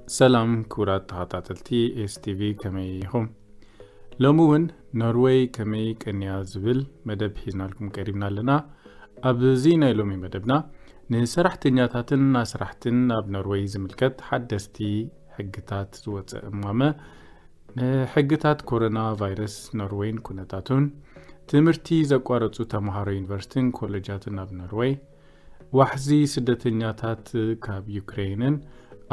ሰላም ክቡራት ተኸታተልቲ ኤስቲቪ፣ ከመይ ኢኹም? ሎሚ እውን ኖርወይ ከመይ ቀንያ ዝብል መደብ ሒዝናልኩም ቀሪብና ኣለና። ኣብዚ ናይ ሎሚ መደብና ንሰራሕተኛታትን ኣስራሕትን ኣብ ኖርወይ ዝምልከት ሓደስቲ ሕግታት ዝወፀ እማመ፣ ንሕግታት ኮሮና ቫይረስ ኖርወይን ኩነታቱን፣ ትምህርቲ ዘቋረፁ ተምሃሮ ዩኒቨርሲቲን ኮሌጃትን ኣብ ኖርወይ፣ ዋሕዚ ስደተኛታት ካብ ዩክሬንን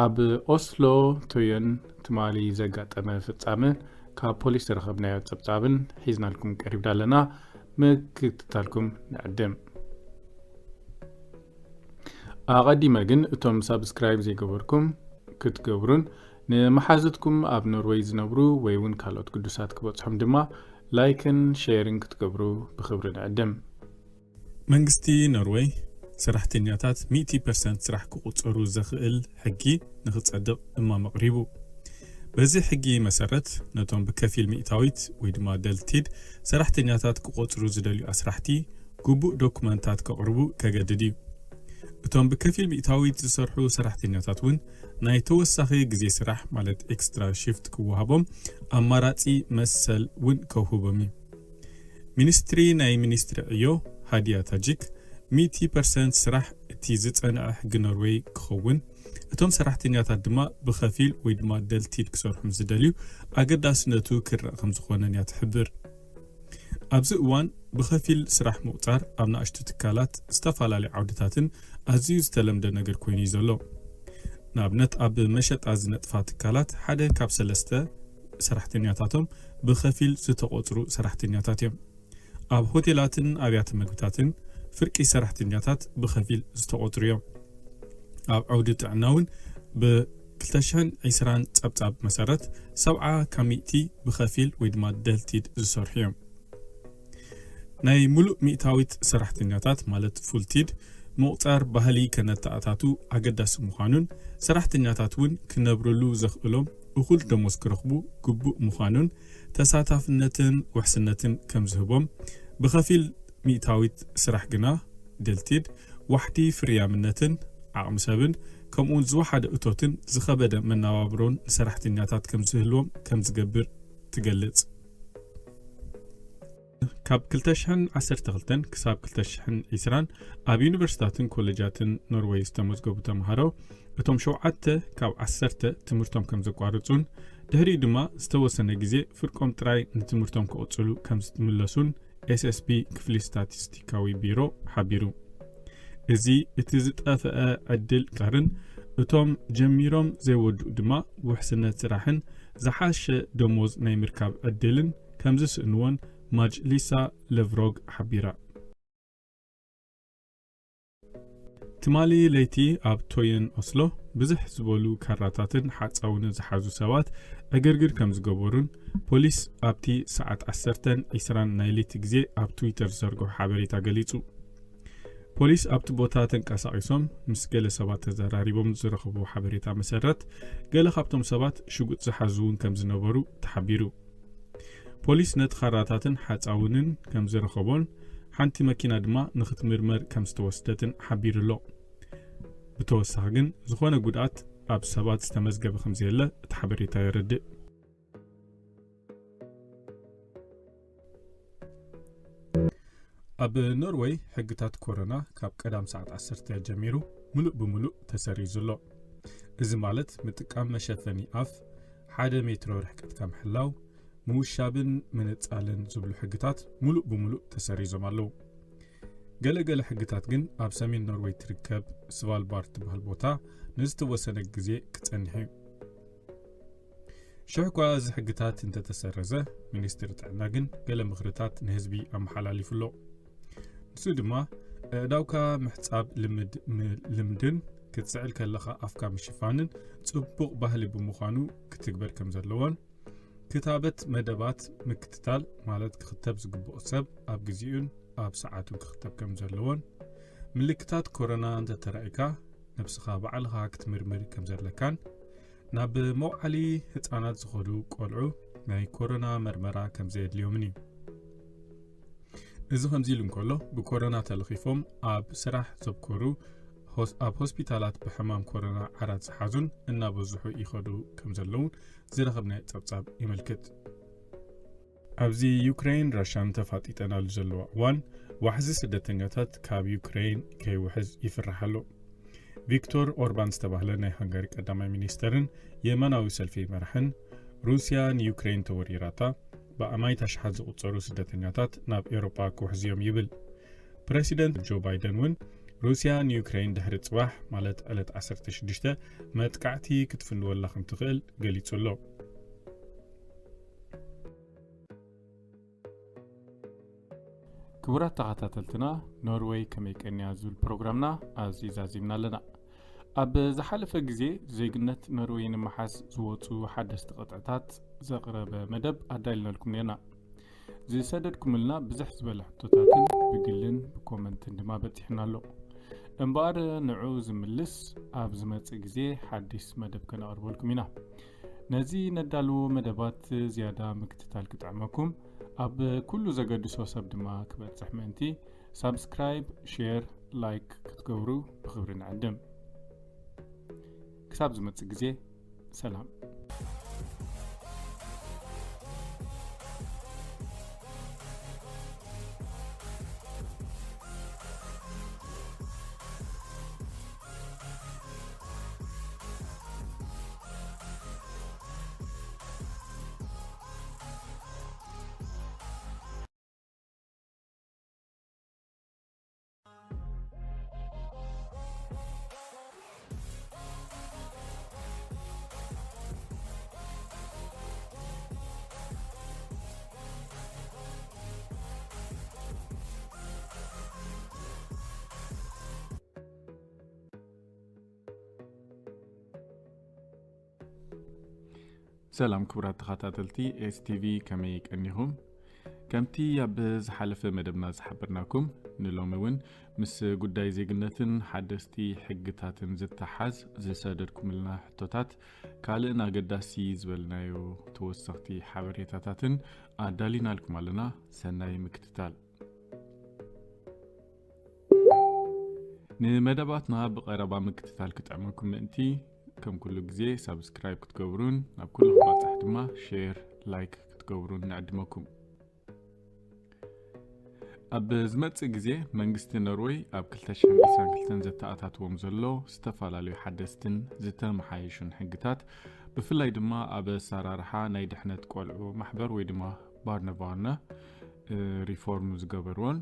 ኣብ ኦስሎ ቶዮን ትማሊ ዘጋጠመ ፍጻመን ካብ ፖሊስ ዝረኸብናዮ ጸብጻብን ሒዝናልኩም ቀሪብና ኣለና። ምክትታልኩም ንዕድም። ኣቐዲመ ግን እቶም ሳብስክራይብ ዘይገበርኩም ክትገብሩን ንመሓዙትኩም ኣብ ኖርወይ ዝነብሩ ወይ እውን ካልኦት ግዱሳት ክበጽሖም ድማ ላይክን ሼርን ክትገብሩ ብኽብሪ ንዕድም። መንግስቲ ኖርወይ ሰራሕተኛታት ሚእቲ ፐርሰንት ስራሕ ክቑጸሩ ዘኽእል ሕጊ ንኽጸድቕ እማመ ኣቕሪቡ። በዚ ሕጊ መሰረት ነቶም ብከፊል ሚእታዊት ወይ ድማ ደልቲድ ሰራሕተኛታት ክቖጽሩ ዝደልዩ ኣስራሕቲ ግቡእ ዶኩመንታት ከቕርቡ ከገድድ እዩ። እቶም ብከፊል ሚእታዊት ዝሰርሑ ሰራሕተኛታት እውን ናይ ተወሳኺ ግዜ ስራሕ ማለት ኤክስትራ ሽፍት ክወሃቦም ኣማራጺ መሰል እውን ከውህቦም እዩ። ሚኒስትሪ ናይ ሚኒስትሪ ዕዮ ሃዲያ ታጂክ፣ ሚእቲ ፐርሰንት ስራሕ እቲ ዝጸንዐ ሕጊ ኖርወይ ክኸውን፣ እቶም ሰራሕተኛታት ድማ ብኸፊል ወይ ድማ ደልቲድ ክሰርሑ ምስ ዝደልዩ ኣገዳስነቱ ክረኣ ከም ዝኾነን እያ ትሕብር። ኣብዚ እዋን ብኸፊል ስራሕ ምቑጻር ኣብ ንኣሽቱ ትካላት ዝተፈላለዩ ዓውድታትን ኣዝዩ ዝተለምደ ነገር ኮይኑ እዩ ዘሎ። ንኣብነት ኣብ መሸጣ ዝነጥፋ ትካላት ሓደ ካብ ሰለስተ ሰራሕተኛታቶም ብኸፊል ዝተቖጽሩ ሰራሕተኛታት እዮም። ኣብ ሆቴላትን ኣብያተ መግብታትን ፍርቂ ሰራሕተኛታት ብኸፊል ዝተቖጽሩ እዮም። ኣብ ዓውዲ ጥዕና እውን ብ220 ጸብጻብ መሰረት ሰብዓ ካብ ሚእቲ ብኸፊል ወይ ድማ ደልቲድ ዝሰርሑ እዮም። ናይ ሙሉእ ሚእታዊት ሰራሕተኛታት ማለት ፉልቲድ ምቑጻር ባህሊ ከነተኣታቱ ኣገዳሲ ምዃኑን ሰራሕተኛታት እውን ክነብርሉ ዘኽእሎም እኹል ደሞዝ ክረኽቡ ግቡእ ምዃኑን ተሳታፍነትን ውሕስነትን ከም ዝህቦም፣ ብኸፊል ሚእታዊት ስራሕ ግና ደልቲድ ዋሕዲ ፍርያምነትን ዓቕሚ ሰብን ከምኡውን ዝወሓደ እቶትን ዝኸበደ መነባብሮን ንሰራሕተኛታት ከም ዝህልዎም ከም ዝገብር ትገልጽ። ካብ ክልተ ሽሕን ዓሰርተ ክልተን ክሳብ ክልተ ሽሕን ዕስራን ኣብ ዩኒቨርሲታትን ኮሌጃትን ኖርወይ ዝተመዝገቡ ተምሃሮ እቶም ሸውዓተ ካብ ዓሰርተ ትምህርቶም ከም ዘቋርጹን ድሕሪኡ ድማ ዝተወሰነ ግዜ ፍርቆም ጥራይ ንትምህርቶም ክቕጽሉ ከም ዝምለሱን ኤስኤስቢ ክፍሊ ስታቲስቲካዊ ቢሮ ሓቢሩ። እዚ እቲ ዝጠፍአ ዕድል ቀርን እቶም ጀሚሮም ዘይወድኡ ድማ ውሕስነት ስራሕን ዝሓሸ ደሞዝ ናይ ምርካብ ዕድልን ከም ዝስእንዎን ማጅሊሳ ለቭሮግ ሓቢራ። ትማሊ ለይቲ ኣብ ቶየን ኦስሎ ብዝሕ ዝበሉ ካራታትን ሓጻውንን ዝሓዙ ሰባት ዕግርግር ከም ዝገበሩን ፖሊስ ኣብቲ ሰዓት ዓሰርተን ዕስራን ናይ ለይቲ ግዜ ኣብ ትዊተር ዝዘርግሖ ሓበሬታ ገሊጹ። ፖሊስ ኣብቲ ቦታ ተንቀሳቒሶም ምስ ገለ ሰባት ተዘራሪቦም ዝረኸብዎ ሓበሬታ መሰረት፣ ገለ ካብቶም ሰባት ሽጉጥ ዝሓዙ እውን ከም ዝነበሩ ተሓቢሩ። ፖሊስ ነቲ ካራታትን ሓጻውንን ከም ዝረኸቦን ሓንቲ መኪና ድማ ንኽትምርመር ከም ዝተወስደትን ሓቢሩ ኣሎ። ብተወሳኺ ግን ዝኾነ ጉድኣት ኣብ ሰባት ዝተመዝገበ ከም ዘየለ እቲ ሓበሬታ የረድእ። ኣብ ኖርወይ ሕግታት ኮሮና ካብ ቀዳም ሰዓት ዓሰርተ ጀሚሩ ምሉእ ብምሉእ ተሰሪዙ ኣሎ። እዚ ማለት ምጥቃም መሸፈኒ ኣፍ፣ ሓደ ሜትሮ ርሕቀትካ ምሕላው፣ ምውሻብን ምንጻልን ዝብሉ ሕግታት ምሉእ ብምሉእ ተሰሪዞም ኣለዉ። ገለ ገለ ሕግታት ግን ኣብ ሰሜን ኖርወይ ትርከብ ስቫልባርድ ትበሃል ቦታ ንዝተወሰነ ግዜ ክጸንሕ እዩ። ሽሕ እኳ እዚ ሕግታት እንተተሰረዘ፣ ሚኒስትሪ ጥዕና ግን ገለ ምኽርታት ንህዝቢ ኣመሓላሊፉ ኣሎ። ንሱ ድማ፣ ኣእዳውካ ምሕጻብ ልምድ-፣ ም-፣ ልምድን ክትስዕል ከለኻ ኣፍካ ምሽፋንን ጽቡቕ ባህሊ ብምዃኑ ክትግበር ከም ዘለዎን፣ ክታበት መደባት ምክትታል፣ ማለት ክኽተብ ዝግብኦ ሰብ ኣብ ግዜኡን ኣብ ሰዓቱን ክኽተብ ከም ዘለዎን፣ ምልክታት ኮሮና እንተተራእዩካ ነብስኻ ባዕልኻ ክትምርምር ከም ዘለካን፣ ናብ መውዓሊ ህጻናት ዝኸዱ ቆልዑ ናይ ኮሮና መርመራ ከም ዘየድልዮምን እዩ። እዚ ከምዚ ኢሉ እንከሎ፣ ብኮሮና ተለኺፎም ኣብ ስራሕ ዘብኮሩ ሆስ-፣ ኣብ ሆስፒታላት ብሕማም ኮሮና ዓራት ዝሓዙን እናበዝሑ ይኸዱ ከም ዘለውን ዝረኸብናዮ ጸብጻብ የመልክት። ኣብዚ ዩክሬን ራሻን ተፋጢጠናሉ ዘለዋ እዋን፣ ዋሕዚ ስደተኛታት ካብ ዩክሬን ከይውሕዝ ይፍራሕ ኣሎ። ቪክቶር ኦርባን ዝተባህለ ናይ ሃንጋሪ ቀዳማይ ሚኒስተርን የማናዊ ሰልፊ መራሕን፣ ሩስያ ንዩክሬን ተወሪራታ፣ ብኣማይት ኣሽሓት ዝቑጸሩ ስደተኛታት ናብ ኤውሮጳ ክውሕዙ እዮም ይብል። ፕረሲደንት ጆ ባይደን እውን ሩስያ ንዩክሬን ድሕሪ ጽባሕ፣ ማለት ዕለት ዓሰርተ ሽዱሽተ፣ መጥቃዕቲ ክትፍንወላ ከም ትኽእል ገሊጹ ኣሎ። ክቡራት ተኸታተልትና፣ ኖርወይ ከመይ ቀንያ ዝብል ፕሮግራምና ኣብዚ ዛዚምና ኣለና። ኣብ ዝሓለፈ ግዜ ዜግነት ኖርወይ ንምሓዝ ዝወፁ ሓደስቲ ቅጥዕታት ዘቕረበ መደብ ኣዳሊናልኩም ነርና። ዝሰደድኩምልና ብዝሕ ዝበለ ሕቶታትን ብግልን ብኮመንትን ድማ በፂሕና ኣሎ። እምበኣር ንዑ ዝምልስ ኣብ ዝመፅእ ግዜ ሓዲስ መደብ ከነቕርበልኩም ኢና። ነዚ ነዳልዎ መደባት ዝያዳ ምክትታል ክጥዕመኩም ኣብ ኩሉ ዘገድሶ ሰብ ድማ ክበፅሕ ምእንቲ ሳብስክራይብ፣ ሼር፣ ላይክ ክትገብሩ ብኽብሪ ንዕድም። ክሳብ ዝመፅእ ግዜ ሰላም። ሰላም ክቡራት ተኸታተልቲ ኤስቲቪ፣ ከመይ ቀኒኹም? ከምቲ ኣብ ዝሓለፈ መደብና ዝሓበርናኩም፣ ንሎሚ እውን ምስ ጉዳይ ዜግነትን ሓደስቲ ሕግታትን ዝተሓዝ ዝሰደድኩምልና ሕቶታት ካልእን ኣገዳሲ ዝበልናዮ ተወሰኽቲ ሓበሬታታትን ኣዳሊናልኩም ኣለና። ሰናይ ምክትታል። ንመደባትና ብቐረባ ምክትታል ክጥዕመኩም ምእንቲ፣ ከም ኩሉ ግዜ ሳብስክራይብ ክትገብሩን ናብ ኩሉ ክባጻሕ ድማ ሼር፣ ላይክ ክትገብሩን ንዕድመኩም። ኣብ ዝመጽእ ግዜ መንግስቲ ኖርወይ ኣብ ክልተ ሽሕን ዕስራን ክልተን ዘተኣታትዎም ዘሎ ዝተፈላለዩ ሓደስትን ዝተመሓየሹን ሕግታት፣ ብፍላይ ድማ ኣብ ኣሰራርሓ ናይ ድሕነት ቆልዑ ማሕበር ወይ ድማ ባርነባርነ፣ እ፣ ሪፎርም ዝገበርዎን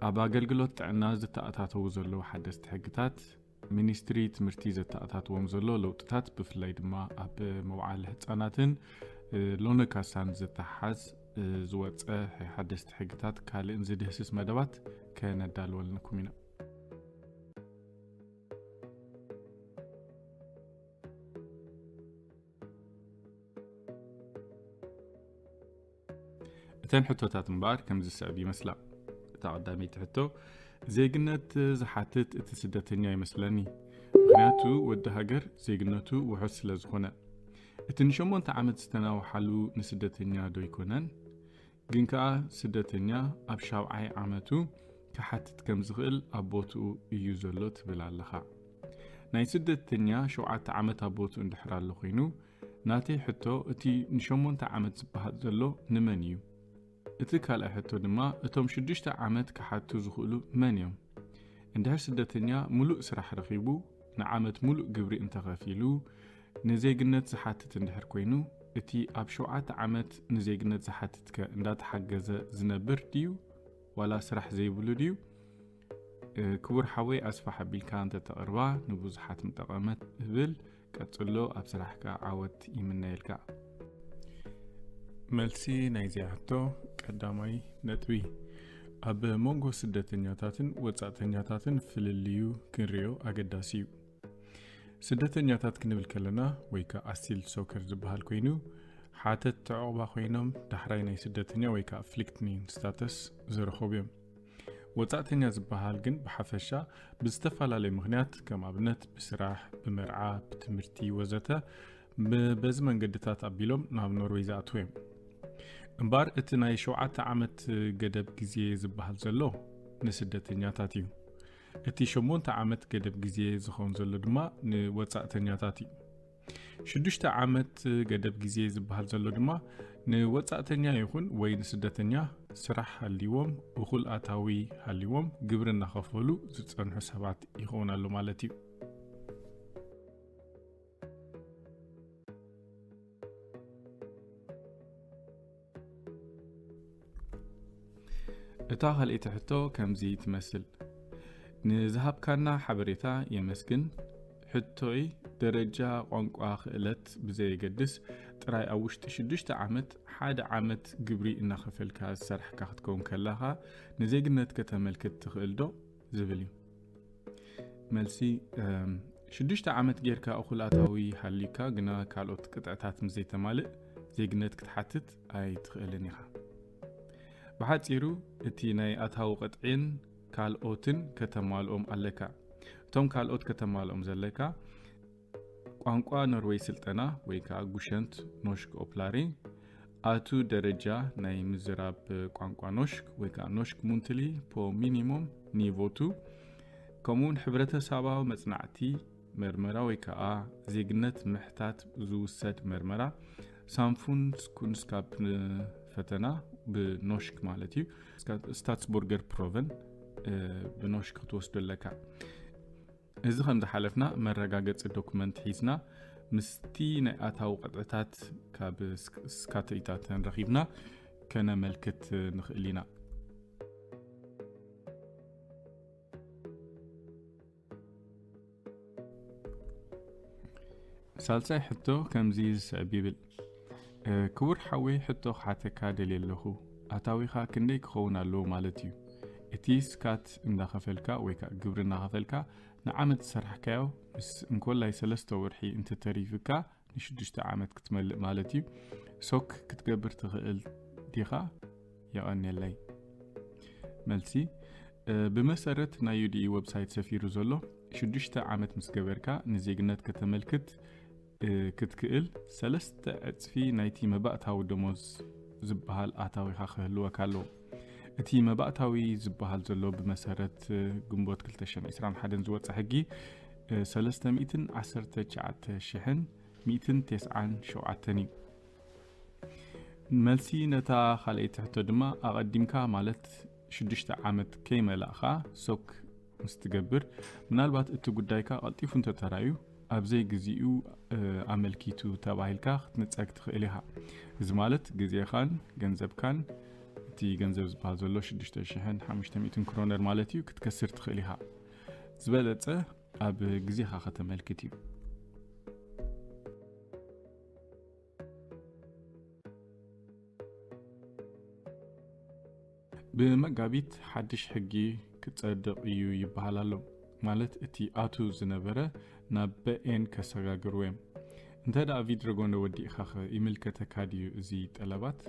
ኣብ ኣገልግሎት ጥዕና ዝተኣታተዉ ዘለዉ ሓደስቲ ሕግታት፣ ሚኒስትሪ ትምህርቲ ዘተኣታትዎም ዘሎ ለውጥታት፣ ብፍላይ ድማ ኣብ መውዓሊ ህጻናትን፣ እ፣ ሎነ ካሳን ዝተሓዝ፣ እ፣ ዝወጸ ሓደስቲ ሕግታት ካልእን ዝድህስስ መደባት ከነዳልወልንኩም ኢና። እተን ሕቶታት እምበኣር ከምዚ ዝስዕብ ይመስላ። እታ ቀዳመይቲ ሕቶ፣ ዜግነት ዝሓትት እቲ ስደተኛ ይመስለኒ። ምኽንያቱ ወዲ ሃገር ዜግነቱ ውሑስ ስለ ዝኾነ። እቲ ንሸሞንተ ዓመት ዝተናውሓሉ ንስደተኛ ዶ ኣይኮነን? ግን ከኣ ስደተኛ ኣብ ሻብዓይ ዓመቱ ክሓትት ከም ዝኽእል ኣብ ቦትኡ እዩ ዘሎ ትብል ኣለኻ። ናይ ስደተኛ ሸውዓተ ዓመት ኣብ ቦትኡ እንድሕር ኣሎ ኮይኑ፣ ናተይ ሕቶ እቲ ንሸሞንተ ዓመት ዝበሃል ዘሎ ንመን እዩ? እቲ ካልኣይ ሕቶ ድማ እቶም ሽዱሽተ ዓመት ክሓቱ ዝኽእሉ መን እዮም? እንድሕር ስደተኛ ሙሉእ ስራሕ ረኺቡ፣ ንዓመት ሙሉእ ግብሪ እንተኸፊሉ፣ ንዜግነት ዝሓትት እንድሕር ኮይኑ፣ እቲ ኣብ ሸውዓተ ዓመት ንዜግነት ዝሓትት ከ እንዳተሓገዘ ዝነብር ድዩ? ዋላ ስራሕ ዘይብሉ ድዩ? እ፣ ክቡር ሓወይ፣ ኣስፋሕ ኣቢልካ እንተተቕርባ ንብዙሓት ምጠቐመት እብል። ቀጽሎ፣ ኣብ ስራሕካ ዓወት ይምነየልካ። መልሲ ናይዚኣ ሕቶ፣ ቀዳማይ ነጥቢ፣ ኣብ መንጎ ስደተኛታትን ወጻእተኛታትን ፍልልዩ ክንሪኦ ኣገዳሲ እዩ። ስደተኛታት ክንብል ከለና፣ ወይ ከኣ ኣሲል ሶከር ዝበሃል ኮይኑ፣ ሓተት ተዕቑባ ኮይኖም ዳሕራይ ናይ ስደተኛ ወይ ከኣ ፍሊክትኒን ስታተስ ዝረኸቡ እዮም። ወጻእተኛ ዝበሃል ግን ብሓፈሻ ብዝተፈላለየ ምኽንያት፣ ከም ኣብነት ብስራሕ፣ ብመርዓ፣ ብትምህርቲ ወዘተ፣ ብ-፣ በዚ መንገድታት ኣቢሎም ናብ ኖርወይ ዝኣትዉ እዮም። እምበኣር እቲ ናይ ሸውዓተ ዓመት ገደብ ግዜ ዝበሃል ዘሎ ንስደተኛታት እዩ። እቲ ሸሞንተ ዓመት ገደብ ግዜ ዝኸውን ዘሎ ድማ ንወጻእተኛታት እዩ። ሽዱሽተ ዓመት ገደብ ግዜ ዝበሃል ዘሎ ድማ ንወጻእተኛ ይኹን ወይ ንስደተኛ፣ ስራሕ ሃልይዎም፣ እኹል ኣታዊ ሃልይዎም፣ ግብሪ እናኸፈሉ ዝጸንሑ ሰባት ይኸውን ኣሎ ማለት እዩ። እታ ካልኣይቲ ሕቶ ከምዚ ትመስል። ንዝሃብካና ሓበሬታ የመስግን። ሕቶይ፣ ደረጃ ቋንቋ ክእለት ብዘየገድስ፣ ጥራይ ኣብ ውሽጢ ሽዱሽተ ዓመት ሓደ ዓመት ግብሪ እናኸፈልካ ዝሰራሕካ ክትከውን ከለኻ፣ ንዜግነት ከተመልክት ትኽእል ዶ? ዝብል እዩ። መልሲ፣ እም፣ ሽዱሽተ ዓመት ጌርካ እኹል ኣታዊ ሃልዩካ፣ ግና ካልኦት ቅጥዕታት ምስ ዘይተማልእ፣ ዜግነት ክትሓትት ኣይትኽእልን ኢኻ። ብሓጺሩ፣ እቲ ናይ ኣታዊ ቅጥዒን ካልኦትን ከተማልኦም ኣለካ። እቶም ካልኦት ከተማልኦም ዘለካ፣ ቋንቋ ኖርዌይ ስልጠና ወይ ከዓ ጉሸንት ኖሽክ ኦፕላሪ፣ ኣቱ ደረጃ ናይ ምዝራብ ቋንቋ ኖሽክ ወይ ከዓ ኖሽክ ሙንትሊ ፖ ሚኒሞም ኒቮ ቱ፣ ከምኡውን ሕብረተሰባዊ መጽናዕቲ መርመራ ወይ ከዓ ዜግነት ምሕታት ዝውሰድ መርመራ ሳምፉንስ ኩንስካፕ ፈተና ብኖሽክ ማለት እዩ፣ ስታትስቦርገር ፕሮቨን፣ እ፣ ብኖሽክ ክትወስዶ ኣለካ። እዚ ከም ዝሓለፍና መረጋገጺ ዶክመንት ሒዝና ምስቲ ናይ ኣታዊ ቅጥዕታት ካብ ስክ-፣ ስካተይታተን ረኺብና ከነመልክት ንኽእል ኢና። ሳልሳይ ሕቶ ከምዚ ዝስዕብ ይብል። እ፣ ክቡር ሓወይ፣ ሕቶ ክሓተካ ደልየ ኣለኹ። ኣታዊኻ ክንደይ ክኸውን ኣለዎ ማለት እዩ? እቲ ስካት እንዳኸፈልካ ወይ ከዓ ግብሪ እናኸፈልካ ንዓመት ዝሰራሕካዮ ምስ እንኮላይ ሰለስተ ወርሒ እንተተሪፍካ ንሽዱሽተ ዓመት ክትመልእ ማለት እዩ። ሶክ ክትገብር ትኽእል ዲኻ? የቐንየለይ። መልሲ፣ እ፣ ብመሰረት ናይ ዩ ዲ ኢ ዌብሳይት ሰፊሩ ዘሎ፣ ሽዱሽተ ዓመት ምስ ገበርካ ንዜግነት ከተመልክት፣ እ፣ ክትክእል፣ ሰለስተ ዕጽፊ ናይቲ መባእታዊ ደሞዝ ዝበሃል ኣታዊኻ ክህልወካ ኣለዎ። እቲ መባእታዊ ዝበሃል ዘሎ ብመሰረት፣ እ፣ ግንቦት ክልተ ሽሕን ዕስራን ሓደን ዝወጸ ሕጊ፣ እ፣ ሰለስተ ሚእትን ዓሰርተ ትሽዓተ ሽሕን ሚእትን ተስዓን ሸውዓተን እዩ። መልሲ ነታ ካልኣይቲ ሕቶ ድማ፣ ኣቐዲምካ ማለት ሽዱሽተ ዓመት ከይመላእኻ ሶክ ምስ ትገብር፣ ምናልባት እቲ ጉዳይካ ቀልጢፉ እንተተራእዩ፣ ኣብ ዘይግዚኡ፣ እ፣ ኣመልኪቱ ተባሂልካ ክትንጸግ ትኽእል ኢኻ። እዚ ማለት ግዜኻን ገንዘብካን፣ እቲ ገንዘብ ዝበሃል ዘሎ ሽዱሽተ ሽሕን ሓሙሽተ ሚእትን ክሮነር ማለት እዩ፣ ክትከስር ትኽእል ኢኻ። ዝበለጸ ኣብ ግዜኻ ከተመልክት እዩ። ብመጋቢት ሓድሽ ሕጊ ክጸድቕ እዩ ይበሃል ኣሎ። ማለት እቲ ኣቱ ዝነበረ ናብ በኤን ከሰጋግርዎ እዮም። እንተ ደኣ ቪድረጎነ ወዲእኻ ኸ ይምልከተካ ድዩ እዚ ጠለባት?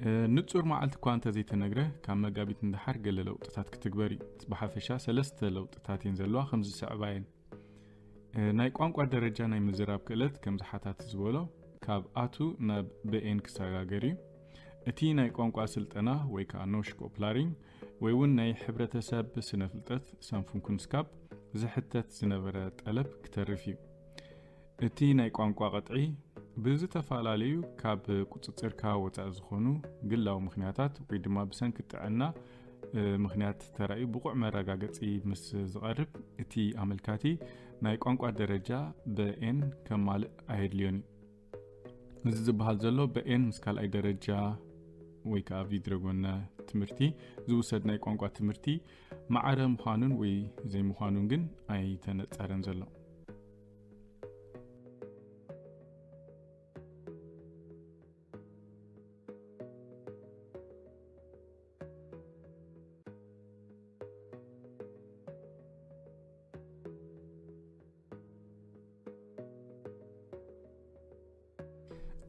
እ፣ ንጹር መዓልቲ እኳ እንተዘይተነግረ፣ ካብ መጋቢት ንደሓር ገለ ለውጥታት ክትግበር እዩ። ብሓፈሻ ሰለስተ ለውጥታት እየን ዘለዋ፣ ከም ዝስዕባ እየን። እ፣ ናይ ቋንቋ ደረጃ ናይ ምዝራብ ክእለት ከም ዝሓታት ዝበሎ፣ ካብ ኣቱ ናብ በኤን ክሰጋገር እዩ። እቲ ናይ ቋንቋ ስልጠና ወይ ከዓ ኖሽክ ኦፕላሪንግ ወይ እውን ናይ ሕብረተሰብ ስነ ፍልጠት ሳምፉንኩንስካፕ ዝሕተት ዝነበረ ጠለብ ክተርፍ እዩ። እቲ ናይ ቋንቋ ቅጥዒ ብዝተፈላለዩ ካብ ቁጽጽርካ ወጻኢ ዝኾኑ ግላዊ ምኽንያታት ወይ ድማ ብሰንኪ ጥዕና፣ እ፣ ምኽንያት ተራእዩ ብቑዕ መረጋገጺ ምስ ዝቐርብ፣ እቲ ኣመልካቲ ናይ ቋንቋ ደረጃ በኤን ከማልእ ኣየድልዮን እዩ። እዚ ዝበሃል ዘሎ በኤን ምስ ካልኣይ ደረጃ ወይ ከዓ ቪድረጎነ ትምህርቲ ዝውሰድ ናይ ቋንቋ ትምህርቲ ማዕረ ምዃኑን ወይ ዘይምዃኑን ግን ኣይተነጸረን ዘሎ።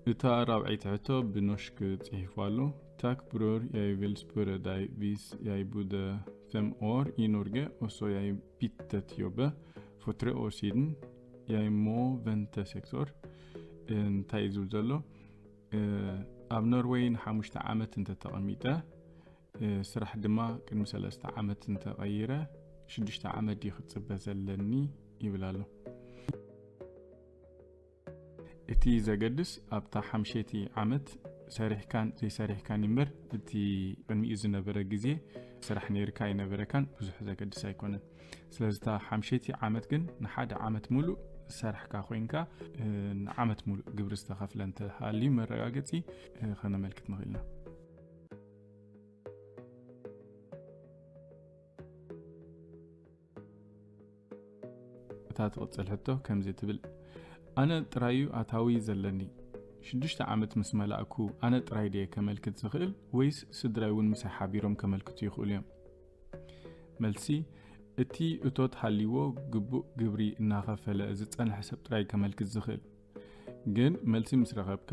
እታ ራብዐይቲ ሕቶ ብኖሽክ ጽሒፉ ኣሎ። Tack bror, jeg vil spørre deg, hvis jeg bodde fem år i Norge, og så jeg byttet jobb for tre år siden, jeg må vente seks år. እንታይ እዩ ዝብል ዘሎ? እ፣ ኣብ ኖርዌይ ንሓሙሽተ ዓመት እንተተቐሚጠ፣ እ፣ ስራሕ ድማ ቅድሚ ሰለስተ ዓመት እንተቐይረ፣ ሽዱሽተ ዓመት ድዩ ክጽበ ዘለኒ ይብል ኣሎ። እቲ ዘገድስ ኣብታ ሓምሸይቲ ዓመት ሰሪሕካን ዘይሰሪሕካን እምበር፣ እቲ ቅድሚኡ ዝነበረ ግዜ ስራሕ ነይርካ ኣይነበረካን ብዙሕ ዘገድስ ኣይኮነን። ስለዚ እታ ሓምሸይቲ ዓመት ግን ንሓደ ዓመት ሙሉእ ዝሰራሕካ ኮይንካ፣ እ፣ ንዓመት ሙሉእ ግብሪ ዝተኸፍለ እንተሃልዩ መረጋገጺ፣ እ፣ ከነመልክት ንኽእል ኢና። እታ ትቕጽል ሕቶ ከምዚ ትብል፣ ኣነ ጥራዩ ኣታዊ ዘለኒ። ሽዱሽተ ዓመት ምስ መላእኩ ኣነ ጥራይ ድየ ከመልክት ዝኽእል ወይስ ስድራይ እውን ምሳይ ሓቢሮም ከመልክቱ ይኽእሉ እዮም? መልሲ፣ እቲ እቶት ሃልይዎ ግቡእ ግብሪ እናኸፈለ ዝጸንሐ ሰብ ጥራይ ከመልክት ዝኽእል። ግን መልሲ ምስ ረኸብካ፣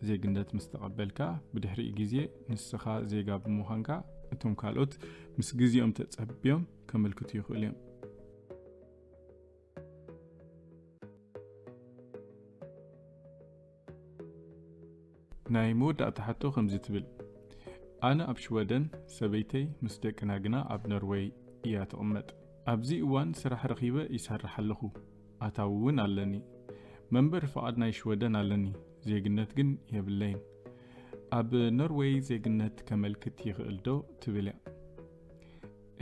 ዜግነት ምስ ተቐበልካ፣ ብድሕሪኡ ግዜ ንስኻ ዜጋ ብምዃንካ፣ እቶም ካልኦት ምስ ግዜኦም ተጸብዮም ከመልክቱ ይኽእሉ እዮም። ናይ መወዳእታ ሕቶ ከምዚ ትብል፣ ኣነ ኣብ ሽወደን፣ ሰበይተይ ምስ ደቅና ግና ኣብ ኖርወይ እያ ትቕመጥ። ኣብዚ እዋን ስራሕ ረኺበ ይሰርሕ ኣለኹ፣ ኣታዊ እውን ኣለኒ። መንበሪ ፍቓድ ናይ ሽወደን ኣለኒ፣ ዜግነት ግን የብለይን። ኣብ ኖርወይ ዜግነት ከመልክት ይኽእል ዶ ትብል እያ።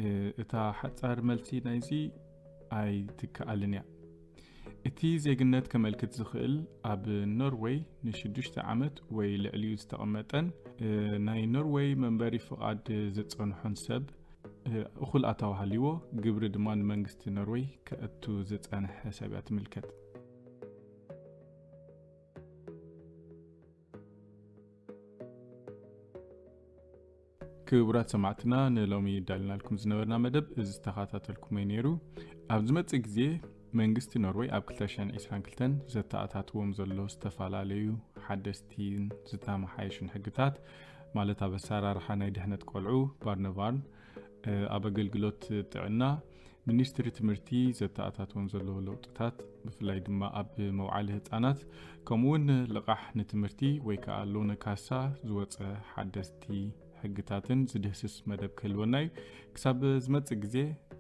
እ፣ እታ ሓጻር መልሲ ናይዚ ኣይትከኣልን እያ። እቲ ዜግነት ከመልክት ዝኽእል ኣብ ኖርወይ ንሽዱሽተ ዓመት ወይ ልዕሊኡ ዝተቐመጠን፣ እ፣ ናይ ኖርወይ መንበሪ ፍቓድ ዝጸንሖን ሰብ፣ እ፣ እኹል ኣታዊ ሃልይዎ ግብሪ ድማ ንመንግስቲ ኖርወይ ከእቱ ዝጸንሐ ሰብ እያ ትምልከት። ክቡራት ሰማዕትና፣ ንሎሚ ዳልናልኩም ዝነበርና መደብ እዚ ዝተኸታተልኩሞ እዩ ነይሩ። ኣብ ዝመጽእ ግዜ መንግስቲ ኖርወይ ኣብ ክልተ ሽሕን ዕስራን ክልተን ዘተኣታትዎም ዘሎ ዝተፈላለዩ ሓደስቲን ዝተመሓየሹን ሕግታት፣ ማለት ኣብ ኣሰራርሓ ናይ ድሕነት ቆልዑ፣ ባርነባርን፣ እ፣ ኣብ ኣገልግሎት ጥዕና፣ ሚኒስትሪ ትምህርቲ ዘተኣታትዎም ዘለዉ ለውጥታት፣ ብፍላይ ድማ ኣብ መውዓሊ ህጻናት፣ ከምኡውን ልቓሕ ንትምህርቲ ወይ ከኣ ሎነ ካሳ ዝወጸ ሓደስቲ ሕግታትን ዝድህስስ መደብ ክህልወና እዩ። ክሳብ ዝመጽእ ግዜ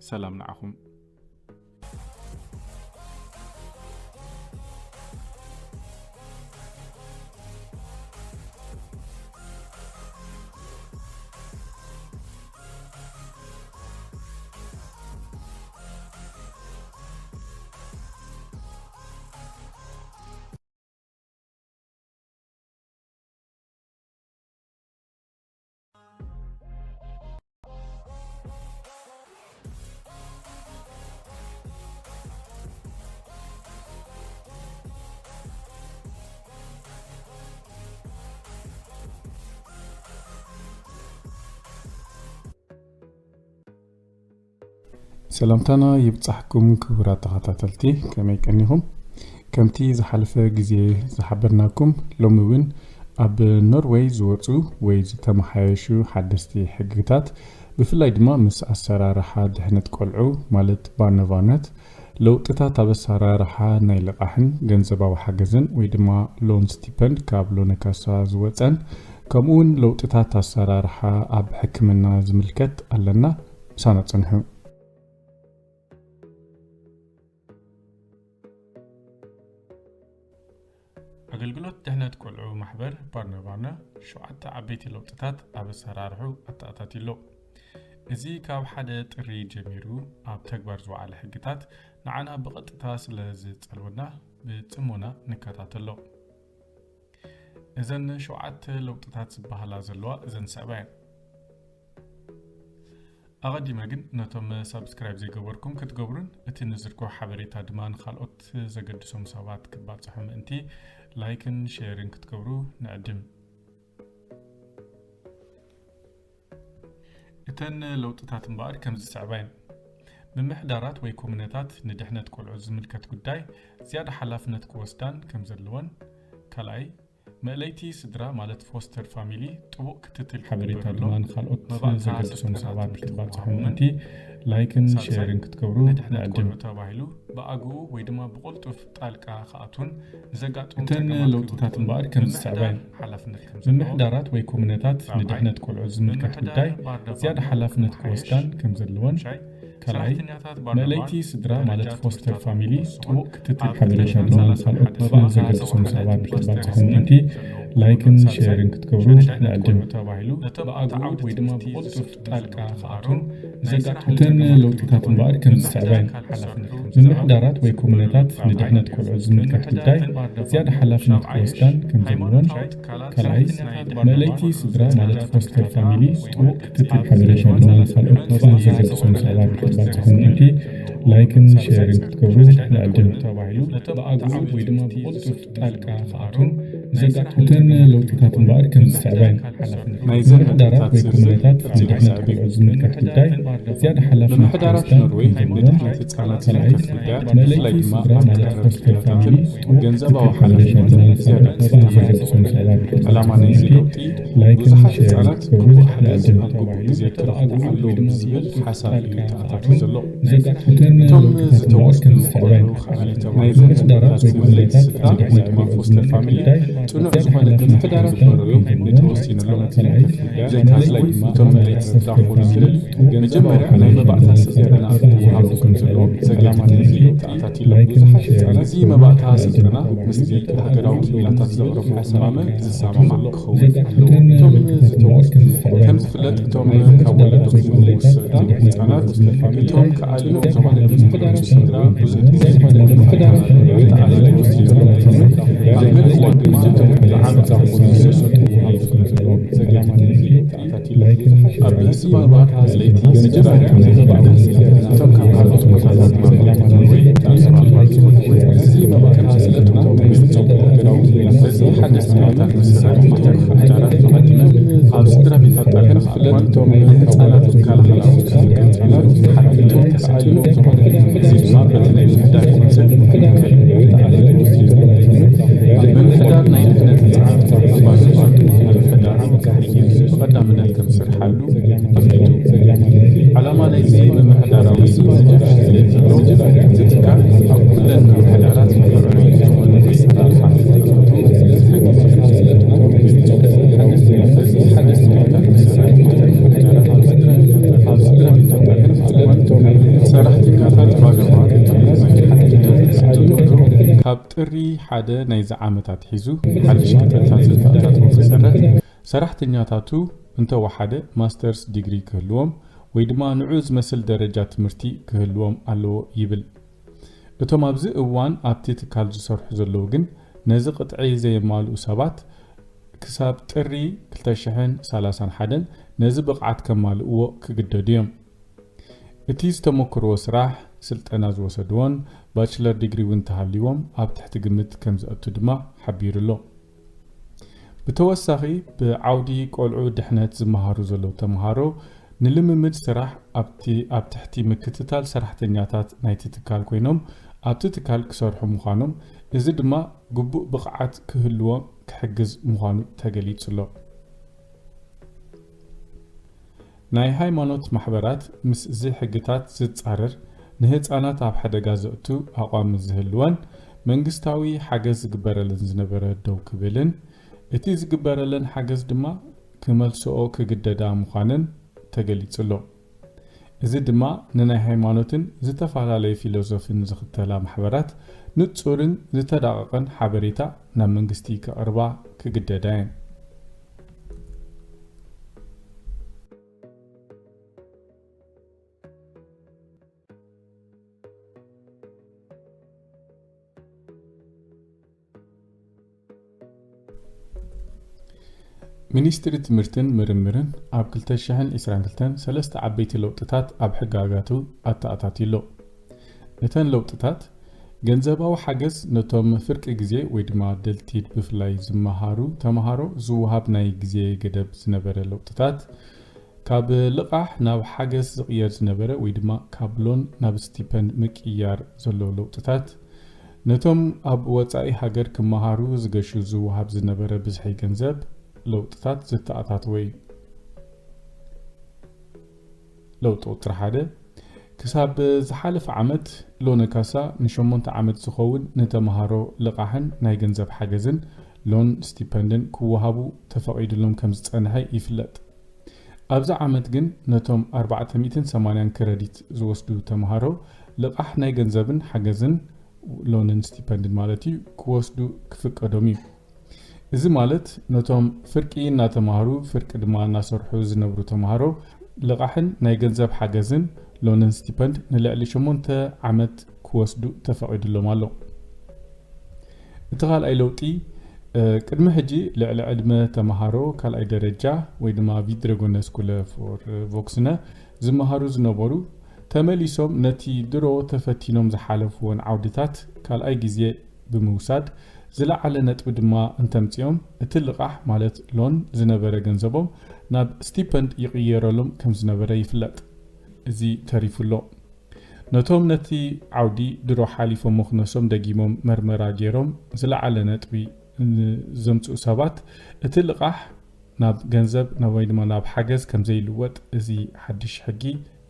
ሰላም ንዓኹም። ሰላምታና ይብጻሕኩም ክቡራት ተኸታተልቲ፣ ከመይ ቀኒኹም? ከምቲ ዝሓለፈ ግዜ ዝሓበርናኩም፣ ሎሚ እውን ኣብ ኖርወይ ዝወጹ ወይ ዝተመሓየሹ ሓደስቲ ሕግታት፣ ብፍላይ ድማ ምስ ኣሰራርሓ ድሕነት ቆልዑ፣ ማለት ባርነቫርነት፣ ለውጥታት ኣብ ኣሰራርሓ ናይ ልቓሕን ገንዘባዊ ሓገዝን ወይ ድማ ሎን ስቲፐንድ ካብ ሎነ ካሳ ዝወጸን፣ ከምኡ እውን ለውጥታት ኣሰራርሓ ኣብ ሕክምና ዝምልከት ኣለና። ምሳና ጽንሑ። ኣገልግሎት ድሕነት ቆልዑ ማሕበር ባርነባርነ ሸውዓተ ዓበይቲ ለውጥታት ኣብ ኣሰራርሑ ኣተኣታትዩ ኣሎ። እዚ ካብ ሓደ ጥሪ ጀሚሩ ኣብ ተግባር ዝወዓለ ሕግታት ንዓና ብቐጥታ ስለ ዝጸልወና ብጽሞና ንከታተሎ። እዘን ሸውዓተ ለውጥታት ዝበሃላ ዘለዋ እዘን ዝስዕባ እየን። ኣቐዲመ ግን ነቶም ሳብስክራይብ ዘይገበርኩም ክትገብሩን እቲ ንዝርግሖ ሓበሬታ ድማ ንኻልኦት ዘገድሶም ሰባት ክባጽሑ ምእንቲ ላይክን ሼርን ክትገብሩ ንዕድም። እተን ለውጥታት እምበኣር ከምዚ ዝስዕባ እየን። ምምሕዳራት ወይ ኮሙነታት ንድሕነት ቆልዑ ዝምልከት ጉዳይ ዝያዳ ሓላፍነት ክወስዳን ከም ዘለወን፣ ካልኣይ፣ መእለይቲ ስድራ ማለት ፎስተር ፋሚሊ ጥቡቕ ክትትል ሓበሬታ ክግበረሎም፣ ድማ ንኻልኦት መባእታ ዘገድሶም ስልጠና ሰባት ትምህርቲ ክትባጽሑ ክወሃቦምን፣ ምእንቲ ላይክን ሳልሳይ፣ ሼርን ክትገብሩ ንድሕነት ንዕድም። ቆልዑ ተባሂሉ ብኣግኡ ወይ ድማ ብቕልጡፍ ጣልቃ ክኣቱን ንዘጋጥሙ እተን ጸገማት ለውጥታት ክብርትዑን እምበኣር ከምዚ ዝስዕባ ምምሕዳር እየን። ሓላፍነት ከም ዘለዎ፣ ምምሕዳራት ወይ ኮሙነታት ራብዓይ፣ ንድሕነት ቆልዑ ዝምልከት ምምሕዳር ጉዳይ ባርደባን ዝያዳ ሓላፍነት ምምሓየሽ፣ ክወስዳን ከም ዘለወን፣ ሻይ፣ ካልኣይ፣ መእለይቲ ስድራ ማለት ፎስተር ፋሚሊ ጥቡቕ ክትትል ሓበሬታ ድማ ንኻልኦት ዘገድሶም ሰባት ክትባፅሑ ምእንቲ ላይክን ሼርን ክትገብሩ ንዕድም። ብኣግኡ ወይ ድማ ብቕልጡፍ ጣልቃ ክኣቱን ዘጋጥሙ እተን ለውጥታት እምበኣር ከም ዝስዕባ እየን። ምምሕዳራት ወይ ኮሙነታት ንድሕነት ቆልዑ ዝምልከት ጉዳይ ዝያዳ ሓላፍነት ክወስዳን ከም ዘለወን። ካልኣይ፣ መእለይቲ ስድራ ማለት ፎስተር ፋሚሊ ጥቡቕ ክትትል ሓበሬታ ድማ ንኻልኦት ዘገድሶም ሰባት ክባፅሑ ምእንቲ ላይክን ሼርን ክትገብሩ ንዕድም። ብኣግኡ ወይ ድማ ብቕልጡፍ ጣልቃ ክኣቱን ዘጋጥሙ እተን ለውጥታት እምበኣር ከም ዝስዕባ እየን። ናይዘን ምምሕዳራት ወይ ኮሙነታት ንድሕነት ቆልዑ ዝምልከት ጉዳይ ዝያዳ ሓላፍነት ምምሕዳራት ክወስዳ ኖርዌይ ከም ዘለወን። ንድሕነት ህጻናት ካልኣይ፣ ዝምልከት ጉዳያት መእለይቲ ብፍላይ ድማ ስድራ ኣብ ማለት ትካላት ፎስተር ፋሚሊ ጥቡቕ ገንዘባዊ ክትትል ሓበሬታ ሓላፍነት ድማ ንሳልኦት ዘገድሶም ሰባት ዕላማ ናይዚ ለውጢ ላይክን ብዙሓት ሼርን ህጻናት ክትገብሩ ግቡእ ሓገዝ ንዕድም። ኣብ ግቡእ ግዜ ክረኽቡ ኣለዎም ዝብል ሓሳብ እዩ ተኣታትዩ ዘሎ። እቶም ዝተወስዱ ቆልዑ ከኣ ነቶም ምምሕዳራት ወይ ኮሙነታት ንድሕነት ቆልዑ ዝምልከት ጉዳይ ጽኑዕ ዝኾነ ምምሕዳራት ኖርዌይ ንተወሲኑ ኣሎ። ብፍላይ ድማ እቶም መሬት ዝዳኸሉ ክልል መጀመርያ ናይ መባእታ ስልጠና ክወሃቡ ከም ዘለዎም ዘገድድ ተኣታትዩ ኣሎ። ብዙሓት ህጻናት እዚ መባእታ ስልጠና ምስቲ ሃገራዊ ክኢላታት ዘቕረቦ ሕማመ ዝሰማማዕ ክኸውን ኣለዎ። እቶም ዝተወስዱ ከም ዝፍለጥ እቶም ካብ ወለዶም ዝወሰዱ ህጻናት እቶም ከኣ ንእዞም ስድራ ብዙሕ ግዜ ተኣላልዩ ወሲዱ። ኣብ መን እዋን ድማ እቶም ብዓመት ዝወሰዱ ኣብ እዚ መባእታ ስለይቲ መጀመርያ ናይ መባእታ ስልጠና እቶም ካብ ካልኦት ቦታታት ዝመጹ ወይ እዚ መባእታ ስለ እቶም ናይ ዝጸውዑ ሃገራዊ ክኢላታት በዚ ሓደስቲ ዓመታት መሰረት እቶም ምምሕዳራት ተቐዲመ ኣብ ስድራ ቤታት ጣልያን ክፍለጥ እቶም ህጻናት ዝከላኸላ ህጻናት ሓድነት ተሰኪሙ እዚ ድማ በቲ ናይ ምምሕዳር ይመስል ምምሕዳር ናይ ድሕነት ህጻናት ኣባል ምምሕዳር ብቀዳምነት ከም ዝሰርሓሉ ኣፍሊጡ። ዕላማ ናይዚ ምምሕዳራዊ ዝግጅት ስለቲ ትካል ኣብ ኩለን ምምሕዳራት ፈርዑ ዝኾኑ መሰላት ሓላፍነቱ ሰራሕተኛታት ባገባ ካብ ጥሪ ሓደ ናይዚ ዓመት ኣትሒዙ ሓድሽ ቅጥዕታት ዝተኣታተወ መሰረት ሰራሕተኛታቱ እንተወሓደ ማስተርስ ዲግሪ ክህልዎም ወይ ድማ ንዑ ዝመስል ደረጃ ትምህርቲ ክህልዎም ኣለዎ ይብል። እቶም ኣብዚ እዋን ኣብቲ ትካል ዝሰርሑ ዘለዉ ግን ነዚ ቅጥዒ ዘየማልኡ ሰባት ክሳብ ጥሪ ክልተ ሽሕን ሰላሳን ሓደን ነዚ ብቕዓት ከማልእዎ ክግደዱ እዮም። እቲ ዝተመክርዎ ስራሕ፣ ስልጠና ዝወሰድዎን ባችለር ዲግሪ እውን እንተሃልይዎም ኣብ ትሕቲ ግምት ከም ዘእቱ ድማ ሓቢሩ ኣሎ። ብተወሳኺ ብዓውዲ ቆልዑ ድሕነት ዝመሃሩ ዘለዉ ተምሃሮ ንልምምድ ስራሕ ኣብቲ ኣብ ትሕቲ ምክትታል ሰራሕተኛታት ናይቲ ትካል ኮይኖም ኣብቲ ትካል ክሰርሑ ምዃኖም፣ እዚ ድማ ግቡእ ብቕዓት ክህልዎም ክሕግዝ ምዃኑ ተገሊጹ ኣሎ። ናይ ሃይማኖት ማሕበራት ምስዚ ሕግታት ዝጻረር፣ ንህጻናት ኣብ ሓደጋ ዘእቱ ኣቋም ምስ ዝህልወን መንግስታዊ ሓገዝ ዝግበረለን ዝነበረ ደው ክብልን እቲ ዝግበረለን ሓገዝ ድማ ክመልስኦ ክግደዳ ምዃነን ተገሊጹ ኣሎ። እዚ ድማ ንናይ ሃይማኖትን ዝተፈላለዩ ፊሎዞፍን ዝኽተላ ማሕበራት ንጹርን ዝተዳቐቐን ሓበሬታ ናብ መንግስቲ ከቕርባ ክግደዳ እየን። ሚኒስትሪ ትምህርትን ምርምርን ኣብ ክልተ ሽሕን ዕስራን ክልተን ሰለስተ ዓበይቲ ለውጥታት ኣብ ሕጋጋቱ ኣተኣታትዩ ኣሎ። እተን ለውጥታት፣ ገንዘባዊ ሓገዝ ነቶም ፍርቂ ግዜ ወይ ድማ ደልቲድ ብፍላይ ዝመሃሩ ተምሃሮ ዝወሃብ ናይ ግዜ ገደብ ዝነበረ ለውጥታት፣ ካብ ልቓሕ ናብ ሓገዝ ዝቕየር ዝነበረ ወይ ድማ ካብ ሎን ናብ ስቲፐንድ ምቅያር ዘሎ ለውጥታት፣ ነቶም ኣብ ወጻኢ ሃገር ክመሃሩ ዝገሹ ዝወሃብ ዝነበረ ብዝሒ ገንዘብ ለውጥታት ዘተኣታተወ እዩ። ለውጢ ቁጽሪ ሓደ፣ ክሳብ ዝሓለፈ ዓመት ሎነ ካሳ ንሸሞንተ ዓመት ዝኸውን ንተምሃሮ ልቓሕን ናይ ገንዘብ ሓገዝን ሎን ስቲፐንድን ክወሃቡ ተፈቒዱሎም ከም ዝጸንሐ ይፍለጥ። ኣብዚ ዓመት ግን ነቶም ኣርባዕተ ሚእትን ሰማንያን ክረዲት ዝወስዱ ተምሃሮ ልቓሕ ናይ ገንዘብን ሓገዝን፣ ሎንን ስቲፐንድን ማለት እዩ፣ ክወስዱ ክፍቀዶም እዩ። እዚ ማለት ነቶም ፍርቂ እናተምሃሩ ፍርቂ ድማ እናሰርሑ ዝነብሩ ተምሃሮ ልቓሕን ናይ ገንዘብ ሓገዝን፣ ሎንን ስቲፐንድ፣ ንልዕሊ ሸሞንተ ዓመት ክወስዱ ተፈቒዱሎም ኣሎ። እቲ ካልኣይ ለውጢ፣ ቅድሚ ሕጂ ልዕሊ ዕድመ ተምሃሮ ካልኣይ ደረጃ ወይ ድማ videregående skole for vuxne ዝመሃሩ ዝነበሩ ተመሊሶም ነቲ ድሮ ተፈቲኖም ዝሓለፍዎን ዓውድታት ካልኣይ ግዜ ብምውሳድ ዝለዓለ ነጥቢ ድማ እንተምጺኦም እቲ ልቓሕ ማለት ሎን ዝነበረ ገንዘቦም ናብ ስቲፐንድ ይቕየረሎም ከም ዝነበረ ይፍለጥ። እዚ ተሪፉ ኣሎ። ነቶም ነቲ ዓውዲ ድሮ ሓሊፎሞ ክነሶም ደጊሞም መርመራ ገይሮም ዝለዓለ ነጥቢ ዘምጽኡ ሰባት እቲ ልቓሕ ናብ ገንዘብ ናብ ወይ ድማ ናብ ሓገዝ ከም ዘይልወጥ እዚ ሓድሽ ሕጊ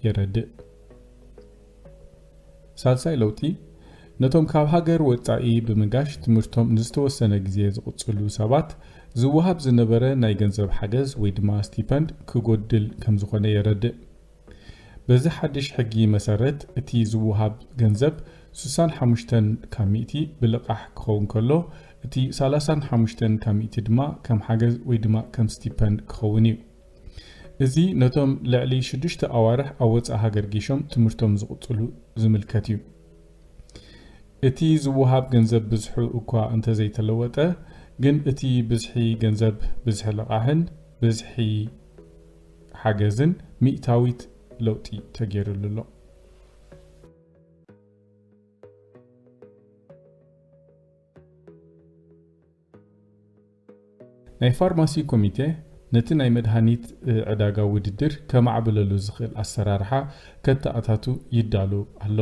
የረድእ። ሳልሳይ ለውጢ፣ ነቶም ካብ ሃገር ወጻኢ ብምጋሽ ትምህርቶም ንዝተወሰነ ግዜ ዝቕጽሉ ሰባት ዝወሃብ ዝነበረ ናይ ገንዘብ ሓገዝ ወይ ድማ ስቲፐንድ ክጎድል ከም ዝኾነ የረድእ። በዚ ሓድሽ ሕጊ መሰረት እቲ ዝወሃብ ገንዘብ ስሳን ሓሙሽተን ካብ ሚእቲ ብልቓሕ ክኸውን ከሎ እቲ ሰላሳን ሓሙሽተን ካብ ሚእቲ ድማ ከም ሓገዝ ወይ ድማ ከም ስቲፐንድ ክኸውን እዩ። እዚ ነቶም ልዕሊ ሽዱሽተ ኣዋርሕ ኣብ ወጻኢ ሃገር ጌሾም ትምህርቶም ዝቕጽሉ ዝምልከት እዩ። እቲ ዝወሃብ ገንዘብ ብዝሑ እኳ እንተዘይተለወጠ ግን እቲ ብዝሒ ገንዘብ ብዝሒ ልቓሕን ብዝሒ ሓገዝን ሚእታዊት ለውጢ ተገይሩሉ ኣሎ። ናይ ፋርማሲ ኮሚቴ ነቲ ናይ መድሃኒት ዕዳጋ ውድድር ከማዕብለሉ ዝኽእል ኣሰራርሓ ከተኣታቱ ይዳሉ ኣሎ።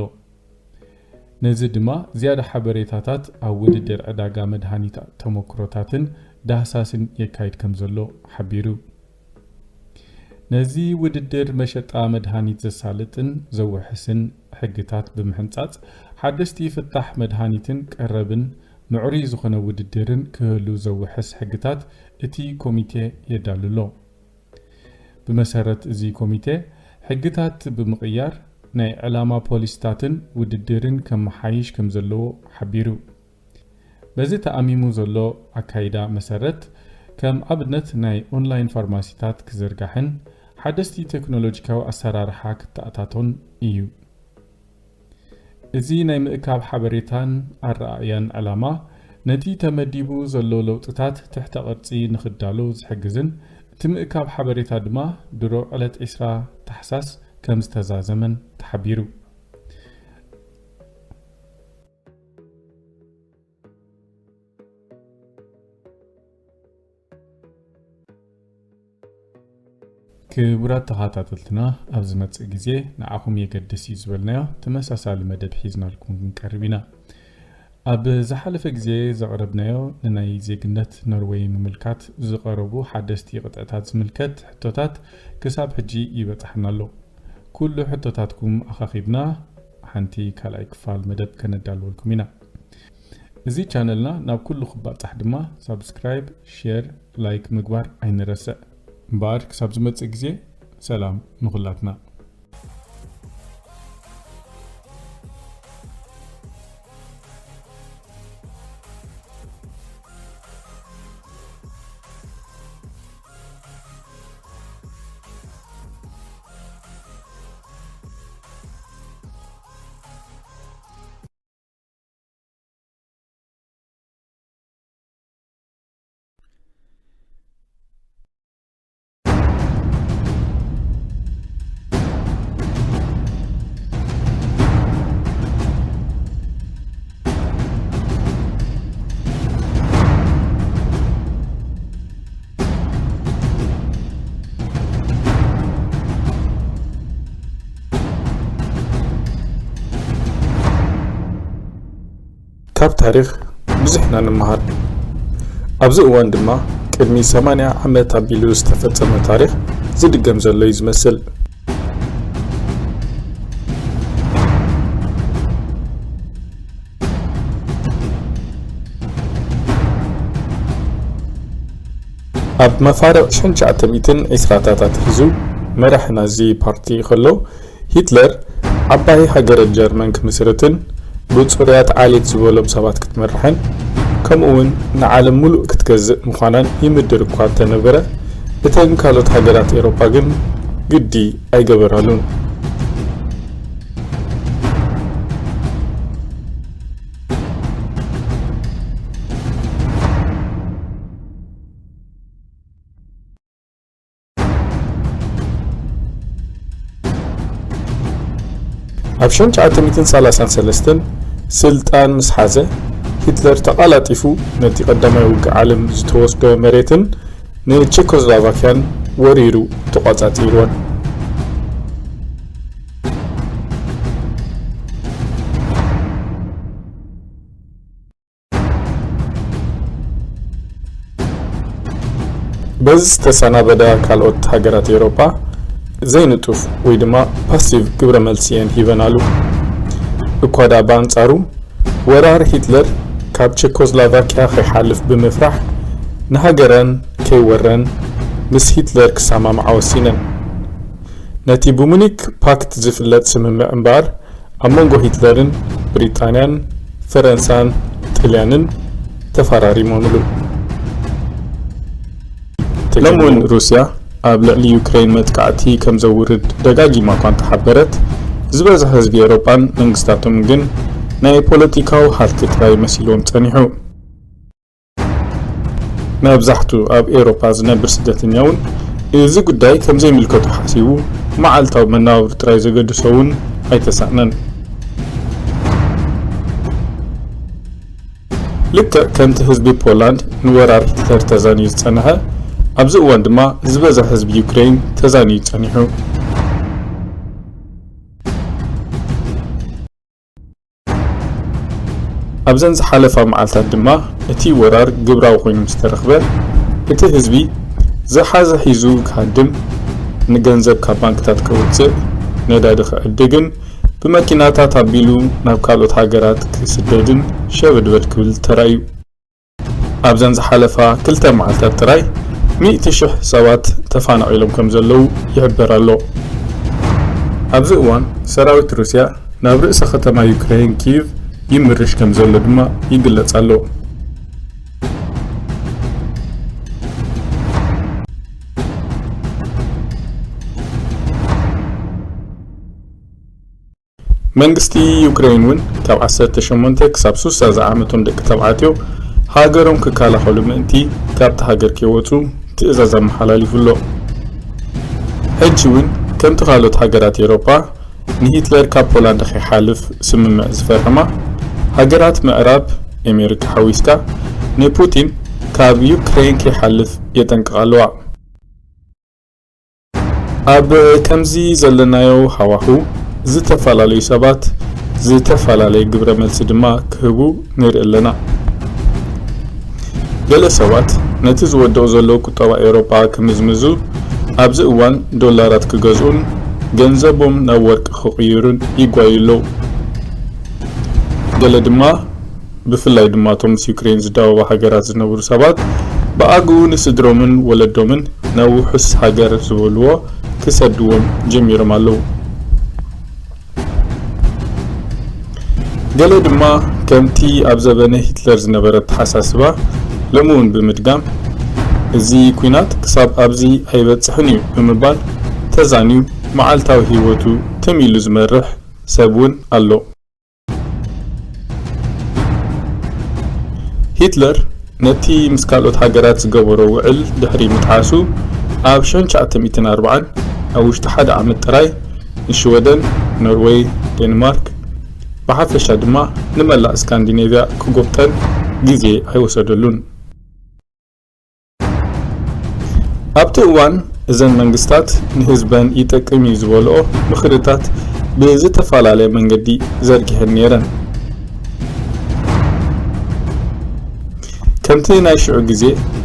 ነዚ ድማ ዝያዳ ሓበሬታታት ኣብ ውድድር ዕዳጋ መድሃኒት ተሞክሮታትን ዳህሳስን የካይድ ከም ዘሎ ሓቢሩ። ነዚ ውድድር መሸጣ መድሃኒት ዘሳልጥን ዘውሕስን ሕግታት ብምሕንጻጽ ሓደስቲ ፍታሕ መድሃኒትን ቀረብን ምዕሩይ ዝኾነ ውድድርን ክህሉ ዘውሕስ ሕግታት እቲ ኮሚቴ የዳሉ ኣሎ። ብመሰረት እዚ ኮሚቴ ሕግታት ብምቕያር ናይ ዕላማ ፖሊስታትን ውድድርን ከመሓይሽ ከም ዘለዎ ሓቢሩ። በዚ ተኣሚሙ ዘሎ ኣካይዳ መሰረት ከም ኣብነት ናይ ኦንላይን ፋርማሲታት ክዝርጋሕን ሓደስቲ ቴክኖሎጂካዊ ኣሰራርሓ ክተኣታቶን እዩ። እዚ ናይ ምእካብ ሓበሬታን ኣረኣእያን ዕላማ ነቲ ተመዲቡ ዘሎ ለውጥታት ትሕተ ቅርጺ ንኽዳሎ ዝሕግዝን እቲ ምእካብ ሓበሬታ ድማ ድሮ ዕለት ዕስራ ታሕሳስ ከም ዝተዛዘመን ተሓቢሩ። ክቡራት ተኸታተልትና፣ ኣብ ዝመጽእ ግዜ ንዓኹም የገድስ እዩ ዝበልናዮ ተመሳሳሊ መደብ ሒዝናልኩም ክንቀርብ ኢና። ኣብ ዝሓለፈ ግዜ ዘቕረብናዮ ንናይ ዜግነት ኖርወይ ምምልካት ዝቐረቡ ሓደስቲ ቅጥዕታት ዝምልከት ሕቶታት ክሳብ ሕጂ ይበጽሓና ኣሎ። ኩሉ ሕቶታትኩም ኣኻኺብና ሓንቲ ካልኣይ ክፋል መደብ ከነዳልወልኩም ኢና። እዚ ቻነልና ናብ ኩሉ ክባጻሕ ድማ ሳብስክራይብ፣ ሼር፣ ላይክ ምግባር ኣይንረስዕ። እምበኣር ክሳብ ዝመጽእ ግዜ ሰላም ንኹላትና። ካብ ታሪኽ ብዙሕ ኢና ንምሃር። ኣብዚ እዋን ድማ ቅድሚ ሰማንያ ዓመት ኣቢሉ ዝተፈጸመ ታሪኽ ዝድገም ዘሎ እዩ ዝመስል። ኣብ መፋርቕ ሽሕን ትሽዓተ ሚእትን ዕስራታት ኣትሒዙ መራሒ ናዚ ፓርቲ ከሎ፣ ሂትለር ዓባይ ሃገረ ጀርመን ክምስርትን ብጽሩያት ዓሌት ዝበሎም ሰባት ክትመርሕን፣ ከምኡውን ንዓለም ምሉእ ክትገዝእ ምዃናን ይምድር እኳ እንተነበረ፣ እተን ካልኦት ሃገራት ኤውሮጳ ግን ግዲ ኣይገበራሉን። ኣብ ሽሕን ትሽዓተ ሚእትን ሰላሳን ሰለስተን ስልጣን ምስ ሓዘ፣ ሂትለር ተቓላጢፉ ነቲ ቀዳማይ ውግእ ዓለም ዝተወስዶ መሬትን ንቸኮስሎቫክያን ወሪሩ ተቖጻጺርወን። በዚ ዝተሰናበዳ ካልኦት ሃገራት ኤውሮጳ ዘይንጡፍ ወይ ድማ ፓሲቭ ግብረ መልሲ እየን ሂበናሉ። እኳ ደኣ ብኣንጻሩ፣ ወራር ሂትለር ካብ ቸኮስሎቫክያ ከይሓልፍ ብምፍራሕ፣ ንሃገረን ከይወረን ምስ ሂትለር ክሰማምዓ ወሲነን። ነቲ ብሙኒክ ፓክት ዝፍለጥ ስምምዕ እምበኣር፣ ኣብ መንጎ ሂትለርን ብሪጣንያን ፈረንሳን ጥልያንን ተፈራሪሞምሉ። ሎሚ እውን ሩስያ ኣብ ልዕሊ ዩክሬን መጥቃዕቲ ከም ዘውርድ ደጋጊማ እኳ እንተሓበረት፣ ዝበዝሐ ህዝቢ ኤውሮጳን መንግስታቶምን ግን ናይ ፖለቲካዊ ሃልኪ ጥራይ መሲልዎም ጸኒሑ። መብዛሕቱ ኣብ ኤውሮጳ ዝነብር ስደተኛ እውን እዚ ጉዳይ ከም ዘይምልከቶ ሓሲቡ መዓልታዊ መነባብሮ ጥራይ ዘገድሶ እውን ኣይተሳእነን። ልክዕ ከምቲ ህዝቢ ፖላንድ ንወራር ሂትለር ተዛንዩ ዝጸንሐ፣ ኣብዚ እዋን ድማ ዝበዝሐ ህዝቢ ዩክሬን ተዛንዩ ጸኒሑ። ኣብዘን ዝሓለፋ መዓልታት ድማ እቲ ወራር ግብራዊ ኮይኑ ምስ ተረኽበ፣ እቲ ህዝቢ ዝሓዘ ሒዙ ክሃድም፣ ንገንዘብ ካብ ባንክታት ከውጽእ፣ ነዳዲ ክዕድግን ብመኪናታት ኣቢሉ ናብ ካልኦት ሃገራት ክስደድን ሸበድበድ ክብል ተራእዩ። ኣብዘን ዝሓለፋ ክልተ መዓልታት ጥራይ ሚእቲ ሽሕ ሰባት ተፋናቒሎም ከም ዘለዉ ይሕበር ኣሎ። ኣብዚ እዋን ሰራዊት ሩስያ ናብ ርእሰ ከተማ ዩክሬን ኪቭ ይምርሽ ከም ዘሎ ድማ ይግለጽ ኣሎ። መንግስቲ ዩክሬን እውን ካብ ዓሰርተ ሸሞንተ ክሳብ ሱሳ ዝዓመቶም ደቂ ተባዕትዮ ሃገሮም ክከላኸሉ ምእንቲ ካብቲ ሃገር ከይወጹ ትእዛዝ ኣመሓላሊፉ ኣሎ። ሕጂ እውን ከምቲ ካልኦት ሃገራት ኤውሮጳ ንሂትለር ካብ ፖላንድ ከይሓልፍ ስምምዕ ዝፈረማ ሃገራት ምዕራብ፣ ኣሜሪካ ሓዊስካ፣ ንፑቲን ካብ ዩክሬን ከይሓልፍ የጠንቅቓ ኣለዋ። ኣብ ከምዚ ዘለናዮ ሃዋህው፣ ዝተፈላለዩ ሰባት ዝተፈላለየ ግብረ መልሲ ድማ ክህቡ ንርኢ ኣለና። ገለ ሰባት ነቲ ዝወድቕ ዘሎ ቁጠባ ኤውሮጳ ክምዝምዙ፣ ኣብዚ እዋን ዶላራት ክገዝኡን ገንዘቦም ናብ ወርቂ ክቕይሩን ይጓዩ ኣለዉ። ገለ ድማ ብፍላይ ድማ እቶም ምስ ዩክሬን ዝዳወባ ሃገራት ዝነብሩ ሰባት ብኣግኡ ንስድሮምን ወለዶምን ናብ ውሑስ ሃገር ዝበልዎ ክሰድዎም ጀሚሮም ኣለዉ። ገለ ድማ ከምቲ ኣብ ዘበነ ሂትለር ዝነበረ ኣተሓሳስባ ሎሚ እውን ብምድጋም፣ እዚ ኲናት ክሳብ ኣብዚ ኣይበጽሕን እዩ ብምባል ተዛንዩ መዓልታዊ ህይወቱ ትም ኢሉ ዝመርሕ ሰብ እውን ኣሎ። ሂትለር ነቲ ምስ ካልኦት ሃገራት ዝገበሮ ውዕል ድሕሪ ምጥሓሱ፣ ኣብ ሽሕን ትሽዓተ ሚእትን ኣርባዓን ኣብ ውሽጢ ሓደ ዓመት ጥራይ ንሽወደን፣ ኖርወይ፣ ዴንማርክ፣ ብሓፈሻ ድማ ንመላእ ስካንዲኔቭያ ክጎብጠን ግዜ ኣይወሰደሉን። ኣብቲ እዋን እዘን መንግስታት ንህዝበን ይጠቅም እዩ ዝበልኦ ምኽርታት ብዝተፈላለየ መንገዲ ዘርጊሐን ነይረን። ከምቲ ናይ ሽዑ ግዜ፣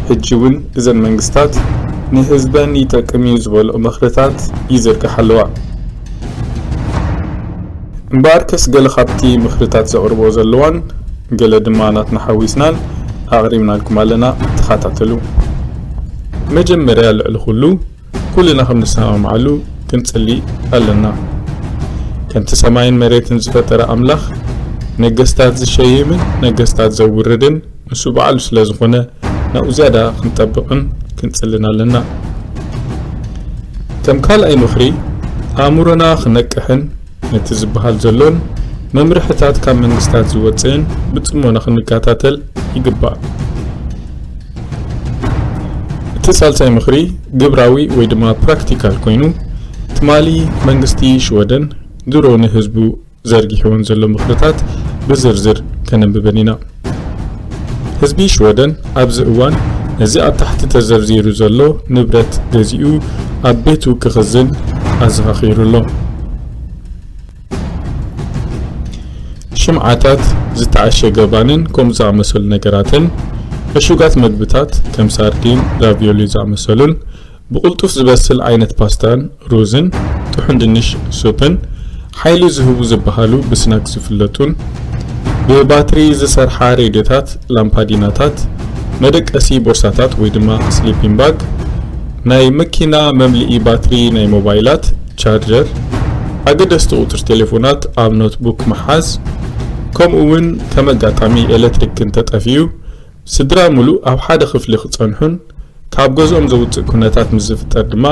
ሕጂ እውን እዘን መንግስታት ንህዝበን ይጠቅም እዩ ዝበልኦ ምኽርታት ይዝርግሓ ኣለዋ። እምበኣርከስ ገለ ካብቲ ምኽርታት ዘቕርቦ ዘለዋን ገለ ድማ ናትና ሓዊስናን ኣቕሪብናልኩም ኣለና፣ ተኸታተሉ። መጀመርያ ልዕሊ ኩሉ ኩልና ከም ንሰማምዓሉ ክንጽሊ ኣለና። ከምቲ ሰማይን መሬትን ዝፈጠረ ኣምላኽ፣ ነገስታት ዝሸይምን ነገስታት ዘውርድን ንሱ ባዕሉ ስለ ዝኾነ፣ ናብኡ ዝያዳ ክንጠብቕን ክንጽልን ኣለና። ከም ካልኣይ ምኽሪ፣ ኣእምሮና ክነቅሕን ነቲ ዝበሃል ዘሎን መምርሕታት ካብ መንግስታት ዝወጽእን ብጽሞና ክንከታተል ይግባእ። እቲ ሳልሳይ ምኽሪ ግብራዊ ወይ ድማ ፕራክቲካል ኮይኑ፣ ትማሊ መንግስቲ ሽወደን ድሮ ንህዝቡ ዘርጊሕወን ዘሎ ምኽርታት ብዝርዝር ከነንብበን ኢና። ህዝቢ ሽወደን ኣብዚ እዋን ነዚ ኣብ ታሕቲ ተዘርዚሩ ዘሎ ንብረት ገዚኡ ኣብ ቤቱ ክኽዝን ኣዘኻኺሩ ኣሎ። ሽምዓታት፣ ዝተዓሸገ ባንን ከምኡ ዝኣመሰሉ ነገራትን፣ ዕሹጋት መግብታት ከም ሳርዲን፣ ራቪዮሊ ዝኣመሰሉን፣ ብቕልጡፍ ዝበስል ዓይነት ፓስታን ሩዝን፣ ጥሑን ድንሽ ሱፕን፣ ሓይሊ ዝህቡ ዝበሃሉ ብስናክ ዝፍለጡን፣ ብባትሪ ዝሰርሓ ሬድዮታት፣ ላምፓዲናታት፣ መደቀሲ ቦርሳታት ወይ ድማ ስሊፒንግ ባግ፣ ናይ መኪና መምልኢ ባትሪ ናይ ሞባይላት፣ ቻርጀር፣ ኣገደስቲ ቁጽሪ ቴሌፎናት ኣብ ኖትቡክ ምሓዝ፣ ከምኡ እውን ከም ኣጋጣሚ ኤሌክትሪክ እንተጠፊኡ፣ ስድራ ምሉእ ኣብ ሓደ ክፍሊ ክጸንሑን ካብ ገዝኦም ዘውጽእ ኩነታት ምስ ዝፍጠር ድማ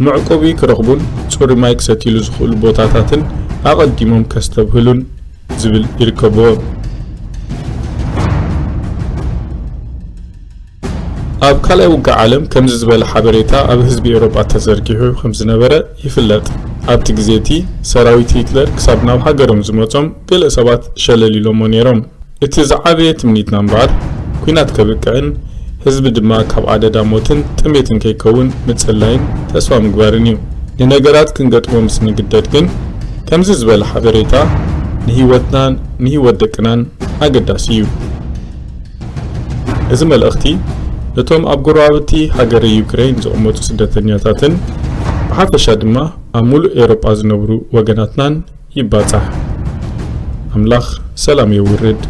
መዕቆቢ ክረኽቡን ጽሩይ ማይ ክሰትይሉ ዝኽእሉ ቦታታትን ኣቐዲሞም ከስተብህሉን ዝብል ይርከብዎም። ኣብ ካልኣይ ውግእ ዓለም ከምዚ ዝበለ ሓበሬታ ኣብ ህዝቢ ኤውሮጳ ተዘርጊሑ ከም ዝነበረ ይፍለጥ። ኣብቲ ግዜ እቲ ሰራዊት ሂትለር ክሳብ ናብ ሃገሮም ዝመጾም ገለ ሰባት ሸለል ኢሎሞ ነይሮም። እቲ ዝዓበየ ትምኒትና እምበኣር፣ ኲናት ከብቅዕን ህዝቢ ድማ ካብ ኣደዳ ሞትን ጥሜትን ከይከውን ምጽላይን ተስፋ ምግባርን እዩ። ንነገራት ክንገጥሞ ምስ ንግደድ ግን፣ ከምዚ ዝበለ ሓበሬታ ንህይወትናን ንህይወት ደቅናን ኣገዳሲ እዩ። እዚ መልእኽቲ ነቶም ኣብ ጎረባብቲ ሃገረ ዩክሬን ዝቕመጡ ስደተኛታትን ብሓፈሻ ድማ ኣብ ሙሉእ ኤውሮጳ ዝነብሩ ወገናትናን ይባጻሕ። ኣምላኽ ሰላም የውርድ።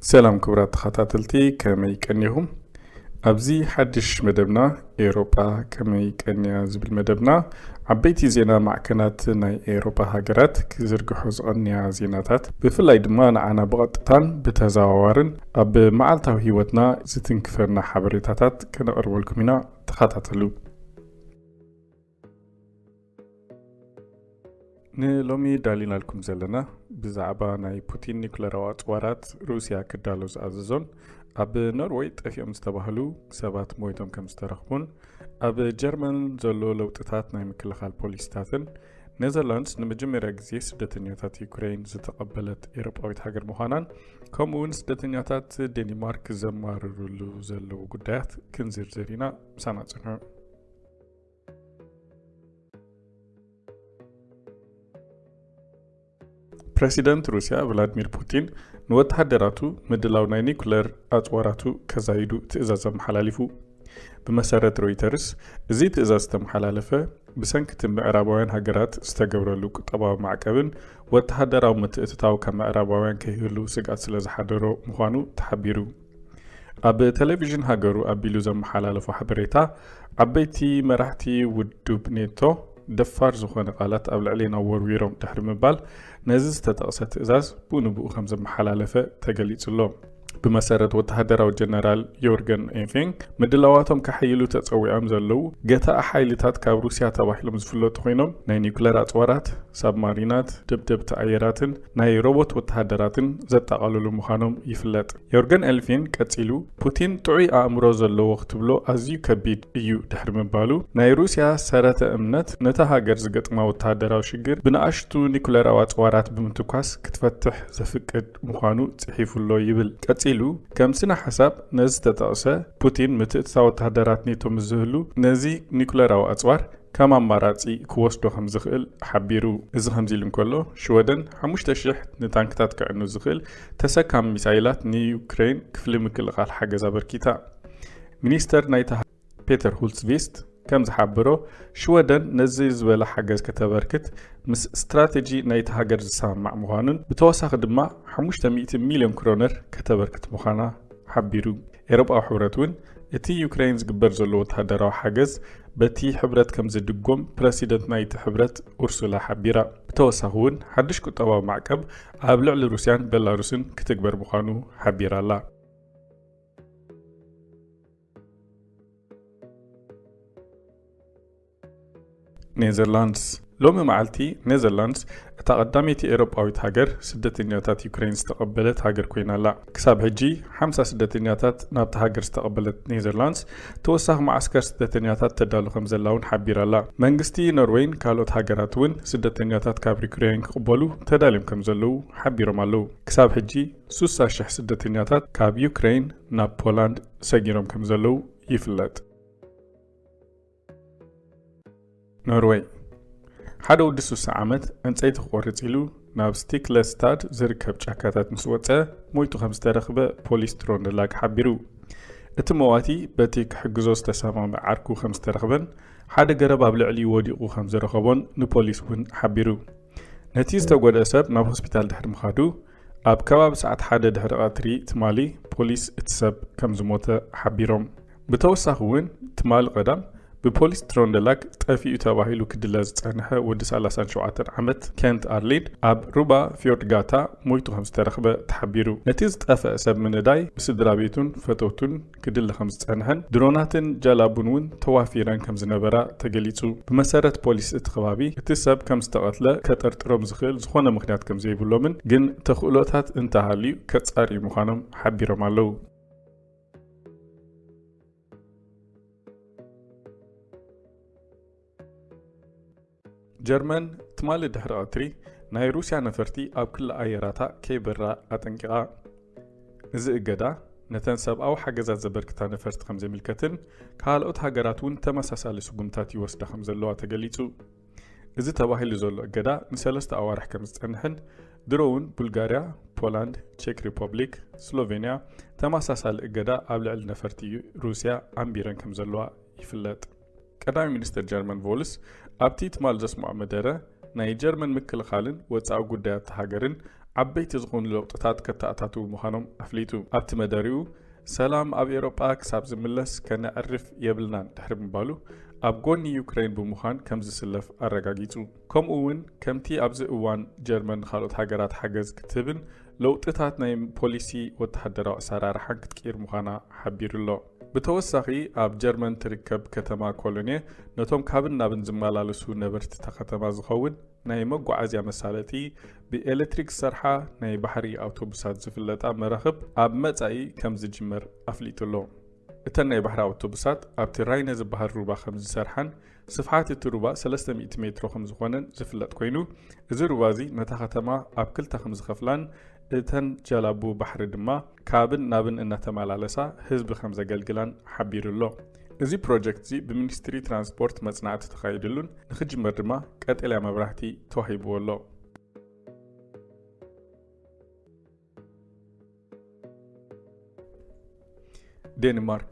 ሰላም ክቡራት ተኸታተልቲ፣ ከመይ ቀኒኹም? ኣብዚ ሓድሽ መደብና፣ ኤውሮጳ ከመይ ቀንያ ዝብል መደብና፣ ዓበይቲ ዜና ማዕከናት ናይ ኤውሮጳ ሃገራት ክዝርግሑ ዝቐንያ ዜናታት፣ ብፍላይ ድማ ንዓና ብቐጥታን ብተዘዋዋርን ኣብ መዓልታዊ ህይወትና ዝትንክፈና ሓበሬታታት ከነቕርበልኩም ኢና። ተኸታተሉ። ንሎሚ ዳሊናልኩም ዘለና ብዛዕባ ናይ ፑቲን ኒኩለራዊ ኣጽዋራት ሩስያ ክዳሎ ዝኣዘዞን፣ ኣብ ኖርወይ ጠፊኦም ዝተባህሉ ሰባት ሞይቶም ከም ዝተረኽቡን፣ ኣብ ጀርመን ዘሎ ለውጥታት ናይ ምክልኻል ፖሊሲታትን፣ ኔዘርላንድስ ንመጀመርያ ግዜ ስደተኛታት ዩክሬን ዝተቐበለት ኤውሮጳዊት ሃገር ምዃናን፣ ከምኡ እውን ስደተኛታት ዴንማርክ ዘማርርሉ ዘለዉ ጉዳያት ክንዝርዝር ኢና። ምሳና ጽንሑ። ፕረሲደንት ሩስያ ቭላድሚር ፑቲን ንወተሃደራቱ ምድላው ናይ ኒኩለር ኣጽዋራቱ ከዛይዱ ትእዛዝ ኣመሓላሊፉ። ብመሰረት ሮይተርስ፣ እዚ ትእዛዝ ዝተመሓላለፈ ብሰንኪ እቲ ምዕራባውያን ሃገራት ዝተገብረሉ ቁጠባዊ ማዕቀብን ወተሃደራዊ ምትእትታው ካብ ምዕራባውያን ከይህሉ ስግኣት ስለ ዝሓደሮ ምዃኑ ተሓቢሩ። ኣብ ቴሌቪዥን ሃገሩ ኣቢሉ ዘመሓላለፎ ሓበሬታ፣ ዓበይቲ መራሕቲ ውድብ ኔቶ ደፋር ዝኾነ ቃላት ኣብ ልዕሌና ወርዊሮም ድሕሪ ምባል፣ ነዚ ዝተጠቕሰ ትእዛዝ ብኡንብኡ ከም ዘመሓላለፈ ተገሊጹ ኣሎ። ብመሰረት ወተሃደራዊ ጀነራል ዮርገን ኤንፌንግ፣ ምድላዋቶም ከሐይሉ ተጸዊዖም ዘለዉ ገታኢ ሓይልታት ካብ ሩስያ ተባሂሎም ዝፍለጡ ኮይኖም፣ ናይ ኒኩለር ኣጽዋራት፣ ሳብማሪናት፣ ደብደብቲ ኣየራትን ናይ ሮቦት ወተሃደራትን ዘጠቓልሉ ምዃኖም ይፍለጥ። ዮርገን ኤልፊን ቀጺሉ፣ ፑቲን ጥዑይ ኣእምሮ ዘለዎ ክትብሎ ኣዝዩ ከቢድ እዩ ድሕሪ ምባሉ፣ ናይ ሩስያ ሰረተ እምነት ነታ ሃገር ዝገጥማ ወተሃደራዊ ሽግር ብንኣሽቱ ኒኩለራዊ ኣጽዋራት ብምትኳስ ክትፈትሕ ዘፍቅድ ምዃኑ ጽሒፉ ኣሎ ይብል። ቀጺሉ፣ ከም ስነ ሓሳብ ነዚ ዝተጠቕሰ፣ ፑቲን ምትእትታው ወተሃደራት ኔቶ ምስ ዝህሉ፣ ነዚ ኒኩለራዊ ኣጽዋር ከም ኣማራጺ ክወስዶ ከም ዝኽእል ሓቢሩ። እዚ ከምዚ ኢሉ እንከሎ፣ ሽወደን ሓሙሽተ ሽሕ ንታንክታት ክዕኑ ዝኽእል ተሰካሚ ሚሳይላት ንዩክሬን ክፍሊ ምክልኻል ሓገዝ ኣበርኪታ። ሚኒስተር ናይታ ፔተር ሁልትስቪስት ከም ዝሓበሮ፣ ሽወደን ነዚ ዝበለ ሓገዝ ከተበርክት ምስ ስትራተጂ ናይቲ ሃገር ዝሰማማዕ ምዃኑን ብተወሳኺ ድማ ሓሙሽተ ሚእቲ ሚልዮን ክሮነር ከተበርክት ምዃና ሓቢሩ። ኤውሮጳዊ ሕብረት እውን እቲ ዩክሬን ዝግበር ዘሎ ወተሃደራዊ ሓገዝ በቲ ሕብረት ከም ዝድጎም ፕረሲደንት ናይቲ ሕብረት ኡርሱላ ሓቢራ። ብተወሳኺ እውን ሓድሽ ቁጠባዊ ማዕቀብ ኣብ ልዕሊ ሩስያን ቤላሩስን ክትግበር ምዃኑ ሓቢራ ኣላ። ኔዘርላንድስ። ሎሚ መዓልቲ ኔዘርላንድስ እታ ቀዳመይቲ ኤውሮጳዊት ሃገር ስደተኛታት ዩክሬን ዝተቐበለት ሃገር ኮይና ኣላ። ክሳብ ሕጂ ሓምሳ ስደተኛታት ናብታ ሃገር ዝተቐበለት ኔዘርላንድስ፣ ተወሳኺ መዓስከር ስደተኛታት ተዳሉ ከም ዘላ እውን ሓቢራ ኣላ። መንግስቲ ኖርዌይን ካልኦት ሃገራት እውን ስደተኛታት ካብ ዩክሬን ክቕበሉ ተዳልዮም ከም ዘለዉ ሓቢሮም ኣለዉ። ክሳብ ሕጂ ሱሳ ሽሕ ስደተኛታት ካብ ዩክሬን ናብ ፖላንድ ሰጊሮም ከም ዘለዉ ይፍለጥ። ኖርወይ። ሓደ ወዲ ሱሳ ዓመት ዕንጸይቲ ክቆርጽ ኢሉ ናብ ስቲክለስታድ ዝርከብ ጫካታት ምስ ወጸ፣ ሞይቱ ከም ዝተረኽበ ፖሊስ ትሮንደላግ ሓቢሩ። እቲ መዋቲ በቲ ክሕግዞ ዝተሰማምዐ ዓርኩ ከም ዝተረኽበን ሓደ ገረብ ኣብ ልዕሊኡ ወዲቑ ከም ዝረኸቦን ንፖሊስ እውን ሓቢሩ። ነቲ ዝተጎድአ ሰብ ናብ ሆስፒታል ድሕሪ ምኻዱ፣ ኣብ ከባቢ ሰዓት ሓደ ድሕሪ ቀትሪ ትማሊ ፖሊስ እቲ ሰብ ከም ዝሞተ ሓቢሮም። ብተወሳኺ እውን ትማሊ ቀዳም ብፖሊስ ትሮንደላግ ጠፊኡ ተባሂሉ ክድለ ዝጸንሐ ወዲ ሰላሳን ሸውዓተን ዓመት ኬንት ኣርሊድ ኣብ ሩባ ፊዮርድጋታ ሞይቱ ከም ዝተረኽበ ተሓቢሩ። ነቲ ዝጠፍአ ሰብ ምንዳይ ብስድራ ቤቱን ፈተውቱን ክድለ ከም ዝጸንሐን ድሮናትን ጃላቡን እውን ተዋፊረን ከም ዝነበራ ተገሊጹ። ብመሰረት ፖሊስ እቲ ከባቢ፣ እቲ ሰብ ከም ዝተቐትለ ከጠርጥሮም ዝኽእል ዝኾነ ምኽንያት ከም ዘይብሎምን ግን ተኽእሎታት እንተሃልዩ ከጻርዩ ምዃኖም ሓቢሮም ኣለዉ። ጀርመን ትማሊ ድሕሪ ቀትሪ ናይ ሩስያ ነፈርቲ ኣብ ክሊ ኣየራታ ከይበራ ኣጠንቂቓ። እዚ እገዳ ነተን ሰብኣዊ ሓገዛት ዘበርክታ ነፈርቲ ከም ዘይምልከትን ካልኦት ሃገራት እውን ተመሳሳሊ ስጉምታት ይወስዳ ከም ዘለዋ ተገሊጹ። እዚ ተባሂሉ ዘሎ እገዳ ንሰለስተ ኣዋርሕ ከም ዝጸንሕን ድሮ እውን ቡልጋርያ፣ ፖላንድ፣ ቼክ ሪፐብሊክ፣ ስሎቬንያ ተመሳሳሊ እገዳ ኣብ ልዕሊ ነፈርቲ ሩስያ ኣንቢረን ከም ዘለዋ ይፍለጥ። ቀዳማይ ሚኒስተር ጀርመን ቮልስ ኣብቲ ትማል ዘስምዖ መደረ፣ ናይ ጀርመን ምክልኻልን ወጻኢ ጉዳያት ሃገርን ዓበይቲ ዝኾኑ ለውጥታት ከተኣታትዉ ምዃኖም ኣፍሊጡ። ኣብቲ መደሪኡ፣ ሰላም ኣብ ኤውሮጳ ክሳብ ዝምለስ ከነዕርፍ የብልናን ድሕሪ ምባሉ፣ ኣብ ጎኒ ዩክሬን ብምዃን ከም ዝስለፍ ኣረጋጊጹ። ከምኡ እውን ከምቲ ኣብዚ እዋን ጀርመን ንኻልኦት ሃገራት ሓገዝ ክትህብን ለውጥታት ናይ ፖሊሲ ወተሃደራዊ ኣሰራርሓን ክትቅይር ምዃና ሓቢሩ ኣሎ። ብተወሳኺ ኣብ ጀርመን ትርከብ ከተማ ኮሎኔ ነቶም ካብን ናብን ዝመላለሱ ነበርቲ እታ ከተማ ዝኸውን ናይ መጓዓዝያ መሳለጢ ብኤሌክትሪክ ዝሰርሓ ናይ ባሕሪ ኣውቶቡሳት ዝፍለጣ መራኽብ ኣብ መጻኢ ከም ዝጅመር ኣፍሊጡ ኣሎ። እተን ናይ ባሕሪ ኣውቶቡሳት ኣብቲ ራይነ ዝበሃል ሩባ ከም ዝሰርሓን ስፍሓት እቲ ሩባ ሰለስተ ሚእቲ ሜትሮ ከም ዝኾነን ዝፍለጥ ኮይኑ፣ እዚ ሩባ እዚ ነታ ከተማ ኣብ ክልተ ከም ዝኸፍላን እተን ጃላቡ ባሕሪ ድማ ካብን ናብን እናተመላለሳ ህዝቢ ከም ዘገልግላን ሓቢሩ ኣሎ። እዚ ፕሮጀክት እዚ ብሚኒስትሪ ትራንስፖርት መጽናዕቲ ተኻይድሉን ንኽጅመር ድማ ቀጠልያ መብራህቲ ተዋሂብዎ ኣሎ። ዴንማርክ።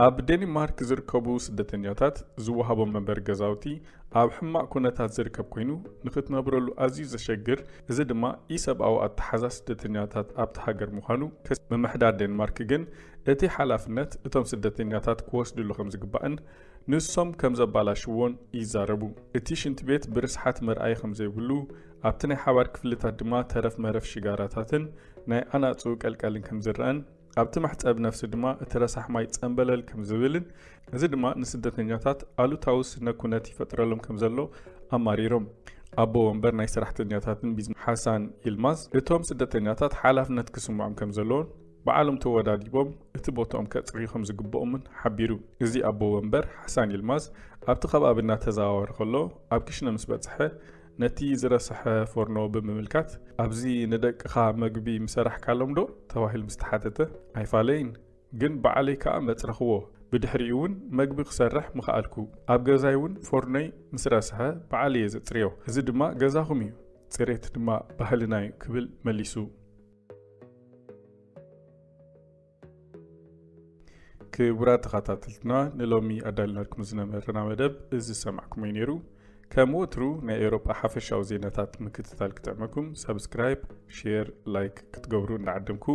ኣብ ዴንማርክ ዝርከቡ ስደተኛታት ዝወሃቦም መንበሪ ገዛውቲ ኣብ ሕማቕ ኩነታት ዝርከብ ኮይኑ፣ ንኽትነብረሉ ኣዝዩ ዘሸግር፣ እዚ ድማ ኢሰብኣዊ ኣተሓዛ ስደተኛታት ኣብቲ ሃገር ምዃኑ ከስ-፣ ምምሕዳር ዴንማርክ ግን እቲ ሓላፍነት እቶም ስደተኛታት ክወስድሉ ከም ዝግባእን ንሶም ከም ዘባላሽዎን ይዛረቡ። እቲ ሽንቲ ቤት ብርስሓት መርኣዪ ከም ዘይብሉ፣ ኣብቲ ናይ ሓባር ክፍልታት ድማ ተረፍ መረፍ ሽጋራታትን ናይ ኣናጹ ቀልቀልን ከም ዝረኣን፣ ኣብቲ መሕጸቢ ነፍሲ ድማ እቲ ረሳሕ ማይ ጸምበለል ከም ዝብልን፣ እዚ ድማ ንስደተኛታት ኣሉታዊ ስነ ኩነት ይፈጥረሎም ከም ዘሎ ኣማሪሮም። ኣቦ ወንበር ናይ ሰራሕተኛታትን ቢዝነስ ሓሳን ይልማዝ፣ እቶም ስደተኛታት ሓላፍነት ክስምዖም ከም ዘለዎን፣ ባዕሎም ተወዳዲቦም እቲ ቦታኦም ከጽርዩ ከም ዝግብኦምን ሓቢሩ። እዚ ኣቦ ወንበር ሓሳን ይልማዝ ኣብቲ ከባቢ እናተዘዋወረ ከሎ፣ ኣብ ክሽነ ምስ በጽሐ፣ ነቲ ዝረስሐ ፎርኖ ብምምልካት፣ "ኣብዚ ንደቅኻ መግቢ ምሰራሕካሎም ዶ?" ተባሂሉ ምስ ተሓተተ፣ "ኣይፋለይን፣ ግን ባዕለይ ከኣ መጽረኽዎ፣ ብድሕሪኡ እውን መግቢ ክሰርሕ ምኽኣልኩ። ኣብ ገዛይ እውን ፎርኖይ ምስ ረስሐ ባዕለየ ዘጽርዮ። እዚ ድማ ገዛኹም እዩ፣ ጽሬት ድማ ባህልና እዩ ክብል መሊሱ። ክቡራት ተኸታተልትና፣ ንሎሚ ኣዳልናልኩም ዝነበረና መደብ እዚ ዝሰማዕኩሞ እዩ ነይሩ። ከም ወትሩ ናይ ኤውሮጳ ሓፈሻዊ ዜናታት ምክትታል ክጥዕመኩም ሳብስክራይብ፣ ሼር፣ ላይክ ክትገብሩ እናዓደምኩ፣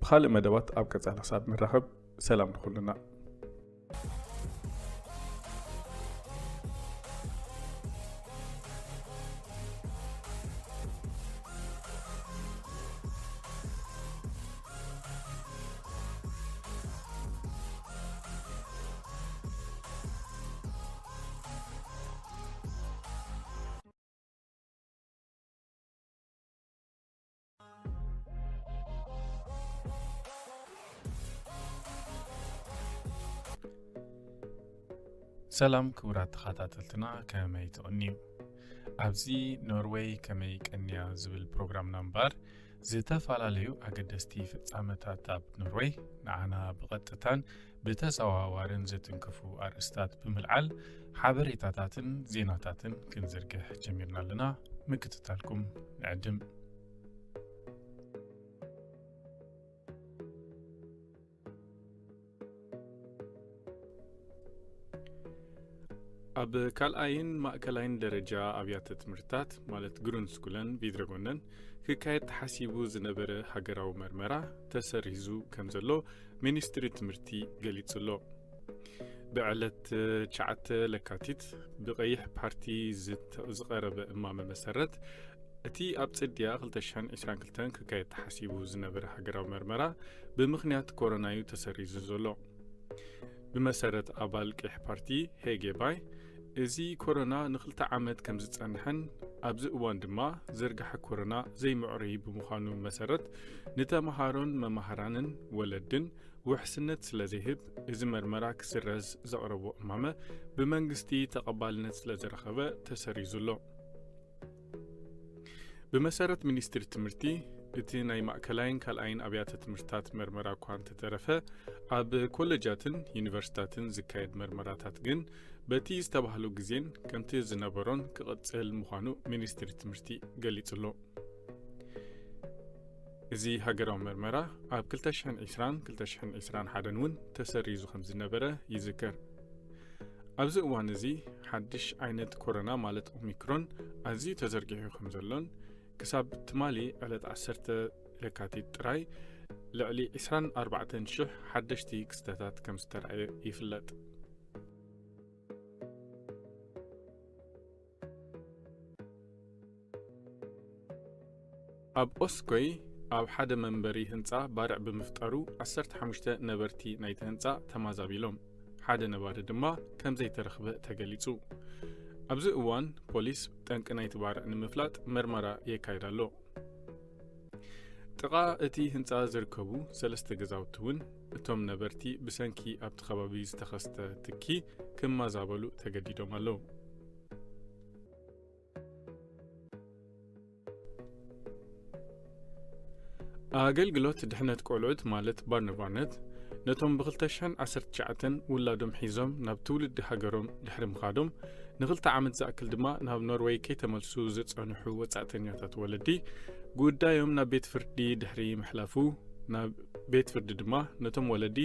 ብኻልእ መደባት ኣብ ቀጻሊ ክሳብ ንራኸብ ሰላም ንኹልና። ሰላም ክቡራት ተኸታተልትና፣ ከመይ ትቕንዩ? ኣብዚ ኖርወይ ከመይ ቀንያ ዝብል ፕሮግራምና እምበኣር፣ ዝተፈላለዩ ኣገደስቲ ፍጻመታት ኣብ ኖርወይ ንዓና ብቐጥታን ብተዘዋዋርን ዘትንክፉ ኣርእስታት ብምልዓል ሓበሬታታትን ዜናታትን ክንዝርግሕ ጀሚርና ኣለና። ምክትታልኩም ንዕድም። ኣብ ካልኣይን ማእከላይን ደረጃ ኣብያተ ትምህርትታት፣ ማለት ግሩንድስኩለን ቪድረጎነን፣ ክካየድ ተሓሲቡ ዝነበረ ሃገራዊ መርመራ ተሰሪዙ ከም ዘሎ ሚኒስትሪ ትምህርቲ ገሊጹ ኣሎ። ብዕለት ትሽዓተ ለካቲት ብቐይሕ ፓርቲ ዝተ-፣ ዝቐረበ እማመ መሰረት፣ እቲ ኣብ ጽድያ ክልተ ሽሕን ዕስራን ክልተን ክካየድ ተሓሲቡ ዝነበረ ሃገራዊ መርመራ ብምኽንያት ኮሮና እዩ ተሰሪዙ ዘሎ። ብመሰረት ኣባል ቀይሕ ፓርቲ ሄጌ ባይ፣ እዚ ኮሮና ንኽልተ ዓመት ከም ዝጸንሐን ኣብዚ እዋን ድማ ዝርግሐ ኮሮና ዘይምዕሩይ ብምዃኑ መሰረት፣ ንተመሃሮን መማህራንን ወለድን ውሕስነት ስለ ዘይህብ፣ እዚ መርመራ ክስረዝ ዘቕረቦ እማመ ብመንግስቲ ተቐባልነት ስለ ዝረኸበ ተሰሪዙ ኣሎ። ብመሰረት ሚኒስትሪ ትምህርቲ፣ እቲ ናይ ማእከላይን ካልኣይን ኣብያተ ትምህርትታት መርመራ እኳ እንተተረፈ፣ ኣብ ኮለጃትን ዩኒቨርሲታትን ዝካየድ መርመራታት ግን በቲ ዝተባህሎ ግዜን ከምቲ ዝነበሮን ክቕጽል ምዃኑ ሚኒስትሪ ትምህርቲ ገሊጹ ኣሎ። እዚ ሃገራዊ መርመራ ኣብ ክልተ ሽሕን ዕስራን ክልተ ሽሕን ዕስራን ሓደን እውን ተሰሪዙ ከም ዝነበረ ይዝከር። ኣብዚ እዋን እዚ ሓድሽ ዓይነት ኮሮና ማለት ኦሚክሮን ኣዝዩ ተዘርጊሑ ከም ዘሎን ክሳብ ትማሊ ዕለት ዓሰርተ ለካቲት ጥራይ ልዕሊ ዕስራን ኣርባዕተን ሽሕ ሓደሽቲ ክስተታት ከም ዝተራእየ ይፍለጥ። ኣብ ኦስኮይ ኣብ ሓደ መንበሪ ህንጻ ባርዕ ብምፍጣሩ ዓሰርተ ሓሙሽተ ነበርቲ ናይቲ ህንጻ ተማዛቢሎም፣ ሓደ ነባሪ ድማ ከም ዘይተረኽበ ተገሊጹ። ኣብዚ እዋን ፖሊስ ጠንቂ ናይቲ ባርዕ ንምፍላጥ መርመራ የካይድ ኣሎ። ጥቓ እቲ ህንጻ ዝርከቡ ሰለስተ ገዛውቲ እውን እቶም ነበርቲ ብሰንኪ ኣብቲ ከባቢ ዝተኸስተ ትኪ ክመዛበሉ ተገዲዶም ኣለዉ። ኣገልግሎት ድሕነት ቆልዑት ማለት ባርነባርነት ነቶም ብ ክልተ ሽሕን ዓሰርተ ትሽዓተን ውላዶም ሒዞም ናብ ትውልዲ ሃገሮም ድሕሪ ምኻዶም ንኽልተ ዓመት ዝኣክል ድማ ናብ ኖርወይ ከይተመልሱ ዝጸንሑ ወጻእተኛታት ወለዲ ጉዳዮም ናብ ቤት ፍርዲ ድሕሪ ምሕላፉ፣ ናብ ቤት ፍርዲ ድማ ነቶም ወለዲ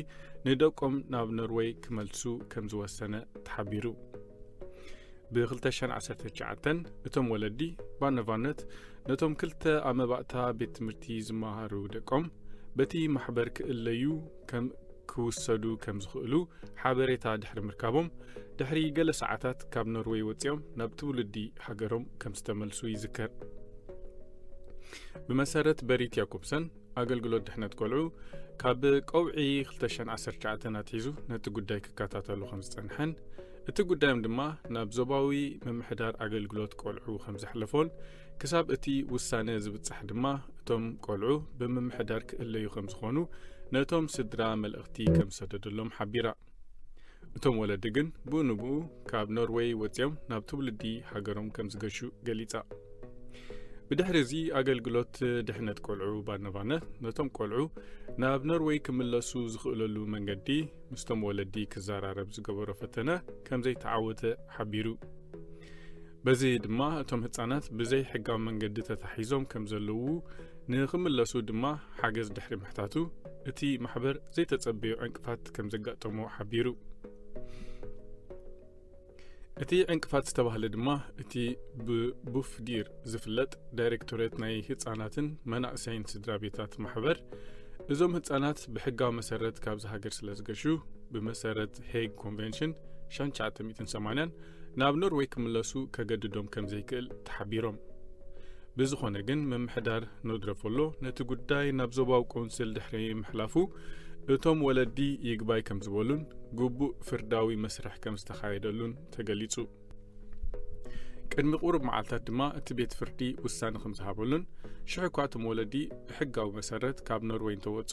ንደቆም ናብ ኖርወይ ክመልሱ ከም ዝወሰነ ተሓቢሩ። ብ ክልተ ሽሕን ዓሰርተ ትሽዓተን እቶም ወለዲ ባርነባርነት ነቶም ክልተ ኣብ መባእታ ቤት ትምህርቲ ዝመሃሩ ደቆም በቲ ማሕበር ክእለዩ ከም ክውሰዱ ከም ዝኽእሉ ሓበሬታ ድሕሪ ምርካቦም፣ ድሕሪ ገለ ሰዓታት ካብ ኖርወይ ወጺኦም ናብ ትውልዲ ሃገሮም ከም ዝተመልሱ ይዝከር። ብመሰረት በሪት ያኮብሰን፣ ኣገልግሎት ድሕነት ቆልዑ ካብ ቀውዒ ክልተ ሽሕን ዓሰርተ ትሽዓተን ኣትሒዙ ነቲ ጉዳይ ክከታተሉ ከም ዝጸንሐን፣ እቲ ጉዳዮም ድማ ናብ ዞባዊ ምምሕዳር ኣገልግሎት ቆልዑ ከም ዘሕለፎን፣ ክሳብ እቲ ውሳነ ዝብጻሕ ድማ እቶም ቆልዑ ብምምሕዳር ክእለዩ ከም ዝኾኑ ነቶም ስድራ መልእኽቲ ከም ዝሰደደሎም ሓቢራ። እቶም ወለዲ ግን ብኡ ንብኡ ካብ ኖርወይ ወጺኦም ናብ ትውልዲ ሃገሮም ከም ዝገሹ ገሊጻ። ብድሕሪ እዚ ኣገልግሎት ድሕነት ቆልዑ ባነባነ ነቶም ቆልዑ ናብ ኖርወይ ክምለሱ ዝኽእለሉ መንገዲ ምስቶም ወለዲ ክዘራረብ ዝገበሮ ፈተነ ከም ዘይተዓወተ ሓቢሩ። በዚ ድማ እቶም ህጻናት ብዘይ ሕጋዊ መንገዲ ተታሒዞም ከም ዘለዉ ንኽምለሱ ድማ ሓገዝ ድሕሪ ምሕታቱ እቲ ማሕበር ዘይተጸበዮ ዕንቅፋት ከም ዘጋጠሞ ሓቢሩ። እቲ ዕንቅፋት ዝተባህለ ድማ እቲ ብቡፍዲር ዝፍለጥ ዳይሬክቶሬት ናይ ህጻናትን መናእሰይን ስድራ ቤታት ማሕበር እዞም ህጻናት ብሕጋዊ መሰረት ካብዚ ሃገር ስለ ዝገሹ ብመሰረት ሄግ ኮንቨንሽን ሸንቻተ ሚእትን ሰማንያን ናብ ኖርወይ ክምለሱ ከገድዶም ከም ዘይክእል ተሓቢሮም። ብዝኾነ ግን ምምሕዳር ኖድረፎሎ ነቲ ጉዳይ ናብ ዞባዊ ቆንስል ድሕሪ ምሕላፉ እቶም ወለዲ ይግባይ ከም ዝበሉን ግቡእ ፍርዳዊ መስርሕ ከም ዝተኻየደሉን ተገሊጹ። ቅድሚ ቁሩብ መዓልታት ድማ እቲ ቤት ፍርዲ ውሳነ ከም ዝሃበሉን ሽሕ እኳ እቶም ወለዲ ብሕጋዊ መሰረት ካብ ኖርወይ እንተወጹ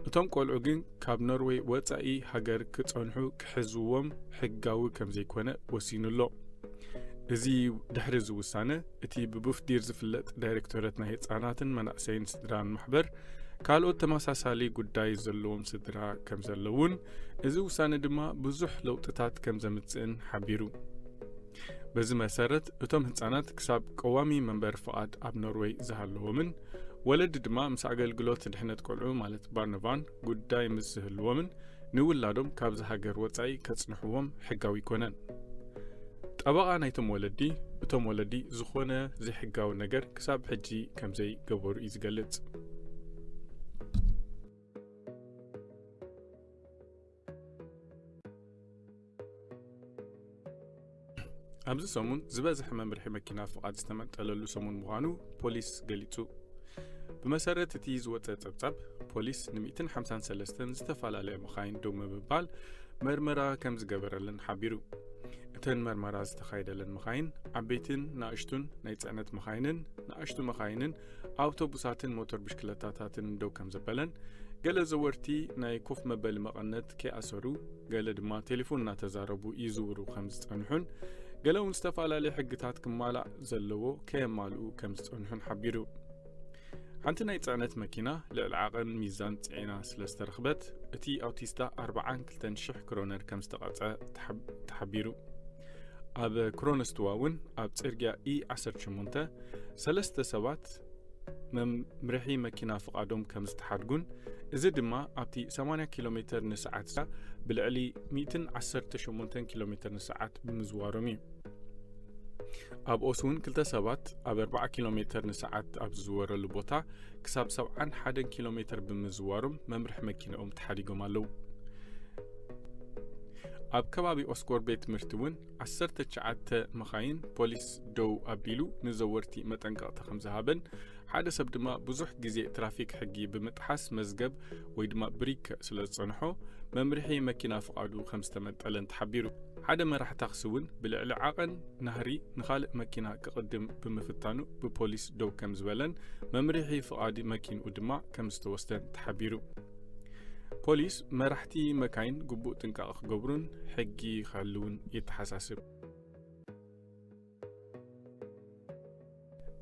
እቶም ቆልዑ ግን ካብ ኖርወይ ወጻኢ ሃገር ክጸንሑ ክሕዝዎም ሕጋዊ ከም ዘይኮነ ወሲኑ ኣሎ። እዚ ድሕሪ እዚ ውሳነ እቲ ብቡፍዲር ዝፍለጥ ዳይሬክቶሬት ናይ ህጻናትን መናእሰይን ስድራን ማሕበር ካልኦት ተመሳሳሊ ጉዳይ ዘለዎም ስድራ ከም ዘለውን እዚ ውሳነ ድማ ብዙሕ ለውጥታት ከም ዘምጽእን ሓቢሩ። በዚ መሰረት እቶም ህጻናት ክሳብ ቀዋሚ መንበሪ ፍቓድ ኣብ ኖርወይ ዝሃለዎምን ወለዲ ድማ ምስ ኣገልግሎት ድሕነት ቆልዑ ማለት ባርነቫን ጉዳይ ምስ ዝህልዎምን ንውላዶም ካብዚ ሃገር ወጻኢ ከጽንሕዎም ሕጋዊ ኣይኮነን። ጠበቓ ናይቶም ወለዲ እቶም ወለዲ ዝኾነ ዘይሕጋዊ ነገር ክሳብ ሕጂ ከም ዘይገበሩ እዩ ዝገልጽ። ኣብዚ ሰሙን ዝበዝሐ መምርሒ መኪና ፍቓድ ዝተመንጠለሉ ሰሙን ምዃኑ ፖሊስ ገሊጹ። ብመሰረት እቲ ዝወጸ ጸብጻብ ፖሊስ ን ሚእትን ሓምሳን ሰለስተን ዝተፈላለያ መኻይን ደው ብምባል መርመራ ከም ዝገበረለን ሓቢሩ። እተን መርመራ ዝተኻየደለን መኻይን ዓበይትን ንኣሽቱን ናይ ጽዕነት መኻይንን ንኣሽቱ መኻይንን ኣውቶቡሳትን ሞተር ብሽክለታታትን ደው ከም ዘበለን ገለ ዘወርቲ ናይ ኮፍ መበሊ መቐነት ከይኣሰሩ ገለ ድማ ቴሌፎን እናተዛረቡ ይዝውሩ ከም ዝጸንሑን ገለ እውን ዝተፈላለየ ሕግታት ክማላእ ዘለዎ ከየማልኡ ከም ዝጸንሑን ሓቢሩ። ሓንቲ ናይ ጽዕነት መኪና ልዕሊ ዓቐን ሚዛን ጽዒና ስለ ዝተረኽበት እቲ ኣውቲስታ ኣርብዓን ክልተን ሽሕ ክሮነር ከም ዝተቐጸ ተሓቢሩ። ኣብ ክሮነስትዋ እውን ኣብ ጽርግያ ኢ ዓሰርተ ሸሞንተ ሰለስተ ሰባት መምርሒ መኪና ፍቓዶም ከም ዝተሓድጉን እዚ ድማ ኣብቲ ሰማንያ ኪሎ ሜተር ንሰዓት ብልዕሊ ሚእትን ዓሰርተ ሸሞንተን ኪሎ ሜተር ንሰዓት ብምዝዋሮም እዩ። ኣብ ኦስ እውን ክልተ ሰባት ኣብ ኣርብዓ ኪሎ ሜተር ንሰዓት ኣብ ዝዝወረሉ ቦታ ክሳብ ሰብዓን ሓደን ኪሎ ሜተር ብምዝዋሮም መምርሒ መኪናኦም ተሓዲጎም ኣለዉ። ኣብ ከባቢ ኦስኮር ቤት ትምህርቲ እውን ዓሰርተ ትሽዓተ መኻይን ፖሊስ ደው ኣቢሉ ንዘወርቲ መጠንቀቕታ ከም ዝሃበን ሓደ ሰብ ድማ ብዙሕ ግዜ ትራፊክ ሕጊ ብምጥሓስ መዝገብ ወይ ድማ ብሪክ ስለ ዝጸንሖ መምርሒ መኪና ፍቓዱ ከም ዝተመንጠለን ተሓቢሩ። ሓደ መራሕ ታክሲ እውን ብልዕሊ ዓቐን ናህሪ ንኻልእ መኪና ክቕድም ብምፍታኑ ብፖሊስ ደው ከም ዝበለን መምርሒ ፍቓድ መኪንኡ ድማ ከም ዝተወስደን ተሓቢሩ። ፖሊስ መራሕቲ መካይን ግቡእ ጥንቃቐ ክገብሩን ሕጊ ክሕልውን የተሓሳስብ።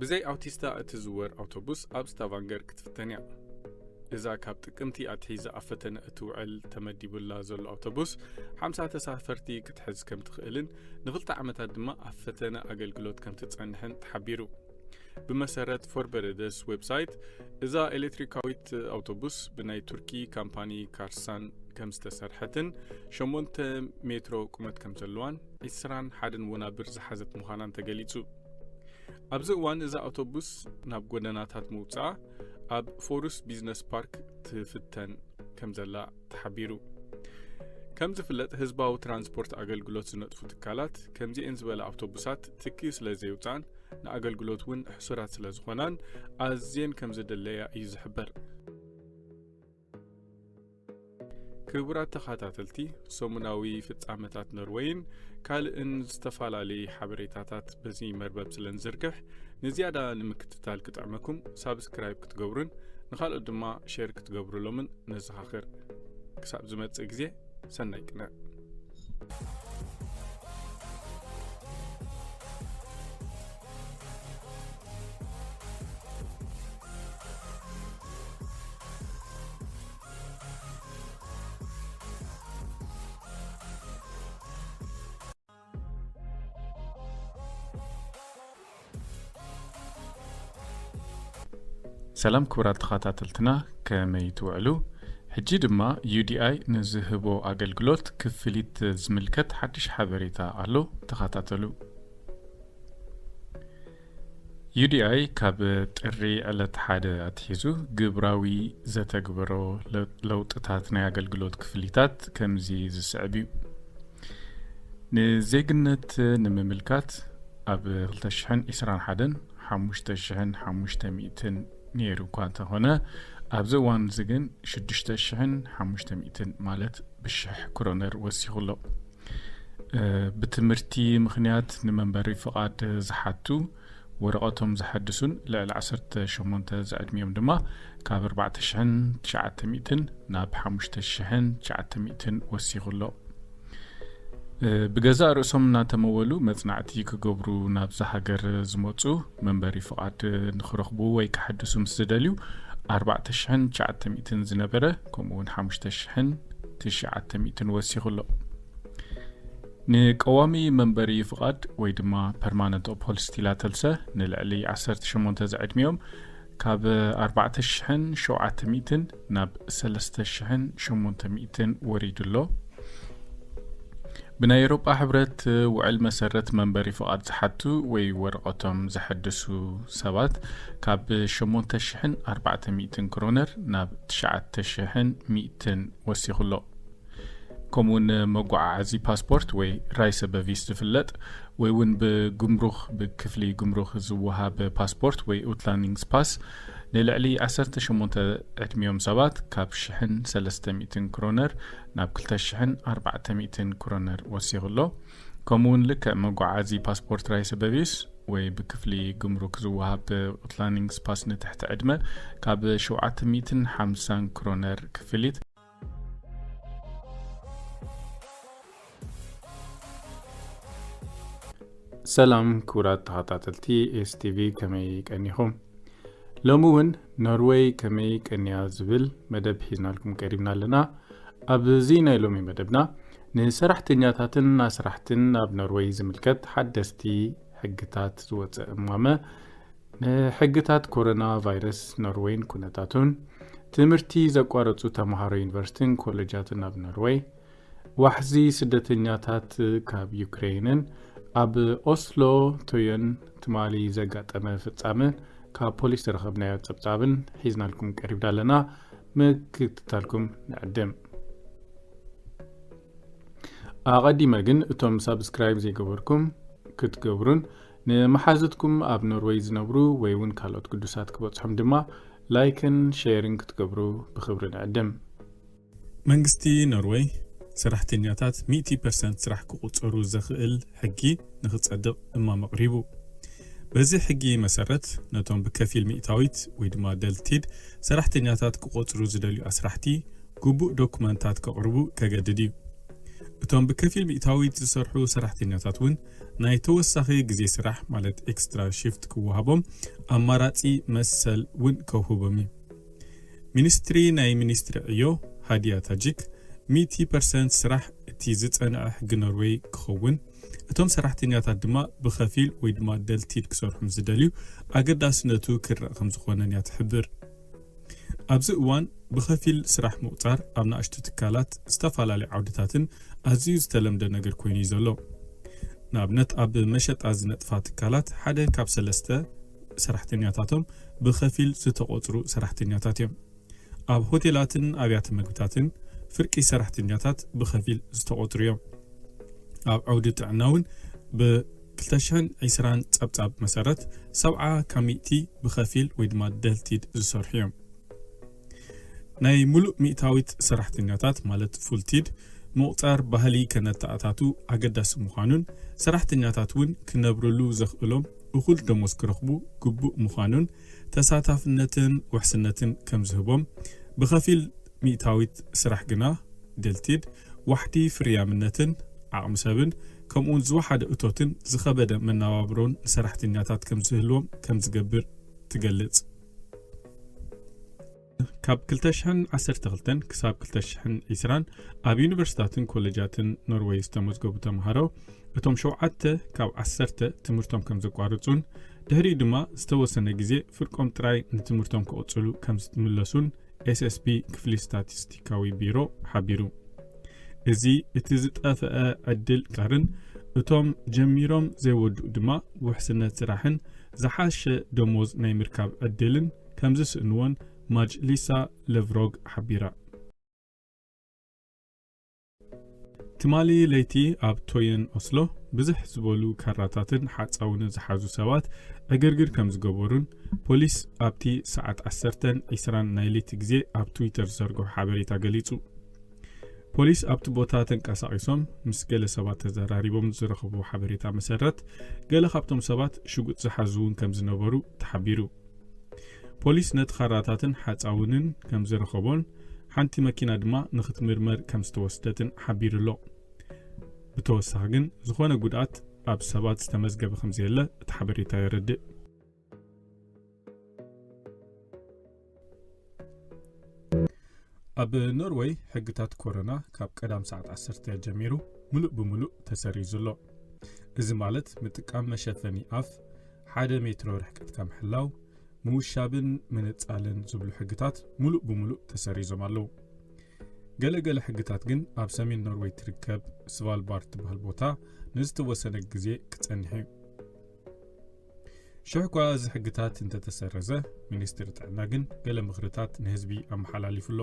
ብዘይ ኣውቲስታ እትዝወር ኣውቶቡስ ኣብ ስታቫንገር ክትፍተን እያ። እዛ ካብ ጥቅምቲ ኣትሒዛ ኣብ ፈተነ እትውዕል ተመዲቡላ ዘሎ ኣውቶቡስ ሓምሳ ተሳፈርቲ ክትሕዝ ከም ትኽእልን ንኽልተ ዓመታት ድማ ኣብ ፈተነ ኣገልግሎት ከም ትጸንሕን ተሓቢሩ። ብመሰረት ፎርበረደስ ዌብሳይት፣ እዛ ኤሌክትሪካዊት ኣውቶቡስ ብናይ ቱርኪ ካምፓኒ ካርሳን ከም ዝተሰርሐትን ሸሞንተ ሜትሮ ቁመት ከም ዘለዋን ዒስራን ሓደን ወናብር ዝሓዘት ምዃናን ተገሊጹ። ኣብዚ እዋን እዛ ኣውቶቡስ ናብ ጎደናታት ምውጻኣ ኣብ ፎሩስ ቢዝነስ ፓርክ ትፍተን ከም ዘላ ተሓቢሩ። ከም ዝፍለጥ ህዝባዊ ትራንስፖርት ኣገልግሎት ዝነጥፉ ትካላት ከምዚኤን ዝበላ ኣውቶቡሳት ትኪ ስለ ዘየውፅኣን ንኣገልግሎት እውን ሕሱራት ስለ ዝኾናን ኣዝየን ከም ዝድለያ እዩ ዝሕበር። ክቡራት ተኸታተልቲ፣ ሰሙናዊ ፍጻመታት ኖርወይን ካልእን ዝተፈላለዩ ሓበሬታታት በዚ መርበብ ስለ ንዝርግሕ ንዝያዳ ንምክትታል ክጥዕመኩም ሳብስክራይብ ክትገብሩን ንኻልኦት ድማ ሼር ክትገብሩሎምን ነዘኻኽር። ክሳብ ዝመጽእ ግዜ ሰናይ ቅነ። ሰላም ክቡራት ተኸታተልትና፣ ከመይ ትውዕሉ? ሕጂ ድማ ዩ ዲ ኣይ ንዝህቦ ኣገልግሎት ክፍሊት ዝምልከት ሓድሽ ሓበሬታ ኣሎ፣ ተኸታተሉ። ዩ ዲ ኣይ ካብ ጥሪ ዕለት ሓደ ኣትሒዙ ግብራዊ ዘተግበሮ ለ-፣ ለውጥታት ናይ ኣገልግሎት ክፍሊታት ከምዚ ዝስዕብ እዩ። ንዜግነት ንምምልካት ኣብ ክልተ ሽሕን ዕስራን ሓደን ሓሙሽተ ሽሕን ሓሙሽተ ሚእትን ነይሩ እኳ እንተኾነ፣ ኣብዚ እዋን እዚ ግን ሽዱሽተ ሽሕን ሓሙሽተ ሚእትን ማለት ብሽሕ ክሮነር ወሲኹ ኣሎ። እ፣ ብትምህርቲ ምኽንያት ንመንበሪ ፍቓድ ዝሓቱ፣ ወረቐቶም ዘሐድሱን ልዕሊ ዓሰርተ ሸሞንተ ዝዕድሚኦም ድማ ካብ ኣርባዕተ ሽሕን ትሽዓተ ሚእትን ናብ ሓሙሽተ ሽሕን ትሽዓተ ሚእትን ወሲኹ ኣሎ። እ፣ ብገዛእ ርእሶም እናተመወሉ መጽናዕቲ ክገብሩ ናብዛ ሃገር ዝመጹ፣ መንበሪ ፍቓድ ንኽረኽቡ ወይ ክሕድሱ ምስ ዝደልዩ፣ ኣርባዕተ ሽሕን ትሽዓተ ሚእትን ዝነበረ፣ ከምኡ እውን ሓሙሽተ ሽሕን ትሽዓተ ሚእትን ወሲኹ ኣሎ። ንቀዋሚ መንበሪ ፍቓድ ወይ ድማ ፐርማነንት ኦፖልስቲላተልሰ ንልዕሊ ዓሰርተ ሸሞንተ ዝዕድሚኦም ካብ ኣርባዕተ ሽሕን ሸውዓተ ሚእትን ናብ ሰለስተ ሽሕን ሸሞንተ ሚእትን ወሪዱ ኣሎ። ብናይ ኤውሮጳ ሕብረት ውዕል መሰረት መንበሪ ፍቓድ ዝሓቱ ወይ ወረቐቶም ዘሐድሱ ሰባት ካብ ሸሞንተ ሽሕን ኣርባዕተ ሚእትን ክሮነር ናብ ትሽዓተ ሽሕን ሚእትን ወሲኹ ኣሎ። ከምኡውን መጓዓዓዚ ፓስፖርት ወይ ራይሰበቪስ ዝፍለጥ ወይ እውን ብጉምሩኽ፣ ብክፍሊ ጉምሩኽ ዝወሃብ ፓስፖርት ወይ ኡትላንዲንግስ ፓስ ንልዕሊ ዓሰርተ ሸሞንተ ዕድሚኦም ሰባት ካብ ሽሕን ሰለስተ ሚእትን ክሮነር ናብ ክልተ ሽሕን ኣርባዕተ ሚእትን ክሮነር ወሲኹ ኣሎ። ከምኡውን ልክዕ መጓዓዚ ፓስፖርት ራይሰበቪስ ወይ ብክፍሊ ጉምሩክ ዝወሃብ ኡትላንዲንግስ ፓስ ንትሕቲ ዕድመ ካብ ሸውዓተ ሚእትን ሓምሳን ክሮነር ክፍሊት። ሰላም ክቡራት ተኸታተልቲ ኤስ ቲ ቪ፣ ከመይ ቀኒኹም? ሎሚ እውን ኖርወይ ከመይ ቀንያ ዝብል መደብ ሒዝናልኩም ቀሪብና ኣለና። ኣብዚ ናይ ሎሚ መደብና ንሰራሕተኛታትን ኣስራሕትን ኣብ ኖርወይ ዝምልከት ሓደስቲ ሕግታት ዝወፀ እማመ፣ ንሕግታት ኮሮና ቫይረስ ኖርወይን ኩነታቱን፣ ትምህርቲ ዘቋረጹ ተምሃሮ ዩኒቨርሲቲን ኮሌጃትን ኣብ ኖርወይ፣ ዋሕዚ ስደተኛታት ካብ ዩክሬንን ኣብ ኦስሎ ቶዮን ትማሊ ዘጋጠመ ፍጻመን ካብ ፖሊስ ዝረኸብናዮ ጸብጻብን ሒዝናልኩም ቀሪብና ኣለና። ምክትታልኩም ንዕድም። ኣቐዲመ ግን እቶም ሳብስክራይብ ዘይገበርኩም ክትገብሩን ንመሓዙትኩም ኣብ ኖርወይ ዝነብሩ ወይ እውን ካልኦት ግዱሳት ክበጽሖም ድማ ላይክን ሼርን ክትገብሩ ብኽብሪ ንዕድም። መንግስቲ ኖርወይ ሰራሕተኛታት ሚእቲ ፐርሰንት ስራሕ ክቑጸሩ ዘኽእል ሕጊ ንኽጸድቕ እማመ ኣቕሪቡ። በዚ ሕጊ መሰረት ነቶም ብከፊል ሚእታዊት ወይ ድማ ደልቲድ ሰራሕተኛታት ክቖጽሩ ዝደልዩ ኣስራሕቲ ግቡእ ዶኩመንታት ከቕርቡ ከገድድ እዩ። እቶም ብከፊል ሚእታዊት ዝሰርሑ ሰራሕተኛታት እውን ናይ ተወሳኺ ግዜ ስራሕ ማለት ኤክስትራ ሽፍት ክወሃቦም ኣማራጺ መሰል እውን ከውህቦም እዩ። ሚኒስትሪ ናይ ሚኒስትሪ ዕዮ ሃዲያ ታጂክ፣ ሚእቲ ፐርሰንት ስራሕ እቲ ዝጸንዐ ሕጊ ኖርዌይ ክኸውን፣ እቶም ሰራሕተኛታት ድማ ብኸፊል ወይ ድማ ደልቲድ ክሰርሑ ምስ ዝደልዩ ኣገዳስነቱ ክረእ ከም ዝኾነን እያ ትሕብር። ኣብዚ እዋን ብኸፊል ስራሕ ምቑጻር ኣብ ንኣሽቱ ትካላት ዝተፈላለዩ ዓውድታትን ኣዝዩ ዝተለምደ ነገር ኮይኑ እዩ ዘሎ። ንኣብነት ኣብ መሸጣ ዝነጥፋ ትካላት ሓደ ካብ ሰለስተ ሰራሕተኛታቶም ብኸፊል ዝተቖጽሩ ሰራሕተኛታት እዮም። ኣብ ሆቴላትን ኣብያተ መግብታትን ፍርቂ ሰራሕተኛታት ብኸፊል ዝተቖጽሩ እዮም። ኣብ ዓውዲ ጥዕና እውን ብ220 ጸብጻብ መሰረት ሰብዓ ካብ ሚእቲ ብኸፊል ወይ ድማ ደልቲድ ዝሰርሑ እዮም። ናይ ሙሉእ ሚእታዊት ሰራሕተኛታት ማለት ፉልቲድ ምቑጻር ባህሊ ከነተኣታቱ ኣገዳሲ ምዃኑን ሰራሕተኛታት እውን ክነብርሉ ዘኽእሎም እኹል ደሞዝ ክረኽቡ ግቡእ ምዃኑን ተሳታፍነትን ውሕስነትን ከም ዝህቦም፣ ብኸፊል ሚእታዊት ስራሕ ግና ደልቲድ ዋሕዲ ፍርያምነትን ዓቕሚ ሰብን ከምኡውን ዝወሓደ እቶትን ዝኸበደ መነባብሮን ንሰራሕተኛታት ከም ዝህልዎም ከም ዝገብር ትገልጽ። ካብ ክልተ ሽሕን ዓሰርተ ክልተን ክሳብ ክልተ ሽሕን ዕስራን ኣብ ዩኒቨርሲታትን ኮሌጃትን ኖርወይ ዝተመዝገቡ ተምሃሮ እቶም ሸውዓተ ካብ ዓሰርተ ትምህርቶም ከም ዘቋርጹን ድሕሪኡ ድማ ዝተወሰነ ግዜ ፍርቆም ጥራይ ንትምህርቶም ክቕጽሉ ከም ዝምለሱን ኤስኤስቢ ክፍሊ ስታቲስቲካዊ ቢሮ ሓቢሩ። እዚ እቲ ዝጠፍአ ዕድል ቀርን እቶም ጀሚሮም ዘይወድኡ ድማ ውሕስነት ስራሕን ዝሓሸ ደሞዝ ናይ ምርካብ ዕድልን ከም ዝስእንዎን ማጅሊሳ ለቭሮግ ሓቢራ። ትማሊ ለይቲ ኣብ ቶየን ኦስሎ ብዝሕ ዝበሉ ካራታትን ሓጻውንን ዝሓዙ ሰባት ዕግርግር ከም ዝገበሩን ፖሊስ ኣብቲ ሰዓት ዓሰርተ ዒስራን ናይ ለይቲ ግዜ ኣብ ትዊተር ዝዘርግሖ ሓበሬታ ገሊጹ። ፖሊስ ኣብቲ ቦታ ተንቀሳቒሶም ምስ ገለ ሰባት ተዘራሪቦም ዝረኸብዎ ሓበሬታ መሰረት፣ ገለ ካብቶም ሰባት ሽጉጥ ዝሓዙ እውን ከም ዝነበሩ ተሓቢሩ። ፖሊስ ነቲ ካራታትን ሓጻውንን ከም ዝረኸቦን ሓንቲ መኪና ድማ ንኽትምርመር ከም ዝተወስደትን ሓቢሩ ኣሎ። ብተወሳኺ ግን ዝኾነ ጉድኣት ኣብ ሰባት ዝተመዝገበ ከም ዘየለ እቲ ሓበሬታ የረድእ። ኣብ ኖርወይ ሕግታት ኮሮና ካብ ቀዳም ሰዓት ዓሰርተ ጀሚሩ ምሉእ ብምሉእ ተሰሪዙ ኣሎ። እዚ ማለት ምጥቃም መሸፈኒ ኣፍ፣ ሓደ ሜትሮ ርሕቀትካ ምሕላው፣ ምውሻብን ምንጻልን ዝብሉ ሕግታት ምሉእ ብምሉእ ተሰሪዞም ኣለዉ። ገለ ገለ ሕግታት ግን ኣብ ሰሜን ኖርወይ ትርከብ ስቫልባርድ ትበሃል ቦታ ንዝተወሰነ ግዜ ክጸንሕ እዩ። ሽሕ እኳ እዚ ሕግታት እንተተሰረዘ፣ ሚኒስትሪ ጥዕና ግን ገለ ምኽርታት ንህዝቢ ኣመሓላሊፉ ኣሎ።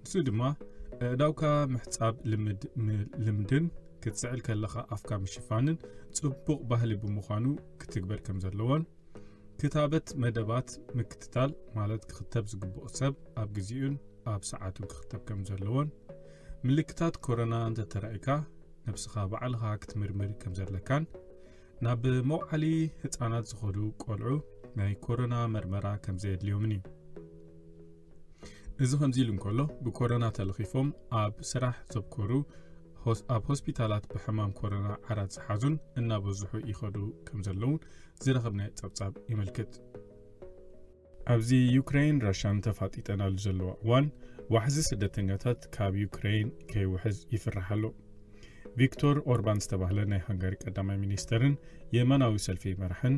ንሱ ድማ፣ ኣእዳውካ ምሕጻብ ልምድ-፣ ም-፣ ልምድን ክትስዕል ከለኻ ኣፍካ ምሽፋንን ጽቡቕ ባህሊ ብምዃኑ ክትግበር ከም ዘለዎን፣ ክታበት መደባት ምክትታል፣ ማለት ክኽተብ ዝግብኦ ሰብ ኣብ ግዜኡን ኣብ ሰዓቱን ክኽተብ ከም ዘለዎን፣ ምልክታት ኮሮና እንተተራእዩካ ነብስኻ ባዕልኻ ክትምርምር ከም ዘለካን፣ ናብ መውዓሊ ህጻናት ዝኸዱ ቆልዑ ናይ ኮሮና መርመራ ከም ዘየድልዮምን እዩ። እዚ ከምዚ ኢሉ እንከሎ፣ ብኮሮና ተለኺፎም ኣብ ስራሕ ዘብኮሩ ሆስ-፣ ኣብ ሆስፒታላት ብሕማም ኮሮና ዓራት ዝሓዙን እናበዝሑ ይኸዱ ከም ዘለውን ዝረኸብናዮ ጸብጻብ የመልክት። ኣብዚ ዩክሬን ራሻን ተፋጢጠናሉ ዘለዋ እዋን፣ ዋሕዚ ስደተኛታት ካብ ዩክሬን ከይውሕዝ ይፍራሕ ኣሎ። ቪክቶር ኦርባን ዝተባህለ ናይ ሃንጋሪ ቀዳማይ ሚኒስተርን የማናዊ ሰልፊ መራሕን፣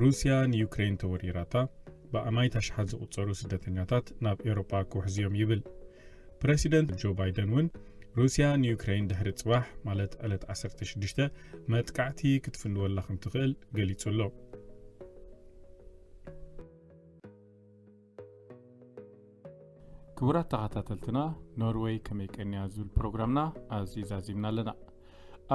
ሩስያ ንዩክሬን ተወሪራታ፣ ብኣማይት ኣሽሓት ዝቑጸሩ ስደተኛታት ናብ ኤውሮጳ ክውሕዙ እዮም ይብል። ፕረሲደንት ጆ ባይደን እውን፣ ሩስያ ንዩክሬን ድሕሪ ጽባሕ፣ ማለት ዕለት ዓሰርተ ሽዱሽተ፣ መጥቃዕቲ ክትፍንወላ ከም ትኽእል ገሊጹ ኣሎ። ክቡራት ተኸታተልትና፣ ኖርወይ ከመይ ቀንያ ዝብል ፕሮግራምና ኣብዚ ዛዚምና ኣለና።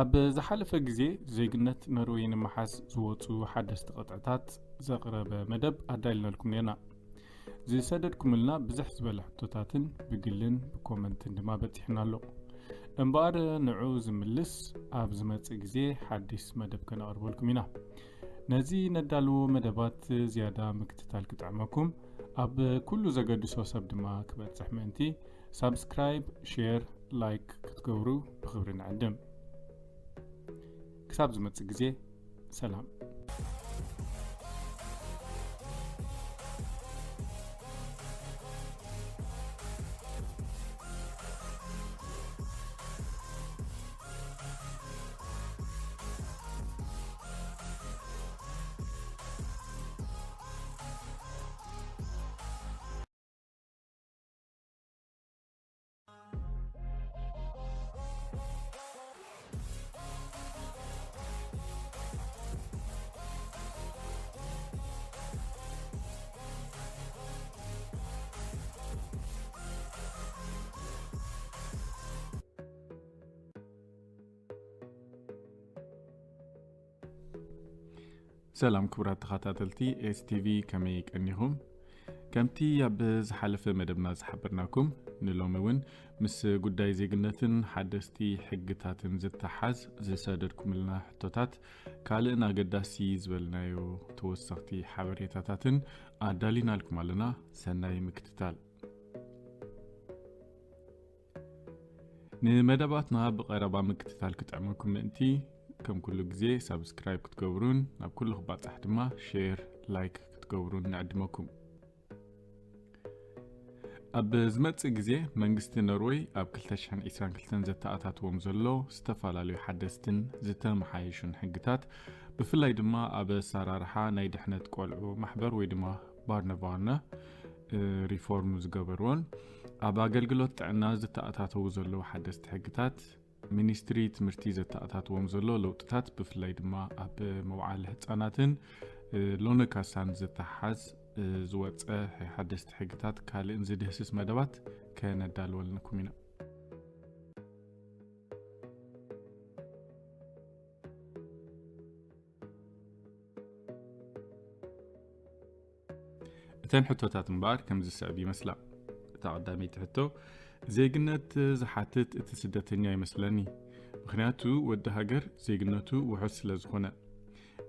ኣብ ዝሓለፈ ግዜ፣ ዜግነት ኖርወይ ንምሓዝ ዝወጹ ሓደስቲ ቅጥዕታት ዘቕረበ መደብ ኣዳሊናልኩም ነርና። ዝሰደድኩምልና ብዝሕ ዝበለ ሕቶታትን ብግልን ብኮመንትን ድማ በጺሕና ኣሎ። እምበኣር፣ ንዑ ዝምልስ ኣብ ዝመጽእ ግዜ ሓዲስ መደብ ከነቕርበልኩም ኢና። ነዚ ነዳልዎ መደባት ዝያዳ ምክትታል ክጥዕመኩም፣ ኣብ ኩሉ ዘገድሶ ሰብ ድማ ክበጽሕ ምእንቲ፣ ሳብስክራይብ፣ ሼር፣ ላይክ ክትገብሩ ብኽብሪ ንዕድም። ክሳብ ዝመጽእ ግዜ፣ ሰላም። ሰላም ክቡራት ተኸታተልቲ ኤስቲቪ፣ ከመይ ቀኒኹም? ከምቲ ኣብ ዝሓለፈ መደብና ዝሓበርናኩም፣ ንሎሚ እውን ምስ ጉዳይ ዜግነትን ሓደስቲ ሕግታትን ዝተሓዝ ዝሰደድኩምልና ሕቶታት፣ ካልእን ኣገዳሲ ዝበልናዮ ተወሰኽቲ ሓበሬታታትን ኣዳሊናልኩም ኣለና። ሰናይ ምክትታል። ንመደባትና ብቐረባ ምክትታል ክጥዕመኩም ምእንቲ፣ ከም ኩሉ ግዜ ሳብስክራይብ ክትገብሩን ናብ ኩሉ ክባጻሕ ድማ ሼር፣ ላይክ ክትገብሩን ንዕድመኩም። ኣብ ዝመጽእ ግዜ፣ መንግስቲ ኖርወይ ኣብ ክልተ ሽሕን ዕስራን ክልተን ዘተኣታትዎም ዘሎ ዝተፈላለዩ ሓደስትን ዝተመሓየሹን ሕግታት ብፍላይ ድማ ኣብ ኣሰራርሓ ናይ ድሕነት ቆልዑ ማሕበር ወይ ድማ ባርነባርነ ሪፎርም ዝገበርዎን ኣብ ኣገልግሎት ጥዕና ዝተኣታተዉ ዘለዉ ሓደስቲ ሕግታት፣ ሚኒስትሪ ትምህርቲ ዘተኣታትዎም ዘሎ ለውጥታት፣ ብፍላይ ድማ ኣብ መውዓሊ ህፃናትን ሎነ ካሳን ዝተሓዝ ዝወፀ ሓደስቲ ሕግታት ካልእን ዝድህስስ መደባት ከነዳልወልንኩም ኢና። እተን ሕቶታት እምበኣር ከም ዝስዕብ ይመስላ። እታ ቀዳመይቲ ሕቶ፣ ዜግነት ዝሓትት እቲ ስደተኛ ይመስለኒ። ምኽንያቱ ወዲ ሃገር ዜግነቱ ውሑስ ስለ ዝኾነ።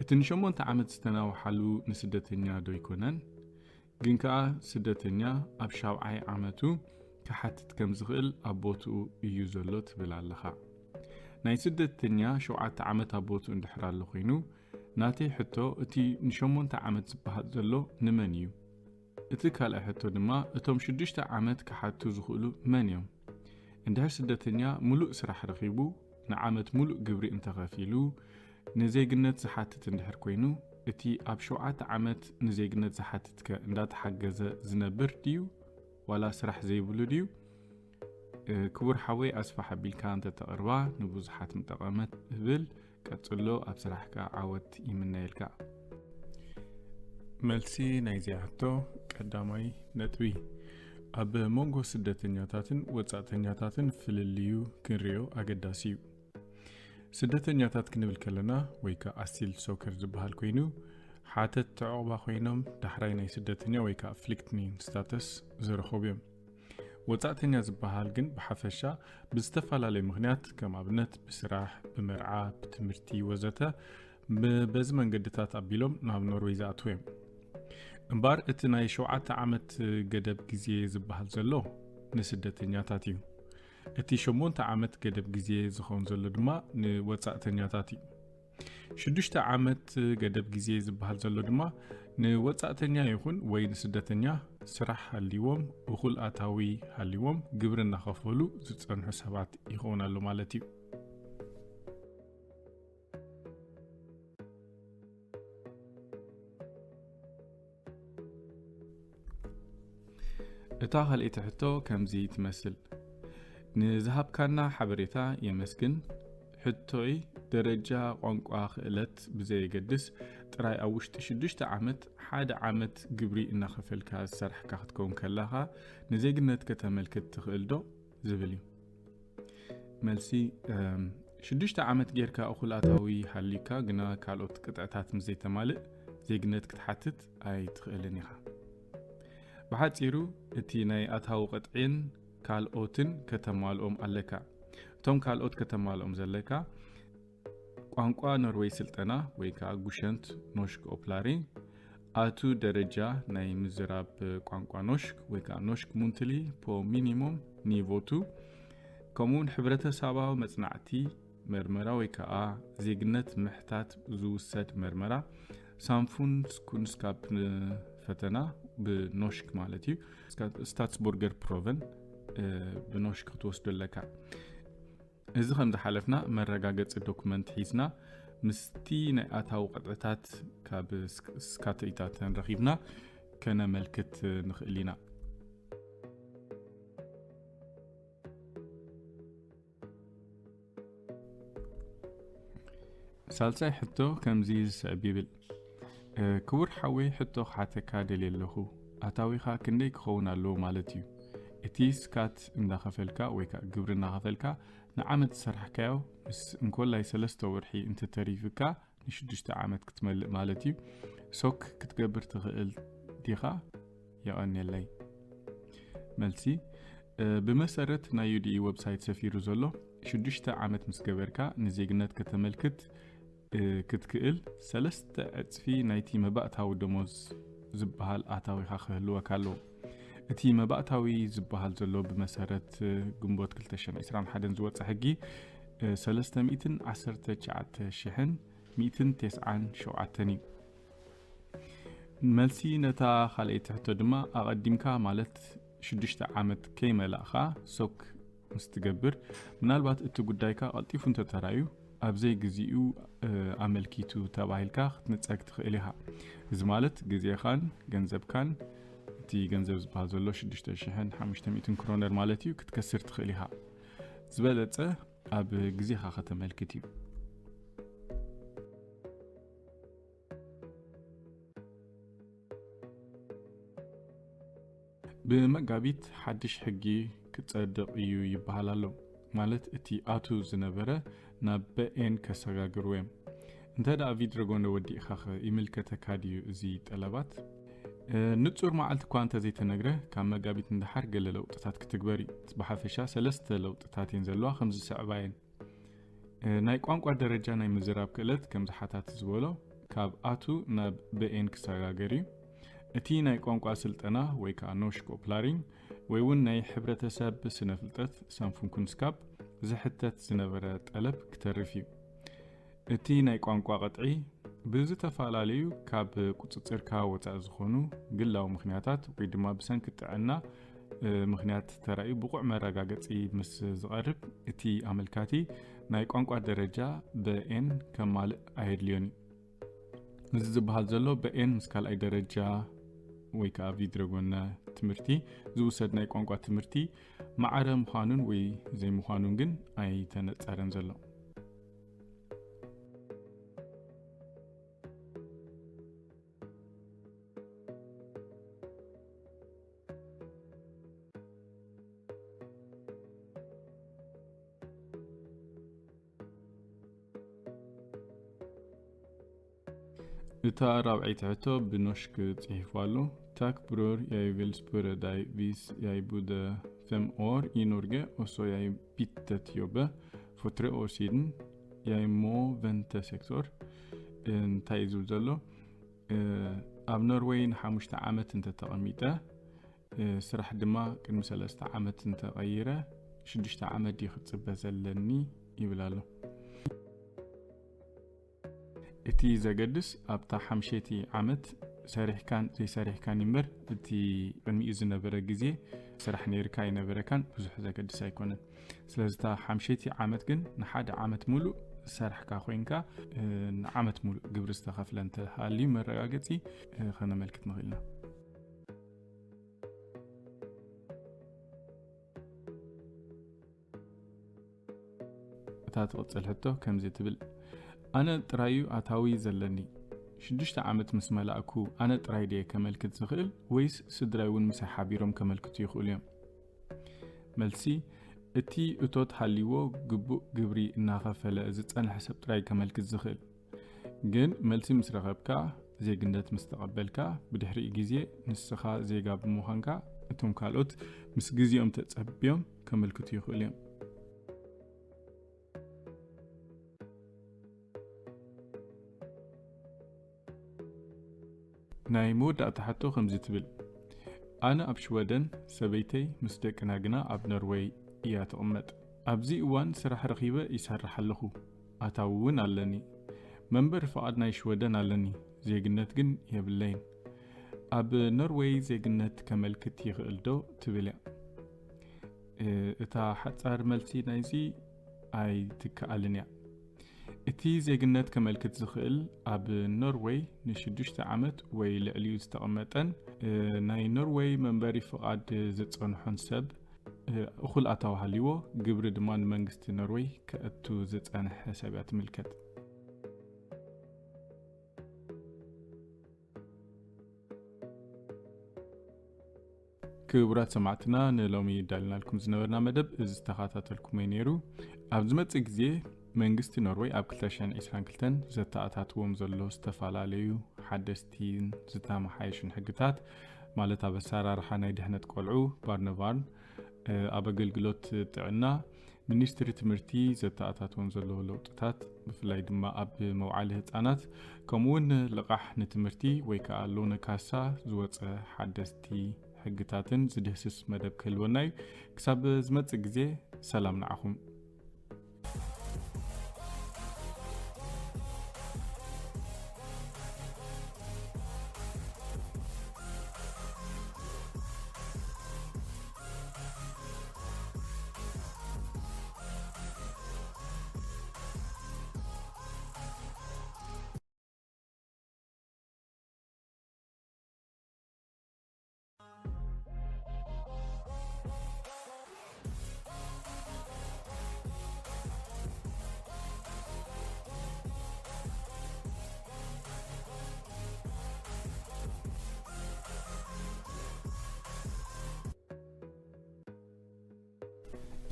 እቲ ንሸሞንተ ዓመት ዝተናውሓሉ ንስደተኛ ዶ ይኮነን? ግን ከኣ ስደተኛ ኣብ ሻብዓይ ዓመቱ ክሓትት ከም ዝኽእል ኣብ ቦትኡ እዩ ዘሎ ትብል ኣለኻ። ናይ ስደተኛ ሸውዓተ ዓመት ኣብ ቦትኡ እንድሕር ኣሎ ኮይኑ፣ ናተይ ሕቶ እቲ ንሸሞንተ ዓመት ዝበሃል ዘሎ ንመን እዩ? እቲ ካልኣይ ሕቶ ድማ እቶም ሽዱሽተ ዓመት ክሓቱ ዝኽእሉ መን እዮም? እንድሕር ስደተኛ ሙሉእ ስራሕ ረኺቡ ንዓመት ሙሉእ ግብሪ እንተኸፊሉ ንዜግነት ዝሓትት እንድሕር ኮይኑ፣ እቲ ኣብ ሸውዓተ ዓመት ንዜግነት ዝሓትት ከ እንዳተሓገዘ ዝነብር ድዩ ዋላ ስራሕ ዘይብሉ ድዩ? ክቡር ሓወይ ኣስፋሕ ኣቢልካ እንተተቕርባ ንብዙሓት ምጠቐመት እብል። ቀጽሎ፣ ኣብ ስራሕካ ዓወት ይምነየልካ። መልሲ ናይዚኣ ሕቶ፣ ቀዳማይ ነጥቢ፣ ኣብ መንጎ ስደተኛታትን ወጻእተኛታትን ፍልልዩ ክንሪኦ ኣገዳሲ እዩ። ስደተኛታት ክንብል ከለና ወይ ከኣ ኣሲል ሶከር ዝበሃል ኮይኑ፣ ሓተት ተዕቑባ ኮይኖም ዳሕራይ ናይ ስደተኛ ወይ ከኣ ፍሊክትኒን ስታተስ ዝረኸቡ እዮም። ወጻእተኛ ዝበሃል ግን ብሓፈሻ ብዝተፈላለየ ምኽንያት፣ ከም ኣብነት ብስራሕ፣ ብመርዓ፣ ብትምህርቲ ወዘተ፣ ብ-፣ በዚ መንገድታት ኣቢሎም ናብ ኖርወይ ዝኣትዉ እዮም። እምበኣር እቲ ናይ ሸውዓተ ዓመት ገደብ ግዜ ዝበሃል ዘሎ ንስደተኛታት እዩ። እቲ ሸሞንተ ዓመት ገደብ ግዜ ዝኸውን ዘሎ ድማ ንወጻእተኛታት እዩ። ሽዱሽተ ዓመት ገደብ ግዜ ዝበሃል ዘሎ ድማ ንወጻእተኛ ይኹን ወይ ንስደተኛ ስራሕ ሃልይዎም፣ እኹል ኣታዊ ሃልይዎም፣ ግብሪ እናኸፈሉ ዝጸንሑ ሰባት ይኸውን ኣሎ ማለት እዩ። እታ ካልኣይቲ ሕቶ ከምዚ ትመስል። ንዝሃብካና ሓበሬታ የመስግን። ሕቶይ፣ ደረጃ ቋንቋ ክእለት ብዘየገድስ፣ ጥራይ ኣብ ውሽጢ ሽዱሽተ ዓመት ሓደ ዓመት ግብሪ እናኸፈልካ ዝሰራሕካ ክትከውን ከለኻ ንዜግነት ከተመልክት ትኽእል ዶ? ዝብል እዩ። መልሲ፣ እም፣ ሽዱሽተ ዓመት ጌርካ እኹል ኣታዊ ሃልዩካ ግና ካልኦት ቅጥዕታት ምስ ዘይተማልእ ዜግነት ክትሓትት ኣይትኽእልን ኢኻ። ብሓጺሩ፣ እቲ ናይ ኣታዊ ቅጥዒን ካልኦትን ከተማልኦም ኣለካ። እቶም ካልኦት ከተማልኦም ዘለካ፣ ቋንቋ ኖርወይ ስልጠና ወይ ከኣ ጉሸንት ኖሽክ ኦፕላሪ፣ ኣቱ ደረጃ ናይ ምዝራብ ቋንቋ ኖሽክ ወይ ከኣ ኖሽክ ሙንትሊ ፖ ሚኒሞም ኒቮቱ፣ ከምኡውን ሕብረተሰባዊ መጽናዕቲ መርመራ ወይ ከኣ ዜግነት ምሕታት ዝውሰድ መርመራ፣ ሳምፉንስኩንስካፕ ፈተና ብኖሽክ ማለት እዩ፣ ስታትስቡርገር ፕሮቨን፣ እ፣ ብኖሽክ ክትወስዶ ኣለካ። እዚ ከም ዝሓለፍና መረጋገጺ ዶክመንት ሒዝና ምስቲ ናይ ኣታዊ ቅጥዕታት ካብ ስክ-፣ ስካተኢታተን ረኺብና ከነመልክት ንኽእል ኢና። ሳልሳይ ሕቶ ከምዚ ዝስዕብ ይብል። እ፣ ክቡር ሓወይ፣ ሕቶ ክሓተካ ደልየ ኣለኹ። ኣታዊኻ ክንደይ ክኸውን ኣለዎ ማለት እዩ? እቲ ስካት እንዳኸፈልካ ወይ ከኣ ግብሪ እናኸፈልካ ንዓመት ዝሰራሕካዮ ምስ እንኮላይ ሰለስተ ወርሒ እንተተሪፍካ ንሽዱሽተ ዓመት ክትመልእ ማለት እዩ። ሶክ ክትገብር ትኽእል ዲኻ? የቐንየለይ። መልሲ፣ እ፣ ብመሰረት ናይ ዩ ዲ ኢ ዌብሳይት ሰፊሩ ዘሎ፣ ሽዱሽተ ዓመት ምስ ገበርካ ንዜግነት ከተመልክት፣ እ፣ ክትክእል፣ ሰለስተ ዕጽፊ ናይቲ መባእታዊ ደሞዝ ዝበሃል ኣታዊኻ ክህልወካ ኣለዎ። እቲ መባእታዊ ዝበሃል ዘሎ ብመሰረት፣ እ፣ ግንቦት ክልተ ሽሕን ዕስራን ሓደን ዝወጸ ሕጊ፣ እ፣ ሰለስተ ሚእትን ዓሰርተ ትሽዓተ ሽሕን ሚእትን ተስዓን ሸውዓተን እዩ። መልሲ ነታ ካልኣይቲ ሕቶ ድማ፣ ኣቐዲምካ ማለት ሽዱሽተ ዓመት ከይመላእኻ ሶክ ምስ ትገብር፣ ምናልባት እቲ ጉዳይካ ቀልጢፉ እንተተራእዩ፣ ኣብ ዘይግዚኡ ኣመልኪቱ ተባሂልካ ክትንጸግ ትኽእል ኢኻ። እዚ ማለት ግዜኻን ገንዘብካን፣ እቲ ገንዘብ ዝበሃል ዘሎ ሽዱሽተ ሽሕን ሓሙሽተ ሚእትን ክሮነር ማለት እዩ፣ ክትከስር ትኽእል ኢኻ። ዝበለጸ ኣብ ግዜኻ ከተመልክት እዩ። ብመጋቢት ሓድሽ ሕጊ ክጸድቕ እዩ ይበሃል ኣሎ። ማለት እቲ ኣቱ ዝነበረ ናብ በኤን ከሰጋግርዎ እዮም። እንተ ደኣ ቪድረጎነ ወዲእኻ ኸ ይምልከተካ ድዩ እዚ ጠለባት? ንጹር መዓልቲ እኳ እንተዘይተነግረ፣ ካብ መጋቢት ንደሓር ገለ ለውጥታት ክትግበር እዩ። ብሓፈሻ ሰለስተ ለውጥታት እየን ዘለዋ፣ ከም ዝስዕባ እየን። ናይ ቋንቋ ደረጃ ናይ ምዝራብ ክእለት ከም ዝሓታት ዝበሎ ካብ ኣቱ ናብ በኤን ክሰጋገር እዩ። እቲ ናይ ቋንቋ ስልጠና ወይ ከዓ ኖሽኮ ፕላሪንግ ወይ እውን ናይ ሕብረተሰብ ስነ ፍልጠት ሳንፉንኩንስካፕ ዝሕተት ዝነበረ ጠለብ ክተርፍ እዩ። እቲ ናይ ቋንቋ ቅጥዒ ብዝተፈላለዩ ካብ ቁፅፅርካ ወፃኢ ዝኾኑ ግላዊ ምኽንያታት ወይ ድማ ብሰንኪ ጥዕና ምኽንያት ተራእዩ ብቑዕ መረጋገፂ ምስ ዝቐርብ፣ እቲ ኣመልካቲ ናይ ቋንቋ ደረጃ በኤን ከማልእ ኣየድልዮን እዩ። እዚ ዝበሃል ዘሎ በኤን ምስ ካልኣይ ደረጃ ወይ ከዓ ቪድረጎነ ትምህርቲ ዝውሰድ ናይ ቋንቋ ትምህርቲ ማዕረ ምዃኑን ወይ ዘይምዃኑን ግን ኣይተነፀረን ዘሎ። እታ ራብዐይቲ ሕቶ ብኖሽክ ጽሒፉ ኣሎ። Tack bror, jeg vil spørre deg, hvis jeg bodde fem år i Norge, og så jeg byttet jobb for tre år siden, jeg må vente seks år. እንታይ እዩ ዝብል ዘሎ? ኣብ ኖርወይ ንሓሙሽተ ዓመት እንተተቐሚጠ፣ ስራሕ ድማ ቅድሚ ሰለስተ ዓመት እንተቐይረ፣ ሽዱሽተ ዓመት ድዩ ክጽበ ዘለኒ ይብል ኣሎ። እቲ ዘገድስ ኣብታ ሓምሸይቲ ዓመት ሰሪሕካን ዘይሰሪሕካን እምበር፣ እቲ ቅድሚኡ ዝነበረ ግዜ ስራሕ ነይርካ ኣይነበረካን ብዙሕ ዘገድስ ኣይኮነን። ስለዚ እታ ሓምሸይቲ ዓመት ግን ንሓደ ዓመት ሙሉእ ዝሰራሕካ ኮይንካ፣ ንዓመት ሙሉእ ግብሪ ዝተኸፍለ እንተሃልዩ መረጋገጺ ከነመልክት ንኽእል ኢና። እታ ትቕጽል ሕቶ ከምዚ ትብል፣ ኣነ ጥራዩ ኣታዊ ዘለኒ። ሽዱሽተ ዓመት ምስ መላእኩ ኣነ ጥራይ ድየ ከመልክት ዝኽእል ወይስ ስድራይ እውን ምሳይ ሓቢሮም ከመልክቱ ይኽእሉ እዮም? መልሲ፣ እቲ እቶት ሃልይዎ ግቡእ ግብሪ እናኸፈለ ዝጸንሐ ሰብ ጥራይ ከመልክት ዝኽእል። ግን መልሲ ምስ ረኸብካ፣ ዜግነት ምስ ተቐበልካ፣ ብድሕሪኡ ግዜ ንስኻ ዜጋ ብምዃንካ፣ እቶም ካልኦት ምስ ግዜኦም ተጸብዮም ከመልክቱ ይኽእሉ እዮም። ናይ መወዳእታ ሕቶ ከምዚ ትብል፣ ኣነ ኣብ ሽወደን፣ ሰበይተይ ምስ ደቅና ግና ኣብ ኖርወይ እያ ትቕመጥ። ኣብዚ እዋን ስራሕ ረኺበ ይሰርሕ ኣለኹ፣ ኣታዊ እውን ኣለኒ። መንበሪ ፍቓድ ናይ ሽወደን ኣለኒ፣ ዜግነት ግን የብለይን። ኣብ ኖርወይ ዜግነት ከመልክት ይኽእል ዶ ትብል እያ። እታ ሓጻር መልሲ ናይዚ ኣይትከኣልን እያ። እቲ ዜግነት ከመልክት ዝኽእል ኣብ ኖርወይ ንሽዱሽተ ዓመት ወይ ልዕሊኡ ዝተቐመጠን ናይ ኖርወይ መንበሪ ፍቓድ ዝጸንሖን ሰብ እኹል ኣታዊ ሃልይዎ ግብሪ ድማ ንመንግስቲ ኖርወይ ከእቱ ዝጸንሐ ሰብ እያ ትምልከት። ክቡራት ሰማዕትና፣ ንሎሚ ይዳልናልኩም ዝነበርና መደብ እዚ ዝተኸታተልኩሞ እዩ ነይሩ። ኣብ ዝመጽእ ግዜ መንግስቲ ኖርወይ ኣብ ክልተ ሽሕን ዕስራን ክልተን ዘተኣታትዎም ዘሎ ዝተፈላለዩ ሓደስቲን ዝተመሓየሹን ሕግታት፣ ማለት ኣብ ኣሰራርሓ ናይ ድሕነት ቆልዑ፣ ባርነቫርን፣ ኣብ ኣገልግሎት ጥዕና፣ ሚኒስትሪ ትምህርቲ ዘተኣታትወን ዘሎ ለውጥታት፣ ብፍላይ ድማ ኣብ መውዓሊ ህጻናት፣ ከምኡውን ልቓሕ ንትምህርቲ ወይ ከዓ ሎነ ካሳ ዝወፀ ሓደስቲ ሕግታትን ዝድህስስ መደብ ክህልወና እዩ። ክሳብ ዝመጽእ ግዜ ሰላም ንዓኹም።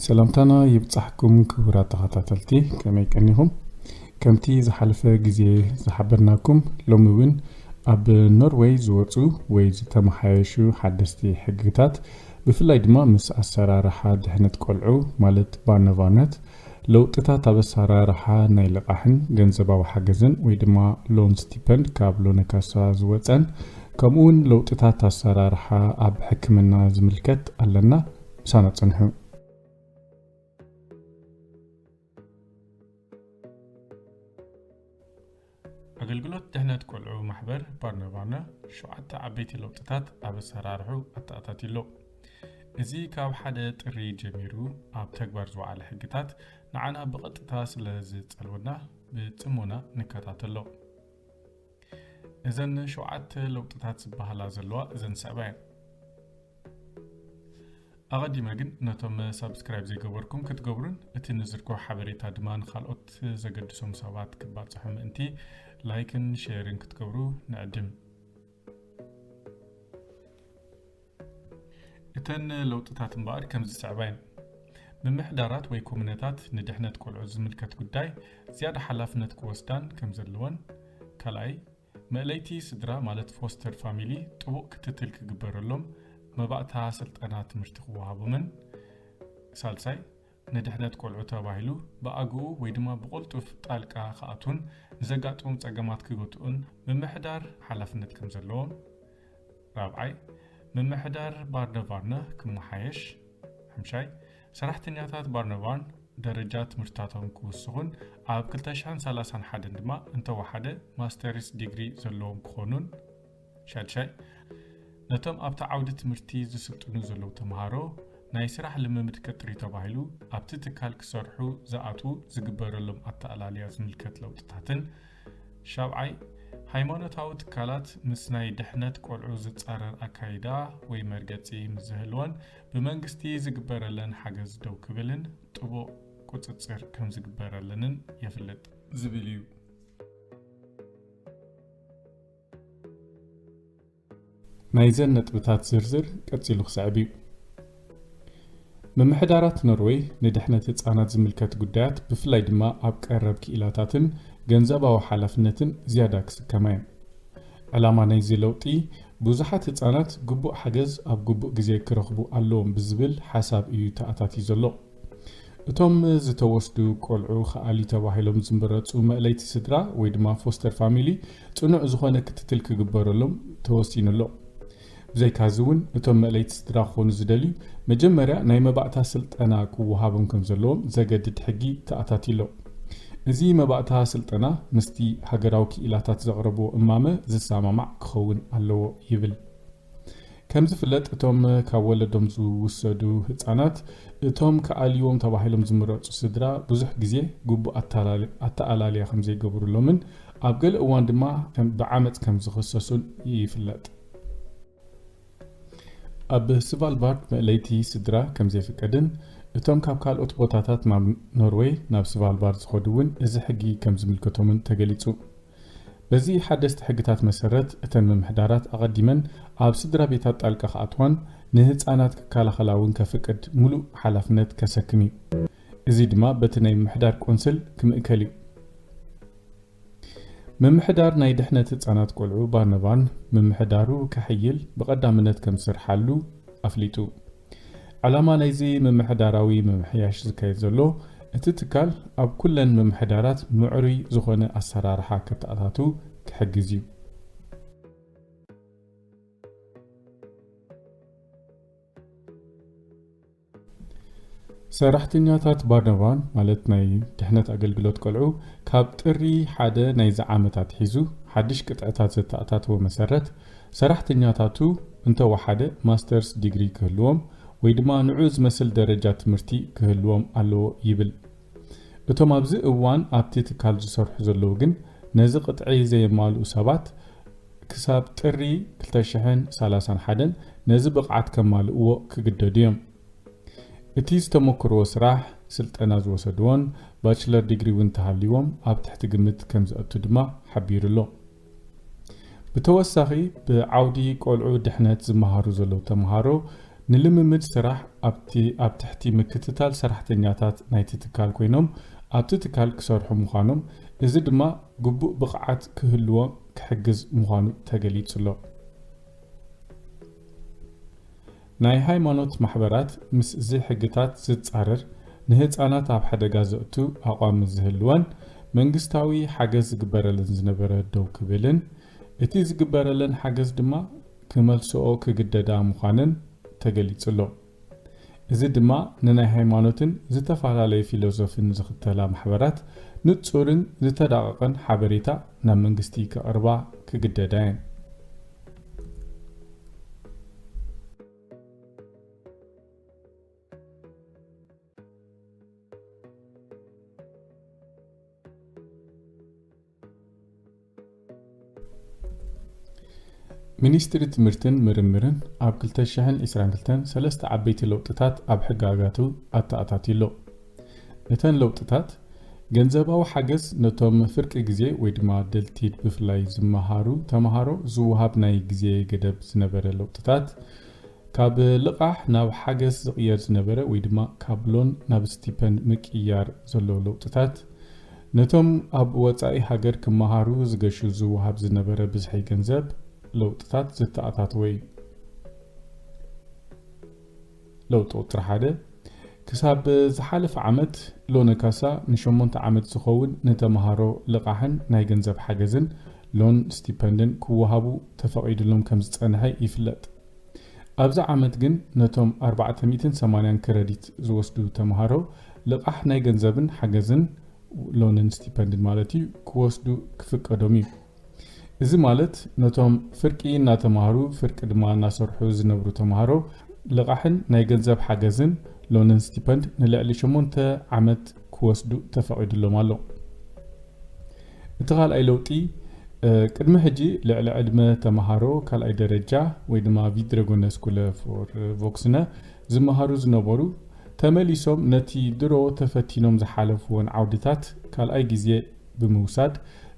ሰላምታና ይብጻሕኩም ክቡራት ተኸታተልቲ፣ ከመይ ቀኒኹም? ከምቲ ዝሓለፈ ግዜ ዝሓበርናኩም፣ ሎሚ እውን ኣብ ኖርወይ ዝወጹ ወይ ዝተመሓየሹ ሓደስቲ ሕግታት፣ ብፍላይ ድማ ምስ ኣሰራርሓ ድሕነት ቆልዑ ማለት ባርነቫርነት፣ ለውጥታት ኣብ ኣሰራርሓ ናይ ልቓሕን ገንዘባዊ ሓገዝን ወይ ድማ ሎን ስቲፐንድ ካብ ሎነካሳ ዝወጸን፣ ከምኡ እውን ለውጥታት ኣሰራርሓ ኣብ ሕክምና ዝምልከት ኣለና። ምሳና ጽንሑ። ኣገልግሎት ድሕነት ቆልዑ ማሕበር ባርነባርነ ሸውዓተ ዓበይቲ ለውጥታት ኣብ ኣሰራርሑ ኣተኣታትዩ ኣሎ። እዚ ካብ ሓደ ጥሪ ጀሚሩ ኣብ ተግባር ዝወዓለ ሕግታት ንዓና ብቐጥታ ስለ ዝጸልወና ብጽሞና ንከታተሎ። እዘን ሸውዓተ ለውጥታት ዝበሃላ ዘለዋ እዘን ዝስዕባ እየን። ኣቐዲመ ግን ነቶም ሳብስክራይብ ዘይገበርኩም ክትገብሩን እቲ ንዝርግሑ ሓበሬታ ድማ ንኻልኦት ዘገድሶም ሰባት ክባጽሑ ምእንቲ ላይክን ሼርን ክትገብሩ ንዕድም። እተን ለውጥታት እምበኣር ከምዚ ዝስዕባ እየን። ምምሕዳራት ወይ ኮሙነታት ንድሕነት ቆልዑ ዝምልከት ጉዳይ ዝያዳ ሓላፍነት ክወስዳን ከም ዘለወን፣ ካልኣይ፣ መእለይቲ ስድራ ማለት ፎስተር ፋሚሊ ጥቡቕ ክትትል ክግበረሎም፣ መባእታ ስልጠና ትምህርቲ ክወሃቦምን፣ ሳልሳይ፣ ንድሕነት ቆልዑ ተባሂሉ ብኣግኡ ወይ ድማ ብቕልጡፍ ጣልቃ ክኣትዉን ንዘጋጥሞም ጸገማት ክገትኡን ምምሕዳር ሓላፍነት ከም ዘለዎም፣ ራብዓይ፣ ምምሕዳር ባርነቫርነ ክመሓየሽ፣ ሓምሻይ፣ ሰራሕተኛታት ባርነቫርን ደረጃ ትምህርትታቶም ክውስኹን ኣብ ክልተ ሽሕን ሰላሳን ሓደን ድማ እንተወሓደ ማስተርስ ዲግሪ ዘለዎም ክኾኑን፣ ሻድሻይ፣ ነቶም ኣብቲ ዓውዲ ትምህርቲ ዝስልጥኑ ዘለዉ ተምሃሮ ናይ ስራሕ ልምምድ ቀጥሪ ተባሂሉ ኣብቲ ትካል ክሰርሑ ዝኣትዉ ዝግበረሎም ኣተኣላልያ ዝምልከት ለውጥታትን፣ ሻብዓይ፣ ሃይማኖታዊ ትካላት ምስ ናይ ድሕነት ቆልዑ ዝጻረር ኣካይዳ ወይ መርገጺ ምስ ዝህልወን ብመንግስቲ ዝግበረለን ሓገዝ ደው ክብልን ጥቡቕ ቁጽጽር ከም ዝግበረለንን የፍልጥ ዝብል እዩ። ናይዘን ነጥብታት ዝርዝር ቀጺሉ ክስዕብ እዩ። ምምሕዳራት ኖርወይ ንድሕነት ህጻናት ዝምልከት ጉዳያት፣ ብፍላይ ድማ ኣብ ቀረብ ክኢላታትን ገንዘባዊ ሓላፍነትን ዝያዳ ክስከማ እየን። ዕላማ ናይዚ ለውጢ፣ ብዙሓት ህጻናት ግቡእ ሓገዝ ኣብ ግቡእ ግዜ ክረኽቡ ኣለዎም ብዝብል ሓሳብ እዩ ተኣታትዩ ዘሎ። እቶም ዝተወስዱ ቆልዑ ክኣልዩ ተባሂሎም ዝምረጹ መእለይቲ ስድራ ወይ ድማ ፎስተር ፋሚሊ ጽኑዕ ዝኾነ ክትትል ክግበረሎም ተወሲኑ ኣሎ። ብዘይካዚ እውን እቶም መእለይቲ ስድራ ክኾኑ ዝደልዩ መጀመርያ ናይ መባእታ ስልጠና ክወሃቦም ከም ዘለዎም ዘገድድ ሕጊ ተኣታትዩ ኣሎ። እዚ መባእታ ስልጠና ምስቲ ሃገራዊ ክኢላታት ዘቕረብዎ እማመ ዝሰማማዕ ክኸውን ኣለዎ ይብል። ከም ዝፍለጥ፣ እቶም ካብ ወለዶም ዝውሰዱ ህጻናት፣ እቶም ክኣልይዎም ተባሂሎም ዝምረጹ ስድራ ብዙሕ ግዜ ግቡእ ኣተላል-፣ ኣተኣላልያ ከም ዘይገብሩሎምን ኣብ ገለ እዋን ድማ ከም፣ ብዓመጽ ከም ዝኽሰሱን ይፍለጥ። ኣብ ስቫልባርድ መእለይቲ ስድራ ከም ዘይፍቀድን እቶም ካብ ካልኦት ቦታታት ናብ ኖርወይ ናብ ስቫልባርድ ዝኸዱ እውን እዚ ሕጊ ከም ዝምልከቶምን ተገሊጹ። በዚ ሓደስቲ ሕግታት መሰረት፣ እተን ምምሕዳራት ኣቐዲመን ኣብ ስድራ ቤታት ጣልቃ ክኣትዋን ንህጻናት ክከላኸላ እውን ከፍቅድ ምሉእ ሓላፍነት ከሰክም እዩ። እዚ ድማ በቲ ናይ ምምሕዳር ቆንስል ክምእከል እዩ። ምምሕዳር ናይ ድሕነት ህጻናት ቆልዑ ባርነባን ምምሕዳሩ ከሕይል ብቐዳምነት ከም ዝሰርሓሉ ኣፍሊጡ። ዕላማ ናይዚ ምምሕዳራዊ ምምሕያሽ ዝካየድ ዘሎ፣ እቲ ትካል ኣብ ኩለን ምምሕዳራት ምዕሩይ ዝኾነ ኣሰራርሓ ከተኣታቱ ክሕግዝ እዩ። ሰራሕተኛታት ባርነባን፣ ማለት ናይ ድሕነት ኣገልግሎት ቆልዑ፣ ካብ ጥሪ ሓደ ናይዚ ዓመት ኣትሒዙ ሓድሽ ቅጥዕታት ዘተኣታተወ መሰረት፣ ሰራሕተኛታቱ እንተወሓደ ማስተርስ ዲግሪ ክህልዎም ወይ ድማ ንዑ ዝመስል ደረጃ ትምህርቲ ክህልዎም ኣለዎ ይብል። እቶም ኣብዚ እዋን ኣብቲ ትካል ዝሰርሑ ዘለዉ ግን ነዚ ቅጥዒ ዘየማልኡ ሰባት ክሳብ ጥሪ ክልተ ሽሕን ሰላሳን ሓደን ነዚ ብቕዓት ከማልእዎ ክግደዱ እዮም። እቲ ዝተመክርዎ ስራሕ፣ ስልጠና ዝወሰድዎን ባችለር ዲግሪ እውን ተሃልይዎም ኣብ ትሕቲ ግምት ከም ዘእቱ ድማ ሓቢሩ ኣሎ። ብተወሳኺ፣ ብዓውዲ ቆልዑ ድሕነት ዝመሃሩ ዘለዉ ተምሃሮ ንልምምድ ስራሕ ኣብቲ ኣብ ትሕቲ ምክትታል ሰራሕተኛታት ናይቲ ትካል ኮይኖም ኣብቲ ትካል ክሰርሑ ምዃኖም፣ እዚ ድማ ግቡእ ብቕዓት ክህልዎም ክሕግዝ ምዃኑ ተገሊጹ ኣሎ። ናይ ሃይማኖት ማሕበራት ምስዚ ሕግታት ዝጻረር፣ ንህጻናት ኣብ ሓደጋ ዘእቱ ኣቋም ዝህልወን መንግስታዊ ሓገዝ ዝግበረለን ዝነበረ ደው ክብልን፣ እቲ ዝግበረለን ሓገዝ ድማ ክመልስኦ ክግደዳ ምዃነን ተገሊጹ ኣሎ። እዚ ድማ ንናይ ሃይማኖትን ዝተፈላለየ ፊሎዞፍን ዝኽተላ ማሕበራት ንጹርን ዝተዳቐቐን ሓበሬታ ናብ መንግስቲ ከቕርባ ክግደዳ እየን። ሚኒስትሪ ትምህርትን ምርምርን ኣብ ክልተ ሽሕን ዕስራን ክልተን ሰለስተ ዓበይቲ ለውጥታት ኣብ ሕጋጋቱ ኣተኣታትዩ ኣሎ። እተን ለውጥታት፣ ገንዘባዊ ሓገዝ ነቶም ፍርቂ ግዜ ወይ ድማ ደልቲድ ብፍላይ ዝመሃሩ ተምሃሮ ዝወሃብ ናይ ግዜ ገደብ ዝነበረ ለውጥታት፣ ካብ ልቓሕ ናብ ሓገዝ ዝቕየር ዝነበረ ወይ ድማ ካብ ሎን ናብ ስቲፐንድ ምቅያር ዘሎ ለውጥታት፣ ነቶም ኣብ ወጻኢ ሃገር ክመሃሩ ዝገሹ ዝወሃብ ዝነበረ ብዝሒ ገንዘብ ለውጥታት ዝተኣታተወ እዩ። ለውጢ ቁጽሪ ሓደ፣ ክሳብ ዝሓለፈ ዓመት ሎነ ካሳ ንሸሞንተ ዓመት ዝኸውን ንተምሃሮ ልቓሕን ናይ ገንዘብ ሓገዝን ሎን ስቲፐንድን ክወሃቡ ተፈቒድሎም ከም ዝጸንሐ ይፍለጥ። ኣብዚ ዓመት ግን ነቶም ኣርባዕተ ሚእትን ሰማንያን ክረዲት ዝወስዱ ተምሃሮ ልቓሕ ናይ ገንዘብን ሓገዝን ሎንን ስቲፐንድን ማለት እዩ ክወስዱ ክፍቀዶም እዩ። እዚ ማለት ነቶም ፍርቂ እናተምሃሩ ፍርቂ ድማ እናሰርሑ ዝነብሩ ተምሃሮ ልቓሕን ናይ ገንዘብ ሓገዝን ሎንን ስቲፐንድ ንልዕሊ ሸሞንተ ዓመት ክወስዱ ተፈቒዱሎም ኣሎ። እቲ ካልኣይ ለውጢ፣ እ፣ ቅድሚ ሕጂ ልዕሊ ዕድመ ተምሃሮ ካልኣይ ደረጃ ወይ ድማ ቪድረጎነ ስኩለ ፎር ቮክስነ ዝመሃሩ ዝነበሩ ተመሊሶም ነቲ ድሮ ተፈቲኖም ዝሓለፍዎን ዓውድታት ካልኣይ ግዜ ብምውሳድ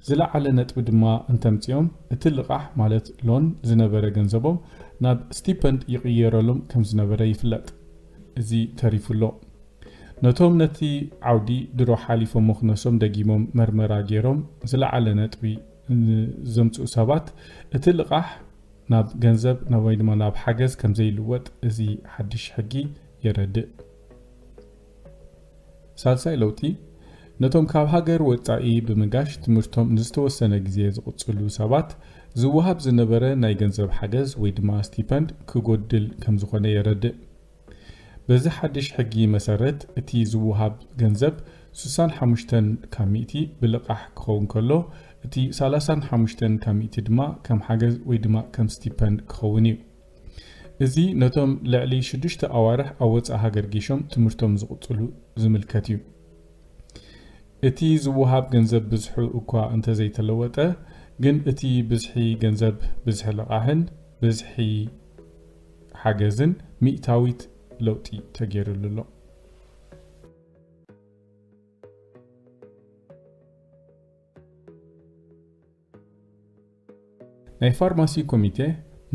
ዝለዓለ ነጥቢ ድማ እንተምጺኦም እቲ ልቓሕ ማለት ሎን ዝነበረ ገንዘቦም ናብ ስቲፐንድ ይቕየረሎም ከም ዝነበረ ይፍለጥ። እዚ ተሪፉ ኣሎ። ነቶም ነቲ ዓውዲ ድሮ ሓሊፎሞ ክነሶም ደጊሞም መርመራ ገይሮም ዝለዓለ ነጥቢ ዘምጽኡ ሰባት እቲ ልቓሕ ናብ ገንዘብ ናብ ወይ ድማ ናብ ሓገዝ ከም ዘይልወጥ እዚ ሓድሽ ሕጊ የረድእ። ሳልሳይ ለውጢ፣ ነቶም ካብ ሃገር ወጻኢ ብምጋሽ ትምህርቶም ንዝተወሰነ ግዜ ዝቕጽሉ ሰባት ዝወሃብ ዝነበረ ናይ ገንዘብ ሓገዝ ወይ ድማ ስቲፐንድ ክጎድል ከም ዝኾነ የረድእ። በዚ ሓድሽ ሕጊ መሰረት እቲ ዝወሃብ ገንዘብ ስሳን ሓሙሽተን ካብ ሚእቲ ብልቓሕ ክኸውን ከሎ፣ እቲ ሰላሳን ሓሙሽተን ካብ ሚእቲ ድማ ከም ሓገዝ ወይ ድማ ከም ስቲፐንድ ክኸውን እዩ። እዚ ነቶም ልዕሊ ሽዱሽተ ኣዋርሕ ኣብ ወጻኢ ሃገር ጌሾም ትምህርቶም ዝቕጽሉ ዝምልከት እዩ። እቲ ዝወሃብ ገንዘብ ብዝሑ እኳ እንተዘይተለወጠ፣ ግን እቲ ብዝሒ ገንዘብ፣ ብዝሒ ልቓሕን ብዝሒ ሓገዝን ሚእታዊት ለውጢ ተገይሩሉ ኣሎ። ናይ ፋርማሲ ኮሚቴ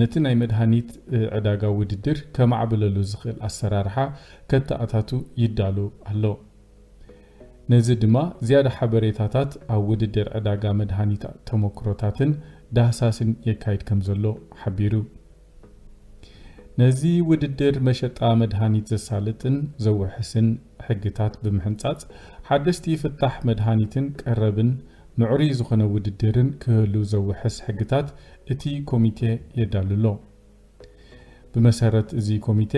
ነቲ ናይ መድሃኒት፣ እ፣ ዕዳጋ ውድድር ከማዕብለሉ ዝኽእል ኣሰራርሓ ከተኣታቱ ይዳሎ ኣሎ። ነዚ ድማ ዝያዳ ሓበሬታታት ኣብ ውድድር ዕዳጋ መድሃኒት ተመክሮታትን ዳህሳስን የካይድ ከም ዘሎ ሓቢሩ። ነዚ ውድድር መሸጣ መድሃኒት ዘሳልጥን ዘውሕስን ሕግታት ብምሕንጻጽ፣ ሓደስቲ ፍታሕ መድሃኒትን ቀረብን ምዕሩይ ዝኾነ ውድድርን ክህሉ ዘውሕስ ሕግታት እቲ ኮሚቴ የዳሉ ኣሎ። ብመሰረት እዚ ኮሚቴ፣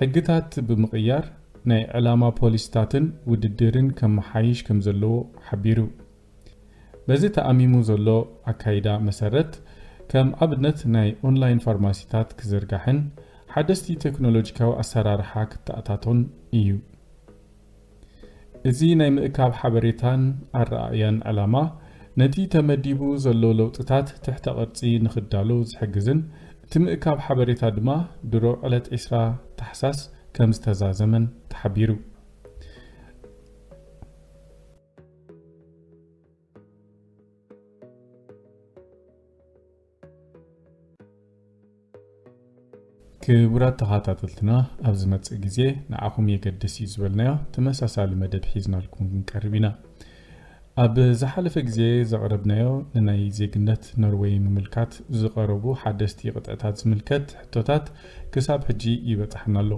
ሕግታት ብምቕያር ናይ ዕላማ ፖሊስታትን ውድድርን ከመሓይሽ ከም ዘለዎ ሓቢሩ። በዚ ተኣሚሙ ዘሎ ኣካይዳ መሰረት፣ ከም ኣብነት ናይ ኦንላይን ፋርማሲታት ክዝርጋሕን ሓደስቲ ቴክኖሎጂካዊ ኣሰራርሓ ክተኣታቶን እዩ። እዚ ናይ ምእካብ ሓበሬታን ኣረኣእያን ዕላማ፣ ነቲ ተመዲቡ ዘሎ ለውጥታት ትሕተ ቅርጺ ንኽዳሎ ዝሕግዝን፣ እቲ ምእካብ ሓበሬታ ድማ ድሮ ዕለት ዕስራ ታሕሳስ ከም ዝተዛዘመን ተሓቢሩ። ክቡራት ተኸታተልትና፣ ኣብ ዝመጽእ ግዜ ንዓኹም የገድስ እዩ ዝበልናዮ ተመሳሳሊ መደብ ሒዝናልኩም ክንቀርብ ኢና። ኣብ ዝሓለፈ ግዜ ዘቕረብናዮ ንናይ ዜግነት ኖርወይ ምምልካት ዝቐረቡ ሓደስቲ ቅጥዕታት ዝምልከት ሕቶታት ክሳብ ሕጂ ይበጽሓና ኣሎ።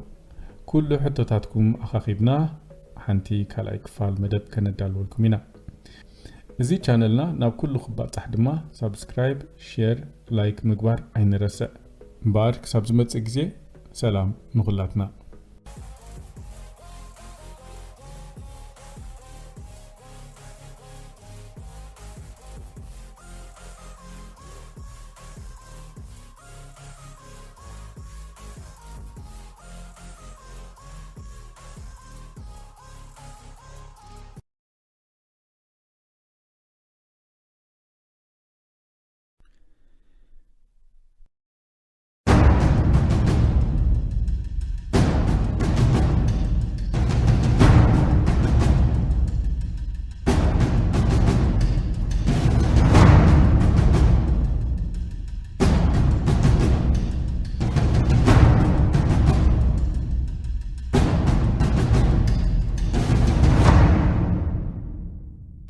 ኩሉ ሕቶታትኩም ኣኻኺብና ሓንቲ ካልኣይ ክፋል መደብ ከነዳልወልኩም ኢና። እዚ ቻነልና ናብ ኩሉ ክባጻሕ ድማ ሳብስክራይብ፣ ሼር፣ ላይክ ምግባር ኣይንረስዕ። እምበኣር ክሳብ ዝመጽእ ግዜ ሰላም ንኹላትና።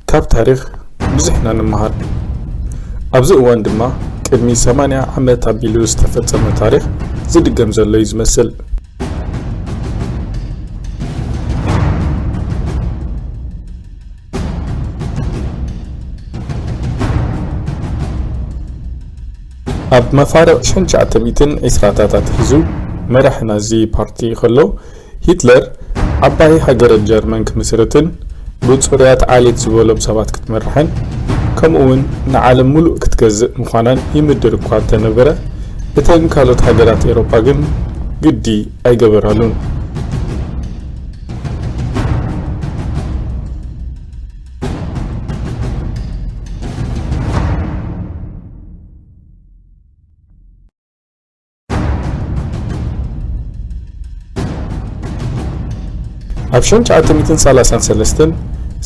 ካብ ታሪኽ ብዙሕ ኢና ንመሃር። ኣብዚ እዋን ድማ ቅድሚ ሰማንያ ዓመት ኣቢሉ ዝተፈጸመ ታሪኽ ዝድገም ዘሎ እዩ ዝመስል። ኣብ መፋርቕ ሽሕን ትሽዓተ ሚእትን ዕስራታት ኣትሒዙ መራሒ ናዚ ፓርቲ ከሎ፣ ሂትለር ዓባይ ሃገረ ጀርመን ክምስርትን ብጽሩያት ዓሌት ዝበሎም ሰባት ክትመርሕን፣ ከምኡውን ንዓለም ምሉእ ክትገዝእ ምዃናን ይምድር እኳ እንተነበረ፣ እተን ካልኦት ሃገራት ኤውሮጳ ግን ግዲ ኣይገበራሉን። ኣብ ሽሕን ትሽዓተ ሚእትን ሰላሳን ሰለስተን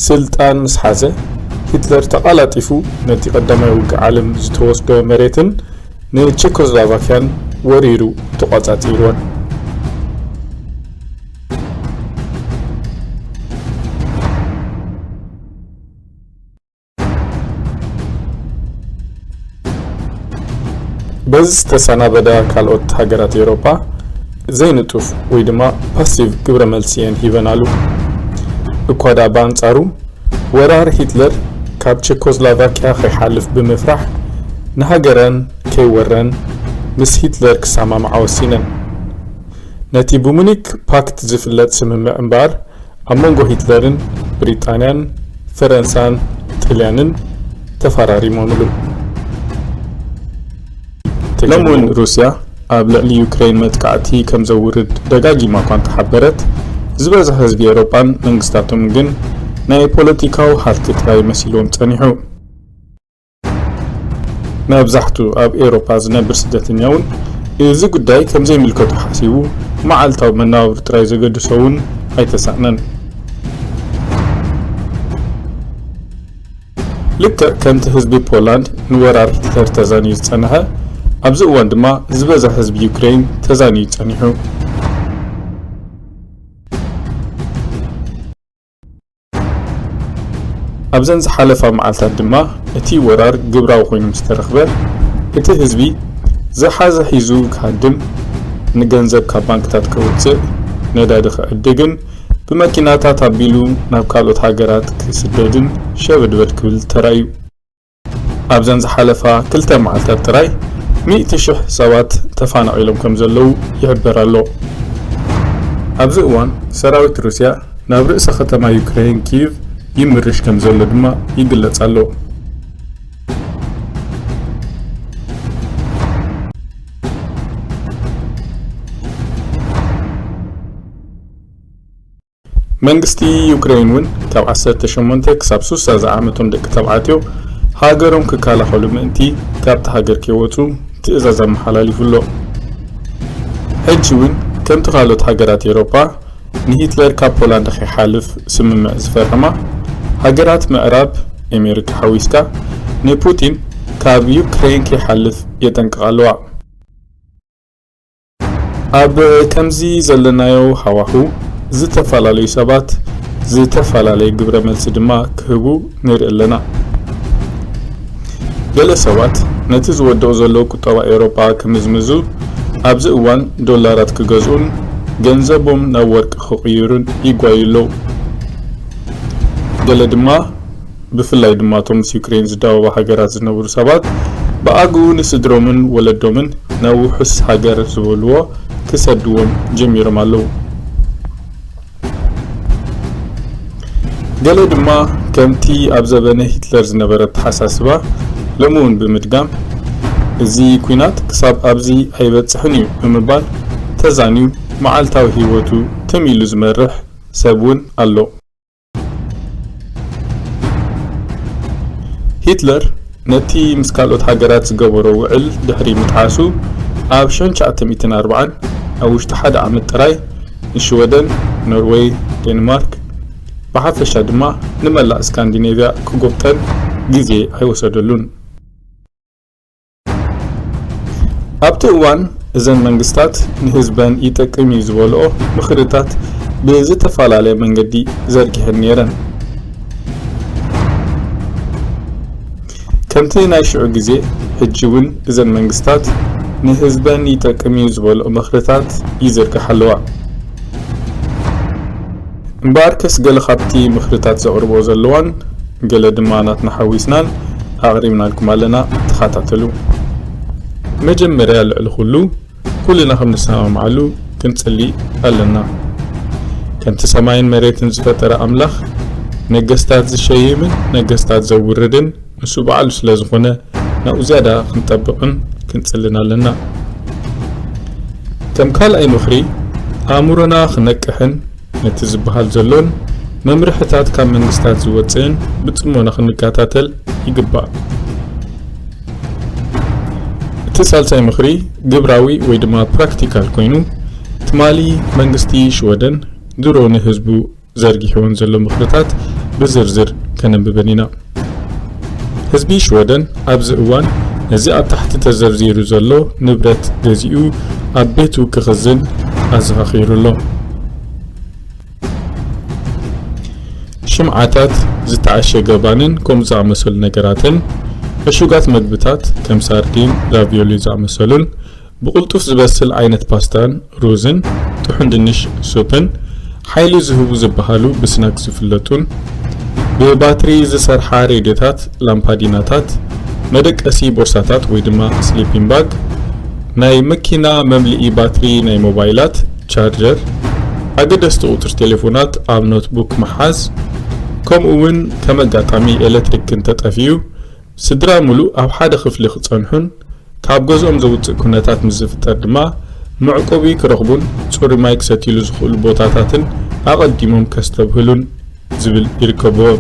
ስልጣን ምስ ሓዘ፣ ሂትለር ተቓላጢፉ ነቲ ቀዳማይ ውግእ ዓለም ዝተወስዶ መሬትን ንቸኮስሎቫክያን ወሪሩ ተቖጻጺርወን። በዚ ዝተሰናበዳ ካልኦት ሃገራት ኤውሮጳ ዘይንጡፍ ወይ ድማ ፓሲቭ ግብረ መልሲ እየን ሂበናሉ። እኳ ደኣ ብኣንጻሩ፣ ወራር ሂትለር ካብ ቸኮስሎቫኪያ ከይሓልፍ ብምፍራሕ፣ ንሃገረን ከይወረን ምስ ሂትለር ክሰማምዓ ወሲነን። ነቲ ብሙኒክ ፓክት ዝፍለጥ ስምምዕ እምበኣር፣ ኣብ መንጎ ሂትለርን ብሪጣንያን፣ ፈረንሳን ጥልያንን ተፈራሪሞምሉ። ሎሚ እውን ሩስያ ኣብ ልዕሊ ዩክሬን መጥቃዕቲ ከም ዘውርድ ደጋጊማ እኳ እንተሓበረት፣ ዝበዝሐ ህዝቢ ኤውሮጳን መንግስታቶምን ግን ናይ ፖለቲካዊ ሃልኪ ጥራይ መሲልዎም ጸኒሑ። መብዛሕቱ ኣብ ኤውሮጳ ዝነብር ስደተኛ እውን እዚ ጉዳይ ከም ዘይምልከቶ ሓሲቡ፣ መዓልታዊ መነባብሮ ጥራይ ዘገድሶ እውን ኣይተሳእነን። ልክዕ ከምቲ ህዝቢ ፖላንድ ንወራር ሂትለር ተዛንዩ ዝጸንሐ፣ ኣብዚ እዋን ድማ ዝበዝሐ ህዝቢ ዩክሬን ተዛንዩ ጸኒሑ። ኣብዘን ዝሓለፋ መዓልታት ድማ እቲ ወራር ግብራዊ ኮይኑ ምስ ተረኽበ፣ እቲ ህዝቢ ዝሓዘ ሒዙ ክሃድም፣ ንገንዘብ ካብ ባንክታት ከውጽእ፣ ነዳዲ ክዕድግን ብመኪናታት ኣቢሉ ናብ ካልኦት ሃገራት ክስደድን ሸበድበድ ክብል ተራእዩ። ኣብዘን ዝሓለፋ ክልተ መዓልታት ጥራይ ሚእቲ ሽሕ ሰባት ተፋናቒሎም ከም ዘለዉ ይሕበር ኣሎ። ኣብዚ እዋን ሰራዊት ሩስያ ናብ ርእሰ ከተማ ዩክሬን ኪቭ ይምርሽ ከም ዘሎ ድማ ይግለጽ ኣሎ። መንግስቲ ዩክሬን እውን ካብ ዓሰርተ ሸሞንተ ክሳብ ሱሳ ዝዓመቶም ደቂ ተባዕትዮ ሃገሮም ክከላኸሉ ምእንቲ ካብቲ ሃገር ከይወጹ ትእዛዝ ኣመሓላሊፉ ኣሎ። ሕጂ እውን ከምቲ ካልኦት ሃገራት ኤውሮጳ ንሂትለር ካብ ፖላንድ ከይሓልፍ ስምምዕ ዝፈረማ ሃገራት ምዕራብ፣ ኣሜሪካ ሓዊስካ፣ ንፑቲን ካብ ዩክሬን ከይሓልፍ የጠንቅቓ ኣለዋ። ኣብ ከምዚ ዘለናዮ ሃዋሁ፣ ዝተፈላለዩ ሰባት ዝተፈላለየ ግብረ መልሲ ድማ ክህቡ ንርኢ ኣለና። ገለ ሰባት ነቲ ዝወድቕ ዘሎ ቁጠባ ኤውሮጳ ክምዝምዙ፣ ኣብዚ እዋን ዶላራት ክገዝኡን ገንዘቦም ናብ ወርቂ ክቕይሩን ይጓዩ ኣለዉ። ገለ ድማ፣ ብፍላይ ድማ እቶም ምስ ዩክሬን ዝዳወባ ሃገራት ዝነብሩ ሰባት፣ ብኣግኡ ንስድሮምን ወለዶምን ናብ ውሑስ ሃገር ዝበልዎ ክሰድዎም ጀሚሮም ኣለዉ። ገለ ድማ ከምቲ ኣብ ዘበነ ሂትለር ዝነበረ ኣተሓሳስባ ሎሚ እውን ብምድጋም፣ "እዚ ኲናት ክሳብ ኣብዚ ኣይበጽሕን እዩ" ብምባል ተዛንዩ መዓልታዊ ህይወቱ ትም ኢሉ ዝመርሕ ሰብ እውን ኣሎ። ሂትለር ነቲ ምስ ካልኦት ሃገራት ዝገበሮ ውዕል ድሕሪ ምጥሓሱ፣ ኣብ ሽሕን ትሽዓተ ሚእትን ኣርባዓን ኣብ ውሽጢ ሓደ ዓመት ጥራይ ንሽወደን፣ ኖርወይ፣ ዴንማርክ፣ ብሓፈሻ ድማ ንመላእ ስካንዲኔቭያ ክጎብጠን ግዜ ኣይወሰደሉን። ኣብቲ እዋን፣ እዘን መንግስታት ንህዝበን ይጠቅም እዩ ዝበልኦ ምኽርታት ብዝተፈላለየ መንገዲ ዘርጊሐን ነይረን። ከምቲ ናይ ሽዑ ግዜ፣ ሕጂ እውን እዘን መንግስታት ንህዝበን ይጠቅም እዩ ዝበልኦ ምኽርታት ይዝርግሓ ኣለዋ። እምበኣርከስ፣ ገለ ካብቲ ምኽርታት ዘቕርብኦ ዘለዋን ገለ ድማ ናትና ሓዊስናን ኣቕሪብናልኩም ኣለና፣ ተኸታተሉ። መጀመርያ፣ ልዕሊ ኩሉ፣ ኩልና ከም ንሰማምዓሉ ክንጽሊ ኣለና። ከምቲ ሰማይን መሬትን ዝፈጠረ ኣምላኽ፣ ነገስታት ዝሸይምን ነገስታት ዘውርድን ንሱ ባዕሉ ስለ ዝኾነ፣ ናብኡ ዝያዳ ክንጠብቕን ክንጽልን ኣለና። ከም ካልኣይ ምኽሪ፣ ኣእምሮና ክነቅሕን ነቲ ዝበሃል ዘሎን መምርሕታት ካብ መንግስታት ዝወጽእን ብጽሞና ክንከታተል ይግባእ። እቲ ሳልሳይ ምኽሪ ግብራዊ ወይ ድማ ፕራክቲካል ኮይኑ፣ ትማሊ መንግስቲ ሽወደን ድሮ ንህዝቡ ዘርጊሕወን ዘሎ ምኽርታት ብዝርዝር ከነንብበን ኢና። ህዝቢ ሽወደን ኣብዚ እዋን ነዚ ኣብ ታሕቲ ተዘርዚሩ ዘሎ ንብረት ገዚኡ ኣብ ቤቱ ክኽዝን ኣዘኻኺሩ ኣሎ። ሽምዓታት፣ ዝተዓሸገ ባንን ከምኡ ዝኣመሰሉ ነገራትን፣ ዕሹጋት መግብታት ከም ሳርዲን፣ ራቪዮሊ ዝኣመሰሉን ብቕልጡፍ ዝበስል ዓይነት ፓስታን ሩዝን፣ ጥሑን ድንሽ ሱፕን፣ ሓይሊ ዝህቡ ዝበሃሉ ብስናክ ዝፍለጡን፣ ብባትሪ ዝሰርሓ ሬድዮታት፣ ላምፓዲናታት፣ መደቀሲ ቦርሳታት ወይ ድማ ስሊፒንግ ባግ፣ ናይ መኪና መምልኢ ባትሪ ናይ ሞባይላት፣ ቻርጀር፣ ኣገደስቲ ቁጽሪ ቴሌፎናት ኣብ ኖትቡክ ምሓዝ፣ ከምኡ እውን ከም ኣጋጣሚ ኤሌክትሪክ እንተጠፊኡ፣ ስድራ ምሉእ ኣብ ሓደ ክፍሊ ክጸንሑን ካብ ገዝኦም ዘውጽእ ኩነታት ምስ ዝፍጠር ድማ መዕቆቢ ክረኽቡን ጽሩይ ማይ ክሰትይሉ ዝኽእሉ ቦታታትን ኣቐዲሞም ከስተብህሉን ዝብል ይርከብዎ።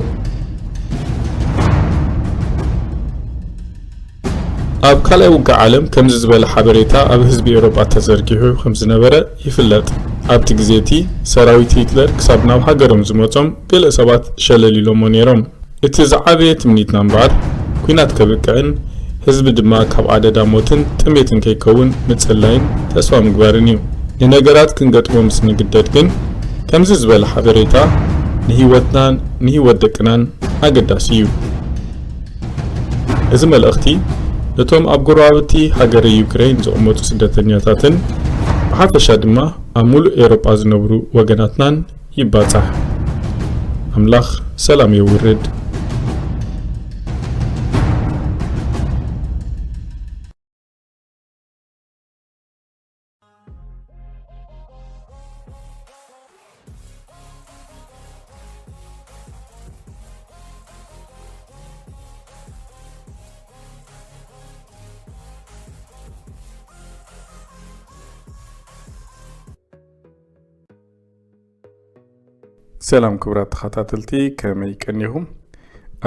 ኣብ ካልኣይ ውግእ ዓለም ከምዚ ዝበለ ሓበሬታ ኣብ ህዝቢ ኤውሮጳ ተዘርጊሑ ከም ዝነበረ ይፍለጥ። ኣብቲ ግዜ እቲ ሰራዊት ሂትለር ክሳብ ናብ ሃገሮም ዝመጾም ገለ ሰባት ሸለል ኢሎሞ ነይሮም። እቲ ዝዓበየ ትምኒትና እምበኣር፣ ኲናት ከብቅዕን ህዝቢ ድማ ካብ ኣደዳ ሞትን ጥሜትን ከይከውን ምጽላይን ተስፋ ምግባርን እዩ። ንነገራት ክንገጥሞ ምስ ንግደድ ግን፣ ከምዚ ዝበለ ሓበሬታ ንህይወትናን ንህይወት ደቅናን ኣገዳሲ እዩ። እዚ መልእኽቲ ነቶም ኣብ ጎረባብቲ ሃገረ ዩክሬን ዝቕመጡ ስደተኛታትን ብሓፈሻ ድማ ኣብ ሙሉእ ኤውሮጳ ዝነብሩ ወገናትናን ይባጻሕ። ኣምላኽ ሰላም የውርድ። ሰላም ክቡራት ተኸታተልቲ፣ ከመይ ቀኒኹም?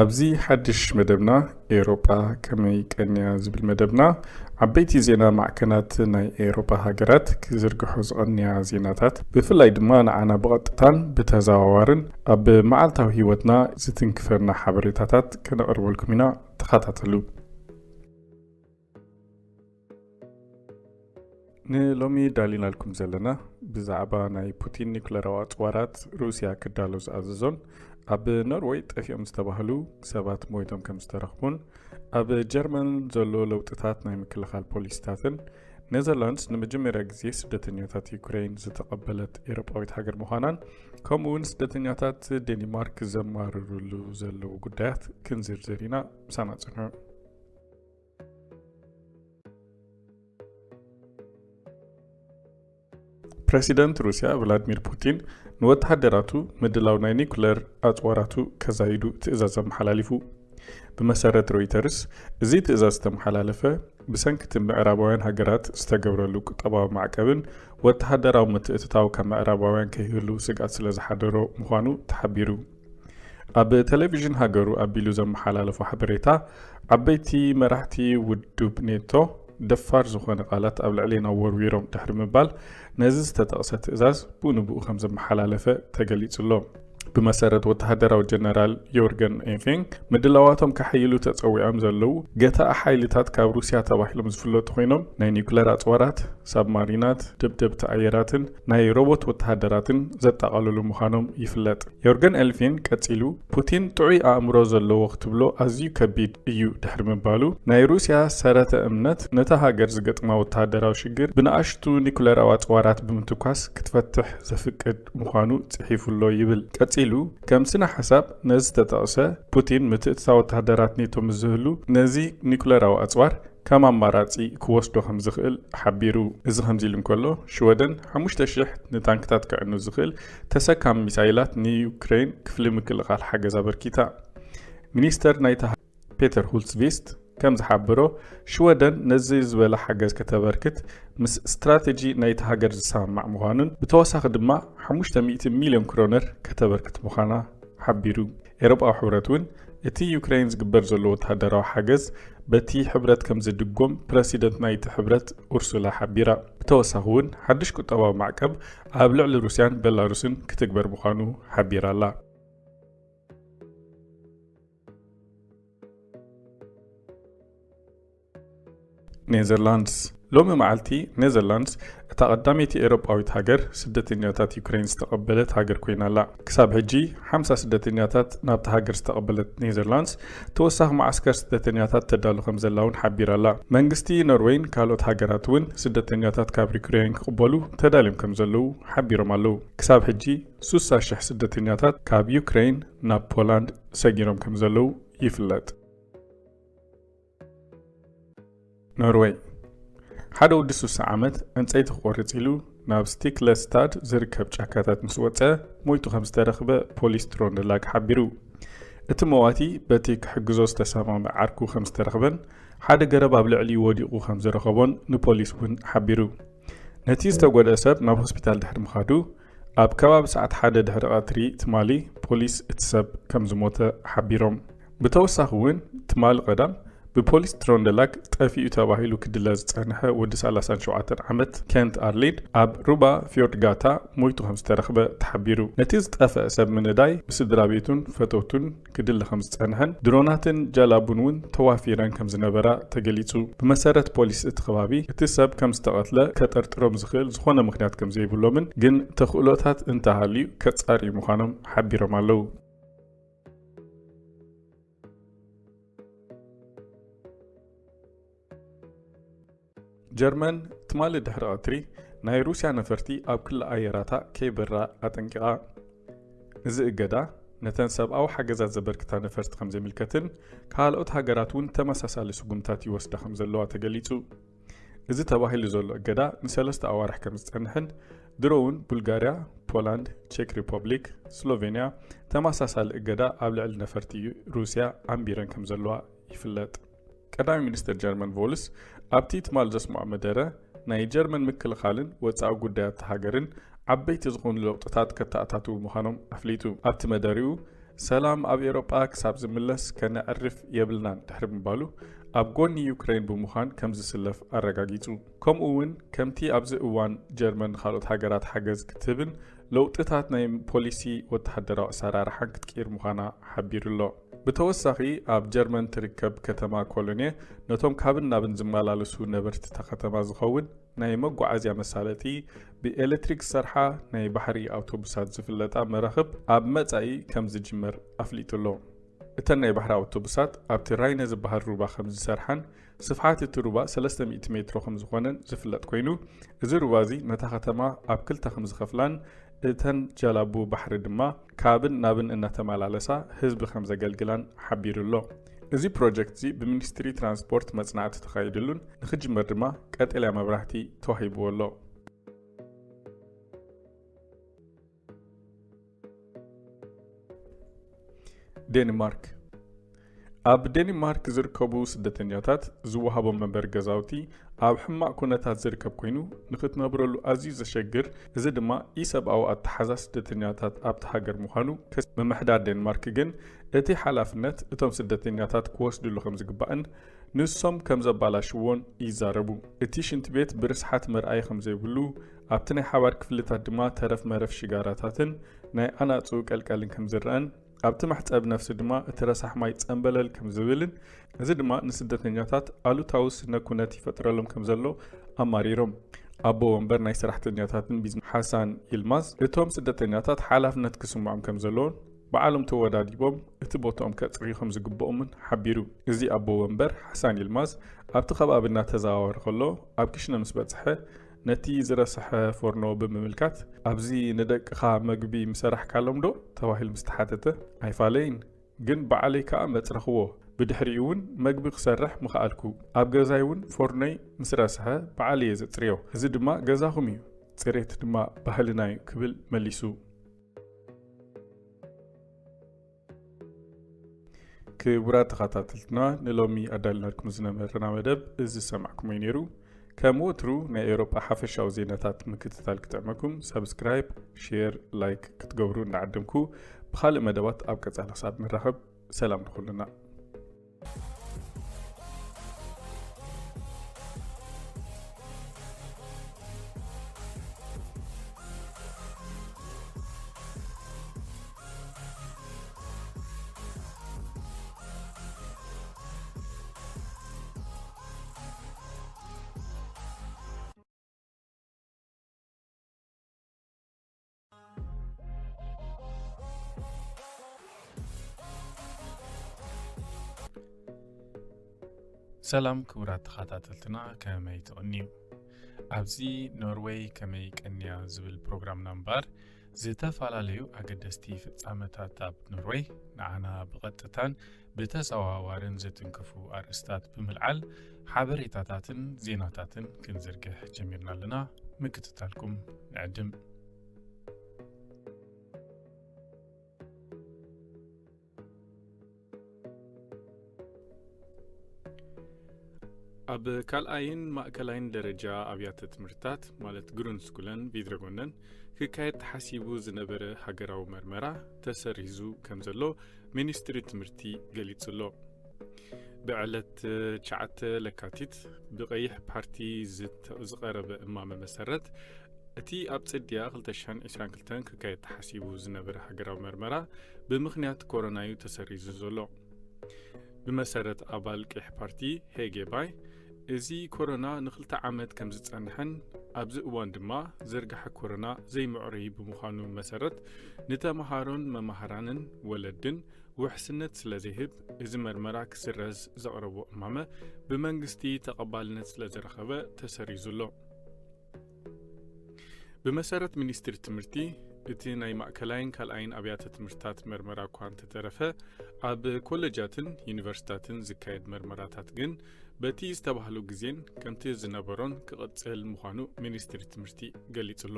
ኣብዚ ሓድሽ መደብና፣ ኤውሮጳ ከመይ ቀንያ ዝብል መደብና፣ ዓበይቲ ዜና ማዕከናት ናይ ኤውሮጳ ሃገራት ክዝርግሑ ዝቐንያ ዜናታት፣ ብፍላይ ድማ ንዓና ብቐጥታን ብተዘዋዋርን ኣብ መዓልታዊ ህይወትና ዝትንክፈና ሓበሬታታት ከነቕርበልኩም ኢና። ተኸታተሉ። ንሎሚ ዳሊናልኩም ዘለና ብዛዕባ ናይ ፑቲን ኒኩለራዊ ኣጽዋራት ሩስያ ክዳሎ ዝኣዘዞን ኣብ ኖርወይ ጠፊኦም ዝተባህሉ ሰባት ሞይቶም ከም ዝተረኽቡን ኣብ ጀርመን ዘሎ ለውጥታት ናይ ምክልኻል ፖሊሲታትን ኔዘርላንድስ ንመጀመርያ ግዜ ስደተኛታት ዩክሬን ዝተቐበለት ኤሮጳዊት ሃገር ምዃናን ከምኡ እውን ስደተኛታት ዴኒማርክ ዘማርርሉ ዘለዉ ጉዳያት ክንዝርዝር ኢና። ምሳና ጽንሑ። ፕረሲደንት ሩስያ ቭላድሚር ፑቲን ንወተሃደራቱ ምድላው ናይ ኒኩለር ኣጽዋራቱ ከዛይዱ ትእዛዝ ኣመሓላሊፉ። ብመሰረት ሮይተርስ፣ እዚ ትእዛዝ ዝተመሓላለፈ ብሰንኪ እቲ ምዕራባውያን ሃገራት ዝተገብረሉ ቁጠባዊ ማዕቀብን ወተሃደራዊ ምትእትታው ካብ ምዕራባውያን ከይህሉ ስግኣት ስለ ዝሓደሮ ምዃኑ ተሓቢሩ። ኣብ ቴሌቪዥን ሃገሩ ኣቢሉ ዘመሓላለፎ ሓበሬታ፣ ዓበይቲ መራሕቲ ውድብ ኔቶ ደፋር ዝኾነ ቃላት ኣብ ልዕሌና ወርዊሮም ድሕሪ ምባል፣ ነዚ ዝተጠቕሰ ትእዛዝ ብኡ ንብኡ ከም ዘመሓላለፈ ተገሊጹ ኣሎ። ብመሰረት ወተሃደራዊ ጀነራል ዮርገን ኤንፌንግ፣ ምድላዋቶም ከሐይሉ ተጸዊዖም ዘለዉ ገታኢ ሓይልታት ካብ ሩስያ ተባሂሎም ዝፍለጡ ኮይኖም፣ ናይ ኒውክለር ኣጽዋራት፣ ሳብማሪናት፣ ደብደብቲ ኣየራትን ናይ ሮቦት ወተሃደራትን ዘጠቓለሉ ምዃኖም ይፍለጥ። ዮርገን ኤልፊን ቀጺሉ፣ ፑቲን ጥዑይ ኣእምሮ ዘለዎ ክትብሎ ኣዝዩ ከቢድ እዩ ድሕሪ ምባሉ፣ ናይ ሩስያ ሰረተ እምነት ነታ ሃገር ዝገጥማ ወተሃደራዊ ሽግር ብንኣሽቱ ኒኩለራዊ ኣጽዋራት ብምትኳስ ክትፈትሕ ዘፍቅድ ምዃኑ ጽሒፉ ኣሎ ይብል። ቀጺሉ፣ ከም ስነ ሓሳብ ነዚ ዝተጠቕሰ፣ ፑቲን ምትእትታው ወተሃደራት ኔቶ ምስ ዝህሉ፣ ነዚ ኒኩለራዊ ኣጽዋር ከም ኣማራጺ ክወስዶ ከም ዝኽእል ሓቢሩ። እዚ ከምዚ ኢሉ እንከሎ፣ ሽወደን ሓሙሽተ ሽሕ ንታንክታት ክዕኑ ዝኽእል ተሰካሚ ሚሳይላት ንዩክሬን ክፍሊ ምክልኻል ሓገዝ ኣበርኪታ። ሚኒስተር ናይታ ፔተር ሁልትስቪስት ከም ዝሓበሮ፣ ሽወደን ነዚ ዝበለ ሓገዝ ከተበርክት ምስ ስትራተጂ ናይቲ ሃገር ዝሰማማዕ ምዃኑን ብተወሳኺ ድማ ሓሙሽተ ሚእቲ ሚልዮን ክሮነር ከተበርክት ምዃና ሓቢሩ። ኤውሮጳዊ ሕብረት እውን እቲ ዩክሬን ዝግበር ዘሎ ወተሃደራዊ ሓገዝ በቲ ሕብረት ከም ዝድጎም ፕረሲደንት ናይቲ ሕብረት ኡርሱላ ሓቢራ። ብተወሳኺ እውን ሓድሽ ቁጠባዊ ማዕቀብ ኣብ ልዕሊ ሩስያን ቤላሩስን ክትግበር ምዃኑ ሓቢራ ኣላ። ኔዘርላንድስ። ሎሚ መዓልቲ ኔዘርላንድስ እታ ቀዳመይቲ ኤውሮጳዊት ሃገር ስደተኛታት ዩክሬን ዝተቐበለት ሃገር ኮይና ኣላ። ክሳብ ሕጂ ሓምሳ ስደተኛታት ናብታ ሃገር ዝተቐበለት ኔዘርላንድስ፣ ተወሳኺ መዓስከር ስደተኛታት ተዳሉ ከም ዘላ እውን ሓቢራ ኣላ። መንግስቲ ኖርዌይን ካልኦት ሃገራት እውን ስደተኛታት ካብ ዩክሬን ክቕበሉ ተዳልዮም ከም ዘለዉ ሓቢሮም ኣለዉ። ክሳብ ሕጂ ሱሳ ሽሕ ስደተኛታት ካብ ዩክሬን ናብ ፖላንድ ሰጊሮም ከም ዘለዉ ይፍለጥ። ኖርወይ። ሓደ ወዲ ሱሳ ዓመት ዕንጸይቲ ክቖርጽ ኢሉ ናብ ስቲክለስታድ ዝርከብ ጫካታት ምስ ወጸ ሞይቱ ከም ዝተረኽበ ፖሊስ ትሮንደላግ ሓቢሩ። እቲ መዋቲ በቲ ክሕግዞ ዝተሰማምዐ ዓርኩ ከም ዝተረኽበን ሓደ ገረብ ኣብ ልዕሊኡ ወዲቑ ከም ዝረኸቦን ንፖሊስ እውን ሓቢሩ። ነቲ ዝተጎድአ ሰብ ናብ ሆስፒታል ድሕሪ ምኻዱ፣ ኣብ ከባቢ ሰዓት ሓደ ድሕሪ ቀትሪ ትማሊ ፖሊስ እቲ ሰብ ከም ዝሞተ ሓቢሮም። ብተወሳኺ እውን ትማሊ ቀዳም ብፖሊስ ትሮንደላግ ጠፊኡ ተባሂሉ ክድለ ዝጸንሐ ወዲ ሰላሳን ሸውዓተን ዓመት ኬንት ኣርሊድ ኣብ ሩባ ፊዮርድ ጋታ ሞይቱ ከም ዝተረኽበ ተሓቢሩ። ነቲ ዝጠፍአ ሰብ ምንዳይ ብስድራ ቤቱን ፈተውቱን ክድለ ከም ዝጸንሐን ድሮናትን ጃላቡን እውን ተዋፊረን ከም ዝነበራ ተገሊጹ። ብመሰረት ፖሊስ እቲ ከባቢ፣ እቲ ሰብ ከም ዝተቐትለ ከጠርጥሮም ዝኽእል ዝኾነ ምኽንያት ከም ዘይብሎምን ግን ተኽእሎታት እንተሃልዩ ከጻርዩ ምዃኖም ሓቢሮም ኣለዉ። ጀርመን ትማሊ ድሕሪ ቀትሪ ናይ ሩስያ ነፈርቲ ኣብ ክሊ ኣየራታ ከይበራ ኣጠንቂቓ። እዚ እገዳ ነተን ሰብኣዊ ሓገዛት ዘበርክታ ነፈርቲ ከም ዘይምልከትን ካልኦት ሃገራት እውን ተመሳሳሊ ስጉምታት ይወስዳ ከም ዘለዋ ተገሊጹ። እዚ ተባሂሉ ዘሎ እገዳ ንሰለስተ ኣዋርሕ ከም ዝጸንሕን ድሮ እውን ቡልጋርያ፣ ፖላንድ፣ ቼክ ሪፐብሊክ፣ ስሎቬንያ ተመሳሳሊ እገዳ ኣብ ልዕሊ ነፈርቲ ሩስያ ኣንቢረን ከም ዘለዋ ይፍለጥ። ቀዳማይ ሚኒስተር ጀርመን ቮልስ ኣብቲ ትማል ዘስምዖ መደረ፣ ናይ ጀርመን ምክልኻልን ወጻኢ ጉዳያት ሃገርን ዓበይቲ ዝኾኑ ለውጥታት ከተኣታትዉ ምዃኖም ኣፍሊጡ። ኣብቲ መደሪኡ፣ ሰላም ኣብ ኤውሮጳ ክሳብ ዝምለስ ከነዕርፍ የብልናን ድሕሪ ምባሉ፣ ኣብ ጎኒ ዩክሬን ብምዃን ከም ዝስለፍ ኣረጋጊጹ። ከምኡ እውን ከምቲ ኣብዚ እዋን ጀርመን ንኻልኦት ሃገራት ሓገዝ ክትህብን ለውጥታት ናይ ፖሊሲ ወተሃደራዊ ኣሰራርሓን ክትቅይር ምዃና ሓቢሩ ኣሎ። ብተወሳኺ፣ ኣብ ጀርመን ትርከብ ከተማ ኮሎኔ ነቶም ካብን ናብን ዝመላለሱ ነበርቲ እታ ከተማ ዝኸውን ናይ መጓዓዝያ መሳለጢ፣ ብኤሌክትሪክ ዝሰርሓ ናይ ባሕሪ ኣውቶቡሳት ዝፍለጣ መራኽብ ኣብ መጻኢ ከም ዝጅመር ኣፍሊጡ ኣሎ። እተን ናይ ባሕሪ ኣውቶቡሳት ኣብቲ ራይነ ዝበሃል ሩባ ከም ዝሰርሓን ስፍሓት እቲ ሩባ ሰለስተ ሚእቲ ሜትሮ ከም ዝኾነን ዝፍለጥ ኮይኑ፣ እዚ ሩባ እዚ ነታ ከተማ ኣብ ክልተ ከም ዝኸፍላን እተን ጀላቡ ባሕሪ ድማ ካብን ናብን እናተመላለሳ ህዝቢ ከም ዘገልግላን ሓቢሩ ኣሎ። እዚ ፕሮጀክት እዚ ብሚኒስትሪ ትራንስፖርት መጽናዕቲ ተኻይድሉን ንኽጅመር ድማ ቀጠልያ መብራህቲ ተዋሂብዎ ኣሎ። ዴንማርክ። ኣብ ዴንማርክ ዝርከቡ ስደተኛታት ዝወሃቦም መንበሪ ገዛውቲ ኣብ ሕማቕ ኩነታት ዝርከብ ኮይኑ፣ ንኽትነብረሉ ኣዝዩ ዘሸግር፣ እዚ ድማ ኢሰብኣዊ ኣተሓዛ ስደተኛታት ኣብቲ ሃገር ምዃኑ ከስ-፣ ምምሕዳር ዴንማርክ ግን እቲ ሓላፍነት እቶም ስደተኛታት ክወስድሉ ከም ዝግባእን ንሶም ከም ዘባላሽዎን ይዛረቡ። እቲ ሽንቲ ቤት ብርስሓት መርኣዪ ከም ዘይብሉ፣ ኣብቲ ናይ ሓባር ክፍልታት ድማ ተረፍ መረፍ ሽጋራታትን ናይ ኣናጹ ቀልቀልን ከም ዝረኣን፣ ኣብቲ መሕጸቢ ነፍሲ ድማ እቲ ረሳሕ ማይ ጸምበለል ከም ዝብልን፣ እዚ ድማ ንስደተኛታት ኣሉታዊ ስነ ኩነት ይፈጥረሎም ከም ዘሎ ኣማሪሮም። ኣቦ ወንበር ናይ ሰራሕተኛታትን ቢዝነስ ሓሳን ይልማዝ፣ እቶም ስደተኛታት ሓላፍነት ክስምዖም ከም ዘለዎን፣ ባዕሎም ተወዳዲቦም እቲ ቦታኦም ከጽርዩ ከም ዝግብኦምን ሓቢሩ። እዚ ኣቦ ወንበር ሓሳን ይልማዝ ኣብቲ ከባቢ እናተዘዋወረ ከሎ፣ ኣብ ክሽነ ምስ በጽሐ፣ ነቲ ዝረስሐ ፎርኖ ብምምልካት፣ "ኣብዚ ንደቅኻ መግቢ ምሰራሕካሎም ዶ?" ተባሂሉ ምስ ተሓተተ፣ "ኣይፋለይን፣ ግን ባዕለይ ከኣ መጽረኽዎ። ብድሕሪኡ እውን መግቢ ክሰርሕ ምኸኣልኩ። ኣብ ገዛይ እውን ፎርኖይ ምስ ረስሐ ባዕለይ እየ ዘጽርዮ። እዚ ድማ ገዛኹም እዩ፣ ጽሬት ድማ ባህልና እዩ" ክብል መሊሱ። ክቡራት ተኸታተልትና፣ ንሎሚ ኣዳልናልኩም ዝነበረና መደብ እዚ ዝሰማዕኩሞ እዩ ነይሩ። ከም ወትሩ ናይ ኤውሮጳ ሓፈሻዊ ዜናታት ምክትታል ክጥዕመኩም፣ ሳብስክራይብ፣ ሼር፣ ላይክ ክትገብሩ እናዓደምኩ፣ ብኻልእ መደባት ኣብ ቀጻሊ ክሳብ ንራኸብ፣ ሰላም ንኹልና። ሰላም ክቡራት ተኸታተልትና፣ ከመይ ትቕንዩ? ኣብዚ ኖርዌይ ከመይ ቀንያ ዝብል ፕሮግራምና እምበኣር፣ ዝተፈላለዩ ኣገደስቲ ፍጻመታት ኣብ ኖርዌይ ንዓና ብቐጥታን ብተዘዋዋርን ዘትንክፉ ኣርእስታት ብምልዓል ሓበሬታታትን ዜናታትን ክንዝርግሕ ጀሚርና ኣለና። ምክትታልኩም ንዕድም። ኣብ ካልኣይን ማእከላይን ደረጃ ኣብያተ ትምህርትታት፣ ማለት ግሩንድስኩለን ቪድረጎነን፣ ክካየድ ተሓሲቡ ዝነበረ ሃገራዊ መርመራ ተሰሪዙ ከም ዘሎ ሚኒስትሪ ትምህርቲ ገሊጹ ኣሎ። ብዕለት ትሽዓተ ለካቲት ብቐይሕ ፓርቲ ዝተ-፣ ዝቐረበ እማመ መሰረት፣ እቲ ኣብ ጽድያ ክልተ ሽሕን ዕስራን ክልተን ክካየድ ተሓሲቡ ዝነበረ ሃገራዊ መርመራ ብምኽንያት ኮሮና እዩ ተሰሪዙ ዘሎ። ብመሰረት ኣባል ቀይሕ ፓርቲ ሄጌ ባይ፣ እዚ ኮሮና ንኽልተ ዓመት ከም ዝጸንሐን ኣብዚ እዋን ድማ ዝርግሐ ኮሮና ዘይምዕሩይ ብምዃኑ መሰረት፣ ንተመሃሮን መማህራንን ወለድን ውሕስነት ስለ ዘይህብ፣ እዚ መርመራ ክስረዝ ዘቕረቦ እማመ ብመንግስቲ ተቐባልነት ስለ ዝረኸበ ተሰሪዙ ኣሎ። ብመሰረት ሚኒስትሪ ትምህርቲ፣ እቲ ናይ ማእከላይን ካልኣይን ኣብያተ ትምህርትታት መርመራ እኳ እንተተረፈ፣ ኣብ ኮለጃትን ዩኒቨርሲታትን ዝካየድ መርመራታት ግን በቲ ዝተባህሎ ግዜን ከምቲ ዝነበሮን ክቕጽል ምዃኑ ሚኒስትሪ ትምህርቲ ገሊጹ ኣሎ።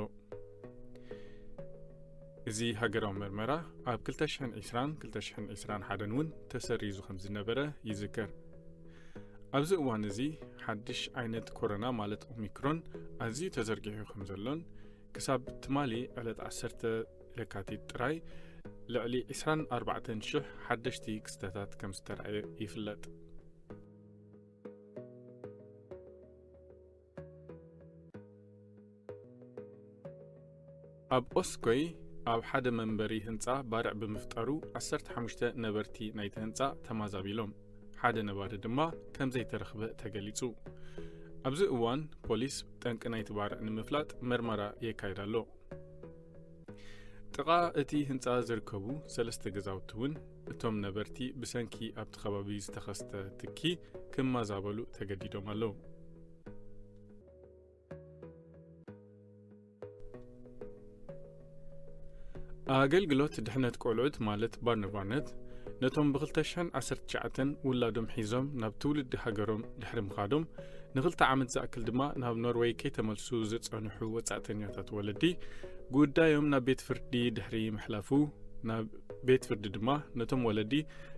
እዚ ሃገራዊ መርመራ ኣብ ክልተ ሽሕን ዕስራን ክልተ ሽሕን ዕስራን ሓደን እውን ተሰሪዙ ከም ዝነበረ ይዝከር። ኣብዚ እዋን እዚ ሓድሽ ዓይነት ኮሮና ማለት ኦሚክሮን ኣዝዩ ተዘርጊሑ ከም ዘሎን ክሳብ ትማሊ ዕለት ዓሰርተ ለካቲት ጥራይ ልዕሊ ዕስራን ኣርባዕተን ሽሕ ሓደሽቲ ክስተታት ከም ዝተራእየ ይፍለጥ። ኣብ ኦስኮይ ኣብ ሓደ መንበሪ ህንጻ ባርዕ ብምፍጣሩ ዓሰርተ ሓሙሽተ ነበርቲ ናይቲ ህንጻ ተማዛቢሎም፣ ሓደ ነባሪ ድማ ከም ዘይተረኽበ ተገሊጹ። ኣብዚ እዋን ፖሊስ ጠንቂ ናይቲ ባርዕ ንምፍላጥ መርመራ የካይድ ኣሎ። ጥቓ እቲ ህንጻ ዝርከቡ ሰለስተ ገዛውቲ እውን እቶም ነበርቲ ብሰንኪ ኣብቲ ከባቢ ዝተኸስተ ትኪ ክመዛበሉ ተገዲዶም ኣለዉ። ኣገልግሎት ድሕነት ቆልዑት ማለት ባርነቫነት ነቶም ብ ክልተ ሽሕን ዓሰርተ ትሽዓተን ውላዶም ሒዞም ናብ ትውልዲ ሃገሮም ድሕሪ ምኻዶም ንኽልተ ዓመት ዝኣክል ድማ ናብ ኖርወይ ከይተመልሱ ዝጸንሑ ወጻእተኛታት ወለዲ ጉዳዮም ናብ ቤት ፍርዲ ድሕሪ ምሕላፉ ናብ ቤት ፍርዲ ድማ ነቶም ወለዲ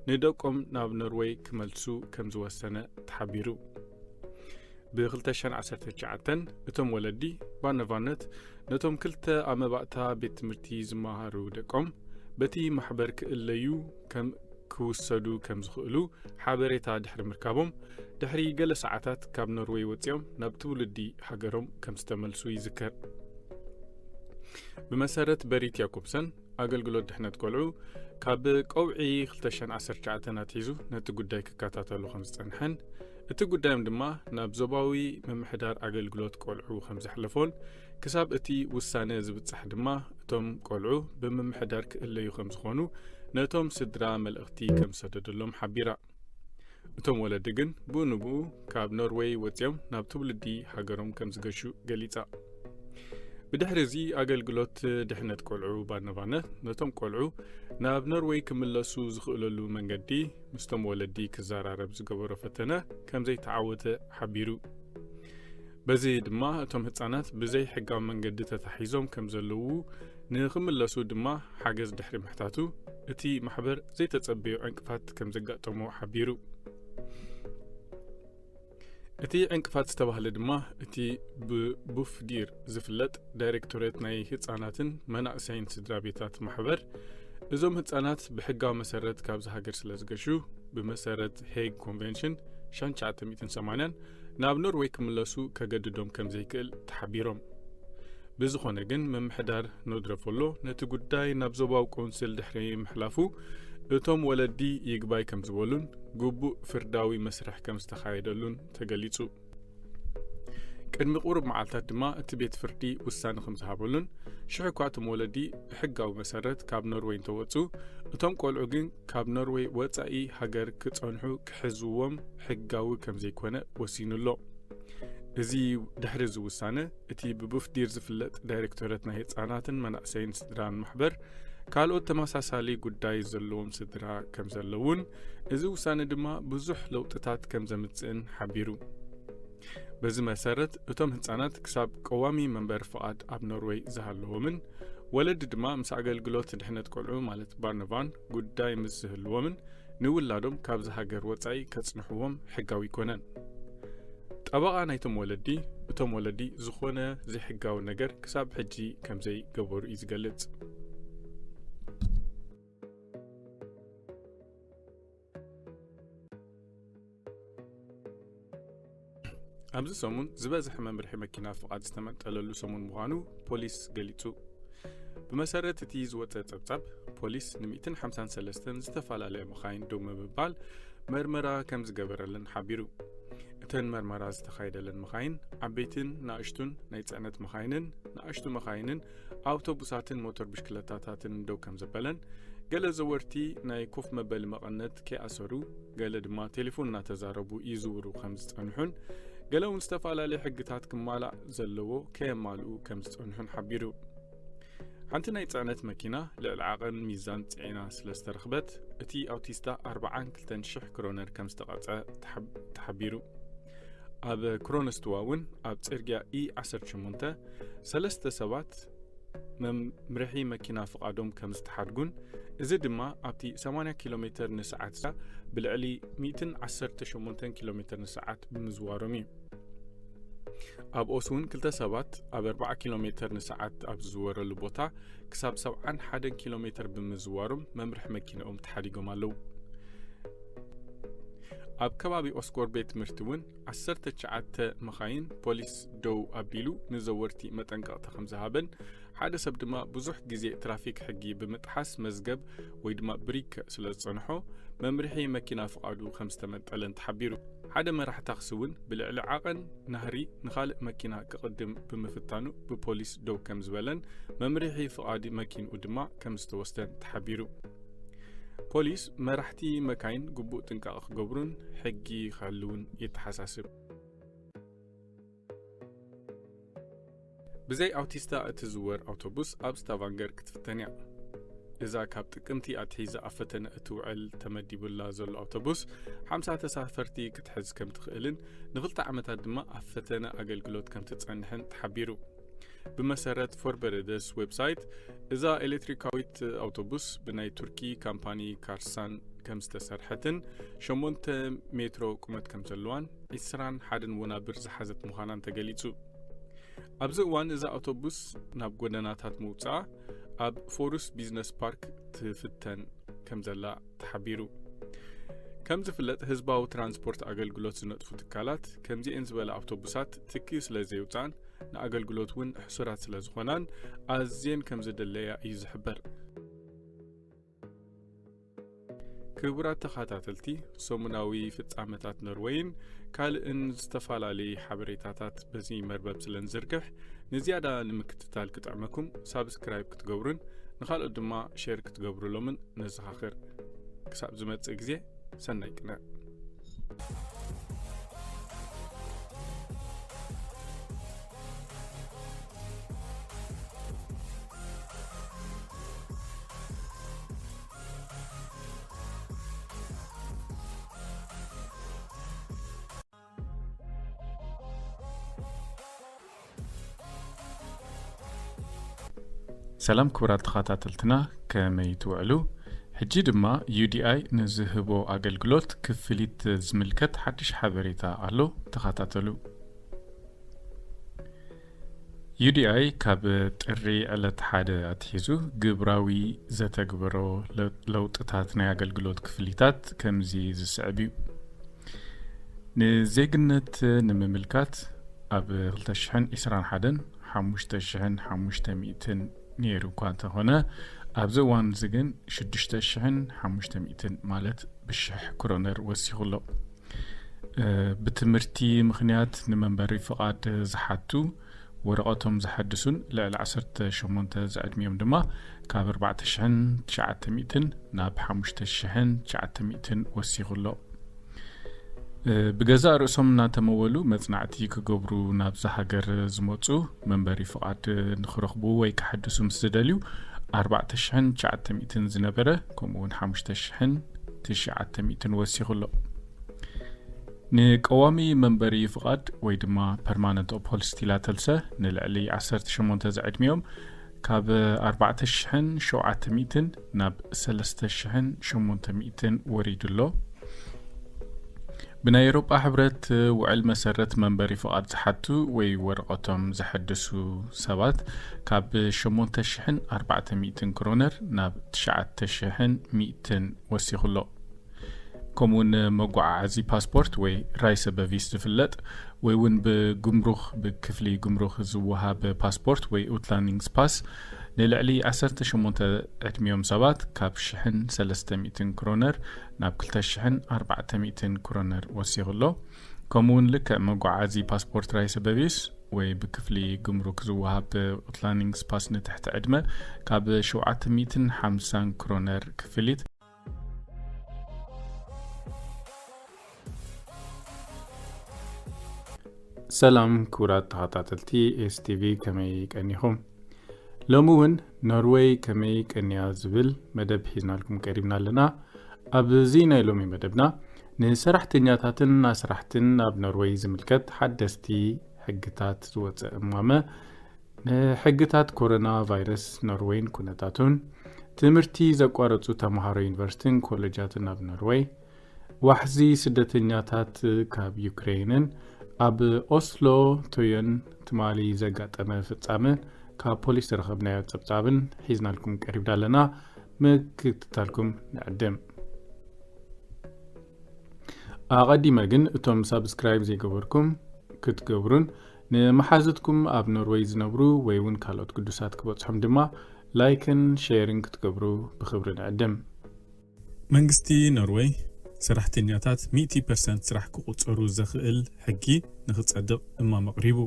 ንደቆም ናብ ኖርወይ ክመልሱ ከም ዝወሰነ ተሓቢሩ። ብ ክልተ ሽሕን ዓሰርተ ትሽዓተን እቶም ወለዲ ባርነቫነት ነቶም ክልተ ኣብ መባእታ ቤት ትምህርቲ ዝመሃሩ ደቆም በቲ ማሕበር ክእለዩ ከም ክውሰዱ ከም ዝኽእሉ ሓበሬታ ድሕሪ ምርካቦም ድሕሪ ገለ ሰዓታት ካብ ኖርወይ ወጺኦም ናብ ትውልዲ ሃገሮም ከም ዝተመልሱ ይዝከር። ብመሰረት በሪት ያኮብሰን ኣገልግሎት ድሕነት ቆልዑ ካብ ቀውዒ ክልተ ሽሕን ዓሰርተ ትሽዓተን ኣትሒዙ ነቲ ጉዳይ ክከታተሉ ከም ዝጸንሐን እቲ ጉዳዮም ድማ ናብ ዞባዊ ምምሕዳር ኣገልግሎት ቆልዑ ከም ዘሕለፎን ክሳብ እቲ ውሳነ ዝብጻሕ ድማ እቶም ቆልዑ ብምምሕዳር ክእለዩ ከም ዝኾኑ ነቶም ስድራ መልእኽቲ ከም ዝሰደደሎም ሓቢራ። እቶም ወለዲ ግን ብኡ ንብኡ ካብ ኖርወይ ወጺኦም ናብ ትውልዲ ሃገሮም ከም ዝገሹ ገሊጻ። ብድሕሪ እዚ ኣገልግሎት ድሕነት ቆልዑ ባርነቫነት ነቶም ቆልዑ ናብ ኖርወይ ክምለሱ ዝኽእለሉ መንገዲ ምስቶም ወለዲ ክዘራረብ ዝገበሮ ፈተነ ከም ዘይተዓወተ ሓቢሩ። በዚ ድማ እቶም ህጻናት ብዘይ ሕጋዊ መንገዲ ተታሒዞም ከም ዘለዉ ንኽምለሱ ድማ ሓገዝ ድሕሪ ምሕታቱ እቲ ማሕበር ዘይተጸበዮ ዕንቅፋት ከም ዘጋጠሞ ሓቢሩ። እቲ ዕንቅፋት ዝተባህለ ድማ እቲ ብቡፍዲር ዝፍለጥ ዳይሬክቶሬት ናይ ህጻናትን መናእሰይን ስድራ ቤታት ማሕበር እዞም ህጻናት ብሕጋዊ መሰረት ካብዚ ሃገር ስለ ዝገሹ ብመሰረት ሄግ ኮንቨንሽን ሽሕን ትሽዓተ ሚእትን ሰማንያን ናብ ኖርወይ ክምለሱ ከገድዶም ከም ዘይክእል ተሓቢሮም። ብዝኾነ ግን ምምሕዳር ኖድረፎሎ ነቲ ጉዳይ ናብ ዞባዊ ቆንስል ድሕሪ ምሕላፉ እቶም ወለዲ ይግባይ ከም ዝበሉን ግቡእ ፍርዳዊ መስርሕ ከም ዝተኻየደሉን ተገሊጹ። ቅድሚ ቁሩብ መዓልታት ድማ እቲ ቤት ፍርዲ ውሳነ ከም ዝሃበሉን ሽሕ እኳ እቶም ወለዲ ብሕጋዊ መሰረት ካብ ኖርወይ እንተወጹ እቶም ቆልዑ ግን ካብ ኖርወይ ወጻኢ ሃገር ክጸንሑ ክሕዝዎም ሕጋዊ ከም ዘይኮነ ወሲኑ ኣሎ። እዚ ድሕሪ እዚ ውሳነ እቲ ብቡፍዲር ዝፍለጥ ዳይሬክቶሬት ናይ ህጻናትን መናእሰይን ስድራን ማሕበር ካልኦት ተመሳሳሊ ጉዳይ ዘለዎም ስድራ ከም ዘለውን እዚ ውሳነ ድማ ብዙሕ ለውጥታት ከም ዘምጽእን ሓቢሩ። በዚ መሰረት እቶም ህጻናት ክሳብ ቀዋሚ መንበሪ ፍቓድ ኣብ ኖርወይ ዝሃለዎምን ወለዲ ድማ ምስ ኣገልግሎት ድሕነት ቆልዑ ማለት ባርነቫን ጉዳይ ምስ ዝህልዎምን ንውላዶም ካብዚ ሃገር ወጻኢ ከጽንሕዎም ሕጋዊ ኣይኮነን። ጠበቓ ናይቶም ወለዲ እቶም ወለዲ ዝኾነ ዘይሕጋዊ ነገር ክሳብ ሕጂ ከም ዘይገበሩ እዩ ዝገልጽ። ኣብዚ ሰሙን ዝበዝሐ መምርሒ መኪና ፍቓድ ዝተመንጠለሉ ሰሙን ምዃኑ ፖሊስ ገሊጹ። ብመሰረት እቲ ዝወጸ ጸብጻብ ፖሊስ ን ሚእትን ሓምሳን ሰለስተን ዝተፈላለያ መኻይን ደው ምባል መርመራ ከም ዝገበረለን ሓቢሩ። እተን መርመራ ዝተኻየደለን መኻይን ዓበይትን ንኣሽቱን ናይ ጽዕነት መኻይንን ንኣሽቱ መኻይንን ኣውቶቡሳትን ሞተር ብሽክለታታትን ደው ከም ዘበለን ገለ ዘወርቲ ናይ ኮፍ መበሊ መቐነት ከይኣሰሩ ገለ ድማ ቴሌፎን እናተዛረቡ ይዝውሩ ከም ዝጸንሑን ገለ እውን ዝተፈላለዩ ሕግታት ክማላእ ዘለዎ ከየማልኡ ከም ዝጸንሑን ሓቢሩ። ሓንቲ ናይ ጽዕነት መኪና ልዕሊ ዓቐን ሚዛን ጽዒና ስለ ዝተረኽበት እቲ ኣውቲስታ ኣርባዓን ክልተን ሽሕ ክሮነር ከም ዝተቐጸ ተሓቢሩ። ኣብ ክሮንስቱዋ እውን ኣብ ጽርግያ ኢ ዓሰርተ ሸሞንተ ሰለስተ ሰባት መምርሒ መኪና ፍቓዶም ከም ዝተሓድጉን እዚ ድማ ኣብቲ ሰማንያ ኪሎ ሜትር ንሰዓት ብልዕሊ ሚእትን ዓሰርተ ሸሞንተን ኪሎ ሜትር ንሰዓት ብምዝዋሮም እዩ። ኣብ ኦስ እውን ክልተ ሰባት ኣብ ኣርባዓ ኪሎ ሜትር ንሰዓት ኣብ ዝዝወረሉ ቦታ ክሳብ ሰብዓን ሓደን ኪሎ ሜትር ብምዝዋሮም መምርሒ መኪናኦም ተሓዲጎም ኣለዉ። ኣብ ከባቢ ኦስኮር ቤት ትምህርቲ እውን ዓሰርተ ትሽዓተ መኻይን ፖሊስ ደው ኣቢሉ ንዘወርቲ መጠንቀቕታ ከም ዝሃበን ሓደ ሰብ ድማ ብዙሕ ግዜ ትራፊክ ሕጊ ብምጥሓስ መዝገብ ወይ ድማ ብሪክ ስለ ዝጸንሖ መምርሒ መኪና ፍቓዱ ከም ዝተመንጠለን ተሓቢሩ። ሓደ መራሕ ታክሲ እውን ብልዕሊ ዓቐን ናህሪ ንኻልእ መኪና ክቕድም ብምፍታኑ ብፖሊስ ደው ከም ዝበለን መምርሒ ፍቓድ መኪንኡ ድማ ከም ዝተወስደን ተሓቢሩ። ፖሊስ መራሕቲ መካይን ግቡእ ጥንቃቐ ክገብሩን ሕጊ ክሕልውን የተሓሳስብ። ብዘይ ኣውቲስታ እትዝወር ኣውቶቡስ ኣብ ስታቫንገር ክትፍተን እያ። እዛ ካብ ጥቅምቲ ኣትሒዛ ኣብ ፈተነ እትውዕል ተመዲቡላ ዘሎ ኣውቶቡስ ሓምሳ ተሳፈርቲ ክትሕዝ ከም ትኽእልን ንኽልተ ዓመታት ድማ ኣብ ፈተነ ኣገልግሎት ከም ትጸንሕን ተሓቢሩ። ብመሰረት ፎርበረደስ ዌብሳይት፣ እዛ ኤሌክትሪካዊት ኣውቶቡስ ብናይ ቱርኪ ካምፓኒ ካርሳን ከም ዝተሰርሐትን ሸሞንተ ሜትሮ ቁመት ከም ዘለዋን ዒስራን ሓደን ወናብር ዝሓዘት ምዃናን ተገሊጹ። ኣብዚ እዋን እዛ ኣውቶቡስ ናብ ጎደናታት ምውጻኣ ኣብ ፎሩስ ቢዝነስ ፓርክ ትፍተን ከም ዘላ ተሓቢሩ። ከም ዝፍለጥ ህዝባዊ ትራንስፖርት ኣገልግሎት ዝነጥፉ ትካላት ከምዚኤን ዝበላ ኣውቶቡሳት ትኪ ስለ ዘየውፅኣን ንኣገልግሎት እውን ሕሱራት ስለ ዝኾናን ኣዝየን ከም ዝድለያ እዩ ዝሕበር። ክቡራት ተኸታተልቲ፣ ሰሙናዊ ፍጻመታት ኖርወይን ካልእን ዝተፈላለዩ ሓበሬታታት በዚ መርበብ ስለ ንዝርግሕ ንዝያዳ ንምክትታል ክጥዕመኩም ሳብስክራይብ ክትገብሩን ንኻልኦት ድማ ሼር ክትገብሩሎምን ነዘኻኽር። ክሳብ ዝመጽእ ግዜ ሰናይ ቅነ። ሰላም ክቡራት ተኸታተልትና፣ ከመይ ትውዕሉ? ሕጂ ድማ ዩ ዲ ኣይ ንዝህቦ ኣገልግሎት ክፍሊት ዝምልከት ሓድሽ ሓበሬታ ኣሎ፣ ተኸታተሉ። ዩ ዲ ኣይ ካብ ጥሪ ዕለት ሓደ ኣትሒዙ ግብራዊ ዘተግበሮ ለ-፣ ለውጥታት ናይ ኣገልግሎት ክፍሊታት ከምዚ ዝስዕብ እዩ። ንዜግነት ንምምልካት ኣብ ክልተ ሽሕን ዕስራን ሓደን ሓሙሽተ ሽሕን ሓሙሽተ ሚእትን ነይሩ እኳ እንተኾነ፣ ኣብዚ እዋን እዚ ግን ሽዱሽተ ሽሕን ሓሙሽተ ሚእትን ማለት ብሽሕ ክሮነር ወሲኹ ኣሎ። እ፣ ብትምህርቲ ምኽንያት ንመንበሪ ፍቓድ ዝሓቱ ወረቐቶም ዘሐድሱን ልዕሊ ዓሰርተ ሸሞንተ ዝዕድሚኦም ድማ ካብ ኣርባዕተ ሽሕን ትሽዓተ ሚእትን ናብ ሓሙሽተ ሽሕን ትሽዓተ ሚእትን ወሲኹ ኣሎ። እ፣ ብገዛእ ርእሶም እናተመወሉ መጽናዕቲ ክገብሩ ናብዛ ሃገር ዝመጹ መንበሪ ፍቓድ ንኽረኽቡ ወይ ክሓድሱ ምስ ዝደልዩ ኣርባዕተ ሽሕን ትሽዓተ ሚእትን ዝነበረ ከምኡ እውን ሓሙሽተ ሽሕን ትሽዓተ ሚእትን ወሲኹ ኣሎ። ንቀዋሚ መንበሪ ፍቓድ ወይ ድማ ፐርማነንት ኦፕሆልስቲላ ተልሰ ንልዕሊ ዓሰርተ ሸሞንተ ዝዕድሚኦም ካብ ኣርባዕተ ሽሕን ሸውዓተ ሚእትን ናብ ሰለስተ ሽሕን ሸሞንተ ሚእትን ወሪዱ ኣሎ። ብናይ ኤውሮጳ ሕብረት ውዕል መሰረት መንበሪ ፍቓድ ዝሓቱ ወይ ወረቐቶም ዘሐድሱ ሰባት ካብ ሸሞንተ ሽሕን ኣርባዕተ ሚእትን ክሮነር ናብ ትሽዓተ ሽሕን ሚእትን ወሲኹ ኣሎ። ከምኡውን መጓዓዓዚ ፓስፖርት ወይ ራይሰ በቪስ ዝፍለጥ ወይ እውን ብጉምሩኽ፣ ብክፍሊ ጉምሩኽ ዝወሃብ ፓስፖርት ወይ ኡትላንዲንግስ ፓስ ንልዕሊ ዓሰርተ ሸሞንተ ዕድሚኦም ሰባት ካብ ሽሕን ሰለስተ ሚእትን ክሮነር ናብ ክልተ ሽሕን ኣርባዕተ ሚእትን ክሮነር ወሲኹ ኣሎ። ከምኡውን ልክዕ መጓዓዚ ፓስፖርት ራይሰ በቪስ ወይ ብክፍሊ ጉምሩክ ዝወሃብ ኡትላንዲንግስ ፓስ ንትሕቲ ዕድመ ካብ ሸውዓተ ሚእትን ሓምሳን ክሮነር ክፍሊት። ሰላም ክቡራት ተኸታተልቲ ኤስ ቲ ቪ፣ ከመይ ቀኒኹም? ሎሚ እውን ኖርወይ ከመይ ቀንያ ዝብል መደብ ሒዝናልኩም ቀሪብና ኣለና። ኣብዚ ናይ ሎሚ መደብና ንሰራሕተኛታትን ኣስራሕትን ኣብ ኖርወይ ዝምልከት ሓደስቲ ሕግታት ዝወፀ እማመ፣ ንሕግታት ኮሮና ቫይረስ ኖርወይን ኩነታቱን፣ ትምህርቲ ዘቋረጹ ተምሃሮ ዩኒቨርሲቲን ኮሌጃትን ኣብ ኖርወይ፣ ዋሕዚ ስደተኛታት ካብ ዩክሬንን ኣብ ኦስሎ ቶዮን ትማሊ ዘጋጠመ ፍጻመ ካብ ፖሊስ ዝረኸብናዮ ጸብጻብን ሒዝናልኩም ቀሪብና ኣለና። ምክትታልኩም ንዕድም። ኣቐዲመ ግን እቶም ሳብስክራይብ ዘይገበርኩም ክትገብሩን ንመሓዙትኩም ኣብ ኖርወይ ዝነብሩ ወይ እውን ካልኦት ቅዱሳት ክበጽሖም ድማ ላይክን ሼርን ክትገብሩ ብኽብሪ ንዕድም። መንግስቲ ኖርወይ ሰራሕተኛታት ሚእቲ ፐርሰንት ስራሕ ክቑጸሩ ዘኽእል ሕጊ ንኽጸድቕ እማም ኣቕሪቡ።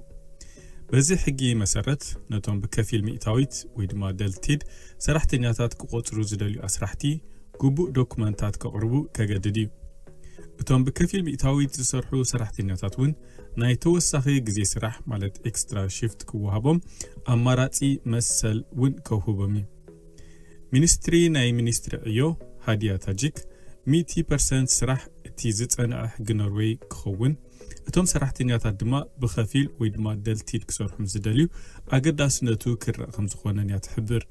በዚ ሕጊ መሰረት ነቶም ብከፊል ሚእታዊት ወይ ድማ ደልቲድ ሰራሕተኛታት ክቖጽሩ ዝደልዩ ኣስራሕቲ ግቡእ ዶኩመንታት ከቕርቡ ከገድድ እዩ። እቶም ብከፊል ሚእታዊት ዝሰርሑ ሰራሕተኛታት እውን ናይ ተወሳኺ ግዜ ስራሕ ማለት ኤክስትራ ሽፍት ክወሃቦም ኣማራጺ መሰል እውን ከውህቦም እዩ። ሚኒስትሪ ናይ ሚኒስትሪ ዕዮ ሃዲያ ታጂክ ሚእቲ ፐርሰንት ስራሕ እቲ ዝጸንዐ ሕጊ ኖርወይ ክኸውን፣ እቶም ሰራሕተኛታት ድማ ብኸፊል ወይ ድማ ደልቲድ ክሰርሑ ምስ ዝደልዩ ኣገዳስነቱ ክረእ ከም ዝኾነን እያ ትሕብር።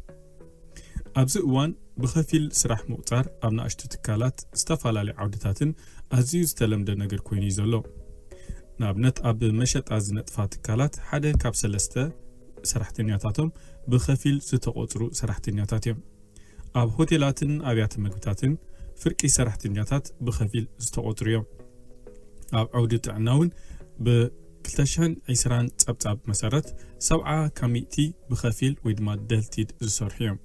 ኣብዚ እዋን ብኸፊል ስራሕ ምቑጻር ኣብ ንኣሽቱ ትካላት ዝተፈላለዩ ዓውድታትን ኣዝዩ ዝተለምደ ነገር ኮይኑ እዩ ዘሎ። ንኣብነት ኣብ መሸጣ ዝነጥፋ ትካላት ሓደ ካብ ሰለስተ ሰራሕተኛታቶም ብኸፊል ዝተቖጽሩ ሰራሕተኛታት እዮም። ኣብ ሆቴላትን ኣብያተ መግብታትን ፍርቂ ሰራሕተኛታት ብኸፊል ዝተቖጽሩ እዮም። ኣብ ዓውዲ ጥዕና እውን ብ ክልተ ሽሕን ዕስራን ጸብጻብ መሰረት ሰብዓ ካብ ሚእቲ ብኸፊል ወይ ድማ ደልቲድ ዝሰርሑ እዮም።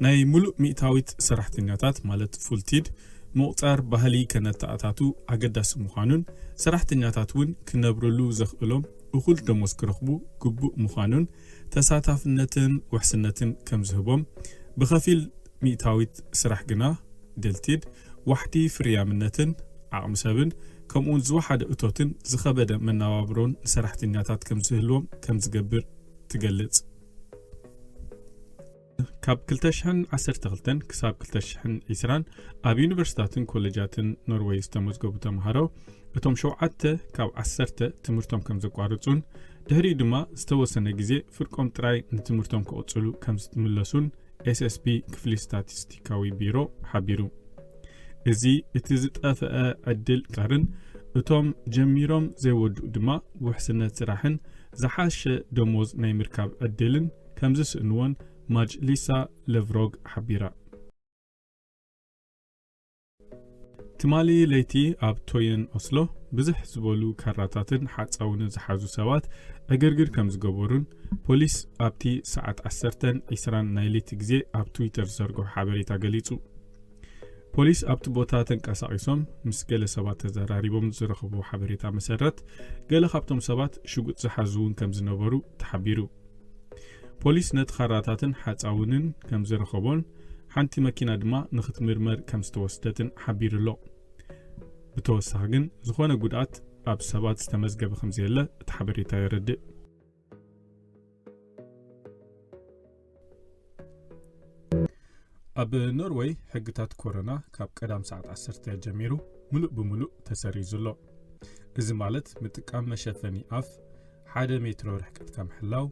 ናይ ሙሉእ ሚእታዊት ሰራሕተኛታት ማለት ፉልቲድ ምቑጻር ባህሊ ከነተኣታቱ ኣገዳሲ ምዃኑን ሰራሕተኛታት እውን ክነብርሉ ዘኽእሎም እኹል ደሞዝ ክረኽቡ ግቡእ ምዃኑን ተሳታፍነትን ውሕስነትን ከም ዝህቦም ብኸፊል ሚእታዊት ስራሕ ግና ደልቲድ ዋሕዲ ፍርያምነትን ዓቕሚ ሰብን ከምኡውን ዝወሓደ እቶትን ዝኸበደ መነባብሮን ንሰራሕተኛታት ከም ዝህልዎም ከም ዝገብር ትገልጽ። ካብ ክልተ ሽሕን ዓሰርተ ክልተን ክሳብ ክልተ ሽሕን ዕስራን ኣብ ዩኒቨርሲታትን ኮሌጃትን ኖርወይ ዝተመዝገቡ ተምሃሮ እቶም ሸውዓተ ካብ ዓሰርተ ትምህርቶም ከም ዘቋርጹን ድሕሪኡ ድማ ዝተወሰነ ግዜ ፍርቆም ጥራይ ንትምህርቶም ክቕጽሉ ከም ዝምለሱን ኤስኤስቢ ክፍሊ ስታቲስቲካዊ ቢሮ ሓቢሩ። እዚ እቲ ዝጠፍአ ዕድል ቀርን እቶም ጀሚሮም ዘይወድኡ ድማ ውሕስነት ስራሕን ዝሓሸ ደሞዝ ናይ ምርካብ ዕድልን ከም ዝስእንዎን ማጅሊሳ ለቭሮግ ሓቢራ። ትማሊ ለይቲ ኣብ ቶየን ኦስሎ ብዝሕ ዝበሉ ካራታትን ሓጻውንን ዝሓዙ ሰባት ዕግርግር ከም ዝገበሩን ፖሊስ ኣብቲ ሰዓት ዓሰርተን ዕስራን ናይ ለይቲ ግዜ ኣብ ትዊተር ዝዘርግሖ ሓበሬታ ገሊጹ። ፖሊስ ኣብቲ ቦታ ተንቀሳቒሶም ምስ ገለ ሰባት ተዘራሪቦም ዝረኸብዎ ሓበሬታ መሰረት ገለ ካብቶም ሰባት ሽጉጥ ዝሓዙ እውን ከም ዝነበሩ ተሓቢሩ። ፖሊስ ነቲ ካራታትን ሓጻውንን ከም ዝረኸቦን ሓንቲ መኪና ድማ ንኽትምርመር ከም ዝተወስደትን ሓቢሩ ኣሎ። ብተወሳኺ ግን ዝኾነ ጉድኣት ኣብ ሰባት ዝተመዝገበ ከም ዘየለ እቲ ሓበሬታ የረድእ። ኣብ ኖርወይ ሕግታት ኮሮና ካብ ቀዳም ሰዓት ዓሰርተ ጀሚሩ ሙሉእ ብሙሉእ ተሰሪዙ ኣሎ። እዚ ማለት ምጥቃም መሸፈኒ ኣፍ፣ ሓደ ሜትሮ ርሕቀትካ ምሕላው፣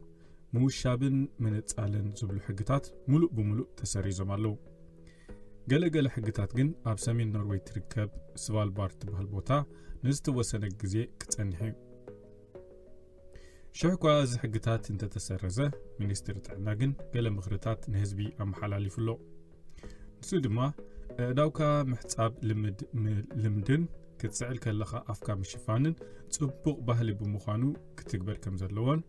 ምውሻብን ምንጻልን ዝብሉ ሕግታት ሙሉእ ብሙሉእ ተሰሪዞም ኣለዉ። ገለ ገለ ሕግታት ግን ኣብ ሰሜን ኖርወይ ትርከብ ስቫልባርድ ትበሃል ቦታ ንዝተወሰነ ግዜ ክጸንሕ እዩ። ሽሕ እኳ እዚ ሕግታት እንተተሰረዘ፣ ሚኒስትሪ ጥዕና ግን ገለ ምኽርታት ንህዝቢ ኣመሓላሊፉ ኣሎ። ንሱ ድማ፣ ኣእዳውካ ምሕጻብ ልምድ-፣ ም-፣ ልምድን ክትስዕል ከለኻ ኣፍካ ምሽፋንን ጽቡቕ ባህሊ ብምዃኑ ክትግበር ከም ዘለዎን፣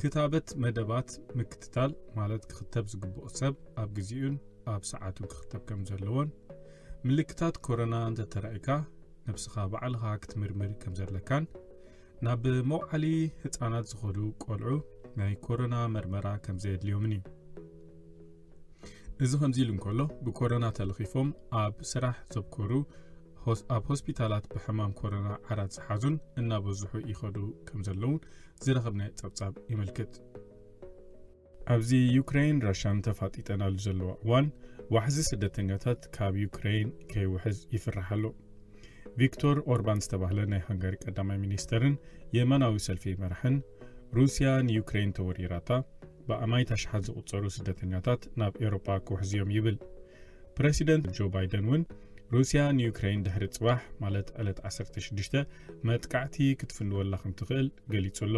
ክታበት መደባት ምክትታል፣ ማለት ክኽተብ ዝግብኦ ሰብ ኣብ ግዜኡን ኣብ ሰዓቱን ክኽተብ ከም ዘለዎን፣ ምልክታት ኮሮና እንተተራእዩካ ነብስኻ ባዕልኻ ክትምርምር ከም ዘለካን፣ ናብ መውዓሊ ህጻናት ዝኸዱ ቆልዑ ናይ ኮሮና መርመራ ከም ዘየድልዮምን እዩ። እዚ ከምዚ ኢሉ እንከሎ፣ ብኮሮና ተለኺፎም ኣብ ስራሕ ዘብኮሩ ሆስ-፣ ኣብ ሆስፒታላት ብሕማም ኮሮና ዓራት ዝሓዙን እናበዝሑ ይኸዱ ከም ዘለውን ዝረኸብናዮ ጸብጻብ የመልክት። ኣብዚ ዩክሬን ራሻን ተፋጢጠናሉ ዘለዋ እዋን፣ ዋሕዚ ስደተኛታት ካብ ዩክሬን ከይውሕዝ ይፍራሕ ኣሎ። ቪክቶር ኦርባን ዝተባህለ ናይ ሃንጋሪ ቀዳማይ ሚኒስተርን የማናዊ ሰልፊ መራሕን፣ ሩስያ ንዩክሬን ተወሪራታ፣ ብኣማይት ኣሽሓት ዝቑጸሩ ስደተኛታት ናብ ኤውሮጳ ክውሕዙ እዮም ይብል። ፕረሲደንት ጆ ባይደን እውን ሩስያ ንዩክሬን ድሕሪ ጽባሕ፣ ማለት ዕለት ዓሰርተ ሽዱሽተ፣ መጥቃዕቲ ክትፍንወላ ከም ትኽእል ገሊጹ ኣሎ።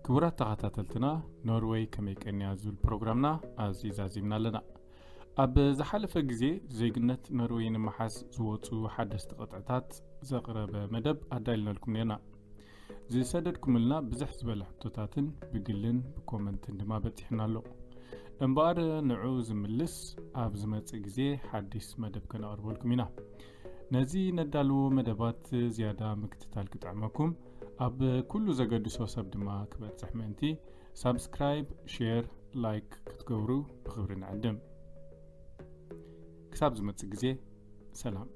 ክቡራት ተኸታተልትና፣ ኖርወይ ከመይ ቀንያ ዝብል ፕሮግራምና ኣብዚ ዛዚምና ኣለና። ኣብ ዝሓለፈ ግዜ ዜግነት ኖርወይ ንምሓዝ ዝወፁ ሓደስቲ ቅጥዕታት ዘቕረበ መደብ ኣዳሊናልኩም ነርና። ዝሰደድኩምልና ብዝሕ ዝበለ ሕቶታትን ብግልን ብኮመንትን ድማ በፂሕና ኣሎ። እምበኣር ንዑ ዝምልስ ኣብ ዝመፅእ ግዜ ሓዲስ መደብ ከነቕርበልኩም ኢና። ነዚ ነዳልዎ መደባት ዝያዳ ምክትታል ክጥዕመኩም፣ ኣብ ኩሉ ዘገድሶ ሰብ ድማ ክበፅሕ ምእንቲ ሳብስክራይብ፣ ሼር፣ ላይክ ክትገብሩ ብኽብሪ ንዕድም። ክሳብ ዝመፅእ ግዜ ሰላም።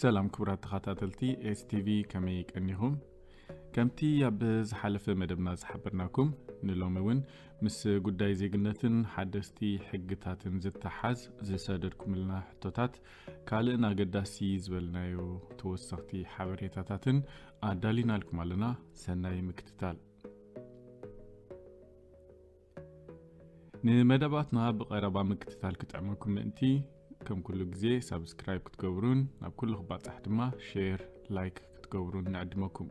ሰላም ክቡራት ተኸታተልቲ ኤስቲቪ፣ ከመይ ቀኒኹም? ከምቲ ኣብ ዝሓለፈ መደብና ዝሓበርናኩም፣ ንሎሚ እውን ምስ ጉዳይ ዜግነትን ሓደስቲ ሕግታትን ዝተሓዝ ዝሰደድኩምልና ሕቶታት ካልእን ኣገዳሲ ዝበልናዮ ተወሰኽቲ ሓበሬታታትን ኣዳሊናልኩም ኣለና። ሰናይ ምክትታል። ንመደባትና ብቐረባ ምክትታል ክጥዕመኩም ምእንቲ፣ ከም ኩሉ ግዜ ሳብስክራይብ ክትገብሩን ናብ ኩሉ ክባጻሕ ድማ ሼር፣ ላይክ ክትገብሩን ንዕድመኩም።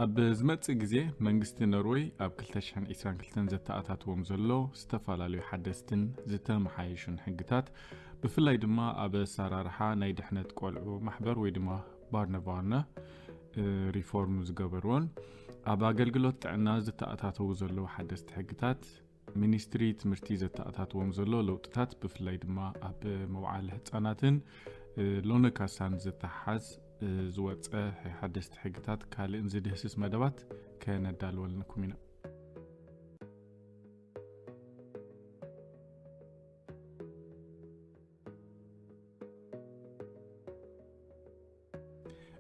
ኣብ ዝመጽእ ግዜ መንግስቲ ኖርወይ ኣብ ክልተ ሽሕን ዕስራን ክልተን ዘተኣታትዎም ዘሎ ዝተፈላለዩ ሓደስትን ዝተመሓየሹን ሕግታት፣ ብፍላይ ድማ ኣብ ኣሰራርሓ ናይ ድሕነት ቆልዑ ማሕበር ወይ ድማ ባርነባርነ፣ እ፣ ሪፎርም ዝገበርዎን ኣብ ኣገልግሎት ጥዕና ዝተኣታተዉ ዘለዉ ሓደስቲ ሕግታት፣ ሚኒስትሪ ትምህርቲ ዘተኣታትዎም ዘሎ ለውጥታት፣ ብፍላይ ድማ ኣብ መውዓሊ ህጻናትን፣ እ፣ ሎነ ካሳን ዝተሓዝ፣ እ፣ ዝወጸ ሓደስቲ ሕግታት ካልእን ዝድህስስ መደባት ከነዳልወልኩም ኢና።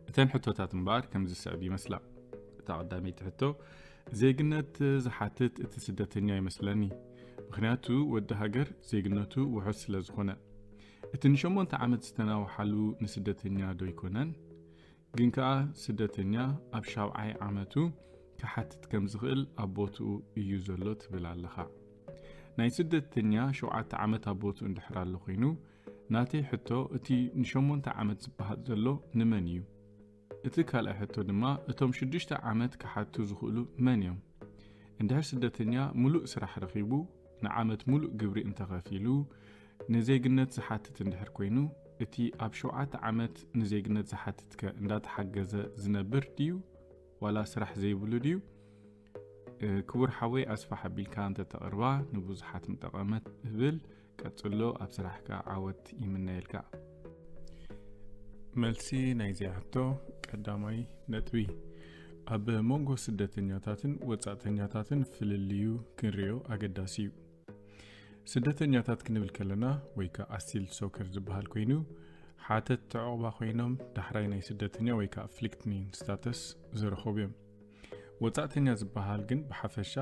እተን ሕቶታት እምበኣር ከምዚ ዝስዕብ ይመስላ። እታ ቀዳመይቲ ሕቶ፣ ዜግነት ዝሓትት እቲ ስደተኛ ይመስለኒ፣ ምኽንያቱ ወዲ ሃገር ዜግነቱ ውሑስ ስለ ዝኾነ። እቲ ንሸሞንተ ዓመት ዝተናውሓሉ ንስደተኛ ዶ ኣይኮነን? ግን ከኣ ስደተኛ ኣብ ሻብዓይ ዓመቱ ክሓትት ከም ዝኽእል ኣብ ቦትኡ እዩ ዘሎ ትብል ኣለኻ። ናይ ስደተኛ ሸውዓተ ዓመት ኣብ ቦትኡ እንድሕር ኣሎ ኮይኑ፣ ናተይ ሕቶ፣ እቲ ንሸሞንተ ዓመት ዝበሃል ዘሎ ንመን እዩ? እቲ ካልኣይ ሕቶ ድማ፣ እቶም ሽዱሽተ ዓመት ክሓቱ ዝኽእሉ መን እዮም? እንድሕር ስደተኛ ምሉእ ስራሕ ረኺቡ፣ ንዓመት ምሉእ ግብሪ እንተኸፊሉ፣ ንዜግነት ዝሓትት እንድሕር ኮይኑ፣ እቲ ኣብ ሸውዓተ ዓመት ንዜግነት ዝሓትትከ እንዳተሓገዘ ዝነብር ድዩ? ዋላ ስራሕ ዘይብሉ ድዩ? እ፣ ክቡር ሓወይ፣ ኣስፋሕ ኣቢልካ እንተተቕርባ ንብዙሓት ምጠቐመት እብል። ቀጽሎ፣ ኣብ ስራሕካ ዓወት ይምነየልካ። መልሲ ናይዚኣ ሕቶ፣ ቀዳማይ ነጥቢ፣ ኣብ መንጎ ስደተኛታትን ወጻእተኛታትን ፍልልዩ ክንርእዮ ኣገዳሲ እዩ። ስደተኛታት ክንብል ከለና፣ ወይ ከኣ ኣሲል ሶከር ዝበሃል ኮይኑ፣ ሓተት ተዕቑባ ኮይኖም ዳሕራይ ናይ ስደተኛ ወይ ከኣ ፍሊክትኒን ስታተስ ዝረኸቡ እዮም። ወጻእተኛ ዝበሃል ግን ብሓፈሻ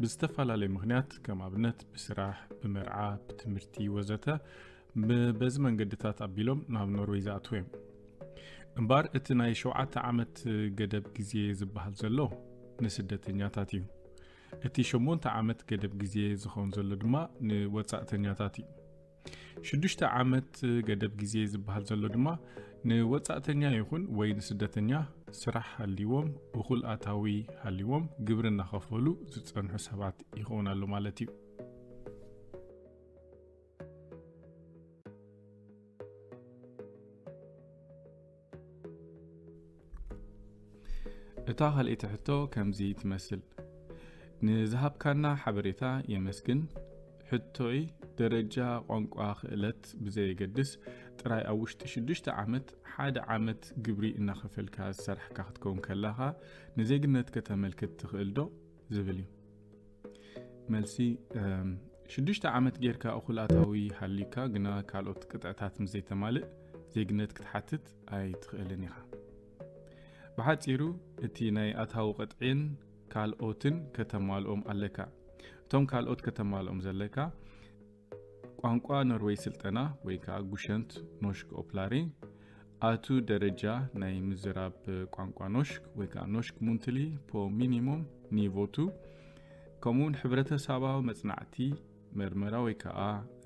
ብዝተፈላለየ ምኽንያት፣ ከም ኣብነት ብስራሕ፣ ብመርዓ፣ ብትምህርቲ ወዘተ፣ ብ-፣ በዚ መንገድታት ኣቢሎም ናብ ኖርወይ ዝኣትዉ እዮም። እምበኣር እቲ ናይ ሸውዓተ ዓመት ገደብ ግዜ ዝበሃል ዘሎ ንስደተኛታት እዩ። እቲ ሸሞንተ ዓመት ገደብ ግዜ ዝኸውን ዘሎ ድማ ንወጻእተኛታት እዩ። ሽዱሽተ ዓመት ገደብ ግዜ ዝበሃል ዘሎ ድማ ንወጻእተኛ ይኹን ወይ ንስደተኛ ስራሕ ሃልይዎም፣ እኹል ኣታዊ ሃልይዎም፣ ግብሪ እናኸፈሉ ዝጸንሑ ሰባት ይኸውን ኣሎ ማለት እዩ። እታ ካልኣይቲ ሕቶ ከምዚ ትመስል። ንዝሃብካና ሓበሬታ የመስግን። ሕቶይ ደረጃ ቋንቋ ክእለት ብዘየገድስ፣ ጥራይ ኣብ ውሽጢ ሽዱሽተ ዓመት ሓደ ዓመት ግብሪ እናኸፈልካ ዝሰራሕካ ክትከውን ከለኻ፣ ንዜግነት ከተመልክት ትኽእል ዶ? ዝብል እዩ። መልሲ፣ እም፣ ሽዱሽተ ዓመት ጌርካ እኹል ኣታዊ ሃልዩካ ግና ካልኦት ቅጥዕታት ምስ ዘይተማልእ፣ ዜግነት ክትሓትት ኣይትኽእልን ኢኻ። ብሓጺሩ፣ እቲ ናይ ኣታዊ ቅጥዒን ካልኦትን ከተማልኦም ኣለካ። እቶም ካልኦት ከተማልኦም ዘለካ፣ ቋንቋ ኖርዌይ ስልጠና ወይ ከዓ ጉሸንት ኖሽክ ኦፕላሪ፣ ኣቱ ደረጃ ናይ ምዝራብ ቋንቋ ኖሽክ ወይ ከዓ ኖሽክ ሙንትሊ ፖ ሚኒሞም ኒቮቱ፣ ከምኡውን ሕብረተሰባዊ መጽናዕቲ መርመራ ወይ ከዓ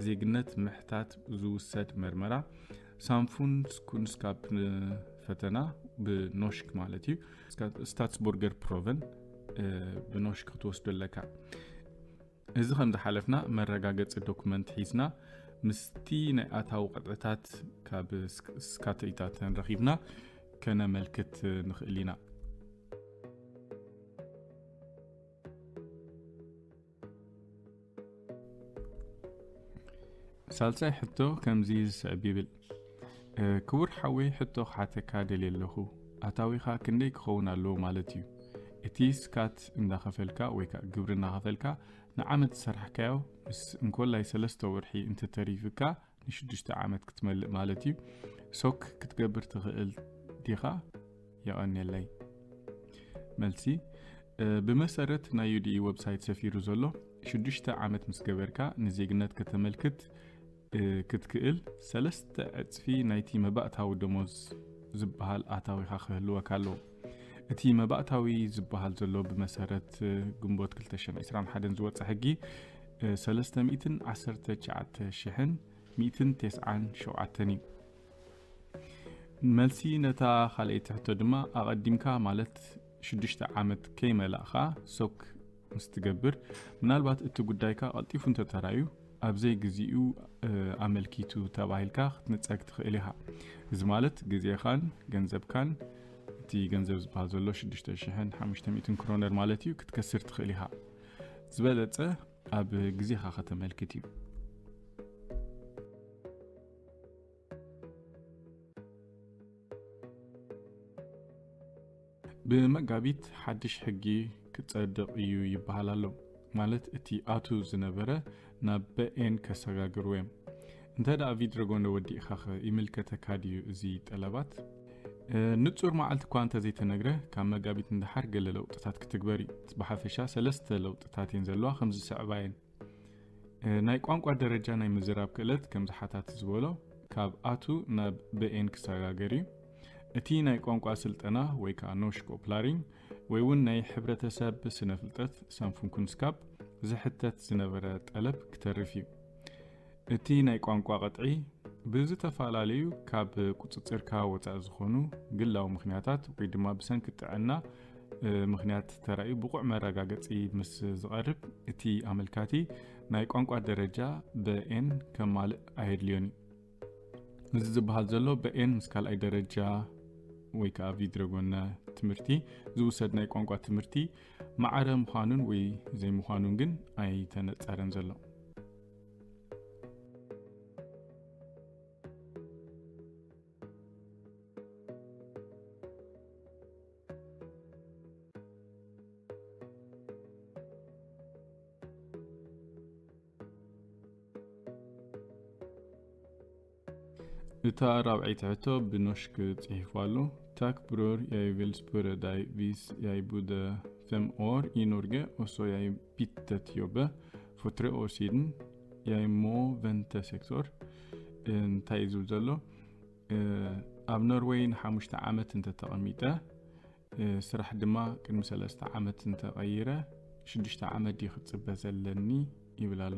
ዜግነት ምሕታት ዝውሰድ መርመራ ሳምፉን ኩንስካፕ ፈተና ብኖሽክ ማለት እዩ። ስታትስቦርገር ፕሮቨን ብኖሽክ ክትወስዶ ኣለካ። እዚ ከም ዝሓለፍና መረጋገጺ ዶኩመንት ሒዝና ምስቲ ናይ ኣታዊ ቅጥዕታት ካብ ስካተኢታተን ረኺብና ከነመልክት ንኽእል ኢና። ሳልሳይ ሕቶ ከምዚ ዝስዕብ ይብል። ክቡር ሓወይ፣ ሕቶ ክሓተካ ደልየ ኣለኹ። ኣታዊኻ ክንደይ ክኸውን ኣለዎ ማለት እዩ? እቲ ስካት እንዳኸፈልካ ወይ ከዓ ግብሪ እናኸፈልካ ንዓመት ዝሰራሕካዮ ምስ እንኮላይ ሰለስተ ወርሒ እንተተሪፍካ ንሽዱሽተ ዓመት ክትመልእ ማለት እዩ። ሶክ ክትገብር ትኽእል ዲኻ? የቐንየለይ። መልሲ፣ ብመሰረት ናይ ዩ ዲ ኢ ዌብሳይት ሰፊሩ ዘሎ ሽዱሽተ ዓመት ምስ ገበርካ ንዜግነት ከተመልክት ክትክእል ሰለስተ ዕጽፊ ናይቲ መባእታዊ ደሞዝ ዝበሃል ኣታዊኻ ክህልወካ ኣለዎ። እቲ መባእታዊ ዝበሃል ዘሎ ብመሰረት ግንቦት ክልተ ሽሕን ዕስራን ሓደን ዝወፀ ሕጊ ሰለስተ ሚእትን ዓሰርተ ትሽዓተ ሽሕን ሚእትን ተስዓን ሸውዓተን እዩ። መልሲ ነታ ካልኣይቲ ሕቶ ድማ ኣቐዲምካ ማለት ሽዱሽተ ዓመት ከይመላእኻ ሶክ ምስ ትገብር፣ ምናልባት እቲ ጉዳይካ ቀልጢፉ እንተተራዩ ኣብ ዘይግዚኡ ኣመልኪቱ ተባሂልካ ክትንጸግ ትኽእል ኢኻ። እዚ ማለት ግዜኻን ገንዘብካን፣ እቲ ገንዘብ ዝበሃል ዘሎ ሽዱሽተ ሽሕን ሓሙሽተ ሚእትን ክሮነር ማለት እዩ፣ ክትከስር ትኽእል ኢኻ። ዝበለጸ ኣብ ግዜኻ ከተመልክት እዩ። ብመጋቢት ሓድሽ ሕጊ ክጸድቕ እዩ ይበሃል ኣሎ። ማለት እቲ ኣቱ ዝነበረ ናብ በኤን ከሰጋግርዎ እዮም። እንተ ደኣ ቪድረጎነ ወዲእኻ ኸ ይምልከተካ ድዩ እዚ ጠለባት? ንጹር መዓልቲ እኳ እንተዘይተነግረ፣ ካብ መጋቢት ንደሓር ገለ ለውጥታት ክትግበር እዩ። ብሓፈሻ ሰለስተ ለውጥታት እየን ዘለዋ፣ ከምዚ ዝስዕባ እየን። ናይ ቋንቋ ደረጃ ናይ ምዝራብ ክእለት ከም ዝሓታት ዝበሎ ካብ ኣቱ ናብ በኤን ክሰጋገር እዩ። እቲ ናይ ቋንቋ ስልጠና ወይ ከዓ ኖሽክ ኦፕላሪንግ ወይ እውን ናይ ሕብረተሰብ ስነ ፍልጠት ሳምፉንኩንስካፕ ዝሕተት ዝነበረ ጠለብ ክተርፍ እዩ። እቲ ናይ ቋንቋ ቅጥዒ ብዝተፈላለዩ ካብ ቁፅፅርካ ወፃኢ ዝኾኑ ግላዊ ምኽንያታት ወይ ድማ ብሰንኪ ጥዕና ምኽንያት ተራእዩ ብቑዕ መረጋገፂ ምስ ዝቐርብ፣ እቲ ኣመልካቲ ናይ ቋንቋ ደረጃ በኤን ከማልእ ኣየድልዮን እዩ። እዚ ዝበሃል ዘሎ በኤን ምስ ካልኣይ ደረጃ ወይ ከዓ ቪድረጎነ ትምህርቲ ዝውሰድ ናይ ቋንቋ ትምህርቲ ማዕረ ምዃኑን ወይ ዘይምዃኑን ግን ኣይተነፀረን ዘሎ። እታ ራብዐይቲ ሕቶ ብኖሽክ ጽሒፉ ኣሎ። Tack bror, jeg vil spørre deg, hvis jeg bodde fem år i Norge, og så jeg byttet jobbe for tre år siden, jeg må vente seks år. እንታይ እዩ ዝብል ዘሎ? ኣብ ኖርወይ ንሓሙሽተ ዓመት እንተተቐሚጠ፣ ስራሕ ድማ ቅድሚ ሰለስተ ዓመት እንተቐይረ፣ ሽዱሽተ ዓመት ድዩ ክጽበ ዘለኒ ይብል ኣሎ።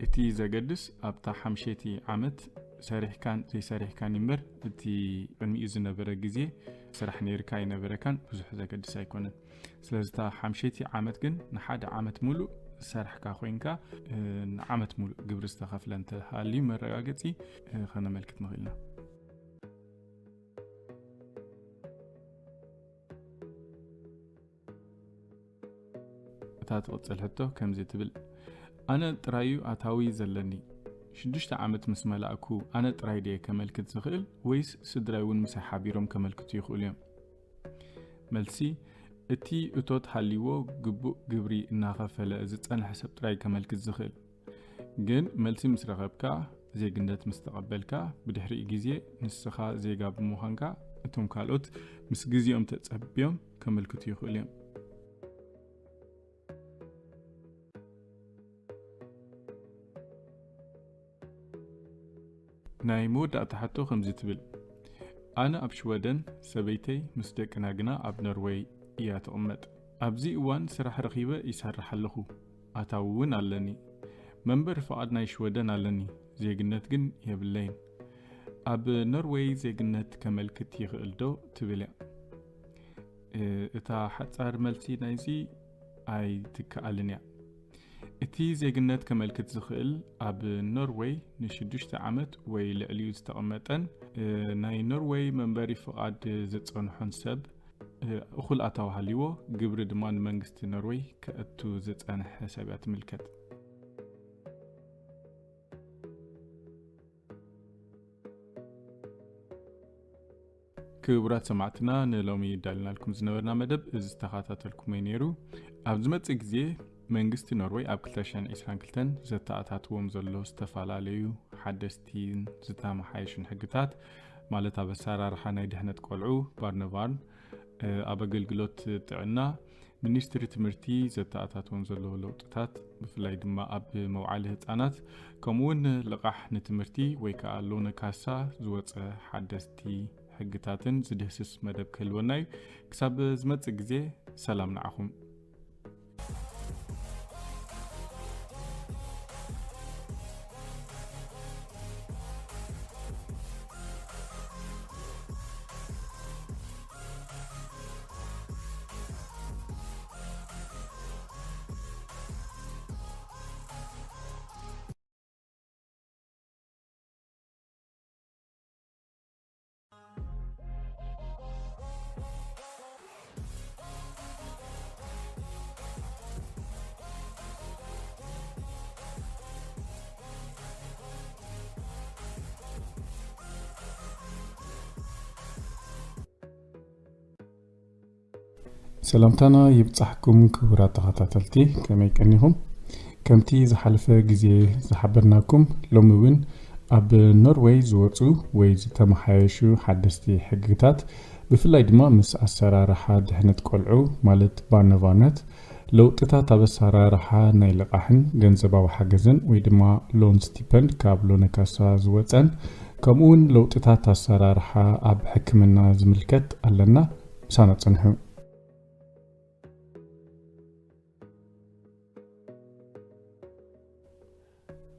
እቲ ዘገድስ ኣብታ ሓምሸይቲ ዓመት ሰሪሕካን ዘይሰሪሕካን እምበር፣ እቲ ቅድሚኡ ዝነበረ ግዜ ስራሕ ነይርካ ኣይነበረካን ብዙሕ ዘገድስ ኣይኮነን። ስለዚ እታ ሓምሸይቲ ዓመት ግን ንሓደ ዓመት ሙሉእ ዝሰራሕካ ኮይንካ፣ ንዓመት ሙሉእ ግብሪ ዝተኸፍለ እንተሃልዩ መረጋገጺ ከነመልክት ንኽእል ኢና። እታ ትቕጽል ሕቶ ከምዚ ትብል፣ ኣነ ጥራዩ ኣታዊ ዘለኒ። ሽዱሽተ ዓመት ምስ መላእኩ ኣነ ጥራይ ድየ ከመልክት ዝኽእል ወይስ ስድራይ እውን ምሳይ ሓቢሮም ከመልክቱ ይኽእሉ እዮም? መልሲ፣ እቲ እቶት ሃልይዎ ግቡእ ግብሪ እናኸፈለ ዝጸንሐ ሰብ ጥራይ ከመልክት ዝኽእል። ግን መልሲ ምስ ረኸብካ፣ ዜግነት ምስ ተቐበልካ፣ ብድሕሪኡ ግዜ ንስኻ ዜጋ ብምዃንካ፣ እቶም ካልኦት ምስ ግዜኦም ተጸብዮም ከመልክቱ ይኽእሉ እዮም። ናይ መወዳእታ ሕቶ ከምዚ ትብል፣ ኣነ ኣብ ሽወደን፣ ሰበይተይ ምስ ደቅና ግና ኣብ ኖርወይ እያ ትቕመጥ። ኣብዚ እዋን ስራሕ ረኺበ ይሰርሕ ኣለኹ፣ ኣታዊ እውን ኣለኒ። መንበሪ ፍቓድ ናይ ሽወደን ኣለኒ፣ ዜግነት ግን የብለይን። ኣብ ኖርወይ ዜግነት ከመልክት ይኽእል ዶ ትብል እያ። እ፣ እታ ሓጻር መልሲ ናይዚ ኣይትከኣልን እያ። እቲ ዜግነት ከመልክት ዝኽእል ኣብ ኖርወይ ንሽዱሽተ ዓመት ወይ ልዕሊኡ ዝተቐመጠን፣ እ፣ ናይ ኖርወይ መንበሪ ፍቓድ ዝጸንሖን ሰብ፣ እ፣ እኹል ኣታዊ ሃልይዎ፣ ግብሪ ድማ ንመንግስቲ ኖርወይ ከእቱ ዝጸንሐ ሰብ እያ ትምልከት። ክቡራት ሰማዕትና፣ ንሎሚ ዳልናልኩም ዝነበርና መደብ እዚ ዝተኸታተልኩሞ እዩ ነይሩ። ኣብ ዝመጽእ ግዜ መንግስቲ ኖርወይ ኣብ ክልተ ሽሕን ዕስራን ክልተን ዘተኣታትዎም ዘሎ ዝተፈላለዩ ሓደስቲን ዝተመሓየሹን ሕግታት፣ ማለት ኣብ ኣሰራርሓ ናይ ድሕነት ቆልዑ፣ ባርነቫርን፣ እ፣ ኣብ ኣገልግሎት ጥዕና፣ ሚኒስትሪ ትምህርቲ ዘተኣታትዎም ዘለዎ ለውጥታት፣ ብፍላይ ድማ ኣብ መውዓሊ ህጻናት፣ ከምኡ እውን ልቓሕ ንትምህርቲ ወይ ከዓ ሎነ ካሳ ዝወፀ ሓደስቲ ሕግታትን ዝድህስስ መደብ ክህልወና እዩ። ክሳብ ዝመጽእ ግዜ ሰላም ንዓኹም። ሰላምታና ይብጻሕኩም ክቡራት ተኸታተልቲ፣ ከመይ ቀኒኹም? ከምቲ ዝሓለፈ ግዜ ዝሓበርናኩም፣ ሎሚ እውን ኣብ ኖርወይ ዝወጹ ወይ ዝተመሓየሹ ሓደስቲ ሕግታት፣ ብፍላይ ድማ ምስ ኣሰራርሓ ድሕነት ቆልዑ፣ ማለት ባርነቫርነት፣ ለውጥታት ኣብ ኣሰራርሓ ናይ ልቓሕን ገንዘባዊ ሓገዝን ወይ ድማ ሎን ስቲፐንድ ካብ ሎነ ካሳ ዝወጸን፣ ከምኡ እውን ለውጥታት ኣሰራርሓ ኣብ ሕክምና ዝምልከት ኣለና። ምሳና ጽንሑ።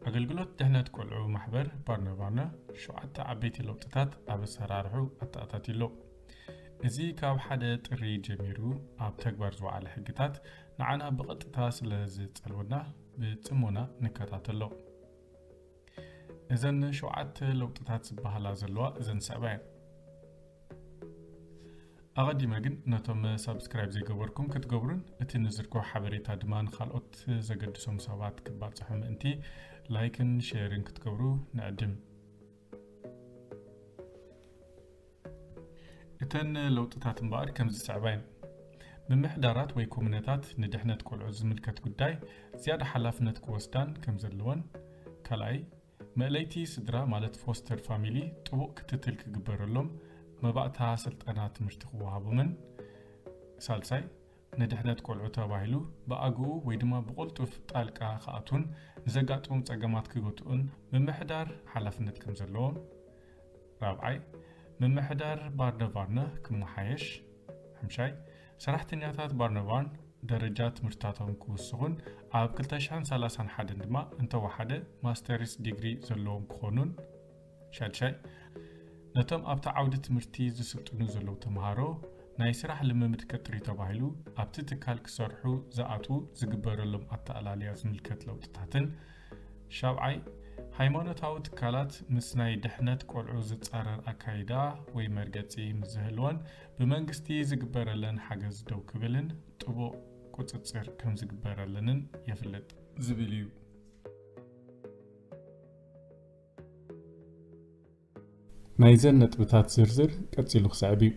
ኣገልግሎት ድሕነት ቆልዑ ማሕበር ባርነባርነ ሸውዓተ ዓበይቲ ለውጥታት ኣብ ኣሰራርሑ ኣተኣታትዩ ኣሎ። እዚ ካብ ሓደ ጥሪ ጀሚሩ ኣብ ተግባር ዝወዓለ ሕግታት ንዓና ብቐጥታ ስለ ዝጸልወና ብጽሞና ንከታተሎ። እዘን ሸውዓተ ለውጥታት ዝበሃላ ዘለዋ እዘን ዝስዕባ እየን። ኣቐዲመ ግን ነቶም ሳብስክራይብ ዘይገበርኩም ክትገብሩን እቲ ንዝርግሖ ሓበሬታ ድማ ንኻልኦት ዘገድሶም ሰባት ክባጽሑ ምእንቲ ላይክን ሼርን ክትገብሩ ንዕድም። እተን ለውጥታት እምበኣር ከም ዝስዕባ እየን። ምምሕዳራት ወይ ኮሙነታት ንድሕነት ቆልዑ ዝምልከት ጉዳይ ዝያዳ ሓላፍነት ክወስዳን ከም ዘለወን፣ ካልኣይ፣ መእለይቲ ስድራ ማለት ፎስተር ፋሚሊ ጥቡቕ ክትትል ክግበረሎም፣ መባእታ ስልጠና ትምህርቲ ክወሃቦምን፣ ሳልሳይ፣ ንድሕነት ቆልዑ ተባሂሉ ብኣግኡ ወይ ድማ ብቕልጡፍ ጣልቃ ክኣትዉን ንዘጋጥሞም ጸገማት ክገትኡን ምምሕዳር ሓላፍነት ከም ዘለዎም፣ ራብዓይ፣ ምምሕዳር ባርነቫርነ ክመሓየሽ፣ ሓምሻይ፣ ሰራሕተኛታት ባርነቫርን ደረጃ ትምህርታቶም ክውስኹን ኣብ ክልተ ሽሕን ሰላሳን ሓደን ድማ እንተወሓደ ማስተርስ ዲግሪ ዘለዎም ክኾኑን፣ ሻድሻይ፣ ነቶም ኣብቲ ዓውዲ ትምህርቲ ዝስልጥኑ ዘለዉ ተምሃሮ ናይ ስራሕ ልምምድ ቀጥሪ ተባሂሉ ኣብቲ ትካል ክሰርሑ ዝኣትዉ ዝግበረሎም ኣተኣላልያ ዝምልከት ለውጥታትን፣ ሻብዓይ፣ ሃይማኖታዊ ትካላት ምስ ናይ ድሕነት ቆልዑ ዝጻረር ኣካይዳ ወይ መርገጺ ምስ ዝህልወን ብመንግስቲ ዝግበረለን ሓገዝ ደው ክብልን ጥቡቕ ቁጽጽር ከም ዝግበረለንን የፍልጥ ዝብል እዩ። ናይዘን ነጥብታት ዝርዝር ቀጺሉ ክስዕብ እዩ።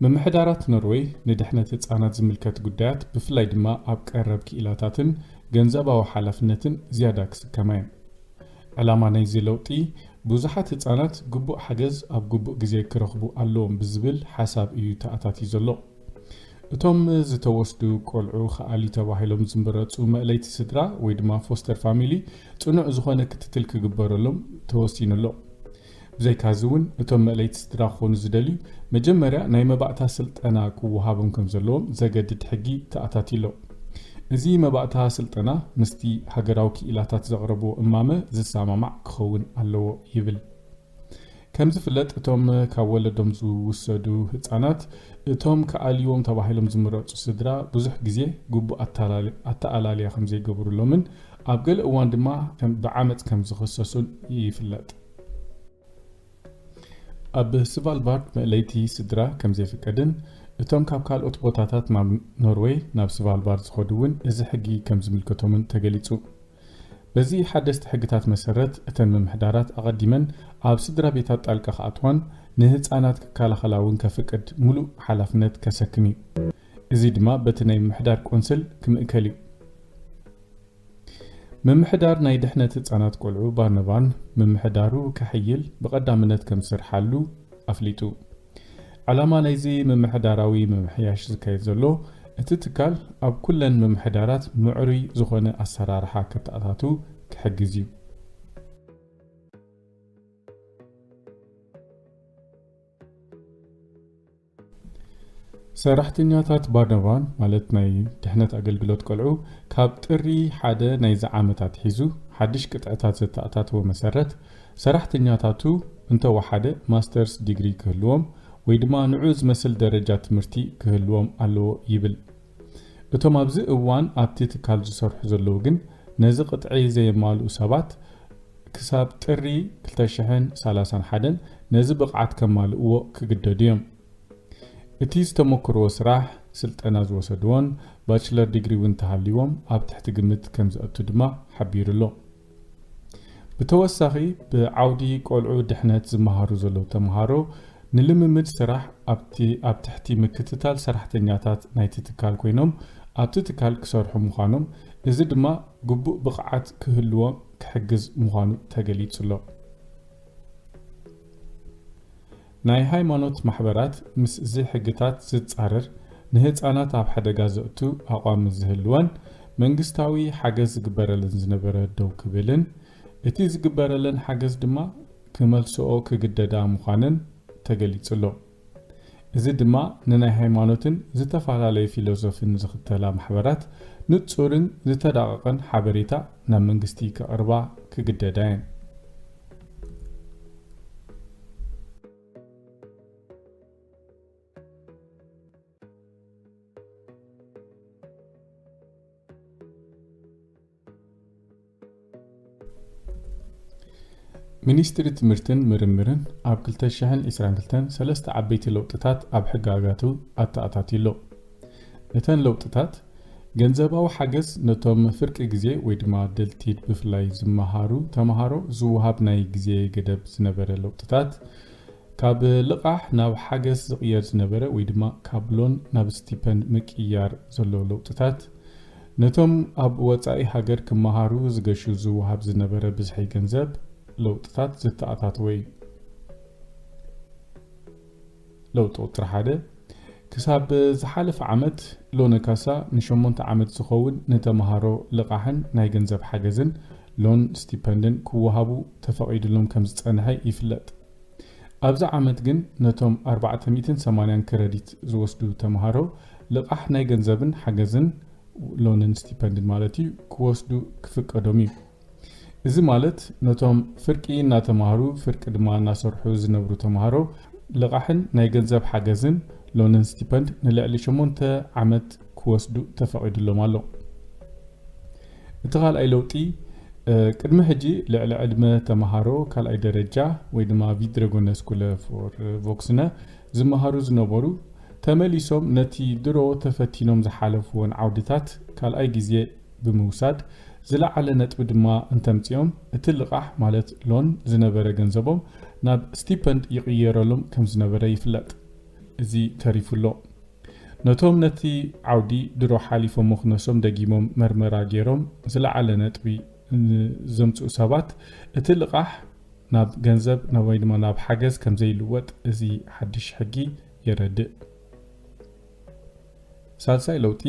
ምምሕዳራት ኖርወይ ንድሕነት ህጻናት ዝምልከት ጉዳያት፣ ብፍላይ ድማ ኣብ ቀረብ ክኢላታትን ገንዘባዊ ሓላፍነትን ዝያዳ ክስከማ እየን። ዕላማ ናይዚ ለውጢ፣ ብዙሓት ህጻናት ግቡእ ሓገዝ ኣብ ግቡእ ግዜ ክረኽቡ ኣለዎም ብዝብል ሓሳብ እዩ ተኣታትዩ ዘሎ። እቶም ዝተወስዱ ቆልዑ ከኣልዩ ተባሂሎም ዝምረጹ መእለይቲ ስድራ ወይ ድማ ፎስተር ፋሚሊ ጽኑዕ ዝኾነ ክትትል ክግበረሎም ተወሲኑ ኣሎ። ብዘይካዚ እውን እቶም መእለይቲ ስድራ ክኾኑ ዝደልዩ መጀመርያ ናይ መባእታ ስልጠና ክወሃቦም ከም ዘለዎም ዘገድድ ሕጊ ተኣታትዩ ኣሎ። እዚ መባእታ ስልጠና ምስቲ ሃገራዊ ክኢላታት ዘቕረብዎ እማመ ዝሰማማዕ ክኸውን ኣለዎ ይብል። ከም ዝፍለጥ እቶም ካብ ወለዶም ዝውሰዱ ህጻናት እቶም ክኣልይዎም ተባሂሎም ዝምረጹ ስድራ ብዙሕ ግዜ ግቡእ ኣተላል-፣ ኣተኣላልያ ከም ዘይገብሩሎምን ኣብ ገለ እዋን ድማ ከም፣ ብዓመጽ ከም ዝኽሰሱን ይፍለጥ። ኣብ ስቫልባርድ መእለይቲ ስድራ ከም ዘይፍቀድን እቶም ካብ ካልኦት ቦታታት ናብ ኖርወይ ናብ ስቫልባርድ ዝኸዱ እውን እዚ ሕጊ ከም ዝምልከቶምን ተገሊጹ። በዚ ሓደስቲ ሕግታት መሰረት እተን ምምሕዳራት ኣቐዲመን ኣብ ስድራ ቤታት ጣልቃ ክኣትዋን ንህጻናት ክከላኸላ እውን ከፍቅድ ሙሉእ ሓላፍነት ከሰክም እዩ። እዚ ድማ በቲ ናይ ምምሕዳር ቆንስል ክምእከል እዩ። ምምሕዳር ናይ ድሕነት ህጻናት ቆልዑ ባርነባን ምምሕዳሩ ከሕይል ብቐዳምነት ከም ዝሰርሓሉ ኣፍሊጡ። ዕላማ ናይዚ ምምሕዳራዊ ምምሕያሽ ዝካየድ ዘሎ፣ እቲ ትካል ኣብ ኩለን ምምሕዳራት ምዕሩይ ዝኾነ ኣሰራርሓ ከተኣታቱ ክሕግዝ እዩ። ሰራሕተኛታት ባርነባን፣ ማለት ናይ ድሕነት ኣገልግሎት ቆልዑ፣ ካብ ጥሪ ሓደ ናይዚ ዓመት ኣትሒዙ ሓድሽ ቅጥዕታት ዘተኣታተወ መሰረት፣ ሰራሕተኛታቱ እንተወሓደ ማስተርስ ዲግሪ ክህልዎም ወይ ድማ ንዑ ዝመስል ደረጃ ትምህርቲ ክህልዎም ኣለዎ ይብል። እቶም ኣብዚ እዋን ኣብቲ ትካል ዝሰርሑ ዘለዉ ግን ነዚ ቅጥዒ ዘየማልኡ ሰባት ክሳብ ጥሪ ክልተ ሽሕን ሰላሳን ሓደን ነዚ ብቕዓት ከማልእዎ ክግደዱ እዮም። እቲ ዝተመክርዎ ስራሕ፣ ስልጠና ዝወሰድዎን ባችለር ዲግሪ እውን እንተሃልይዎም ኣብ ትሕቲ ግምት ከም ዘእቱ ድማ ሓቢሩ ኣሎ። ብተወሳኺ፣ ብዓውዲ ቆልዑ ድሕነት ዝመሃሩ ዘለዉ ተምሃሮ ንልምምድ ስራሕ ኣብቲ፣ ኣብ ትሕቲ ምክትታል ሰራሕተኛታት ናይቲ ትካል ኮይኖም ኣብቲ ትካል ክሰርሑ ምዃኖም፣ እዚ ድማ ግቡእ ብቕዓት ክህልዎም ክሕግዝ ምዃኑ ተገሊጹ ኣሎ። ናይ ሃይማኖት ማሕበራት ምስ እዚ ሕግታት ዝጻረር፣ ንህጻናት ኣብ ሓደጋ ዘእቱ ኣቋም ምስ ዝህልወን፣ መንግስታዊ ሓገዝ ዝግበረለን ዝነበረ ደው ክብልን፣ እቲ ዝግበረለን ሓገዝ ድማ ክመልስኦ ክግደዳ ምዃነን ተገሊጹ ኣሎ። እዚ ድማ ንናይ ሃይማኖትን ዝተፈላለየ ፊሎዞፍን ዝኽተላ ማሕበራት ንጹርን ዝተዳቐቐን ሓበሬታ ናብ መንግስቲ ከቕርባ ክግደዳ እየን። ሚኒስትሪ ትምህርትን ምርምርን ኣብ ክልተ ሽሕን ዕስራን ክልተን ሰለስተ ዓበይቲ ለውጥታት ኣብ ሕጋጋቱ ኣተኣታትዩ ኣሎ። እተን ለውጥታት፣ ገንዘባዊ ሓገዝ ነቶም ፍርቂ ግዜ ወይ ድማ ደልቲድ ብፍላይ ዝመሃሩ ተምሃሮ ዝወሃብ ናይ ግዜ ገደብ ዝነበረ ለውጥታት፣ ካብ ልቓሕ ናብ ሓገዝ ዝቕየር ዝነበረ ወይ ድማ ካብ ሎን ናብ ስቲፐንድ ምቅያር ዘሎ ለውጥታት፣ ነቶም ኣብ ወጻኢ ሃገር ክመሃሩ ዝገሹ ዝወሃብ ዝነበረ ብዝሒ ገንዘብ ለውጥታት ዘተኣታተወ እዩ። ለውጢ ቁጽሪ ሓደ፣ ክሳብ ዝሓለፈ ዓመት ሎነ ካሳ ንሸሞንተ ዓመት ዝኸውን ንተምሃሮ ልቓሕን ናይ ገንዘብ ሓገዝን ሎን ስቲፐንድን ክወሃቡ ተፈቒድሎም ከም ዝጸንሐ ይፍለጥ። ኣብዚ ዓመት ግን ነቶም ኣርባዕተ ሚእትን ሰማንያን ክረዲት ዝወስዱ ተምሃሮ ልቓሕ ናይ ገንዘብን ሓገዝን፣ ሎንን ስቲፐንድን ማለት እዩ፣ ክወስዱ ክፍቀዶም እዩ። እዚ ማለት ነቶም ፍርቂ እናተምሃሩ ፍርቂ ድማ እናሰርሑ ዝነብሩ ተምሃሮ ልቓሕን ናይ ገንዘብ ሓገዝን፣ ሎንን ስቲፐንድ፣ ንልዕሊ ሸሞንተ ዓመት ክወስዱ ተፈቒድሎም ኣሎ። እቲ ካልኣይ ለውጢ፣ እ፣ ቅድሚ ሕጂ ልዕሊ ዕድመ ተምሃሮ ካልኣይ ደረጃ ወይ ድማ ቪድረጎነ ስኩለ ፎር ቮክስነ ዝመሃሩ ዝነበሩ ተመሊሶም ነቲ ድሮ ተፈቲኖም ዝሓለፍዎን ዓውድታት ካልኣይ ግዜ ብምውሳድ፣ ዝለዓለ ነጥቢ ድማ እንተምጺኦም፣ እቲ ልቓሕ ማለት ሎን ዝነበረ ገንዘቦም ናብ ስቲፐንድ ይቕየረሎም ከም ዝነበረ ይፍለጥ። እዚ ተሪፉ ኣሎ። ነቶም ነቲ ዓውዲ ድሮ ሓሊፎሞ ክነሶም ደጊሞም መርመራ ገይሮም ዝለዓለ ነጥቢ ንዘምጽኡ ሰባት፣ እቲ ልቓሕ ናብ ገንዘብ ናብ ወይ ድማ ናብ ሓገዝ ከም ዘይልወጥ እዚ ሓድሽ ሕጊ የረድእ። ሳልሳይ ለውጢ፣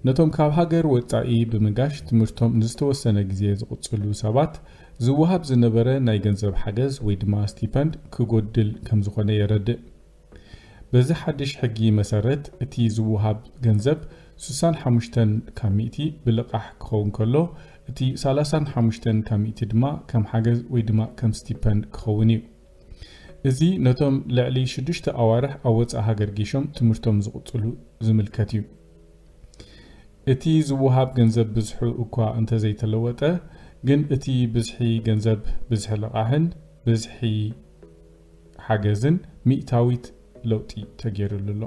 ነቶም ካብ ሃገር ወጻኢ ብምጋሽ ትምህርቶም ንዝተወሰነ ግዜ ዝቕጽሉ ሰባት ዝወሃብ ዝነበረ ናይ ገንዘብ ሓገዝ ወይ ድማ ስቲፐንድ ክጎድል ከም ዝኾነ የረድእ። በዚ ሓድሽ ሕጊ መሰረት፣ እቲ ዝወሃብ ገንዘብ ስሳን ሓሙሽተን ካብ ሚእቲ ብልቓሕ ክኸውን ከሎ፣ እቲ ሰላሳን ሓሙሽተን ካብ ሚእቲ ድማ ከም ሓገዝ ወይ ድማ ከም ስቲፐንድ ክኸውን እዩ። እዚ ነቶም ልዕሊ ሽዱሽተ ኣዋርሕ ኣብ ወጻኢ ሃገር ጌሾም ትምህርቶም ዝቕጽሉ ዝምልከት እዩ። እቲ ዝወሃብ ገንዘብ ብዝሑ እኳ እንተዘይተለወጠ፣ ግን እቲ ብዝሒ ገንዘብ፣ ብዝሒ ልቓሕን ብዝሒ ሓገዝን ሚእታዊት ለውጢ ተገይሩሉ ኣሎ።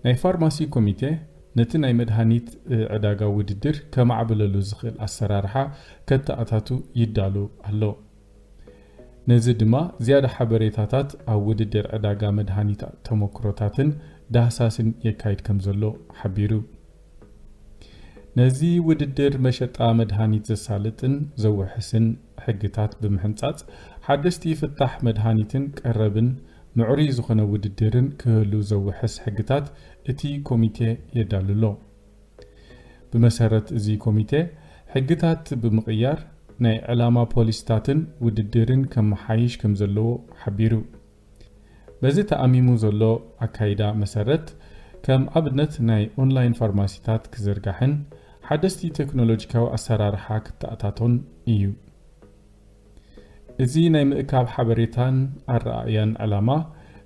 ናይ ፋርማሲ ኮሚቴ ነቲ ናይ መድሃኒት ዕዳጋ ውድድር ከማዕብለሉ ዝኽእል ኣሰራርሓ ከተኣታቱ ይዳሎ ኣሎ። ነዚ ድማ ዝያዳ ሓበሬታታት ኣብ ውድድር ዕዳጋ መድሃኒት ተመክሮታትን ዳህሳስን የካይድ ከም ዘሎ ሓቢሩ። ነዚ ውድድር መሸጣ መድሃኒት ዘሳልጥን ዘውሕስን ሕግታት ብምሕንጻጽ፣ ሓደስቲ ፍታሕ መድሃኒትን ቀረብን ምዕሩይ ዝኾነ ውድድርን ክህሉ ዘውሕስ ሕግታት እቲ ኮሚቴ የዳሉ ኣሎ። ብመሰረት እዚ ኮሚቴ፣ ሕግታት ብምቕያር ናይ ዕላማ ፖሊስታትን ውድድርን ከመሓይሽ ከም ዘለዎ ሓቢሩ። በዚ ተኣሚሙ ዘሎ ኣካይዳ መሰረት፣ ከም ኣብነት ናይ ኦንላይን ፋርማሲታት ክዝርጋሕን ሓደስቲ ቴክኖሎጂካዊ ኣሰራርሓ ክተኣታቶን እዩ። እዚ ናይ ምእካብ ሓበሬታን ኣረኣእያን ዕላማ፣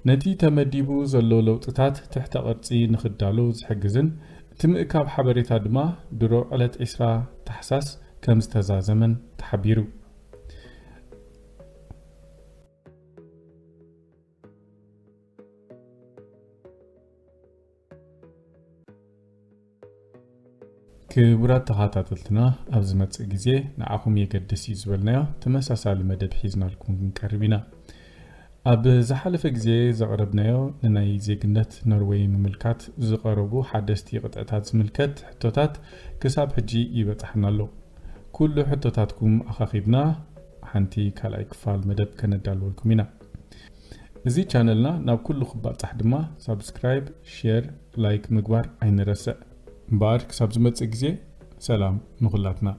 ነቲ ተመዲቡ ዘሎ ለውጥታት ትሕተ ቅርጺ ንኽዳሎ ዝሕግዝን፣ እቲ ምእካብ ሓበሬታ ድማ ድሮ ዕለት ዕስራ ታሕሳስ ከም ዝተዛዘመን ተሓቢሩ። ክቡራት ተኸታተልትና፣ ኣብ ዝመጽእ ግዜ ንዓኹም የገድስ እዩ ዝበልናዮ ተመሳሳሊ መደብ ሒዝናልኩም ክንቀርብ ኢና። ኣብ ዝሓለፈ ግዜ ዘቕረብናዮ ንናይ ዜግነት ኖርወይ ምምልካት ዝቐረቡ ሓደስቲ ቅጥዕታት ዝምልከት ሕቶታት ክሳብ ሕጂ ይበጽሓና ኣሎ። ኩሉ ሕቶታትኩም ኣኻኺብና ሓንቲ ካልኣይ ክፋል መደብ ከነዳልወልኩም ኢና። እዚ ቻነልና ናብ ኩሉ ክባጻሕ ድማ ሳብስክራይብ፣ ሼር፣ ላይክ ምግባር ኣይንረስዕ። እምበኣር ክሳብ ዝመጽእ ግዜ ሰላም ንኹላትና።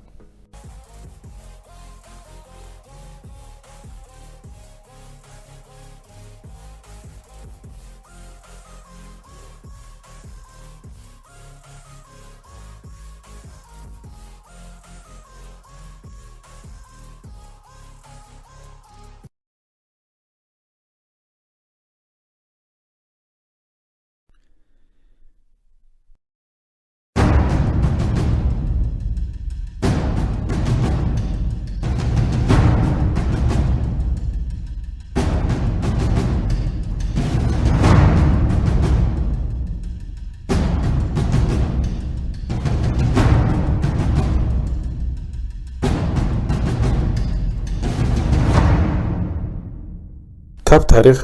ካብ ታሪኽ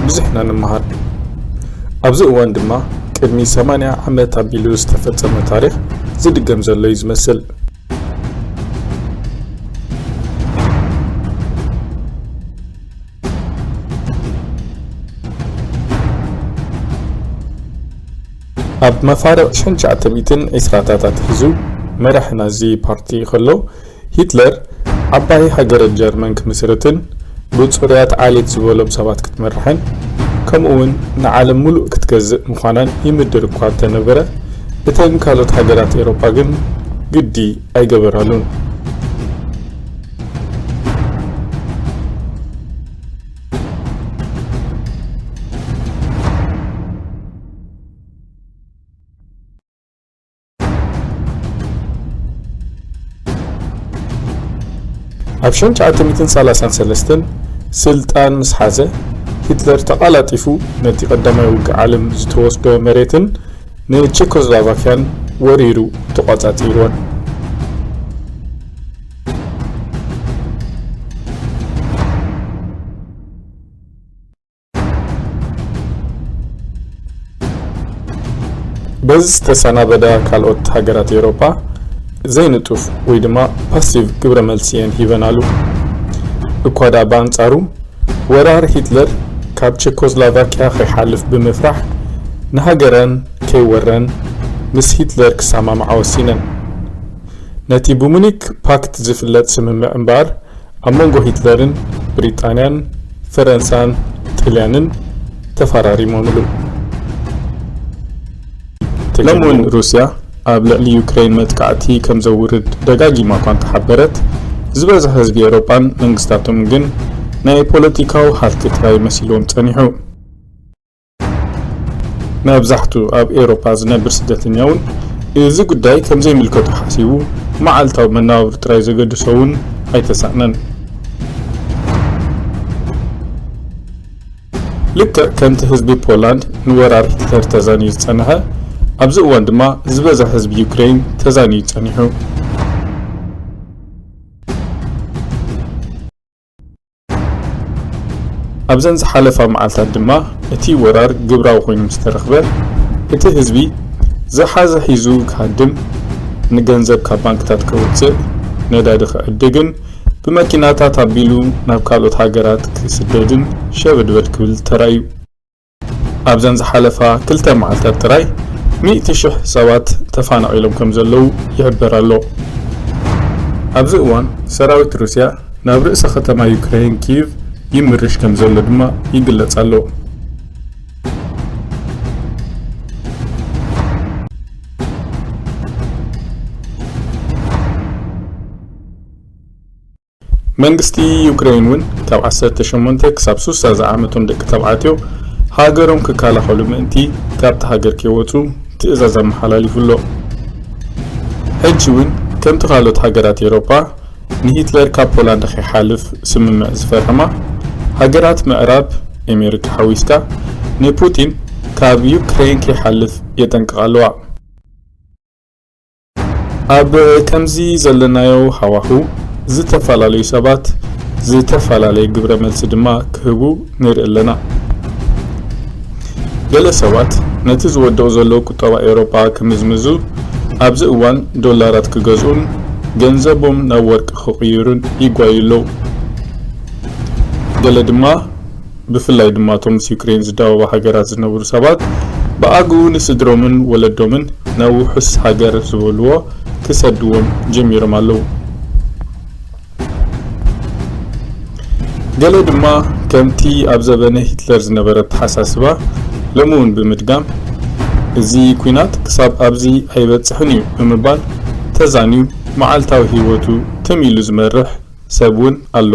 ብዙሕ ኢና ንመሃር። ኣብዚ እዋን ድማ ቅድሚ ሰማንያ ዓመት ኣቢሉ ዝተፈጸመ ታሪኽ ዝድገም ዘሎ እዩ ዝመስል። ኣብ መፋርቕ ሽሕን ትሽዓተ ሚእትን ዕስራታት ኣትሒዙ መራሒ ናዚ ፓርቲ ከሎ፣ ሂትለር ዓባይ ሃገረ ጀርመን ክምስርትን ብጽሩያት ዓሌት ዝበሎም ሰባት ክትመርሕን፣ ከምኡውን ንዓለም ምሉእ ክትገዝእ ምዃናን ይምድር እኳ እንተነበረ፣ እተን ካልኦት ሃገራት ኤውሮጳ ግን ግዲ ኣይገበራሉን። ኣብ ሸንቻዓተ ሚእትን ሰላሳን ሰለስተን ስልጣን ምስ ሓዘ፣ ሂትለር ተቓላጢፉ ነቲ ቀዳማይ ውግእ ዓለም ዝተወስዶ መሬትን ንቸኮስሎቫኪያን ወሪሩ ተቖጻጺርወን። በዚ ዝተሰናበዳ ካልኦት ሃገራት ኤውሮጳ ዘይንጡፍ ወይ ድማ ፓሲቭ ግብረ መልሲ እየን ሂበናሉ። እኳ ደኣ ብኣንጻሩ፣ ወራር ሂትለር ካብ ቸኮስሎቫኪያ ከይሓልፍ ብምፍራሕ፣ ንሃገረን ከይወረን ምስ ሂትለር ክሰማምዓ ወሲነን። ነቲ ብሙኒክ ፓክት ዝፍለጥ ስምምዕ እምበኣር፣ ኣብ መንጎ ሂትለርን ብሪጣንያን፣ ፈረንሳን ጥልያንን ተፈራሪሞምሉ። ሎሚ እውን ሩስያ ኣብ ልዕሊ ዩክሬን መጥቃዕቲ ከም ዘውርድ ደጋጊማ እኳ እንተሓበረት፣ ዝበዝሐ ህዝቢ ኤውሮጳን መንግስታቶምን ግን ናይ ፖለቲካዊ ሃልኪ ጥራይ መሲልዎም ጸኒሑ። መብዛሕቱ ኣብ ኤውሮጳ ዝነብር ስደተኛ እውን እዚ ጉዳይ ከም ዘይምልከቶ ሓሲቡ፣ መዓልታዊ መነባብሮ ጥራይ ዘገድሶ እውን ኣይተሳእነን። ልክዕ ከምቲ ህዝቢ ፖላንድ ንወራር ሂትለር ተዛንዩ ዝጸንሐ፣ ኣብዚ እዋን ድማ ዝበዝሐ ህዝቢ ዩክሬን ተዛንዩ ጸኒሑ። ኣብዘን ዝሓለፋ መዓልታት ድማ እቲ ወራር ግብራዊ ኮይኑ ምስ ተረኽበ፣ እቲ ህዝቢ ዝሓዘ ሒዙ ክሃድም፣ ንገንዘብ ካብ ባንክታት ከውጽእ፣ ነዳዲ ክዕድግን ብመኪናታት ኣቢሉ ናብ ካልኦት ሃገራት ክስደድን ሸበድበድ ክብል ተራእዩ። ኣብዘን ዝሓለፋ ክልተ መዓልታት ጥራይ ሚእቲ ሽሕ ሰባት ተፈናቒሎም ከም ዘለዉ ይሕበር ኣሎ። ኣብዚ እዋን ሰራዊት ሩስያ ናብ ርእሰ ከተማ ዩክሬን ኪቭ ይምርሽ ከም ዘሎ ድማ ይግለጽ ኣሎ። መንግስቲ ዩክሬን እውን ካብ ዓሰርተ ሸሞንተ ክሳብ ሱሳ ዝዓመቶም ደቂ ተባዕትዮ ሃገሮም ክከላኸሉ ምእንቲ ካብቲ ሃገር ከይወጹ ትእዛዝ ኣመሓላሊፉ ኣሎ። ሕጂ እውን ከምቲ ካልኦት ሃገራት ኤውሮጳ ንሂትለር ካብ ፖላንድ ከይሓልፍ ስምምዕ ዝፈረማ ሃገራት ምዕራብ፣ ኣሜሪካ ሓዊስካ፣ ንፑቲን ካብ ዩክሬን ከይሓልፍ የጠንቅቓ ኣለዋ። ኣብ ከምዚ ዘለናዮ ሃዋሁ፣ ዝተፈላለዩ ሰባት ዝተፈላለየ ግብረ መልሲ ድማ ክህቡ ንርኢ ኣለና። ገለ ሰባት ነቲ ዝወድቕ ዘሎ ቁጠባ ኤውሮጳ ክምዝምዙ፣ ኣብዚ እዋን ዶላራት ክገዝኡን ገንዘቦም ናብ ወርቂ ክቕይሩን ይጓዩ ኣለዉ። ገለ ድማ፣ ብፍላይ ድማ እቶም ምስ ዩክሬን ዝዳወባ ሃገራት ዝነብሩ ሰባት፣ ብኣግኡ ንስድሮምን ወለዶምን ናብ ውሑስ ሃገር ዝበልዎ ክሰድዎም ጀሚሮም ኣለዉ። ገለ ድማ ከምቲ ኣብ ዘበነ ሂትለር ዝነበረ ኣተሓሳስባ ሎሚ እውን ብምድጋም፣ "እዚ ኲናት ክሳብ ኣብዚ ኣይበጽሕን እዩ" ብምባል ተዛንዩ መዓልታዊ ህይወቱ ትም ኢሉ ዝመርሕ ሰብ እውን ኣሎ።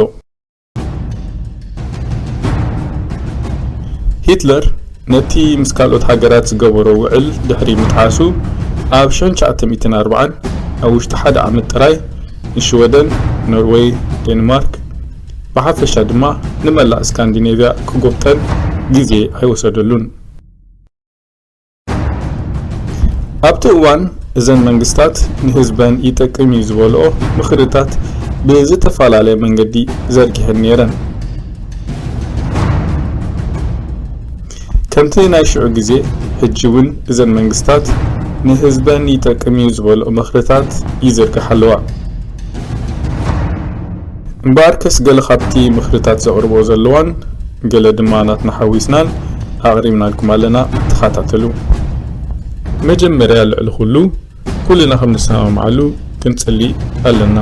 ሂትለር ነቲ ምስ ካልኦት ሃገራት ዝገበሮ ውዕል ድሕሪ ምጥሓሱ፣ ኣብ ሸንቻዓተ ሚእትን ኣርባዓን ኣብ ውሽጢ ሓደ ዓመት ጥራይ ንሽወደን፣ ኖርወይ፣ ዴንማርክ፣ ብሓፈሻ ድማ ንመላእ ስካንዲኔቭያ ክጎብጠን ግዜ ኣይወሰደሉን። ኣብቲ እዋን፣ እዘን መንግስታት ንህዝበን ይጠቅም እዩ ዝበልኦ ምኽርታት ብዝተፈላለየ መንገዲ ዘርጊሐን ነይረን። ከምቲ ናይ ሽዑ ግዜ፣ ሕጂ እውን እዘን መንግስታት ንህዝበን ይጠቅም እዩ ዝበልኦ ምኽርታት ይዝርግሓ ኣለዋ። እምበኣርከስ፣ ገለ ካብቲ ምኽርታት ዘቕርቦ ዘለዋን ገለ ድማ ናትና ሓዊስናን ኣቕሪብናልኩም ኣለና፣ ተኸታተሉ። መጀመርያ፣ ልዕሊ ኩሉ፣ ኩልና ከም ንሰማምዓሉ ክንጽሊ ኣለና።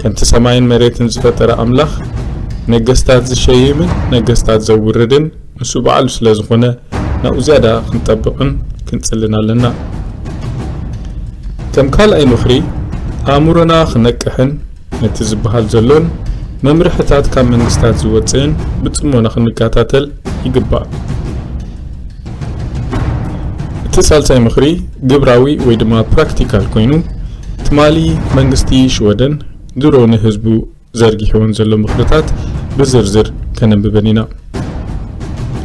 ከምቲ ሰማይን መሬትን ዝፈጠረ ኣምላኽ፣ ነገስታት ዝሸይምን ነገስታት ዘውርድን ንሱ ባዕሉ ስለ ዝኾነ፣ ናብኡ ዝያዳ ክንጠብቕን ክንጽልን ኣለና። ከም ካልኣይ ምኽሪ፣ ኣእምሮና ክነቅሕን ነቲ ዝበሃል ዘሎን መምርሕታት ካብ መንግስታት ዝወጽእን ብጽሞና ክንከታተል ይግባእ። እቲ ሳልሳይ ምኽሪ ግብራዊ ወይ ድማ ፕራክቲካል ኮይኑ፣ ትማሊ መንግስቲ ሽወደን ድሮ ንህዝቡ ዘርጊሕወን ዘሎ ምኽርታት ብዝርዝር ከነንብበን ኢና።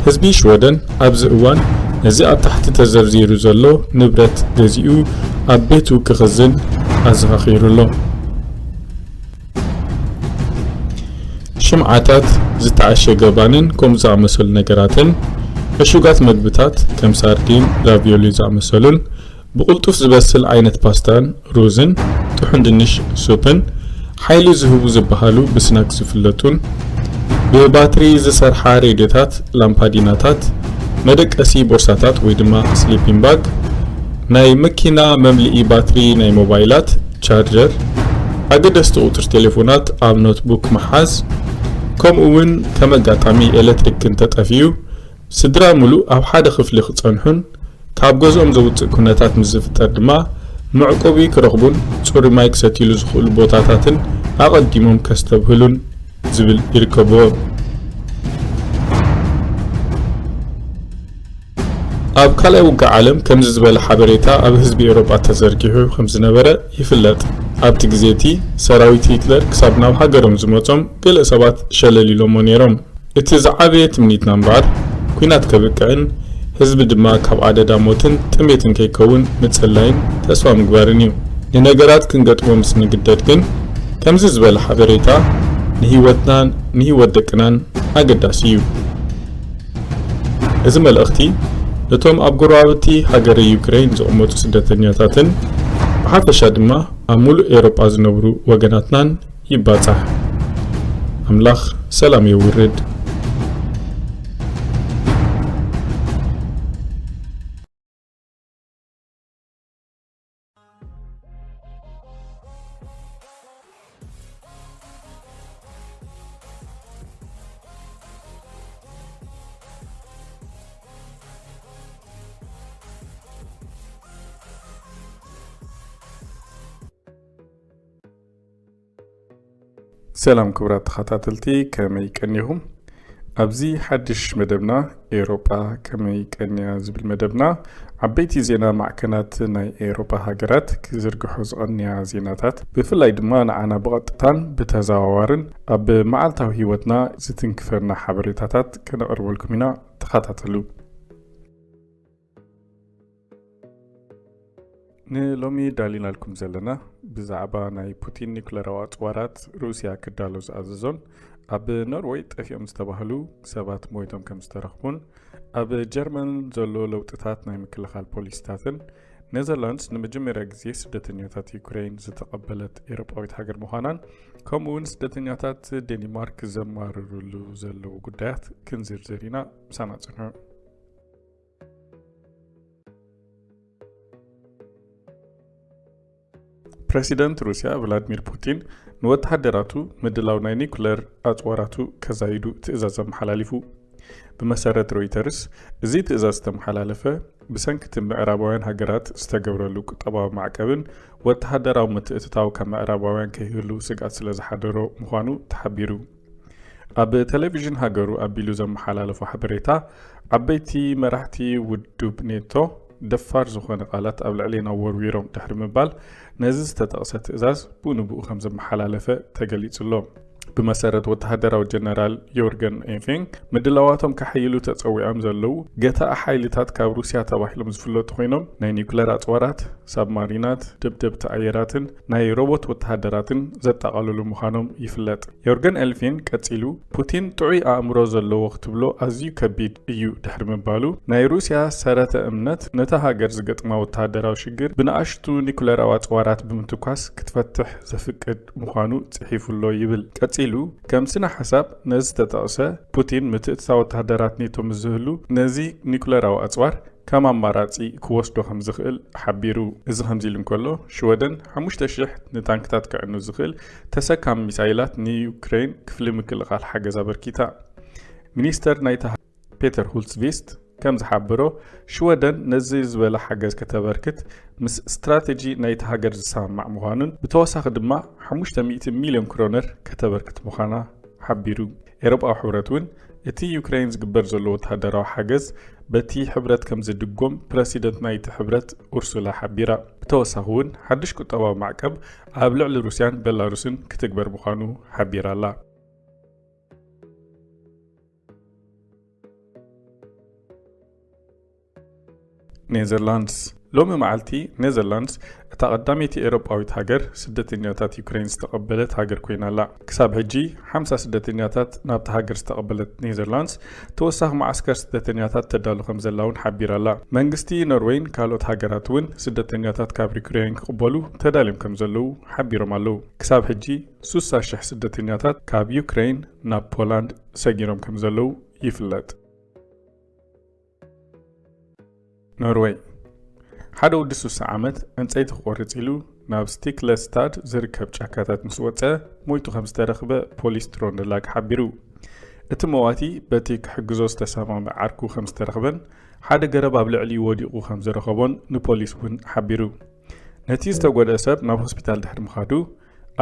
ህዝቢ ሽወደን ኣብዚ እዋን ነዚ ኣብ ታሕቲ ተዘርዚሩ ዘሎ ንብረት ገዚኡ ኣብ ቤቱ ክኽዝን ኣዘኻኺሩ ኣሎ። ሽምዓታት፣ ዝተዓሸገ ባንን ከምኡ ዝኣመሰሉ ነገራትን፣ ዕሹጋት መግብታት ከም ሳርዲን፣ ራቪዮሊ ዝኣመሰሉን፣ ብቕልጡፍ ዝበስል ዓይነት ፓስታን ሩዝን፣ ጥሑን ድንሽ ሱፕን፣ ሓይሊ ዝህቡ ዝበሃሉ ብስናክ ዝፍለጡን፣ ብባትሪ ዝሰርሓ ሬድዮታት፣ ላምፓዲናታት፣ መደቀሲ ቦርሳታት ወይ ድማ ስሊፒንግ ባግ፣ ናይ መኪና መምልኢ ባትሪ ናይ ሞባይላት፣ ቻርጀር፣ ኣገደስቲ ቁጽሪ ቴሌፎናት ኣብ ኖትቡክ ምሓዝ፣ ከምኡ እውን ከም ኣጋጣሚ ኤሌክትሪክ እንተጠፊኡ፣ ስድራ ሙሉእ ኣብ ሓደ ክፍሊ ክጸንሑን ካብ ገዝኦም ዘውጽእ ኩነታት ምስ ዝፍጠር ድማ መዕቆቢ ክረኽቡን ጽሩይ ማይ ክሰትይሉ ዝኽእሉ ቦታታትን ኣቐዲሞም ከስተብህሉን ዝብል ይርከብዎ። ኣብ ካልኣይ ውግእ ዓለም ከምዚ ዝበለ ሓበሬታ ኣብ ህዝቢ ኤውሮጳ ተዘርጊሑ ከም ዝነበረ ይፍለጥ። ኣብቲ ግዜ እቲ ሰራዊት ሂትለር ክሳብ ናብ ሃገሮም ዝመጾም ገለ ሰባት ሸለል ኢሎሞ ነይሮም። እቲ ዝዓበየ ትምኒትና እምበኣር፣ ኲናት ከብቅዕን ህዝቢ ድማ ካብ ኣደዳ ሞትን ጥሜትን ከይከውን ምጽላይን ተስፋ ምግባርን እዩ። ንነገራት ክንገጥሞ ምስ ንግደድ ግን፣ ከምዚ ዝበለ ሓበሬታ ንህይወትናን ንህይወት ደቅናን ኣገዳሲ እዩ። እዚ መልእኽቲ ነቶም ኣብ ጎረባብቲ ሃገረ ዩክሬን ዝቕመጡ ስደተኛታትን ብሓፈሻ ድማ ኣብ ሙሉእ ኤውሮጳ ዝነብሩ ወገናትናን ይባጻሕ። ኣምላኽ ሰላም የውርድ። ሰላም ክቡራት ተኸታተልቲ፣ ከመይ ቀኒኹም? ኣብዚ ሓድሽ መደብና፣ ኤውሮጳ ከመይ ቀንያ ዝብል መደብና፣ ዓበይቲ ዜና ማዕከናት ናይ ኤውሮጳ ሃገራት ክዝርግሑ ዝቐንያ ዜናታት፣ ብፍላይ ድማ ንዓና ብቐጥታን ብተዘዋዋርን ኣብ መዓልታዊ ህይወትና ዝትንክፈና ሓበሬታታት ከነቕርበልኩም ኢና። ተኸታተሉ። ንሎሚ ዳሊናልኩም ዘለና ብዛዕባ ናይ ፑቲን ኒኩለራዊ ኣጽዋራት ሩስያ ክዳሎ ዝኣዘዞን ኣብ ኖርወይ ጠፊኦም ዝተባህሉ ሰባት ሞይቶም ከም ዝተረኽቡን ኣብ ጀርመን ዘሎ ለውጥታት ናይ ምክልኻል ፖሊሲታትን ኔዘርላንድስ ንመጀመርያ ግዜ ስደተኛታት ዩክሬን ዝተቐበለት ኤውሮጳዊት ሃገር ምዃናን ከምኡ እውን ስደተኛታት ዴኒማርክ ዘማርርሉ ዘለዉ ጉዳያት ክንዝርዝር ኢና። ምሳና ጽንሑ። ፕረሲደንት ሩስያ ቭላድሚር ፑቲን ንወተሃደራቱ ምድላው ናይ ኒኩለር ኣጽዋራቱ ከዛይዱ ትእዛዝ ኣመሓላሊፉ። ብመሰረት ሮይተርስ፣ እዚ ትእዛዝ ዝተመሓላለፈ ብሰንኪ እቲ ምዕራባውያን ሃገራት ዝተገብረሉ ቁጠባዊ ማዕቀብን ወተሃደራዊ ምትእትታው ካብ ምዕራባውያን ከይህሉ ስግኣት ስለ ዝሓደሮ ምዃኑ ተሓቢሩ። ኣብ ቴሌቪዥን ሃገሩ ኣቢሉ ዘመሓላለፎ ሓበሬታ፣ ዓበይቲ መራሕቲ ውድብ ኔቶ ደፋር ዝኾነ ቃላት ኣብ ልዕሌና ወርዊሮም ድሕሪ ምባል፣ ነዚ ዝተጠቕሰ ትእዛዝ ብኡ ንብኡ ከም ዘመሓላለፈ ተገሊጹ ኣሎ። ብመሰረት ወተሃደራዊ ጀነራል ዮርገን ኤንፌንግ፣ ምድላዋቶም ከሐይሉ ተጸዊዖም ዘለዉ ገታኢ ሓይልታት ካብ ሩስያ ተባሂሎም ዝፍለጡ ኮይኖም፣ ናይ ኒውክለር ኣጽዋራት፣ ሳብማሪናት፣ ደብደብቲ ኣየራትን ናይ ሮቦት ወተሃደራትን ዘጠቓልሉ ምዃኖም ይፍለጥ። ዮርገን ኤልፊን ቀጺሉ፣ ፑቲን ጥዑይ ኣእምሮ ዘለዎ ክትብሎ ኣዝዩ ከቢድ እዩ ድሕሪ ምባሉ፣ ናይ ሩስያ ሰረተ እምነት ነታ ሃገር ዝገጥማ ወተሃደራዊ ሽግር ብንኣሽቱ ኒኩለራዊ ኣጽዋራት ብምትኳስ ክትፈትሕ ዘፍቅድ ምዃኑ ጽሒፉ ኣሎ ይብል። ቀጺሉ፣ ከም ስነ ሓሳብ ነዚ ዝተጠቕሰ፣ ፑቲን ምትእትታው ወተሃደራት ኔቶ ምስ ዝህሉ፣ ነዚ ኒኩለራዊ ኣጽዋር ከም ኣማራጺ ክወስዶ ከም ዝኽእል ሓቢሩ። እዚ ከምዚ ኢሉ እንከሎ፣ ሽወደን ሓሙሽተ ሽሕ ንታንክታት ከዕኑ ዝኽእል ተሰካሚ ሚሳይላት ንዩክሬን ክፍሊ ምክልኻል ሓገዝ ኣበርኪታ። ሚኒስተር ናይታ ፔተር ሁልትስቪስት ከም ዝሓበሮ፣ ሽወደን ነዚ ዝበለ ሓገዝ ከተበርክት ምስ ስትራተጂ ናይቲ ሃገር ዝሰማማዕ ምዃኑን ብተወሳኺ ድማ ሓሙሽተ ሚእቲ ሚልዮን ክሮነር ከተበርክት ምዃና ሓቢሩ። ኤውሮጳዊ ሕብረት እውን እቲ ዩክሬን ዝግበር ዘሎ ወተሃደራዊ ሓገዝ በቲ ሕብረት ከም ዝድጎም ፕረሲደንት ናይቲ ሕብረት ኡርሱላ ሓቢራ። ተወሳኺ እውን ሓድሽ ቁጠባዊ ማዕቀብ ኣብ ልዕሊ ሩስያን ቤላሩስን ክትግበር ምዃኑ ሓቢራ ኣላ። ኔዘርላንድስ። ሎሚ መዓልቲ ኔዘርላንድስ እታ ቀዳመይቲ ኤውሮጳዊት ሃገር ስደተኛታት ዩክሬን ዝተቐበለት ሃገር ኮይና ኣላ። ክሳብ ሕጂ ሓምሳ ስደተኛታት ናብታ ሃገር ዝተቐበለት ኔዘርላንድስ፣ ተወሳኺ መዓስከር ስደተኛታት ተዳሉ ከም ዘላ እውን ሓቢራ ኣላ። መንግስቲ ኖርዌይን ካልኦት ሃገራት እውን ስደተኛታት ካብ ዩክሬን ክቕበሉ ተዳልዮም ከም ዘለዉ ሓቢሮም ኣለዉ። ክሳብ ሕጂ ሱሳ ሽሕ ስደተኛታት ካብ ዩክሬን ናብ ፖላንድ ሰጊሮም ከም ዘለዉ ይፍለጥ። ኖርወይ። ሓደ ወዲ ሱሳ ዓመት ዕንጸይቲ ክቆርጽ ኢሉ ናብ ስቲክለስታድ ዝርከብ ጫካታት ምስ ወጸ ሞይቱ ከም ዝተረኽበ ፖሊስ ትሮንደላግ ሓቢሩ። እቲ መዋቲ በቲ ክሕግዞ ዝተሰማምዐ ዓርኩ ከም ዝተረኽበን ሓደ ገረብ ኣብ ልዕሊኡ ወዲቑ ከም ዝረኸቦን ንፖሊስ እውን ሓቢሩ። ነቲ ዝተጎድአ ሰብ ናብ ሆስፒታል ድሕሪ ምኻዱ፣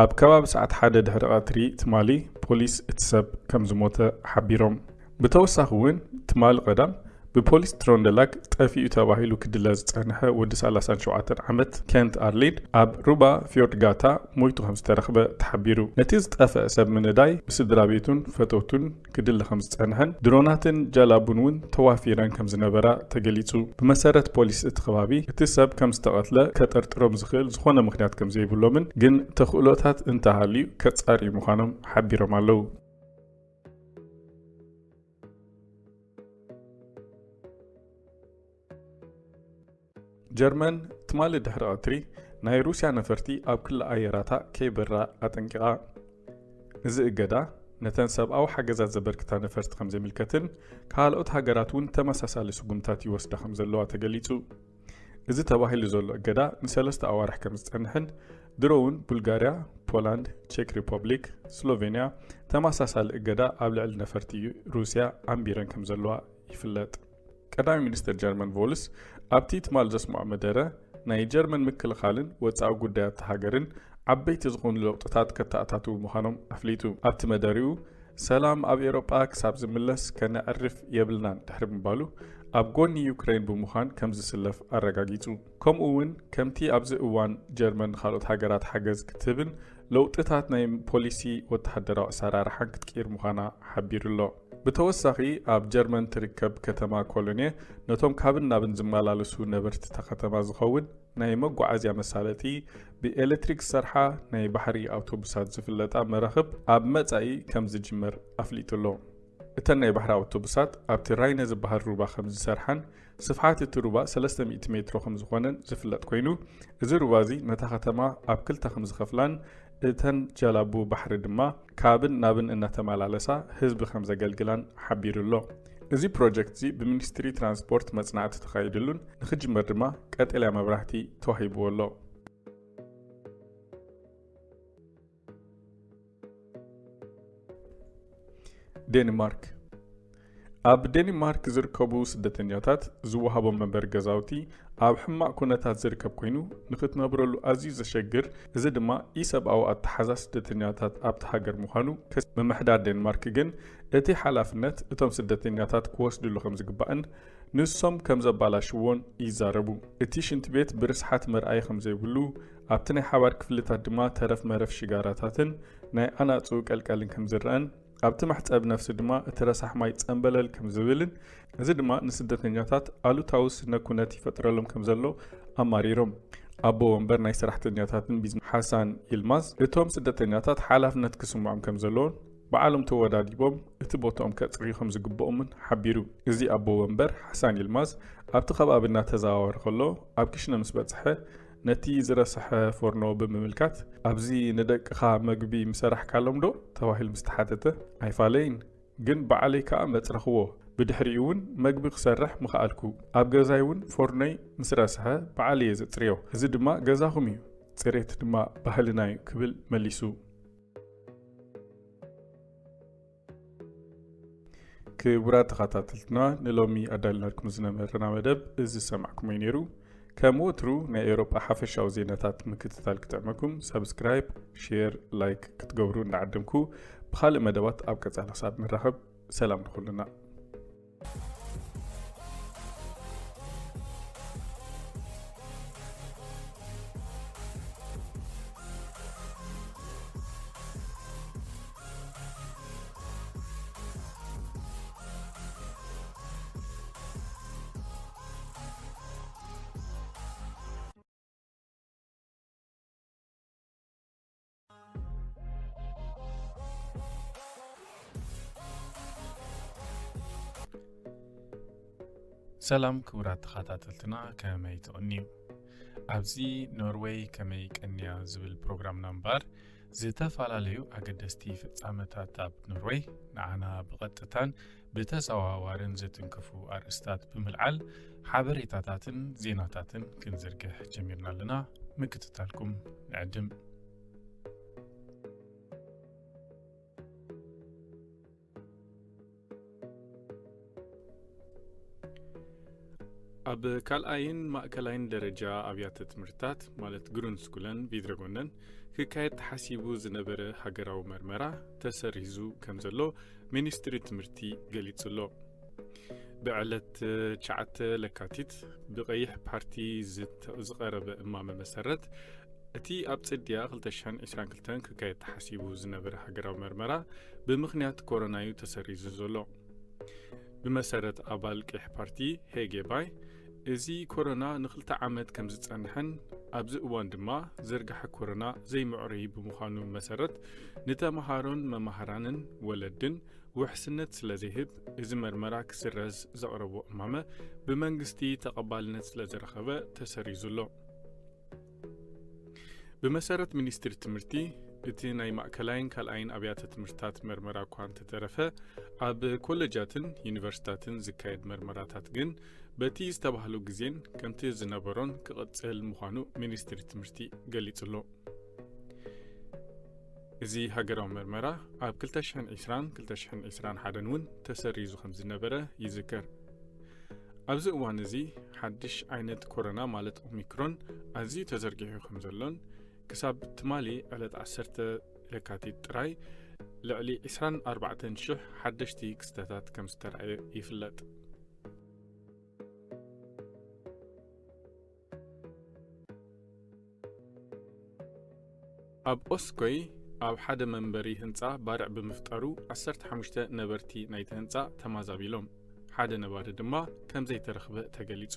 ኣብ ከባቢ ሰዓት ሓደ ድሕሪ ቀትሪ ትማሊ ፖሊስ እቲ ሰብ ከም ዝሞተ ሓቢሮም። ብተወሳኺ እውን ትማሊ ቀዳም ብፖሊስ ትሮንደላግ ጠፊኡ ተባሂሉ ክድለ ዝጸንሐ ወዲ ሰላሳን ሸውዓተን ዓመት ኬንት ኣርሊድ ኣብ ሩባ ፊዮርድ ጋታ ሞይቱ ከም ዝተረኽበ ተሓቢሩ። ነቲ ዝጠፍአ ሰብ ምንዳይ ብስድራ ቤቱን ፈተውቱን ክድለ ከም ዝጸንሐን ድሮናትን ጃላቡን እውን ተዋፊረን ከም ዝነበራ ተገሊጹ። ብመሰረት ፖሊስ እቲ ከባቢ፣ እቲ ሰብ ከም ዝተቐትለ ከጠርጥሮም ዝኽእል ዝኾነ ምኽንያት ከም ዘይብሎምን ግን ተኽእሎታት እንተሃልዩ ከጻርዩ ምዃኖም ሓቢሮም ኣለዉ። ጀርመን ትማሊ ድሕሪ ቀትሪ ናይ ሩስያ ነፈርቲ ኣብ ክሊ ኣየራታ ከይበራ ኣጠንቂቓ። እዚ እገዳ ነተን ሰብኣዊ ሓገዛት ዘበርክታ ነፈርቲ ከም ዘይምልከትን ካልኦት ሃገራት እውን ተመሳሳሊ ስጉምታት ይወስዳ ከም ዘለዋ ተገሊጹ። እዚ ተባሂሉ ዘሎ እገዳ ንሰለስተ ኣዋርሕ ከም ዝጸንሕን ድሮ እውን ቡልጋርያ፣ ፖላንድ፣ ቼክ ሪፐብሊክ፣ ስሎቬንያ ተመሳሳሊ እገዳ ኣብ ልዕሊ ነፈርቲ ሩስያ ኣንቢረን ከም ዘለዋ ይፍለጥ። ቀዳማይ ሚኒስትር ጀርመን ቮልስ ኣብቲ ትማል ዘስምዖ መደረ፣ ናይ ጀርመን ምክልኻልን ወጻኢ ጉዳያት ሃገርን ዓበይቲ ዝኾኑ ለውጥታት ከተኣታትዉ ምዃኖም ኣፍሊጡ። ኣብቲ መደሪኡ፣ ሰላም ኣብ ኤውሮጳ ክሳብ ዝምለስ ከነዕርፍ የብልናን ድሕሪ ምባሉ፣ ኣብ ጎኒ ዩክሬን ብምዃን ከም ዝስለፍ ኣረጋጊጹ። ከምኡ እውን ከምቲ ኣብዚ እዋን ጀርመን ንኻልኦት ሃገራት ሓገዝ ክትህብን ለውጥታት ናይ ፖሊሲ ወተሃደራዊ ኣሰራርሓን ክትቅይር ምዃና ሓቢሩ ኣሎ። ብተወሳኺ ኣብ ጀርመን ትርከብ ከተማ ኮሎኔ ነቶም ካብን ናብን ዝመላለሱ ነበርቲ እታ ከተማ ዝኸውን ናይ መጓዓዝያ መሳለጢ ብኤሌክትሪክ ዝሰርሓ ናይ ባሕሪ ኣውቶቡሳት ዝፍለጣ መራኽብ ኣብ መጻኢ ከም ዝጅመር ኣፍሊጡ ኣሎ። እተን ናይ ባሕሪ ኣውቶቡሳት ኣብቲ ራይነ ዝበሃል ሩባ ከም ዝሰርሓን ስፍሓት እቲ ሩባ ሰለስተ ሚእቲ ሜትሮ ከም ዝኾነን ዝፍለጥ ኮይኑ፣ እዚ ሩባ እዚ ነታ ከተማ ኣብ ክልተ ከም ዝኸፍላን እተን ጃላቡ ባሕሪ ድማ ካብን ናብን እናተመላለሳ ህዝቢ ከም ዘገልግላን ሓቢሩ ኣሎ። እዚ ፕሮጀክት እዚ ብሚኒስትሪ ትራንስፖርት መጽናዕቲ ተኻይድሉን ንኽጅመር ድማ ቀጠልያ መብራህቲ ተዋሂብዎ ኣሎ። ዴንማርክ። ኣብ ዴንማርክ ዝርከቡ ስደተኛታት ዝወሃቦም መንበሪ ገዛውቲ ኣብ ሕማቕ ኩነታት ዝርከብ ኮይኑ፣ ንኽትነብረሉ ኣዝዩ ዘሸግር፣ እዚ ድማ ኢሰብኣዊ ኣተሓዛ ስደተኛታት ኣብቲ ሃገር ምዃኑ ከስ-፣ ምምሕዳር ዴንማርክ ግን እቲ ሓላፍነት እቶም ስደተኛታት ክወስድሉ ከም ዝግባእን ንሶም ከም ዘባላሽዎን ይዛረቡ። እቲ ሽንቲ ቤት ብርስሓት መርኣዪ ከም ዘይብሉ፣ ኣብቲ ናይ ሓባር ክፍልታት ድማ ተረፍ መረፍ ሽጋራታትን ናይ ኣናጹ ቀልቀልን ከም ዝረኣን፣ ኣብቲ መሕጸቢ ነፍሲ ድማ እቲ ረሳሕ ማይ ጸምበለል ከም ዝብልን፣ እዚ ድማ ንስደተኛታት ኣሉታዊ ስነ ኩነት ይፈጥረሎም ከም ዘሎ ኣማሪሮም። ኣቦ ወንበር ናይ ሰራሕተኛታትን ቢዝነስ ሓሳን ይልማዝ፣ እቶም ስደተኛታት ሓላፍነት ክስምዖም ከም ዘለዎን፣ ባዕሎም ተወዳዲቦም እቲ ቦታኦም ከጽርዩ ከም ዝግብኦምን ሓቢሩ። እዚ ኣቦ ወንበር ሓሳን ይልማዝ ኣብቲ ከባቢ እናተዘዋወረ ከሎ፣ ኣብ ክሽነ ምስ በጽሐ፣ ነቲ ዝረስሐ ፎርኖ ብምምልካት፣ "ኣብዚ ንደቅኻ መግቢ ምሰራሕካሎም ዶ?" ተባሂሉ ምስ ተሓተተ፣ "ኣይፋለይን፣ ግን ባዕለይ ከኣ መጽረኽዎ። ብድሕሪኡ እውን መግቢ ክሰርሕ ምኽኣልኩ። ኣብ ገዛይ እውን ፎርኖይ ምስ ረስሐ፣ ባዕለይ እየ ዘጽርዮ። እዚ ድማ ገዛኹም እዩ። ጽሬት ድማ ባህልና እዩ" ክብል መሊሱ። ክቡራት ተኸታተልትና፣ ንሎሚ ኣዳልናልኩም ዝነበረና መደብ እዚ ዝሰማዕኩሞ እዩ ነይሩ። ከም ወትሩ ናይ ኤውሮጳ ሓፈሻዊ ዜናታት ምክትታል ክጥዕመኩም፣ ሳብስክራይብ፣ ሼር፣ ላይክ ክትገብሩ እንዳዓደምኩ፣ ብኻልእ መደባት ኣብ ቀጻሊ ክሳብ ንራኸብ፣ ሰላም ንኹልና። ሰላም ክቡራት ተኸታተልትና፣ ከመይ ትቕንዩ? ኣብዚ ኖርወይ ከመይ ቀንያ ዝብል ፕሮግራምና እምበኣር፣ ዝተፈላለዩ ኣገደስቲ ፍጻመታት ኣብ ኖርወይ ንዓና ብቐጥታን ብተዘዋዋርን ዝትንክፉ ኣርእስታት ብምልዓል ሓበሬታታትን ዜናታትን ክንዝርግሕ ጀሚርና ኣለና። ምክትታልኩም ንዕድም። ኣብ ካልኣይን ማእከላይን ደረጃ ኣብያተ ትምህርትታት፣ ማለት ግሩንድስኩለን ቪድረጎነን፣ ክካየድ ተሓሲቡ ዝነበረ ሃገራዊ መርመራ ተሰሪዙ ከም ዘሎ ሚኒስትሪ ትምህርቲ ገሊጹ ኣሎ። ብዕለት ትሽዓተ ለካቲት ብቐይሕ ፓርቲ ዝተ-፣ ዝቐረበ እማመ መሰረት፣ እቲ ኣብ ጽድያ ክልተ ሽሕን ዕስራን ክልተን ክካየድ ተሓሲቡ ዝነበረ ሃገራዊ መርመራ ብምኽንያት ኮሮና እዩ ተሰሪዙ ዘሎ። ብመሰረት ኣባል ቀይሕ ፓርቲ ሄጌ ባይ፣ እዚ ኮሮና ንኽልተ ዓመት ከም ዝጸንሐን ኣብዚ እዋን ድማ ዝርግሐ ኮሮና ዘይምዕሩይ ብምዃኑ መሰረት፣ ንተመሃሮን መማህራንን ወለድን ውሕስነት ስለ ዘይህብ፣ እዚ መርመራ ክስረዝ ዘቕረቦ እማመ ብመንግስቲ ተቐባልነት ስለ ዝረኸበ ተሰሪዙ ኣሎ። ብመሰረት ሚኒስትሪ ትምህርቲ፣ እቲ ናይ ማእከላይን ካልኣይን ኣብያተ ትምህርትታት መርመራ እኳ እንተተረፈ፣ ኣብ ኮለጃትን ዩኒቨርሲታትን ዝካየድ መርመራታት ግን በቲ ዝተባህሎ ግዜን ከምቲ ዝነበሮን ክቕጽል ምዃኑ ሚኒስትሪ ትምህርቲ ገሊጹ ኣሎ። እዚ ሃገራዊ መርመራ ኣብ ክልተ ሽሕን ዕስራን ክልተ ሽሕን ዕስራን ሓደን እውን ተሰሪዙ ከም ዝነበረ ይዝከር። ኣብዚ እዋን እዚ ሓድሽ ዓይነት ኮሮና፣ ማለት ኦሚክሮን፣ ኣዝዩ ተዘርጊሑ ከም ዘሎን ክሳብ ትማሊ ዕለት ዓሰርተ ለካቲት ጥራይ ልዕሊ ዕስራን ኣርባዕተን ሽሕ ሓደሽቲ ክስተታት ከም ዝተራእየ ይፍለጥ። ኣብ ኦስኮይ ኣብ ሓደ መንበሪ ህንጻ ባርዕ ብምፍጠሩ ዓሰርተ ሓሙሽተ ነበርቲ ናይቲ ህንጻ ተማዛቢሎም፣ ሓደ ነባሪ ድማ ከም ዘይተረኽበ ተገሊጹ።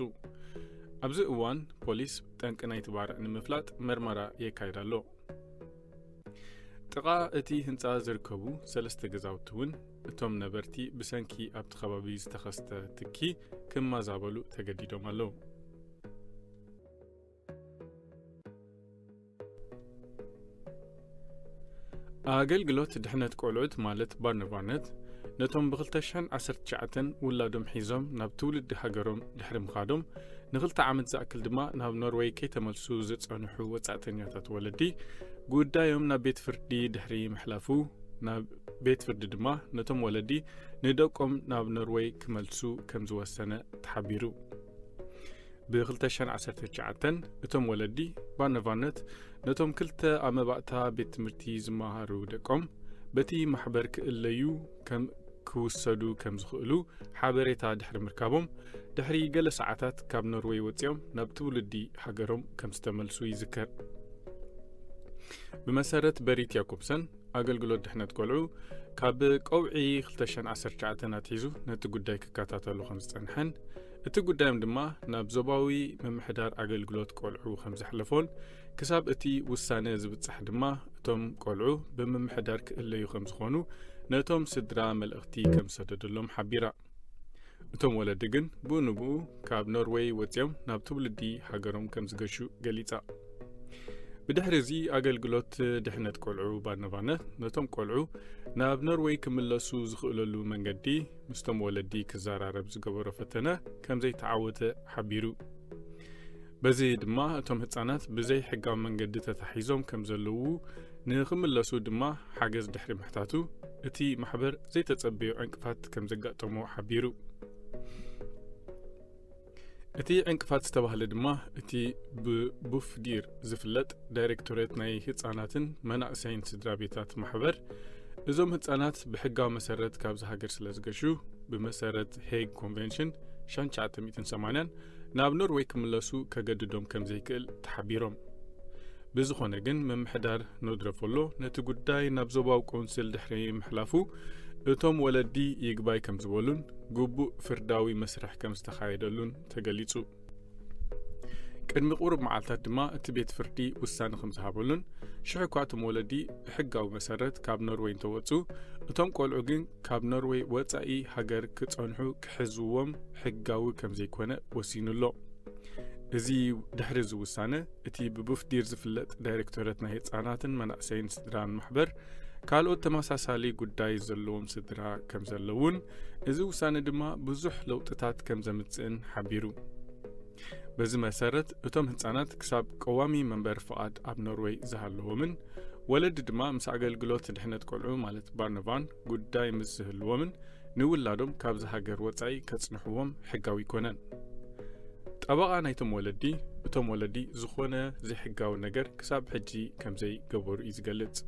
ኣብዚ እዋን ፖሊስ ጠንቂ ናይቲ ባርዕ ንምፍላጥ መርመራ የካይድ ኣሎ። ጥቓ እቲ ህንጻ ዝርከቡ ሰለስተ ገዛውቲ እውን እቶም ነበርቲ ብሰንኪ ኣብቲ ከባቢ ዝተኸስተ ትኪ ክመዛበሉ ተገዲዶም ኣለዉ። ኣገልግሎት ድሕነት ቆልዑት፣ ማለት ባርነቫርነት፣ ነቶም ብ ክልተ ሽሕን ዓሰርተ ትሽዓተን ውላዶም ሒዞም ናብ ትውልዲ ሃገሮም ድሕሪ ምኻዶም፣ ንኽልተ ዓመት ዝኣክል ድማ ናብ ኖርወይ ከይተመልሱ ዝጸንሑ ወጻእተኛታት ወለዲ፣ ጉዳዮም ናብ ቤት ፍርዲ ድሕሪ ምሕላፉ፣ ናብ ቤት ፍርዲ ድማ ነቶም ወለዲ ንደቆም ናብ ኖርወይ ክመልሱ ከም ዝወሰነ ተሓቢሩ። ብ ክልተ ሽሕን ዓሰርተ ትሽዓተን እቶም ወለዲ ባርነቫርነት ነቶም ክልተ ኣብ መባእታ ቤት ትምህርቲ ዝመሃሩ ደቆም በቲ ማሕበር ክእለዩ ከም ክውሰዱ ከም ዝኽእሉ ሓበሬታ ድሕሪ ምርካቦም፣ ድሕሪ ገለ ሰዓታት ካብ ኖርወይ ወጺኦም ናብ ትውልዲ ሃገሮም ከም ዝተመልሱ ይዝከር። ብመሰረት በሪት ያኮብሰን፣ ኣገልግሎት ድሕነት ቆልዑ ካብ ቀውዒ ክልተ ሽሕን ዓሰርተ ትሽዓተን ኣትሒዙ ነቲ ጉዳይ ክከታተሎ ከም ዝጸንሐን፣ እቲ ጉዳዮም ድማ ናብ ዞባዊ ምምሕዳር ኣገልግሎት ቆልዑ ከም ዘሕለፎን፣ ክሳብ እቲ ውሳነ ዝብጻሕ ድማ እቶም ቆልዑ ብምምሕዳር ክእለዩ ከም ዝኾኑ ነቶም ስድራ መልእኽቲ ከም ዝሰደደሎም ሓቢራ። እቶም ወለዲ ግን ብኡ ንብኡ ካብ ኖርወይ ወጺኦም ናብ ትውልዲ ሃገሮም ከም ዝገሹ ገሊጻ። ብድሕሪ እዚ ኣገልግሎት ድሕነት ቆልዑ ባርነቫርነት ነቶም ቆልዑ ናብ ኖርወይ ክምለሱ ዝኽእለሉ መንገዲ ምስቶም ወለዲ ክዘራረብ ዝገበሮ ፈተነ ከም ዘይተዓወተ ሓቢሩ። በዚ ድማ እቶም ህጻናት ብዘይ ሕጋዊ መንገዲ ተታሒዞም ከም ዘለዉ ንኽምለሱ ድማ ሓገዝ ድሕሪ ምሕታቱ፣ እቲ ማሕበር ዘይተጸበዮ ዕንቅፋት ከም ዘጋጠሞ ሓቢሩ። እቲ ዕንቅፋት ዝተባህለ ድማ እቲ ብቡፍዲር ዝፍለጥ ዳይሬክቶሬት ናይ ህጻናትን መናእሰይን ስድራ ቤታት ማሕበር፣ እዞም ህጻናት ብሕጋዊ መሰረት ካብዚ ሃገር ስለ ዝገሹ፣ ብመሰረት ሄግ ኮንቨንሽን ሽሕን ትሽዓተ ሚእትን ሰማንያን ናብ ኖርወይ ክምለሱ ከገድዶም ከም ዘይክእል ተሓቢሮም። ብዝኾነ ግን፣ ምምሕዳር ኖድረፎሎ ነቲ ጉዳይ ናብ ዞባዊ ቆንስል ድሕሪ ምሕላፉ፣ እቶም ወለዲ ይግባይ ከም ዝበሉን ግቡእ ፍርዳዊ መስርሕ ከም ዝተኻየደሉን ተገሊጹ። ቅድሚ ቁሩብ መዓልታት ድማ እቲ ቤት ፍርዲ ውሳነ ከም ዝሃበሉን፣ ሽሕ እኳ እቶም ወለዲ ብሕጋዊ መሰረት ካብ ኖርወይ እንተወጹ፣ እቶም ቆልዑ ግን ካብ ኖርወይ ወጻኢ ሃገር ክጸንሑ ክሕዝዎም ሕጋዊ ከም ዘይኮነ ወሲኑ ኣሎ። እዚ ድሕሪ እዚ ውሳነ፣ እቲ ብቡፍዲር ዝፍለጥ ዳይሬክቶሬት ናይ ህጻናትን መናእሰይን ስድራን ማሕበር፣ ካልኦት ተመሳሳሊ ጉዳይ ዘለዎም ስድራ ከም ዘለውን፣ እዚ ውሳነ ድማ ብዙሕ ለውጥታት ከም ዘምጽእን ሓቢሩ። በዚ መሰረት፣ እቶም ህጻናት ክሳብ ቀዋሚ መንበሪ ፍቓድ ኣብ ኖርወይ ዝሃለዎምን፣ ወለዲ ድማ ምስ ኣገልግሎት ድሕነት ቆልዑ ማለት ባርነቫን ጉዳይ ምስ ዝህልዎምን፣ ንውላዶም ካብዚ ሃገር ወጻኢ ከጽንሕዎም ሕጋዊ ኣይኮነን። ጠበቓ ናይቶም ወለዲ፣ እቶም ወለዲ ዝኾነ ዘይሕጋዊ ነገር ክሳብ ሕጂ ከም ዘይገበሩ እዩ ዝገልጽ።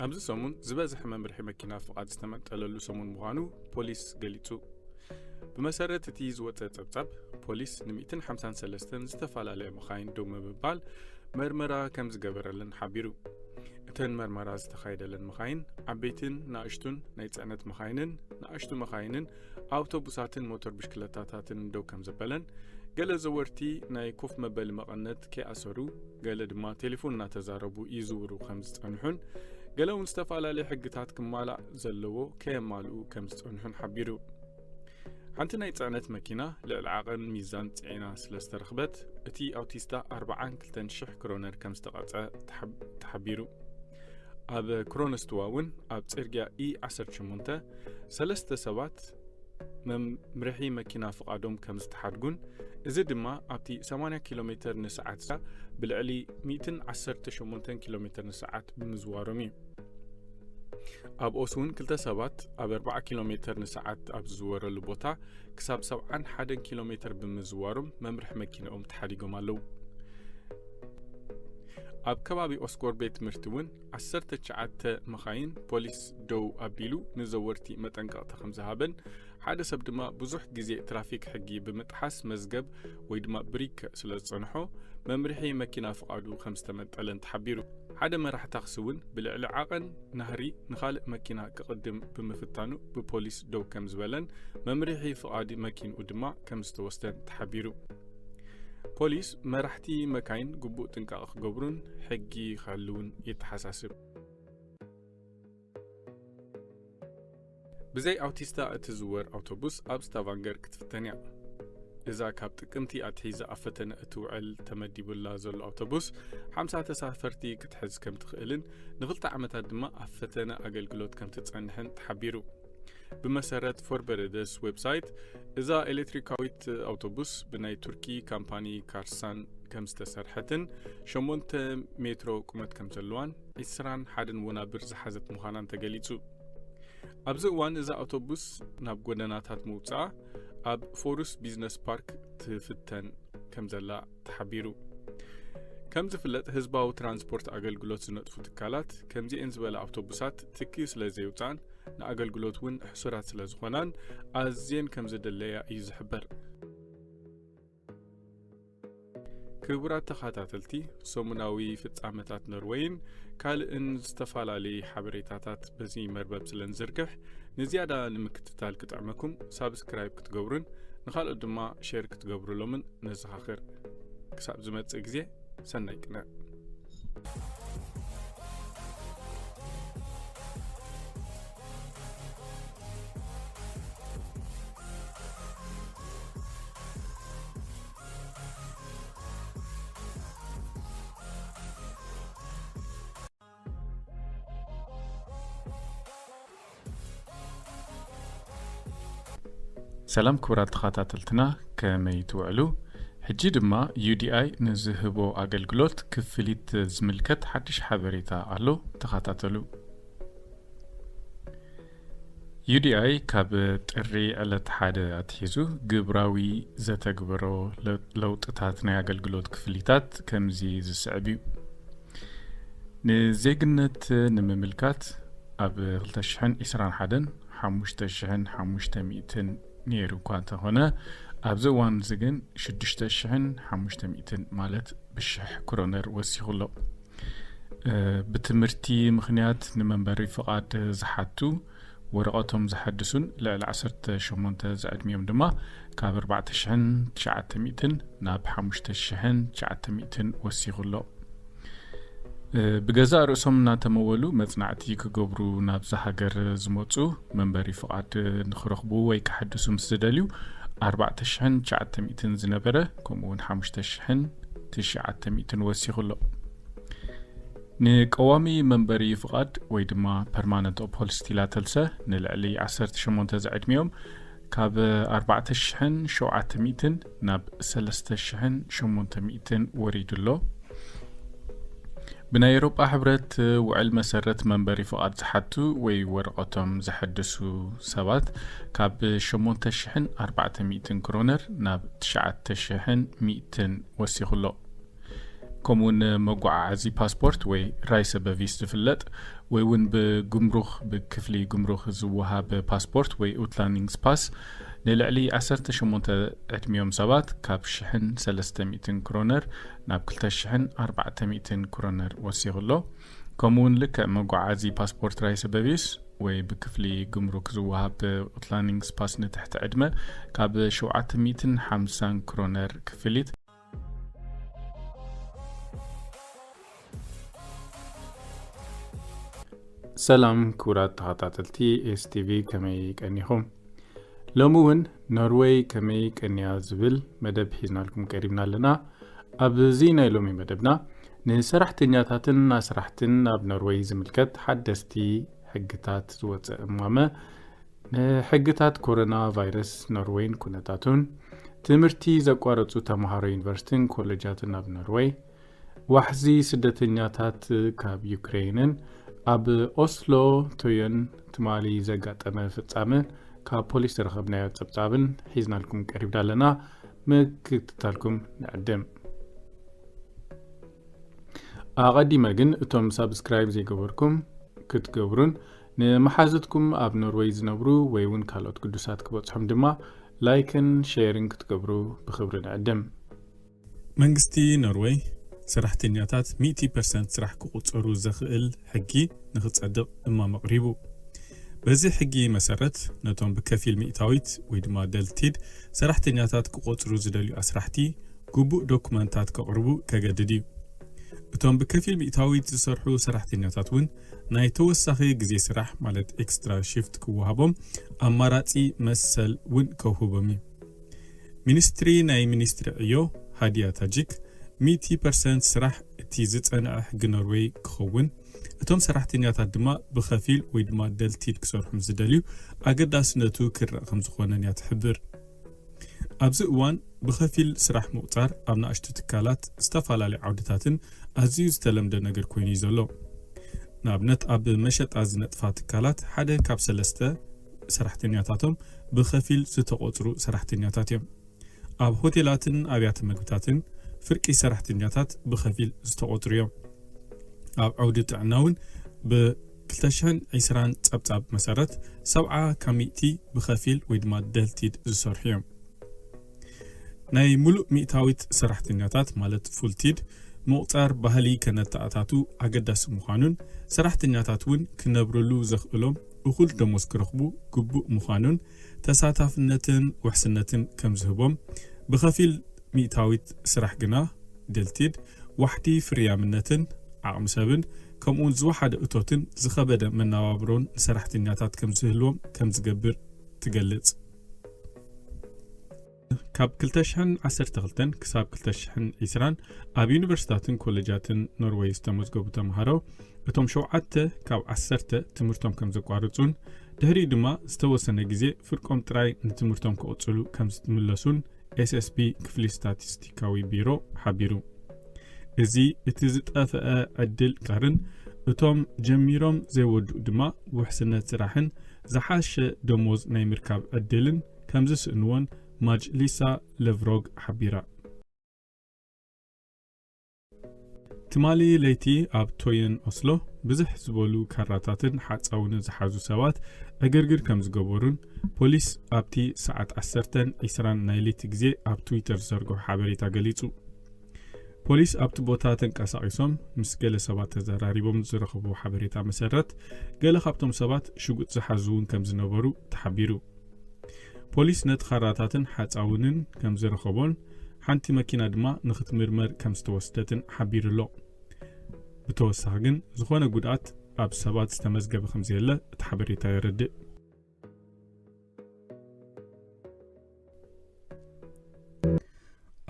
ኣብዚ ሰሙን ዝበዝሐ መምርሒ መኪና ፍቓድ ዝተመንጠለሉ ሰሙን ምዃኑ ፖሊስ ገሊጹ። ብመሰረት እቲ ዝወጸ ጸብጻብ፣ ፖሊስ ን ሚእትን ሓምሳን ሰለስተን ዝተፈላለያ መኻይን ደው ንምባል መርመራ ከም ዝገበረለን ሓቢሩ። እተን መርመራ ዝተኻየደለን መኻይን፣ ዓበይትን ንኣሽቱን ናይ ጽዕነት መኻይንን ንኣሽቱ መኻይንን ኣውቶቡሳትን ሞተር ብሽክለታታትን ደው ከም ዘበለን፣ ገለ ዘወርቲ ናይ ኮፍ መበሊ መቐነት ከይኣሰሩ፣ ገለ ድማ ቴሌፎን እናተዛረቡ ይዝውሩ ከም ዝጸንሑን፣ ገለ እውን ዝተፈላለዩ ሕግታት ክማላእ ዘለዎ ከየማልኡ ከም ዝጸንሑን ሓቢሩ። ሓንቲ ናይ ጽዕነት መኪና ልዕሊ ዓቐን ሚዛን ጽዒና ስለ ዝተረኽበት፣ እቲ ኣውቲስታ ኣርብዓን ክልተን ሽሕ ክሮነር ከም ዝተቐጸ ተሓብ-፣ ተሓቢሩ። ኣብ ክሮነስትዋ እውን ኣብ ጽርግያ ኢ ዓሰርተ ሸሞንተ ሰለስተ ሰባት መምርሒ መኪና ፍቓዶም ከም ዝተሓድጉን፣ እዚ ድማ ኣብቲ ሰማንያ ኪሎ ሜተር ንሰዓት ብልዕሊ ሚእትን ዓሰርተ ሸሞንተን ኪሎ ሜተር ንሰዓት ብምዝዋሮም እዩ። ኣብ ኦስ እውን ክልተ ሰባት ኣብ ኣርብዓ ኪሎ ሜተር ንሰዓት ኣብ ዝዝወረሉ ቦታ ክሳብ ሰብዓን ሓደን ኪሎ ሜተር ብምዝዋሮም መምርሒ መኪንኦም ተሓዲጎም ኣለዉ። ኣብ ከባቢ ኦስኮር ቤት ትምህርቲ እውን ዓሰርተ ትሽዓተ መኻይን ፖሊስ ደው ኣቢሉ ንዘወርቲ መጠንቀቕታ ከም ዝሃበን፣ ሓደ ሰብ ድማ ብዙሕ ግዜ ትራፊክ ሕጊ ብምጥሓስ መዝገብ ወይ ድማ ብሪክ ስለ ዝጸንሖ፣ መምርሒ መኪና ፍቓዱ ከም ዝተመንጠለን ተሓቢሩ። ሓደ መራሕ ታክሲ እውን ብልዕሊ ዓቐን ናህሪ ንኻልእ መኪና ክቕድም ብምፍታኑ ብፖሊስ ደው ከም ዝበለን መምርሒ ፍቓድ መኪንኡ ድማ ከም ዝተወስደን ተሓቢሩ። ፖሊስ መራሕቲ መካይን ግቡእ ጥንቃቐ ክገብሩን ሕጊ ክሕልውን የተሓሳስብ። ብዘይ ኣውቲስታ እትዝወር ኣውቶቡስ ኣብ ስታቫንገር ክትፍተን እያ። እዛ ካብ ጥቅምቲ ኣትሒዛ ኣብ ፈተነ እትውዕል ተመዲቡላ ዘሎ ኣውቶቡስ ሓምሳ ተሳፈርቲ ክትሕዝ ከም ትኽእልን ንኽልተ ዓመታት ድማ ኣብ ፈተነ ኣገልግሎት ከም ትጸንሕን ተሓቢሩ። ብመሰረት ፎርበረደስ ዌብሳይት፣ እዛ ኤሌክትሪካዊት ኣውቶቡስ ብናይ ቱርኪ ካምፓኒ ካርሳን ከም ዝተሰርሐትን ሸሞንተ ሜትሮ ቁመት ከም ዘለዋን ዒስራን ሓደን ወናብር ዝሓዘት ምዃናን ተገሊጹ። ኣብዚ እዋን እዛ ኣውቶቡስ ናብ ጎደናታት ምውጻኣ ኣብ ፎሩስ ቢዝነስ ፓርክ ትፍተን ከም ዘላ ተሓቢሩ። ከም ዝፍለጥ፣ ህዝባዊ ትራንስፖርት ኣገልግሎት ዝነጥፉ ትካላት ከምዚኤን ዝበላ ኣውቶቡሳት ትኪ ስለ ዘየውጻኣን ንኣገልግሎት እውን ሕሱራት ስለ ዝኾናን ኣዝየን ከም ዝድለያ እዩ ዝሕበር። ክቡራት ተኸታተልቲ፣ ሰሙናዊ ፍጻመታት ኖርወይን ካልእን ዝተፈላለዩ ሓበሬታታት በዚ መርበብ ስለ ንዝርግሕ፣ ንዝያዳ ንምክትታል ክጥዕመኩም ሳብስክራይብ ክትገብሩን ንኻልኦት ድማ ሼር ክትገብሩሎምን ነዘኻኽር። ክሳብ ዝመጽእ ግዜ፣ ሰናይ ቅነ። ሰላም ክቡራት ተኸታተልትና፣ ከመይ ትውዕሉ? ሕጂ ድማ ዩ ዲ ኣይ ንዝህቦ ኣገልግሎት ክፍሊት ዝምልከት ሓድሽ ሓበሬታ ኣሎ፣ ተኸታተሉ። ዩ ዲ ኣይ ካብ ጥሪ ዕለት ሓደ ኣትሒዙ ግብራዊ ዘተግበሮ ለ-፣ ለውጥታት ናይ ኣገልግሎት ክፍሊታት ከምዚ ዝስዕብ እዩ። ንዜግነት ንምምልካት ኣብ ክልተ ሽሕን ዕስራን ሓደን ሓሙሽተ ሽሕን ሓሙሽተ ሚእትን ነይሩ እኳ እንተኾነ፣ ኣብዚ እዋን እዚ ግን ሽዱሽተ ሽሕን ሓሙሽተ ሚእትን ማለት ብሽሕ ክሮነር ወሲኹ ኣሎ። ብትምህርቲ ምኽንያት ንመንበሪ ፍቓድ ዝሓቱ ወረቐቶም ዘሐድሱን ልዕሊ ዓሰርተ ሸሞንተ ዝዕድሚኦም ድማ ካብ ኣርባዕተ ሽሕን ትሽዓተ ሚእትን ናብ ሓሙሽተ ሽሕን ትሽዓተ ሚእትን ወሲኹ ኣሎ። ብገዛእ ርእሶም እናተመወሉ መጽናዕቲ ክገብሩ ናብዛ ሃገር ዝመጹ መንበሪ ፍቓድ ንኽረኽቡ ወይ ክሕድሱ ምስ ዝደልዩ ኣርባዕተ ሽሕን ትሽዓተ ሚእትን ዝነበረ ከምኡ እውን ሓሙሽተ ሽሕን ትሽዓተ ሚእትን ወሲኹ ኣሎ። ንቀዋሚ መንበሪ ፍቓድ ወይ ድማ ፐርማነንት ኦፖልስቲላተልሰ ንልዕሊ ዓሰርተ ሸሞንተ ዝዕድሚኦም ካብ ኣርባዕተ ሽሕን ሸውዓተ ሚእትን ናብ ሰለስተ ሽሕን ሸሞንተ ሚእትን ወሪዱ ኣሎ። ብናይ ኤውሮጳ ሕብረት ውዕል መሰረት መንበሪ ፍቓድ ዝሓቱ ወይ ወረቐቶም ዘሐድሱ ሰባት ካብ ሸሞንተ ሽሕን ኣርባዕተ ሚእትን ክሮነር ናብ ትሽዓተ ሽሕን ሚእትን ወሲኹ ኣሎ። ከምኡውን መጓዓዓዚ ፓስፖርት ወይ ራይሰ በቪስ ዝፍለጥ ወይ እውን ብጉምሩኽ ብክፍሊ ጉምሩኽ ዝወሃብ ፓስፖርት ወይ ኡትላንዲንግስ ፓስ ንልዕሊ ዓሰርተ ሸሞንተ ዕድሚኦም ሰባት ካብ ሽሕን ሰለስተ ሚእትን ክሮነር ናብ ክልተ ሽሕን ኣርባዕተ ሚእትን ክሮነር ወሲኹ ኣሎ። ከምኡውን ልክዕ መጓዓዚ ፓስፖርት ራይሰ በቪስ ወይ ብክፍሊ ጉምሩክ ዝወሃብ ኡትላንዲንግስ ፓስ ንትሕቲ ዕድመ ካብ ሸውዓተ ሚእትን ሓምሳን ክሮነር ክፍሊት። ሰላም ክቡራት ተኸታተልቲ ኤስቲቪ፣ ከመይ ቀኒኹም? ሎሚ እውን ኖርወይ ከመይ ቀንያ ዝብል መደብ ሒዝናልኩም ቀሪብና ኣለና። ኣብዚ ናይ ሎሚ መደብና ንሰራሕተኛታትን ኣስራሕትን ኣብ ኖርወይ ዝምልከት ሓደስቲ ሕግታት ዝወፀ እማመ፣ ንሕግታት ኮሮና ቫይረስ ኖርወይን ኩነታቱን፣ ትምህርቲ ዘቋረፁ ተምሃሮ ዩኒቨርሲቲን ኮሌጃትን ኣብ ኖርወይ፣ ዋሕዚ ስደተኛታት ካብ ዩክሬንን ኣብ ኦስሎ ቶዮን ትማሊ ዘጋጠመ ፍጻመ ካብ ፖሊስ ዝረኸብናዮ ጸብጻብን ሒዝናልኩም ቀሪብና ኣለና። ምክትታልኩም ንዕድም። ኣቐዲመ ግን እቶም ሳብስክራይብ ዘይገበርኩም ክትገብሩን ንመሓዙትኩም ኣብ ኖርወይ ዝነብሩ ወይ እውን ካልኦት ግዱሳት ክበጽሖም ድማ ላይክን ሼርን ክትገብሩ ብኽብሪ ንዕድም። መንግስቲ ኖርወይ ሰራሕተኛታት ሚእቲ ፐርሰንት ስራሕ ክቑጸሩ ዘኽእል ሕጊ ንኽጸድቕ እማመ ኣቕሪቡ። በዚ ሕጊ መሰረት ነቶም ብከፊል ሚእታዊት ወይ ድማ ደልቲድ ሰራሕተኛታት ክቖጽሩ ዝደልዩ ኣስራሕቲ ግቡእ ዶኩመንታት ከቕርቡ ከገድድ እዩ። እቶም ብከፊል ሚእታዊት ዝሰርሑ ሰራሕተኛታት እውን ናይ ተወሳኺ ግዜ ስራሕ ማለት ኤክስትራ ሽፍት ክወሃቦም ኣማራጺ መሰል እውን ከውህቦም እዩ። ሚኒስትሪ ናይ ሚኒስትሪ ዕዮ ሃዲያ ታጂክ ሚእቲ ፐርሰንት ስራሕ እቲ ዝጸንዐ ሕጊ ኖርወይ ክኸውን፣ እቶም ሰራሕተኛታት ድማ ብኸፊል ወይ ድማ ደልቲድ ክሰርሑ ምስ ዝደልዩ ኣገዳስነቱ ክረእ ከም ዝኾነን እያ ትሕብር። ኣብዚ እዋን ብኸፊል ስራሕ ምቑጻር ኣብ ንኣሽቱ ትካላት ዝተፈላለዩ ዓውድታትን ኣዝዩ ዝተለምደ ነገር ኮይኑ እዩ ዘሎ። ንኣብነት ኣብ መሸጣ ዝነጥፋ ትካላት ሓደ ካብ ሰለስተ ሰራሕተኛታቶም ብኸፊል ዝተቖጽሩ ሰራሕተኛታት እዮም። ኣብ ሆቴላትን ኣብያተ መግብታትን ፍርቂ ሰራሕተኛታት ብኸፊል ዝተቖጽሩ እዮም። ኣብ ዓውዲ ጥዕና እውን ብ ክልተ ሽሕን ዕስራን ጸብጻብ መሰረት ሰብዓ ካብ ሚእቲ ብኸፊል ወይ ድማ ደልቲድ ዝሰርሑ እዮም። ናይ ሙሉእ ሚእታዊት ሰራሕተኛታት ማለት ፉልቲድ ምቑጻር ባህሊ ከነተኣታቱ ኣገዳሲ ምዃኑን ሰራሕተኛታት እውን ክነብርሉ ዘኽእሎም እኹል ደሞዝ ክረኽቡ ግቡእ ምዃኑን ተሳታፍነትን ውሕስነትን ከም ዝህቦም፣ ብኸፊል ሚእታዊት ስራሕ ግና ደልቲድ ዋሕዲ ፍርያምነትን ዓቕሚ ሰብን ከምኡውን ዝወሓደ እቶትን ዝኸበደ መነባብሮን ንሰራሕተኛታት ከም ዝህልዎም ከም ዝገብር ትገልጽ። ካብ ክልተ ሽሕን ዓሰርተ ክልተን ክሳብ ክልተ ሽሕን ዕስራን ኣብ ዩኒቨርሲታትን ኮሌጃትን ኖርወይ ዝተመዝገቡ ተምሃሮ እቶም ሸውዓተ ካብ ዓሰርተ ትምህርቶም ከም ዘቋርጹን ድሕሪኡ ድማ ዝተወሰነ ግዜ ፍርቆም ጥራይ ንትምህርቶም ክቕጽሉ ከም ዝምለሱን ኤስኤስቢ ክፍሊ ስታቲስቲካዊ ቢሮ ሓቢሩ። እዚ እቲ ዝጠፍአ ዕድል ቀርን እቶም ጀሚሮም ዘይወድኡ ድማ ውሕስነት ስራሕን ዝሓሸ ደሞዝ ናይ ምርካብ ዕድልን ከም ዝስእንዎን ማጅሊሳ ለቭሮግ ሓቢራ። ትማሊ ለይቲ ኣብ ቶየን ኦስሎ ብዝሕ ዝበሉ ካራታትን ሓጻውንን ዝሓዙ ሰባት ዕግርግር ከም ዝገበሩን ፖሊስ ኣብቲ ሰዓት ዓሰርተን ዕስራን ናይ ለይቲ ግዜ ኣብ ትዊተር ዝዘርግሖ ሓበሬታ ገሊጹ። ፖሊስ ኣብቲ ቦታ ተንቀሳቒሶም ምስ ገለ ሰባት ተዘራሪቦም ዝረኸብዎ ሓበሬታ መሰረት፣ ገለ ካብቶም ሰባት ሽጉጥ ዝሓዙ እውን ከም ዝነበሩ ተሓቢሩ። ፖሊስ ነቲ ካራታትን ሓጻውንን ከም ዝረኸቦን ሓንቲ መኪና ድማ ንኽትምርመር ከም ዝተወስደትን ሓቢሩ ኣሎ። ብተወሳኺ ግን ዝኾነ ጉድኣት ኣብ ሰባት ዝተመዝገበ ከም ዘየለ እቲ ሓበሬታ የረድእ።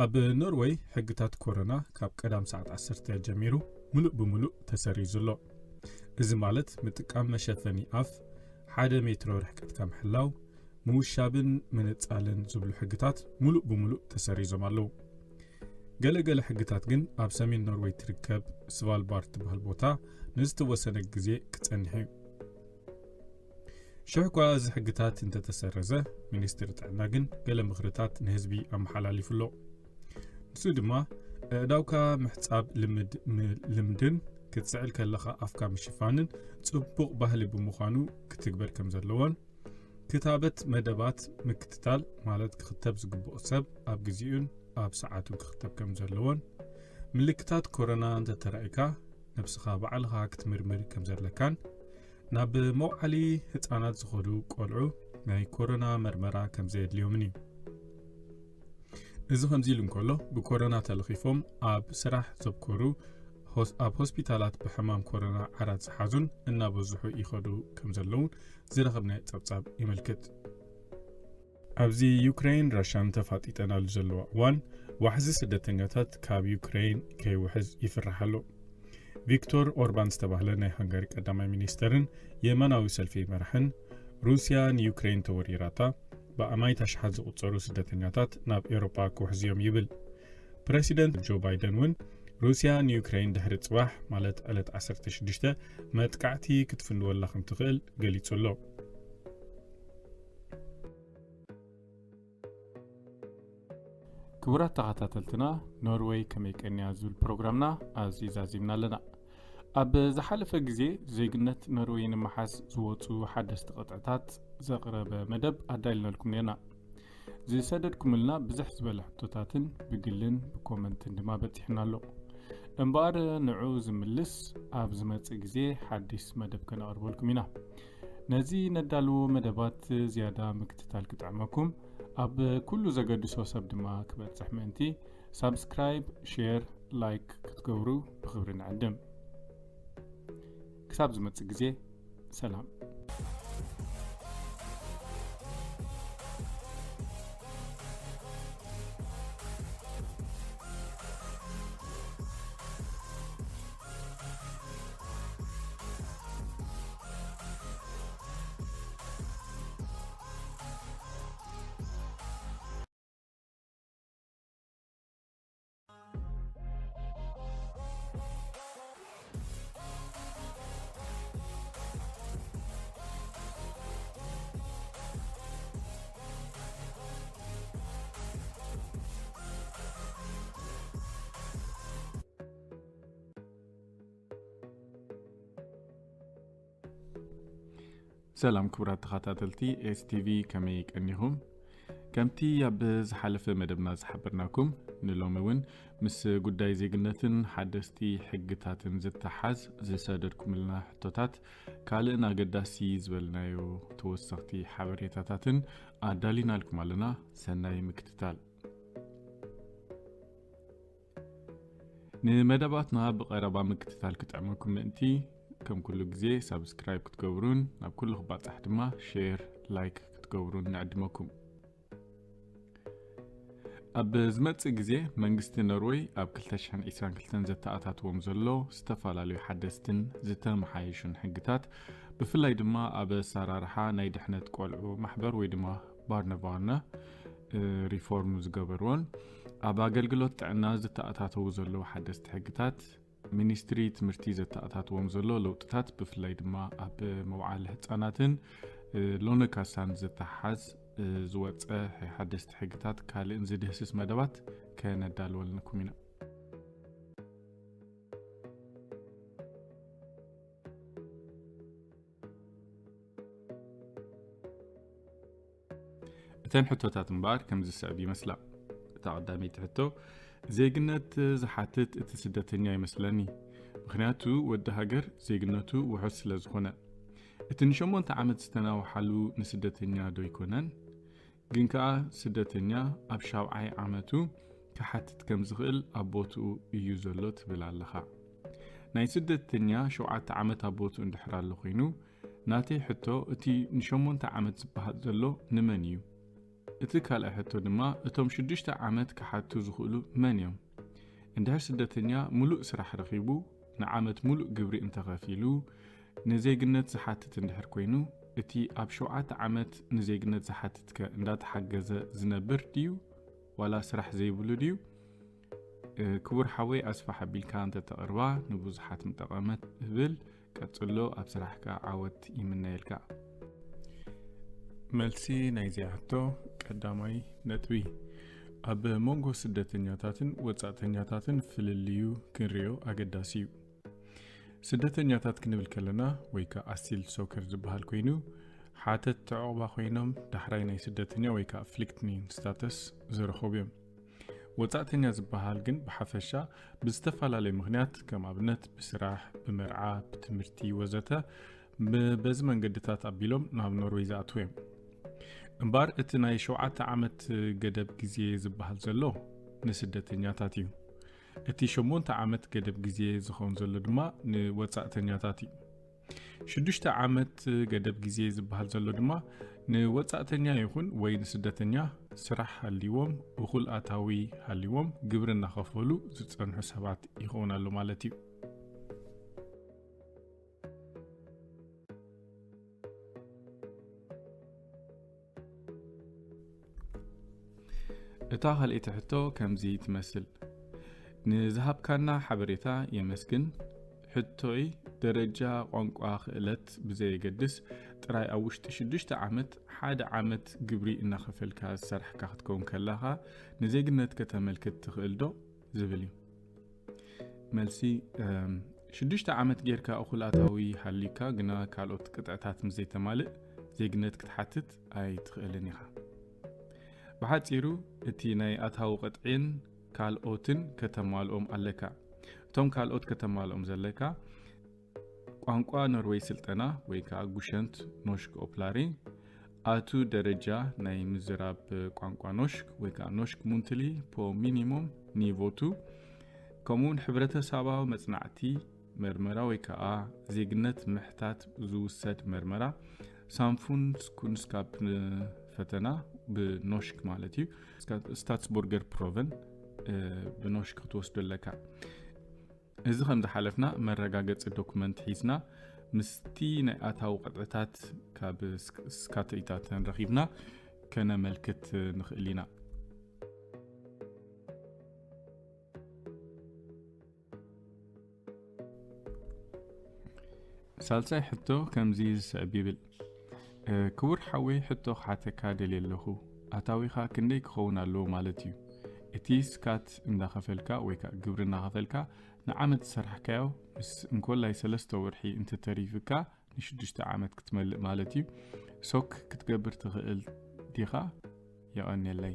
ኣብ ኖርወይ ሕግታት ኮሮና ካብ ቀዳም ሰዓት ዓሰርተ ጀሚሩ ምሉእ ብምሉእ ተሰሪዙ ኣሎ። እዚ ማለት ምጥቃም መሸፈኒ ኣፍ፣ ሓደ ሜትሮ ርሕቀትካ ምሕላው፣ ምውሻብን ምንጻልን ዝብሉ ሕግታት ምሉእ ብምሉእ ተሰሪዞም ኣለዉ። ገለ ገለ ሕግታት ግን ኣብ ሰሜን ኖርወይ ትርከብ ስቫልባርድ ትበሃል ቦታ ንዝተወሰነ ግዜ ክጸንሕ እዩ። ሽሕ እኳ እዚ ሕግታት እንተተሰረዘ፣ ሚኒስትሪ ጥዕና ግን ገለ ምኽርታት ንህዝቢ ኣመሓላሊፉ ኣሎ። ንሱ ድማ፣ ኣእዳውካ ምሕጻብ ልምድ-፣ ም-፣ ልምድን ክትስዕል ከለኻ ኣፍካ ምሽፋንን ጽቡቕ ባህሊ ብምዃኑ ክትግበር ከም ዘለዎን፣ ክታበት መደባት ምክትታል፣ ማለት ክኽተብ ዝግብኦ ሰብ ኣብ ግዜኡን ኣብ ሰዓቱን ክኽተብ ከም ዘለዎን፣ ምልክታት ኮሮና እንተተራእካ ነብስኻ ባዕልኻ ክትምርምር ከም ዘለካን፣ ናብ መውዓሊ ህጻናት ዝኸዱ ቆልዑ ናይ ኮሮና መርመራ ከም ዘየድልዮምን እዩ። እዚ ከምዚ ኢሉ እንከሎ፣ ብኮሮና ተለኺፎም ኣብ ስራሕ ዘብኮሩ ሆስ-፣ ኣብ ሆስፒታላት ብሕማም ኮሮና ዓራት ዝሓዙን እናበዝሑ ይኸዱ ከም ዘለውን ዝረኸብናዮ ጸብጻብ የመልክት። ኣብዚ ዩክሬን ራሻን ተፋጢጠናሉ ዘለዋ እዋን፣ ዋሕዚ ስደተኛታት ካብ ዩክሬን ከይውሕዝ ይፍራሕ ኣሎ። ቪክቶር ኦርባን ዝተባህለ ናይ ሃንጋሪ ቀዳማይ ሚኒስተርን የማናዊ ሰልፊ መራሕን፣ ሩስያ ንዩክሬን ተወሪራታ፣ ብኣማይት ኣሽሓት ዝቑጸሩ ስደተኛታት ናብ ኤውሮጳ ክውሕዙ እዮም ይብል። ፕረሲደንት ጆ ባይደን እውን ሩስያ ንዩክሬን ድሕሪ ጽባሕ፣ ማለት ዕለት ዓሰርተ ሽዱሽተ፣ መጥቃዕቲ ክትፍንወላ ከም ትኽእል ገሊጹ ኣሎ። ክቡራት ተኸታተልትና፣ ኖርወይ ከመይ ቀንያ ዝብል ፕሮግራምና ኣብዚ ዛዚምና ኣለና። ኣብ ዝሓለፈ ግዜ ዜግነት ኖርወይ ንምሓዝ ዝወጹ ሓደስቲ ቅጥዕታት ዘቕረበ መደብ ኣዳሊናልኩም ነርና። ዝሰደድኩምልና ብዝሕ ዝበለ ሕቶታትን ብግልን ብኮመንትን ድማ በጺሕና ኣሎ። እምበኣር ንዑ ዝምልስ ኣብ ዝመጽእ ግዜ ሓዲስ መደብ ከነቕርበልኩም ኢና። ነዚ ነዳልዎ መደባት ዝያዳ ምክትታል ክጥዕመኩም፣ ኣብ ኩሉ ዘገድሶ ሰብ ድማ ክበጽሕ ምእንቲ፣ ሳብስክራይብ፣ ሼር፣ ላይክ ክትገብሩ ብኽብሪ ንዕድም። ክሳብ ዝመጽእ ግዜ፣ ሰላም። ሰላም ክቡራት ተኸታተልቲ ኤስ ቲ ቪ፣ ከመይ ቀኒኹም? ከምቲ ኣብ ዝሓለፈ መደብና ዝሓበርናኩም፣ ንሎሚ እውን ምስ ጉዳይ ዜግነትን ሓደስቲ ሕግታትን ዝተሓዝ ዝሰደድኩምልና ሕቶታት፣ ካልእን ኣገዳሲ ዝበልናዮ ተወሰኽቲ ሓበሬታታትን ኣዳሊናልኩም ኣለና። ሰናይ ምክትታል። ንመደባትና ብቐረባ ምክትታል ክጥዕመኩም ምእንቲ፣ ከም ኩሉ ግዜ ሳብስክራይብ ክትገብሩን ናብ ኩሉ ክባጻሕ ድማ ሼር፣ ላይክ ክትገብሩን ንዕድመኩም። ኣብ ዝመጽእ ግዜ መንግስቲ ኖርወይ ኣብ ክልተ ሽሕን ዕስራን ክልተን ዘተኣታትዎም ዘሎ ዝተፈላለዩ ሓደስትን ዝተመሓየሹን ሕግታት፣ ብፍላይ ድማ ኣብ ኣሰራርሓ ናይ ድሕነት ቆልዑ ማሕበር ወይ ድማ ባርነባርነ፣ እ፣ ሪፎርም ዝገበርዎን ኣብ ኣገልግሎት ጥዕና ዝተኣታተዉ ዘለዉ ሓደስቲ ሕግታት፣ ሚኒስትሪ ትምህርቲ ዘተኣታትዎም ዘሎ ለውጥታት፣ ብፍላይ ድማ ኣብ መውዓሊ ህጻናትን፣ እ፣ ሎነ ካሳን ዝተሓዝ፣ እ፣ ዝወጸ ሓደስቲ ሕግታት ካልእን ዝድህስስ መደባት ከነዳልወልንኩም ኢና። እተን ሕቶታት እምበኣር ከምዚ ዝስዕብ ይመስላ። እታ ቀዳመይቲ ሕቶ፣ ዜግነት ዝሓትት እቲ ስደተኛ ይመስለኒ። ምኽንያቱ ወዲ ሃገር ዜግነቱ ውሑስ ስለ ዝኾነ። እቲ ንሸሞንተ ዓመት ዝተናውሓሉ ንስደተኛ ዶ ኣይኮነን? ግን ከኣ ስደተኛ ኣብ ሻብዓይ ዓመቱ ክሓትት ከም ዝኽእል ኣብ ቦትኡ እዩ ዘሎ ትብል ኣለኻ። ናይ ስደተኛ ሸውዓተ ዓመት ኣብ ቦትኡ እንድሕር ኣሎ ኮይኑ፣ ናተይ ሕቶ እቲ ንሸሞንተ ዓመት ዝበሃል ዘሎ ንመን እዩ? እቲ ካልኣይ ሕቶ ድማ እቶም ሽዱሽተ ዓመት ክሓቱ ዝኽእሉ መን እዮም? እንድሕር ስደተኛ ሙሉእ ስራሕ ረኺቡ ንዓመት ሙሉእ ግብሪ እንተኸፊሉ ንዜግነት ዝሓትት እንድሕር ኮይኑ፣ እቲ ኣብ ሸውዓተ ዓመት ንዜግነት ዝሓትትከ እንዳተሓገዘ ዝነብር ድዩ ዋላ ስራሕ ዘይብሉ ድዩ? ክቡር ሓወይ ኣስፋሕ ኣቢልካ እንተተቕርባ ንብዙሓት ምጠቐመት እብል። ቀጽሎ ኣብ ስራሕካ ዓወት ይምነየልካ። መልሲ ናይዚኣ ሕቶ ቀዳማይ ነጥቢ፣ ኣብ መንጎ ስደተኛታትን ወጻእተኛታትን ፍልልዩ ክንሪኦ ኣገዳሲ እዩ። ስደተኛታት ክንብል ከለና ወይ ከዓ ኣሲል ሶከር ዝበሃል ኮይኑ ሓተት ተዕቑባ ኮይኖም ዳሕራይ ናይ ስደተኛ ወይ ከዓ ፍሊክትኒን ስታተስ ዝረኸቡ እዮም። ወጻእተኛ ዝበሃል ግን ብሓፈሻ ብዝተፈላለየ ምኽንያት ከም ኣብነት ብስራሕ፣ ብመርዓ፣ ብትምህርቲ ወዘተ በዚ መንገድታት ኣቢሎም ናብ ኖርወይ ዝኣትዉ እዮም። እምበር እቲ ናይ ሸውዓተ ዓመት ገደብ ግዜ ዝበሃል ዘሎ ንስደተኛታት እዩ። እቲ ሸሞንተ ዓመት ገደብ ግዜ ዝኸውን ዘሎ ድማ ንወጻእተኛታት እዩ። ሽዱሽተ ዓመት ገደብ ግዜ ዝበሃል ዘሎ ድማ ንወጻእተኛ ይኹን ወይ ንስደተኛ ስራሕ ሃልይዎም፣ እኹል ኣታዊ ሃልይዎም፣ ግብሪ እናኸፈሉ ዝጸንሑ ሰባት ይኸውን ኣሎ ማለት እዩ። እታ ካልኣይቲ ሕቶ ከምዚ ትመስል። ንዝሃብካና ሓበሬታ የመስግን። ሕቶይ ደረጃ ቋንቋ ክእለት ብዘየገድስ ጥራይ ኣብ ውሽጢ ሽዱሽተ ዓመት ሓደ ዓመት ግብሪ እናኸፈልካ ዝሰርሕካ ክትከውን ከለኻ ንዜግነት ከተመልክት ትኽእል ዶ? ዝብል እዩ። መልሲ፣ ሽዱሽተ ዓመት ጌርካ እኹል ኣታዊ ሃልዩካ ግና ካልኦት ቅጥዕታት ምስ ዘይተማልእ ዜግነት ክትሓትት ኣይትኽእልን ኢኻ። ብሓጺሩ እቲ ናይ ኣታዊ ቅጥዒን ካልኦትን ከተማልኦም ኣለካ። እቶም ካልኦት ከተማልኦም ዘለካ ቋንቋ ኖርወይ ስልጠና ወይ ከዓ ጉሸንት ኖሽክ ኦፕላሪ፣ ኣቱ ደረጃ ናይ ምዝራብ ቋንቋ ኖሽክ ወይ ከዓ ኖሽክ ሙንትሊ ፖ ሚኒሞም ኒቮቱ፣ ከምኡውን ሕብረተሰባዊ መጽናዕቲ መርመራ ወይ ከዓ ዜግነት ምሕታት ዝውሰድ መርመራ ሳምፉን ስኩንስካፕ ፈተና ብኖሽክ ማለት እዩ። ስታትስቦርገር ፕሮቨን ብኖሽክ ክትወስዶ ኣለካ። እዚ ከም ዝሓለፍና መረጋገጺ ዶኩመንት ሒዝና ምስቲ ናይ ኣታዊ ቅጥዕታት ካብ ስካተኢታተን ረኺብና ከነመልክት ንኽእል ኢና። ሳልሳይ ሕቶ ከምዚ ዝስዕብ ይብል። ክቡር ሓወይ፣ ሕቶ ክሓተካ ደልየ ኣለኹ። ኣታዊኻ ክንደይ ክኸውን ኣለዎ ማለት እዩ? እቲ ስካት እንዳኸፈልካ ወይ ከዓ ግብሪ እናኸፈልካ ንዓመት ዝሰራሕካዮ ምስ እንኮላይ ሰለስተ ወርሒ እንተተሪፍካ ንሽዱሽተ ዓመት ክትመልእ ማለት እዩ። ሶክ ክትገብር ትኽእል ዲኻ? የቐንየለይ።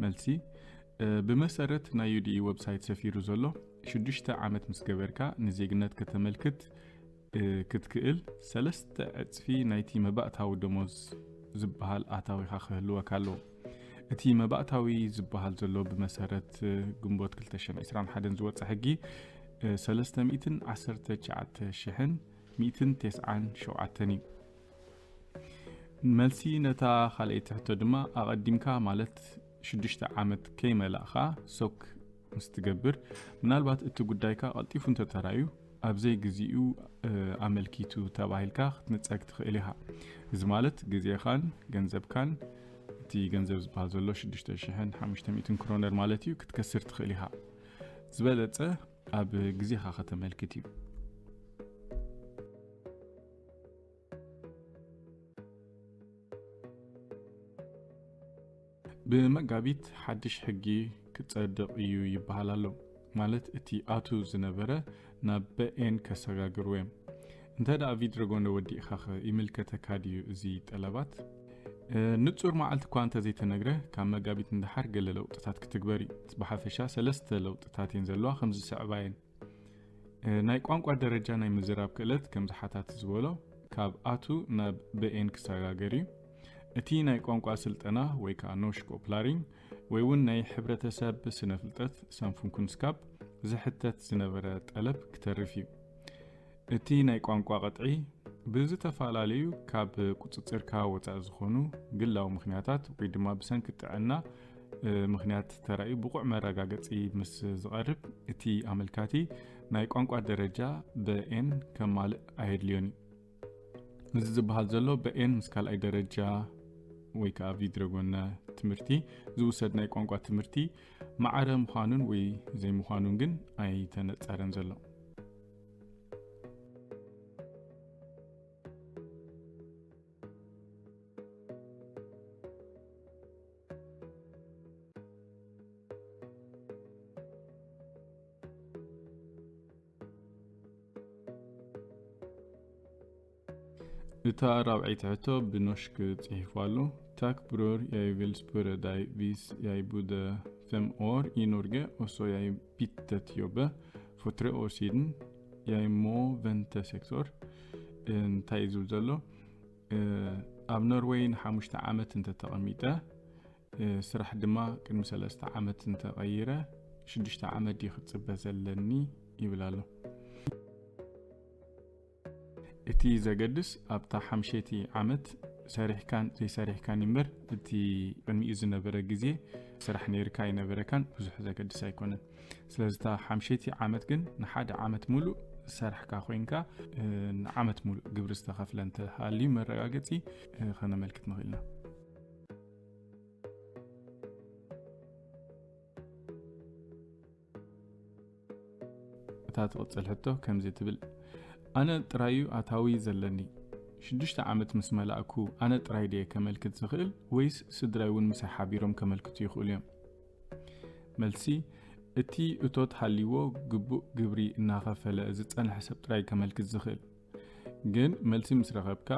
መልሲ፣ ብመሰረት ናይ ዩ ዲ ኢ ዌብሳይት ሰፊሩ ዘሎ ሽዱሽተ ዓመት ምስ ገበርካ ንዜግነት ከተመልክት ክትክእል ሰለስተ ዕጽፊ ናይቲ መባእታዊ ደሞዝ ዝበሃል ኣታዊኻ ክህልወካ ኣለዎ። እቲ መባእታዊ ዝበሃል ዘሎ ብመሰረት ግንቦት ክልተ ሽሕን ዕስራን ሓደን ዝወጸ ሕጊ ሰለስተ ሚእትን ዓሰርተ ትሽዓተ ሽሕን ሚእትን ተስዓን ሸውዓተን እዩ። መልሲ ነታ ካልኣይቲ ሕቶ ድማ ኣቐዲምካ ማለት ሽዱሽተ ዓመት ከይመላእኻ ሶክ ምስ ትገብር ምናልባት እቲ ጉዳይካ ቀልጢፉ እንተተራዩ ኣብ ዘይግዚኡ ኣመልኪቱ ተባሂልካ ክትንጸግ ትኽእል ኢኻ። እዚ ማለት ግዜኻን ገንዘብካን እቲ ገንዘብ ዝበሃል ዘሎ ሽዱሽተ ሽሕን ሓሙሽተ ሚእትን ክሮነር ማለት እዩ ክትከስር ትኽእል ኢኻ። ዝበለጸ ኣብ ግዜኻ ከተመልክት እዩ። ብመጋቢት ሓድሽ ሕጊ ክጸድቕ እዩ ይበሃል ኣሎ። ማለት እቲ ኣቱ ዝነበረ ናብ በኤን ከሰጋግርዎ እዮም። እንተ ደኣ ቪድረጎንደ ወዲእኻ ኸ ይምልከተካ ድዩ እዚ ጠለባት? ንጹር መዓልቲ እኳ እንተዘይተነግረ፣ ካብ መጋቢት ንደሓር ገለ ለውጥታት ክትግበር እዩ። ብሓፈሻ ሰለስተ ለውጥታት እየን ዘለዋ፣ ከምዚ ዝስዕባ እየን። ናይ ቋንቋ ደረጃ ናይ ምዝራብ ክእለት፣ ከምዚ ሓታቲ ዝበሎ፣ ካብ ኣቱ ናብ ብኤን ክሰጋገር እዩ። እቲ ናይ ቋንቋ ስልጠና ወይ ከዓ ኖሽኮ ፕላሪንግ ወይ እውን ናይ ሕብረተሰብ ስነ ፍልጠት ሳንፉንኩንስካፕ ዝሕተት ዝነበረ ጠለብ ክተርፍ እዩ። እቲ ናይ ቋንቋ ቅጥዒ ብዝተፈላለዩ ካብ ቁጽጽርካ ወጻኢ ዝኾኑ ግላዊ ምኽንያታት ወይ ድማ ብሰንኪ ጥዕና ምኽንያት ተራእዩ ብቑዕ መረጋገጺ ምስ ዝቐርብ፣ እቲ ኣመልካቲ ናይ ቋንቋ ደረጃ ብኤን ከማልእ ኣየድልዮን እዩ። እዚ ዝበሃል ዘሎ ብኤን ምስ ካልኣይ ደረጃ ወይ ከዓ ቪድረጎነ ትምህርቲ ዝውሰድ ናይ ቋንቋ ትምህርቲ ማዕረ ምዃኑን ወይ ዘይምዃኑን ግን ኣይተነጸረን ዘሎ። እታ ራብዐይቲ ሕቶ ብኖሽክ ጽሒፉ ኣሎ። Tack bror, jeg vil spørre deg, hvis jeg bodde fem år i Norge, og så jeg byttet jobbe for tre år siden, jeg må vente seks år. እንታይ እዩ ዝብል ዘሎ? ኣብ ኖርወይ ንሓሙሽተ ዓመት እንተተቐሚጠ፣ ስራሕ ድማ ቅድሚ ሰለስተ ዓመት እንተቐይረ፣ ሽዱሽተ ዓመት ድዩ ክጽበ ዘለኒ ይብል ኣሎ። እቲ ዘገድስ ኣብታ ሓምሸይቲ ዓመት ሰሪሕካን ዘይሰሪሕካን እምበር፣ እቲ ቅድሚኡ ዝነበረ ግዜ ስራሕ ነይርካ ኣይነበረካን ብዙሕ ዘገድስ ኣይኮነን። ስለዚ እታ ሓምሸይቲ ዓመት ግን ንሓደ ዓመት ሙሉእ ዝሰራሕካ ኮይንካ፣ ንዓመት ሙሉእ ግብሪ ዝተኸፍለ እንተሃልዩ መረጋገጺ ከነመልክት ንኽእል ኢና። እታ ትቕጽል ሕቶ ከምዚ ትብል፣ ኣነ ጥራዩ ኣታዊ ዘለኒ። ሽዱሽተ ዓመት ምስ መላእኩ ኣነ ጥራይ ድየ ከመልክት ዝኽእል ወይስ ስድራይ እውን ምሳይ ሓቢሮም ከመልክቱ ይኽእሉ እዮም? መልሲ፣ እቲ እቶት ሃልይዎ ግቡእ ግብሪ እናኸፈለ ዝጸንሐ ሰብ ጥራይ ከመልክት ዝኽእል። ግን መልሲ ምስ ረኸብካ፣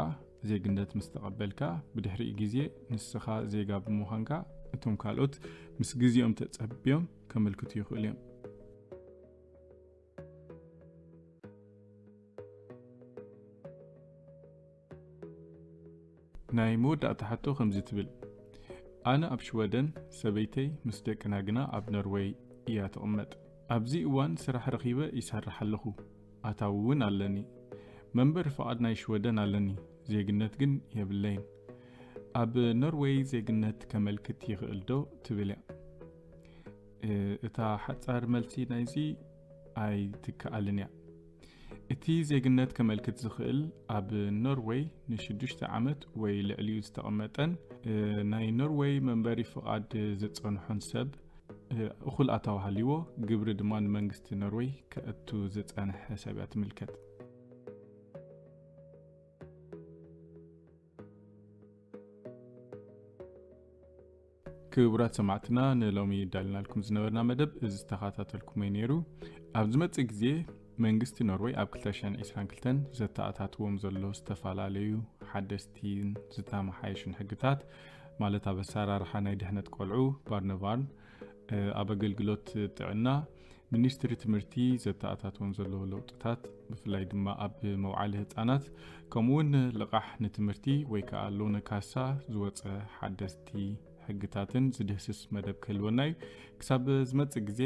ዜግነት ምስ ተቐበልካ፣ ብድሕሪኡ ግዜ ንስኻ ዜጋ ብምዃንካ፣ እቶም ካልኦት ምስ ግዜኦም ተጸብዮም ከመልክቱ ይኽእሉ እዮም። ናይ መወዳእታ ሕቶ ከምዚ ትብል፣ ኣነ ኣብ ሽወደን፣ ሰበይተይ ምስ ደቅና ግና ኣብ ኖርወይ እያ ትቕመጥ። ኣብዚ እዋን ስራሕ ረኺበ ይሰርሕ ኣለኹ፣ ኣታዊ እውን ኣለኒ። መንበሪ ፍቓድ ናይ ሽወደን ኣለኒ፣ ዜግነት ግን የብለይን። ኣብ ኖርወይ ዜግነት ከመልክት ይኽእል ዶ ትብል እያ። እ፣ እታ ሓጻር መልሲ ናይዚ ኣይትከኣልን እያ። እቲ ዜግነት ከመልክት ዝኽእል ኣብ ኖርወይ ንሽዱሽተ ዓመት ወይ ልዕሊኡ ዝተቐመጠን፣ እ፣ ናይ ኖርወይ መንበሪ ፍቓድ ዝጸንሖን ሰብ፣ እ፣ እኹል ኣታዊ ሃልይዎ፣ ግብሪ ድማ ንመንግስቲ ኖርወይ ከእቱ ዝጸንሐ ሰብ እያ ትምልከት። ክቡራት ሰማዕትና፣ ንሎሚ ዳልናልኩም ዝነበርና መደብ እዚ ዝተኸታተልኩሞ እዩ ነይሩ። ኣብ ዝመጽእ ግዜ መንግስቲ ኖርወይ ኣብ ክልተ ሽሕን ዕስራን ክልተን ዘተኣታትዎም ዘሎ ዝተፈላለዩ ሓደስቲን ዝተመሓየሹን ሕግታት፣ ማለት ኣብ ኣሰራርሓ ናይ ድሕነት ቆልዑ፣ ባርነባርን፣ እ፣ ኣብ ኣገልግሎት ጥዕና፣ ሚኒስትሪ ትምህርቲ ዘተኣታትዎም ዘሎ ለውጥታት፣ ብፍላይ ድማ ኣብ መውዓሊ ህጻናት፣ ከምኡ እውን ልቓሕ ንትምህርቲ ወይ ከዓ ሎነ ካሳ ዝወጸ ሓደስቲ ሕግታትን ዝድህስስ መደብ ክህልወና እዩ። ክሳብ ዝመጽእ ግዜ፣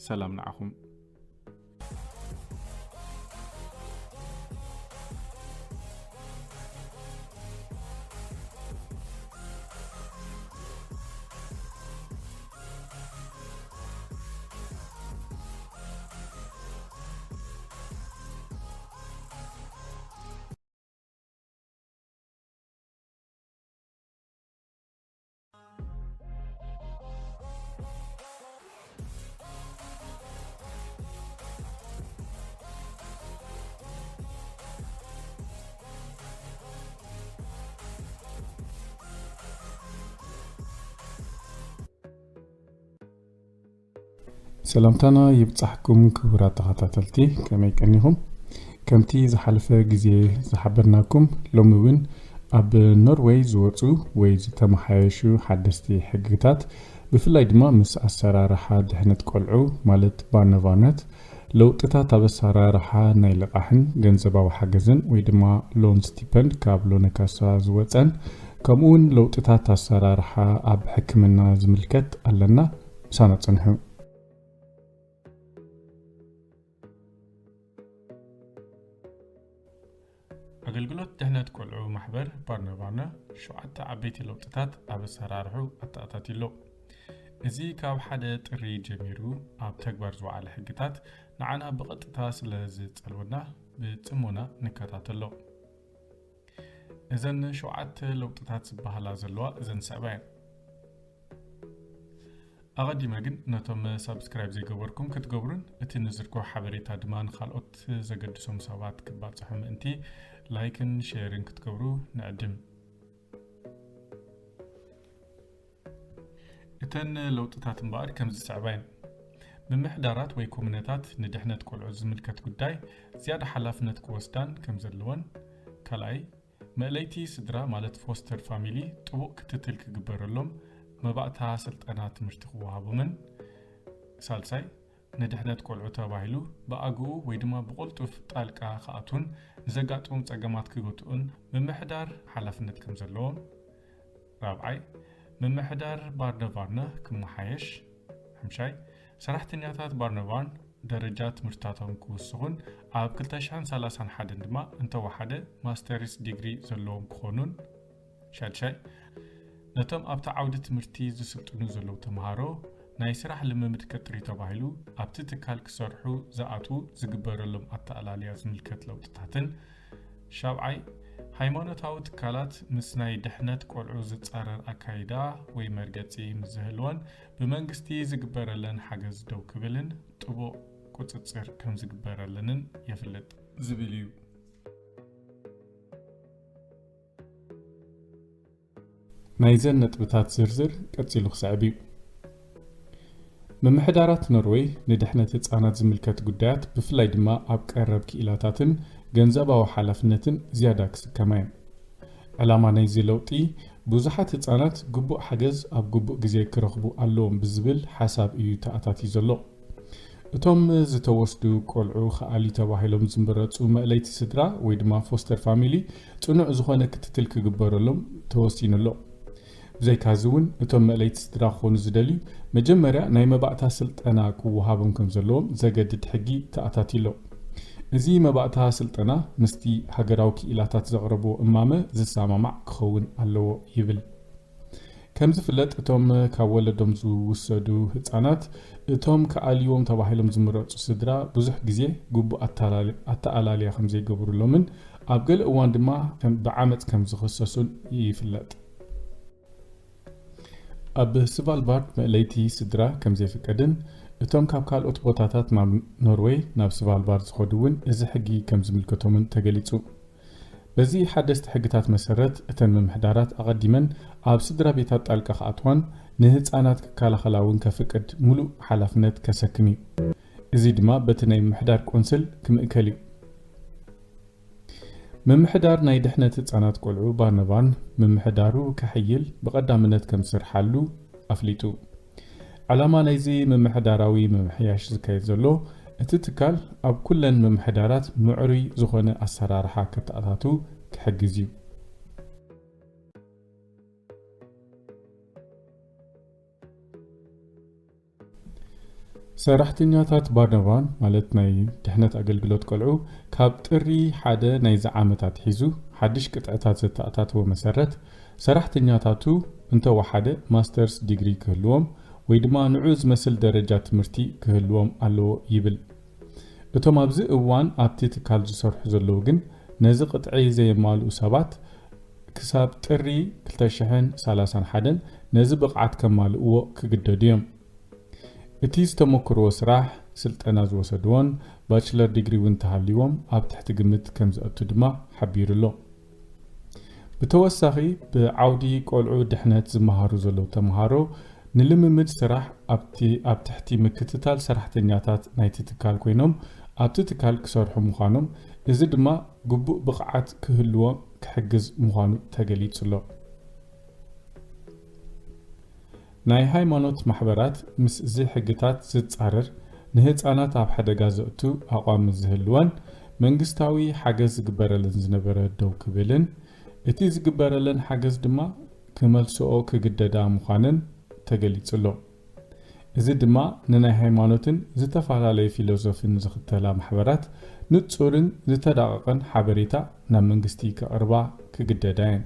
ሰላም ንዓኹም። ሰላምታና ይብጻሕኩም ክቡራት ተኸታተልቲ፣ ከመይ ቀኒኹም? ከምቲ ዝሓለፈ ግዜ ዝሓበርናኩም፣ ሎሚ እውን ኣብ ኖርወይ ዝወጹ ወይ ዝተመሓየሹ ሓደስቲ ሕግታት፣ ብፍላይ ድማ ምስ ኣሰራርሓ ድሕነት ቆልዑ፣ ማለት ባርነቫርነት፣ ለውጥታት ኣብ ኣሰራርሓ ናይ ልቓሕን ገንዘባዊ ሓገዝን ወይ ድማ ሎን ስቲፐንድ ካብ ሎነ ካሳ ዝወጸን፣ ከምኡ እውን ለውጥታት ኣሰራርሓ ኣብ ሕክምና ዝምልከት ኣለና። ምሳና ጽንሑ። ኣገልግሎት ድሕነት ቆልዑ ማሕበር ባርነባርነ ሸውዓተ ዓበይቲ ለውጥታት ኣብ ኣሰራርሑ ኣተኣታትዩ ኣሎ። እዚ ካብ ሓደ ጥሪ ጀሚሩ ኣብ ተግባር ዝወዓለ ሕግታት ንዓና ብቐጥታ ስለ ዝጸልወና ብጽሞና ንከታተሎ። እዘን ሸውዓተ ለውጥታት ዝበሃላ ዘለዋ እዘን ዝስዕባ እየን። ኣቐዲመ ግን ነቶም ሳብስክራይብ ዘይገበርኩም ክትገብሩን እቲ ንዝርግሖ ሓበሬታ ድማ ንኻልኦት ዘገድሶም ሰባት ክባጽሑ ምእንቲ ላይክን ሼርን ክትገብሩ ንዕድም። እተን ለውጥታት እምበኣር ከም ዝስዕባ እየን። ምምሕዳራት ወይ ኮሙነታት ንድሕነት ቆልዑ ዝምልከት ጉዳይ ዝያዳ ሓላፍነት ክወስዳን ከም ዘለወን፣ ካልኣይ፣ መእለይቲ ስድራ ማለት ፎስተር ፋሚሊ ጥቡቕ ክትትል ክግበረሎም መባእታ ስልጠና ትምህርቲ ክወሃቦምን፣ ሳልሳይ፣ ንድሕነት ቆልዑ ተባሂሉ ብኣግኡ ወይ ድማ ብቕልጡፍ ጣልቃ ክኣትዉን ንዘጋጥሞም ጸገማት ክገትኡን ምምሕዳር ሓላፍነት ከም ዘለዎም፣ ራብዓይ፣ ምምሕዳር ባርነቫርነ ክመሓየሽ፣ ሓምሻይ፣ ሰራሕተኛታት ባርነቫርን ደረጃ ትምህርትታቶም ክውስኹን ኣብ ክልተ ሽሕን ሰላሳን ሓደን ድማ እንተወሓደ ማስተርስ ዲግሪ ዘለዎም ክኾኑን፣ ሻድሻይ፣ ነቶም ኣብቲ ዓውዲ ትምህርቲ ዝስልጥኑ ዘለዉ ተምሃሮ ናይ ስራሕ ልምምድ ቀጥሪ ተባሂሉ ኣብቲ ትካል ክሰርሑ ዝኣትዉ ዝግበረሎም ኣተኣላልያ ዝምልከት ለውጥታትን፣ ሻብዓይ፣ ሃይማኖታዊ ትካላት ምስ ናይ ድሕነት ቆልዑ ዝጻረር ኣካይዳ ወይ መርገጺ ምስ ዝህልወን ብመንግስቲ ዝግበረለን ሓገዝ ደው ክብልን ጥቡቕ ቁጽጽር ከም ዝግበረለንን የፍልጥ ዝብል እዩ። ናይዘን ነጥብታት ዝርዝር ቀጺሉ ክስዕብ እዩ። ምምሕዳራት ኖርወይ ንድሕነት ህጻናት ዝምልከት ጉዳያት፣ ብፍላይ ድማ ኣብ ቀረብ ክኢላታትን ገንዘባዊ ሓላፍነትን ዝያዳ ክስከማ እየን። ዕላማ ናይዚ ለውጢ፣ ብዙሓት ህጻናት ግቡእ ሓገዝ ኣብ ግቡእ ግዜ ክረኽቡ ኣለዎም ብዝብል ሓሳብ እዩ ተኣታትዩ ዘሎ። እቶም ዝተወስዱ ቆልዑ ክኣልዩ ተባሂሎም ዝምረጹ መእለይቲ ስድራ ወይ ድማ ፎስተር ፋሚሊ ጽኑዕ ዝኾነ ክትትል ክግበረሎም ተወሲኑ ኣሎ። ብዘይካዚ እውን እቶም መእለይቲ ስድራ ክኾኑ ዝደልዩ መጀመርያ ናይ መባእታ ስልጠና ክወሃቦም ከም ዘለዎም ዘገድድ ሕጊ ተኣታትዩ ኣሎ። እዚ መባእታ ስልጠና ምስቲ ሃገራዊ ክኢላታት ዘቕረብዎ እማመ ዝሰማማዕ ክኸውን ኣለዎ ይብል። ከም ዝፍለጥ፣ እቶም ካብ ወለዶም ዝውሰዱ ህጻናት፣ እቶም ክኣልይዎም ተባሂሎም ዝምረጹ ስድራ ብዙሕ ግዜ ግቡእ ኣተላል-፣ ኣተኣላልያ ከም ዘይገብሩሎምን ኣብ ገለ እዋን ድማ ከም፣ ብዓመጽ ከም ዝኽሰሱን ይፍለጥ። ኣብ ስቫልባርድ መእለይቲ ስድራ ከም ዘይፍቀድን እቶም ካብ ካልኦት ቦታታት ናብ ኖርወይ ናብ ስቫልባርድ ዝኸዱ እውን እዚ ሕጊ ከም ዝምልከቶምን ተገሊጹ። በዚ ሓደስቲ ሕግታት መሰረት፣ እተን ምምሕዳራት ኣቐዲመን ኣብ ስድራ ቤታት ጣልቃ ክኣትዋን ንህጻናት ክከላኸላ እውን ከፍቅድ ምሉእ ሓላፍነት ከሰክም እዩ። እዚ ድማ በቲ ናይ ምምሕዳር ቆንስል ክምእከል እዩ። ምምሕዳር ናይ ድሕነት ህጻናት ቆልዑ ባርነባን ምምሕዳሩ ከሕይል ብቐዳምነት ከም ዝሰርሓሉ ኣፍሊጡ። ዕላማ ናይዚ ምምሕዳራዊ ምምሕያሽ ዝካየድ ዘሎ፣ እቲ ትካል ኣብ ኩለን ምምሕዳራት ምዕሩይ ዝኾነ ኣሰራርሓ ከተኣታቱ ክሕግዝ እዩ። ሰራሕተኛታት ባርነባን፣ ማለት ናይ ድሕነት ኣገልግሎት ቆልዑ፣ ካብ ጥሪ ሓደ ናይዚ ዓመት ኣትሒዙ ሓድሽ ቅጥዕታት ዘተኣታተወ መሰረት፣ ሰራሕተኛታቱ እንተወሓደ ማስተርስ ዲግሪ ክህልዎም ወይ ድማ ንዑ ዝመስል ደረጃ ትምህርቲ ክህልዎም ኣለዎ ይብል። እቶም ኣብዚ እዋን ኣብቲ ትካል ዝሰርሑ ዘለዉ ግን ነዚ ቅጥዒ ዘየማልኡ ሰባት ክሳብ ጥሪ ክልተ ሽሕን ሰላሳን ሓደን ነዚ ብቕዓት ከማልእዎ ክግደዱ እዮም። እቲ ዝተመክርዎ ስራሕ፣ ስልጠና ዝወሰድዎን ባችለር ዲግሪ እውን እንተሃልይዎም ኣብ ትሕቲ ግምት ከም ዘእቱ ድማ ሓቢሩ ኣሎ። ብተወሳኺ፣ ብዓውዲ ቆልዑ ድሕነት ዝመሃሩ ዘለዉ ተምሃሮ ንልምምድ ስራሕ ኣብቲ፣ ኣብ ትሕቲ ምክትታል ሰራሕተኛታት ናይቲ ትካል ኮይኖም ኣብቲ ትካል ክሰርሑ ምዃኖም፣ እዚ ድማ ግቡእ ብቕዓት ክህልዎም ክሕግዝ ምዃኑ ተገሊጹ ኣሎ። ናይ ሃይማኖት ማሕበራት ምስዚ ሕግታት ዝጻረር፣ ንህጻናት ኣብ ሓደጋ ዘእቱ ኣቋም ዝህልወን መንግስታዊ ሓገዝ ዝግበረለን ዝነበረ ደው ክብልን፣ እቲ ዝግበረለን ሓገዝ ድማ ክመልስኦ ክግደዳ ምዃነን ተገሊጹ ኣሎ። እዚ ድማ ንናይ ሃይማኖትን ዝተፈላለየ ፊሎዞፍን ዝኽተላ ማሕበራት ንጹርን ዝተዳቐቐን ሓበሬታ ናብ መንግስቲ ከቕርባ ክግደዳ እየን።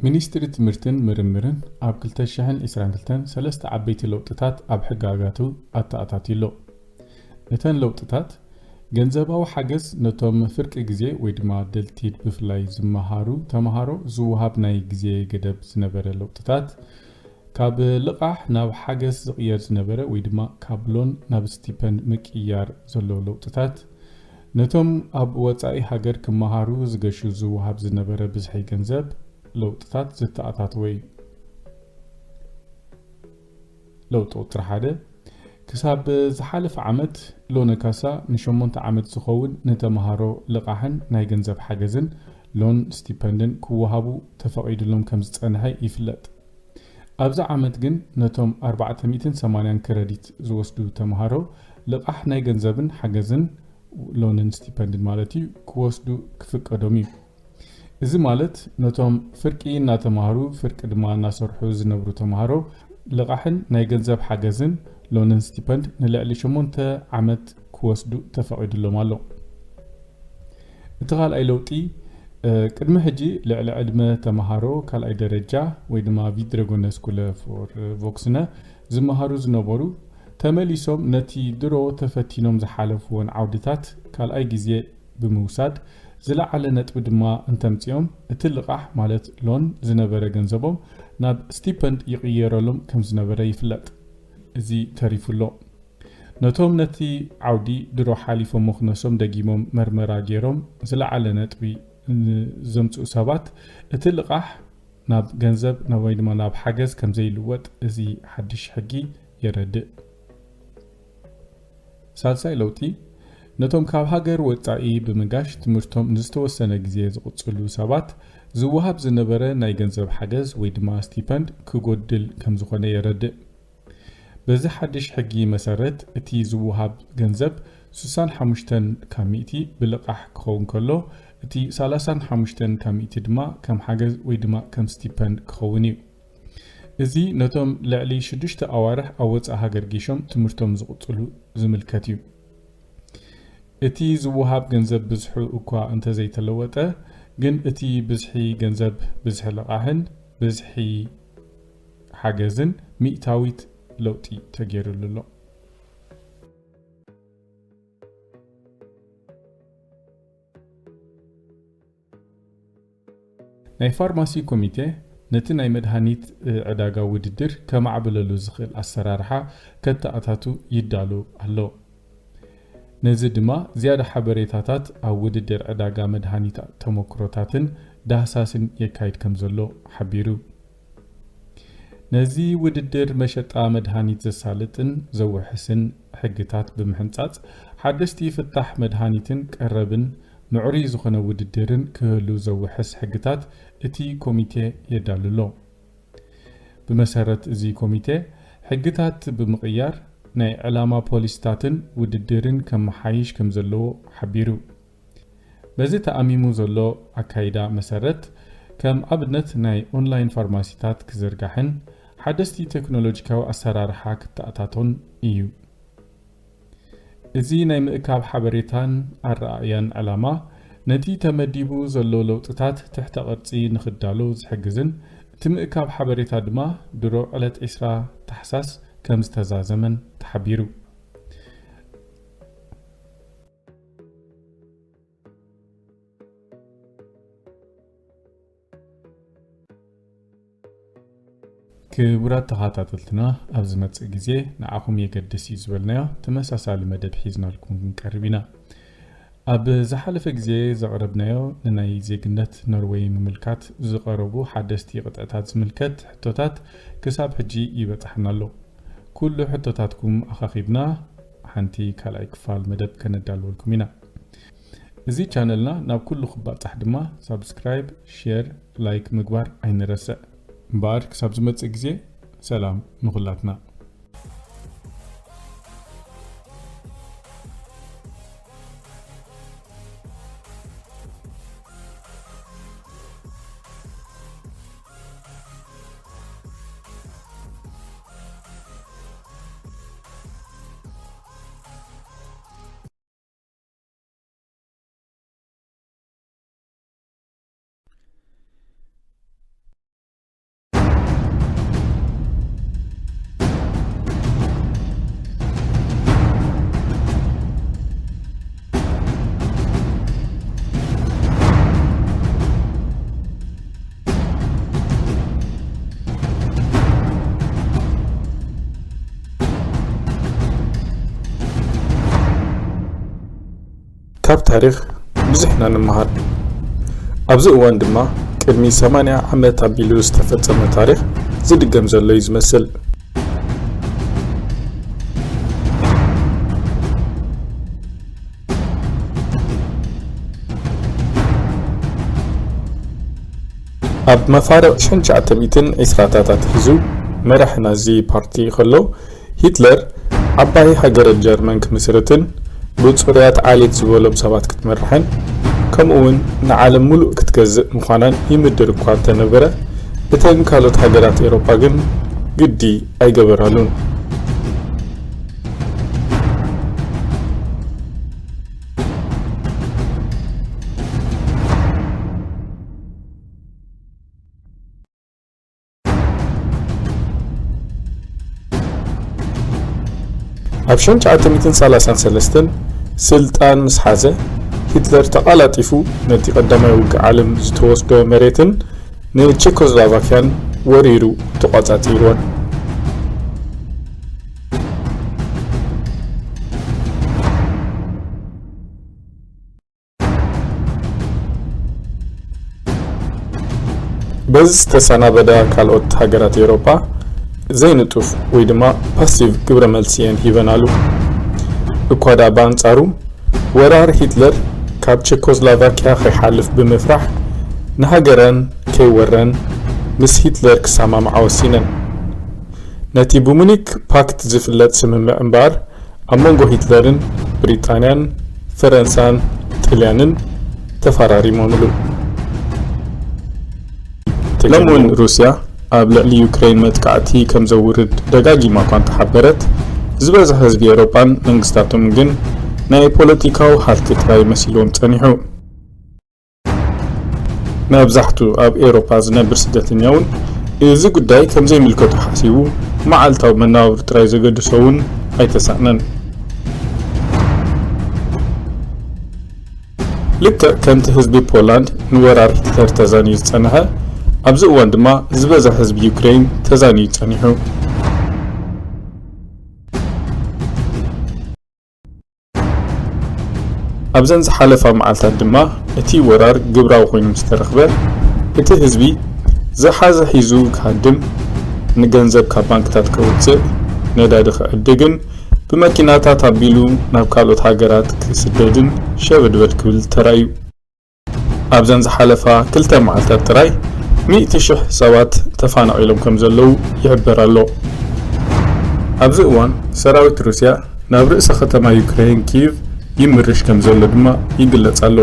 ሚኒስትሪ ትምህርትን ምርምርን ኣብ ክልተ ሽሕን ዕስራን ክልተን ሰለስተ ዓበይቲ ለውጥታት ኣብ ሕጋጋቱ ኣተኣታትዩ ኣሎ። እተን ለውጥታት፣ ገንዘባዊ ሓገዝ ነቶም ፍርቂ ግዜ ወይ ድማ ደልቲድ ብፍላይ ዝመሃሩ ተምሃሮ ዝወሃብ ናይ ግዜ ገደብ ዝነበረ ለውጥታት፣ ካብ ልቓሕ ናብ ሓገዝ ዝቕየር ዝነበረ ወይ ድማ ካብ ሎን ናብ ስቲፐንድ ምቅያር ዘሎ ለውጥታት፣ ነቶም ኣብ ወጻኢ ሃገር ክመሃሩ ዝገሹ ዝወሃብ ዝነበረ ብዝሒ ገንዘብ ለውጥታት ዘተኣታተወ እዩ። ለውጢ ቁጽሪ ሓደ፣ ክሳብ ዝሓለፈ ዓመት ሎነ ካሳ ንሸሞንተ ዓመት ዝኸውን ንተምሃሮ ልቓሕን ናይ ገንዘብ ሓገዝን ሎን ስቲፐንድን ክወሃቡ ተፈቒዱሎም ከም ዝጸንሐ ይፍለጥ። ኣብዚ ዓመት ግን ነቶም ኣርባዕተ ሚእትን ሰማንያን ክረዲት ዝወስዱ ተምሃሮ ልቓሕ ናይ ገንዘብን ሓገዝን ሎንን ስቲፐንድን ማለት እዩ ክወስዱ ክፍቀዶም እዩ። እዚ ማለት ነቶም ፍርቂ እናተምሃሩ ፍርቂ ድማ እናሰርሑ ዝነብሩ ተምሃሮ ልቓሕን ናይ ገንዘብ ሓገዝን ሎንን ስቲፐንድ ንልዕሊ ሸሞንተ ዓመት ክወስዱ ተፈቒዱሎም ኣሎ። እቲ ካልኣይ ለውጢ፣ እ፣ ቅድሚ ሕጂ ልዕሊ ዕድመ ተምሃሮ ካልኣይ ደረጃ ወይ ድማ ቪድረጎነ ስኩለ ፎር ቮክስነ ዝመሃሩ ዝነበሩ ተመሊሶም ነቲ ድሮ ተፈቲኖም ዝሓለፍዎን ዓውድታት ካልኣይ ግዜ ብምውሳድ ዝለዓለ ነጥቢ ድማ እንተምጺኦም እቲ ልቓሕ ማለት ሎን ዝነበረ ገንዘቦም ናብ ስቲፐንድ ይቕየረሎም ከም ዝነበረ ይፍለጥ። እዚ ተሪፉ ኣሎ። ነቶም ነቲ ዓውዲ ድሮ ሓሊፎሞ ክነሶም ደጊሞም መርመራ ገይሮም ዝለዓለ ነጥቢ ንዘምጽኡ ሰባት እቲ ልቓሕ ናብ ገንዘብ ናብ ወይ ድማ ናብ ሓገዝ ከም ዘይልወጥ እዚ ሓድሽ ሕጊ የረድእ። ሳልሳይ ለውጢ፣ ነቶም ካብ ሃገር ወጻኢ ብምጋሽ ትምህርቶም ንዝተወሰነ ግዜ ዝቕጽሉ ሰባት ዝወሃብ ዝነበረ ናይ ገንዘብ ሓገዝ ወይ ድማ ስቲፐንድ ክጎድል ከም ዝኾነ የረድእ። በዚ ሓድሽ ሕጊ መሰረት፣ እቲ ዝወሃብ ገንዘብ ስሳን ሓሙሽተን ካብ ሚእቲ ብልቓሕ ክኸውን ከሎ፣ እቲ ሰላሳን ሓሙሽተን ካብ ሚእቲ ድማ ከም ሓገዝ ወይ ድማ ከም ስቲፐንድ ክኸውን እዩ። እዚ ነቶም ልዕሊ ሽዱሽተ ኣዋርሕ ኣብ ወጻኢ ሃገር ጌሾም ትምህርቶም ዝቕጽሉ ዝምልከት እዩ። እቲ ዝወሃብ ገንዘብ ብዝሑ እኳ እንተዘይተለወጠ፣ ግን እቲ ብዝሒ ገንዘብ፣ ብዝሒ ልቓሕን ብዝሒ ሓገዝን ሚእታዊት ለውጢ ተገይሩሉ ኣሎ። ናይ ፋርማሲ ኮሚቴ ነቲ ናይ መድሃኒት፣ እ፣ ዕዳጋ ውድድር ከማዕብለሉ ዝኽእል ኣሰራርሓ ከተኣታቱ ይዳሎ ኣሎ። ነዚ ድማ ዝያዳ ሓበሬታታት ኣብ ውድድር ዕዳጋ መድሃኒት ተሞክሮታትን ዳህሳስን የካይድ ከም ዘሎ ሓቢሩ። ነዚ ውድድር መሸጣ መድሃኒት ዘሳልጥን ዘውሕስን ሕግታት ብምሕንጻጽ፣ ሓደስቲ ፍታሕ መድሃኒትን ቀረብን ምዕሩይ ዝኾነ ውድድርን ክህሉ ዘውሕስ ሕግታት እቲ ኮሚቴ የዳሉ ኣሎ። ብመሰረት እዚ ኮሚቴ፣ ሕግታት ብምቕያር ናይ ዕላማ ፖሊሲታትን ውድድርን ከመሓይሽ ከም ዘለዎ ሓቢሩ። በዚ ተኣሚሙ ዘሎ ኣካይዳ መሰረት፣ ከም ኣብነት ናይ ኦንላይን ፋርማሲታት ክዝርጋሕን ሓደስቲ ቴክኖሎጂካዊ ኣሰራርሓ ክተኣታቶን እዩ። እዚ ናይ ምእካብ ሓበሬታን ኣረኣእያን ዕላማ፣ ነቲ ተመዲቡ ዘሎ ለውጥታት ትሕተ ቅርጺ ንኽዳሎ ዝሕግዝን፣ እቲ ምእካብ ሓበሬታ ድማ ድሮ ዕለት ዕስራ ታሕሳስ ከም ዝተዛዘመን ተሓቢሩ። ክቡራት ተኸታተልትና፣ ኣብ ዝመጽእ ግዜ ንዓኹም የገድስ እዩ ዝበልናዮ ተመሳሳሊ መደብ ሒዝናልኩም ክንቀርብ ኢና። ኣብ ዝሓለፈ ግዜ ዘቕረብናዮ ንናይ ዜግነት ኖርወይ ምምልካት ዝቐረቡ ሓደስቲ ቅጥዕታት ዝምልከት ሕቶታት ክሳብ ሕጂ ይበጽሓና ኣሎ። ኩሉ ሕቶታትኩም ኣኻኺብና ሓንቲ ካልኣይ ክፋል መደብ ከነዳልወልኩም ኢና። እዚ ቻነልና ናብ ኩሉ ክባጻሕ ድማ ሳብስክራይብ፣ ሼር፣ ላይክ ምግባር ኣይንረስዕ። እምበኣር ክሳብ ዝመጽእ ግዜ ሰላም ንኹላትና። ካብ ታሪኽ ብዙሕ ኢና ንመሃር። ኣብዚ እዋን ድማ ቅድሚ ሰማንያ ዓመት ኣቢሉ ዝተፈጸመ ታሪኽ ዝድገም ዘሎ እዩ ዝመስል። ኣብ መፋርቕ ሽሕን ትሽዓተ ሚእትን ዕስራታት ኣትሒዙ መራሒ ናዚ ፓርቲ ከሎ፣ ሂትለር ዓባይ ሃገረ ጀርመን ክምስርትን ብጽሩያት ዓሌት ዝበሎም ሰባት ክትመርሕን ከምኡውን ንዓለም ምሉእ ክትገዝእ ምዃናን ይምድር እኳ እንተነበረ፣ እተን ካልኦት ሃገራት ኤውሮጳ ግን ግዲ ኣይገበራሉን። ኣብ ሽሕን ትሽዓተ ሚእትን ሰላሳን ሰለስተን ስልጣን ምስ ሓዘ፣ ሂትለር ተቓላጢፉ ነቲ ቀዳማይ ውግእ ዓለም ዝተወስዶ መሬትን ንቸኮስሎቫክያን ወሪሩ ተቖጻጺርወን። በዚ ዝተሰናበዳ ካልኦት ሃገራት ኤውሮጳ ዘይንጡፍ ወይ ድማ ፓሲቭ ግብረ መልሲ እየን ሂበናሉ። እኳ ደኣ ብኣንጻሩ፣ ወራር ሂትለር ካብ ቸኮስሎቫክያ ከይሓልፍ ብምፍራሕ፣ ንሃገረን ከይወረን ምስ ሂትለር ክሰማምዓ ወሲነን። ነቲ ብሙኒክ ፓክት ዝፍለጥ ስምምዕ እምበኣር፣ ኣብ መንጎ ሂትለርን ብሪጣንያን ፈረንሳን ጥልያንን ተፈራሪሞምሉ። ሎሚ እውን ሩስያ ኣብ ልዕሊ ዩክሬን መጥቃዕቲ ከም ዘውርድ ደጋጊማ እኳ እንተሓበረት፣ ዝበዝሐ ህዝቢ ኤውሮጳን መንግስታቶምን ግን ናይ ፖለቲካዊ ሃልኪ ጥራይ መሲልዎም ጸኒሑ። መብዛሕቱ ኣብ ኤውሮጳ ዝነብር ስደተኛ እውን እዚ ጉዳይ ከም ዘይምልከቶ ሓሲቡ፣ መዓልታዊ መነባብሮ ጥራይ ዘገድሶ እውን ኣይተሳእነን። ልክዕ ከምቲ ህዝቢ ፖላንድ ንወራር ሂትለር ተዛንዩ ዝጸንሐ፣ ኣብዚ እዋን ድማ ዝበዝሐ ህዝቢ ዩክሬን ተዛንዩ ጸኒሑ። ኣብዘን ዝሓለፋ መዓልታት ድማ እቲ ወራር ግብራዊ ኮይኑ ምስ ተረኽበ፣ እቲ ህዝቢ ዝሓዘ ሒዙ ክሃድም፣ ንገንዘብ ካብ ባንክታት ከውጽእ፣ ነዳዲ ክዕድግን ብመኪናታት ኣቢሉ ናብ ካልኦት ሃገራት ክስደድን ሸበድበድ ክብል ተራእዩ። ኣብዘን ዝሓለፋ ክልተ መዓልታት ጥራይ ሚእቲ ሽሕ ሰባት ተፋናቒሎም ከም ዘለዉ ይሕበር ኣሎ። ኣብዚ እዋን ሰራዊት ሩስያ ናብ ርእሰ ከተማ ዩክሬን ኪቭ ይምርሽ ከም ዘሎ ድማ ይግለጽ ኣሎ።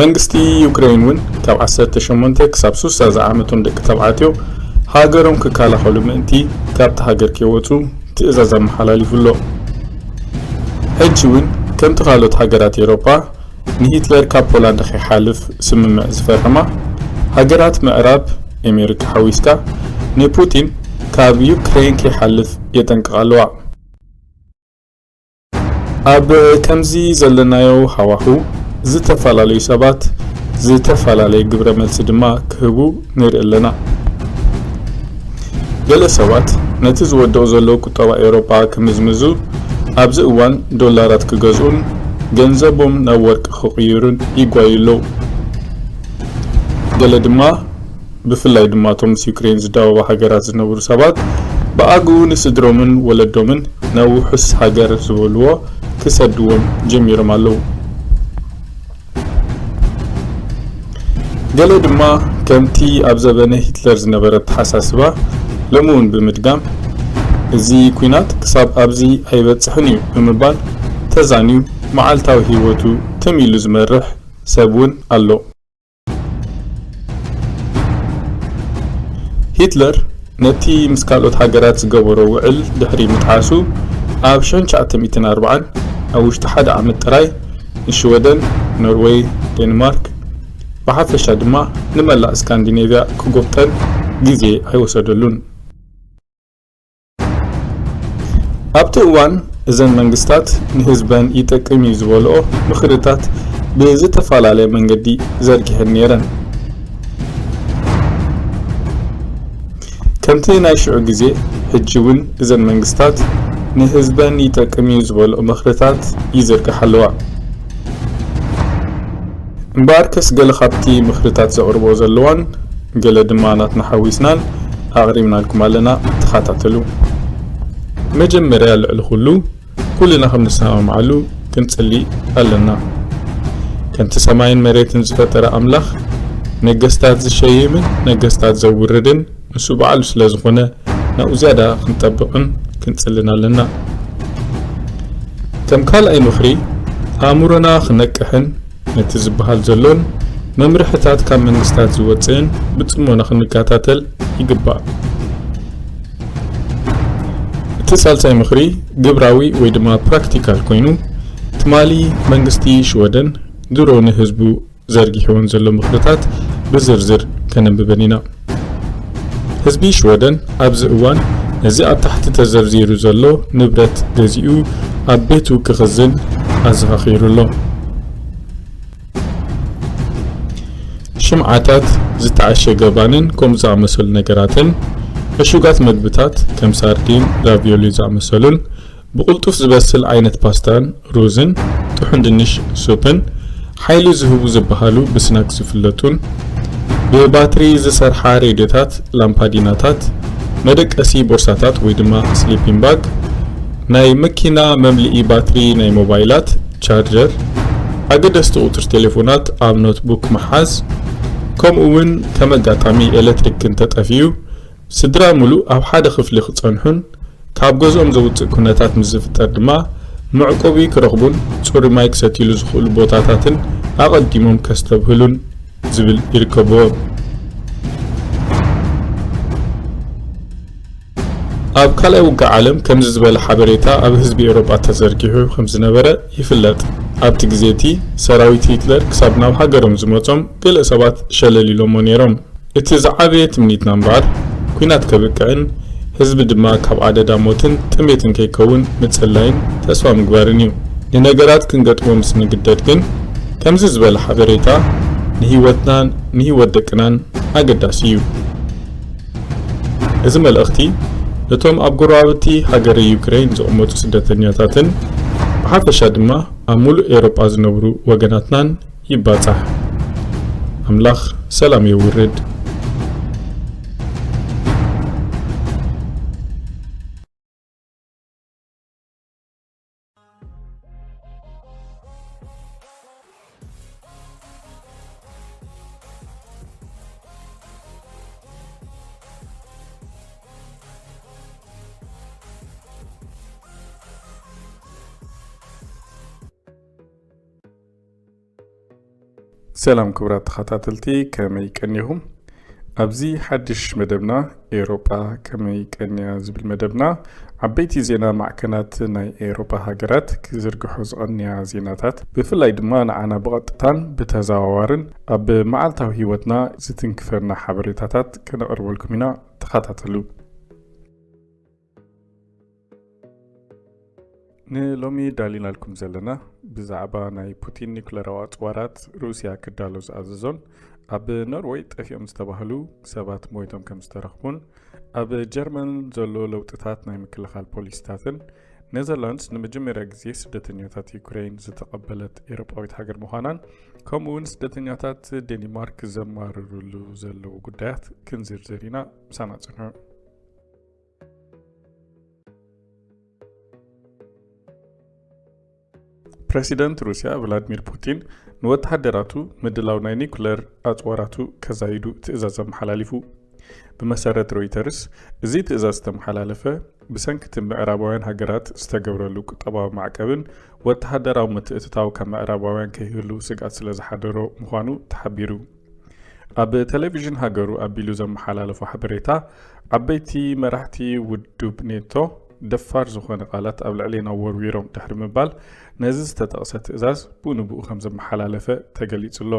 መንግስቲ ዩክሬን እውን ካብ ዓሰርተ ሸሞንተ ክሳብ ሱሳ ዝዓመቶም ደቂ ተባዕትዮ ሃገሮም ክከላኸሉ ምእንቲ ካብቲ ሃገር ከይወጹ ትእዛዝ ኣመሓላሊፉ ኣሎ። ሕጂ እውን ከምቲ ካልኦት ሃገራት ኤውሮጳ ንሂትለር ካብ ፖላንድ ከይሓልፍ ስምምዕ ዝፈረማ ሃገራት ምዕራብ፣ ኣሜሪካ ሓዊስካ፣ ንፑቲን ካብ ዩክሬን ከይሓልፍ የጠንቅቓ ኣለዋ። ኣብ ከምዚ ዘለናዮ ሃዋሁ፣ ዝተፈላለዩ ሰባት ዝተፈላለየ ግብረ መልሲ ድማ ክህቡ ንርኢ ኣለና። ገለ ሰባት ነቲ ዝወድቕ ዘሎ ቁጠባ ኤውሮጳ ክምዝምዙ፣ ኣብዚ እዋን ዶላራት ክገዝኡን ገንዘቦም ናብ ወርቂ ክቕይሩን ይጓዩ ኣለዉ። ገለ ድማ፣ ብፍላይ ድማ እቶም ምስ ዩክሬን ዝዳወባ ሃገራት ዝነብሩ ሰባት፣ ብኣግኡ ንስድሮምን ወለዶምን ናብ ውሑስ ሃገር ዝበልዎ ክሰድዎም ጀሚሮም ኣለዉ። ገለ ድማ ከምቲ ኣብ ዘበነ ሂትለር ዝነበረ ኣተሓሳስባ ሎሚ እውን ብምድጋም፣ "እዚ ኲናት ክሳብ ኣብዚ ኣይበጽሕን እዩ" ብምባል ተዛንዩ መዓልታዊ ህይወቱ ትም ኢሉ ዝመርሕ ሰብ እውን ኣሎ። ሂትለር ነቲ ምስ ካልኦት ሃገራት ዝገበሮ ውዕል ድሕሪ ምጥሓሱ፣ ኣብ ሽሕን ትሽዓተ ሚእትን ኣርባዓን ኣብ ውሽጢ ሓደ ዓመት ጥራይ ንሽወደን፣ ኖርወይ፣ ዴንማርክ፣ ብሓፈሻ ድማ ንመላእ ስካንዲኔቭያ ክጎብጠን ግዜ ኣይወሰደሉን። ኣብቲ እዋን፣ እዘን መንግስታት ንህዝበን ይጠቅም እዩ ዝበልኦ ምኽርታት ብዝተፈላለየ መንገዲ ዘርጊሐን ነይረን። ከምቲ ናይ ሽዑ ግዜ፣ ሕጂ እውን እዘን መንግስታት ንህዝበን ይጠቅም እዩ ዝበልኦ ምኽርታት ይዝርግሓ ኣለዋ። እምበኣርከስ ገለ ካብቲ ምኽርታት ዘቕርቦ ዘለዋን ገለ ድማ ናትና ሓዊስናን ኣቕሪብናልኩም ኣለና፣ ተኸታተሉ። መጀመርያ ልዕሊ ኩሉ፣ ኩልና ከም ንሰማምዓሉ ክንጽሊ ኣለና። ከምቲ ሰማይን መሬትን ዝፈጠረ ኣምላኽ፣ ነገስታት ዝሸይምን ነገስታት ዘውርድን ንሱ ባዕሉ ስለ ዝኾነ፣ ናብኡ ዝያዳ ክንጠብቕን ክንጽልን ኣለና። ከም ካልኣይ ምኽሪ፣ ኣእምሮና ክነቅሕን ነቲ ዝበሃል ዘሎን መምርሕታት ካብ መንግስታት ዝወጽእን ብጽሞና ክንከታተል ይግባእ። እቲ ሳልሳይ ምኽሪ ግብራዊ ወይ ድማ ፕራክቲካል ኮይኑ፣ ትማሊ መንግስቲ ሽወደን ድሮ ንህዝቡ ዘርጊሕወን ዘሎ ምኽርታት ብዝርዝር ከነንብበን ኢና። ህዝቢ ሽወደን ኣብዚ እዋን ነዚ ኣብ ታሕቲ ተዘርዚሩ ዘሎ ንብረት ገዚኡ ኣብ ቤቱ ክኽዝን ኣዘኻኺሩ ኣሎ። ሽምዓታት፣ ዝተዓሸገ ባንን ከምኡ ዝኣመሰሉ ነገራትን፣ ዕሹጋት መግብታት ከም ሳርዲን፣ ራቪዮሊ ዝኣመሰሉን፣ ብቕልጡፍ ዝበስል ዓይነት ፓስታን ሩዝን፣ ጥሑን ድንሽ ሱፕን፣ ሓይሊ ዝህቡ ዝበሃሉ ብስናክስ ዝፍለጡን፣ ብባትሪ ዝሰርሓ ሬድዮታት፣ ላምፓዲናታት፣ መደቀሲ ቦርሳታት ወይ ድማ ስሊፒንግ ባግ፣ ናይ መኪና መምልኢ ባትሪ ናይ ሞባይላት፣ ቻርጀር፣ ኣገደስቲ ቁጽሪ ቴሌፎናት ኣብ ኖትቡክ ምሓዝ፣ ከምኡ እውን ከም ኣጋጣሚ ኤሌክትሪክ እንተጠፊኡ፣ ስድራ ምሉእ ኣብ ሓደ ክፍሊ ክጸንሑን ካብ ገዝኦም ዘውጽእ ኩነታት ምስ ዝፍጠር ድማ መዕቆቢ ክረኽቡን ጽሩይ ማይ ክሰትይሉ ዝኽእሉ ቦታታትን ኣቐዲሞም ከስተብህሉን ዝብል ይርከብዎ። ኣብ ካልኣይ ውግእ ዓለም ከምዚ ዝበለ ሓበሬታ ኣብ ህዝቢ ኤውሮጳ ተዘርጊሑ ከም ዝነበረ ይፍለጥ። ኣብቲ ግዜ እቲ ሰራዊት ሂትለር ክሳብ ናብ ሃገሮም ዝመጾም ገለ ሰባት ሸለል ኢሎሞ ነይሮም። እቲ ዝዓበየ ትምኒትና እምበኣር፣ ኲናት ከብቅዕን ህዝቢ ድማ ካብ ኣደዳ ሞትን ጥሜትን ከይከውን ምጽላይን ተስፋ ምግባርን እዩ። ንነገራት ክንገጥሞ ምስ ንግደድ ግን፣ ከምዚ ዝበለ ሓበሬታ ንህይወትናን ንህይወት ደቅናን ኣገዳሲ እዩ። እዚ መልእኽቲ ነቶም ኣብ ጎረባብቲ ሃገረ ዩክሬን ዝቕመጡ ስደተኛታትን ብሓፈሻ ድማ ኣብ ሙሉእ ኤውሮጳ ዝነብሩ ወገናትናን ይባጻሕ። ኣምላኽ ሰላም የውርድ። ሰላም ክቡራት ተኸታተልቲ፣ ከመይ ቀኒኹም? ኣብዚ ሓድሽ መደብና፣ ኤውሮጳ ከመይ ቀንያ ዝብል መደብና፣ ዓበይቲ ዜና ማዕከናት ናይ ኤውሮጳ ሃገራት ክዝርግሑ ዝቐንያ ዜናታት፣ ብፍላይ ድማ ንዓና ብቐጥታን ብተዘዋዋርን ኣብ መዓልታዊ ህይወትና ዝትንክፈና ሓበሬታታት ከነቕርበልኩም ኢና። ተኸታተሉ። ንሎሚ ዳሊናልኩም ዘለና ብዛዕባ ናይ ፑቲን ኒኩለራዊ ኣጽዋራት ሩስያ ክዳሎ ዝኣዘዞን ኣብ ኖርወይ ጠፊኦም ዝተባህሉ ሰባት ሞይቶም ከም ዝተረኽቡን ኣብ ጀርመን ዘሎ ለውጥታት ናይ ምክልኻል ፖሊሲታትን ኔዘርላንድስ ንመጀመርያ ግዜ ስደተኛታት ዩክሬን ዝተቐበለት ኤውሮጳዊት ሃገር ምዃናን ከምኡ እውን ስደተኛታት ዴኒማርክ ዘማርርሉ ዘለዉ ጉዳያት ክንዝርዝር ኢና። ምሳና ጽንሑ። ፕረሲደንት ሩስያ ቭላድሚር ፑቲን ንወተሃደራቱ ምድላው ናይ ኒኩለር ኣጽዋራቱ ከዛይዱ ትእዛዝ ኣመሓላሊፉ። ብመሰረት ሮይተርስ፣ እዚ ትእዛዝ ዝተመሓላለፈ ብሰንኪ እቲ ምዕራባውያን ሃገራት ዝተገብረሉ ቁጠባዊ ማዕቀብን ወተሃደራዊ ምትእትታው ካብ ምዕራባውያን ከይህሉ ስግኣት ስለ ዝሓደሮ ምዃኑ ተሓቢሩ። ኣብ ቴሌቪዥን ሃገሩ ኣቢሉ ዘመሓላለፎ ሓበሬታ፣ ዓበይቲ መራሕቲ ውድብ ኔቶ ደፋር ዝኾነ ቃላት ኣብ ልዕሌና ወርዊሮም ድሕሪ ምባል፣ ነዚ ዝተጠቕሰ ትእዛዝ ብኡ ንብኡ ከም ዘመሓላለፈ ተገሊጹ ኣሎ።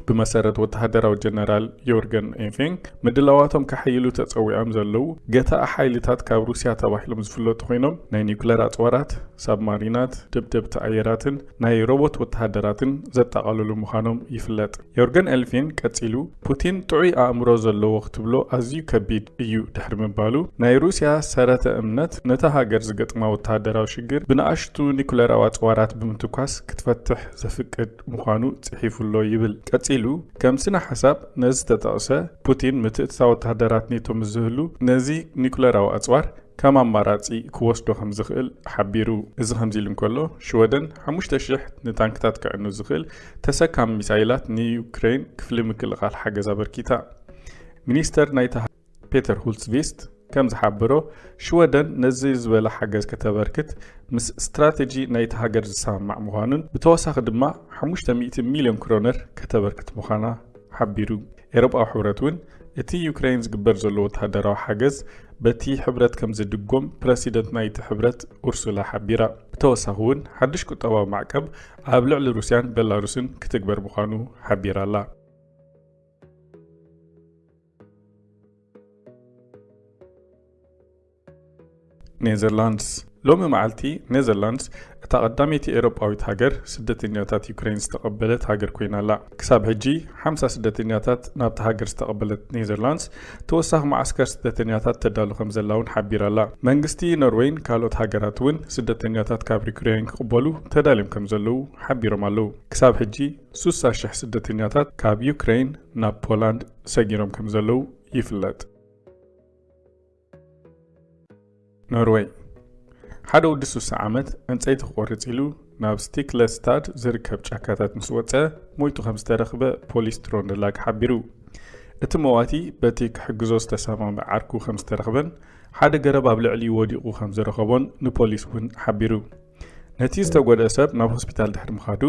ብመሰረት ወተሃደራዊ ጀነራል ዮርገን ኤንፊንግ፣ ምድላዋቶም ከሐይሉ ተጸዊዖም ዘለዉ ገታኢ ሓይልታት ካብ ሩስያ ተባሂሎም ዝፍለጡ ኮይኖም፣ ናይ ኒውክለር ኣጽዋራት፣ ሳብማሪናት፣ ደብደብቲ ኣየራትን ናይ ሮቦት ወተሃደራትን ዘጠቓለሉ ምዃኖም ይፍለጥ። ዮርገን ኤልፊን ቀጺሉ፣ ፑቲን ጥዑይ ኣእምሮ ዘለዎ ክትብሎ ኣዝዩ ከቢድ እዩ ድሕሪ ምባሉ፣ ናይ ሩስያ ሰረተ እምነት ነታ ሃገር ዝገጥማ ወተሃደራዊ ሽግር ብንኣሽቱ ኒኩለራዊ ኣጽዋራት ብምትኳስ ክትፈትሕ ዘፍቅድ ምዃኑ ጽሒፉ ኣሎ ይብል። ቀጺሉ፣ ከም ስነ ሓሳብ ነዚ ዝተጠቕሰ፣ ፑቲን ምትእትታው ወተሃደራት ኔቶ ምስ ዝህሉ፣ ነዚ ኒኩለራዊ ኣጽዋር ከም ኣማራጺ ክወስዶ ከም ዝኽእል ሓቢሩ። እዚ ከምዚ ኢሉ እንከሎ፣ ሽወደን ሓሙሽተ ሽሕ ንታንክታት ከዕኑ ዝኽእል ተሰካሚ ሚሳይላት ንዩክሬን ክፍሊ ምክልኻል ሓገዝ ኣበርኪታ። ሚኒስተር ናይታ ፔተር ሁልትስቪስት ከም ዝሓበሮ፣ ሽወደን ነዚ ዝበለ ሓገዝ ከተበርክት ምስ ስትራተጂ ናይቲ ሃገር ዝሰማማዕ ምዃኑን ብተወሳኺ ድማ ሓሙሽተ ሚእቲ ሚልዮን ክሮነር ከተበርክት ምዃና ሓቢሩ። ኤውሮጳዊ ሕብረት እውን እቲ ዩክሬን ዝግበር ዘሎ ወተሃደራዊ ሓገዝ በቲ ሕብረት ከም ዝድጎም ፕረሲደንት ናይቲ ሕብረት ኡርሱላ ሓቢራ። ብተወሳኺ እውን ሓድሽ ቁጠባዊ ማዕቀብ ኣብ ልዕሊ ሩስያን ቤላሩስን ክትግበር ምዃኑ ሓቢራ ኣላ። ኔዘርላንድስ። ሎሚ መዓልቲ ኔዘርላንድስ እታ ቀዳመይቲ ኤውሮጳዊት ሃገር ስደተኛታት ዩክሬን ዝተቐበለት ሃገር ኮይና ኣላ። ክሳብ ሕጂ ሓምሳ ስደተኛታት ናብታ ሃገር ዝተቐበለት ኔዘርላንድስ፣ ተወሳኺ መዓስከር ስደተኛታት ተዳሉ ከም ዘላ እውን ሓቢራ ኣላ። መንግስቲ ኖርዌይን ካልኦት ሃገራት እውን ስደተኛታት ካብ ዩክሬን ክቕበሉ ተዳልዮም ከም ዘለዉ ሓቢሮም ኣለዉ። ክሳብ ሕጂ ሱሳ ሽሕ ስደተኛታት ካብ ዩክሬን ናብ ፖላንድ ሰጊሮም ከም ዘለዉ ይፍለጥ። ኖርወይ። ሓደ ወዲ ሱሳ ዓመት ዕንጸይቲ ክቖርጽ ኢሉ ናብ ስቲክለስታድ ዝርከብ ጫካታት ምስ ወጸ ሞይቱ ከም ዝተረኽበ ፖሊስ ትሮንደላግ ሓቢሩ። እቲ መዋቲ በቲ ክሕግዞ ዝተሰማምዐ ዓርኩ ከም ዝተረኽበን ሓደ ገረብ ኣብ ልዕሊኡ ወዲቑ ከም ዝረኸቦን ንፖሊስ እውን ሓቢሩ። ነቲ ዝተጎድአ ሰብ ናብ ሆስፒታል ድሕሪ ምኻዱ፣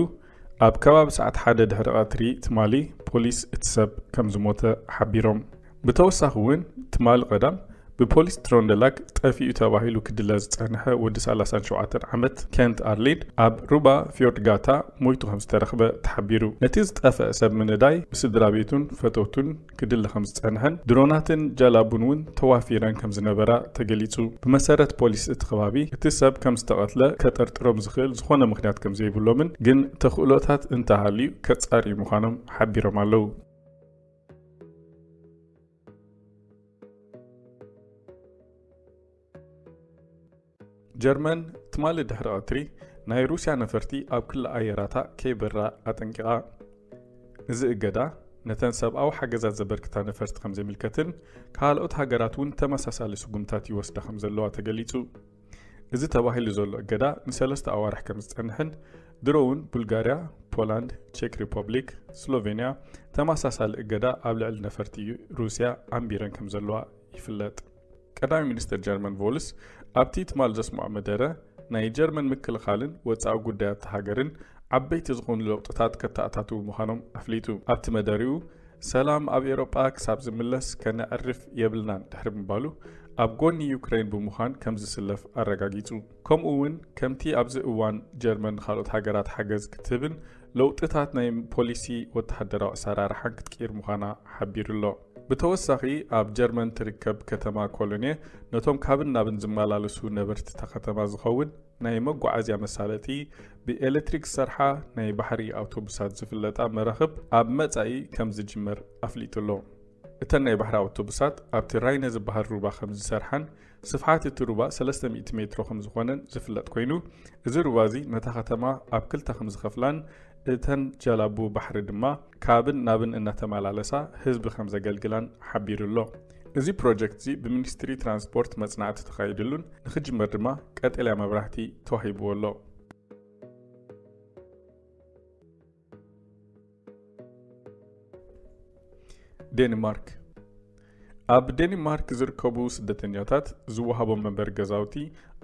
ኣብ ከባቢ ሰዓት ሓደ ድሕሪ ቀትሪ ትማሊ ፖሊስ እቲ ሰብ ከም ዝሞተ ሓቢሮም። ብተወሳኺ እውን ትማሊ ቀዳም ብፖሊስ ትሮንደላግ ጠፊኡ ተባሂሉ ክድለ ዝጸንሐ ወዲ ሰላሳን ሸውዓተን ዓመት ኬንት ኣርሊድ ኣብ ሩባ ፊዮርድጋታ ሞይቱ ከም ዝተረኽበ ተሓቢሩ። ነቲ ዝጠፍአ ሰብ ምንዳይ ብስድራ ቤቱን ፈተውቱን ክድለ ከም ዝጸንሐን ድሮናትን ጃላቡን እውን ተዋፊረን ከም ዝነበራ ተገሊጹ። ብመሰረት ፖሊስ እቲ ከባቢ፣ እቲ ሰብ ከም ዝተቐትለ ከጠርጥሮም ዝኽእል ዝኾነ ምኽንያት ከም ዘይብሎምን ግን ተኽእሎታት እንተሃልዩ ከጻርዩ ምዃኖም ሓቢሮም ኣለዉ። ጀርመን ትማሊ ድሕሪ ቀትሪ ናይ ሩስያ ነፈርቲ ኣብ ክሊ ኣየራታ ከይበራ ኣጠንቂቓ። እዚ እገዳ ነተን ሰብኣዊ ሓገዛት ዘበርክታ ነፈርቲ ከም ዘይምልከትን ካልኦት ሃገራት እውን ተመሳሳሊ ስጉምታት ይወስዳ ከም ዘለዋ ተገሊጹ። እዚ ተባሂሉ ዘሎ እገዳ ንሰለስተ ኣዋርሕ ከም ዝጸንሕን ድሮ እውን ቡልጋርያ፣ ፖላንድ፣ ቼክ ሪፐብሊክ፣ ስሎቬንያ ተመሳሳሊ እገዳ ኣብ ልዕሊ ነፈርቲ ሩስያ ኣንቢረን ከም ዘለዋ ይፍለጥ። ቀዳማይ ሚኒስተር ጀርመን ቮልስ ኣብቲ ትማል ዘስምዖ መደረ፣ ናይ ጀርመን ምክልኻልን ወጻኢ ጉዳያት ሃገርን ዓበይቲ ዝኾኑ ለውጥታት ከተኣታትዉ ምዃኖም ኣፍሊጡ። ኣብቲ መደሪኡ፣ ሰላም ኣብ ኤውሮጳ ክሳብ ዝምለስ ከነዕርፍ የብልናን ድሕሪ ምባሉ፣ ኣብ ጎኒ ዩክሬን ብምዃን ከም ዝስለፍ ኣረጋጊጹ። ከምኡ እውን ከምቲ ኣብዚ እዋን ጀርመን ንኻልኦት ሃገራት ሓገዝ ክትህብን ለውጥታት ናይ ፖሊሲ ወተሃደራዊ ኣሰራርሓን ክትቅይር ምዃና ሓቢሩ ኣሎ። ብተወሳኺ፣ ኣብ ጀርመን ትርከብ ከተማ ኮሎኔ ነቶም ካብን ናብን ዝመላለሱ ነበርቲ እታ ከተማ ዝኸውን ናይ መጓዓዝያ መሳለጢ፣ ብኤሌክትሪክ ዝሰርሓ ናይ ባሕሪ ኣውቶቡሳት ዝፍለጣ መራኽብ ኣብ መጻኢ ከም ዝጅመር ኣፍሊጡ ኣሎ። እተን ናይ ባሕሪ ኣውቶቡሳት ኣብቲ ራይነ ዝበሃል ሩባ ከም ዝሰርሓን ስፍሓት እቲ ሩባ ሰለስተ ሚእቲ ሜትሮ ከም ዝኾነን ዝፍለጥ ኮይኑ፣ እዚ ሩባ እዚ ነታ ከተማ ኣብ ክልተ ከም ዝኸፍላን እተን ጀላቡ ባሕሪ ድማ ካብን ናብን እናተመላለሳ ህዝቢ ከም ዘገልግላን ሓቢሩ ኣሎ። እዚ ፕሮጀክት እዚ ብሚኒስትሪ ትራንስፖርት መጽናዕቲ ተኻይድሉን ንኽጅመር ድማ ቀጠልያ መብራህቲ ተዋሂብዎ ኣሎ። ዴንማርክ። ኣብ ዴንማርክ ዝርከቡ ስደተኛታት ዝወሃቦም መንበሪ ገዛውቲ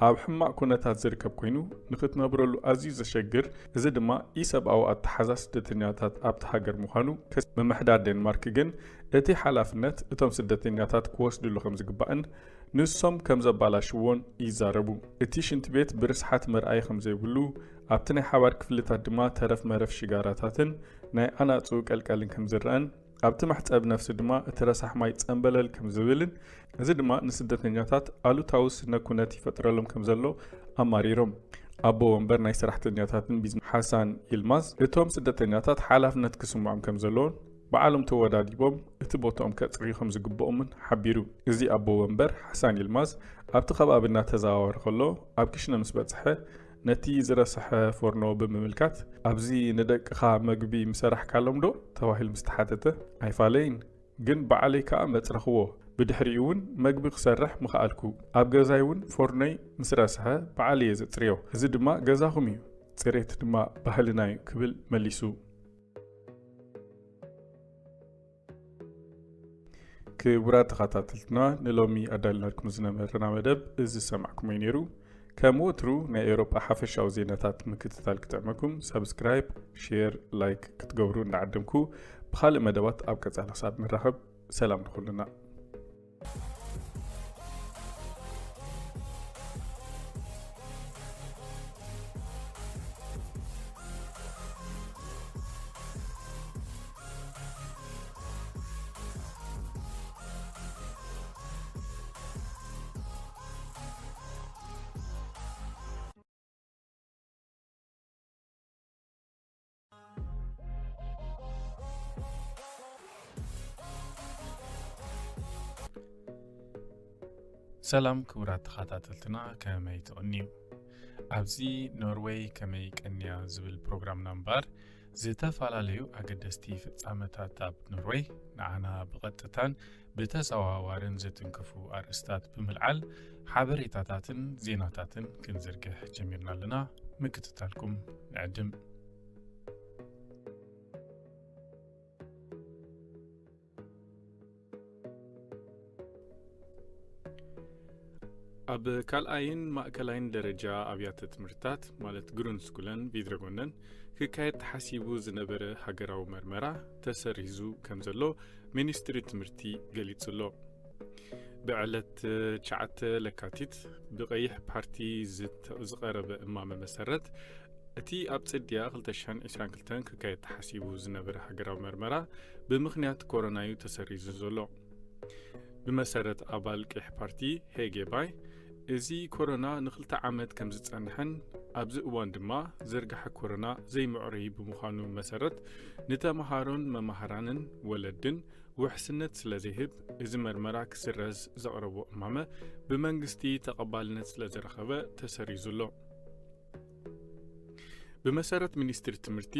ኣብ ሕማቕ ኩነታት ዝርከብ ኮይኑ፣ ንኽትነብረሉ ኣዝዩ ዘሸግር፣ እዚ ድማ ኢሰብኣዊ ኣተሓዛ ስደተኛታት ኣብቲ ሃገር ምዃኑ ከስ-፣ ምምሕዳር ዴንማርክ ግን እቲ ሓላፍነት እቶም ስደተኛታት ክወስድሉ ከም ዝግባእን ንሶም ከም ዘባላሽዎን ይዛረቡ። እቲ ሽንቲ ቤት ብርስሓት መርኣዪ ከም ዘይብሉ፣ ኣብቲ ናይ ሓባር ክፍልታት ድማ ተረፍ መረፍ ሽጋራታትን ናይ ኣናጹ ቀልቀልን ከም ዝረኣን፣ ኣብቲ መሕጸቢ ነፍሲ ድማ እቲ ረሳሕ ማይ ጸምበለል ከም ዝብልን፣ እዚ ድማ ንስደተኛታት ኣሉታዊ ስነ ኩነት ይፈጥረሎም ከም ዘሎ ኣማሪሮም። ኣቦ ወንበር ናይ ሰራሕተኛታትን ቢዝነስ ሓሳን ይልማዝ፣ እቶም ስደተኛታት ሓላፍነት ክስምዖም ከም ዘለዎን፣ ባዕሎም ተወዳዲቦም እቲ ቦታኦም ከጽርዩ ከም ዝግብኦምን ሓቢሩ። እዚ ኣቦ ወንበር ሓሳን ይልማዝ ኣብቲ ከባቢ እናተዘዋወረ ከሎ፣ ኣብ ክሽነ ምስ በጽሐ፣ ነቲ ዝረሰሐ ፎርኖ ብምምልካት፣ "ኣብዚ ንደቅኻ መግቢ ምሰራሕካሎም ዶ?" ተባሂሉ ምስ ተሓተተ፣ "ኣይፋለይን፣ ግን ባዕለይ ከኣ መጽረኽዎ። ብድሕሪኡ እውን መግቢ ክሰርሕ ምኸኣልኩ። ኣብ ገዛይ እውን ፎርኖይ ምስ ረስሐ ባዕለይ እየ ዘጽርዮ። እዚ ድማ ገዛኹም እዩ፣ ጽሬት ድማ ባህልና እዩ" ክብል መሊሱ። ክቡራት ተኸታተልትና፣ ንሎሚ ኣዳልናልኩም ዝነበረና መደብ እዚ ዝሰማዕኩሞ እዩ ነይሩ። ከም ወትሩ ናይ ኤውሮጳ ሓፈሻዊ ዜናታት ምክትታል ክጥዕመኩም፣ ሳብስክራይብ፣ ሼር፣ ላይክ ክትገብሩ እንዳዓደምኩ፣ ብኻልእ መደባት ኣብ ቀጻሊ ክሳብ ንራኸብ፣ ሰላም ንኹልና። ሰላም ክቡራት ተኸታተልትና፣ ከመይ ትቕንዩ? ኣብዚ ኖርዌይ ከመይ ቀንያ ዝብል ፕሮግራምና እምበኣር፣ ዝተፈላለዩ ኣገደስቲ ፍጻመታት ኣብ ኖርዌይ ንዓና ብቐጥታን ብተዘዋዋርን ዝትንክፉ ኣርእስታት ብምልዓል ሓበሬታታትን ዜናታትን ክንዝርግሕ ጀሚርና ኣለና። ምክትታልኩም ንዕድም። ኣብ ካልኣይን ማእከላይን ደረጃ ኣብያተ ትምህርትታት፣ ማለት ግሩንድስኩለን ቪድረጎነን፣ ክካየድ ተሓሲቡ ዝነበረ ሃገራዊ መርመራ ተሰሪዙ ከም ዘሎ ሚኒስትሪ ትምህርቲ ገሊጹ ኣሎ። ብዕለት ትሽዓተ ለካቲት ብቐይሕ ፓርቲ ዝተ-፣ ዝቐረበ እማመ መሰረት፣ እቲ ኣብ ጽድያ ክልተ ሽሕን ዕስራን ክልተን ክካየድ ተሓሲቡ ዝነበረ ሃገራዊ መርመራ ብምኽንያት ኮሮና እዩ ተሰሪዙ ዘሎ። ብመሰረት ኣባል ቀይሕ ፓርቲ ሄጌ ባይ፣ እዚ ኮሮና ንኽልተ ዓመት ከም ዝጸንሐን ኣብዚ እዋን ድማ ዝርግሐ ኮሮና ዘይምዕሩይ ብምዃኑ መሰረት፣ ንተመሃሮን መማህራንን ወለድን ውሕስነት ስለ ዘይህብ፣ እዚ መርመራ ክስረዝ ዘቕረቦ እማመ ብመንግስቲ ተቐባልነት ስለ ዝረኸበ ተሰሪዙ ኣሎ። ብመሰረት ሚኒስትሪ ትምህርቲ፣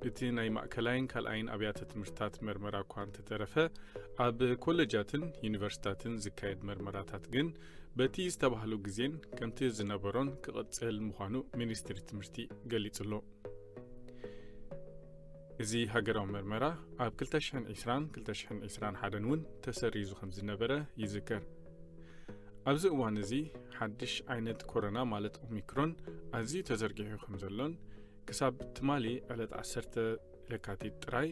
እቲ ናይ ማእከላይን ካልኣይን ኣብያተ ትምህርትታት መርመራ እኳ እንተተረፈ፣ ኣብ ኮለጃትን ዩኒቨርሲታትን ዝካየድ መርመራታት ግን በቲ ዝተባህሉ ግዜን ከምቲ ዝነበሮን ክቕጽል ምዃኑ ሚኒስትሪ ትምህርቲ ገሊጹ ኣሎ። እዚ ሃገራዊ መርመራ ኣብ ክልተ ሽሕን ዕስራን ክልተ ሽሕን ዕስራን ሓደን እውን ተሰሪዙ ከም ዝነበረ ይዝከር። ኣብዚ እዋን እዚ ሓድሽ ዓይነት ኮሮና ማለት ኦሚክሮን ኣዝዩ ተዘርጊሑ ከም ዘሎን ክሳብ ትማሊ ዕለት ዓሰርተ ለካቲት ጥራይ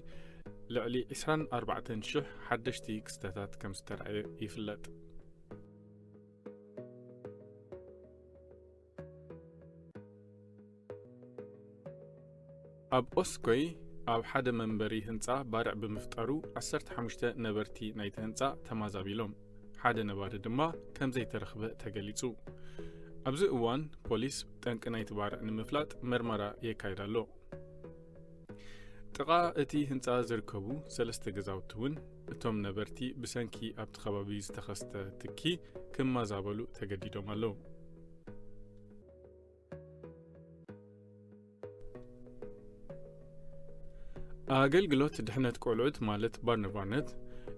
ልዕሊ ዕስራን ኣርባዕተን ሽሕ ሓደሽቲ ክስተታት ከም ዝተራእየ ይፍለጥ። ኣብ ኦስኮይ ኣብ ሓደ መንበሪ ህንጻ ባርዕ ብምፍጣሩ ዓሰርተ ሓሙሽተ ነበርቲ ናይቲ ህንጻ ተማዛቢሎም፣ ሓደ ነባሪ ድማ ከም ዘይተረኽበ ተገሊጹ። ኣብዚ እዋን ፖሊስ ጠንቂ ናይቲ ባርዕ ንምፍላጥ መርመራ የካይድ ኣሎ። ጥቓ እቲ ህንጻ ዝርከቡ ሰለስተ ገዛውቲ እውን እቶም ነበርቲ ብሰንኪ ኣብቲ ከባቢ ዝተኸስተ ትኪ ክመዛበሉ ተገዲዶም ኣለዉ። ኣገልግሎት ድሕነት ቆልዑት ማለት ባርነቫነት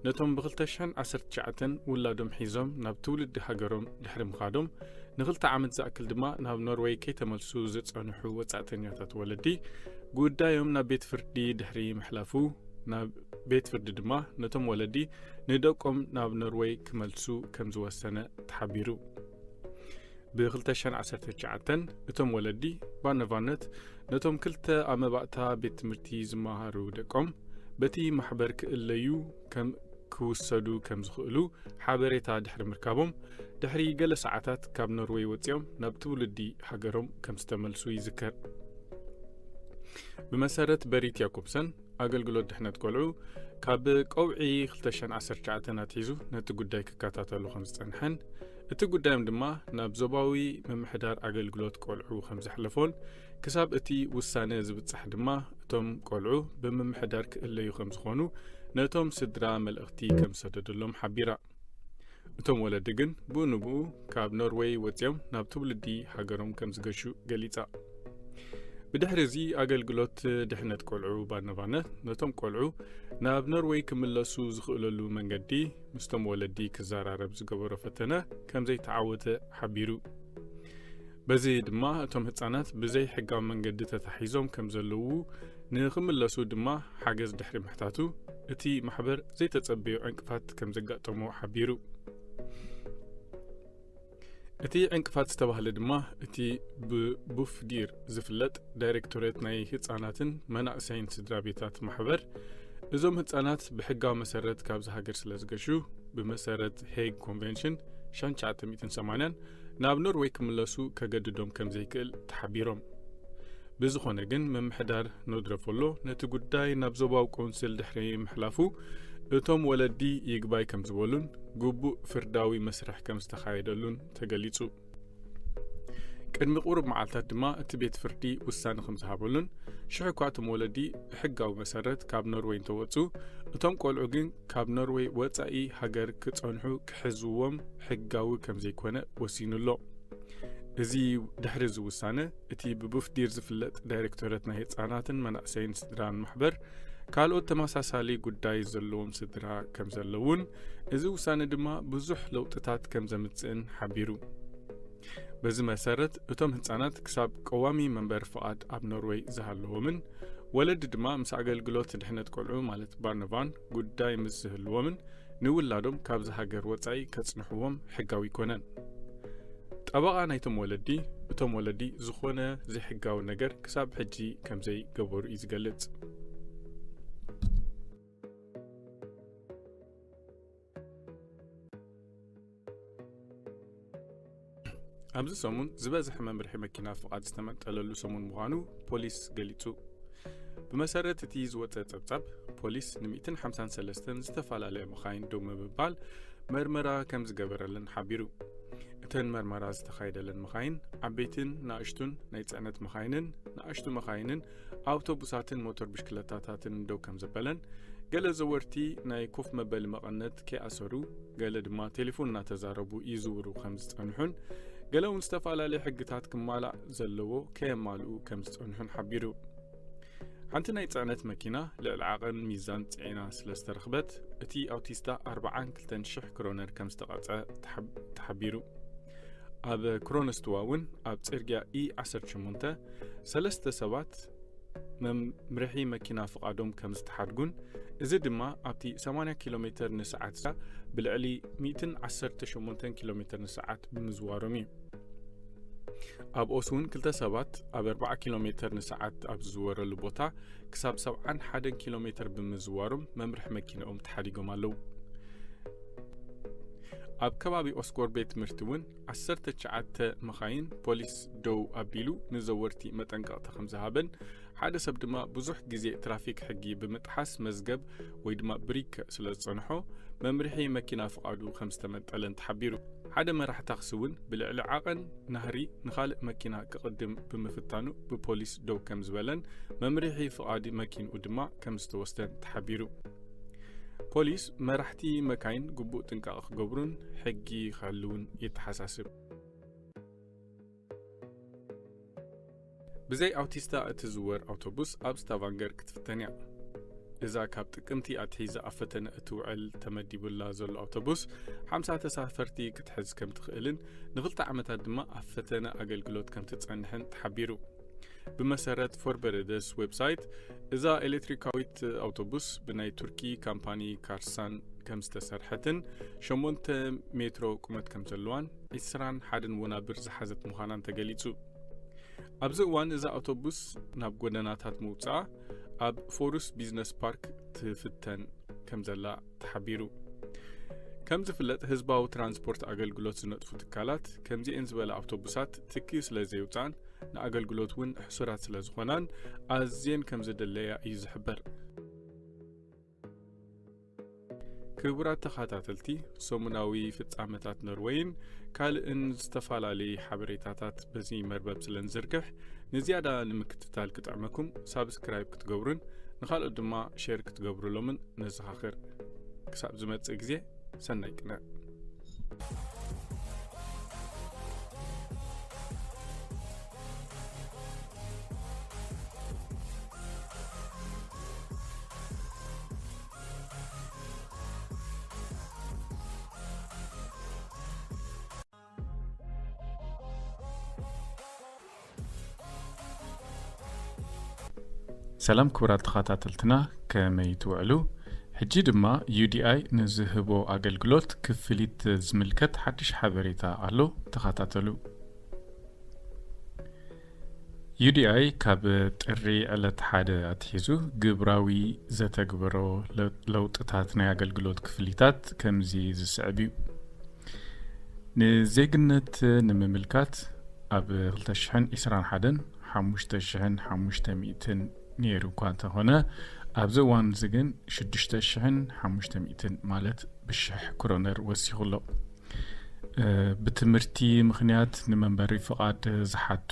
ነቶም ብ ክልተ ሽሕን ዓሰርተ ትሽዓተን ውላዶም ሒዞም ናብ ትውልዲ ሃገሮም ድሕሪ ምኻዶም ንኽልተ ዓመት ዝኣክል ድማ ናብ ኖርወይ ከይተመልሱ ዝጸንሑ ወጻእተኛታት ወለዲ ጉዳዮም ናብ ቤት ፍርዲ ድሕሪ ምሕላፉ ናብ ቤት ፍርዲ ድማ ነቶም ወለዲ ንደቆም ናብ ኖርወይ ክመልሱ ከም ዝወሰነ ተሓቢሩ። ብ ክልተ ሽሕን ዓሰርተ ትሽዓተን እቶም ወለዲ ባርነቫነት ነቶም ክልተ ኣብ መባእታ ቤት ትምህርቲ ዝመሃሩ ደቆም በቲ ማሕበር ክእለዩ ከም ክውሰዱ ከም ዝኽእሉ ሓበሬታ ድሕሪ ምርካቦም ድሕሪ ገለ ሰዓታት ካብ ኖርወይ ወጺኦም ናብ ትውልዲ ሃገሮም ከም ዝተመልሱ ይዝከር። ብመሰረት በሪት ያኮብሰን ኣገልግሎት ድሕነት ቆልዑ ካብ ቀውዒ ክልተ ሽሕን ዓሰርተ ትሽዓተን ኣትሒዙ ነቲ ጉዳይ ክከታተሉ ከም ዝጸንሐን እቲ ጉዳዮም ድማ ናብ ዞባዊ ምምሕዳር ኣገልግሎት ቆልዑ ከም ዘሕለፎን ክሳብ እቲ ውሳነ ዝብጻሕ ድማ እቶም ቆልዑ ብምምሕዳር ክእለዩ ከም ዝኾኑ ነቶም ስድራ መልእኽቲ ከም ዝሰደደሎም ሓቢራ። እቶም ወለዲ ግን ብኡ ንብኡ ካብ ኖርወይ ወጺኦም ናብ ትውልዲ ሃገሮም ከም ዝገሹ ገሊጻ። ብድሕሪ እዚ ኣገልግሎት ድሕነት ቆልዑ ባርነቫነት ነቶም ቆልዑ ናብ ኖርወይ ክምለሱ ዝኽእለሉ መንገዲ ምስቶም ወለዲ ክዘራረብ ዝገበሮ ፈተነ ከም ዘይተዓወተ ሓቢሩ። በዚ ድማ እቶም ህጻናት ብዘይ ሕጋዊ መንገዲ ተታሒዞም ከም ዘለዉ ንኽምለሱ ድማ ሓገዝ ድሕሪ ምሕታቱ እቲ ማሕበር ዘይተጸበዮ ዕንቅፋት ከም ዘጋጠሞ ሓቢሩ። እቲ ዕንቅፋት ዝተባህለ ድማ እቲ ብቡፍዲር ዝፍለጥ ዳይሬክቶሬት ናይ ህጻናትን መናእሰይን ስድራ ቤታት ማሕበር እዞም ህጻናት ብሕጋዊ መሰረት ካብዚ ሃገር ስለ ዝገሹ ብመሰረት ሄግ ኮንቨንሽን ሽሕን ትሽዓተ ሚእትን ሰማንያን ናብ ኖርወይ ክምለሱ ከገድዶም ከም ዘይክእል ተሓቢሮም። ብዝኾነ ግን ምምሕዳር ኖድረፎሎ ነቲ ጉዳይ ናብ ዞባዊ ቆንስል ድሕሪ ምሕላፉ እቶም ወለዲ ይግባይ ከም ዝበሉን ግቡእ ፍርዳዊ መስርሕ ከም ዝተኻየደሉን ተገሊጹ። ቅድሚ ቁሩብ መዓልታት ድማ እቲ ቤት ፍርዲ ውሳነ ከም ዝሃበሉን ሽሕ እኳ እቶም ወለዲ ብሕጋዊ መሰረት ካብ ኖርወይ እንተወጹ እቶም ቆልዑ ግን ካብ ኖርወይ ወጻኢ ሃገር ክጸንሑ ክሕዝዎም ሕጋዊ ከም ዘይኮነ ወሲኑ ኣሎ። እዚ ድሕሪ እዚ ውሳነ እቲ ብቡፍዲር ዝፍለጥ ዳይሬክቶሬት ናይ ህጻናትን መናእሰይን ስድራን ማሕበር ካልኦት ተመሳሳሊ ጉዳይ ዘለዎም ስድራ ከም ዘለውን እዚ ውሳነ ድማ ብዙሕ ለውጥታት ከም ዘምጽእን ሓቢሩ። በዚ መሰረት እቶም ህጻናት ክሳብ ቀዋሚ መንበሪ ፍቓድ ኣብ ኖርወይ ዝሃለዎምን ወለዲ ድማ ምስ ኣገልግሎት ድሕነት ቆልዑ ማለት ባርነቫን ጉዳይ ምስ ዝህልዎምን ንውላዶም ካብዚ ሃገር ወጻኢ ከጽንሕዎም ሕጋዊ ኣይኮነን። ጠበቓ ናይቶም ወለዲ እቶም ወለዲ ዝኾነ ዘይሕጋዊ ነገር ክሳብ ሕጂ ከም ዘይገበሩ እዩ ዝገልጽ። ኣብዚ ሰሙን ዝበዝሐ መምርሒ መኪና ፍቓድ ዝተመንጠለሉ ሰሙን ምዃኑ ፖሊስ ገሊጹ። ብመሰረት እቲ ዝወጸ ጸብጻብ ፖሊስ ን ሚእትን ሓምሳን ሰለስተን ዝተፈላለያ መኻይን ደው ምብባል መርመራ ከም ዝገበረለን ሓቢሩ። እተን መርመራ ዝተኻየደለን መኻይን ዓበይትን ንኣሽቱን ናይ ጽዕነት መኻይንን ንኣሽቱ መኻይንን ኣውቶቡሳትን ሞተር ብሽክለታታትን ደው ከም ዘበለን ገለ ዘወርቲ ናይ ኮፍ መበሊ መቐነት ከይኣሰሩ ገለ ድማ ቴሌፎን እናተዛረቡ ይዝውሩ ከም ዝጸንሑን ገለ እውን ዝተፈላለዩ ሕግታት ክማላእ ዘለዎ ከየማልኡ ከም ዝጸንሑን ሓቢሩ። ሓንቲ ናይ ጽዕነት መኪና ልዕሊ ዓቐን ሚዛን ጽዒና ስለ ዝተረኽበት እቲ ኣውቲስታ ኣርባዓን ክልተን ሽሕ ክሮነር ከም ዝተቐጸ ተሓቢሩ። ኣብ ክሮነስትዋ እውን ኣብ ጽርግያ ኢ ዓሰርተ ሸሞንተ ሰለስተ ሰባት መምርሒ መኪና ፍቓዶም ከም ዝተሓድጉን እዚ ድማ ኣብቲ ሰማንያ ኪሎ ሜተር ንሰዓት ብልዕሊ ሚእትን ዓሰርተ ሸሞንተን ኪሎ ሜተር ንሰዓት ብምዝዋሮም እዩ። ኣብ ኦስውን ክልተ ሰባት ኣብ ኣርባዓ ኪሎ ሜተር ንሰዓት ኣብ ዝዝወረሉ ቦታ ክሳብ ሰብዓን ሓደን ኪሎ ሜተር ብምዝዋሮም መምርሒ መኪናኦም ተሓዲጎም ኣለዉ። ኣብ ከባቢ ኦስኮር ቤት ትምህርቲ እውን ዓሰርተ ትሽዓተ መኻይን ፖሊስ ደው ኣቢሉ ንዘወርቲ መጠንቀቕታ ከም ዝሃበን ሓደ ሰብ ድማ ብዙሕ ግዜ ትራፊክ ሕጊ ብምጥሓስ መዝገብ ወይ ድማ ብሪክ ስለ ዝጸንሖ መምርሒ መኪና ፍቓዱ ከም ዝተመንጠለን ተሓቢሩ። ሓደ መራሕ ታክሲ እውን ብልዕሊ ዓቐን ናህሪ ንኻልእ መኪና ክቕድም ብምፍታኑ ብፖሊስ ደው ከም ዝበለን መምርሒ ፍቓድ መኪንኡ ድማ ከም ዝተወስደን ተሓቢሩ። ፖሊስ መራሕቲ መካይን ግቡእ ጥንቃቐ ክገብሩን ሕጊ ክሕልውን የተሓሳስብ። ብዘይ ኣውቲስታ እትዝወር ኣውቶቡስ ኣብ ስታቫንገር ክትፍተን እያ። እዛ ካብ ጥቅምቲ ኣትሒዛ ኣብ ፈተነ እትውዕል ተመዲቡላ ዘሎ ኣውቶቡስ ሓምሳ ተሳፈርቲ ክትሕዝ ከም ትኽእልን ንኽልተ ዓመታት ድማ ኣብ ፈተነ ኣገልግሎት ከም ትጸንሕን ተሓቢሩ። ብመሰረት ፎርበረደስ ዌብሳይት፣ እዛ ኤሌክትሪካዊት ኣውቶቡስ ብናይ ቱርኪ ካምፓኒ ካርሳን ከም ዝተሰርሐትን ሸሞንተ ሜትሮ ቁመት ከም ዘለዋን ዒስራን ሓደን ወናብር ዝሓዘት ምዃናን ተገሊጹ። ኣብዚ እዋን እዛ ኣውቶቡስ ናብ ጎደናታት ምውጻኣ ኣብ ፎሩስ ቢዝነስ ፓርክ ትፍተን ከም ዘላ ተሓቢሩ። ከም ዝፍለጥ ህዝባዊ ትራንስፖርት ኣገልግሎት ዝነጥፉ ትካላት ከምዚኤን ዝበላ ኣውቶቡሳት ትኪ ስለ ዘየውፅኣን ንኣገልግሎት እውን ሕሱራት ስለ ዝኾናን ኣዝየን ከም ዝደለያ እዩ ዝሕበር። ክቡራት ተኸታተልቲ፣ ሰሙናዊ ፍጻመታት ኖርወይን ካልእን ዝተፈላለዩ ሓበሬታታት በዚ መርበብ ስለ ንዝርግሕ ንዝያዳ ንምክትታል ክጥዕመኩም ሳብስክራይብ ክትገብሩን ንኻልኦት ድማ ሼር ክትገብሩሎምን ነዘኻኽር። ክሳብ ዝመጽእ ግዜ ሰናይ ቅነ። ሰላም ክቡራት ተኸታተልትና፣ ከመይ ትውዕሉ? ሕጂ ድማ ዩ ዲ ኣይ ንዝህቦ ኣገልግሎት ክፍሊት ዝምልከት ሓድሽ ሓበሬታ ኣሎ፣ ተኸታተሉ። ዩ ዲ ኣይ ካብ ጥሪ ዕለት ሓደ ኣትሒዙ ግብራዊ ዘተግበሮ ለ-፣ ለውጥታት ናይ ኣገልግሎት ክፍሊታት ከምዚ ዝስዕብ እዩ። ንዜግነት ንምምልካት ኣብ ክልተ ሽሕን ዕስራን ሓደን ሓሙሽተ ሽሕን ሓሙሽተ ሚእትን ነይሩ እኳ እንተኾነ፣ ኣብዚ እዋን እዚ ግን ሽዱሽተ ሽሕን ሓሙሽተ ሚእትን ማለት ብሽሕ ክሮነር ወሲኹ ኣሎ። እ፣ ብትምህርቲ ምኽንያት ንመንበሪ ፍቓድ ዝሓቱ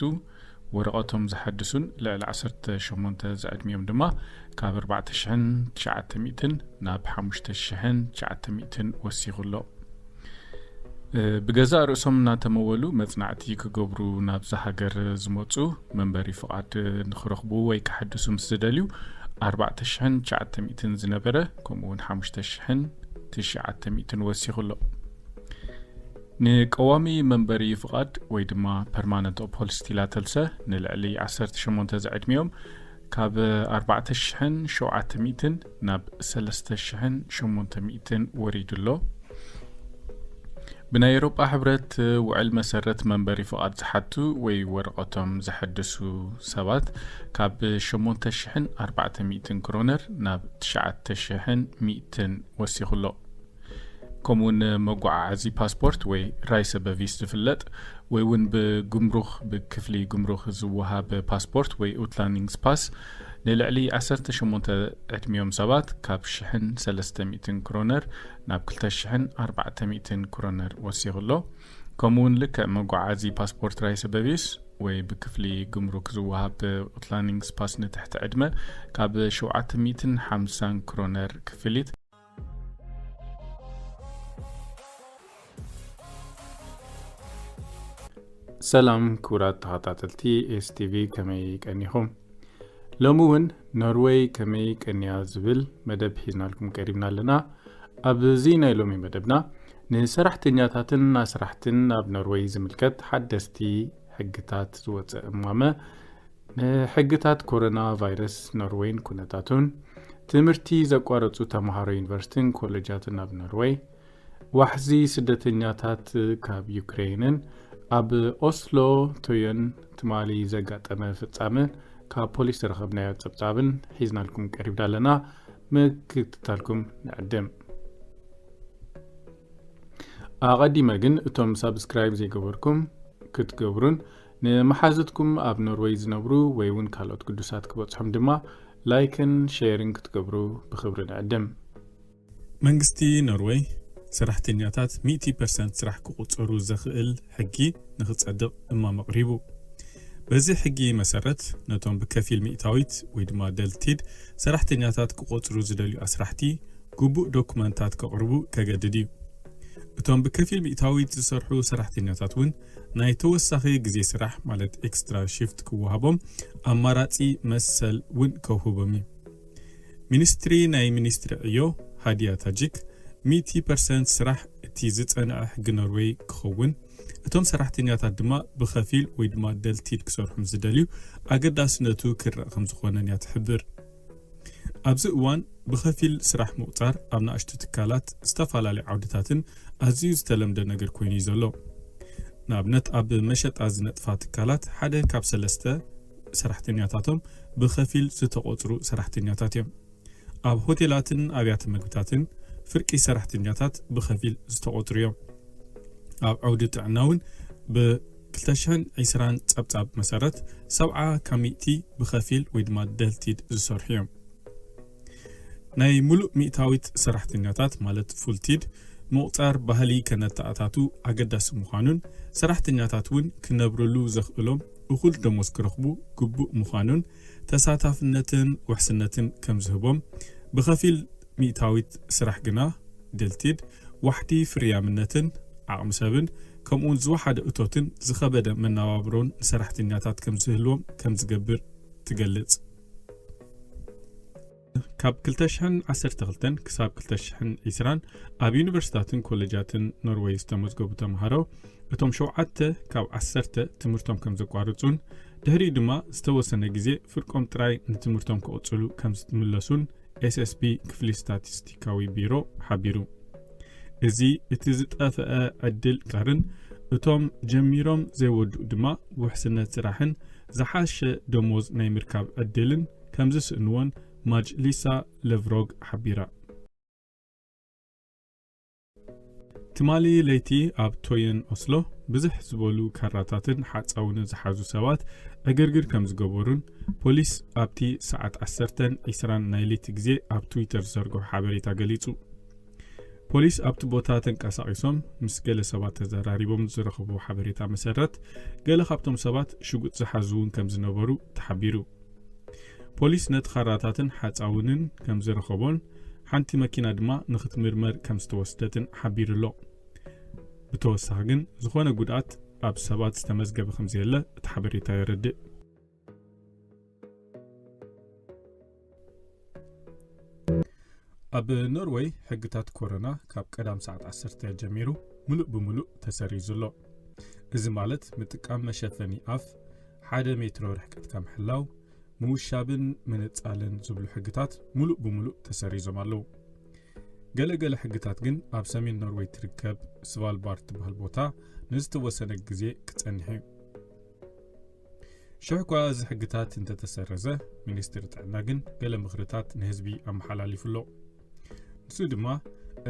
ወረቐቶም ዘሐድሱን ልዕሊ ዓሰርተ ሸሞንተ ዝዕድሚኦም ድማ ካብ ኣርባዕተ ሽሕን ትሽዓተ ሚእትን ናብ ሓሙሽተ ሽሕን ትሽዓተ ሚእትን ወሲኹ ኣሎ። እ፣ ብገዛእ ርእሶም እናተመወሉ መጽናዕቲ ክገብሩ ናብዛ ሃገር ዝመጹ መንበሪ ፍቓድ ንኽረኽቡ ወይ ክሓድሱ ምስ ዝደልዩ ኣርባዕተ ሽሕን ትሽዓተ ሚእትን ዝነበረ ከምኡ እውን ሓሙሽተ ሽሕን ትሽዓተ ሚእትን ወሲኹ ኣሎ። ንቀዋሚ መንበሪ ፍቓድ ወይ ድማ ፐርማነንት ኦፕሆልስቲላ ተልሰ ንልዕሊ ዓሰርተ ሸሞንተ ዝዕድሚኦም ካብ ኣርባዕተ ሽሕን ሸውዓተ ሚእትን ናብ ሰለስተ ሽሕን ሸሞንተ ሚእትን ወሪዱ ኣሎ። ብናይ ኤውሮጳ ሕብረት ውዕል መሰረት መንበሪ ፍቓድ ዝሓቱ ወይ ወረቐቶም ዘሐድሱ ሰባት ካብ ሸሞንተ ሽሕን ኣርባዕተ ሚእትን ክሮነር ናብ ትሽዓተ ሽሕን ሚእትን ወሲኹ ኣሎ። ከምኡውን መጓዓዓዚ ፓስፖርት ወይ ራይሰ በቪስ ዝፍለጥ ወይ እውን ብጉምሩኽ፣ ብክፍሊ ጉምሩኽ ዝወሃብ ፓስፖርት ወይ ኡትላንዲንግስ ፓስ ንልዕሊ ዓሰርተ ሸሞንተ ዕድሚኦም ሰባት ካብ ሽሕን ሰለስተ ሚእትን ክሮነር ናብ ክልተ ሽሕን ኣርባዕተ ሚእትን ክሮነር ወሲኹ ኣሎ። ከምኡውን ልክዕ መጓዓዚ ፓስፖርት ራይሰ በቪስ ወይ ብክፍሊ ጉምሩክ ዝወሃብ ኡትላንዲንግስ ፓስ ንትሕቲ ዕድመ ካብ ሸውዓተ ሚእትን ሓምሳን ክሮነር ክፍሊት። ሰላም ክቡራት ተኸታተልቲ ኤስ ቲ ቪ፣ ከመይ ቀኒኹም? ሎሚ እውን ኖርወይ ከመይ ቀንያ ዝብል መደብ ሒዝናልኩም ቀሪብና ኣለና። ኣብዚ ናይ ሎሚ መደብና ንሰራሕተኛታትን ኣስራሕትን ኣብ ኖርወይ ዝምልከት ሓደስቲ ሕግታት ዝወፀ እማመ፣ ንሕግታት ኮሮና ቫይረስ ኖርወይን ኩነታቱን፣ ትምህርቲ ዘቋረፁ ተምሃሮ ዩኒቨርሲቲን ኮሌጃትን ኣብ ኖርወይ፣ ዋሕዚ ስደተኛታት ካብ ዩክሬንን ኣብ ኦስሎ ቶዮን ትማሊ ዘጋጠመ ፍጻመ ካብ ፖሊስ ዝረኸብናዮ ጸብጻብን ሒዝናልኩም ቀሪብና ኣለና። ምክትታልኩም ንዕድም። ኣቐዲመ ግን እቶም ሳብስክራይብ ዘይገበርኩም ክትገብሩን ንመሓዙትኩም ኣብ ኖርወይ ዝነብሩ ወይ እውን ካልኦት ግዱሳት ክበጽሖም ድማ ላይክን ሼርን ክትገብሩ ብኽብሪ ንዕድም። መንግስቲ ኖርወይ ሰራሕተኛታት ሚእቲ ፐርሰንት ስራሕ ክቑጸሩ ዘኽእል ሕጊ ንኽጸድቕ እማም ኣቕሪቡ። በዚ ሕጊ መሰረት ነቶም ብከፊል ሚእታዊት ወይ ድማ ደልቲድ ሰራሕተኛታት ክቖጽሩ ዝደልዩ ኣስራሕቲ ግቡእ ዶኩመንታት ከቕርቡ ከገድድ እዩ። እቶም ብከፊል ሚእታዊት ዝሰርሑ ሰራሕተኛታት እውን ናይ ተወሳኺ ግዜ ስራሕ ማለት ኤክስትራ ሽፍት ክወሃቦም ኣማራጺ መሰል እውን ከውህቦም እዩ። ሚኒስትሪ ናይ ሚኒስትሪ ዕዮ ሃዲያ ታጂክ ሚእቲ ፐርሰንት ስራሕ እቲ ዝጸንዐ ሕጊ ኖርወይ ክኸውን፣ እቶም ሰራሕተኛታት ድማ ብኸፊል ወይ ድማ ደልቲድ ክሰርሑ ምስ ዝደልዩ ኣገዳስነቱ ክረኣ ከም ዝኾነን እያ ትሕብር። ኣብዚ እዋን ብኸፊል ስራሕ ምቑጻር ኣብ ንኣሽቱ ትካላት ዝተፈላለዩ ዓውድታትን ኣዝዩ ዝተለምደ ነገር ኮይኑ እዩ ዘሎ። ንኣብነት ኣብ መሸጣ ዝነጥፋ ትካላት ሓደ ካብ ሰለስተ ሰራሕተኛታቶም ብኸፊል ዝተቖጽሩ ሰራሕተኛታት እዮም። ኣብ ሆቴላትን ኣብያተ መግብታትን ፍርቂ ሰራሕተኛታት ብኸፊል ዝተቖጽሩ እዮም። ኣብ ዓውዲ ጥዕና እውን ብ ክልተ ሽሕን ዕስራን ጸብጻብ መሰረት ሰብዓ ካብ ሚእቲ ብኸፊል ወይ ድማ ደልቲድ ዝሰርሑ እዮም። ናይ ሙሉእ ሚእታዊት ሰራሕተኛታት ማለት ፉልቲድ ምቑጻር ባህሊ ከነተኣታቱ ኣገዳሲ ምዃኑን ሰራሕተኛታት እውን ክነብርሉ ዘኽእሎም እኹል ደሞዝ ክረኽቡ ግቡእ ምዃኑን ተሳታፍነትን ውሕስነትን ከም ዝህቦም ብኸፊል ሚእታዊት ስራሕ ግና ደልቲድ ዋሕዲ ፍርያምነትን ዓቕሚ ሰብን ከምኡውን ዝወሓደ እቶትን ዝኸበደ መነባብሮን ንሰራሕተኛታት ከም ዝህልዎም ከም ዝገብር ትገልጽ። ካብ ክልተ ሽሕን ዓሰርተ ክልተን ክሳብ ክልተ ሽሕን ዕስራን ኣብ ዩኒቨርሲታትን ኮሌጃትን ኖርወይ ዝተመዝገቡ ተምሃሮ እቶም ሸውዓተ ካብ ዓሰርተ ትምህርቶም ከም ዘቋርጹን ድሕሪኡ ድማ ዝተወሰነ ግዜ ፍርቆም ጥራይ ንትምህርቶም ክቕጽሉ ከም ዝምለሱን ኤስኤስቢ ክፍሊ ስታቲስቲካዊ ቢሮ ሓቢሩ። እዚ እቲ ዝጠፍአ ዕድል ቃርን እቶም ጀሚሮም ዘይወድኡ ድማ ውሕስነት ስራሕን ዝሓሸ ደሞዝ ናይ ምርካብ ዕድልን ከም ዝስእንዎን ማጅሊሳ ለቭሮግ ሓቢራ። ትማሊ ለይቲ ኣብ ቶየን ኦስሎ ብዝሕ ዝበሉ ካራታትን ሓጻውንን ዝሓዙ ሰባት ዕግርግር ከም ዝገበሩን ፖሊስ ኣብቲ ሰዓት ዓሰርተን ዕስራን ናይ ለይቲ ግዜ ኣብ ትዊተር ዝዘርግሖ ሓበሬታ ገሊጹ። ፖሊስ ኣብቲ ቦታ ተንቀሳቒሶም ምስ ገለ ሰባት ተዘራሪቦም ዝረኸብዎ ሓበሬታ መሰረት ገለ ካብቶም ሰባት ሽጉጥ ዝሓዙ እውን ከም ዝነበሩ ተሓቢሩ። ፖሊስ ነቲ ካራታትን ሓጻውንን ከም ዝረኸቦን ሓንቲ መኪና ድማ ንክትምርመር ከም ዝተወስደትን ሓቢሩ ኣሎ። ብተወሳኺ ግን ዝኾነ ጉድኣት ኣብ ሰባት ዝተመዝገበ ከም ዘየለ እቲ ሓበሬታ የረድእ። ኣብ ኖርወይ ሕግታት ኮሮና ካብ ቀዳም ሰዓት ዓሰርተ ጀሚሩ ሙሉእ ብሙሉእ ተሰሪዙ ኣሎ። እዚ ማለት ምጥቃም መሸፈኒ ኣፍ፣ ሓደ ሜትሮ ርሕቀትካ ምሕላው፣ ምውሻብን ምንጻልን ዝብሉ ሕግታት ሙሉእ ብሙሉእ ተሰሪዞም ኣለዉ። ገለ ገለ ሕግታት ግን ኣብ ሰሜን ኖርወይ ትርከብ ስቫልባርድ ትበሃል ቦታ ንዝተወሰነ ግዜ ክጸንሕ እዩ። ሽሕ እኳ እዚ ሕግታት እንተተሰረዘ፣ ሚኒስትሪ ጥዕና ግን ገለ ምኽርታት ንህዝቢ ኣመሓላሊፉ ኣሎ። ንሱ ድማ፣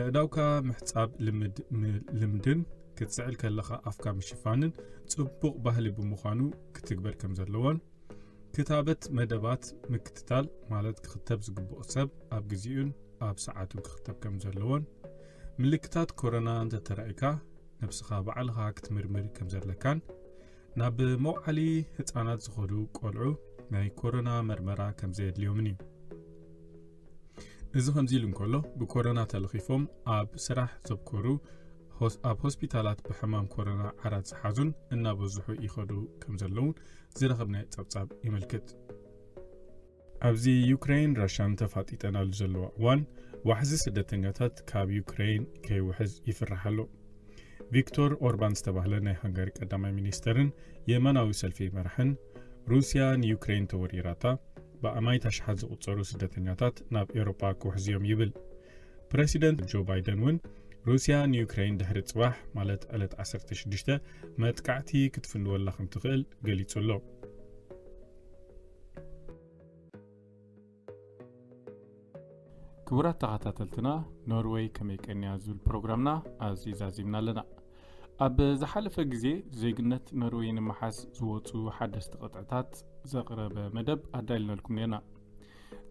ኣእዳውካ ምሕጻብ ልምድ-፣ ም-፣ ልምድን ክትስዕል ከለኻ ኣፍካ ምሽፋንን ጽቡቕ ባህሊ ብምዃኑ ክትግበር ከም ዘለዎን፣ ክታበት መደባት ምክትታል፣ ማለት ክኽተብ ዝግብኦ ሰብ ኣብ ግዜኡን ኣብ ሰዓቱን ክኽተብ ከም ዘለዎን፣ ምልክታት ኮሮና እንተተራእዩካ ነብስኻ ባዕልኻ ክትምርምር ከም ዘለካን፣ ናብ መውዓሊ ህጻናት ዝኸዱ ቆልዑ ናይ ኮሮና መርመራ ከም ዘየድልዮምን እዩ። እዚ ከምዚ ኢሉ እንከሎ፣ ብኮሮና ተለኺፎም ኣብ ስራሕ ዘብኮሩ ሆስ-፣ ኣብ ሆስፒታላት ብሕማም ኮሮና ዓራት ዝሓዙን እናበዝሑ ይኸዱ ከም ዘለውን ዝረኸብናዮ ጸብጻብ የመልክት። ኣብዚ ዩክሬን ራሻን ተፋጢጠናሉ ዘለዋ እዋን፣ ዋሕዚ ስደተኛታት ካብ ዩክሬን ከይውሕዝ ይፍራሕ ኣሎ። ቪክቶር ኦርባን ዝተባህለ ናይ ሃንጋሪ ቀዳማይ ሚኒስተርን የማናዊ ሰልፊ መራሕን፣ ሩስያ ንዩክሬን ተወሪራታ፣ ብኣማኢት ኣሽሓት ዝቑጸሩ ስደተኛታት ናብ ኤውሮጳ ክውሕዙ እዮም ይብል። ፕረሲደንት ጆ ባይደን እውን ሩስያ ንዩክሬን ድሕሪ ጽባሕ፣ ማለት ዕለት ዓሰርተ ሽዱሽተ፣ መጥቃዕቲ ክትፍንወላ ከም ትኽእል ገሊጹ ኣሎ። ክቡራት ተኸታተልትና፣ ኖርወይ ከመይ ቀንያ ዝብል ፕሮግራምና ኣብዚ ዛዚምና ኣለና። ኣብ ዝሓለፈ ግዜ ዜግነት ኖርወይ ንምሓዝ ዝወፁ ሓደስቲ ቅጥዕታት ዘቕረበ መደብ ኣዳልናልኩም ነርና።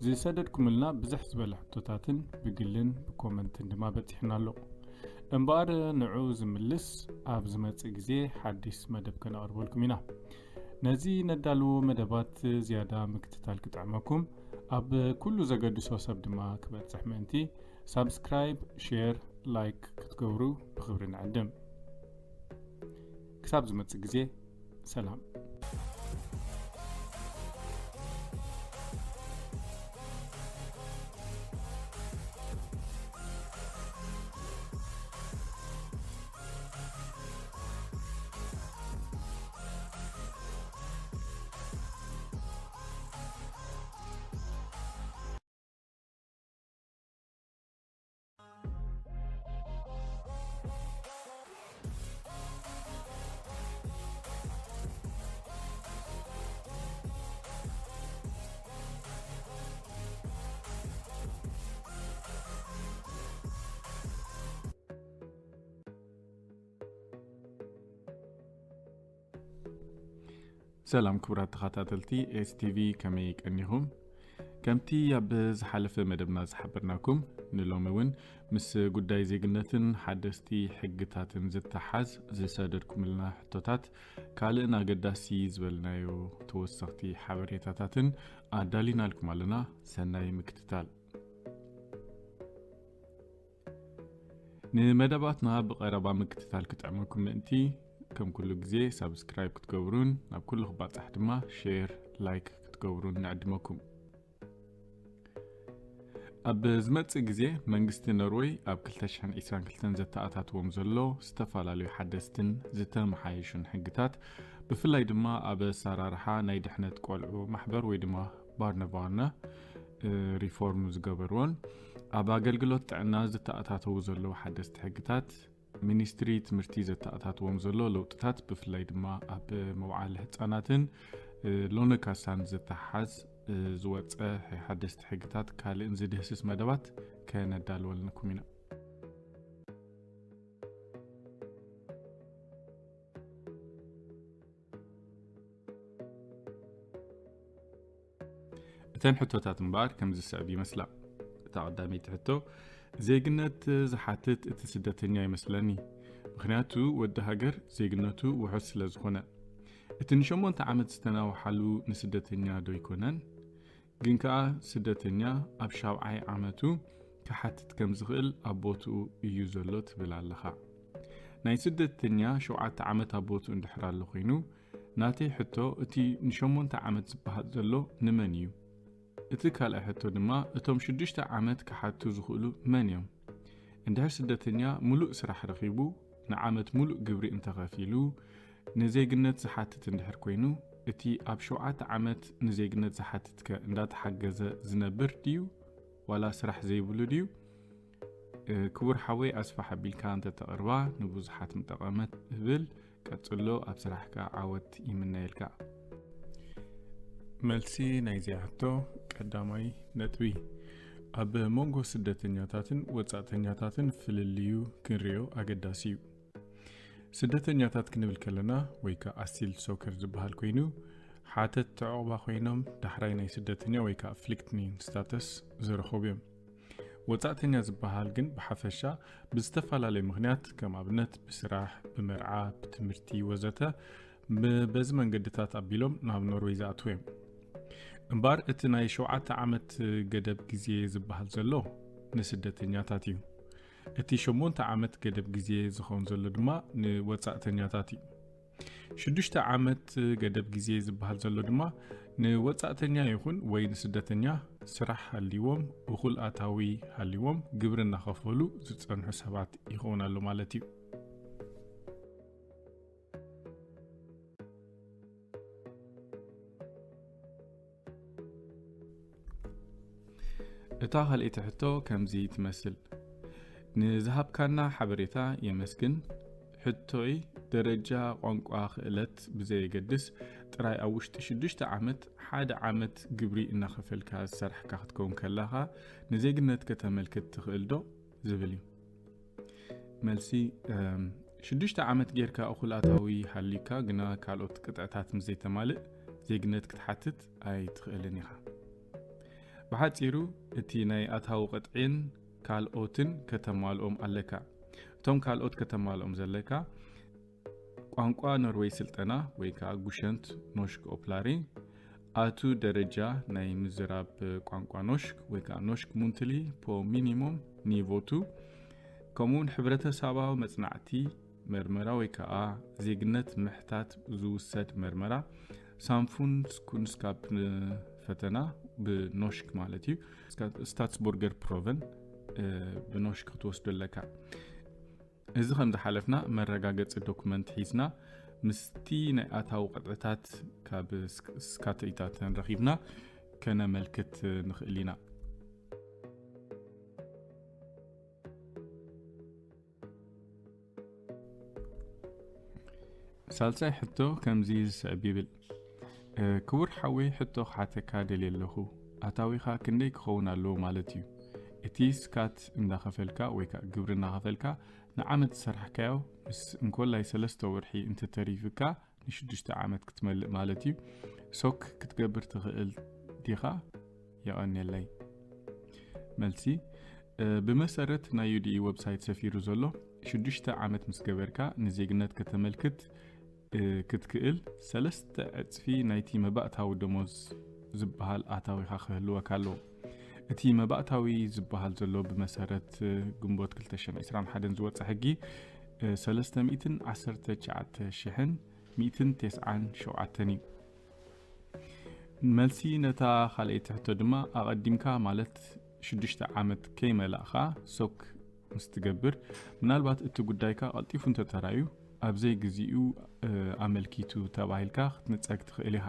ዝሰደድኩምልና ብዝሕ ዝበለ ሕቶታትን ብግልን ብኮመንትን ድማ በፂሕና ኣሎ። እምበኣር ንዑ ዝምልስ ኣብ ዝመፅእ ግዜ ሓዲስ መደብ ከነቕርበልኩም ኢና። ነዚ ነዳልዎ መደባት ዝያዳ ምክትታል ክጥዕመኩም፣ ኣብ ኩሉ ዘገድሶ ሰብ ድማ ክበፅሕ ምእንቲ ሳብስክራይብ፣ ሼር፣ ላይክ ክትገብሩ ብኽብሪ ንዕድም። ክሳብ ዝመፅእ ግዜ ሰላም። ሰላም ክቡራት ተኸታተልቲ ኤስቲቪ፣ ከመይ ቀኒኹም? ከምቲ ኣብ ዝሓለፈ መደብና ዝሓበርናኩም፣ ንሎሚ እውን ምስ ጉዳይ ዜግነትን ሓደስቲ ሕግታትን ዝተሓዝ ዝሰደድኩምልና ሕቶታት ካልእን ኣገዳሲ ዝበልናዮ ተወሰኽቲ ሓበሬታታትን ኣዳሊናልኩም ኣለና። ሰናይ ምክትታል። ንመደባትና ብቐረባ ምክትታል ክጥዕመኩም ምእንቲ፣ ከም ኩሉ ግዜ ሳብስክራይብ ክትገብሩን ናብ ኩሉ ክባጻሕ ድማ ሼር፣ ላይክ ክትገብሩን ንዕድመኩም። ኣብ ዝመጽእ ግዜ መንግስቲ ኖርወይ ኣብ ክልተ ሽሕን ዕስራን ክልተን ዘተኣታትዎም ዘሎ ዝተፈላለዩ ሓደስትን ዝተመሓየሹን ሕግታት፣ ብፍላይ ድማ ኣብ ኣሰራርሓ ናይ ድሕነት ቆልዑ ማሕበር ወይ ድማ ባርነባርነ ሪፎርም ዝገበርዎን ኣብ ኣገልግሎት ጥዕና ዝተኣታተዉ ዘለዉ ሓደስቲ ሕግታት፣ ሚኒስትሪ ትምህርቲ ዘተኣታትዎም ዘሎ ለውጥታት፣ ብፍላይ ድማ ኣብ መውዓሊ ህጻናትን ሎነ ካሳን ዝተሓዝ ዝወጸ ሓደስቲ ሕግታት ካልእን ዝድህስስ መደባት ከነዳልወልንኩም ኢና። እተን ሕቶታት እምበኣር ከም ዝስዕብ ይመስላ። እታ ቀዳመይቲ ሕቶ፣ ዜግነት ዝሓትት እቲ ስደተኛ ይመስለኒ። ምኽንያቱ ወዲ ሃገር ዜግነቱ ውሑስ ስለ ዝኾነ። እቲ ንሸሞንተ ዓመት ዝተናውሓሉ ንስደተኛ ዶ ይኮነን? ግን ከኣ ስደተኛ ኣብ ሻብዓይ ዓመቱ ክሓትት ከም ዝኽእል ኣብ ቦትኡ እዩ ዘሎ ትብል ኣለኻ። ናይ ስደተኛ ሸውዓተ ዓመት ኣብ ቦትኡ እንድሕር ኣሎ ኮይኑ፣ ናተይ ሕቶ፣ እቲ ንሸሞንተ ዓመት ዝበሃል ዘሎ ንመን እዩ? እቲ ካልኣይ ሕቶ ድማ፣ እቶም ሽዱሽተ ዓመት ክሓቱ ዝኽእሉ መን እዮም? እንድሕር ስደተኛ ሙሉእ ስራሕ ረኺቡ፣ ንዓመት ሙሉእ ግብሪ እንተኸፊሉ፣ ንዜግነት ዝሓትት እንድሕር ኮይኑ፣ እቲ ኣብ ሸውዓተ ዓመት ንዜግነት ዝሓትትከ እንዳተሓገዘ ዝነብር ድዩ? ዋላ ስራሕ ዘይብሉ ድዩ? እ፣ ክቡር ሓወይ፣ ኣስፋሕ ኣቢልካ እንተተቕርባ ንብዙሓት ምጠቐመት እብል። ቀጽሎ፣ ኣብ ስራሕካ ዓወት ይምነየልካ። መልሲ ናይዚኣ ሕቶ፣ ቀዳማይ ነጥቢ፣ ኣብ መንጎ ስደተኛታትን ወጻእተኛታትን ፍልልዩ ክንርእዮ ኣገዳሲ እዩ። ስደተኛታት ክንብል ከለና፣ ወይ ከኣ ኣሲል ሶከር ዝበሃል ኮይኑ፣ ሓተት ተዕቑባ ኮይኖም ዳሕራይ ናይ ስደተኛ ወይ ከኣ ፍሊክትኒን ስታተስ ዝረኸቡ እዮም። ወጻእተኛ ዝበሃል ግን ብሓፈሻ ብዝተፈላለየ ምኽንያት፣ ከም ኣብነት ብስራሕ፣ ብመርዓ፣ ብትምህርቲ ወዘተ፣ ብ-፣ በዚ መንገድታት ኣቢሎም ናብ ኖርወይ ዝኣትዉ እዮም። እምበኣር እቲ ናይ ሸውዓተ ዓመት ገደብ ግዜ ዝበሃል ዘሎ ንስደተኛታት እዩ። እቲ ሸሞንተ ዓመት ገደብ ግዜ ዝኸውን ዘሎ ድማ ንወጻእተኛታት እዩ። ሽዱሽተ ዓመት ገደብ ግዜ ዝበሃል ዘሎ ድማ ንወጻእተኛ ይኹን ወይ ንስደተኛ ስራሕ ሃልይዎም፣ እኹል ኣታዊ ሃልይዎም፣ ግብሪ እናኸፈሉ ዝጸንሑ ሰባት ይኸውን ኣሎ ማለት እዩ። እታ ካልኣይቲ ሕቶ ከምዚ ትመስል። ንዝሃብካና ሓበሬታ የመስግን። ሕቶይ፣ ደረጃ ቋንቋ ክእለት ብዘየገድስ፣ ጥራይ ኣብ ውሽጢ ሽዱሽተ ዓመት ሓደ ዓመት ግብሪ እናኸፈልካ ዝሰራሕካ ክትከውን ከለኻ፣ ንዜግነት ከተመልክት ትኽእል ዶ? ዝብል እዩ። መልሲ፣ እም፣ ሽዱሽተ ዓመት ጌርካ እኹል ኣታዊ ሃልዩካ ግና ካልኦት ቅጥዕታት ምስ ዘይተማልእ፣ ዜግነት ክትሓትት ኣይትኽእልን ኢኻ። ብሓጺሩ፣ እቲ ናይ ኣታዊ ቅጥዒን ካልኦትን ከተማልኦም ኣለካ። እቶም ካልኦት ከተማልኦም ዘለካ፣ ቋንቋ ኖርዌይ ስልጠና ወይ ከዓ ጉሸንት ኖሽክ ኦፕላሪ፣ ኣቱ ደረጃ ናይ ምዝራብ ቋንቋ ኖሽክ ወይ ከዓ ኖሽክ ሙንትሊ ፖ ሚኒሞም ኒቮቱ፣ ከምኡውን ሕብረተሰባዊ መጽናዕቲ መርመራ ወይ ከዓ ዜግነት ምሕታት ዝውሰድ መርመራ፣ ሳምፉንስ ኩንስካፕ ፈተና ብኖሽክ ማለት እዩ፣ ስታትስቦርገር ፕሮቨን፣ እ፣ ብኖሽክ ክትወስዶ ኣለካ። እዚ ከም ዝሓለፍና መረጋገጺ ዶኩመንት ሒዝና ምስቲ ናይ ኣታዊ ቅጥዕታት ካብ ስክ-፣ ስካተኢታተን ረኺብና ከነመልክት ንኽእል ኢና። ሳልሳይ ሕቶ ከምዚ ዝስዕብ ይብል። እ፣ ክቡር ሓወይ፣ ሕቶ ክሓተካ ደልየ ኣለኹ። ኣታዊኻ ክንደይ ክኸውን ኣለዎ ማለት እዩ? እቲ ስካት እንዳኸፈልካ ወይ ከኣ ግብሪ እናኸፈልካ ንዓመት ዝሰራሕካዮ ምስ እንኮላይ ሰለስተ ወርሒ እንተተሪፍካ ንሽዱሽተ ዓመት ክትመልእ ማለት እዩ። ሶክ ክትገብር ትኽእል ዲኻ? የቐንየለይ። መልሲ፣ እ፣ ብመሰረት ናይ ዩ ዲ ኢ ዌብሳይት ሰፊሩ ዘሎ፣ ሽዱሽተ ዓመት ምስ ገበርካ ንዜግነት ከተመልክት፣ እ፣ ክትክእል ሰለስተ ዕጽፊ ናይቲ መባእታዊ ደሞዝ ዝበሃል ኣታዊኻ ክህልወካ ኣለዎ። እቲ መባእታዊ ዝበሃል ዘሎ ብመሰረት፣ እ፣ ግንቦት ክልተ ሽሕን ዕስራን ሓደን ዝወጸ ሕጊ፣ እ፣ ሰለስተ ሚእትን ዓሰርተ ትሽዓተ ሽሕን ሚእትን ተስዓን ሸውዓተን እዩ። መልሲ ነታ ካልኣይቲ ሕቶ ድማ ኣቐዲምካ ማለት ሽዱሽተ ዓመት ከይመላእኻ ሶክ ምስ ትገብር፣ ምናልባት እቲ ጉዳይካ ቀልጢፉ እንተተራዩ ኣብ ዘይግዚኡ፣ እ፣ ኣመልኪቱ ተባሂልካ ክትንጸግ ትኽእል ኢኻ።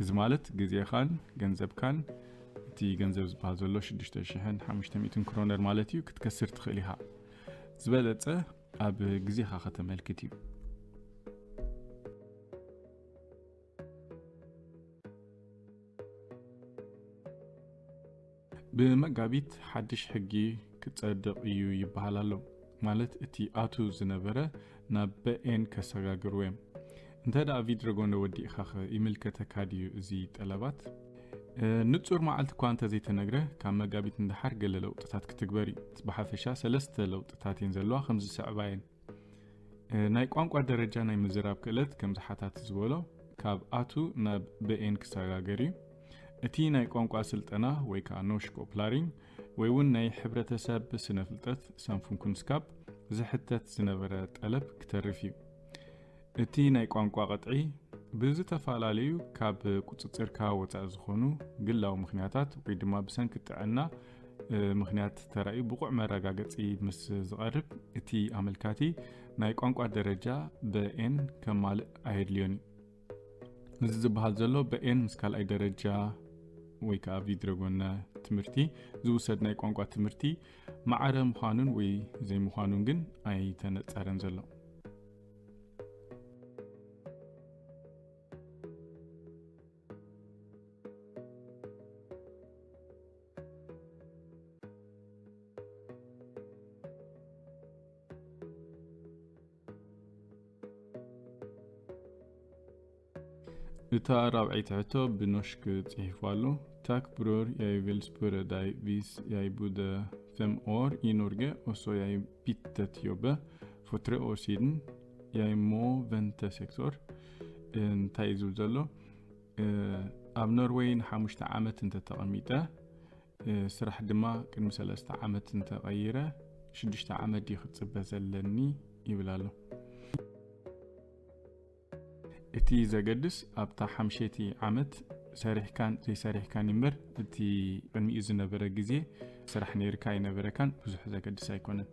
እዚ ማለት ግዜኻን ገንዘብካን፣ እቲ ገንዘብ ዝበሃል ዘሎ ሽዱሽተ ሽሕን ሓሙሽተ ሚእትን ክሮነር ማለት እዩ፣ ክትከስር ትኽእል ኢኻ። ዝበለጸ ኣብ ግዜኻ ከተመልክት እዩ። ብመጋቢት ሓድሽ ሕጊ ክጸድቕ እዩ ይበሃል ኣሎ። ማለት እቲ ኣቱ ዝነበረ ናብ በኤን ከሰጋግርዎ እዮም። እንተ ደኣ ቪድረጎነ ወዲእኻ ኸ ይምልከተካ ድዩ እዚ ጠለባት? እ፣ ንጹር መዓልቲ እኳ እንተዘይተነግረ፣ ካብ መጋቢት ንደሓር ገለ ለውጥታት ክትግበር እዩ። ብሓፈሻ ሰለስተ ለውጥታት እየን ዘለዋ፣ ከም ዝስዕባ እየን። እ፣ ናይ ቋንቋ ደረጃ ናይ ምዝራብ ክእለት ከም ዝሓታት ዝበሎ፣ ካብ ኣቱ ናብ በኤን ክሰጋገር እዩ። እቲ ናይ ቋንቋ ስልጠና ወይ ከዓ ኖሽክ ኦፕላሪንግ ወይ እውን ናይ ሕብረተሰብ ስነ ፍልጠት ሳምፉንኩንስካፕ ዝሕተት ዝነበረ ጠለብ ክተርፍ እዩ። እቲ ናይ ቋንቋ ቅጥዒ ብዝተፈላለዩ ካብ ቁጽጽርካ ወጻኢ ዝኾኑ ግላዊ ምኽንያታት ወይ ድማ ብሰንኪ ጥዕና፣ እ፣ ምኽንያት ተራእዩ ብቑዕ መረጋገጺ ምስ ዝቐርብ፣ እቲ ኣመልካቲ ናይ ቋንቋ ደረጃ በኤን ከማልእ ኣየድልዮን እዩ። እዚ ዝበሃል ዘሎ በኤን ምስ ካልኣይ ደረጃ ወይ ከዓ ቪድረጎነ ትምህርቲ ዝውሰድ ናይ ቋንቋ ትምህርቲ ማዕረ ምዃኑን ወይ ዘይምዃኑን ግን ኣይተነጸረን ዘሎ። እታ ራብዐይቲ ሕቶ ብኖሽክ ጽሒፉ ኣሎ። ታክ ብሮር፣ ያይ ቪል ስፕረ ዳይ ቪስ ያይ ቡደ ፈም ኦር ኢ ኖርገ ኦሶ ያይ ቢተት ዮበ ፎትረ ኦሲድን ያይ ሞ ቨንተ ሴክቶር። እንታይ እዩ ዝብል ዘሎ? እ፣ ኣብ ኖርወይ ንሓሙሽተ ዓመት እንተተቐሚጠ፣ እ፣ ስራሕ ድማ ቅድሚ ሰለስተ ዓመት እንተቐይረ፣ ሽዱሽተ ዓመት ድዩ ክጽበ ዘለኒ ይብል ኣሎ። እቲ ዘገድስ ኣብታ ሓምሸይቲ ዓመት ሰሪሕካን ዘይሰሪሕካን እምበር፣ እቲ ቅድሚኡ ዝነበረ ግዜ ስራሕ ነይርካ ኣይነበረካን ብዙሕ ዘገድስ ኣይኮነን።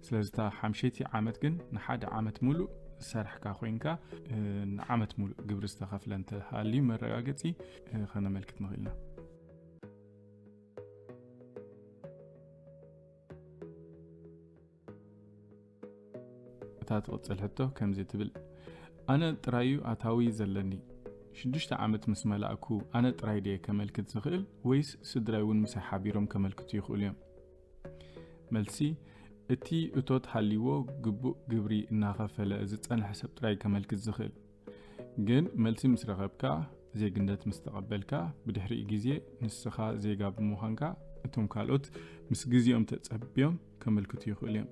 ስለዚ እታ ሓምሸይቲ ዓመት ግን ንሓደ ዓመት ሙሉእ ዝሰራሕካ ኮይንካ፣ እ፣ ንዓመት ሙሉእ ግብሪ ዝተኸፍለ እንተሃልዩ መረጋገጺ፣ እ፣ ከነመልክት ንኽእል ኢና። እታ ትቕጽል ሕቶ ከምዚ ትብል፣ ኣነ ጥራይ እዩ ኣታዊ ዘለኒ። ሽዱሽተ ዓመት ምስ መላእኩ ኣነ ጥራይ ድየ ከመልክት ዝኽእል ወይስ ስድራይ እውን ምሳይ ሓቢሮም ከመልክቱ ይኽእሉ እዮም? መልሲ፣ እቲ እቶት ሃልይዎ ግቡእ ግብሪ እናኸፈለ ዝጸንሐ ሰብ ጥራይ ከመልክት ዝኽእል። ግን መልሲ ምስ ረኸብካ፣ ዜግነት ምስ ተቐበልካ፣ ብድሕሪኡ ግዜ ንስኻ ዜጋ ብምዃንካ፣ እቶም ካልኦት ምስ ግዜኦም ተጸብዮም ከመልክቱ ይኽእሉ እዮም።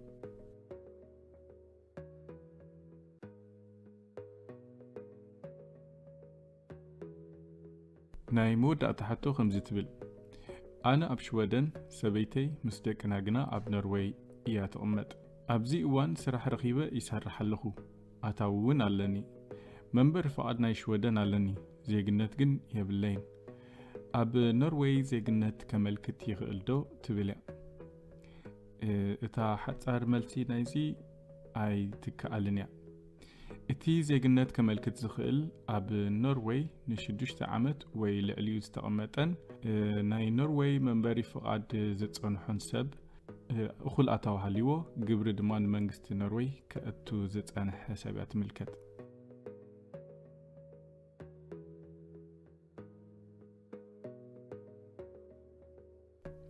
ናይ መወዳእታ ሕቶ ከምዚ ትብል፣ ኣነ ኣብ ሽወደን፣ ሰበይተይ ምስ ደቅና ግና ኣብ ኖርወይ እያ ትቕመጥ። ኣብዚ እዋን ስራሕ ረኺበ ይሰርሕ ኣለኹ፣ ኣታዊ እውን ኣለኒ። መንበሪ ፍቓድ ናይ ሽወደን ኣለኒ፣ ዜግነት ግን የብለይን። ኣብ ኖርወይ ዜግነት ከመልክት ይኽእል ዶ ትብል እያ። እ፣ እታ ሓጻር መልሲ ናይዚ ኣይትከኣልን እያ። እቲ ዜግነት ከመልክት ዝኽእል ኣብ ኖርወይ ንሽዱሽተ ዓመት ወይ ልዕሊኡ ዝተቐመጠን፣ እ፣ ናይ ኖርወይ መንበሪ ፍቓድ ዝጸንሖን ሰብ፣ እ፣ እኹል ኣታዊ ሃልይዎ፣ ግብሪ ድማ ንመንግስቲ ኖርወይ ከእቱ ዝጸንሐ ሰብ እያ ትምልከት።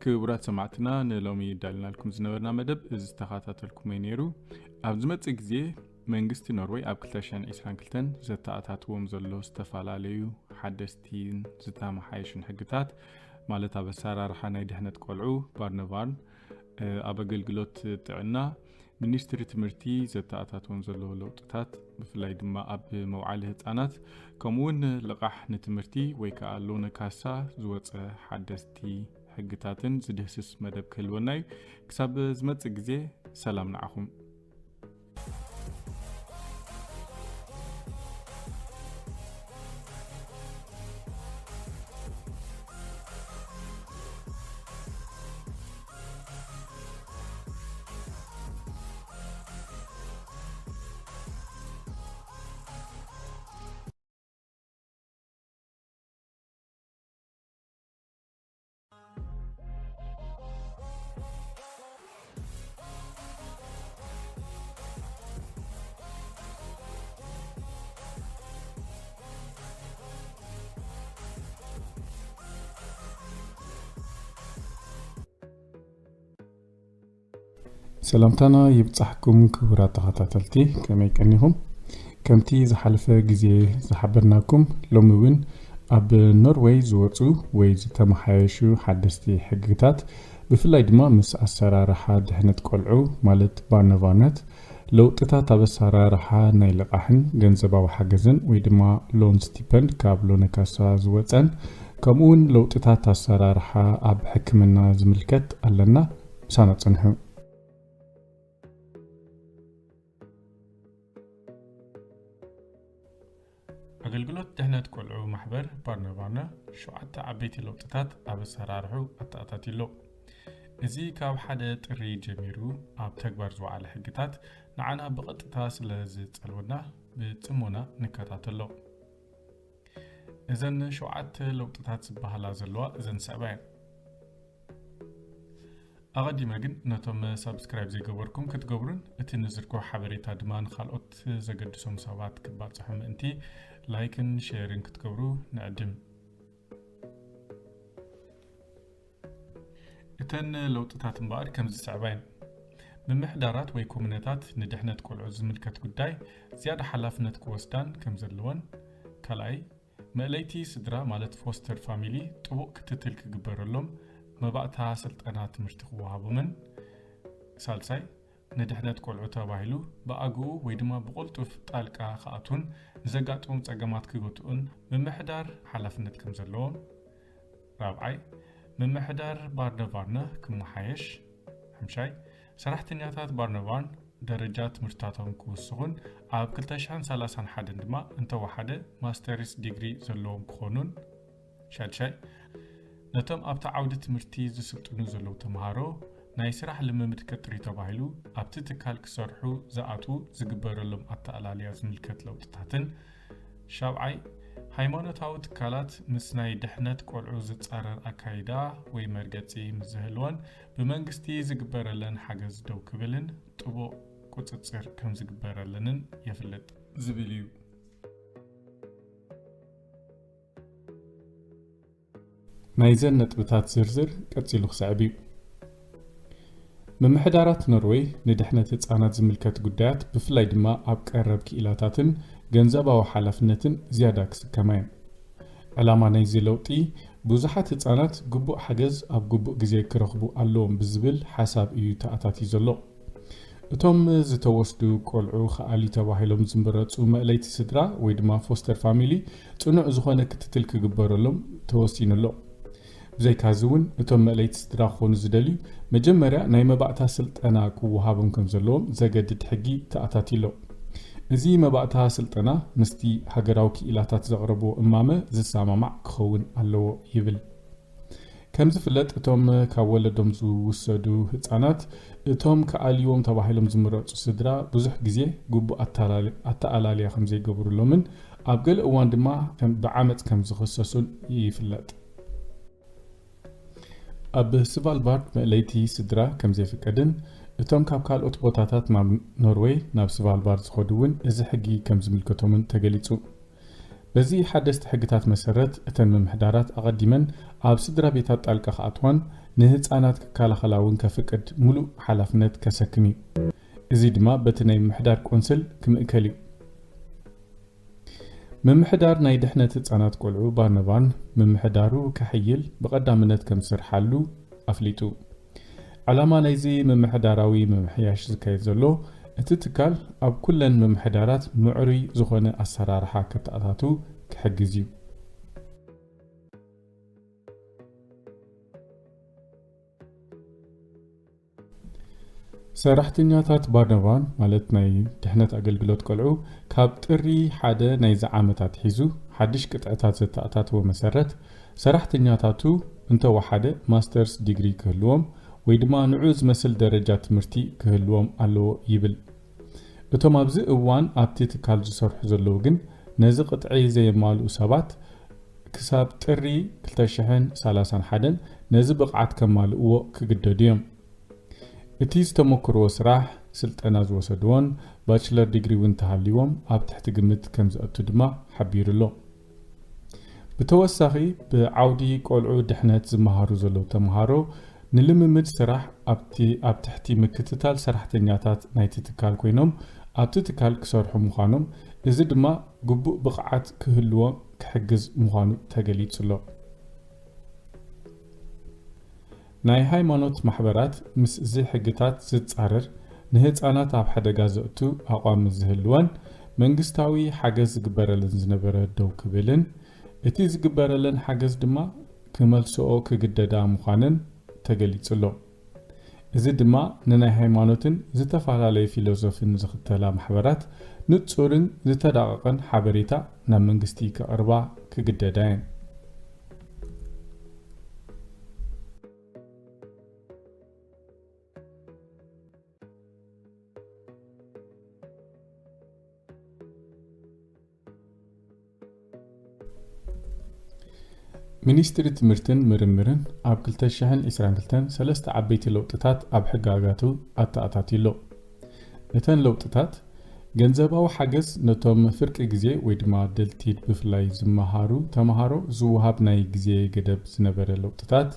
ክቡራት ሰማዕትና፣ ንሎሚ ዳልናልኩም ዝነበርና መደብ እዚ ዝተኸታተልኩሞ እዩ ነይሩ። ኣብ ዝመጽእ ግዜ መንግስቲ ኖርወይ ኣብ ክልተ ሽሕን ዕስራን ክልተን ዘተኣታትዎም ዘሎ ዝተፈላለዩ ሓደስቲን ዝተመሓየሹን ሕግታት፣ ማለት ኣብ ኣሰራርሓ ናይ ድሕነት ቆልዑ፣ ባርነቫርን፣ እ፣ ኣብ ኣገልግሎት ጥዕና፣ ሚኒስትሪ ትምህርቲ ዘተኣታትዎም ዘለዎ ለውጥታት፣ ብፍላይ ድማ ኣብ መውዓሊ ህጻናት፣ ከምኡ እውን ልቓሕ ንትምህርቲ ወይ ከዓ ሎነ ካሳ ዝወጸ ሓደስቲ ሕግታትን ዝድህስስ መደብ ክህልወና እዩ። ክሳብ ዝመጽእ ግዜ፣ ሰላም ንዓኹም። ሰላምታና ይብጻሕኩም ክቡራት ተኸታተልቲ፣ ከመይ ቀኒኹም? ከምቲ ዝሓለፈ ግዜ ዝሓበርናኩም፣ ሎሚ እውን ኣብ ኖርወይ ዝወጹ ወይ ዝተመሓየሹ ሓደስቲ ሕግታት፣ ብፍላይ ድማ ምስ ኣሰራርሓ ድሕነት ቆልዑ፣ ማለት ባርነቫርነት፣ ለውጥታት ኣብ ኣሰራርሓ ናይ ልቓሕን ገንዘባዊ ሓገዝን ወይ ድማ ሎን ስቲፐንድ ካብ ሎነ ካሳ ዝወጸን፣ ከምኡ እውን ለውጥታት ኣሰራርሓ ኣብ ሕክምና ዝምልከት ኣለና። ምሳና ጽንሑ። ኣገልግሎት ድሕነት ቆልዑ ማሕበር ባርነባርነ ሸውዓተ ዓበይቲ ለውጥታት ኣብ ኣሰራርሑ ኣተኣታትዩ ኣሎ። እዚ ካብ ሓደ ጥሪ ጀሚሩ ኣብ ተግባር ዝወዓለ ሕግታት ንዓና ብቐጥታ ስለ ዝጸልወና ብጽሞና ንከታተሎ። እዘን ሸውዓተ ለውጥታት ዝበሃላ ዘለዋ እዘን ዝስዕባ እየን። ኣቐዲመ ግን ነቶም ሳብስክራይብ ዘይገበርኩም ክትገብሩን እቲ ንዝርግሖ ሓበሬታ ድማ ንኻልኦት ዘገድሶም ሰባት ክባጽሑ ምእንቲ ላይክን ሼርን ክትገብሩ ንዕድም። እተን ለውጥታት እምበኣር ከም ዝስዕባ እየን። ምምሕዳራት ወይ ኮሙነታት ንድሕነት ቆልዑ ዝምልከት ጉዳይ ዝያዳ ሓላፍነት ክወስዳን ከም ዘለወን፣ ካልኣይ፣ መእለይቲ ስድራ ማለት ፎስተር ፋሚሊ ጥቡቕ ክትትል ክግበረሎም፣ መባእታ ስልጠና ትምህርቲ ክወሃቦምን፣ ሳልሳይ፣ ንድሕነት ቆልዑ ተባሂሉ ብኣግኡ ወይ ድማ ብቕልጡፍ ጣልቃ ክኣትዉን ንዘጋጥሞም ጸገማት ክገትኡን ምምሕዳር ሓላፍነት ከም ዘለዎም፣ ራብዓይ፣ ምምሕዳር ባርነቫርነ ክመሓየሽ፣ ሓምሻይ፣ ሰራሕተኛታት ባርነቫርን ደረጃ ትምህርታቶም ክውስኹን ኣብ ክልተ ሽሕን ሰላሳን ሓደን ድማ እንተወሓደ ማስተርስ ዲግሪ ዘለዎም ክኾኑን፣ ሻድሻይ፣ ነቶም ኣብቲ ዓውዲ ትምህርቲ ዝስልጥኑ ዘለዉ ተምሃሮ ናይ ስራሕ ልምምድ ቅጥሪ ተባሂሉ ኣብቲ ትካል ክሰርሑ ዝኣትዉ ዝግበረሎም ኣተኣላልያ ዝምልከት ለውጥታትን፣ ሻብዓይ፣ ሃይማኖታዊ ትካላት ምስ ናይ ድሕነት ቆልዑ ዝጻረር ኣካይዳ ወይ መርገጺ ምስ ዝህልወን ብመንግስቲ ዝግበረለን ሓገዝ ደው ክብልን ጥቡቕ ቁጽጽር ከም ዝግበረለንን የፍልጥ ዝብል እዩ። ናይዘን ነጥብታት ዝርዝር ቀጺሉ ክስዕብ እዩ። ምምሕዳራት ኖርወይ ንድሕነት ህጻናት ዝምልከት ጉዳያት፣ ብፍላይ ድማ ኣብ ቀረብ ክኢላታትን ገንዘባዊ ሓላፍነትን ዝያዳ ክስከማ እየን። ዕላማ ናይዚ ለውጢ፣ ብዙሓት ህጻናት ግቡእ ሓገዝ ኣብ ግቡእ ግዜ ክረኽቡ ኣለዎም ብዝብል ሓሳብ እዩ ተኣታትዩ ዘሎ። እቶም ዝተወስዱ ቆልዑ ከኣልዩ ተባሂሎም ዝምረጹ መእለይቲ ስድራ ወይ ድማ ፎስተር ፋሚሊ ጽኑዕ ዝኾነ ክትትል ክግበረሎም ተወሲኑ ኣሎ። ብዘይካዚ እውን እቶም መእለይቲ ስድራ ክኾኑ ዝደልዩ መጀመርያ ናይ መባእታ ስልጠና ክወሃቦም ከም ዘለዎም ዘገድድ ሕጊ ተኣታትዩ ኣሎ። እዚ መባእታ ስልጠና ምስቲ ሃገራዊ ክኢላታት ዘቕረብዎ እማመ ዝሰማማዕ ክኸውን ኣለዎ ይብል። ከም ዝፍለጥ እቶም ካብ ወለዶም ዝውሰዱ ህጻናት እቶም ክኣልይዎም ተባሂሎም ዝምረጹ ስድራ ብዙሕ ግዜ ግቡእ ኣተላል-፣ ኣተኣላልያ ከም ዘይገብሩሎምን ኣብ ገለ እዋን ድማ ከም፣ ብዓመጽ ከም ዝኽሰሱን ይፍለጥ። ኣብ ስቫልባርድ መእለይቲ ስድራ ከም ዘይፍቀድን እቶም ካብ ካልኦት ቦታታት ናብ ኖርወይ ናብ ስቫልባርድ ዝኸዱ እውን እዚ ሕጊ ከም ዝምልከቶምን ተገሊጹ። በዚ ሓደስቲ ሕግታት መሰረት እተን ምምሕዳራት ኣቐዲመን ኣብ ስድራ ቤታት ጣልቃ ክኣትዋን ንህጻናት ክከላኸላ እውን ከፍቅድ ምሉእ ሓላፍነት ከሰክም እዩ። እዚ ድማ በቲ ናይ ምምሕዳር ቆንስል ክምእከል እዩ። ምምሕዳር ናይ ድሕነት ህጻናት ቆልዑ ባርነባን ምምሕዳሩ ከሕይል ብቐዳምነት ከም ዝሰርሓሉ ኣፍሊጡ። ዕላማ ናይዚ ምምሕዳራዊ ምምሕያሽ ዝካየድ ዘሎ፣ እቲ ትካል ኣብ ኩለን ምምሕዳራት ምዕሩይ ዝኾነ ኣሰራርሓ ከተኣታቱ ክሕግዝ እዩ። ሰራሕተኛታት ባርነባን፣ ማለት ናይ ድሕነት ኣገልግሎት ቆልዑ፣ ካብ ጥሪ ሓደ ናይዚ ዓመት ኣትሒዙ ሓድሽ ቅጥዕታት ዘተኣታተወ መሰረት፣ ሰራሕተኛታቱ እንተወሓደ ማስተርስ ዲግሪ ክህልዎም ወይ ድማ ንዑ ዝመስል ደረጃ ትምህርቲ ክህልዎም ኣለዎ ይብል። እቶም ኣብዚ እዋን ኣብቲ ትካል ዝሰርሑ ዘለዉ ግን ነዚ ቅጥዒ ዘየማልኡ ሰባት ክሳብ ጥሪ ክልተ ሽሕን ሰላሳን ሓደን ነዚ ብቕዓት ከማልእዎ ክግደዱ እዮም። እቲ ዝተመክርዎ ስራሕ፣ ስልጠና ዝወሰድዎን ባችለር ዲግሪ እውን እንተሃልይዎም ኣብ ትሕቲ ግምት ከም ዘእቱ ድማ ሓቢሩ ኣሎ። ብተወሳኺ፣ ብዓውዲ ቆልዑ ድሕነት ዝመሃሩ ዘለዉ ተምሃሮ ንልምምድ ስራሕ ኣብቲ፣ ኣብ ትሕቲ ምክትታል ሰራሕተኛታት ናይቲ ትካል ኮይኖም ኣብቲ ትካል ክሰርሑ ምዃኖም፣ እዚ ድማ ግቡእ ብቕዓት ክህልዎም ክሕግዝ ምዃኑ ተገሊጹ ኣሎ። ናይ ሃይማኖት ማሕበራት ምስ እዚ ሕግታት ዝጻረር፣ ንህጻናት ኣብ ሓደጋ ዘእቱ ኣቋም ዝህልወን መንግስታዊ ሓገዝ ዝግበረለን ዝነበረ ደው ክብልን፣ እቲ ዝግበረለን ሓገዝ ድማ ክመልስኦ ክግደዳ ምዃነን ተገሊጹ ኣሎ። እዚ ድማ ንናይ ሃይማኖትን ዝተፈላለየ ፊሎዞፍን ዝኽተላ ማሕበራት ንጹርን ዝተዳቐቐን ሓበሬታ ናብ መንግስቲ ከቕርባ ክግደዳ እየን። ሚኒስትሪ ትምህርትን ምርምርን ኣብ ክልተ ሽሕን ዕስራን ክልተን ሰለስተ ዓበይቲ ለውጥታት ኣብ ሕጋጋቱ ኣተኣታትዩ ኣሎ። እተን ለውጥታት፣ ገንዘባዊ ሓገዝ ነቶም ፍርቂ ግዜ ወይ ድማ ደልቲድ ብፍላይ ዝመሃሩ ተምሃሮ ዝወሃብ ናይ ግዜ ገደብ ዝነበረ ለውጥታት፣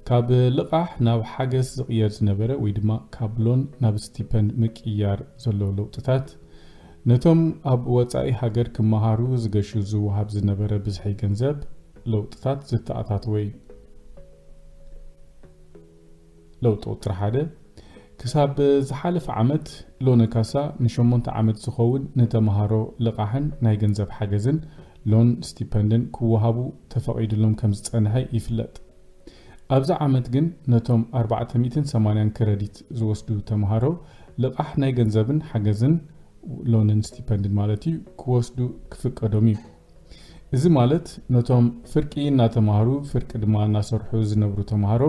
ካብ ልቓሕ ናብ ሓገዝ ዝቕየር ዝነበረ ወይ ድማ ካብ ሎን ናብ ስቲፐንድ ምቅያር ዘሎ ለውጥታት፣ ነቶም ኣብ ወጻኢ ሃገር ክመሃሩ ዝገሹ ዝወሃብ ዝነበረ ብዝሒ ገንዘብ ለውጥታት ዝተኣታተወ እዩ። ለውጢ ቁጽሪ ሓደ፣ ክሳብ ዝሓለፈ ዓመት ሎነ ካሳ ንሸሞንተ ዓመት ዝኸውን ንተምሃሮ ልቓሕን ናይ ገንዘብ ሓገዝን ሎን ስቲፐንድን ክወሃቡ ተፈቒዱሎም ከም ዝጸንሐ ይፍለጥ። ኣብዚ ዓመት ግን ነቶም ኣርባዕተ ሚእትን ሰማንያን ክረዲት ዝወስዱ ተምሃሮ ልቓሕ ናይ ገንዘብን ሓገዝን፣ ሎንን ስቲፐንድን ማለት እዩ፣ ክወስዱ ክፍቀዶም እዩ። እዚ ማለት ነቶም ፍርቂ እናተምሃሩ ፍርቂ ድማ እናሰርሑ ዝነብሩ ተምሃሮ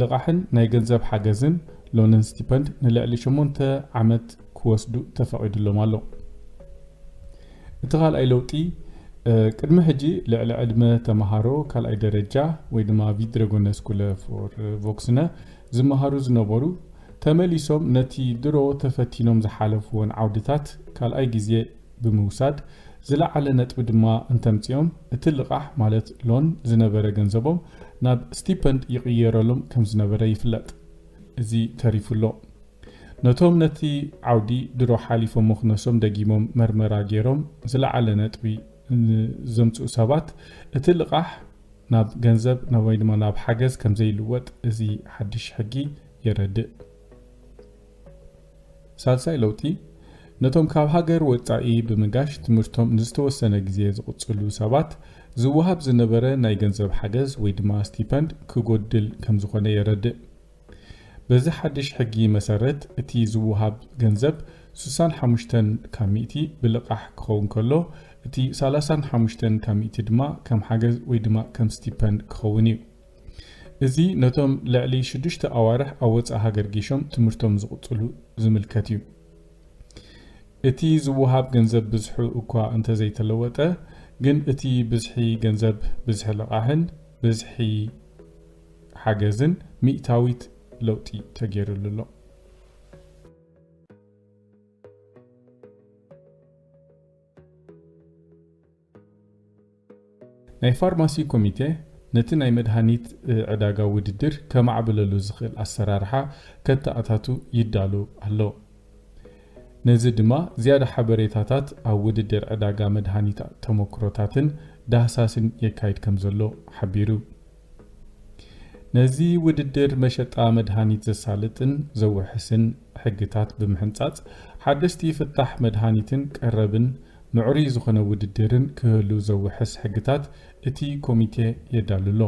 ልቓሕን ናይ ገንዘብ ሓገዝን ሎንን ስቲፐንድ ንልዕሊ ሸሞንተ ዓመት ክወስዱ ተፈቒዱሎም ኣሎ። እቲ ካልኣይ ለውጢ፣ እ፣ ቅድሚ ሕጂ ልዕሊ ዕድመ ተምሃሮ ካልኣይ ደረጃ ወይ ድማ ቪድረጎነ ስኩለ ፎር ቮክስነ ዝመሃሩ ዝነበሩ ተመሊሶም ነቲ ድሮ ተፈቲኖም ዝሓለፍዎን ዓውድታት ካልኣይ ግዜ ብምውሳድ፣ ዝለዓለ ነጥቢ ድማ እንተምጺኦም፣ እቲ ልቓሕ ማለት ሎን ዝነበረ ገንዘቦም ናብ ስቲፐንድ ይቕየረሎም ከም ዝነበረ ይፍለጥ። እዚ ተሪፉ ኣሎ። ነቶም ነቲ ዓውዲ ድሮ ሓሊፎሞ ክነሶም ደጊሞም መርመራ ገይሮም ዝለዓለ ነጥቢ ዘምጽኡ ሰባት፣ እቲ ልቓሕ ናብ ገንዘብ ናብ ወይ ድማ ናብ ሓገዝ ከም ዘይልወጥ እዚ ሓድሽ ሕጊ የረድእ። ሳልሳይ ለውጢ፣ ነቶም ካብ ሃገር ወጻኢ ብምጋሽ ትምህርቶም ንዝተወሰነ ግዜ ዝቕጽሉ ሰባት ዝወሃብ ዝነበረ ናይ ገንዘብ ሓገዝ ወይ ድማ ስቲፐንድ ክጎድል ከም ዝኾነ የረድእ። በዚ ሓድሽ ሕጊ መሰረት፣ እቲ ዝወሃብ ገንዘብ ስሳን ሓሙሽተን ካብ ሚእቲ ብልቓሕ ክኸውን ከሎ፣ እቲ ሰላሳን ሓሙሽተን ካብ ሚእቲ ድማ ከም ሓገዝ ወይ ድማ ከም ስቲፐንድ ክኸውን እዩ። እዚ ነቶም ልዕሊ ሽዱሽተ ኣዋርሕ ኣብ ወጻኢ ሃገር ጌሾም ትምህርቶም ዝቕጽሉ ዝምልከት እዩ። እቲ ዝወሃብ ገንዘብ ብዝሑ እኳ እንተዘይተለወጠ፣ ግን እቲ ብዝሒ ገንዘብ፣ ብዝሒ ልቓሕን ብዝሒ ሓገዝን ሚእታዊት ለውጢ ተገይሩሉ ኣሎ። ናይ ፋርማሲ ኮሚቴ ነቲ ናይ መድሃኒት፣ እ፣ ዕዳጋ ውድድር ከማዕብለሉ ዝኽእል ኣሰራርሓ ከተኣታቱ ይዳሎ ኣሎ። ነዚ ድማ ዝያዳ ሓበሬታታት ኣብ ውድድር ዕዳጋ መድሃኒት ተመክሮታትን ዳህሳስን የካይድ ከም ዘሎ ሓቢሩ። ነዚ ውድድር መሸጣ መድሃኒት ዘሳልጥን ዘውሕስን ሕግታት ብምሕንጻጽ፣ ሓደስቲ ፍታሕ መድሃኒትን ቀረብን ምዕሩይ ዝኾነ ውድድርን ክህሉ ዘውሕስ ሕግታት እቲ ኮሚቴ የዳሉ ኣሎ።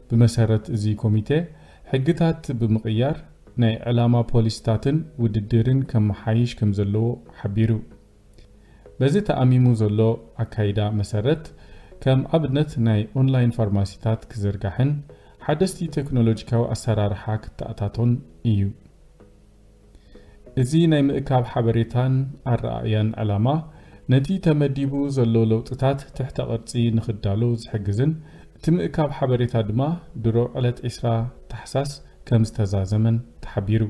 ብመሰረት እዚ ኮሚቴ፣ ሕግታት ብምቕያር ናይ ዕላማ ፖሊስታትን ውድድርን ከመሓይሽ ከም ዘለዎ ሓቢሩ። በዚ ተኣሚሙ ዘሎ ኣካይዳ መሰረት፣ ከም ኣብነት ናይ ኦንላይን ፋርማሲታት ክዝርጋሕን ሓደስቲ ቴክኖሎጂካዊ ኣሰራርሓ ክተኣታቶን እዩ። እዚ ናይ ምእካብ ሓበሬታን ኣረኣእያን ዕላማ፣ ነቲ ተመዲቡ ዘሎ ለውጥታት ትሕተ ቅርጺ ንኽዳሎ ዝሕግዝን፣ እቲ ምእካብ ሓበሬታ ድማ ድሮ ዕለት ዕስራ ታሕሳስ ከም ዝተዛዘመን ተሓቢሩ።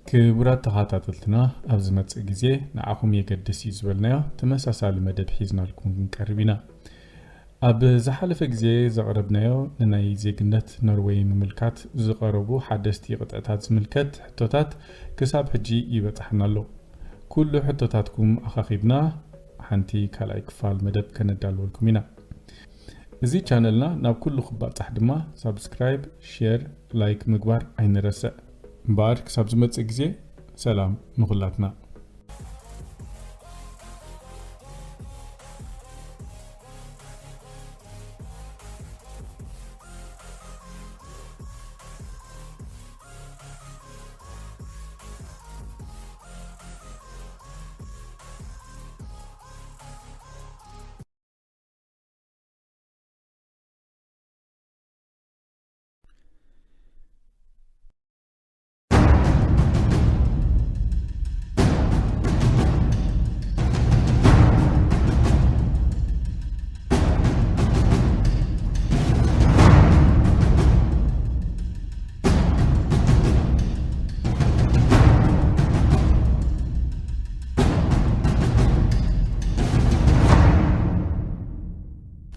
ክቡራት ተኸታተልትና፣ ኣብ ዝመጽእ ግዜ ንዓኹም የገድስ እዩ ዝበልናዮ ተመሳሳሊ መደብ ሒዝናልኩም ክንቀርብ ኢና። ኣብ ዝሓለፈ ግዜ ዘቕረብናዮ ንናይ ዜግነት ኖርወይ ምምልካት ዝቐረቡ ሓደስቲ ቅጥዕታት ዝምልከት ሕቶታት ክሳብ ሕጂ ይበጽሓና ኣሎ። ኩሉ ሕቶታትኩም ኣኻኺብና ሓንቲ ካልኣይ ክፋል መደብ ከነዳልወልኩም ኢና። እዚ ቻነልና ናብ ኩሉ ክባጻሕ ድማ ሳብስክራይብ፣ ሼር፣ ላይክ ምግባር ኣይንረስዕ። እምበኣር ክሳብ ዝመጽእ ግዜ ሰላም ንኹላትና።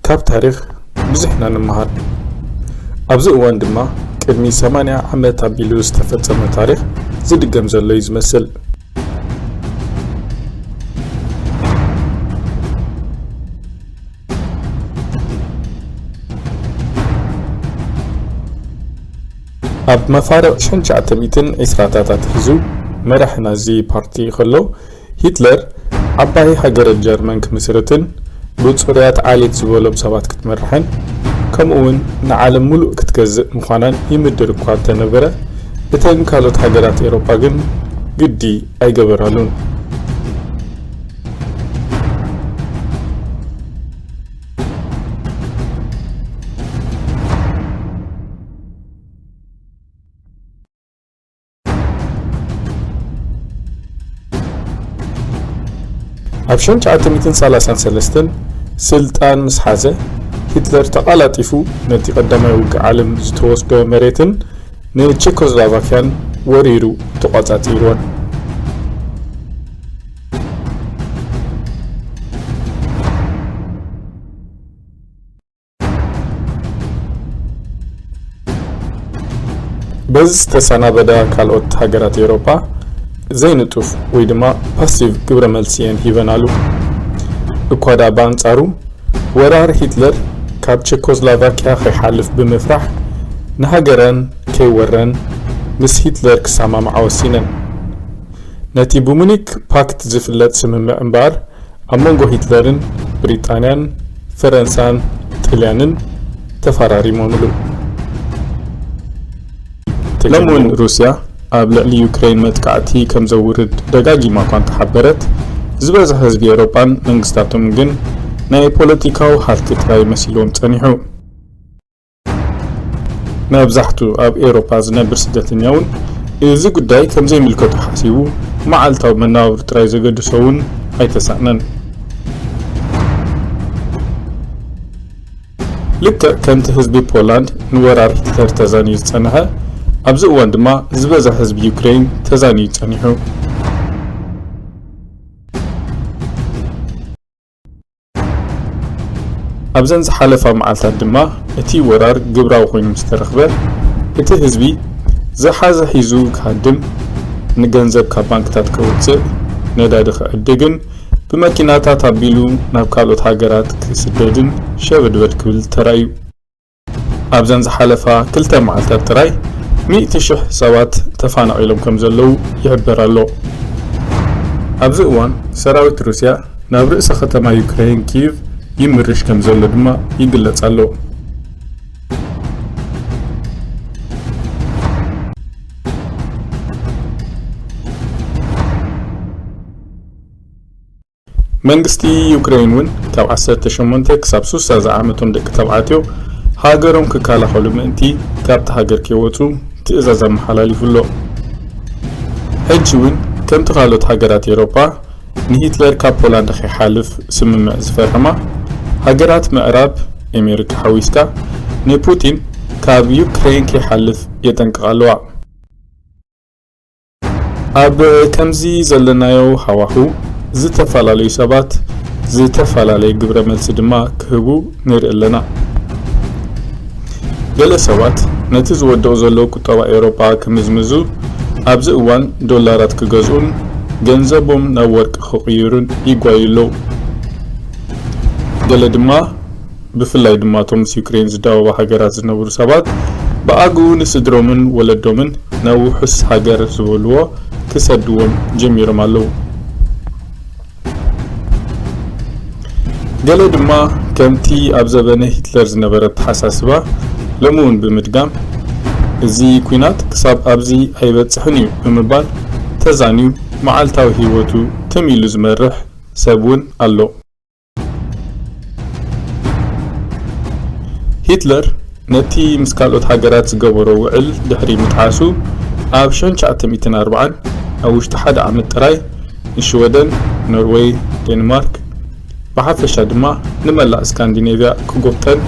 ካብ ታሪኽ ብዙሕ ኢና ንምሃር። ኣብዚ እዋን ድማ ቅድሚ ሰማንያ ዓመት ኣቢሉ ዝተፈጸመ ታሪኽ ዝድገም ዘሎ እዩ ዝመስል። ኣብ መፋርቕ ሽሕን ትሽዓተ ሚእትን ዕስራታት ኣትሒዙ መራሒ ናዚ ፓርቲ ከሎ፣ ሂትለር ዓባይ ሃገረ ጀርመን ክምስርትን ብጽሩያት ዓሌት ዝበሎም ሰባት ክትመርሕን፣ ከምኡውን ንዓለም ምሉእ ክትገዝእ ምዃናን ይምድር እኳ እንተነበረ፣ እተን ካልኦት ሃገራት ኤውሮጳ ግን ግዲ ኣይገበራሉን። ኣብ ሸንቻዓተ ሚእትን ሰላሳን ሰለስተን ስልጣን ምስ ሓዘ፣ ሂትለር ተቓላጢፉ ነቲ ቀዳማይ ውግእ ዓለም ዝተወስዶ መሬትን ንቸኮስሎቫኪያን ወሪሩ ተቖጻጺርወን። በዚ ዝተሰናበዳ ካልኦት ሃገራት ኤውሮጳ ዘይንጡፍ ወይ ድማ ፓሲቭ ግብረ መልሲ እየን ሂበናሉ። እኳ ደኣ ብኣንጻሩ፣ ወራር ሂትለር ካብ ቸኮስሎቫኪያ ከይሓልፍ ብምፍራሕ፣ ንሃገረን ከይወረን ምስ ሂትለር ክሰማምዓ ወሲነን። ነቲ ብሙኒክ ፓክት ዝፍለጥ ስምምዕ እምበኣር፣ ኣብ መንጎ ሂትለርን ብሪጣንያን፣ ፈረንሳን ጥልያንን ተፈራሪሞምሉ። ሎሚ እውን ሩስያ ኣብ ልዕሊ ዩክሬን መጥቃዕቲ ከም ዘውርድ ደጋጊማ እኳ እንተሓበረት፣ ዝበዝሐ ህዝቢ ኤውሮጳን መንግስታቶምን ግን ናይ ፖለቲካዊ ሃልኪ ጥራይ መሲልዎም ጸኒሑ። መብዛሕቱ ኣብ ኤውሮጳ ዝነብር ስደተኛ እውን እዚ ጉዳይ ከም ዘይምልከቶ ሓሲቡ፣ መዓልታዊ መነባብሮ ጥራይ ዘገድሶ እውን ኣይተሳእነን። ልክዕ ከምቲ ህዝቢ ፖላንድ ንወራር ሂትለር ተዛንዩ ዝጸንሐ፣ ኣብዚ እዋን ድማ ዝበዝሐ ህዝቢ ዩክሬን ተዛንዩ ጸኒሑ። ኣብዘን ዝሓለፋ መዓልታት ድማ እቲ ወራር ግብራዊ ኮይኑ ምስ ተረኽበ፣ እቲ ህዝቢ ዝሓዘ ሒዙ ክሃድም፣ ንገንዘብ ካብ ባንክታት ከውጽእ፣ ነዳዲ ክዕድግን ብመኪናታት ኣቢሉ ናብ ካልኦት ሃገራት ክስደድን ሸበድበድ ክብል ተራእዩ። ኣብዘን ዝሓለፋ ክልተ መዓልታት ጥራይ ሚእቲ ሽሕ ሰባት ተፈናቒሎም ከም ዘለዉ ይሕበር ኣሎ። ኣብዚ እዋን ሰራዊት ሩስያ ናብ ርእሰ ከተማ ዩክሬን ኪቭ ይምርሽ ከም ዘሎ ድማ ይግለጽ ኣሎ። መንግስቲ ዩክሬን እውን ካብ ዓሰርተ ሸሞንተ ክሳብ ሱሳ ዝዓመቶም ደቂ ተባዕትዮ ሃገሮም ክከላኸሉ ምእንቲ ካብቲ ሃገር ከይወጹ ትእዛዝ ኣመሓላሊፉ ኣሎ። ሕጂ እውን ከምቲ ካልኦት ሃገራት ኤውሮጳ ንሂትለር ካብ ፖላንድ ከይሓልፍ ስምምዕ ዝፈረማ ሃገራት ምዕራብ፣ ኣሜሪካ ሓዊስካ፣ ንፑቲን ካብ ዩክሬን ከይሓልፍ የጠንቅቓ ኣለዋ። ኣብ ከምዚ ዘለናዮ ሃዋሁ፣ ዝተፈላለዩ ሰባት ዝተፈላለየ ግብረ መልሲ ድማ ክህቡ ንርኢ ኣለና። ገለ ሰባት ነቲ ዝወድቕ ዘሎ ቁጠባ ኤውሮጳ ክምዝምዙ፣ ኣብዚ እዋን ዶላራት ክገዝኡን ገንዘቦም ናብ ወርቂ ክቕይሩን ይጓዩ ኣለዉ። ገለ ድማ፣ ብፍላይ ድማ እቶም ምስ ዩክሬን ዝዳወባ ሃገራት ዝነብሩ ሰባት፣ ብኣግኡ ንስድሮምን ወለዶምን ናብ ውሑስ ሃገር ዝበልዎ ክሰድዎም ጀሚሮም ኣለዉ። ገለ ድማ ከምቲ ኣብ ዘበነ ሂትለር ዝነበረ ኣተሓሳስባ ሎሚ እውን ብምድጋም፣ "እዚ ኲናት ክሳብ ኣብዚ ኣይበጽሕን እዩ" ብምባል ተዛንዩ መዓልታዊ ህይወቱ ትም ኢሉ ዝመርሕ ሰብ እውን ኣሎ። ሂትለር ነቲ ምስ ካልኦት ሃገራት ዝገበሮ ውዕል ድሕሪ ምጥሓሱ፣ ኣብ ሸንቻዓተ ሚእትን ኣርባዓን ኣብ ውሽጢ ሓደ ዓመት ጥራይ ንሽወደን፣ ኖርወይ፣ ዴንማርክ፣ ብሓፈሻ ድማ ንመላእ ስካንዲኔቭያ ክጎብጠን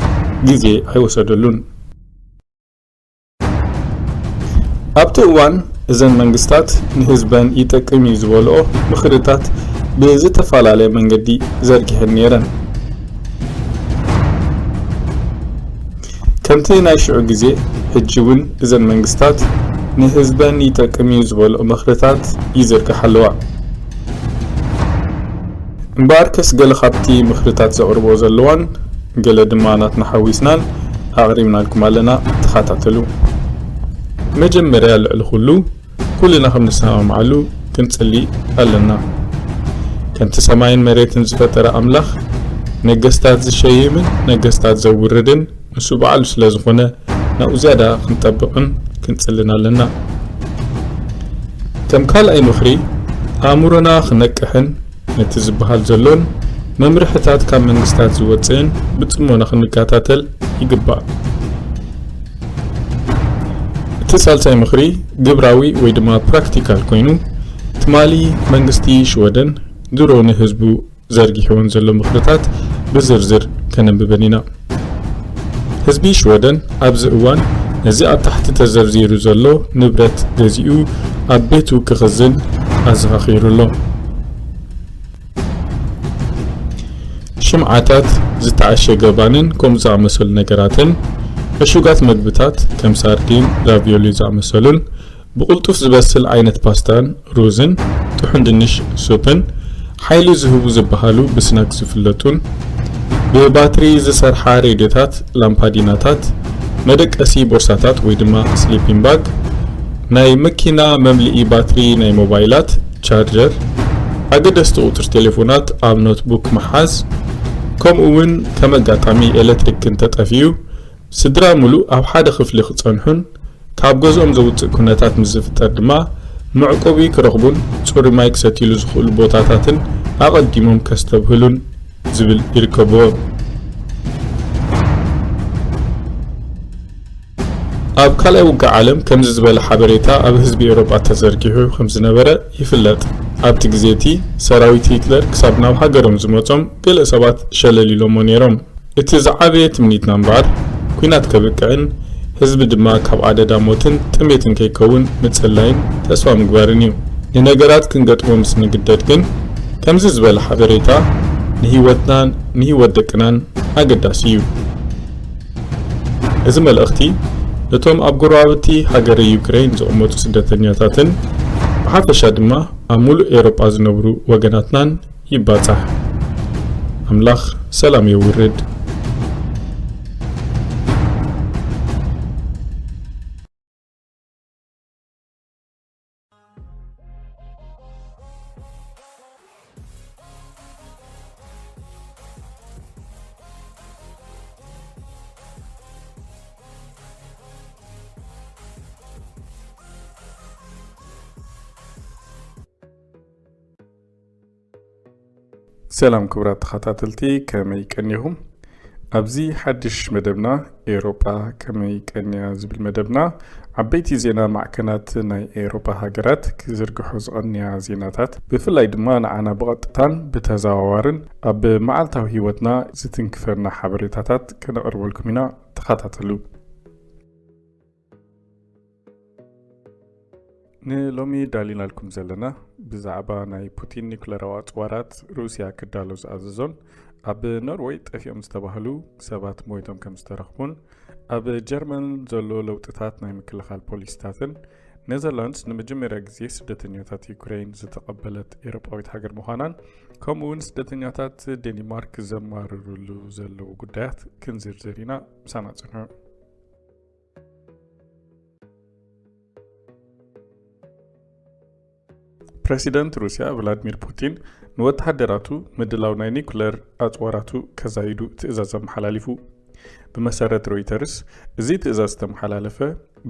ግዜ ኣይወሰደሉን። ኣብቲ እዋን፣ እዘን መንግስታት ንህዝበን ይጠቅም እዩ ዝበልኦ ምኽርታት ብዝተፈላለየ መንገዲ ዘርጊሐን ነይረን። ከምቲ ናይ ሽዑ ግዜ፣ ሕጂ እውን እዘን መንግስታት ንህዝበን ይጠቅም እዩ ዝበልኦ ምኽርታት ይዝርግሓ ኣለዋ። እምበኣርከስ፣ ገለ ካብቲ ምኽርታት ዘቕርቦ ዘለዋን ገለ ድማ ናትና ሓዊስናን ኣቕሪብናልኩም ኣለና፣ ተኸታተሉ። መጀመርያ፣ ልዕሊ ኩሉ፣ ኩልና ከም ንሰማምዓሉ ክንጽሊ ኣለና። ከምቲ ሰማይን መሬትን ዝፈጠረ ኣምላኽ፣ ነገስታት ዝሸይምን ነገስታት ዘውርድን ንሱ ባዕሉ ስለ ዝኾነ፣ ናብኡ ዝያዳ ክንጠብቕን ክንጽልን ኣለና። ከም ካልኣይ ምኽሪ፣ ኣእምሮና ክነቅሕን ነቲ ዝበሃል ዘሎን መምርሕታት ካብ መንግስታት ዝወጽእን ብጽሞና ክንከታተል ይግባእ። እቲ ሳልሳይ ምኽሪ ግብራዊ ወይ ድማ ፕራክቲካል ኮይኑ፣ ትማሊ መንግስቲ ሽወደን ድሮ ንህዝቡ ዘርጊሕዎን ዘሎ ምኽርታት ብዝርዝር ከነንብበን ኢና። ህዝቢ ሽወደን ኣብዚ እዋን ነዚ ኣብ ታሕቲ ተዘርዚሩ ዘሎ ንብረት ገዚኡ ኣብ ቤቱ ክኽዝን ኣዘኻኺሩ ኣሎ። ሽምዓታት፣ ዝተዓሸገ ባንን ከም ዝኣመሰሉ ነገራትን፣ ዕሹጋት መግብታት ከም ሳርዲን፣ ራቪዮሊ ዝኣመሰሉን፣ ብቕልጡፍ ዝበስል ዓይነት ፓስታን ሩዝን፣ ጥሑን ድንሽ ሱፕን፣ ሓይሊ ዝህቡ ዝበሃሉ ብስናክ ዝፍለጡን፣ ብባትሪ ዝሰርሓ ሬድዮታት፣ ላምፓዲናታት፣ መደቀሲ ቦርሳታት ወይ ድማ ስሊፒንግ ባግ፣ ናይ መኪና መምልኢ ባትሪ ናይ ሞባይላት፣ ቻርጀር፣ ኣገደስቲ ቁጽሪ ቴሌፎናት ኣብ ኖትቡክ ምሓዝ፣ ከምኡ እውን ከም ኣጋጣሚ ኤሌክትሪክ እንተጠፊኡ፣ ስድራ ምሉእ ኣብ ሓደ ክፍሊ ክጸንሑን ካብ ገዝኦም ዘውጽእ ኩነታት ምስ ዝፍጠር ድማ መዕቆቢ ክረኽቡን ጽሩይ ማይ ክሰትይሉ ዝኽእሉ ቦታታትን ኣቐዲሞም ከስተብህሉን ዝብል ይርከብዎ። ኣብ ካልኣይ ውግእ ዓለም ከምዚ ዝበለ ሓበሬታ ኣብ ህዝቢ ኤውሮጳ ተዘርጊሑ ከም ዝነበረ ይፍለጥ። ኣብቲ ግዜ እቲ ሰራዊት ሂትለር ክሳብ ናብ ሃገሮም ዝመጾም ገለ ሰባት ሸለል ኢሎሞ ነይሮም። እቲ ዝዓበየ ትምኒትና እምበኣር፣ ኲናት ከብቅዕን ህዝቢ ድማ ካብ ኣደዳ ሞትን ጥሜትን ከይከውን ምጽላይን ተስፋ ምግባርን እዩ። ንነገራት ክንገጥሞ ምስ ንግደድ ግን፣ ከምዚ ዝበለ ሓበሬታ ንህይወትናን ንህይወት ደቅናን ኣገዳሲ እዩ። እዚ መልእኽቲ ነቶም ኣብ ጎረባብቲ ሃገረ ዩክሬን ዝቕመጡ ስደተኛታትን ብሓፈሻ ድማ ኣብ ሙሉእ ኤውሮጳ ዝነብሩ ወገናትናን ይባጻሕ። ኣምላኽ ሰላም የውርድ። ሰላም ክቡራት ተኸታተልቲ፣ ከመይ ቀኒኹም? ኣብዚ ሓድሽ መደብና፣ ኤውሮጳ ከመይ ቀንያ ዝብል መደብና፣ ዓበይቲ ዜና ማዕከናት ናይ ኤውሮጳ ሃገራት ክዝርግሑ ዝቐንያ ዜናታት፣ ብፍላይ ድማ ንዓና ብቐጥታን ብተዘዋዋርን ኣብ መዓልታዊ ህይወትና ዝትንክፈና ሓበሬታታት ከነቕርበልኩም ኢና። ተኸታተሉ። ንሎሚ ዳሊናልኩም ዘለና ብዛዕባ ናይ ፑቲን ኒኩለራዊ ኣጽዋራት ሩስያ ክዳሎ ዝኣዘዞን ኣብ ኖርወይ ጠፊኦም ዝተባህሉ ሰባት ሞይቶም ከም ዝተረኽቡን፣ ኣብ ጀርመን ዘሎ ለውጥታት ናይ ምክልኻል ፖሊሲታትን፣ ኔዘርላንድስ ንመጀመርያ ግዜ ስደተኛታት ዩክሬን ዝተቐበለት ኤውሮጳዊት ሃገር ምዃናን፣ ከምኡ እውን ስደተኛታት ዴኒማርክ ዘማርርሉ ዘለዉ ጉዳያት ክንዝርዝር ኢና። ምሳና ጽንሑ። ፕረሲደንት ሩስያ ቭላድሚር ፑቲን ንወተሃደራቱ ምድላው ናይ ኒኩለር ኣጽዋራቱ ከዛይዱ ትእዛዝ ኣመሓላሊፉ። ብመሰረት ሮይተርስ፣ እዚ ትእዛዝ ዝተመሓላለፈ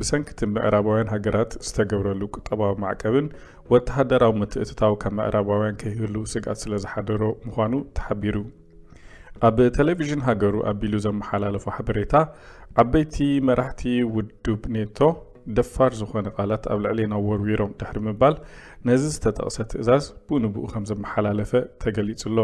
ብሰንኪ እቲ ምዕራባውያን ሃገራት ዝተገብረሉ ቁጠባዊ ማዕቀብን ወተሃደራዊ ምትእትታው ካብ ምዕራባውያን ከይህሉ ስግኣት ስለ ዝሓደሮ ምዃኑ ተሓቢሩ። ኣብ ቴሌቪዥን ሃገሩ ኣቢሉ ዘመሓላለፎ ሓበሬታ፣ ዓበይቲ መራሕቲ ውድብ ኔቶ ደፋር ዝኾነ ቃላት ኣብ ልዕሌና ወርዊሮም ድሕሪ ምባል፣ ነዚ ዝተጠቕሰ ትእዛዝ ብኡ ንብኡ ከም ዘመሓላለፈ ተገሊጹ ኣሎ።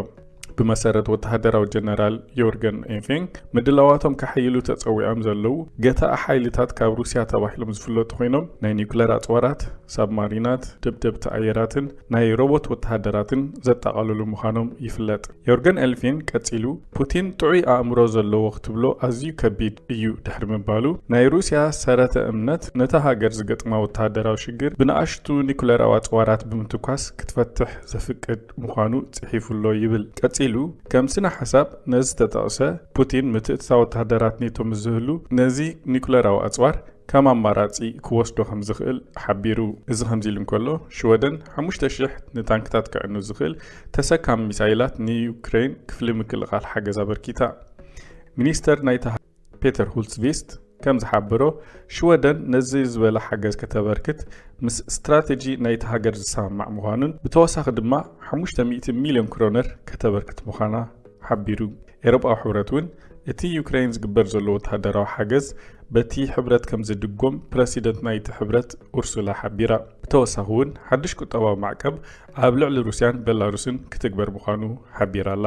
ብመሰረት ወተሃደራዊ ጀነራል ዮርገን ኤንፌንግ፣ ምድላዋቶም ከሐይሉ ተጸዊዖም ዘለዉ ገታኢ ሓይልታት ካብ ሩስያ ተባሂሎም ዝፍለጡ ኮይኖም፣ ናይ ኒውክለር ኣጽዋራት፣ ሳብማሪናት፣ ደብደብቲ ኣየራትን ናይ ሮቦት ወተሃደራትን ዘጠቓለሉ ምዃኖም ይፍለጥ። ዮርገን ኤልፊን ቀጺሉ፣ ፑቲን ጥዑይ ኣእምሮ ዘለዎ ክትብሎ ኣዝዩ ከቢድ እዩ ድሕሪ ምባሉ፣ ናይ ሩስያ ሰረተ እምነት ነታ ሃገር ዝገጥማ ወተሃደራዊ ሽግር ብንኣሽቱ ኒኩለራዊ ኣጽዋራት ብምትኳስ ክትፈትሕ ዘፍቅድ ምዃኑ ጽሒፉ ኣሎ ይብል። ቀጺሉ፣ ከም ስነ ሓሳብ ነዚ ዝተጠቕሰ፣ ፑቲን ምትእትታው ወተሃደራት ኔቶ ምስ ዝህሉ፣ ነዚ ኒኩለራዊ ኣጽዋር ከም ኣማራጺ ክወስዶ ከም ዝኽእል ሓቢሩ። እዚ ከምዚ ኢሉ እንከሎ፣ ሽወደን ሓሙሽተ ሽሕ ንታንክታት ክዕኑ ዝኽእል ተሰካሚ ሚሳይላት ንዩክሬን ክፍሊ ምክልኻል ሓገዝ ኣበርኪታ። ሚኒስተር ናይታ ፔተር ሁልትስቪስት ከም ዝሓበሮ፣ ሽወደን ነዚ ዝበለ ሓገዝ ከተበርክት ምስ ስትራተጂ ናይቲ ሃገር ዝሰማማዕ ምዃኑን፣ ብተወሳኺ ድማ ሓሙሽተ ሚእቲ ሚልዮን ክሮነር ከተበርክት ምዃና ሓቢሩ። ኤውሮጳዊ ሕብረት እውን እቲ ዩክሬን ዝግበር ዘሎ ወተሃደራዊ ሓገዝ በቲ ሕብረት ከም ዝድጎም ፕረሲደንት ናይቲ ሕብረት ኡርሱላ ሓቢራ። ብተወሳኺ እውን ሓድሽ ቁጠባዊ ማዕቀብ ኣብ ልዕሊ ሩስያን ቤላሩስን ክትግበር ምዃኑ ሓቢራ ኣላ።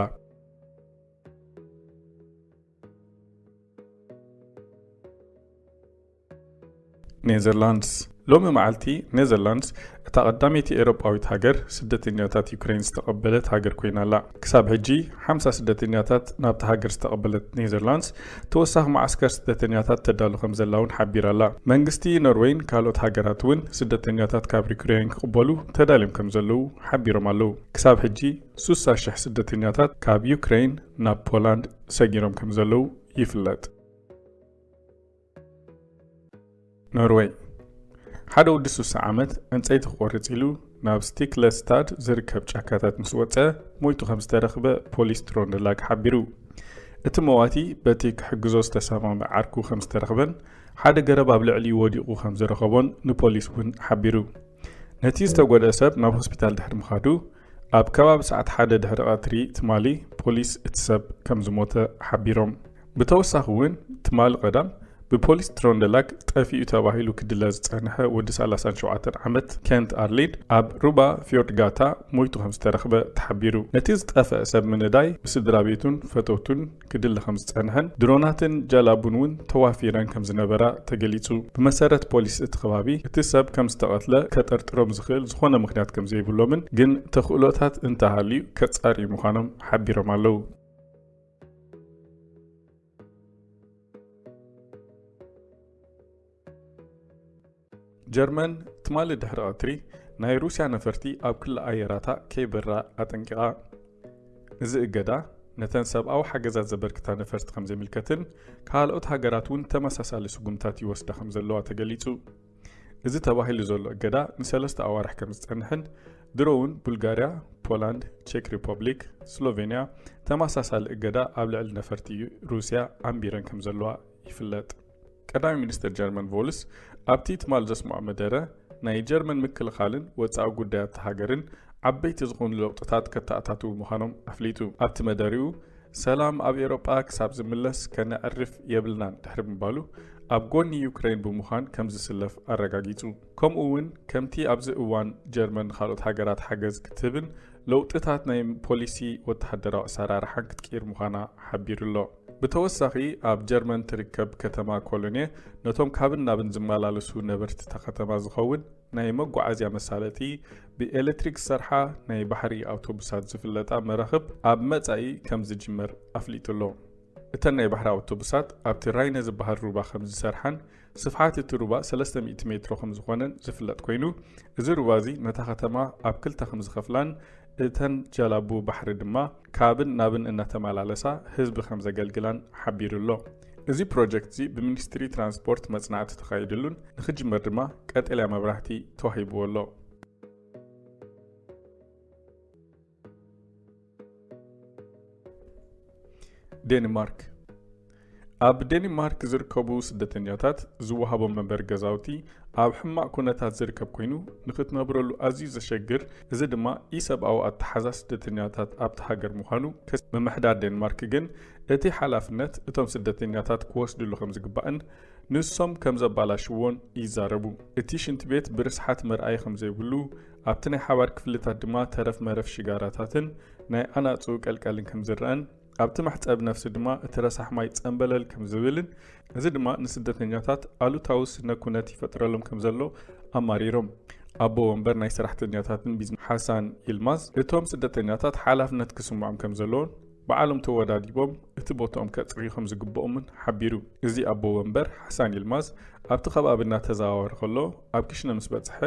ኔዘርላንድስ። ሎሚ መዓልቲ ኔዘርላንድስ እታ ቀዳመይቲ ኤውሮጳዊት ሃገር ስደተኛታት ዩክሬን ዝተቐበለት ሃገር ኮይና ኣላ። ክሳብ ሕጂ ሓምሳ ስደተኛታት ናብታ ሃገር ዝተቐበለት ኔዘርላንድስ፣ ተወሳኺ መዓስከር ስደተኛታት ተዳሉ ከም ዘላ እውን ሓቢራ ኣላ። መንግስቲ ኖርዌይን ካልኦት ሃገራት እውን ስደተኛታት ካብ ዩክሬን ክቕበሉ ተዳልዮም ከም ዘለዉ ሓቢሮም ኣለዉ። ክሳብ ሕጂ ሱሳ ሽሕ ስደተኛታት ካብ ዩክሬን ናብ ፖላንድ ሰጊሮም ከም ዘለዉ ይፍለጥ። ኖርወይ። ሓደ ወዲ ሱሳ ዓመት ዕንጸይቲ ክቆርጽ ኢሉ ናብ ስቲክለስታድ ዝርከብ ጫካታት ምስ ወጸ ሞይቱ ከም ዝተረኽበ ፖሊስ ትሮንደላግ ሓቢሩ። እቲ መዋቲ በቲ ክሕግዞ ዝተሰማምዐ ዓርኩ ከም ዝተረኽበን ሓደ ገረብ ኣብ ልዕሊኡ ወዲቑ ከም ዝረኸቦን ንፖሊስ እውን ሓቢሩ። ነቲ ዝተጎድአ ሰብ ናብ ሆስፒታል ድሕሪ ምኻዱ፣ ኣብ ከባቢ ሰዓት ሓደ ድሕሪ ቀትሪ ትማሊ ፖሊስ እቲ ሰብ ከም ዝሞተ ሓቢሮም። ብተወሳኺ እውን ትማሊ ቀዳም ብፖሊስ ትሮንደላግ ጠፊኡ ተባሂሉ ክድለ ዝጸንሐ ወዲ ሰላሳን ሸውዓተን ዓመት ኬንት ኣርሊድ ኣብ ሩባ ፊዮርድ ጋታ ሞይቱ ከም ዝተረኽበ ተሓቢሩ። ነቲ ዝጠፍአ ሰብ ምንዳይ ብስድራ ቤቱን ፈተውቱን ክድለ ከም ዝጸንሐን ድሮናትን ጃላቡን እውን ተዋፊረን ከም ዝነበራ ተገሊጹ። ብመሰረት ፖሊስ እቲ ከባቢ፣ እቲ ሰብ ከም ዝተቐትለ ከጠርጥሮም ዝኽእል ዝኾነ ምኽንያት ከም ዘይብሎምን ግን ተኽእሎታት እንተሃልዩ ከጻርዩ ምዃኖም ሓቢሮም ኣለዉ። ጀርመን ትማሊ ድሕሪ ቀትሪ ናይ ሩስያ ነፈርቲ ኣብ ክሊ ኣየራታ ከይበራ ኣጠንቂቓ። እዚ እገዳ ነተን ሰብኣዊ ሓገዛት ዘበርክታ ነፈርቲ ከም ዘይምልከትን ካልኦት ሃገራት እውን ተመሳሳሊ ስጉምታት ይወስዳ ከም ዘለዋ ተገሊጹ። እዚ ተባሂሉ ዘሎ እገዳ ንሰለስተ ኣዋርሕ ከም ዝጸንሕን ድሮ እውን ቡልጋርያ፣ ፖላንድ፣ ቼክ ሪፐብሊክ፣ ስሎቬንያ ተመሳሳሊ እገዳ ኣብ ልዕሊ ነፈርቲ ሩስያ ኣንቢረን ከም ዘለዋ ይፍለጥ። ቀዳማይ ሚኒስትር ጀርመን ቮልስ ኣብቲ ትማል ዘስምዖ መደረ ናይ ጀርመን ምክልኻልን ወጻኢ ጉዳያት ሃገርን ዓበይቲ ዝኾኑ ለውጥታት ከተኣታትዉ ምዃኖም ኣፍሊጡ። ኣብቲ መደሪኡ ሰላም ኣብ ኤውሮጳ ክሳብ ዝምለስ ከነዕርፍ የብልናን ድሕሪ ምባሉ ኣብ ጎኒ ዩክሬን ብምዃን ከም ዝስለፍ ኣረጋጊጹ። ከምኡ እውን ከምቲ ኣብዚ እዋን ጀርመን ንኻልኦት ሃገራት ሓገዝ ክትህብን ለውጥታት ናይ ፖሊሲ ወተሃደራዊ ኣሰራርሓን ክትቅይር ምዃና ሓቢሩ ኣሎ። ብተወሳኺ ኣብ ጀርመን ትርከብ ከተማ ኮሎኔ ነቶም ካብን ናብን ዝመላለሱ ነበርቲ እታ ከተማ ዝኸውን ናይ መጓዓዝያ መሳለጢ ብኤሌክትሪክ ዝሰርሓ ናይ ባሕሪ ኣውቶቡሳት ዝፍለጣ መራኽብ ኣብ መጻኢ ከም ዝጅመር ኣፍሊጡ ኣሎ። እተን ናይ ባሕሪ ኣውቶቡሳት ኣብቲ ራይነ ዝበሃል ሩባ ከም ዝሰርሓን ስፍሓት እቲ ሩባ ሰለስተ ሚእቲ ሜትሮ ከም ዝኾነን ዝፍለጥ ኮይኑ፣ እዚ ሩባ እዚ ነታ ከተማ ኣብ ክልተ ከም ዝኸፍላን እተን ጃላቡ ባሕሪ ድማ ካብን ናብን እናተመላለሳ ህዝቢ ከም ዘገልግላን ሓቢሩ ኣሎ። እዚ ፕሮጀክት እዚ ብሚኒስትሪ ትራንስፖርት መጽናዕቲ ተኻይድሉን ንኽጅመር ድማ ቀጠልያ መብራህቲ ተዋሂብዎ ኣሎ። ዴንማርክ። ኣብ ዴንማርክ ዝርከቡ ስደተኛታት ዝወሃቦም መንበሪ ገዛውቲ ኣብ ሕማቕ ኩነታት ዝርከብ ኮይኑ፣ ንኽትነብረሉ ኣዝዩ ዘሸግር፣ እዚ ድማ ኢሰብኣዊ ኣተሓዛ ስደተኛታት ኣብቲ ሃገር ምዃኑ ከስ-፣ ምምሕዳር ዴንማርክ ግን እቲ ሓላፍነት እቶም ስደተኛታት ክወስድሉ ከም ዝግባእን ንሶም ከም ዘባላሽዎን ይዛረቡ። እቲ ሽንቲ ቤት ብርስሓት መርኣዪ ከም ዘይብሉ፣ ኣብቲ ናይ ሓባር ክፍልታት ድማ ተረፍ መረፍ ሽጋራታትን ናይ ኣናጹ ቀልቀልን ከም ዝረኣን፣ ኣብቲ መሕጸቢ ነፍሲ ድማ እቲ ረሳሕ ማይ ጸምበለል ከም ዝብልን፣ እዚ ድማ ንስደተኛታት ኣሉታዊ ስነ ኩነት ይፈጥረሎም ከም ዘሎ ኣማሪሮም። ኣቦ ወንበር ናይ ሰራሕተኛታትን ቢዝነስ ሓሳን ይልማዝ፣ እቶም ስደተኛታት ሓላፍነት ክስምዖም ከም ዘለዎን፣ ባዕሎም ተወዳዲቦም እቲ ቦታኦም ከጽርዩ ከም ዝግብኦምን ሓቢሩ። እዚ ኣቦ ወንበር ሓሳን ይልማዝ ኣብቲ ከባቢ እናተዘዋወረ ከሎ፣ ኣብ ክሽነ ምስ በጽሐ፣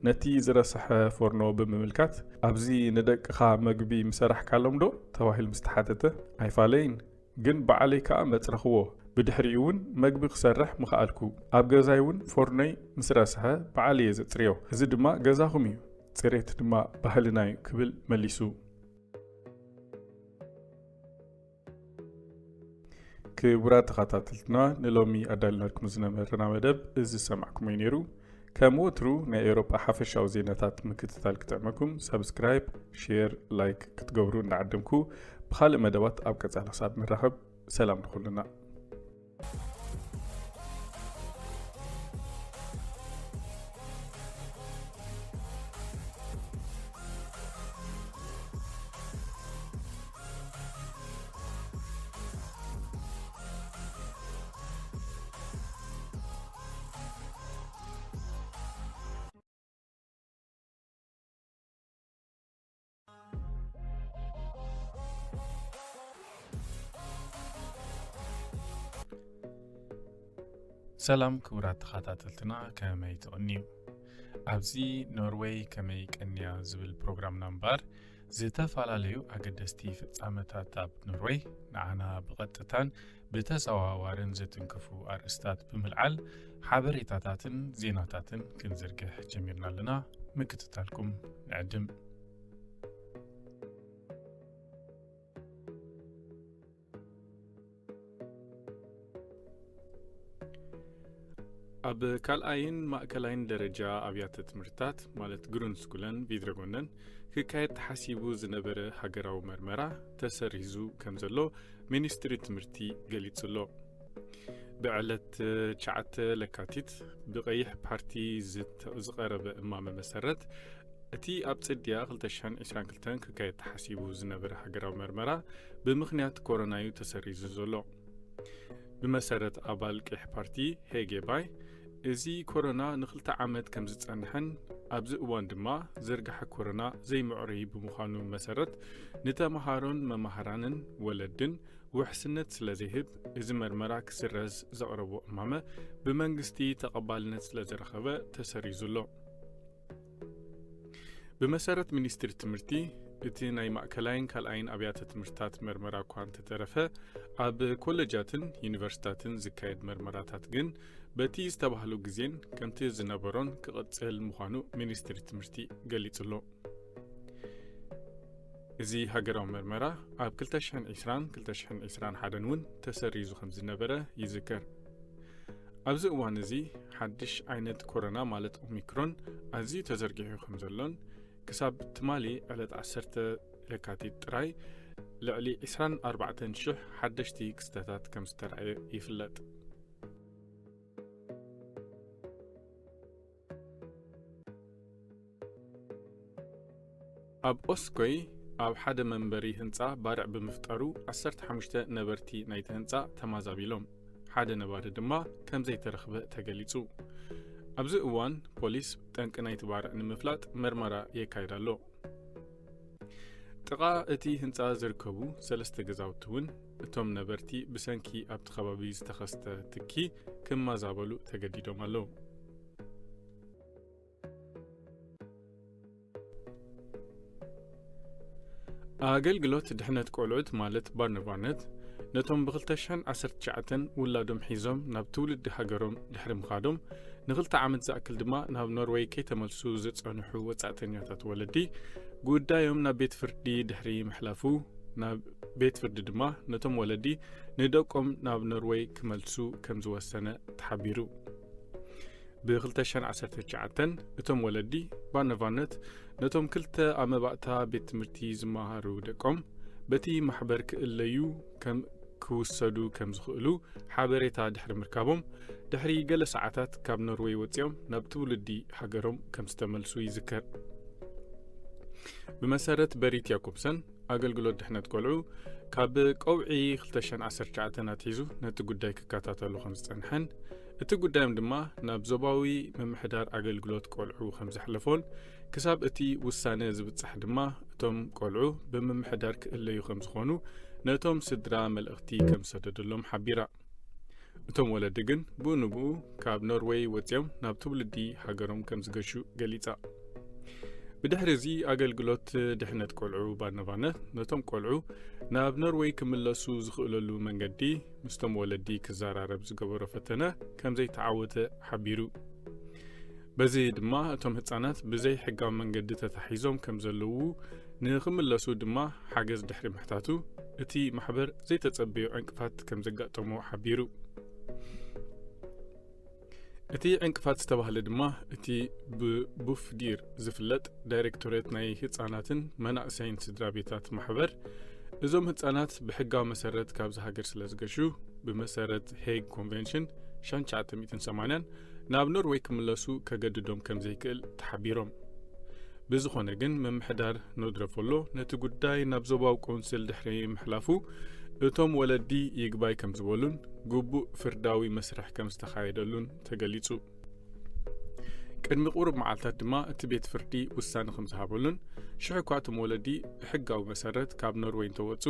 ነቲ ዝረስሐ ፎርኖ ብምምልካት፣ "ኣብዚ ንደቅኻ መግቢ ምሰራሕካሎም ዶ?" ተባሂሉ ምስ ተሓተተ፣ "ኣይፋለይን፣ ግን ባዕለይ ከኣ መጽረኽዎ። ብድሕሪኡ እውን መግቢ ክሰርሕ ምኸኣልኩ። ኣብ ገዛይ እውን ፎርኖይ ምስ ረስሐ፣ ባዕለይ እየ ዘጽርዮ። እዚ ድማ ገዛኹም እዩ፣ ጽሬት ድማ ባህልና እዩ" ክብል መሊሱ። ክቡራት ተኸታተልትና፣ ንሎሚ ኣዳልናልኩም ዝነበረና መደብ እዚ ዝሰማዕኩሞ እዩ ነይሩ። ከም ወትሩ ናይ ኤውሮጳ ሓፈሻዊ ዜናታት ምክትታል ክጥዕመኩም፣ ሳብስክራይብ፣ ሼር፣ ላይክ ክትገብሩ እናዓደምኩ፣ ብኻልእ መደባት ኣብ ቀጻሊ ክሳብ ንራኸብ፣ ሰላም ንኹልና። ሰላም ክቡራት ተኸታተልትና፣ ከመይ ትቕንዩ? ኣብዚ ኖርወይ ከመይ ቀንያ ዝብል ፕሮግራምና እምበኣር፣ ዝተፈላለዩ ኣገደስቲ ፍጻመታት ኣብ ኖርወይ ንዓና ብቐጥታን ብተዘዋዋርን ዘትንክፉ ኣርእስታት ብምልዓል ሓበሬታታትን ዜናታትን ክንዝርግሕ ጀሚርና ኣለና። ምክትታልኩም ንዕድም። ኣብ ካልኣይን ማእከላይን ደረጃ ኣብያተ ትምህርትታት፣ ማለት ግሩንድስኩለን ቪድረጎነን፣ ክካየድ ተሓሲቡ ዝነበረ ሃገራዊ መርመራ ተሰሪዙ ከም ዘሎ ሚኒስትሪ ትምህርቲ ገሊጹ ኣሎ። ብዕለት ትሽዓተ ለካቲት ብቐይሕ ፓርቲ ዝተ-፣ ዝቐረበ እማመ መሰረት፣ እቲ ኣብ ጽድያ ክልተ ሽሕን ዕስራን ክልተን ክካየድ ተሓሲቡ ዝነበረ ሃገራዊ መርመራ ብምኽንያት ኮሮና እዩ ተሰሪዙ ዘሎ። ብመሰረት ኣባል ቀይሕ ፓርቲ ሄጌ ባይ፣ እዚ ኮሮና ንኽልተ ዓመት ከም ዝጸንሐን ኣብዚ እዋን ድማ ዝርግሐ ኮሮና ዘይምዕሩይ ብምዃኑ መሰረት፣ ንተመሃሮን መማህራንን ወለድን ውሕስነት ስለ ዘይህብ፣ እዚ መርመራ ክስረዝ ዘቕረቦ እማመ ብመንግስቲ ተቐባልነት ስለ ዝረኸበ ተሰሪዙ ኣሎ። ብመሰረት ሚኒስትሪ ትምህርቲ፣ እቲ ናይ ማእከላይን ካልኣይን ኣብያተ ትምህርትታት መርመራ እኳ እንተተረፈ፣ ኣብ ኮለጃትን ዩኒቨርሲታትን ዝካየድ መርመራታት ግን በቲ ዝተባህሉ ግዜን ከምቲ ዝነበሮን ክቕጽል ምዃኑ ሚኒስትሪ ትምህርቲ ገሊጹ ኣሎ። እዚ ሃገራዊ መርመራ ኣብ ክልተ ሽሕን ዕስራን ክልተ ሽሕን ዕስራን ሓደን እውን ተሰሪዙ ከም ዝነበረ ይዝከር። ኣብዚ እዋን እዚ ሓድሽ ዓይነት ኮሮና ማለት ኦሚክሮን ኣዝዩ ተዘርጊሑ ከም ዘሎን ክሳብ ትማሊ ዕለት ዓሰርተ ለካቲት ጥራይ ልዕሊ ዕስራን ኣርባዕተን ሽሕ ሓደሽቲ ክስተታት ከም ዝተራእየ ይፍለጥ። ኣብ ኦስኮይ ኣብ ሓደ መንበሪ ህንጻ ባርዕ ብምፍጣሩ ዓሰርተ ሓሙሽተ ነበርቲ ናይቲ ህንጻ ተማዛቢሎም፣ ሓደ ነባሪ ድማ ከም ዘይተረኽበ ተገሊጹ። ኣብዚ እዋን ፖሊስ ጠንቂ ናይቲ ባርዕ ንምፍላጥ መርመራ የካይድ ኣሎ። ጥቓ እቲ ህንጻ ዝርከቡ ሰለስተ ገዛውቲ እውን እቶም ነበርቲ ብሰንኪ ኣብቲ ከባቢ ዝተኸስተ ትኪ ክመዛበሉ ተገዲዶም ኣለዉ። ኣገልግሎት ድሕነት ቆልዑት ማለት ባርነቫርነት ነቶም ብ ክልተ ሽሕን ዓሰርተ ትሽዓተን ውላዶም ሒዞም ናብ ትውልዲ ሃገሮም ድሕሪ ምኻዶም ንኽልተ ዓመት ዝኣክል ድማ ናብ ኖርወይ ከይተመልሱ ዝጸንሑ ወጻእተኛታት ወለዲ ጉዳዮም ናብ ቤት ፍርዲ ድሕሪ ምሕላፉ፣ ናብ ቤት ፍርዲ ድማ ነቶም ወለዲ ንደቆም ናብ ኖርወይ ክመልሱ ከም ዝወሰነ ተሓቢሩ። ብ ክልተ ሽሕን ዓሰርተ ትሽዓተን እቶም ወለዲ ባርነቫርነት ነቶም ክልተ ኣብ መባእታ ቤት ትምህርቲ ዝመሃሩ ደቆም በቲ ማሕበር ክእለዩ ከም ክውሰዱ ከም ዝኽእሉ ሓበሬታ ድሕሪ ምርካቦም፣ ድሕሪ ገለ ሰዓታት ካብ ኖርወይ ወጺኦም ናብ ትውልዲ ሃገሮም ከም ዝተመልሱ ይዝከር። ብመሰረት በሪት ያኮብሰን፣ ኣገልግሎት ድሕነት ቆልዑ ካብ ቀውዒ ክልተ ሽሕን ዓሰርተ ትሽዓተን ኣትሒዙ ነቲ ጉዳይ ክከታተሉ ከም ዝጸንሐን፣ እቲ ጉዳዮም ድማ ናብ ዞባዊ ምምሕዳር ኣገልግሎት ቆልዑ ከም ዘሕለፎን፣ ክሳብ እቲ ውሳነ ዝብጻሕ ድማ እቶም ቆልዑ ብምምሕዳር ክእለዩ ከም ዝኾኑ ነቶም ስድራ መልእኽቲ ከም ዝሰደደሎም ሓቢራ። እቶም ወለዲ ግን ብኡ ንብኡ ካብ ኖርወይ ወጺኦም ናብ ትውልዲ ሃገሮም ከም ዝገሹ ገሊጻ። ብድሕሪ እዚ ኣገልግሎት ድሕነት ቆልዑ ባርነቫርነት ነቶም ቆልዑ ናብ ኖርወይ ክምለሱ ዝኽእለሉ መንገዲ ምስቶም ወለዲ ክዘራረብ ዝገበሮ ፈተነ ከም ዘይተዓወተ ሓቢሩ። በዚ ድማ እቶም ህጻናት ብዘይ ሕጋዊ መንገዲ ተታሒዞም ከም ዘለዉ ንኽምለሱ ድማ ሓገዝ ድሕሪ ምሕታቱ፣ እቲ ማሕበር ዘይተጸበዮ ዕንቅፋት ከም ዘጋጠሞ ሓቢሩ። እቲ ዕንቅፋት ዝተባህለ ድማ እቲ ብቡፍዲር ዝፍለጥ ዳይሬክቶሬት ናይ ህጻናትን መናእሰይን ስድራ ቤታት ማሕበር እዞም ህጻናት ብሕጋዊ መሰረት ካብዚ ሃገር ስለ ዝገሹ፣ ብመሰረት ሄግ ኮንቨንሽን ሻንቻ ትምእትን ሰማንያን ናብ ኖርወይ ክምለሱ ከገድዶም ከም ዘይክእል ተሓቢሮም። ብዝኾነ ግን፣ ምምሕዳር ኖድረፎሎ ነቲ ጉዳይ ናብ ዞባዊ ቆንስል ድሕሪ ምሕላፉ፣ እቶም ወለዲ ይግባይ ከም ዝበሉን ግቡእ ፍርዳዊ መስርሕ ከም ዝተኻየደሉን ተገሊጹ። ቅድሚ ቁሩብ መዓልታት ድማ እቲ ቤት ፍርዲ ውሳነ ከም ዝሃበሉን፣ ሽሕ እኳ እቶም ወለዲ ብሕጋዊ መሰረት ካብ ኖርወይ እንተወጹ፣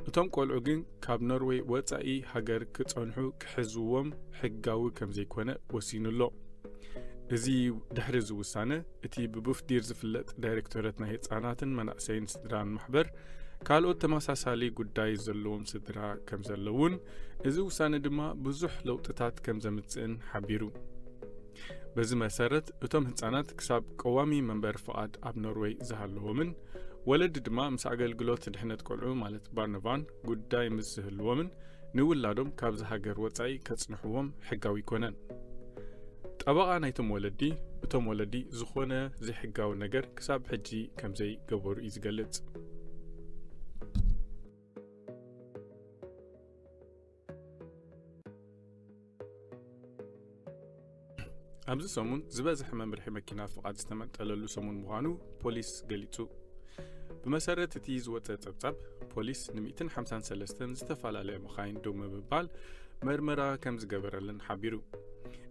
እቶም ቆልዑ ግን ካብ ኖርወይ ወጻኢ ሃገር ክጸንሑ ክሕዝዎም ሕጋዊ ከም ዘይኮነ ወሲኑ ኣሎ። እዚ ድሕሪ እዚ ውሳነ፣ እቲ ብቡፍዲር ዝፍለጥ ዳይሬክቶሬት ናይ ህጻናትን መናእሰይን ስድራን ማሕበር፣ ካልኦት ተመሳሳሊ ጉዳይ ዘለዎም ስድራ ከም ዘለውን፣ እዚ ውሳነ ድማ ብዙሕ ለውጥታት ከም ዘምጽእን ሓቢሩ። በዚ መሰረት፣ እቶም ህጻናት ክሳብ ቀዋሚ መንበሪ ፍቓድ ኣብ ኖርወይ ዝሃለዎምን፣ ወለዲ ድማ ምስ ኣገልግሎት ድሕነት ቆልዑ ማለት ባርነቫን ጉዳይ ምስ ዝህልዎምን፣ ንውላዶም ካብዚ ሃገር ወጻኢ ከጽንሕዎም ሕጋዊ ኣይኮነን። ጠበቓ ናይቶም ወለዲ፣ እቶም ወለዲ ዝኾነ ዘይሕጋዊ ነገር ክሳብ ሕጂ ከም ዘይገበሩ እዩ ዝገልጽ። ኣብዚ ሰሙን ዝበዝሐ መምርሒ መኪና ፍቓድ ዝተመንጠለሉ ሰሙን ምዃኑ ፖሊስ ገሊጹ። ብመሰረት እቲ ዝወጸ ጸብጻብ፣ ፖሊስ ን ሚእትን ሓምሳን ሰለስተን ዝተፈላለያ መኻይን ደው ብምባል መርመራ ከም ዝገበረለን ሓቢሩ።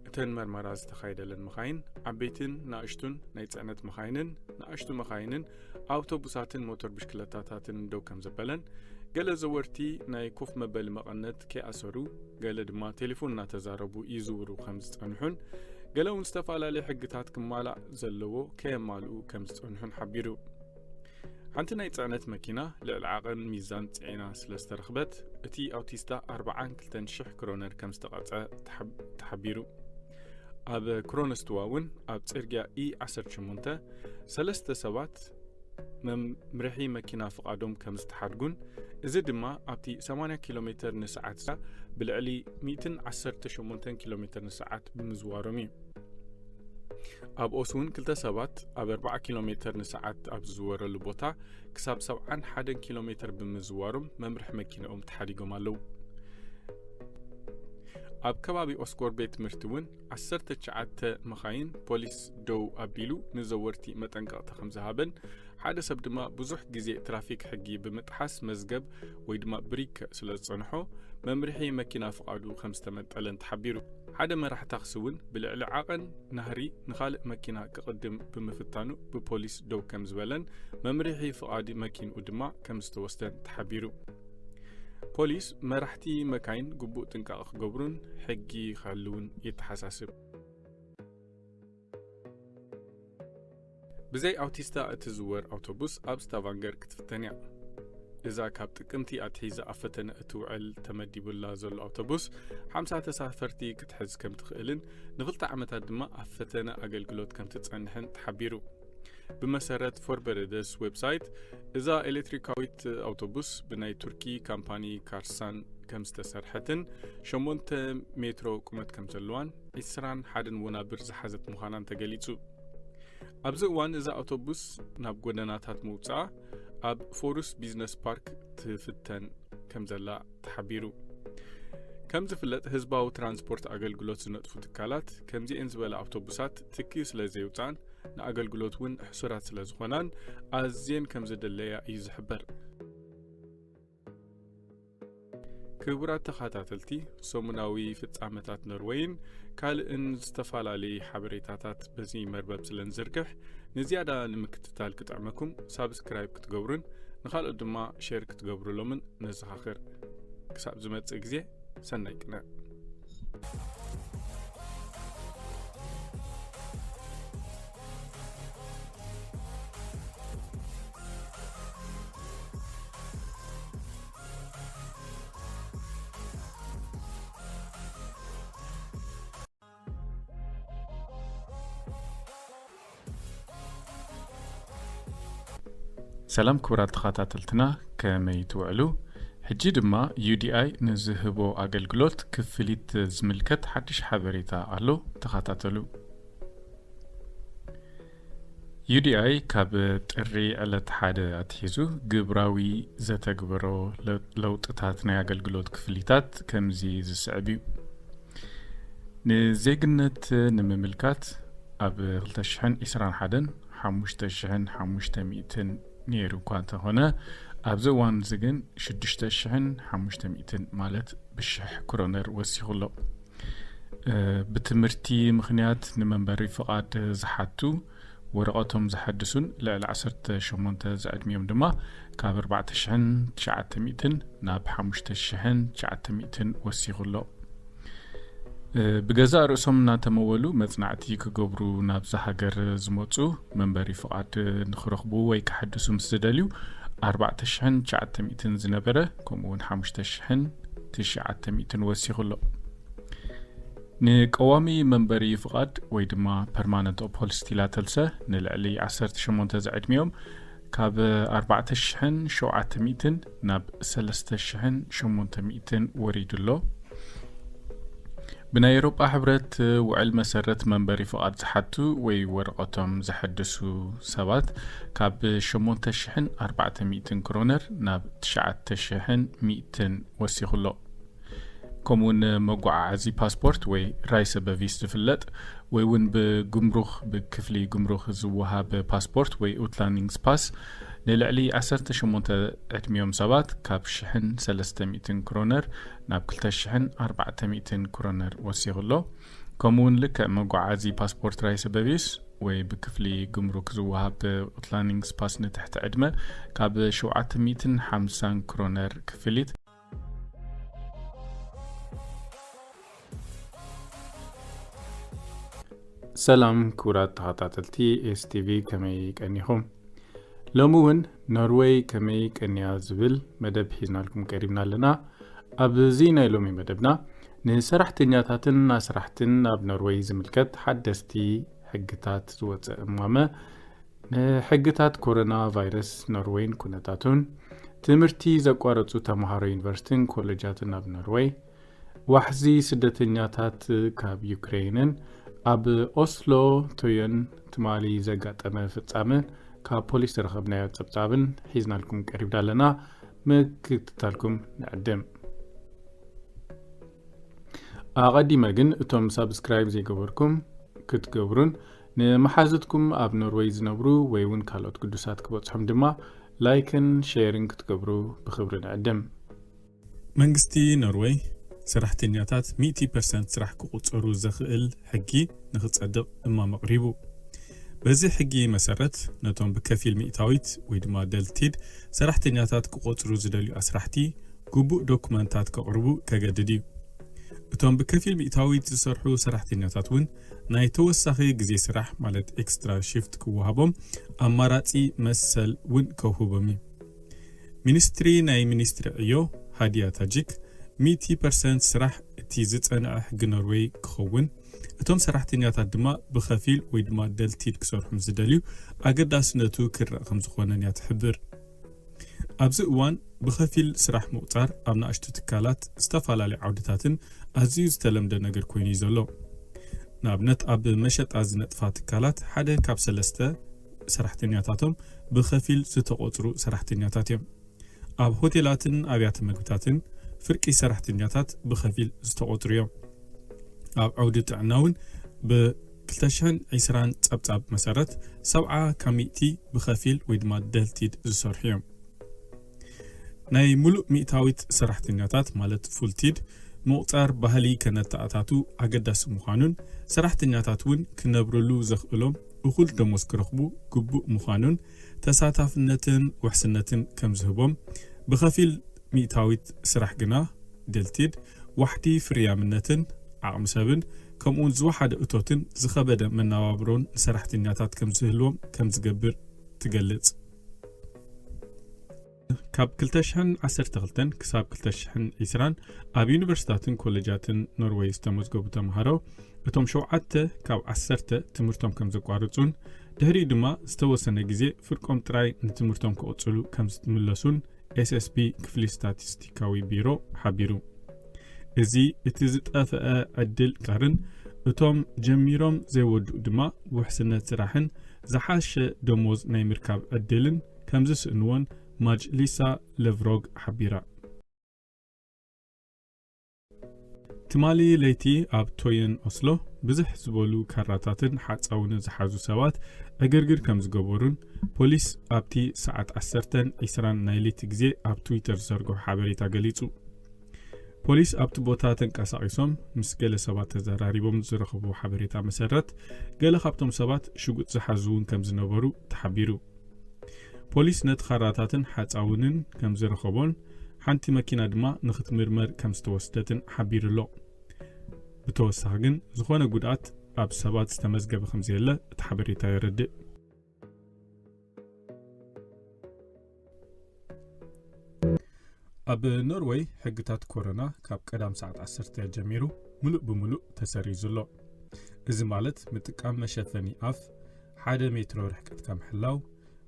እተን መርመራ ዝተኻየደለን መኻይን፣ ዓበይትን ንኣሽቱን ናይ ጽዕነት መኻይንን ንኣሽቱ መኻይንን ኣውቶቡሳትን ሞተር ብሽክለታታትን ደው ከም ዘበለን፣ ገለ ዘወርቲ ናይ ኮፍ መበሊ መቐነት ከይኣሰሩ፣ ገለ ድማ ቴሌፎን እናተዛረቡ ይዝውሩ ከም ዝጸንሑን፣ ገለ እውን ዝተፈላለየ ሕግታት ክማላእ ዘለዎ ከየማልኡ ከም ዝጸንሑን ሓቢሩ። ሓንቲ ናይ ጽዕነት መኪና ልዕሊ ዓቐን ሚዛን ጽዒና ስለ ዝተረኽበት፣ እቲ ኣውቲስታ ኣርብዓን ክልተን ሽሕ ክሮነር ከም ዝተቐጽዐ ተሓብ-፣ ተሓቢሩ። ኣብ ክሮነስትዋ እውን ኣብ ጽርግያ ኢ ዓሰርተ ሸሞንተ ሰለስተ ሰባት መምርሒ መኪና ፍቓዶም ከም ዝተሓድጉን፣ እዚ ድማ ኣብቲ ሰማንያ ኪሎ ሜተር ንሰዓት ብልዕሊ ሚእትን ዓሰርተ ሸሞንተን ኪሎ ሜተር ንሰዓት ብምዝዋሮም እዩ። ኣብ ኦስ እውን ክልተ ሰባት ኣብ ኣርብዓ ኪሎ ሜተር ንሰዓት ኣብ ዝዝወረሉ ቦታ ክሳብ ሰብዓን ሓደን ኪሎ ሜተር ብምዝዋሮም መምርሒ መኪንኦም ተሓዲጎም ኣለዉ። ኣብ ከባቢ ኦስኮር ቤት ትምህርቲ እውን ዓሰርተ ትሽዓተ መኻይን ፖሊስ ደው ኣቢሉ ንዘወርቲ መጠንቀቕታ ከም ዝሃበን፣ ሓደ ሰብ ድማ ብዙሕ ግዜ ትራፊክ ሕጊ ብምጥሓስ መዝገብ ወይ ድማ ብሪክ ስለ ዝጸንሖ፣ መምርሒ መኪና ፍቓዱ ከም ዝተመንጠለን ተሓቢሩ። ሓደ መራሕ ታክሲ እውን ብልዕሊ ዓቐን ናህሪ ንኻልእ መኪና ክቕድም ብምፍታኑ ብፖሊስ ደው ከም ዝበለን መምርሒ ፍቓድ መኪንኡ ድማ ከም ዝተወስደን ተሓቢሩ። ፖሊስ መራሕቲ መካይን ግቡእ ጥንቃቐ ክገብሩን ሕጊ ክሕልውን የተሓሳስብ። ብዘይ ኣውቲስታ እትዝወር ኣውቶቡስ ኣብ ስታቫንገር ክትፍተን እያ። እዛ ካብ ጥቅምቲ ኣትሒዛ ኣብ ፈተነ እትውዕል ተመዲቡላ ዘሎ ኣውቶቡስ ሓምሳ ተሳፈርቲ ክትሕዝ ከም ትኽእልን ንኽልተ ዓመታት ድማ ኣብ ፈተነ ኣገልግሎት ከም ትጸንሕን ተሓቢሩ። ብመሰረት ፎርበረደስ ዌብሳይት፣ እዛ ኤሌክትሪካዊት ኣውቶቡስ ብናይ ቱርኪ ካምፓኒ ካርሳን ከም ዝተሰርሐትን ሸሞንተ ሜትሮ ቁመት ከም ዘለዋን ዒስራን ሓደን ወናብር ዝሓዘት ምዃናን ተገሊጹ። ኣብዚ እዋን እዛ ኣውቶቡስ ናብ ጎደናታት ምውጻኣ ኣብ ፎሩስ ቢዝነስ ፓርክ ትፍተን ከም ዘላ ተሓቢሩ። ከም ዝፍለጥ፣ ህዝባዊ ትራንስፖርት ኣገልግሎት ዝነጥፉ ትካላት ከምዚኤን ዝበላ ኣውቶቡሳት ትኪ ስለ ዘየውጻኣን ንኣገልግሎት እውን ሕሱራት ስለ ዝኾናን ኣዝየን ከም ዝድለያ እዩ ዝሕበር። ክቡራት ተኸታተልቲ፣ ሰሙናዊ ፍጻመታት ኖርወይን ካልእን ዝተፈላለዩ ሓበሬታታት በዚ መርበብ ስለ ንዝርግሕ፣ ንዝያዳ ንምክትታል ክጥዕመኩም ሳብስክራይብ ክትገብሩን ንኻልኦት ድማ ሼር ክትገብሩሎምን ነዘኻኽር። ክሳብ ዝመጽእ ግዜ፣ ሰናይ ቅነ። ሰላም ክቡራት ተኸታተልትና፣ ከመይ ትውዕሉ? ሕጂ ድማ ዩ ዲ ኣይ ንዝህቦ ኣገልግሎት ክፍሊት ዝምልከት ሓድሽ ሓበሬታ ኣሎ፣ ተኸታተሉ። ዩ ዲ ኣይ ካብ ጥሪ ዕለት ሓደ ኣትሒዙ ግብራዊ ዘተግበሮ ለ-፣ ለውጥታት ናይ ኣገልግሎት ክፍሊታት ከምዚ ዝስዕብ እዩ። ንዜግነት ንምምልካት ኣብ ክልተ ሽሕን ዕስራን ሓደን ሓሙሽተ ሽሕን ሓሙሽተ ሚእትን ነይሩ እኳ እንተኾነ፣ ኣብዚ እዋን እዚ ግን ሽዱሽተ ሽሕን ሓሙሽተ ሚእትን ማለት ብሽሕ ክሮነር ወሲኹ ኣሎ። እ፣ ብትምህርቲ ምኽንያት ንመንበሪ ፍቓድ ዝሓቱ ወረቐቶም ዘሐድሱን ልዕሊ ዓሰርተ ሸሞንተ ዝዕድሚኦም ድማ ካብ ኣርባዕተ ሽሕን ትሽዓተ ሚእትን ናብ ሓሙሽተ ሽሕን ትሽዓተ ሚእትን ወሲኹ ኣሎ። እ፣ ብገዛእ ርእሶም እናተመወሉ መጽናዕቲ ክገብሩ ናብዛ ሃገር ዝመጹ መንበሪ ፍቓድ ንኽረኽቡ ወይ ክሓድሱ ምስ ዝደልዩ ኣርባዕተ ሽሕን ትሽዓተ ሚእትን ዝነበረ ከምኡ እውን ሓሙሽተ ሽሕን ትሽዓተ ሚእትን ወሲኹ ኣሎ። ንቀዋሚ መንበሪ ፍቓድ ወይ ድማ ፐርማነንት ኦፖልስቲላተልሰ ንልዕሊ ዓሰርተ ሸሞንተ ዝዕድሚኦም ካብ ኣርባዕተ ሽሕን ሸውዓተ ሚእትን ናብ ሰለስተ ሽሕን ሸሞንተ ሚእትን ወሪዱ ኣሎ። ብናይ ኤሮጳ ሕብረት ውዕል መሰረት መንበሪ ፍቓድ ዝሓቱ ወይ ወረቐቶም ዘሐድሱ ሰባት ካብ ሸሞንተ ሽሕን ኣርባዕተ ሚእትን ክሮነር ናብ ትሽዓተ ሽሕን ሚእትን ወሲኹ ኣሎ። ከምኡውን መጓዓዓዚ ፓስፖርት ወይ ራይሰ በቪስ ዝፍለጥ ወይ እውን ብጉምሩኽ፣ ብክፍሊ ጉምሩኽ ዝወሃብ ፓስፖርት ወይ ኡትላንዲንግስ ፓስ ንልዕሊ ዓሰርተ ሸሞንተ ዕድሚኦም ሰባት ካብ ሽሕን ሰለስተ ሚእትን ክሮነር ናብ ክልተ ሽሕን ኣርባዕተ ሚእትን ክሮነር ወሲኹ ኣሎ። ከምኡውን ልክዕ መጓዓዚ ፓስፖርት ራይሰ በቪስ ወይ ብክፍሊ ጉምሩክ ዝወሃብ ኡትላንዲንግስ ፓስ ንትሕቲ ዕድመ ካብ ሸውዓተ ሚእትን ሓምሳን ክሮነር ክፍሊት። ሰላም ክቡራት ተኸታተልቲ ኤስ ቲ ቪ፣ ከመይ ቀኒኹም? ሎሚ እውን ኖርወይ ከመይ ቀንያ ዝብል መደብ ሒዝናልኩም ቀሪብና ኣለና። ኣብዚ ናይ ሎሚ መደብና ንሰራሕተኛታትን ኣስራሕትን ኣብ ኖርወይ ዝምልከት ሓደስቲ ሕግታት ዝወፀ እማመ፣ ንሕግታት ኮሮና ቫይረስ ኖርወይን ኩነታቱን፣ ትምህርቲ ዘቋረጹ ተምሃሮ ዩኒቨርሲቲን ኮሌጃትን ኣብ ኖርወይ፣ ዋሕዚ ስደተኛታት ካብ ዩክሬንን ኣብ ኦስሎ ቶዮን ትማሊ ዘጋጠመ ፍጻመ ካብ ፖሊስ ዝረኸብናዮ ጸብጻብን ሒዝናልኩም ቀሪብና ኣለና። ምክትታልኩም ንዕድም። ኣቐዲመ ግን እቶም ሳብስክራይብ ዘይገበርኩም ክትገብሩን ንመሓዙትኩም ኣብ ኖርወይ ዝነብሩ ወይ እውን ካልኦት ግዱሳት ክበጽሖም ድማ ላይክን ሼርን ክትገብሩ ብኽብሪ ንዕድም። መንግስቲ ኖርወይ ሰራሕተኛታት ሚእቲ ፐርሰንት ስራሕ ክቑጸሩ ዘኽእል ሕጊ ንኽጸድቕ እማም ኣቕሪቡ። በዚ ሕጊ መሰረት ነቶም ብከፊል ሚእታዊት ወይ ድማ ደልቲድ ሰራሕተኛታት ክቖጽሩ ዝደልዩ ኣስራሕቲ ግቡእ ዶኩመንታት ከቕርቡ ከገድድ እዩ። እቶም ብከፊል ሚእታዊት ዝሰርሑ ሰራሕተኛታት እውን ናይ ተወሳኺ ግዜ ስራሕ ማለት ኤክስትራ ሽፍት ክወሃቦም ኣማራጺ መሰል እውን ከውህቦም እዩ። ሚኒስትሪ ናይ ሚኒስትሪ ዕዮ ሃዲያ ታጂክ፣ ሚእቲ ፐርሰንት ስራሕ እቲ ዝጸንዐ ሕጊ ኖርዌይ ክኸውን፣ እቶም ሰራሕተኛታት ድማ ብኸፊል ወይ ድማ ደልቲድ ክሰርሑ ምስ ዝደልዩ ኣገዳስነቱ ክረኣ ከም ዝኾነን እያ ትሕብር። ኣብዚ እዋን ብኸፊል ስራሕ ምቑጻር ኣብ ንኣሽቱ ትካላት፣ ዝተፈላለዩ ዓውድታትን ኣዝዩ ዝተለምደ ነገር ኮይኑ እዩ ዘሎ። ንኣብነት ኣብ መሸጣ ዝነጥፋ ትካላት ሓደ ካብ ሰለስተ ሰራሕተኛታቶም ብኸፊል ዝተቖጽሩ ሰራሕተኛታት እዮም። ኣብ ሆቴላትን ኣብያተ መግብታትን ፍርቂ ሰራሕተኛታት ብኸፊል ዝተቖጽሩ እዮም። ኣብ ዓውዲ ጥዕና እውን ብ ክልተ ሽሕን ዕስራን ጸብጻብ መሰረት ሰብዓ ካብ ሚእቲ ብኸፊል ወይ ድማ ደልቲድ ዝሰርሑ እዮም። ናይ ሙሉእ ሚእታዊት ሰራሕተኛታት ማለት ፉልቲድ ምቑጻር ባህሊ ከነተኣታቱ ኣገዳሲ ምዃኑን ሰራሕተኛታት እውን ክነብርሉ ዘኽእሎም እኹል ደሞዝ ክረኽቡ ግቡእ ምዃኑን ተሳታፍነትን ውሕስነትን ከም ዝህቦም ብኸፊል ሚእታዊት ስራሕ ግና ደልቲድ ዋሕዲ ፍርያምነትን ዓቕሚ ሰብን ከምኡውን ዝወሓደ እቶትን ዝኸበደ መነባብሮን ንሰራሕተኛታት ከም ዝህልዎም ከም ዝገብር ትገልጽ። ካብ ክልተ ሽሕን ዓሰርተ ክልተን ክሳብ ክልተ ሽሕን ዕስራን ኣብ ዩኒቨርሲታትን ኮሌጃትን ኖርወይ ዝተመዝገቡ ተምሃሮ እቶም ሸውዓተ ካብ ዓሰርተ ትምህርቶም ከም ዘቋርጹን ድሕሪኡ ድማ ዝተወሰነ ግዜ ፍርቆም ጥራይ ንትምህርቶም ክቕጽሉ ከም ዝምለሱን ኤስ ኤስ ቢ ክፍሊ ስታቲስቲካዊ ቢሮ ሓቢሩ። እዚ እቲ ዝጠፍአ ዕድል ቀርን እቶም ጀሚሮም ዘይወድኡ ድማ ውሕስነት ስራሕን ዝሓሸ ደሞዝ ናይ ምርካብ ዕድልን ከም ዝስእንዎን ማጅሊሳ ለቭሮግ ሓቢራ። ትማሊ ለይቲ ኣብ ቶየን ኦስሎ ብዝሕ ዝበሉ ካራታትን ሓጻውንን ዝሓዙ ሰባት ዕግርግር ከም ዝገበሩን ፖሊስ ኣብቲ ሰዓት ዓሰርተን ዕስራን ናይ ለይቲ ግዜ ኣብ ትዊተር ዝዘርግሖ ሓበሬታ ገሊጹ። ፖሊስ ኣብቲ ቦታ ተንቀሳቒሶም ምስ ገለ ሰባት ተዘራሪቦም ዝረኸብዎ ሓበሬታ መሰረት፣ ገለ ካብቶም ሰባት ሽጉጥ ዝሓዙ እውን ከም ዝነበሩ ተሓቢሩ። ፖሊስ ነቲ ካራታትን ሓጻውንን ከም ዝረኸቦን ሓንቲ መኪና ድማ ንኽትምርመር ከም ዝተወስደትን ሓቢሩ ኣሎ። ብተወሳኺ ግን ዝኾነ ጉድኣት ኣብ ሰባት ዝተመዝገበ ከም ዘየለ እቲ ሓበሬታ የረድእ። ኣብ ኖርወይ ሕግታት ኮሮና ካብ ቀዳም ሰዓት ዓሰርተ ጀሚሩ ምሉእ ብምሉእ ተሰሪዙ ኣሎ። እዚ ማለት ምጥቃም መሸፈኒ ኣፍ፣ ሓደ ሜትሮ ርሕቀትካ ምሕላው፣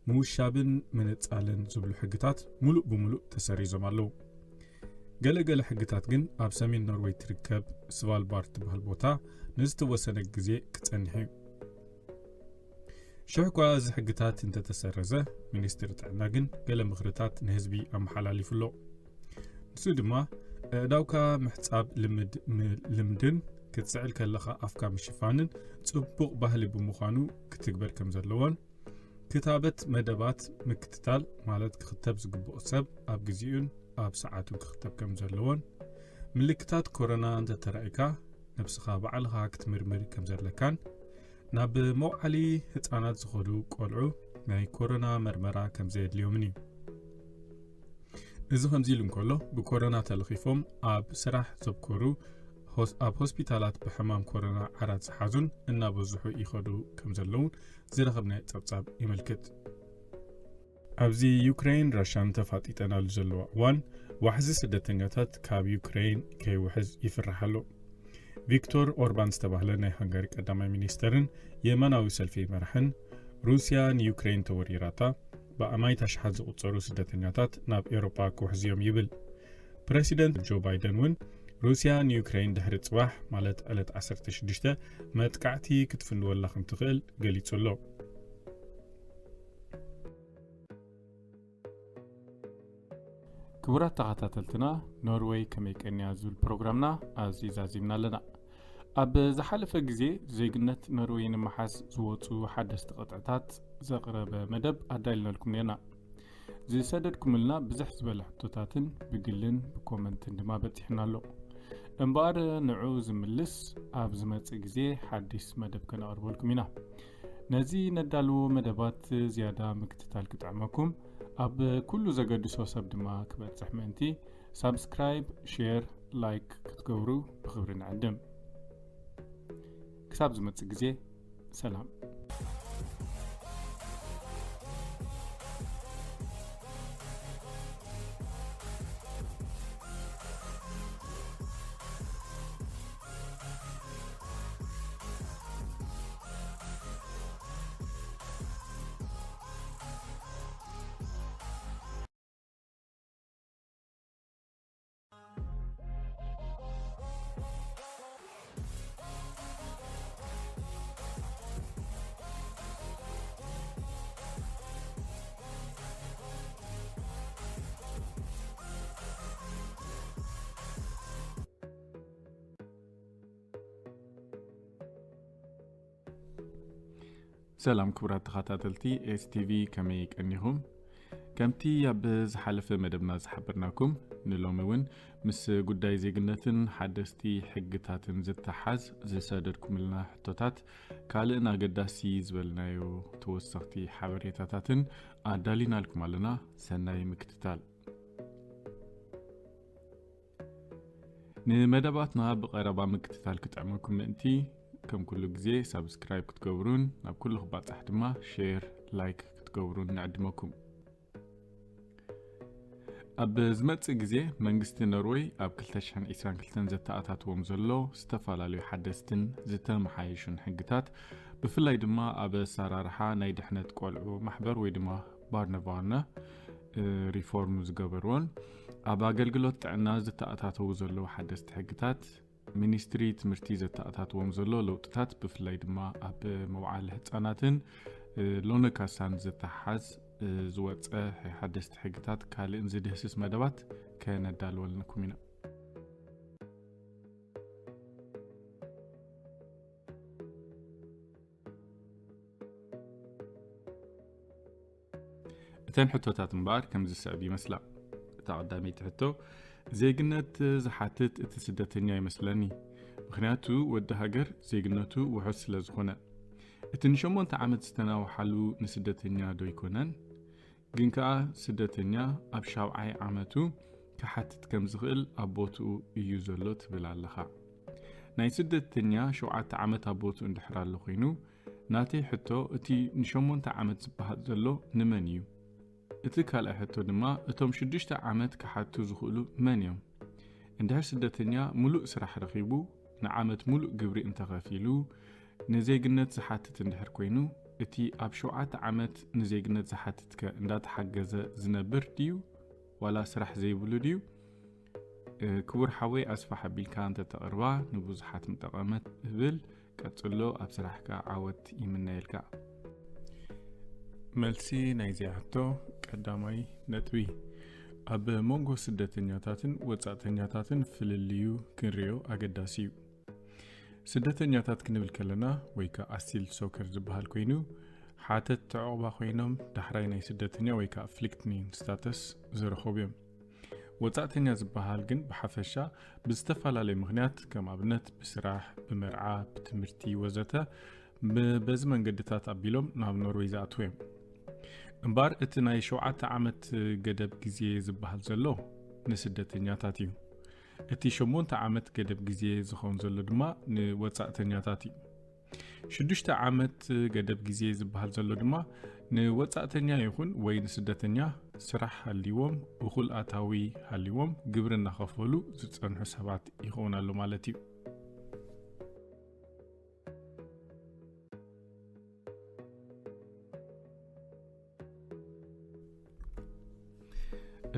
ምውሻብን ምንጻልን ዝብሉ ሕግታት ምሉእ ብምሉእ ተሰሪዞም ኣለዉ። ገለ ገለ ሕግታት ግን ኣብ ሰሜን ኖርወይ ትርከብ ስቫልባርድ ትበሃል ቦታ ንዝተወሰነ ግዜ ክጸንሕ እዩ። ሽሕ እኳ እዚ ሕግታት እንተተሰረዘ፣ ሚኒስትሪ ጥዕና ግን ገለ ምኽርታት ንህዝቢ ኣመሓላሊፉ ኣሎ። ንሱ ድማ፣ ኣእዳውካ ምሕጻብ ልምድ-፣ ም-፣ ልምድን ክትስዕል ከለኻ ኣፍካ ምሽፋንን ጽቡቕ ባህሊ ብምዃኑ ክትግበር ከም ዘለዎን፣ ክታበት መደባት ምክትታል፣ ማለት ክኽተብ ዝግብኦ ሰብ ኣብ ግዜኡን ኣብ ሰዓቱን ክኽተብ ከም ዘለዎን፣ ምልክታት ኮሮና እንተተራእዩካ ነብስኻ ባዕልኻ ክትምርምር ከም ዘለካን፣ ናብ መውዓሊ ህጻናት ዝኸዱ ቆልዑ ናይ ኮሮና መርመራ ከም ዘየድልዮምን እዩ። እዚ ከምዚ ኢሉ እንከሎ፣ ብኮሮና ተለኺፎም ኣብ ስራሕ ዘብኮሩ ሆስ-፣ ኣብ ሆስፒታላት ብሕማም ኮሮና ዓራት ዝሓዙን እናበዝሑ ይኸዱ ከም ዘለዉ ዝረኸብናዮ ጸብጻብ የመልክት። ኣብዚ ዩክሬን ራሻን ተፋጢጠናሉ ዘለዋ እዋን፣ ዋሕዚ ስደተኛታት ካብ ዩክሬን ከይውሕዝ ይፍራሕ ኣሎ። ቪክቶር ኦርባን ዝተባህለ ናይ ሃንጋሪ ቀዳማይ ሚኒስተርን የማናዊ ሰልፊ መራሕን፣ ሩስያ ንዩክሬን ተወሪራታ፣ ብኣማይት ኣሽሓት ዝቑጸሩ ስደተኛታት ናብ ኤውሮጳ ክውሕዙ እዮም ይብል። ፕረሲደንት ጆ ባይደን እውን፣ ሩስያ ንዩክሬን ድሕሪ ጽባሕ፣ ማለት ዕለት ዓሰርተ ሽዱሽተ፣ መጥቃዕቲ ክትፍንወላ ከም ትኽእል ገሊጹ ኣሎ። ክቡራት ተኸታተልትና፣ ኖርወይ ከመይ ቀንያ ዝብል ፕሮግራምና ኣብዚ ዛዚምና ኣለና። ኣብ ዝሓለፈ ግዜ፣ ዜግነት ኖርወይ ንምሓዝ ዝወጹ ሓደስቲ ቅጥዕታት ዘቕረበ መደብ ኣዳሊናልኩም ነርና። ዝሰደድኩምልና ብዝሕ ዝበለ ሕቶታትን ብግልን ብኮመንትን ድማ በጺሕና ኣሎ። እምበኣር ንዕኡ ዝምልስ ኣብ ዝመጽእ ግዜ ሓዲስ መደብ ከነቕርበልኩም ኢና። ነዚ ነዳልዎ መደባት ዝያዳ ምክትታል ክጥዕመኩም፣ ኣብ ኩሉ ዘገድሶ ሰብ ድማ ክበጽሕ ምእንቲ፣ ሳብስክራይብ፣ ሼር፣ ላይክ ክትገብሩ ብኽብሪ ንዕድም። ክሳብ ዝመጽእ ግዜ፣ ሰላም። ሰላም ክቡራት ተኸታተልቲ ኤስቲቪ፣ ከመይ ቀኒኹም? ከምቲ ኣብ ዝሓለፈ መደብና ዝሓበርናኩም፣ ንሎሚ እውን ምስ ጉዳይ ዜግነትን ሓደስቲ ሕግታትን ዝተሓዝ ዝሰደድኩምልና ሕቶታት፣ ካልእን ኣገዳሲ ዝበልናዮ ተወሰኽቲ ሓበሬታታትን ኣዳሊናልኩም ኣለና። ሰናይ ምክትታል። ንመደባትና ብቐረባ ምክትታል ክጥዕመኩም ምእንቲ፣ ከም ኩሉ ግዜ ሳብስክራይብ ክትገብሩን ናብ ኩሉ ክባጻሕ ድማ ሼር፣ ላይክ ክትገብሩን ንዕድመኩም። ኣብ ዝመጽእ ግዜ፣ መንግስቲ ኖርወይ ኣብ ክልተ ሽሕን ዕስራን ክልተን ዘተኣታትዎም ዘሎ ዝተፈላለዩ ሓደስትን ዝተመሓየሹን ሕግታት፣ ብፍላይ ድማ ኣብ ኣሰራርሓ ናይ ድሕነት ቆልዑ ማሕበር ወይ ድማ ባርነባርነ፣ እ፣ ሪፎርም ዝገበርዎን ኣብ ኣገልግሎት ጥዕና ዝተኣታተዉ ዘለዉ ሓደስቲ ሕግታት ሚኒስትሪ ትምህርቲ ዘተኣታትዎም ዘሎ ለውጥታት፣ ብፍላይ ድማ ኣብ መውዓሊ ህጻናትን ሎኖ ካሳን ዘተሓዝ ዝወፀ ሓደስቲ ሕግታት ካልእን ዝድህስስ መደባት ከነዳልወልንኩም ኢና። እተን ሕቶታት እምበኣር ከም ዝስዕብ ይመስላ። እታ ቀዳመይቲ ሕቶ፣ ዜግነት ዝሓትት እቲ ስደተኛ ይመስለኒ። ምኽንያቱ ወዲ ሃገር ዜግነቱ ውሑስ ስለ ዝኾነ። እቲ ንሸሞንተ ዓመት ዝተናውሓሉ ንስደተኛ ዶ ይኮነን? ግን ከኣ ስደተኛ ኣብ ሻብዓይ ዓመቱ ክሓትት ከም ዝኽእል ኣብ ቦትኡ እዩ ዘሎ ትብል ኣለኻ። ናይ ስደተኛ ሸውዓተ ዓመት ኣብ ቦትኡ እንድሕር ኣሎ ኮይኑ፣ ናተይ ሕቶ እቲ ንሸሞንተ ዓመት ዝበሃል ዘሎ ንመን እዩ? እቲ ካልኣይ ሕቶ ድማ እቶም ሽዱሽተ ዓመት ክሓቱ ዝኽእሉ መን እዮም? እንድሕር ስደተኛ ሙሉእ ስራሕ ረኺቡ ንዓመት ሙሉእ ግብሪ እንተኸፊሉ ንዜግነት ዝሓትት እንድሕር ኮይኑ፣ እቲ ኣብ ሸውዓተ ዓመት ንዜግነት ዝሓትትከ እንዳተሓገዘ ዝነብር ድዩ ዋላ ስራሕ ዘይብሉ ድዩ? ክቡር ሓወይ ኣስፋሕ ኣቢልካ እንተተቕርባ ንብዙሓት ምጠቐመት እብል። ቀጽሎ፣ ኣብ ስራሕካ ዓወት ይምነየልካ። መልሲ ናይዚኣ ሕቶ፣ ቀዳማይ ነጥቢ፣ ኣብ መንጎ ስደተኛታትን ወጻእተኛታትን ፍልልዩ ክንሪኦ ኣገዳሲ እዩ። ስደተኛታት ክንብል ከለና ወይ ከዓ ኣሲል ሶከር ዝበሃል ኮይኑ፣ ሓተት ተዕቑባ ኮይኖም ዳሕራይ ናይ ስደተኛ ወይ ከዓ ፍሊክትኒን ስታተስ ዝረኸቡ እዮም። ወጻእተኛ ዝበሃል ግን ብሓፈሻ ብዝተፈላለየ ምኽንያት፣ ከም ኣብነት ብስራሕ፣ ብመርዓ፣ ብትምህርቲ ወዘተ፣ ብ-፣ በዚ መንገድታት ኣቢሎም ናብ ኖርወይ ዝኣትዉ እዮም። እምበኣር እቲ ናይ ሸውዓተ ዓመት ገደብ ግዜ ዝበሃል ዘሎ ንስደተኛታት እዩ። እቲ ሸሞንተ ዓመት ገደብ ግዜ ዝኸውን ዘሎ ድማ ንወጻእተኛታት እዩ። ሽዱሽተ ዓመት ገደብ ግዜ ዝበሃል ዘሎ ድማ ንወጻእተኛ ይኹን ወይ ንስደተኛ ስራሕ ሃልይዎም፣ እኹል ኣታዊ ሃልይዎም፣ ግብሪ እናኸፈሉ ዝጸንሑ ሰባት ይኸውን ኣሎ ማለት እዩ።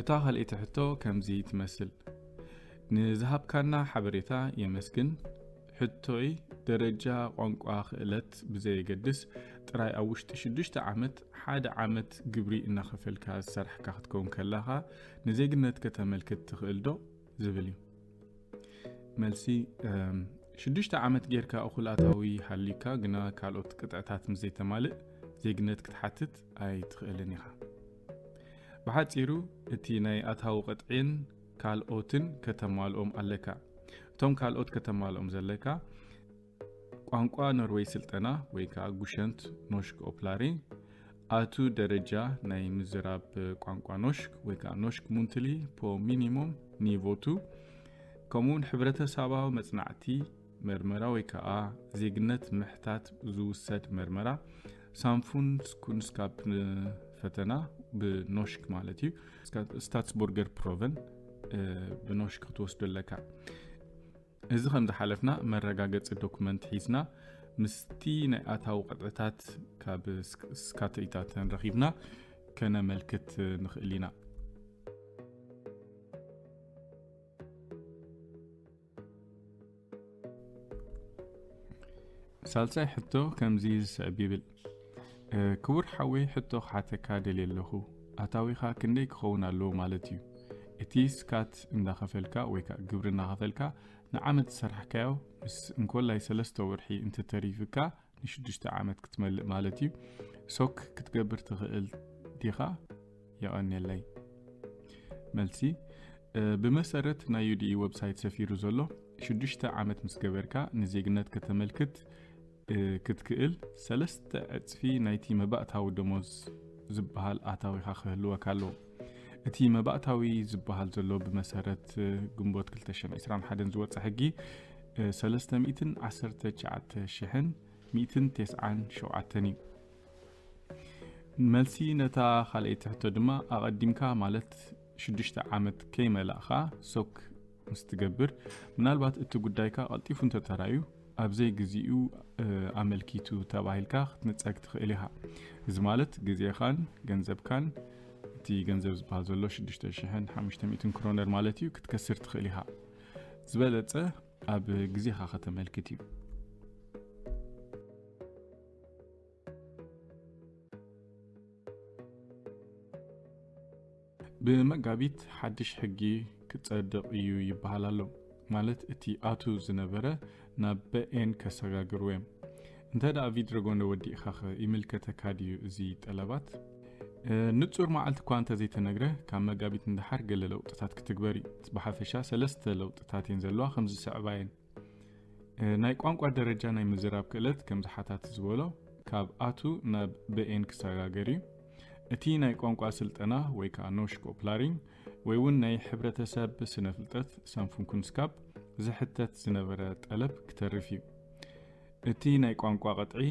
እታ ካልኣይቲ ሕቶ ከምዚ ትመስል። ንዝሃብካና ሓበሬታ የመስግን። ሕቶይ፣ ደረጃ ቋንቋ ክእለት ብዘየገድስ፣ ጥራይ ኣብ ውሽጢ ሽዱሽተ ዓመት ሓደ ዓመት ግብሪ እናኸፈልካ ዝሰራሕካ ክትከውን ከለኻ ንዜግነት ከተመልክት ትኽእል ዶ? ዝብል እዩ። መልሲ፣ እም፣ ሽዱሽተ ዓመት ጌርካ እኹል ኣታዊ ሃልዩካ ግና ካልኦት ቅጥዕታት ምስ ዘይተማልእ ዜግነት ክትሓትት ኣይትኽእልን ኢኻ። ብሓጺሩ፣ እቲ ናይ ኣታዊ ቅጥዒን ካልኦትን ከተማልኦም ኣለካ። እቶም ካልኦት ከተማልኦም ዘለካ፣ ቋንቋ ኖርወይ ስልጠና ወይ ከዓ ጉሸንት ኖሽክ ኦፕላሪ፣ ኣቱ ደረጃ ናይ ምዝራብ ቋንቋ ኖሽክ ወይ ከዓ ኖሽክ ሙንትሊ ፖ ሚኒሞም ኒቮቱ፣ ከምኡውን ሕብረተሰባዊ መጽናዕቲ መርመራ ወይ ከዓ ዜግነት ምሕታት ዝውሰድ መርመራ፣ ሳምፉንስኩንስካፕ ፈተና ብኖሽክ ማለት እዩ፣ ስታትስቦርገር ፕሮቨን፣ እ፣ ብኖሽክ ክትወስዶ ኣለካ። እዚ ከም ዝሓለፍና መረጋገጺ ዶኩመንት ሒዝና ምስቲ ናይ ኣታዊ ቅጥዕታት ካብ ስክ-፣ ስካተኢታተን ረኺብና ከነመልክት ንኽእል ኢና። ሳልሳይ ሕቶ ከምዚ ዝስዕብ ይብል። እ፣ ክቡር ሓወይ፣ ሕቶ ክሓተካ ደልየ ኣለኹ። ኣታዊኻ ክንደይ ክኸውን ኣለዎ ማለት እዩ? እቲ ስካት እንዳኸፈልካ ወይ ከኣ ግብሪ እናኸፈልካ ንዓመት ዝሰራሕካዮ ምስ እንኮላይ ሰለስተ ወርሒ እንተተሪፍካ ንሽዱሽተ ዓመት ክትመልእ ማለት እዩ። ሶክ ክትገብር ትኽእል ዲኻ? የቐንየለይ። መልሲ፣ እ፣ ብመሰረት ናይ ዩ ዲ ኢ ዌብሳይት ሰፊሩ ዘሎ፣ ሽዱሽተ ዓመት ምስ ገበርካ ንዜግነት ከተመልክት፣ እ፣ ክትክእል ሰለስተ ዕጽፊ ናይቲ መባእታዊ ደሞዝ ዝበሃል ኣታዊኻ ክህልወካ ኣለዎ። እቲ መባእታዊ ዝበሃል ዘሎ ብመሰረት፣ እ፣ ግንቦት ክልተ ሽሕን ዕስራን ሓደን ዝወጸ ሕጊ፣ እ፣ ሰለስተ ሚእትን ዓሰርተ ትሽዓተ ሽሕን ሚእትን ተስዓን ሸውዓተን እዩ። መልሲ ነታ ካልኣይቲ ሕቶ ድማ ኣቐዲምካ ማለት ሽዱሽተ ዓመት ከይመላእኻ ሶክ ምስ ትገብር፣ ምናልባት እቲ ጉዳይካ ቀልጢፉ እንተተራዩ ኣብ ዘይግዚኡ፣ እ፣ ኣመልኪቱ ተባሂልካ ክትንጸግ ትኽእል ኢኻ። እዚ ማለት ግዜኻን ገንዘብካን፣ እቲ ገንዘብ ዝበሃል ዘሎ ሽዱሽተ ሽሕን ሓሙሽተ ሚእትን ክሮነር ማለት እዩ፣ ክትከስር ትኽእል ኢኻ። ዝበለጸ ኣብ ግዜኻ ከተመልክት እዩ። ብመጋቢት ሓድሽ ሕጊ ክጸድቕ እዩ ይበሃል ኣሎ። ማለት እቲ ኣቱ ዝነበረ ናብ በኤን ከሰጋግርዎ እዮም። እንተ ደኣ ቪድረጎነ ወዲእኻ ኸ ይምልከተካ ድዩ እዚ ጠለባት? ንጹር መዓልቲ እኳ እንተዘይተነግረ፣ ካብ መጋቢት ንደሓር ገለ ለውጥታት ክትግበር እዩ። ብሓፈሻ ሰለስተ ለውጥታት እየን ዘለዋ፣ ከም ዝስዕባ እየን። ናይ ቋንቋ ደረጃ ናይ ምዝራብ ክእለት ከም ዝሓታት ዝበሎ ካብ ኣቱ ናብ በኤን ክሰጋገር እዩ። እቲ ናይ ቋንቋ ስልጠና ወይ ከዓ ኖሽ ኮፕላሪንግ ወይ እውን ናይ ሕብረተሰብ ስነ ፍልጠት ሳንፉንኩንስካፕ ዝሕተት ዝነበረ ጠለብ ክተርፍ እዩ። እቲ ናይ ቋንቋ ቅጥዒ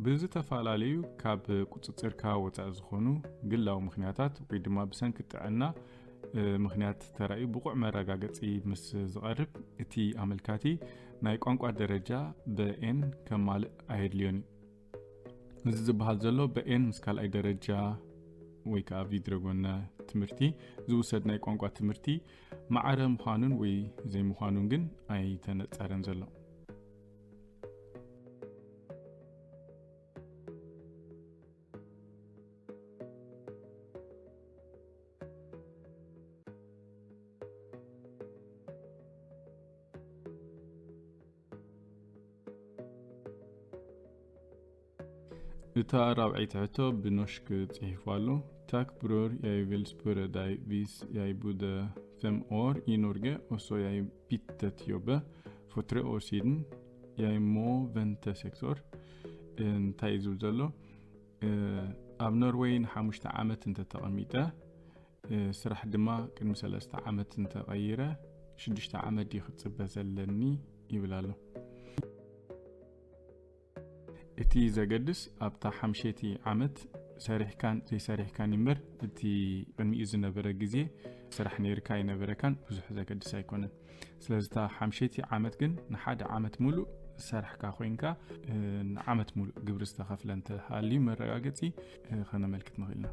ብዝተፈላለዩ ካብ ቁጽጽርካ ወጻኢ ዝኾኑ ግላዊ ምኽንያታት ወይ ድማ ብሰንኪ ጥዕና ምኽንያት ተራእዩ ብቑዕ መረጋገጺ ምስ ዝቐርብ፣ እቲ ኣመልካቲ ናይ ቋንቋ ደረጃ በኤን ከማልእ ኣየድልዮን እዩ። እዚ ዝበሃል ዘሎ በኤን ምስ ካልኣይ ደረጃ ወይ ከዓ ቪድረጎነ ትምህርቲ ዝውሰድ ናይ ቋንቋ ትምህርቲ ማዕረ ምዃኑን ወይ ዘይምዃኑን ግን ኣይተነጸረን ዘሎ። እታ ራብዐይቲ ሕቶ ብኖሽክ ጽሒፉ ኣሎ። ታክ ብሮር ያይ ቪል ስፑረ ዳይ ቪስ ያይ ቡደ ፈም ኦር ኢ ኖርገ ኦሶ ያይ ቢተት ዮበ ፎትረ ኦሲድን ያይ ሞ ቨንተ ሴክቶር። እንታይ እዩ ዝብል ዘሎ? ኣብ ኖርወይ ንሓሙሽተ ዓመት እንተተቐሚጠ፣ ስራሕ ድማ ቅድሚ ሰለስተ ዓመት እንተቐይረ፣ ሽዱሽተ ዓመት ድዩ ክጽበ ዘለኒ ይብል ኣሎ። እቲ ዘገድስ ኣብታ ሓምሸይቲ ዓመት ሰሪሕካን ዘይሰሪሕካን እምበር፣ እቲ ቅድሚኡ ዝነበረ ግዜ ስራሕ ነይርካ ኣይነበረካን ብዙሕ ዘገድስ ኣይኮነን። ስለዚ እታ ሓምሸይቲ ዓመት ግን ንሓደ ዓመት ሙሉእ ዝሰራሕካ ኮይንካ፣ ንዓመት ሙሉእ ግብሪ ዝተኸፍለ እንተሃልዩ መረጋገጺ ከነመልክት ንኽእል ኢና።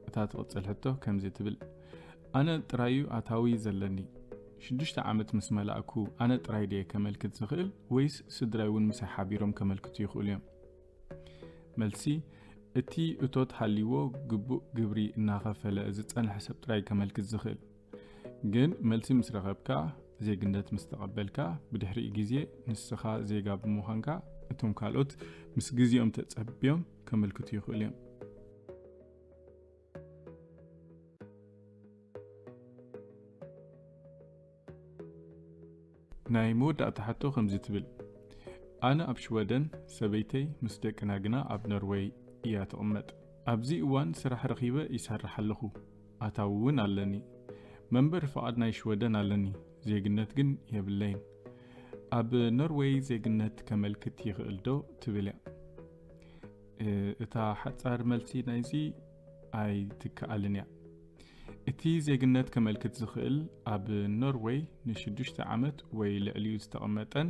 እታ ትቕጽል ሕቶ ከምዚ ትብል፣ ኣነ ጥራዩ ኣታዊ ዘለኒ። ሽዱሽተ ዓመት ምስ መላእኩ ኣነ ጥራይ ድየ ከመልክት ዝኽእል ወይስ ስድራይ እውን ምሳይ ሓቢሮም ከመልክቱ ይኽእሉ እዮም? መልሲ፣ እቲ እቶት ሃልይዎ ግቡእ ግብሪ እናኸፈለ ዝጸንሐ ሰብ ጥራይ ከመልክት ዝኽእል። ግን መልሲ ምስ ረኸብካ፣ ዜግነት ምስ ተቐበልካ፣ ብድሕሪኡ ግዜ ንስኻ ዜጋ ብምዃንካ እቶም ካልኦት ምስ ግዜኦም ተጸብዮም ከመልክቱ ይኽእሉ እዮም። ናይ መወዳእታ ሕቶ ከምዚ ትብል፣ ኣነ ኣብ ሽወደን፣ ሰበይተይ ምስ ደቅና ግና ኣብ ኖርወይ እያ ትቕመጥ። ኣብዚ እዋን ስራሕ ረኺበ ይሰርሕ ኣለኹ፣ ኣታዊ እውን ኣለኒ። መንበሪ ፍቓድ ናይ ሽወደን ኣለኒ፣ ዜግነት ግን የብለይን። ኣብ ኖርወይ ዜግነት ከመልክት ይኽእል ዶ ትብል እያ። እታ ሓጻር መልሲ ናይዚ ኣይትከኣልን እያ። እቲ ዜግነት ከመልክት ዝኽእል ኣብ ኖርወይ ንሽዱሽተ ዓመት ወይ ልዕሊኡ ዝተቐመጠን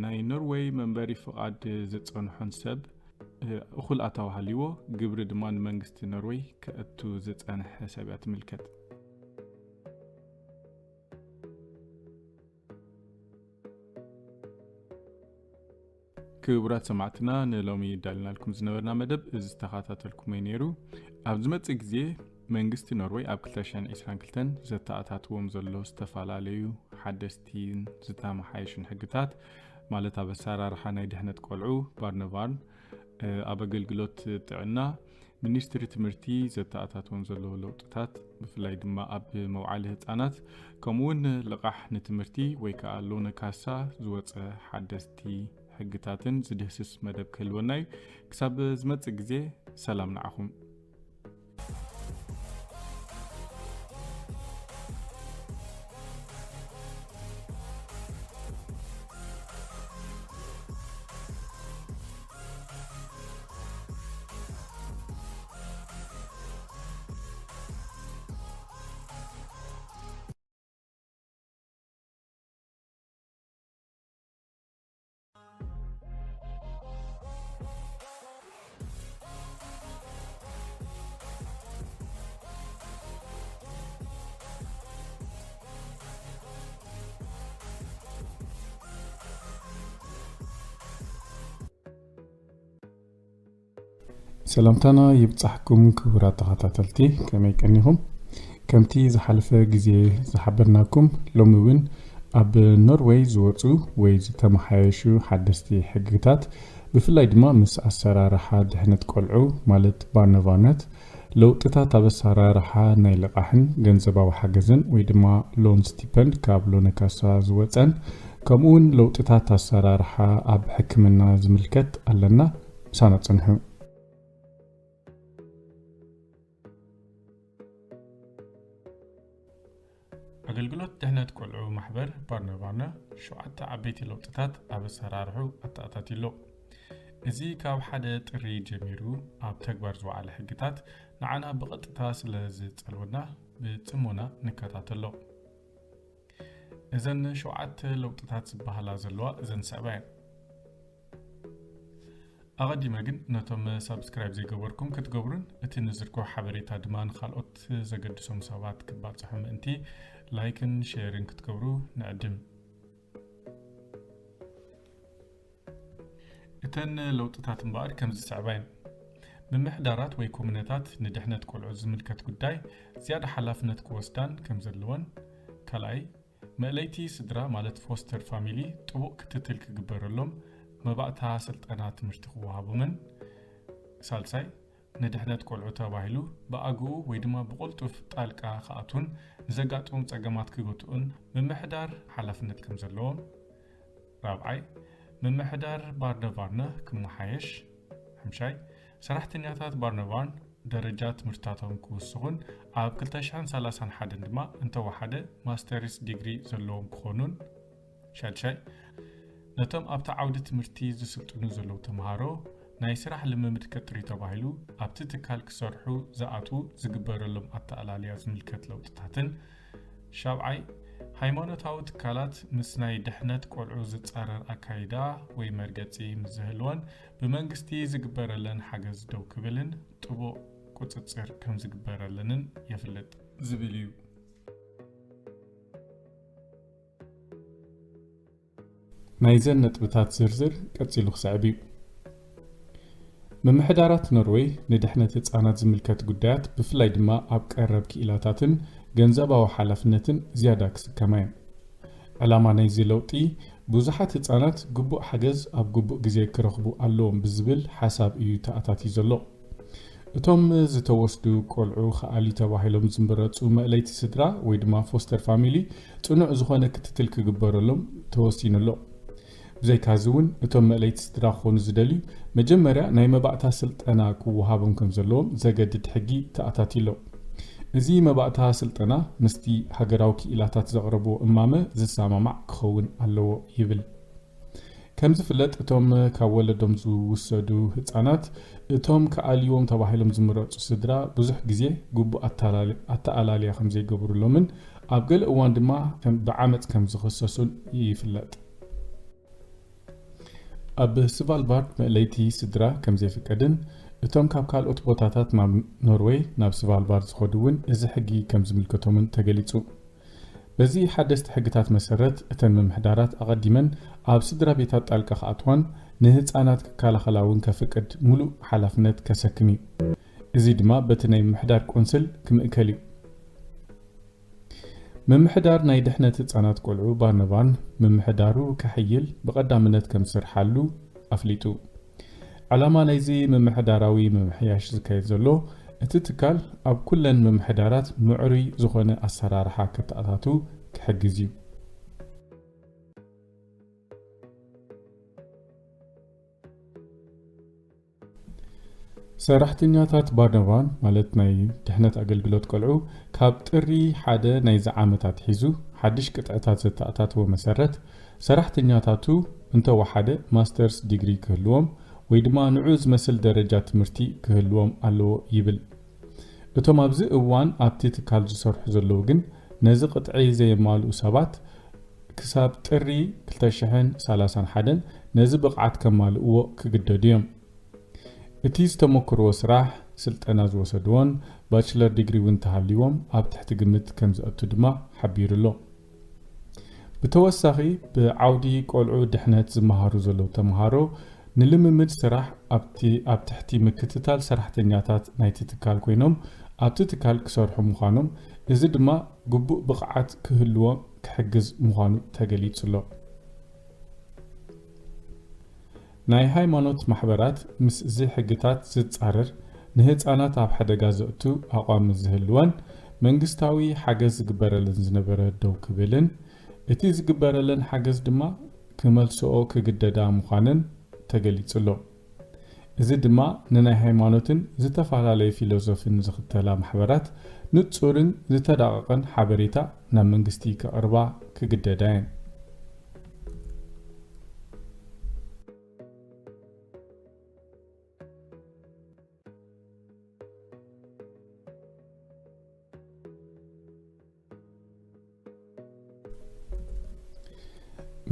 ናይ ኖርወይ መንበሪ ፍቓድ ዝጸንሖን ሰብ እኹል ኣታዊ ሃልይዎ፣ ግብሪ ድማ ንመንግስቲ ኖርወይ ከእቱ ዝጸንሐ ሰብ እያ ትምልከት። ክቡራት ሰማዕትና፣ ንሎሚ ዳልናልኩም ዝነበርና መደብ እዚ ዝተኸታተልኩሞ እዩ ነይሩ። ኣብ ዝመጽእ ግዜ መንግስቲ ኖርወይ ኣብ ክልተ ሽሕን ዕስራን ክልተን ዘተኣታትዎም ዘሎ ዝተፈላለዩ ሓደስቲን ዝተመሓየሹን ሕግታት፣ ማለት ኣብ ኣሰራርሓ ናይ ድሕነት ቆልዑ፣ ባርነቫርን፣ ኣብ ኣገልግሎት ጥዕና፣ ሚኒስትሪ ትምህርቲ ዘተኣታትዎም ዘለዉ ለውጥታት፣ ብፍላይ ድማ ኣብ መውዓሊ ህጻናት፣ ከምኡ እውን ልቓሕ ንትምህርቲ ወይ ከዓ ሎነ ካሳ ዝወጸ ሓደስቲ ሕግታትን ዝድህስስ መደብ ክህልወና እዩ። ክሳብ ዝመጽእ ግዜ ሰላም ንዓኹም። ሰላምታና ይብጻሕኩም ክቡራት ተኸታተልቲ፣ ከመይ ቀኒኹም? ከምቲ ዝሓለፈ ግዜ ዝሓበርናኩም፣ ሎሚ እውን ኣብ ኖርወይ ዝወጹ ወይ ዝተመሓየሹ ሓደስቲ ሕግታት፣ ብፍላይ ድማ ምስ ኣሰራርሓ ድሕነት ቆልዑ ማለት ባርነቫርነት፣ ለውጥታት ኣብ ኣሰራርሓ ናይ ልቓሕን ገንዘባዊ ሓገዝን ወይ ድማ ሎን ስቲፐንድ ካብ ሎነ ካሳ ዝወጸን፣ ከምኡ እውን ለውጥታት ኣሰራርሓ ኣብ ሕክምና ዝምልከት ኣለና። ምሳና ጽንሑ። ኣገልግሎት ድሕነት ቆልዑ ማሕበር ባርነባርነ ሸውዓተ ዓበይቲ ለውጥታት ኣብ ኣሰራርሑ ኣተኣታትዩ ኣሎ። እዚ ካብ ሓደ ጥሪ ጀሚሩ ኣብ ተግባር ዝወዓለ ሕግታት ንዓና ብቐጥታ ስለ ዝጸልወና ብጽሞና ንከታተሎ። እዘን ሸውዓተ ለውጥታት ዝበሃላ ዘለዋ እዘን ዝስዕባ እየን። ኣቐዲመ ግን ነቶም ሳብስክራይብ ዘይገበርኩም ክትገብሩን እቲ ንዝርግሖ ሓበሬታ ድማ ንኻልኦት ዘገድሶም ሰባት ክባጽሑ ምእንቲ ላይክን ሼርን ክትገብሩ ንዕድም። እተን ለውጥታት እምበኣር ከም ዝስዕባ እየን። ምምሕዳራት ወይ ኮሙነታት ንድሕነት ቆልዑ ዝምልከት ጉዳይ ዝያዳ ሓላፍነት ክወስዳን ከም ዘለወን፣ ካልኣይ፣ መእለይቲ ስድራ ማለት ፎስተር ፋሚሊ ጥቡቕ ክትትል ክግበረሎም፣ መባእታ ስልጠና ትምህርቲ ክወሃቦምን፣ ሳልሳይ፣ ንድሕነት ቆልዑ ተባሂሉ ብኣግኡ ወይ ድማ ብቕልጡፍ ጣልቃ ክኣትዉን ንዘጋጥሞም ጸገማት ክገትኡን ምምሕዳር ሓላፍነት ከም ዘለዎም፣ ራብዓይ፣ ምምሕዳር ባርነቫርነ ክመሓየሽ፣ ሓምሻይ፣ ሰራሕተኛታት ባርነቫርን ደረጃ ትምህርትታቶም ክውስኹን ኣብ ክልተ ሽሕን ሰላሳን ሓደን ድማ እንተወሓደ ማስተርስ ዲግሪ ዘለዎም ክኾኑን፣ ሻድሻይ፣ ነቶም ኣብቲ ዓውዲ ትምህርቲ ዝስልጥኑ ዘለዉ ተምሃሮ ናይ ስራሕ ልምምድ ክጥሪ ተባሂሉ ኣብቲ ትካል ክሰርሑ ዝኣትዉ ዝግበረሎም ኣተኣላልያ ዝምልከት ለውጥታትን፣ ሻብዓይ፣ ሃይማኖታዊ ትካላት ምስ ናይ ድሕነት ቆልዑ ዝጻረር ኣካይዳ ወይ መርገጺ ምስ ዝህልወን ብመንግስቲ ዝግበረለን ሓገዝ ደው ክብልን ጥቡቕ ቁጽጽር ከም ዝግበረለንን የፍልጥ ዝብል እዩ። ናይዘን ነጥብታት ዝርዝር ቀጺሉ ክስዕብ እዩ። ምምሕዳራት ኖርወይ ንድሕነት ህጻናት ዝምልከት ጉዳያት፣ ብፍላይ ድማ ኣብ ቀረብ ክኢላታትን ገንዘባዊ ሓላፍነትን ዝያዳ ክስከማ እየን። ዕላማ ናይዚ ለውጢ፣ ብዙሓት ህጻናት ግቡእ ሓገዝ ኣብ ግቡእ ግዜ ክረኽቡ ኣለዎም ብዝብል ሓሳብ እዩ ተኣታትዩ ዘሎ። እቶም ዝተወስዱ ቆልዑ ክኣልዩ ተባሂሎም ዝምረጹ መእለይቲ ስድራ ወይ ድማ ፎስተር ፋሚሊ ጽኑዕ ዝኾነ ክትትል ክግበረሎም ተወሲኑ ኣሎ። ብዘይካዚ እውን እቶም መእለይቲ ስድራ ክኾኑ ዝደልዩ መጀመርያ ናይ መባእታ ስልጠና ክወሃቦም ከም ዘለዎም ዘገድድ ሕጊ ተኣታትዩ ኣሎ። እዚ መባእታ ስልጠና ምስቲ ሃገራዊ ክኢላታት ዘቕረብዎ እማመ ዝሰማማዕ ክኸውን ኣለዎ ይብል። ከም ዝፍለጥ፣ እቶም ካብ ወለዶም ዝውሰዱ ህጻናት፣ እቶም ክኣልይዎም ተባሂሎም ዝምረጹ ስድራ ብዙሕ ግዜ ግቡእ ኣተላል-፣ ኣተኣላልያ ከም ዘይገብሩሎምን ኣብ ገለ እዋን ድማ ከም ብዓመጽ ከም ዝኽሰሱን ይፍለጥ። ኣብ ስቫልባርድ መእለይቲ ስድራ ከም ዘይፍቀድን እቶም ካብ ካልኦት ቦታታት ናብ ኖርወይ ናብ ስቫልባርድ ዝኸዱ እውን እዚ ሕጊ ከም ዝምልከቶምን ተገሊጹ። በዚ ሓደስቲ ሕግታት መሰረት፣ እተን ምምሕዳራት ኣቐዲመን ኣብ ስድራ ቤታት ጣልቃ ክኣትዋን ንህጻናት ክከላኸላ እውን ከፍቅድ ምሉእ ሓላፍነት ከሰክም እዩ። እዚ ድማ በቲ ናይ ምምሕዳር ቆንስል ክምእከል እዩ። ምምሕዳር ናይ ድሕነት ህጻናት ቆልዑ ባርነቫን ምምሕዳሩ ከሕይል ብቐዳምነት ከም ዝሰርሓሉ ኣፍሊጡ። ዕላማ ናይዚ ምምሕዳራዊ ምምሕያሽ ዝካየድ ዘሎ፣ እቲ ትካል ኣብ ኩለን ምምሕዳራት ምዕሩይ ዝኾነ ኣሰራርሓ ከተኣታቱ ክሕግዝ እዩ። ሰራሕተኛታት ባርነቫን፣ ማለት ናይ ድሕነት ኣገልግሎት ቆልዑ፣ ካብ ጥሪ ሓደ ናይዚ ዓመት ኣትሒዙ ሓድሽ ቅጥዕታት ዘተኣታተወ መሰረት፣ ሰራሕተኛታቱ እንተወሓደ ማስተርስ ዲግሪ ክህልዎም ወይ ድማ ንዑ ዝመስል ደረጃ ትምህርቲ ክህልዎም ኣለዎ ይብል። እቶም ኣብዚ እዋን ኣብቲ ትካል ዝሰርሑ ዘለዉ ግን ነዚ ቅጥዒ ዘየማልኡ ሰባት ክሳብ ጥሪ ክልተ ሽሕን ሰላሳን ሓደን ነዚ ብቕዓት ከማልእዎ ክግደዱ እዮም። እቲ ዝተመክርዎ ስራሕ፣ ስልጠና ዝወሰድዎን ባችለር ዲግሪ እውን ተሃልይዎም ኣብ ትሕቲ ግምት ከም ዘእቱ ድማ ሓቢሩ ኣሎ። ብተወሳኺ፣ ብዓውዲ ቆልዑ ድሕነት ዝመሃሩ ዘለዉ ተምሃሮ ንልምምድ ስራሕ ኣብቲ ኣብ ትሕቲ ምክትታል ሰራሕተኛታት ናይቲ ትካል ኮይኖም ኣብቲ ትካል ክሰርሑ ምዃኖም፣ እዚ ድማ ግቡእ ብቕዓት ክህልዎም ክሕግዝ ምዃኑ ተገሊጹ ኣሎ። ናይ ሃይማኖት ማሕበራት ምስ እዚ ሕግታት ዝጻረር፣ ንህጻናት ኣብ ሓደጋ ዘእቱ ኣቋም ዝህልወን መንግስታዊ ሓገዝ ዝግበረለን ዝነበረ ደው ክብልን፣ እቲ ዝግበረለን ሓገዝ ድማ ክመልስኦ ክግደዳ ምዃነን ተገሊጹ ኣሎ። እዚ ድማ ንናይ ሃይማኖትን ዝተፈላለየ ፊሎዞፍን ዝኽተላ ማሕበራት ንጹርን ዝተዳቐቐን ሓበሬታ ናብ መንግስቲ ከቕርባ ክግደዳ እየን።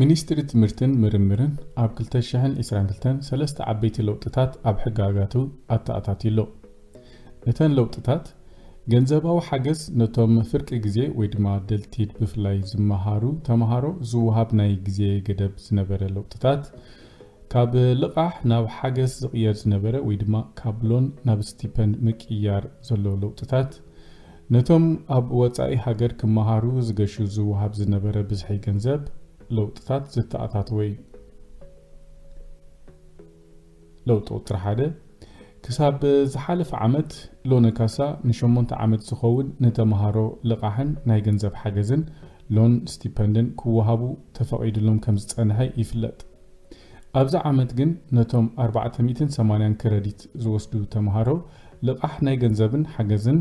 ሚኒስትሪ ትምህርትን ምርምርን ኣብ ክልተ ሽሕን ዕስራን ክልተን ሰለስተ ዓበይቲ ለውጥታት ኣብ ሕጋጋቱ ኣተኣታትዩ ኣሎ። እተን ለውጥታት፣ ገንዘባዊ ሓገዝ ነቶም ፍርቂ ግዜ ወይ ድማ ደልቲድ ብፍላይ ዝመሃሩ ተምሃሮ ዝወሃብ ናይ ግዜ ገደብ ዝነበረ ለውጥታት፣ ካብ ልቓሕ ናብ ሓገዝ ዝቕየር ዝነበረ ወይ ድማ ካብ ሎን ናብ ስቲፐንድ ምቅያር ዘሎ ለውጥታት፣ ነቶም ኣብ ወጻኢ ሃገር ክመሃሩ ዝገሹ ዝወሃብ ዝነበረ ብዝሒ ገንዘብ ለውጥታት ዘተኣታተወ እዩ። ለውጢ ቁጽሪ ሓደ፣ ክሳብ ዝሓለፈ ዓመት ሎነ ካሳ ንሸሞንተ ዓመት ዝኸውን ንተምሃሮ ልቓሕን ናይ ገንዘብ ሓገዝን ሎን ስቲፐንድን ክወሃቡ ተፈቒድሎም ከም ዝጸንሐ ይፍለጥ። ኣብዚ ዓመት ግን ነቶም ኣርባዕተ ሚእትን ሰማንያን ክረዲት ዝወስዱ ተምሃሮ ልቓሕ ናይ ገንዘብን ሓገዝን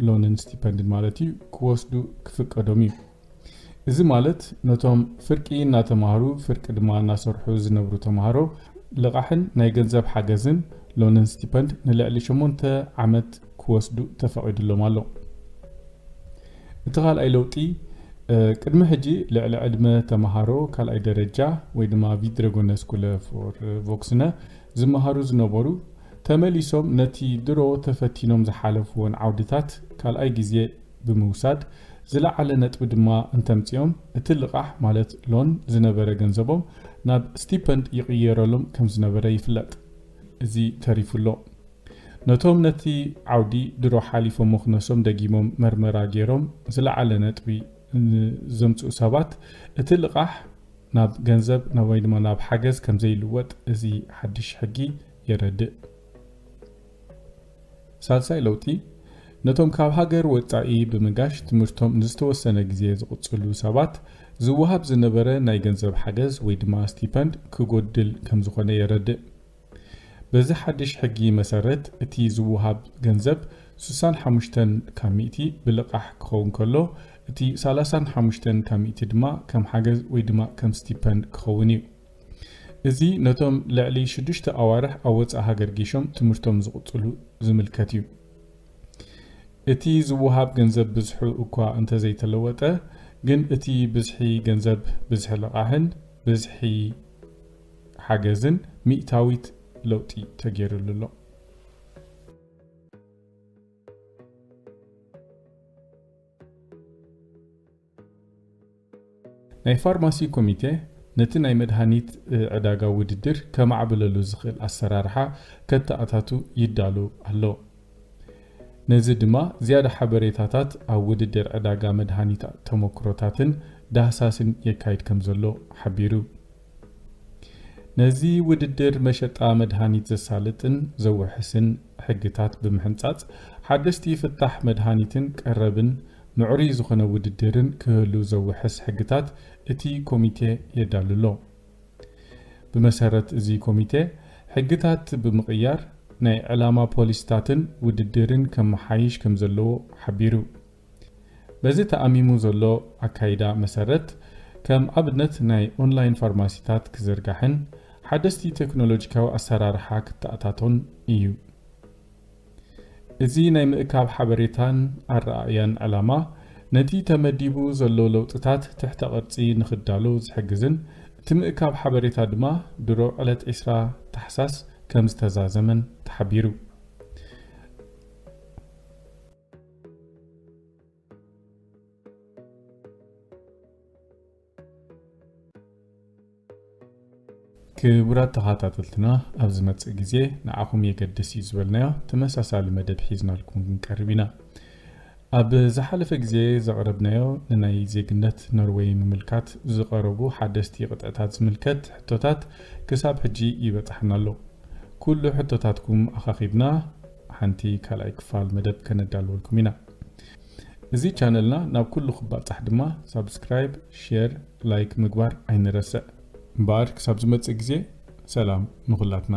ሎንን ስቲፐንድን ማለት እዩ ክወስዱ ክፍቀዶም እዩ። እዚ ማለት ነቶም ፍርቂ እናተምሃሩ ፍርቂ ድማ እናሰርሑ ዝነብሩ ተምሃሮ ልቓሕን ናይ ገንዘብ ሓገዝን ሎንን ስቲፐንድ ንልዕሊ ሸሞንተ ዓመት ክወስዱ ተፈቒድሎም ኣሎ። እቲ ካልኣይ ለውጢ፣ እ፣ ቅድሚ ሕጂ ልዕሊ ዕድመ ተምሃሮ ካልኣይ ደረጃ ወይ ድማ ቪድረጎነ ስኩለ ፎር ቮክስነ ዝመሃሩ ዝነበሩ ተመሊሶም ነቲ ድሮ ተፈቲኖም ዝሓለፍዎን ዓውድታት ካልኣይ ግዜ ብምውሳድ ዝለዓለ ነጥቢ ድማ እንተምጺኦም እቲ ልቓሕ ማለት ሎን ዝነበረ ገንዘቦም ናብ ስቲፐንድ ይቕየረሎም ከም ዝነበረ ይፍለጥ። እዚ ተሪፉ ኣሎ። ነቶም ነቲ ዓውዲ ድሮ ሓሊፎሞ ክነሶም ደጊሞም መርመራ ገይሮም ዝለዓለ ነጥቢ ንዘምጽኡ ሰባት እቲ ልቓሕ ናብ ገንዘብ ናብ ወይ ድማ ናብ ሓገዝ ከም ዘይልወጥ እዚ ሓድሽ ሕጊ የረድእ። ሳልሳይ ለውጢ፣ ነቶም ካብ ሃገር ወጻኢ ብምጋሽ ትምህርቶም ንዝተወሰነ ግዜ ዝቕጽሉ ሰባት ዝወሃብ ዝነበረ ናይ ገንዘብ ሓገዝ ወይ ድማ ስቲፐንድ ክጎድል ከም ዝኾነ የረድእ። በዚ ሓድሽ ሕጊ መሰረት፣ እቲ ዝወሃብ ገንዘብ ስሳን ሓሙሽተን ካብ ሚእቲ ብልቓሕ ክኸውን ከሎ፣ እቲ ሰላሳን ሓሙሽተን ካብ ሚእቲ ድማ ከም ሓገዝ ወይ ድማ ከም ስቲፐንድ ክኸውን እዩ። እዚ ነቶም ልዕሊ ሽዱሽተ ኣዋርሕ ኣብ ወጻኢ ሃገር ጌሾም ትምህርቶም ዝቕጽሉ ዝምልከት እዩ። እቲ ዝወሃብ ገንዘብ ብዝሑ እኳ እንተዘይተለወጠ፣ ግን እቲ ብዝሒ ገንዘብ፣ ብዝሒ ልቓሕን ብዝሒ ሓገዝን ሚእታዊት ለውጢ ተገይሩሉ ኣሎ። ናይ ፋርማሲ ኮሚቴ ነቲ ናይ መድሃኒት፣ እ፣ ዕዳጋ ውድድር ከማዕብለሉ ዝኽእል ኣሰራርሓ ከተኣታቱ ይዳሎ ኣሎ። ነዚ ድማ ዝያዳ ሓበሬታታት ኣብ ውድድር ዕዳጋ መድሃኒት ተሞክሮታትን ዳህሳስን የካይድ ከም ዘሎ ሓቢሩ። ነዚ ውድድር መሸጣ መድሃኒት ዘሳልጥን ዘውሕስን ሕግታት ብምሕንጻጽ፣ ሓደስቲ ፍታሕ መድሃኒትን ቀረብን ምዕሩይ ዝኾነ ውድድርን ክህሉ ዘውሕስ ሕግታት እቲ ኮሚቴ የዳሉ ኣሎ። ብመሰረት እዚ ኮሚቴ፣ ሕግታት ብምቕያር ናይ ዕላማ ፖሊስታትን ውድድርን ከመሓይሽ ከም ዘለዎ ሓቢሩ። በዚ ተኣሚሙ ዘሎ ኣካይዳ መሰረት፣ ከም ኣብነት ናይ ኦንላይን ፋርማሲታት ክዝርጋሕን ሓደስቲ ቴክኖሎጂካዊ ኣሰራርሓ ክተኣታቶን እዩ። እዚ ናይ ምእካብ ሓበሬታን ኣረኣእያን ዕላማ፣ ነቲ ተመዲቡ ዘሎ ለውጥታት ትሕተ ቅርጺ ንኽዳሎ ዝሕግዝን፣ እቲ ምእካብ ሓበሬታ ድማ ድሮ ዕለት ዕስራ ታሕሳስ ከም ዝተዛዘመን ተሓቢሩ። ክቡራት ተኸታተልትና፣ ኣብ ዝመጽእ ግዜ ንዓኹም የገድስ እዩ ዝበልናዮ ተመሳሳሊ መደብ ሒዝናልኩም ክንቀርብ ኢና። ኣብ ዝሓለፈ ግዜ ዘቕረብናዮ ንናይ ዜግነት ኖርወይ ምምልካት ዝቐረቡ ሓደስቲ ቅጥዕታት ዝምልከት ሕቶታት ክሳብ ሕጂ ይበጽሓና ኣሎ። ኩሉ ሕቶታትኩም ኣኻኺብና ሓንቲ ካልኣይ ክፋል መደብ ከነዳልወልኩም ኢና። እዚ ቻነልና ናብ ኩሉ ክባጻሕ ድማ ሳብስክራይብ፣ ሼር፣ ላይክ ምግባር ኣይንረስዕ። እምበኣር ክሳብ ዝመጽእ ግዜ ሰላም ንኹላትና።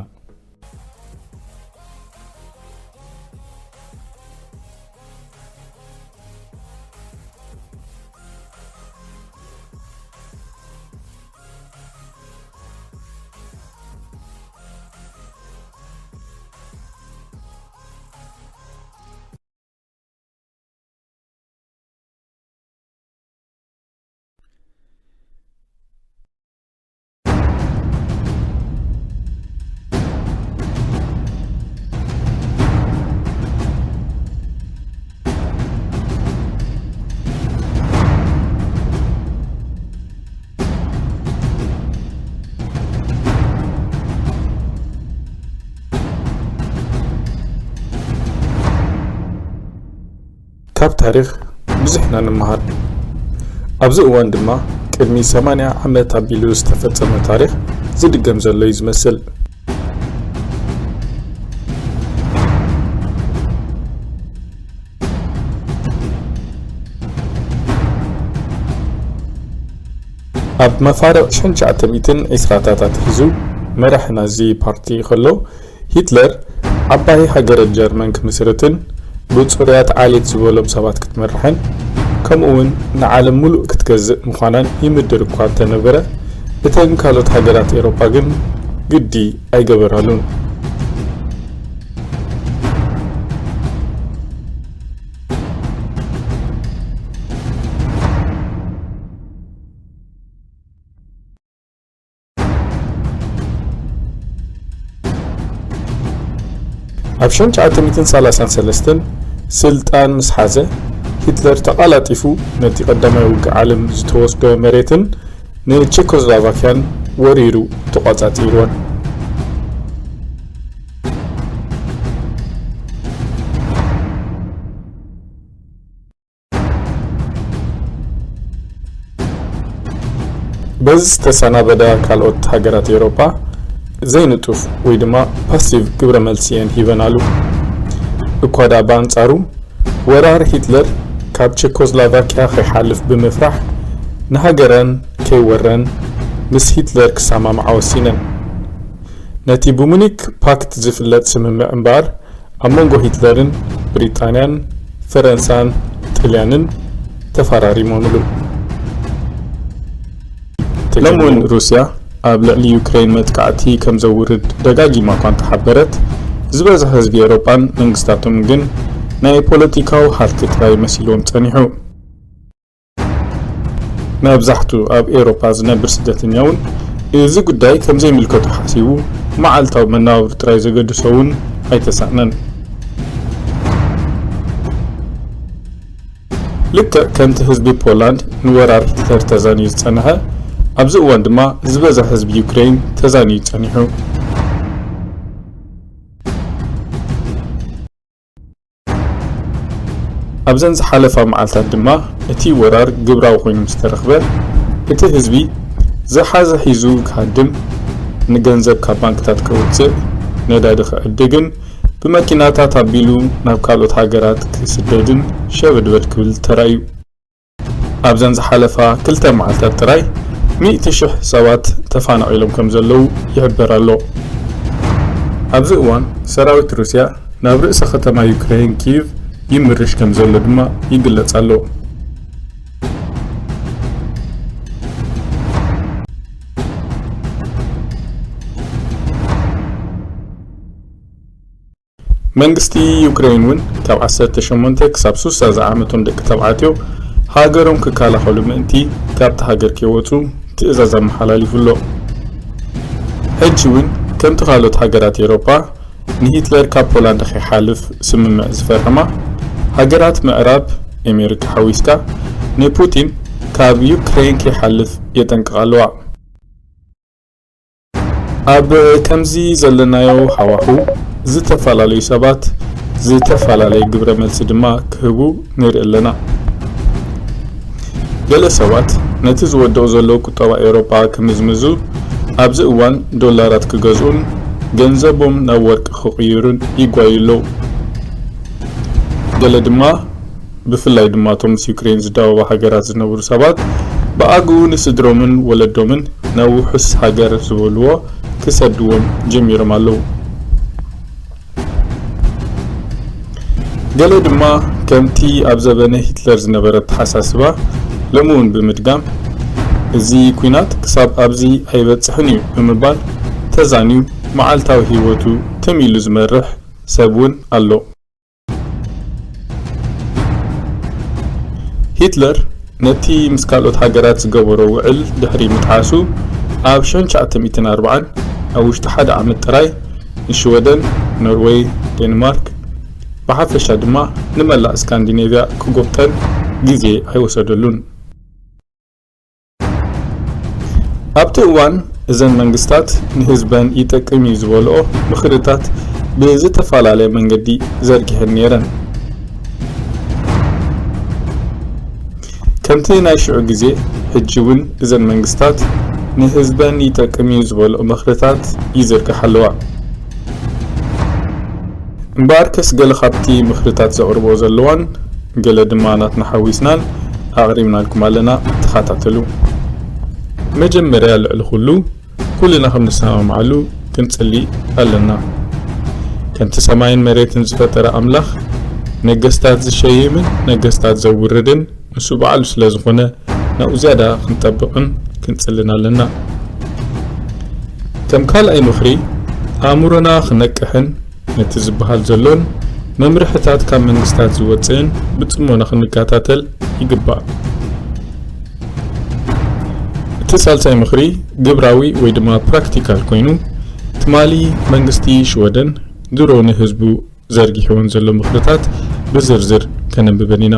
ካብ ታሪኽ ብዙሕ ኢና ንመሃር። ኣብዚ እዋን ድማ ቅድሚ ሰማንያ ዓመት ኣቢሉ ዝተፈጸመ ታሪኽ ዝድገም ዘሎ እዩ ዝመስል። ኣብ መፋርቕ ሽሕን ትሽዓተ ሚእትን ዕስራታት ኣትሒዙ መራሒ ናዚ ፓርቲ ከሎ፣ ሂትለር ዓባይ ሃገረ ጀርመን ክምስርትን ብጽሩያት ዓሌት ዝበሎም ሰባት ክትመርሕን፣ ከምኡውን ንዓለም ምሉእ ክትገዝእ ምዃናን ይምድር እኳ እንተነበረ፣ እተን ካልኦት ሃገራት ኤውሮጳ ግን ግዲ ኣይገበራሉን። ኣብ ሽሕን ትሽዓተ ሚእትን ሰላሳን ሰለስተን ስልጣን ምስ ሓዘ፣ ሂትለር ተቓላጢፉ ነቲ ቀዳማይ ውግእ ዓለም ዝተወስዶ መሬትን ንቸኮስሎቫክያን ወሪሩ ተቖጻጺርወን። በዚ ዝተሰናበዳ ካልኦት ሃገራት ኤውሮጳ ዘይንጡፍ ወይ ድማ ፓሲቭ ግብረ መልሲ እየን ሂበናሉ። እኳ ደኣ ብኣንጻሩ፣ ወራር ሂትለር ካብ ቸኮስሎቫክያ ከይሓልፍ ብምፍራሕ፣ ንሃገረን ከይወረን ምስ ሂትለር ክሰማምዓ ወሲነን። ነቲ ብሙኒክ ፓክት ዝፍለጥ ስምምዕ እምበኣር፣ ኣብ መንጎ ሂትለርን ብሪጣንያን፣ ፈረንሳን ጥልያንን ተፈራሪሞምሉ። ሎሚ እውን ሩስያ ኣብ ልዕሊ ዩክሬን መጥቃዕቲ ከም ዘውርድ ደጋጊማ እኳ እንተሓበረት፣ ዝበዝሐ ህዝቢ ኤውሮጳን መንግስታቶምን ግን ናይ ፖለቲካዊ ሃልኪ ጥራይ መሲልዎም ጸኒሑ። መብዛሕቱ ኣብ ኤውሮጳ ዝነብር ስደተኛ እውን እዚ ጉዳይ ከም ዘይምልከቶ ሓሲቡ፣ መዓልታዊ መነባብሮ ጥራይ ዘገድሶ እውን ኣይተሳእነን። ልክዕ ከምቲ ህዝቢ ፖላንድ ንወራር ሂትለር ተዛንዩ ዝጸንሐ፣ ኣብዚ እዋን ድማ ዝበዝሐ ህዝቢ ዩክሬን ተዛንዩ ጸኒሑ። ኣብዘን ዝሓለፋ መዓልታት ድማ እቲ ወራር ግብራዊ ኮይኑ ምስ ተረኽበ፣ እቲ ህዝቢ ዝሓዘ ሒዙ ክሃድም፣ ንገንዘብ ካብ ባንክታት ከውጽእ፣ ነዳዲ ክዕድግን ብመኪናታት ኣቢሉ ናብ ካልኦት ሃገራት ክስደድን ሸበድበድ ክብል ተራእዩ። ኣብዘን ዝሓለፋ ክልተ መዓልታት ጥራይ ሚእቲ ሽሕ ሰባት ተፈናቒሎም ከም ዘለዉ ይሕበር ኣሎ። ኣብዚ እዋን ሰራዊት ሩስያ ናብ ርእሰ ከተማ ዩክሬን ኪቭ ይምርሽ ከም ዘሎ ድማ ይግለጽ ኣሎ። መንግስቲ ዩክሬን እውን ካብ ዓሰርተ ሸሞንተ ክሳብ ሱሳ ዝዓመቶም ደቂ ተባዕትዮ ሃገሮም ክከላኸሉ ምእንቲ ካብቲ ሃገር ከይወጹ ትእዛዝ ኣመሓላሊፉ ኣሎ። ሕጂ እውን ከምቲ ካልኦት ሃገራት ኤውሮጳ ንሂትለር ካብ ፖላንድ ከይሓልፍ ስምምዕ ዝፈረማ ሃገራት ምዕራብ፣ ኣሜሪካ ሓዊስካ፣ ንፑቲን ካብ ዩክሬን ከይሓልፍ የጠንቅቓ ኣለዋ። ኣብ ከምዚ ዘለናዮ ሃዋሁ ዝተፈላለዩ ሰባት ዝተፈላለየ ግብረ መልሲ ድማ ክህቡ ንርኢ ኣለና። ገለ ሰባት ነቲ ዝወድቕ ዘሎ ቁጠባ ኤውሮጳ ክምዝምዙ፣ ኣብዚ እዋን ዶላራት ክገዝኡን ገንዘቦም ናብ ወርቂ ክቕይሩን ይጓዩ ኣለዉ። ገለ ድማ፣ ብፍላይ ድማ እቶም ምስ ዩክሬን ዝዳወባ ሃገራት ዝነብሩ ሰባት፣ ብኣግኡ ንስድሮምን ወለዶምን ናብ ውሑስ ሃገር ዝበልዎ ክሰድዎም ጀሚሮም ኣለዉ። ገለ ድማ ከምቲ ኣብ ዘበነ ሂትለር ዝነበረ ኣተሓሳስባ ሎሚ እውን ብምድጋም፣ "እዚ ኲናት ክሳብ ኣብዚ ኣይበጽሕን እዩ" ብምባል ተዛንዩ መዓልታዊ ህይወቱ ትም ኢሉ ዝመርሕ ሰብ እውን ኣሎ። ሂትለር ነቲ ምስ ካልኦት ሃገራት ዝገበሮ ውዕል ድሕሪ ምጥሓሱ፣ ኣብ ሽሕን ትሽዓተ ሚእትን ኣርባዓን ኣብ ውሽጢ ሓደ ዓመት ጥራይ ንሽወደን፣ ኖርወይ፣ ዴንማርክ፣ ብሓፈሻ ድማ ንመላእ ስካንዲኔቭያ ክጎብጠን ግዜ ኣይወሰደሉን። ኣብቲ እዋን፣ እዘን መንግስታት ንህዝበን ይጠቅም እዩ ዝበልኦ ምኽርታት ብዝተፈላለየ መንገዲ ዘርጊሐን ነይረን። ከምቲ ናይ ሽዑ ግዜ፣ ሕጂ እውን እዘን መንግስታት ንህዝበን ይጠቅም እዩ ዝበልኦ ምኽርታት ይዝርግሓ ኣለዋ። እምበኣርከስ፣ ገለ ካብቲ ምኽርታት ዘቕርቦ ዘለዋን ገለ ድማ ናትና ሓዊስናን ኣቕሪብናልኩም ኣለና፣ ተኸታተሉ። መጀመርያ፣ ልዕሊ ኩሉ፣ ኩልና ከም ንሰማምዓሉ ክንጽሊ ኣለና። ከምቲ ሰማይን መሬትን ዝፈጠረ ኣምላኽ፣ ነገስታት ዝሸይምን ነገስታት ዘውርድን ንሱ ባዕሉ ስለ ዝኾነ፣ ናብኡ ዝያዳ ክንጠብቕን ክንጽልን ኣለና። ከም ካልኣይ ምኽሪ፣ ኣእምሮና ክነቅሕን ነቲ ዝበሃል ዘሎን መምርሕታት ካብ መንግስታት ዝወጽእን ብጽሞና ክንከታተል ይግባእ። እቲ ሳልሳይ ምኽሪ ግብራዊ ወይ ድማ ፕራክቲካል ኮይኑ፣ ትማሊ መንግስቲ ሽወደን ድሮ ንህዝቡ ዘርጊሕወን ዘሎ ምኽርታት ብዝርዝር ከነንብበን ኢና።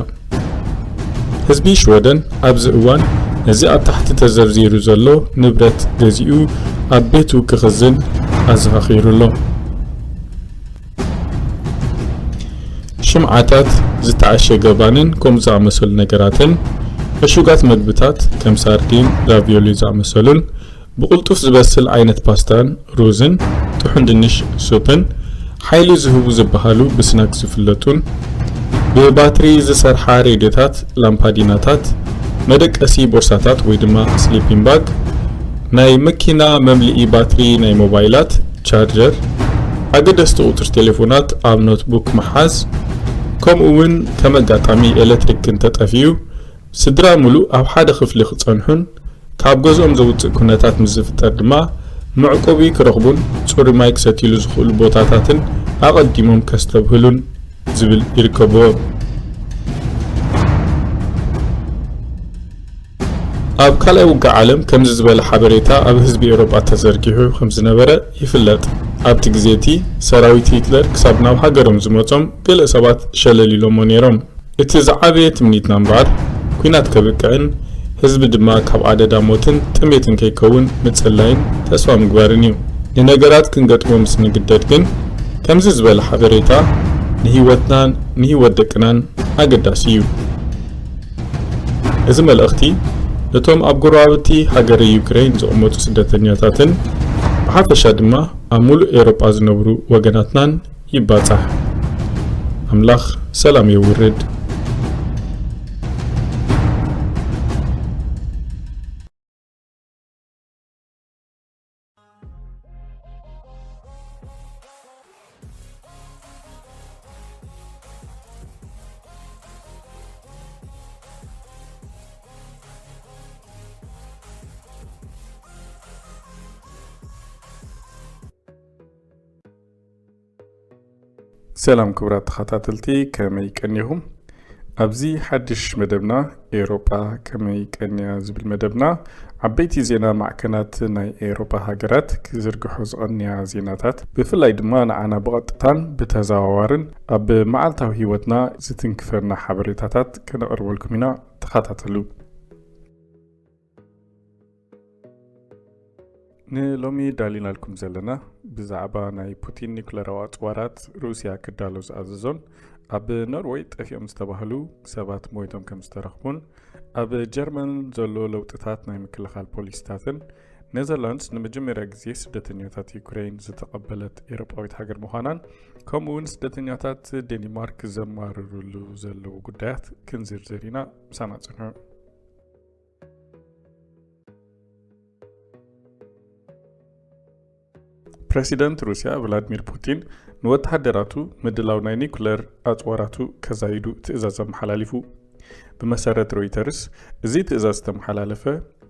ህዝቢ ሽወደን ኣብዚ እዋን ነዚ ኣብ ታሕቲ ተዘርዚሩ ዘሎ ንብረት ገዚኡ ኣብ ቤቱ ክኽዝን ኣዘኻኺሩ ኣሎ። ሽምዓታት፣ ዝተዓሸገ ባንን ከምኡ ዝኣመሰሉ ነገራትን፣ ዕሹጋት መግብታት ከም ሳርዲን፣ ራቪዮሊ ዝኣመሰሉን፣ ብቕልጡፍ ዝበስል ዓይነት ፓስታን ሩዝን፣ ጥሑን ድንሽ ሱፕን፣ ሓይሊ ዝህቡ ዝበሃሉ ብስናክ ዝፍለጡን፣ ብባትሪ ዝሰርሓ ሬድዮታት፣ ላምፓዲናታት፣ መደቀሲ ቦርሳታት ወይ ድማ ስሊፒንግ ባግ፣ ናይ መኪና መምልኢ ባትሪ ናይ ሞባይላት፣ ቻርጀር፣ ኣገደስቲ ቁጽሪ ቴሌፎናት ኣብ ኖትቡክ ምሓዝ፣ ከምኡ እውን ከም ኣጋጣሚ ኤሌክትሪክ እንተጠፊኡ፣ ስድራ ምሉእ ኣብ ሓደ ክፍሊ ክጸንሑን ካብ ገዝኦም ዘውጽእ ኩነታት ምስ ዝፍጠር ድማ መዕቆቢ ክረኽቡን ጽሩይ ማይ ክሰትይሉ ዝኽእሉ ቦታታትን ኣቐዲሞም ከስተብህሉን ዝብል ይርከብዎም። ኣብ ካልኣይ ውግእ ዓለም ከምዚ ዝበለ ሓበሬታ ኣብ ህዝቢ ኤውሮጳ ተዘርጊሑ ከም ዝነበረ ይፍለጥ። ኣብቲ ግዜ እቲ ሰራዊት ሂትለር ክሳብ ናብ ሃገሮም ዝመጾም ገለ ሰባት ሸለል ኢሎሞ ነይሮም። እቲ ዝዓበየ ትምኒትና እምበኣር፣ ኲናት ከብቅዕን ህዝቢ ድማ ካብ ኣደዳ ሞትን ጥሜትን ከይከውን ምጽላይን ተስፋ ምግባርን እዩ። ንነገራት ክንገጥሞ ምስ ንግደድ ግን፣ ከምዚ ዝበለ ሓበሬታ ንህይወትናን ንህይወት ደቅናን ኣገዳሲ እዩ። እዚ መልእኽቲ ነቶም ኣብ ጎረባብቲ ሃገረ ዩክሬን ዝቕመጡ ስደተኛታትን ብሓፈሻ ድማ ኣብ ሙሉእ ኤውሮጳ ዝነብሩ ወገናትናን ይባጻሕ። ኣምላኽ ሰላም የውርድ። ሰላም ክቡራት ተኸታተልቲ፣ ከመይ ቀኒኹም? ኣብዚ ሓድሽ መደብና፣ ኤውሮጳ ከመይ ቀንያ ዝብል መደብና፣ ዓበይቲ ዜና ማዕከናት ናይ ኤውሮጳ ሃገራት ክዝርግሑ ዝቐንያ ዜናታት፣ ብፍላይ ድማ ንዓና ብቐጥታን ብተዘዋዋርን ኣብ መዓልታዊ ህይወትና ዝትንክፈና ሓበሬታታት ከነቕርበልኩም ኢና። ተኸታተሉ። ንሎሚ ዳሊናልኩም ዘለና ብዛዕባ ናይ ፑቲን ኒኩለራዊ ኣጽዋራት ሩስያ ክዳሎ ዝኣዘዞን ኣብ ኖርወይ ጠፊኦም ዝተባህሉ ሰባት ሞይቶም ከም ዝተረኽቡን ኣብ ጀርመን ዘሎ ለውጥታት ናይ ምክልኻል ፖሊሲታትን ኔዘርላንድስ ንመጀመርያ ግዜ ስደተኛታት ዩክሬን ዝተቐበለት ኤውሮጳዊት ሃገር ምዃናን ከምኡ እውን ስደተኛታት ዴኒማርክ ዘማርርሉ ዘለዉ ጉዳያት ክንዝርዝር ኢና። ምሳና ጽንሑ። ፕረሲደንት ሩስያ ቭላድሚር ፑቲን ንወተሃደራቱ ምድላው ናይ ኒኩለር ኣጽዋራቱ ከዛይዱ ትእዛዝ ኣመሓላሊፉ። ብመሰረት ሮይተርስ፣ እዚ ትእዛዝ ዝተመሓላለፈ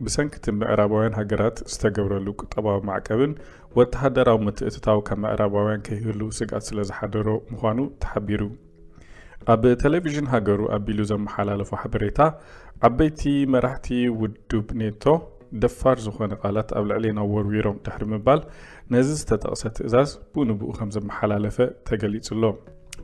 ብሰንኪ እቲ ምዕራባውያን ሃገራት ዝተገብረሉ ቁጠባዊ ማዕቀብን ወተሃደራዊ ምትእትታው ካብ ምዕራባውያን ከይህሉ ስግኣት ስለ ዝሓደሮ ምዃኑ ተሓቢሩ። ኣብ ቴሌቪዥን ሃገሩ ኣቢሉ ዘመሓላለፎ ሓበሬታ፣ ዓበይቲ መራሕቲ ውድብ ኔቶ ደፋር ዝኾነ ቃላት ኣብ ልዕሌና ወርዊሮም ድሕሪ ምባል፣ ነዚ ዝተጠቕሰ ትእዛዝ ብኡ ንብኡ ከም ዘመሓላለፈ ተገሊጹ ኣሎ።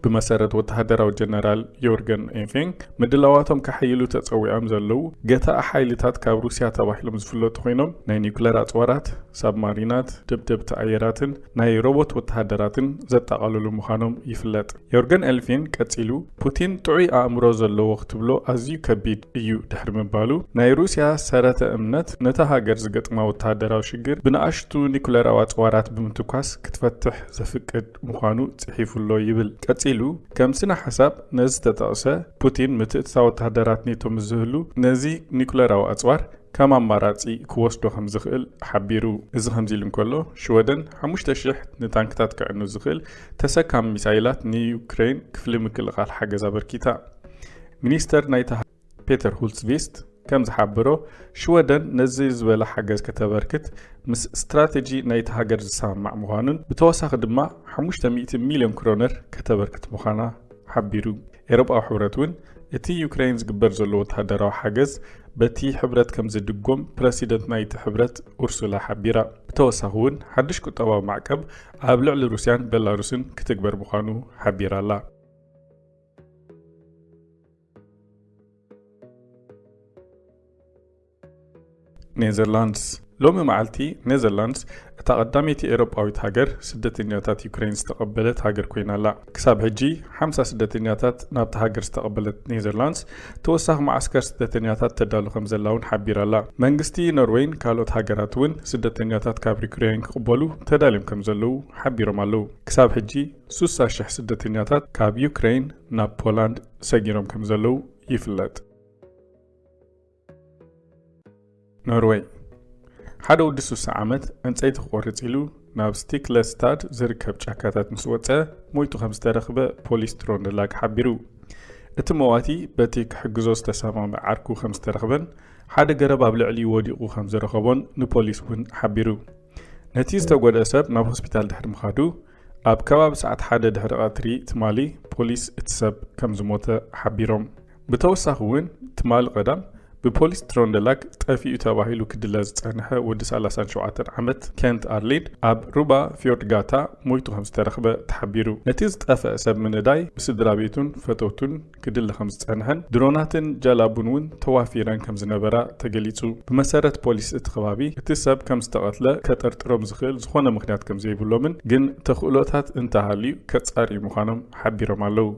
ብመሰረት ወተሃደራዊ ጀነራል ዮርገን ኤንፌንግ፣ ምድላዋቶም ከሐይሉ ተጸዊዖም ዘለዉ ገታኢ ሓይልታት ካብ ሩስያ ተባሂሎም ዝፍለጡ ኮይኖም፣ ናይ ኒውክለር ኣጽዋራት፣ ሳብማሪናት፣ ደብደብቲ ኣየራትን ናይ ሮቦት ወተሃደራትን ዘጠቓልሉ ምዃኖም ይፍለጥ። ዮርገን ኤልፊን ቀጺሉ፣ ፑቲን ጥዑይ ኣእምሮ ዘለዎ ክትብሎ ኣዝዩ ከቢድ እዩ ድሕሪ ምባሉ፣ ናይ ሩስያ ሰረተ እምነት ነታ ሃገር ዝገጥማ ወተሃደራዊ ሽግር ብንኣሽቱ ኒኩለራዊ ኣጽዋራት ብምትኳስ ክትፈትሕ ዘፍቅድ ምዃኑ ጽሒፉ ኣሎ ይብል። ቀጺሉ፣ ከም ስነ ሓሳብ ነዚ ዝተጠቕሰ፣ ፑቲን ምትእትታው ወተሃደራት ኔቶ ምስ ዝህሉ፣ ነዚ ኒኩለራዊ ኣጽዋር ከም ኣማራጺ ክወስዶ ከም ዝኽእል ሓቢሩ። እዚ ከምዚ ኢሉ እንከሎ፣ ሽወደን ሓሙሽተ ሽሕ ንታንክታት ከዕኑ ዝኽእል ተሰካሚ ሚሳይላት ንዩክሬን ክፍሊ ምክልኻል ሓገዝ ኣበርኪታ። ሚኒስተር ናይታ ፔተር ሁልትስቪስት ከም ዝሓበሮ፣ ሽወደን ነዚ ዝበለ ሓገዝ ከተበርክት ምስ ስትራተጂ ናይቲ ሃገር ዝሰማማዕ ምዃኑን ብተወሳኺ ድማ ሓሙሽተ ሚእቲ ሚልዮን ክሮነር ከተበርክት ምዃና ሓቢሩ። ኤውሮጳዊ ሕብረት እውን እቲ ዩክሬን ዝግበር ዘሎ ወተሃደራዊ ሓገዝ በቲ ሕብረት ከም ዝድጎም ፕረሲደንት ናይቲ ሕብረት ኡርሱላ ሓቢራ። ብተወሳኺ እውን ሓድሽ ቁጠባዊ ማዕቀብ ኣብ ልዕሊ ሩስያን ቤላሩስን ክትግበር ምዃኑ ሓቢራ ኣላ። ኔዘርላንድስ። ሎሚ መዓልቲ ኔዘርላንድስ እታ ቀዳመይቲ ኤውሮጳዊት ሃገር ስደተኛታት ዩክሬን ዝተቐበለት ሃገር ኮይና ኣላ። ክሳብ ሕጂ ሓምሳ ስደተኛታት ናብታ ሃገር ዝተቐበለት ኔዘርላንድስ፣ ተወሳኺ መዓስከር ስደተኛታት ተዳሉ ከም ዘላ እውን ሓቢራ ኣላ። መንግስቲ ኖርዌይን ካልኦት ሃገራት እውን ስደተኛታት ካብ ዩክሬን ክቕበሉ ተዳልዮም ከም ዘለዉ ሓቢሮም ኣለዉ። ክሳብ ሕጂ ሱሳ ሽሕ ስደተኛታት ካብ ዩክሬን ናብ ፖላንድ ሰጊሮም ከም ዘለዉ ይፍለጥ። ኖርወይ። ሓደ ወዲ ሱሳ ዓመት ዕንጸይቲ ክቆርጽ ኢሉ ናብ ስቲክለስታድ ዝርከብ ጫካታት ምስ ወጸ ሞይቱ ከም ዝተረኽበ ፖሊስ ትሮንደላግ ሓቢሩ። እቲ መዋቲ በቲ ክሕግዞ ዝተሰማምዕ ዓርኩ ከም ዝተረኽበን ሓደ ገረብ ኣብ ልዕሊኡ ወዲቑ ከም ዝረኸቦን ንፖሊስ እውን ሓቢሩ። ነቲ ዝተጎድአ ሰብ ናብ ሆስፒታል ድሕሪ ምኻዱ፣ ኣብ ከባቢ ሰዓት ሓደ ድሕሪ ቀትሪ ትማሊ ፖሊስ እቲ ሰብ ከም ዝሞተ ሓቢሮም። ብተወሳኺ እውን ትማሊ ቀዳም ብፖሊስ ትሮንደላግ ጠፊኡ ተባሂሉ ክድለ ዝጸንሐ ወዲ ሰላሳን ሸውዓተን ዓመት ኬንት ኣርሊን ኣብ ሩባ ፊዮርድ ጋታ ሞይቱ ከም ዝተረኽበ ተሓቢሩ። ነቲ ዝጠፍአ ሰብ ምንዳይ ብስድራ ቤቱን ፈተውቱን ክድለ ከም ዝጸንሐን ድሮናትን ጃላቡን እውን ተዋፊረን ከም ዝነበራ ተገሊጹ። ብመሰረት ፖሊስ እቲ ከባቢ፣ እቲ ሰብ ከም ዝተቐትለ ከጠርጥሮም ዝኽእል ዝኾነ ምኽንያት ከም ዘይብሎምን ግን ተኽእሎታት እንተሃልዩ ከጻርዩ ምዃኖም ሓቢሮም ኣለዉ።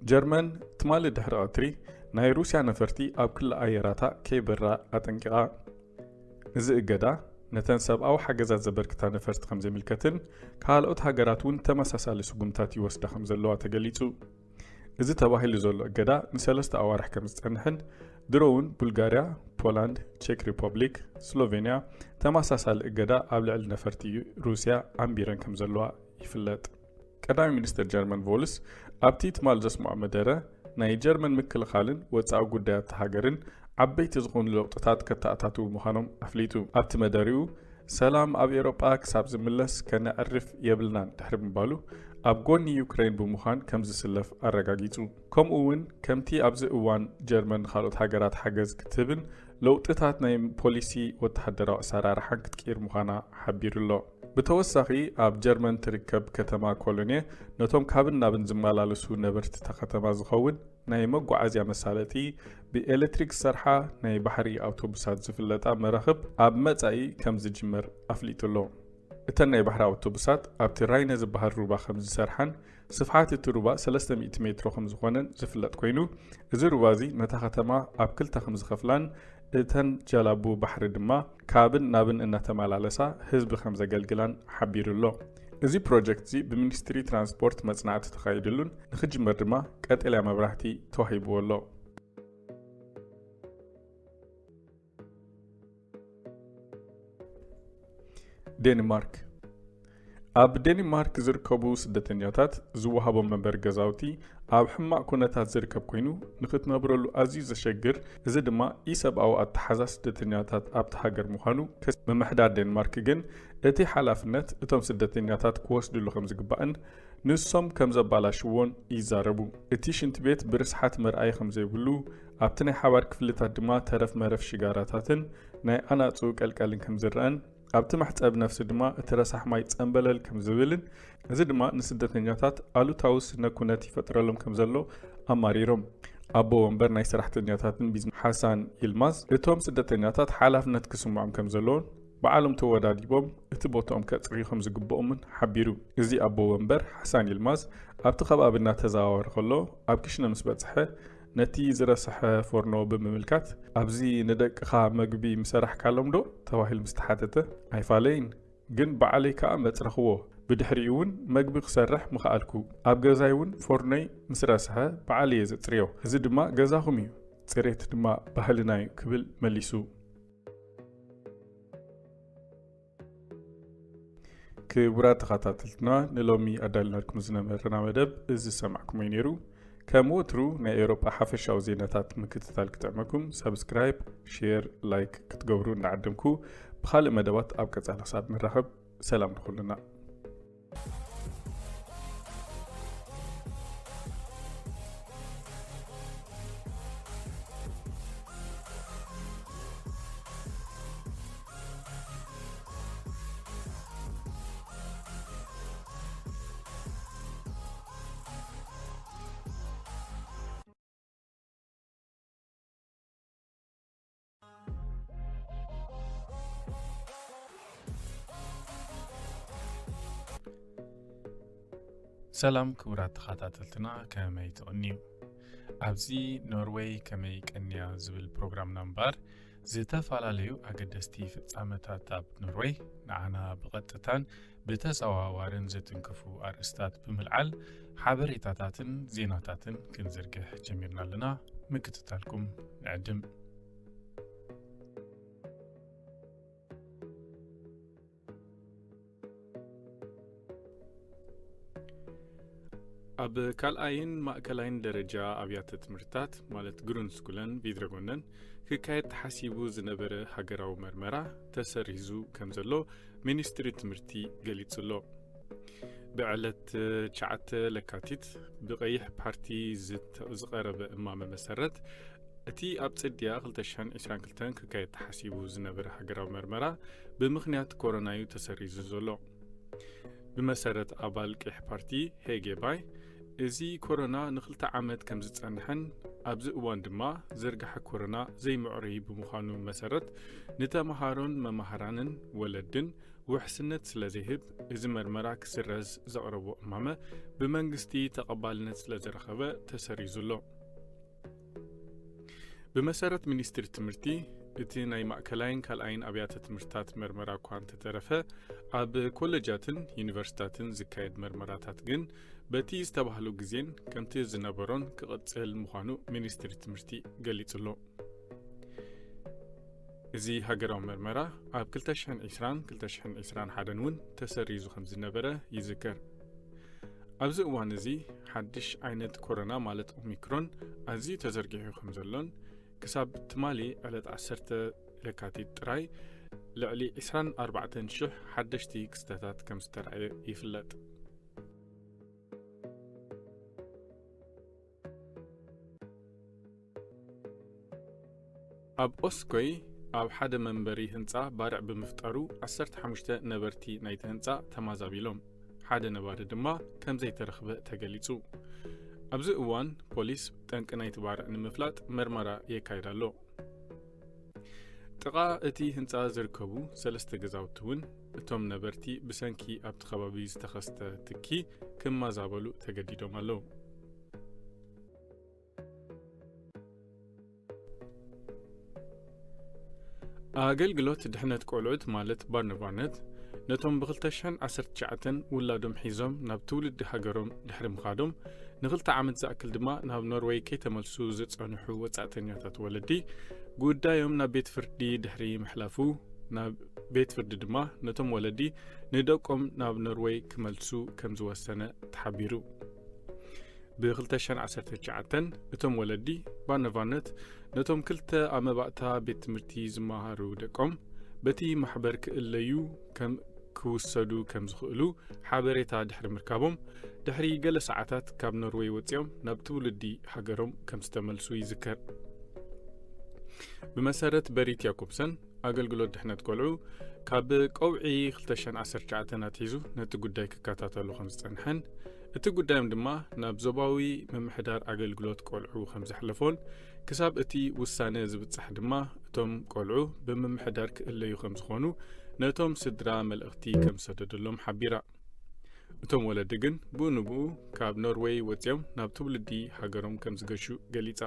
ጀርመን ትማሊ ድሕሪ ቀትሪ ናይ ሩስያ ነፈርቲ ኣብ ክሊ ኣየራታ ከይበራ ኣጠንቂቓ። እዚ እገዳ ነተን ሰብኣዊ ሓገዛት ዘበርክታ ነፈርቲ ከም ዘይምልከትን ካልኦት ሃገራት እውን ተመሳሳሊ ስጉምታት ይወስዳ ከም ዘለዋ ተገሊጹ። እዚ ተባሂሉ ዘሎ እገዳ ንሰለስተ ኣዋርሕ ከም ዝጸንሕን ድሮ እውን ቡልጋርያ፣ ፖላንድ፣ ቼክ ሪፐብሊክ፣ ስሎቬንያ ተመሳሳሊ እገዳ ኣብ ልዕሊ ነፈርቲ ሩስያ ኣንቢረን ከም ዘለዋ ይፍለጥ። ቀዳማይ ሚኒስተር ጀርመን ቮልስ ኣብቲ ትማል ዘስምዖ መደረ፣ ናይ ጀርመን ምክልኻልን ወጻኢ ጉዳያት ሃገርን ዓበይቲ ዝኾኑ ለውጥታት ከተኣታትዉ ምዃኖም ኣፍሊጡ። ኣብቲ መደሪኡ፣ ሰላም ኣብ ኤውሮጳ ክሳብ ዝምለስ ከነዕርፍ የብልናን ድሕሪ ምባሉ፣ ኣብ ጎኒ ዩክሬን ብምዃን ከም ዝስለፍ ኣረጋጊጹ። ከምኡ እውን ከምቲ ኣብዚ እዋን ጀርመን ንኻልኦት ሃገራት ሓገዝ ክትህብን ለውጥታት ናይ ፖሊሲ ወተሃደራዊ ኣሰራርሓን ክትቅይር ምዃና ሓቢሩ ኣሎ። ብተወሳኺ፣ ኣብ ጀርመን ትርከብ ከተማ ኮሎኔ ነቶም ካብን ናብን ዝመላለሱ ነበርቲ እታ ከተማ ዝኸውን ናይ መጓዓዝያ መሳለጢ፣ ብኤሌክትሪክ ዝሰርሓ ናይ ባሕሪ ኣውቶቡሳት ዝፍለጣ መራኽብ ኣብ መጻኢ ከም ዝጅመር ኣፍሊጡ ኣሎ። እተን ናይ ባሕሪ ኣውቶቡሳት ኣብቲ ራይነ ዝበሃል ሩባ ከም ዝሰርሓን ስፍሓት እቲ ሩባ ሰለስተ ሚእቲ ሜትሮ ከም ዝኾነን ዝፍለጥ ኮይኑ፣ እዚ ሩባ እዚ ነታ ከተማ ኣብ ክልተ ከም ዝኸፍላን እተን ጀላቡ ባሕሪ ድማ ካብን ናብን እናተመላለሳ ህዝቢ ከም ዘገልግላን ሓቢሩ ኣሎ። እዚ ፕሮጀክት እዚ ብሚኒስትሪ ትራንስፖርት መጽናዕቲ ተኻይድሉን ንኽጅመር ድማ ቀጠልያ መብራህቲ ተዋሂብዎ ኣሎ። ዴንማርክ። ኣብ ዴንማርክ ዝርከቡ ስደተኛታት ዝወሃቦም መንበሪ ገዛውቲ ኣብ ሕማቕ ኩነታት ዝርከብ ኮይኑ፣ ንኽትነብረሉ ኣዝዩ ዘሸግር፣ እዚ ድማ ኢሰብኣዊ ኣተሓዛ ስደተኛታት ኣብቲ ሃገር ምዃኑ ከስ-፣ ምምሕዳር ዴንማርክ ግን እቲ ሓላፍነት እቶም ስደተኛታት ክወስድሉ ከም ዝግባእን ንሶም ከም ዘባላሽዎን ይዛረቡ። እቲ ሽንቲ ቤት ብርስሓት መርኣዪ ከም ዘይብሉ፣ ኣብቲ ናይ ሓባር ክፍልታት ድማ ተረፍ መረፍ ሽጋራታትን ናይ ኣናጹ ቀልቀልን ከም ዝረኣን፣ ኣብቲ መሕጸቢ ነፍሲ ድማ እቲ ረሳሕ ማይ ጸምበለል ከም ዝብልን፣ እዚ ድማ ንስደተኛታት ኣሉታዊ ስነ ኩነት ይፈጥረሎም ከም ዘሎ ኣማሪሮም። ኣቦ ወንበር ናይ ሰራሕተኛታትን ቢዝነስ ሓሳን ይልማዝ፣ እቶም ስደተኛታት ሓላፍነት ክስምዖም ከም ዘለዎን፣ ባዕሎም ተወዳዲቦም እቲ ቦታኦም ከጽርዩ ከም ዝግብኦምን ሓቢሩ። እዚ ኣቦ ወንበር ሓሳን ይልማዝ ኣብቲ ከባቢ እናተዘዋወረ ከሎ፣ ኣብ ክሽነ ምስ በጽሐ፣ ነቲ ዝረስሐ ፎርኖ ብምምልካት፣ "ኣብዚ ንደቅኻ መግቢ ምሰራሕካሎም ዶ?" ተባሂሉ ምስ ተሓተተ፣ "ኣይፋለይን፣ ግን ባዕለይ ከኣ መጽረኽዎ። ብድሕሪኡ እውን መግቢ ክሰርሕ ምኸኣልኩ። ኣብ ገዛይ እውን ፎርኖይ ምስ ረስሐ ባዕለይ እየ ዘጽርዮ። እዚ ድማ ገዛኹም እዩ፣ ጽሬት ድማ ባህልና እዩ" ክብል መሊሱ። ክቡራት ተኸታተልትና፣ ንሎሚ ኣዳልናልኩም ዝነበረና መደብ እዚ ዝሰማዕኩሞ እዩ ነይሩ። ከም ወትሩ ናይ ኤውሮጳ ሓፈሻዊ ዜናታት ምክትታል ክጥዕመኩም፣ ሳብስክራይብ፣ ሼር፣ ላይክ ክትገብሩ እናዓደምኩ፣ ብኻልእ መደባት ኣብ ቀጻሊ ክሳብ ንራኸብ፣ ሰላም ንኹልና። ሰላም ክቡራት ተኸታተልትና፣ ከመይ ትቕንዩ? ኣብዚ ኖርዌይ ከመይ ቀንያ ዝብል ፕሮግራምና እምበኣር፣ ዝተፈላለዩ ኣገደስቲ ፍጻመታት ኣብ ኖርዌይ ንዓና ብቐጥታን ብተዘዋዋርን ዝትንክፉ ኣርእስታት ብምልዓል ሓበሬታታትን ዜናታትን ክንዝርግሕ ጀሚርና ኣለና። ምክትታልኩም ንዕድም። ኣብ ካልኣይን ማእከላይን ደረጃ ኣብያተ ትምህርትታት፣ ማለት ግሩንድስኩለን ቪድረጎነን፣ ክካየድ ተሓሲቡ ዝነበረ ሃገራዊ መርመራ ተሰሪዙ ከም ዘሎ ሚኒስትሪ ትምህርቲ ገሊጹ ኣሎ። ብዕለት ትሽዓተ ለካቲት ብቐይሕ ፓርቲ ዝተ-፣ ዝቐረበ እማመ መሰረት፣ እቲ ኣብ ጽድያ ክልተ ሽሕን ዕስራን ክልተን ክካየድ ተሓሲቡ ዝነበረ ሃገራዊ መርመራ ብምኽንያት ኮሮና እዩ ተሰሪዙ ዘሎ። ብመሰረት ኣባል ቀይሕ ፓርቲ ሄጌ ባይ፣ እዚ ኮሮና ንኽልተ ዓመት ከም ዝጸንሐን ኣብዚ እዋን ድማ ዝርግሐ ኮሮና ዘይምዕሩይ ብምዃኑ መሰረት፣ ንተመሃሮን መማህራንን ወለድን ውሕስነት ስለ ዘይህብ፣ እዚ መርመራ ክስረዝ ዘቕረቦ እማመ ብመንግስቲ ተቐባልነት ስለ ዝረኸበ ተሰሪዙ ኣሎ። ብመሰረት ሚኒስትሪ ትምህርቲ፣ እቲ ናይ ማእከላይን ካልኣይን ኣብያተ ትምህርትታት መርመራ እኳ እንተተረፈ፣ ኣብ ኮለጃትን ዩኒቨርሲታትን ዝካየድ መርመራታት ግን በቲ ዝተባህሉ ግዜን ከምቲ ዝነበሮን ክቕጽል ምዃኑ ሚኒስትሪ ትምህርቲ ገሊጹ ኣሎ። እዚ ሃገራዊ መርመራ ኣብ ክልተ ሽሕን ዕስራን ክልተ ሽሕን ዕስራን ሓደን እውን ተሰሪዙ ከም ዝነበረ ይዝከር። ኣብዚ እዋን እዚ ሓድሽ ዓይነት ኮሮና ማለት ኦሚክሮን ኣዝዩ ተዘርጊሑ ከም ዘሎን ክሳብ ትማሊ ዕለት ዓሰርተ ለካቲት ጥራይ ልዕሊ ዕስራን ኣርባዕተን ሽሕ ሓደሽቲ ክስተታት ከም ዝተራእየ ይፍለጥ። ኣብ ኦስኮይ ኣብ ሓደ መንበሪ ህንጻ ባርዕ ብምፍጣሩ ዓሰርተ ሓሙሽተ ነበርቲ ናይቲ ህንጻ ተማዛቢሎም፣ ሓደ ነባሪ ድማ ከም ዘይተረኽበ ተገሊጹ። ኣብዚ እዋን ፖሊስ ጠንቂ ናይቲ ባርዕ ንምፍላጥ መርመራ የካይድ ኣሎ። ጥቓ እቲ ህንጻ ዝርከቡ ሰለስተ ገዛውቲ እውን እቶም ነበርቲ ብሰንኪ ኣብቲ ከባቢ ዝተኸስተ ትኪ ክመዛበሉ ተገዲዶም ኣለዉ። ኣገልግሎት ድሕነት ቆልዑት ማለት ባርነቫነት ነቶም ብ ክልተ ሽሕን ዓሰርተ ትሽዓተን ውላዶም ሒዞም ናብ ትውልዲ ሃገሮም ድሕሪ ምኻዶም ንክልተ ዓመት ዝኣክል ድማ ናብ ኖርወይ ከይተመልሱ ዝጸንሑ ወጻእተኛታት ወለዲ ጉዳዮም ናብ ቤት ፍርዲ ድሕሪ ምሕላፉ ናብ ቤት ፍርዲ ድማ ነቶም ወለዲ ንደቆም ናብ ኖርወይ ክመልሱ ከም ዝወሰነ ተሓቢሩ። ብ ክልተ ሽሕን ዓሰርተ ትሽዓተን እቶም ወለዲ ባርነቫነት ነቶም ክልተ ኣብ መባእታ ቤት ትምህርቲ ዝመሃሩ ደቆም በቲ ማሕበር ክእለዩ ከም ክውሰዱ ከም ዝኽእሉ ሓበሬታ ድሕሪ ምርካቦም ድሕሪ ገለ ሰዓታት ካብ ኖርወይ ወጺኦም ናብ ትውልዲ ሃገሮም ከም ዝተመልሱ ይዝከር። ብመሰረት በሪት ያኮብሰን ኣገልግሎት ድሕነት ቆልዑ ካብ ቀውዒ ክልተ ሽሕን ዓሰርተ ትሽዓተን ኣትሒዙ ነቲ ጉዳይ ክከታተሉ ከም ዝጸንሐን እቲ ጉዳዮም ድማ ናብ ዞባዊ ምምሕዳር ኣገልግሎት ቆልዑ ከም ዘሕለፎን ክሳብ እቲ ውሳነ ዝብጻሕ ድማ እቶም ቆልዑ ብምምሕዳር ክእለዩ ከም ዝኾኑ ነቶም ስድራ መልእኽቲ ከም ዝሰደደሎም ሓቢራ። እቶም ወለዲ ግን ብኡ ንብኡ ካብ ኖርወይ ወጺኦም ናብ ትውልዲ ሃገሮም ከም ዝገሹ ገሊጻ።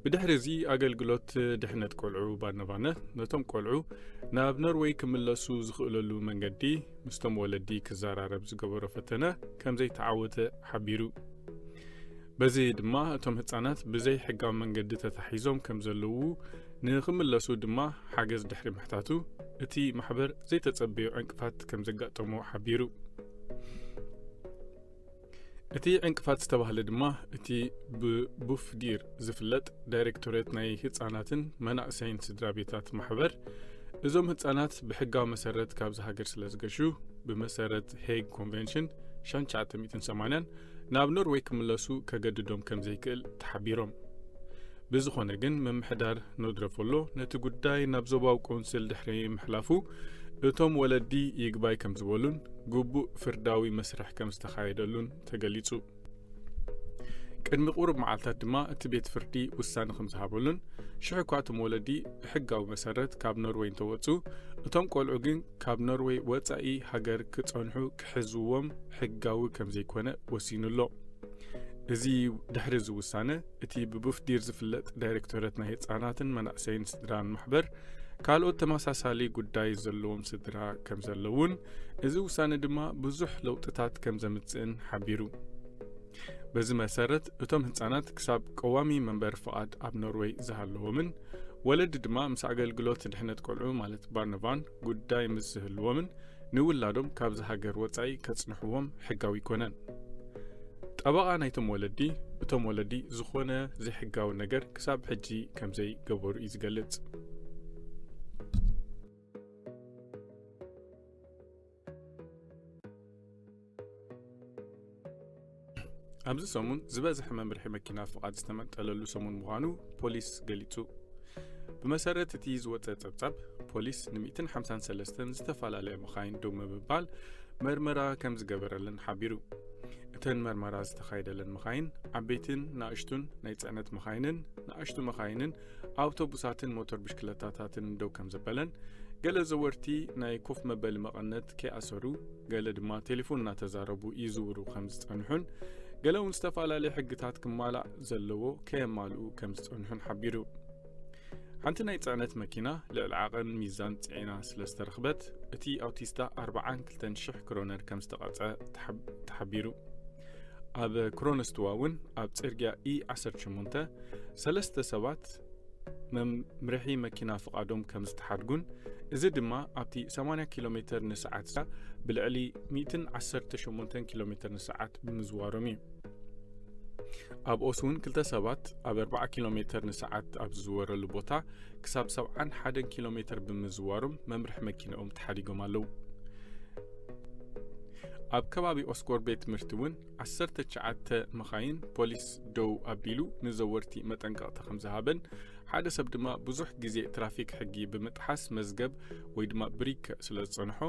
ብድሕሪ እዚ ኣገልግሎት ድሕነት ቆልዑ ባርነቫነት ነቶም ቆልዑ ናብ ኖርወይ ክምለሱ ዝኽእለሉ መንገዲ ምስቶም ወለዲ ክዘራረብ ዝገበሮ ፈተነ ከም ዘይተዓወተ ሓቢሩ። በዚ ድማ እቶም ህጻናት ብዘይ ሕጋዊ መንገዲ ተታሒዞም ከም ዘለዉ ንኽምለሱ ድማ ሓገዝ ድሕሪ ምሕታቱ እቲ ማሕበር ዘይተጸበዮ ዕንቅፋት ከም ዘጋጠሞ ሓቢሩ። እቲ ዕንቅፋት ዝተባህለ ድማ እቲ ብቡፍዲር ዝፍለጥ ዳይሬክቶሬት ናይ ህጻናትን መናእሰይን ስድራ ቤታት ማሕበር እዞም ህጻናት ብሕጋዊ መሰረት ካብዚ ሃገር ስለ ዝገሹ ብመሰረት ሄግ ኮንቨንሽን ሽሕን ትሽዓተ ሚእትን ሰማንያን ናብ ኖርወይ ክምለሱ ከገድዶም ከም ዘይክእል ተሓቢሮም። ብዝኾነ ግን ምምሕዳር ኖድረፎሎ ነቲ ጉዳይ ናብ ዞባዊ ቆንስል ድሕሪ ምሕላፉ እቶም ወለዲ ይግባይ ከም ዝበሉን ግቡእ ፍርዳዊ መስርሕ ከም ዝተኻየደሉን ተገሊጹ። ቅድሚ ቁሩብ መዓልታት ድማ እቲ ቤት ፍርዲ ውሳነ ከም ዝሃበሉን ሽሕ እኳ እቶም ወለዲ ብሕጋዊ መሰረት ካብ ኖርወይ እንተወጹ እቶም ቆልዑ ግን ካብ ኖርወይ ወጻኢ ሃገር ክጸንሑ ክሕዝዎም ሕጋዊ ከም ዘይኮነ ወሲኑ ኣሎ። እዚ ድሕሪ እዚ ውሳነ እቲ ብቡፍዲር ዝፍለጥ ዳይሬክቶሬት ናይ ህጻናትን መናእሰይን ስድራን ማሕበር ካልኦት ተመሳሳሊ ጉዳይ ዘለዎም ስድራ ከም ዘለውን እዚ ውሳነ ድማ ብዙሕ ለውጥታት ከም ዘምጽእን ሓቢሩ። በዚ መሰረት እቶም ህጻናት ክሳብ ቀዋሚ መንበሪ ፍቓድ ኣብ ኖርወይ ዝሃለዎምን ወለዲ ድማ ምስ ኣገልግሎት ድሕነት ቆልዑ ማለት ባርነቫን ጉዳይ ምስ ዝህልዎምን ንውላዶም ካብዚ ሃገር ወጻኢ ከጽንሕዎም ሕጋዊ ኣይኮነን። ጠበቓ ናይቶም ወለዲ እቶም ወለዲ ዝኾነ ዘይሕጋዊ ነገር ክሳብ ሕጂ ከም ዘይገበሩ እዩ ዝገልጽ። ኣብዚ ሰሙን ዝበዝሐ መምርሒ መኪና ፍቓድ ዝተመንጠለሉ ሰሙን ምዃኑ ፖሊስ ገሊጹ። ብመሰረት እቲ ዝወጸ ጸብጻብ ፖሊስ ን ሚእትን ሓምሳን ሰለስተን ዝተፈላለያ መኻይን ደው ምብባል መርመራ ከም ዝገበረለን ሓቢሩ። እተን መርመራ ዝተኻየደለን መኻይን ዓበይትን ንኣሽቱን ናይ ጽዕነት መኻይንን ንኣሽቱ መኻይንን ኣውቶቡሳትን ሞተር ብሽክለታታትን ደው ከም ዘበለን ገለ ዘወርቲ ናይ ኮፍ መበሊ መቐነት ከይኣሰሩ ገለ ድማ ቴሌፎን እናተዛረቡ ይዝውሩ ከም ዝጸንሑን ገለ እውን ዝተፈላለዩ ሕግታት ክማላእ ዘለዎ ከየማልኡ ከም ዝጸንሑን ሓቢሩ። ሓንቲ ናይ ጽዕነት መኪና ልዕሊ ዓቐን ሚዛን ጽዒና ስለ ዝተረኽበት እቲ ኣውቲስታ ኣርባዓን ክልተን ሽሕ ክሮነር ከም ዝተቐጸ ተሓቢሩ። ኣብ ክሮነስትዋ እውን ኣብ ጽርግያ ኢ ዓሰርተ ሸሞንተ ሰለስተ ሰባት መምርሒ መኪና ፍቓዶም ከም ዝተሓድጉን እዚ ድማ ኣብቲ ሰማንያ ኪሎ ሜተር ንሰዓት ብልዕሊ ሚእትን ዓሰርተ ሸሞንተን ኪሎ ሜተር ንሰዓት ብምዝዋሮም እዩ። ኣብ ኦስውን ክልተ ሰባት ኣብ ኣርባዓ ኪሎ ሜተር ንሰዓት ኣብ ዝዝወረሉ ቦታ ክሳብ ሰብዓን ሓደን ኪሎ ሜተር ብምዝዋሮም መምርሒ መኪናኦም ተሓዲጎም ኣለዉ። ኣብ ከባቢ ኦስኮር ቤት ትምህርቲ እውን ዓሰርተ ትሽዓተ መኻይን ፖሊስ ደው ኣቢሉ ንዘወርቲ መጠንቀቕታ ከም ዝሃበን ሓደ ሰብ ድማ ብዙሕ ግዜ ትራፊክ ሕጊ ብምጥሓስ መዝገብ ወይ ድማ ብሪክ ስለ ዝጸንሖ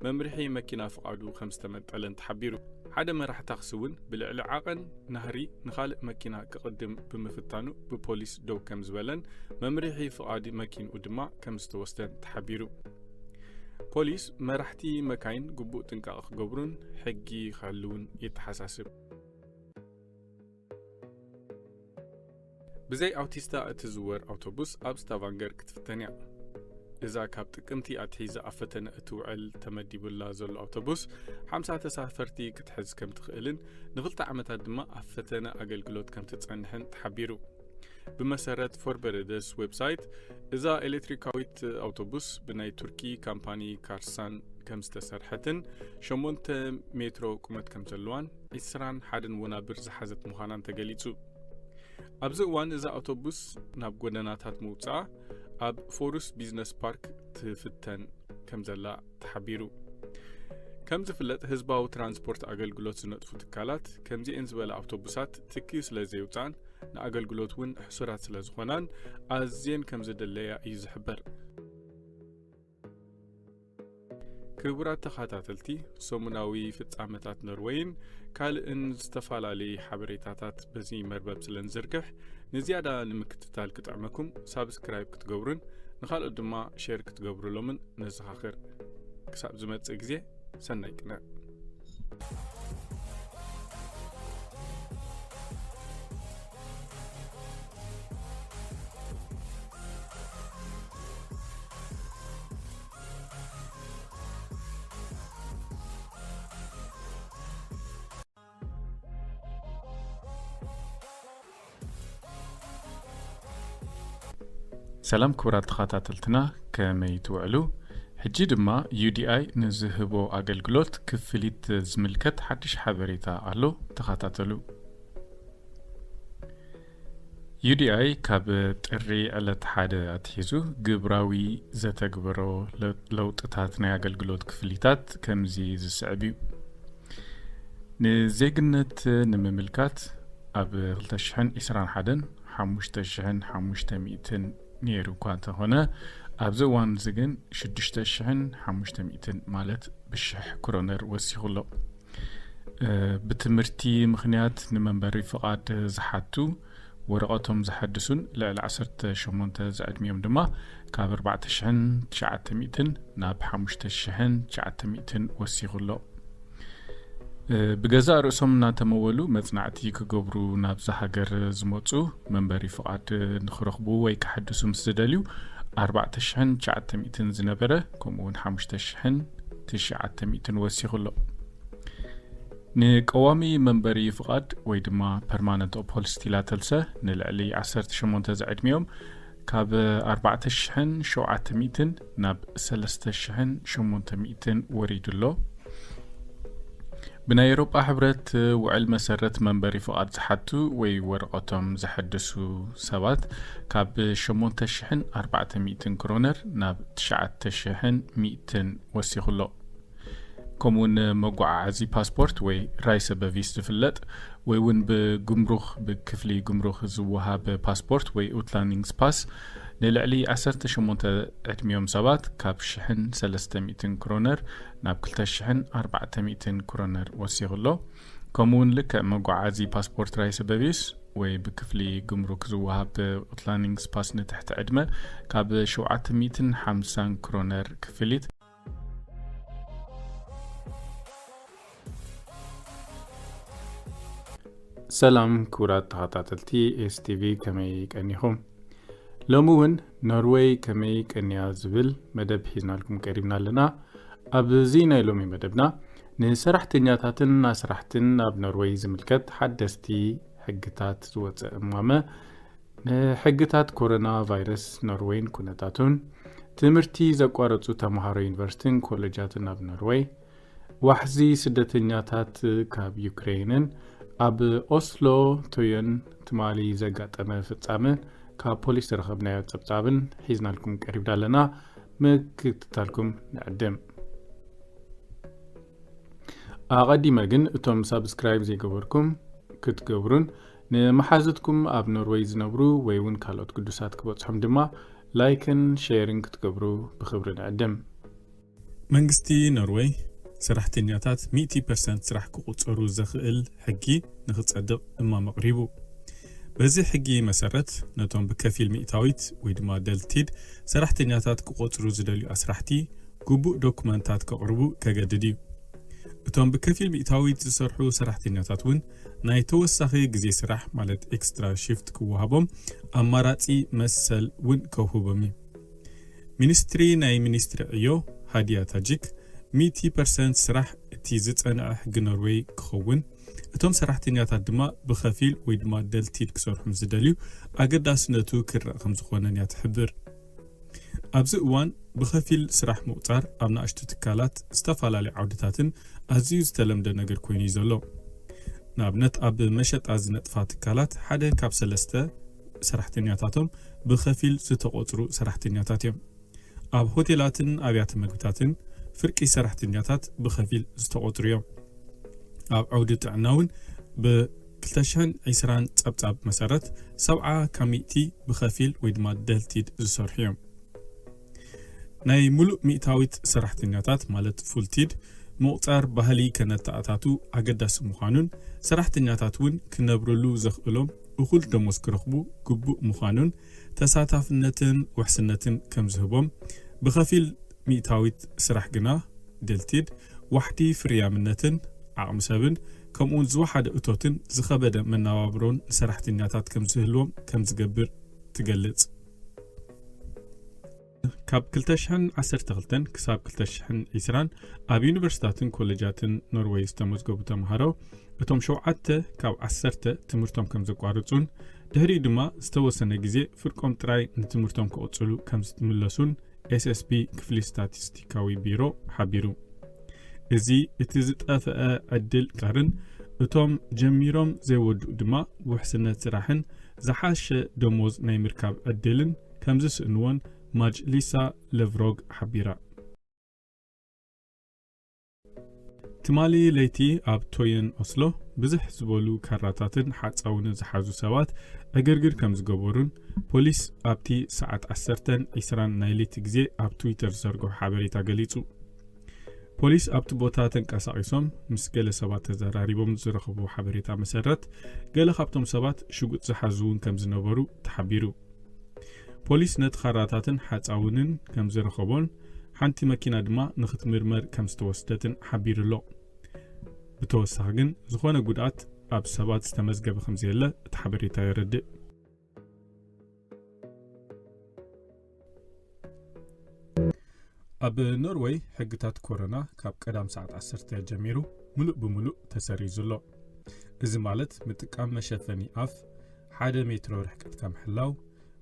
መምርሒ መኪና ፍቓዱ ከም ዝተመንጠለን ተሓቢሩ። ሓደ መራሕ ታክሲ እውን ብልዕሊ ዓቐን ናህሪ ንኻልእ መኪና ክቕድም ብምፍታኑ ብፖሊስ ደው ከም ዝበለን መምርሒ ፍቓድ መኪንኡ ድማ ከም ዝተወስደን ተሓቢሩ። ፖሊስ መራሕቲ መካይን ግቡእ ጥንቃቐ ክገብሩን ሕጊ ክሕልውን የተሓሳስብ። ብዘይ ኣውቲስታ እትዝወር ኣውቶቡስ ኣብ ስታቫንገር ክትፍተን እያ። እዛ ካብ ጥቅምቲ ኣትሒዛ ኣብ ፈተነ እትውዕል ተመዲቡላ ዘሎ ኣውቶቡስ ሓምሳ ተሳፈርቲ ክትሕዝ ከም ትኽእልን ንኽልተ ዓመታት ድማ ኣብ ፈተነ ኣገልግሎት ከም ትጸንሕን ተሓቢሩ። ብመሰረት ፎርበረደስ ዌብሳይት፣ እዛ ኤሌክትሪካዊት ኣውቶቡስ ብናይ ቱርኪ ካምፓኒ ካርሳን ከም ዝተሰርሐትን ሸሞንተ ሜትሮ ቁመት ከም ዘለዋን ዒስራን ሓደን ወናብር ዝሓዘት ምዃናን ተገሊጹ። ኣብዚ እዋን እዛ ኣውቶቡስ ናብ ጎደናታት ምውጻኣ ኣብ ፎሩስ ቢዝነስ ፓርክ ትፍተን ከም ዘላ ተሓቢሩ። ከም ዝፍለጥ ህዝባዊ ትራንስፖርት ኣገልግሎት ዝነጥፉ ትካላት ከምዚኤን ዝበላ ኣውቶቡሳት ትኪ ስለ ዘየውፅኣን ንኣገልግሎት እውን ሕሱራት ስለ ዝኾናን ኣዝየን ከም ዝደለያ እዩ ዝሕበር። ክቡራት ተኸታተልቲ፣ ሰሙናዊ ፍጻመታት ኖርወይን ካልእን ዝተፈላለዩ ሓበሬታታት በዚ መርበብ ስለ ንዝርግሕ ንዝያዳ ንምክትታል ክጥዕመኩም ሳብስክራይብ ክትገብሩን ንኻልኦት ድማ ሼር ክትገብሩሎምን ነዘኻኽር። ክሳብ ዝመጽእ ግዜ ሰናይ ቅነ። ሰላም ክቡራት ተኸታተልትና፣ ከመይ ትውዕሉ? ሕጂ ድማ ዩ ዲ ኣይ ንዝህቦ ኣገልግሎት ክፍሊት ዝምልከት ሓድሽ ሓበሬታ ኣሎ፣ ተኸታተሉ። ዩ ዲ ኣይ ካብ ጥሪ ዕለት ሓደ ኣትሒዙ ግብራዊ ዘተግበሮ ለ-፣ ለውጥታት ናይ ኣገልግሎት ክፍሊታት ከምዚ ዝስዕብ እዩ። ንዜግነት ንምምልካት ኣብ ክልተ ሽሕን ዕስራን ሓደን ሓሙሽተ ሽሕን ሓሙሽተ ሚእትን ነይሩ እኳ እንተኾነ፣ ኣብዚ እዋን እዚ ግን ሽዱሽተ ሽሕን ሓሙሽተ ሚእትን ማለት ብሽሕ ክሮነር ወሲኹ ኣሎ። እ፣ ብትምህርቲ ምኽንያት ንመንበሪ ፍቓድ ዝሓቱ ወረቐቶም ዘሐድሱን ልዕሊ ዓሰርተ ሸሞንተ ዝዕድሚኦም ድማ ካብ ኣርባዕተ ሽሕን ትሽዓተ ሚእትን ናብ ሓሙሽተ ሽሕን ትሽዓተ ሚእትን ወሲኹ ኣሎ። እ፣ ብገዛእ ርእሶም እናተመወሉ መጽናዕቲ ክገብሩ ናብዛ ሃገር ዝመጹ መንበሪ ፍቓድ ንኽረኽቡ ወይ ክሐድሱ ምስ ዝደልዩ ኣርባዕተ ሽሕን ትሽዓተ ሚእትን ዝነበረ ከምኡ እውን ሓሙሽተ ሽሕን ትሽዓተ ሚእትን ወሲኹ ኣሎ። ንቀዋሚ መንበሪ ፍቓድ ወይ ድማ ፐርማነንት ኦፖል ስቲላተልሰ ንልዕሊ ዓሰርተ ሸሞንተ ዝዕድሚኦም ካብ ኣርባዕተ ሽሕን ሸውዓተ ሚእትን ናብ ሰለስተ ሽሕን ሸሞንተ ሚእትን ወሪዱ ኣሎ። ብናይ ኤውሮጳ ሕብረት ውዕል መሰረት መንበሪ ፍቓድ ዝሓቱ ወይ ወረቐቶም ዘሐድሱ ሰባት ካብ ሸሞንተ ሽሕን ኣርባዕተ ሚእትን ክሮነር ናብ ትሽዓተ ሽሕን ሚእትን ወሲኹ ኣሎ። ከምኡውን መጓዓዓዚ ፓስፖርት ወይ ራይሰ በቪስ ዝፍለጥ ወይ እውን ብጉምሩኽ፣ ብክፍሊ ጉምሩኽ ዝወሃብ ፓስፖርት ወይ ኡትላንዲንግስ ፓስ ንልዕሊ ዓሰርተ ሸሞንተ ዕድሚኦም ሰባት ካብ ሽሕን ሰለስተ ሚእትን ክሮነር ናብ ክልተ ሽሕን ኣርባዕተ ሚእትን ክሮነር ወሲኹ ኣሎ። ከምኡውን ልክዕ መጓዓዚ ፓስፖርት ራይሰ በቪስ ወይ ብክፍሊ ጉምሩክ ዝወሃብ ኡትላንዲንግስ ፓስ ንትሕቲ ዕድመ ካብ ሸውዓተ ሚእትን ሓምሳን ክሮነር ክፍሊት። ሰላም ክቡራት ተኸታተልቲ ኤስ ቲ ቪ፣ ከመይ ቀኒኹም? ሎሚ እውን ኖርወይ ከመይ ቀንያ ዝብል መደብ ሒዝናልኩም ቀሪብና ኣለና። ኣብዚ ናይ ሎሚ መደብና ንሰራሕተኛታትን ኣስራሕትን ኣብ ኖርወይ ዝምልከት ሓደስቲ ሕግታት ዝወፀ እማመ፣ ንሕግታት ኮሮና ቫይረስ ኖርወይን ኩነታቱን፣ ትምህርቲ ዘቋረጹ ተምሃሮ ዩኒቨርሲቲን ኮሌጃትን ኣብ ኖርወይ፣ ዋሕዚ ስደተኛታት ካብ ዩክሬንን ኣብ ኦስሎ ቶዮን ትማሊ ዘጋጠመ ፍጻመን ካብ ፖሊስ ዝረኸብናዮ ጸብጻብን ሒዝናልኩም ቀሪብና ኣለና። ምክትታልኩም ንዕድም። ኣቐዲመ ግን እቶም ሳብስክራይብ ዘይገበርኩም ክትገብሩን ንመሓዙትኩም ኣብ ኖርወይ ዝነብሩ ወይ እውን ካልኦት ግዱሳት ክበጽሖም ድማ ላይክን ሼርን ክትገብሩ ብኽብሪ ንዕድም። መንግስቲ ኖርወይ ሰራሕተኛታት ሚእቲ ፐርሰንት ስራሕ ክቑጸሩ ዘኽእል ሕጊ ንኽጸድቕ እማም ኣቕሪቡ። በዚ ሕጊ መሰረት ነቶም ብከፊል ሚእታዊት ወይ ድማ ደልቲድ ሰራሕተኛታት ክቖጽሩ ዝደልዩ ኣስራሕቲ ግቡእ ዶኩመንታት ከቕርቡ ከገድድ እዩ። እቶም ብከፊል ሚእታዊት ዝሰርሑ ሰራሕተኛታት እውን ናይ ተወሳኺ ግዜ ስራሕ ማለት ኤክስትራ ሽፍት ክወሃቦም ኣማራጺ መሰል እውን ከውህቦም እዩ። ሚኒስትሪ ናይ ሚኒስትሪ ዕዮ ሃዲያ ታጂክ ሚእቲ ፐርሰንት ስራሕ እቲ ዝጸንዐ ሕጊ ኖርዌይ ክኸውን፣ እቶም ሰራሕተኛታት ድማ ብኸፊል ወይ ድማ ደልቲድ ክሰርሑ ምስ ዝደልዩ ኣገዳስነቱ ክረእ ከም ዝኾነን እያ ትሕብር። ኣብዚ እዋን ብኸፊል ስራሕ ምቑጻር ኣብ ንኣሽቱ ትካላት ዝተፈላለዩ ዓውድታትን ኣዝዩ ዝተለምደ ነገር ኮይኑ እዩ ዘሎ። ንኣብነት ኣብ መሸጣ ዝነጥፋ ትካላት ሓደ ካብ ሰለስተ ሰራሕተኛታቶም ብኸፊል ዝተቖጽሩ ሰራሕተኛታት እዮም። ኣብ ሆቴላትን ኣብያተ መግብታትን ፍርቂ ሰራሕተኛታት ብኸፊል ዝተቖጽሩ እዮም። ኣብ ዓውዲ ጥዕና እውን ብ ክልተ ሽሕን ዕስራን ጸብጻብ መሰረት ሰብዓ ካብ ሚእቲ ብኸፊል ወይ ድማ ደልቲድ ዝሰርሑ እዮም። ናይ ሙሉእ ሚእታዊት ሰራሕተኛታት ማለት ፉልቲድ ምቑጻር ባህሊ ከነተኣታቱ ኣገዳሲ ምዃኑን ሰራሕተኛታት እውን ክነብርሉ ዘኽእሎም እኹል ደሞዝ ክረኽቡ ግቡእ ምዃኑን ተሳታፍነትን ውሕስነትን ከም ዝህቦም ብኸፊል ሚእታዊት ስራሕ ግና ደልቲድ ዋሕዲ ፍርያምነትን ዓቕሚ ሰብን ከምኡውን ዝወሓደ እቶትን ዝኸበደ መነባብሮን ንሰራሕተኛታት ከም ዝህልዎም ከም ዝገብር ትገልጽ። ካብ ክልተ ሽሕን ዓሰርተ ክልተን ክሳብ ክልተ ሽሕን ዕስራን ኣብ ዩኒቨርሲታትን ኮሌጃትን ኖርወይ ዝተመዝገቡ ተምሃሮ እቶም ሸውዓተ ካብ ዓሰርተ ትምህርቶም ከም ዘቋርጹን ድሕሪኡ ድማ ዝተወሰነ ግዜ ፍርቆም ጥራይ ንትምህርቶም ክቕጽሉ ከም ዝምለሱን ኤስኤስቢ ክፍሊ ስታቲስቲካዊ ቢሮ ሓቢሩ። እዚ እቲ ዝጠፍአ ዕድል ቀርን እቶም ጀሚሮም ዘይወድኡ ድማ ውሕስነት ስራሕን ዝሓሸ ደሞዝ ናይ ምርካብ ዕድልን ከም ዝስእንዎን ማጅሊሳ ለቭሮግ ሓቢራ። ትማሊ ለይቲ ኣብ ቶየን ኦስሎ ብዝሕ ዝበሉ ካራታትን ሓጻውንን ዝሓዙ ሰባት ዕግርግር ከም ዝገበሩን ፖሊስ ኣብቲ ሰዓት ዓሰርተን ዕስራን ናይ ለይቲ ግዜ ኣብ ትዊተር ዝዘርግሖ ሓበሬታ ገሊጹ። ፖሊስ ኣብቲ ቦታ ተንቀሳቒሶም ምስ ገለ ሰባት ተዘራሪቦም ዝረኸብዎ ሓበሬታ መሰረት ገለ ካብቶም ሰባት ሽጉጥ ዝሓዙ እውን ከም ዝነበሩ ተሓቢሩ። ፖሊስ ነቲ ካራታትን ሓጻውንን ከም ዝረኸቦን ሓንቲ መኪና ድማ ንኽትምርመር ከም ዝተወስደትን ሓቢሩ ኣሎ። ብተወሳኺ ግን ዝኾነ ጉድኣት ኣብ ሰባት ዝተመዝገበ ከም ዘየለ እቲ ሓበሬታ የረድእ። ኣብ ኖርወይ ሕግታት ኮሮና ካብ ቀዳም ሰዓት ዓሰርተ ጀሚሩ ምሉእ ብምሉእ ተሰሪዙ ኣሎ። እዚ ማለት ምጥቃም መሸፈኒ ኣፍ፣ ሓደ ሜትሮ ርሕቀትካ ምሕላው፣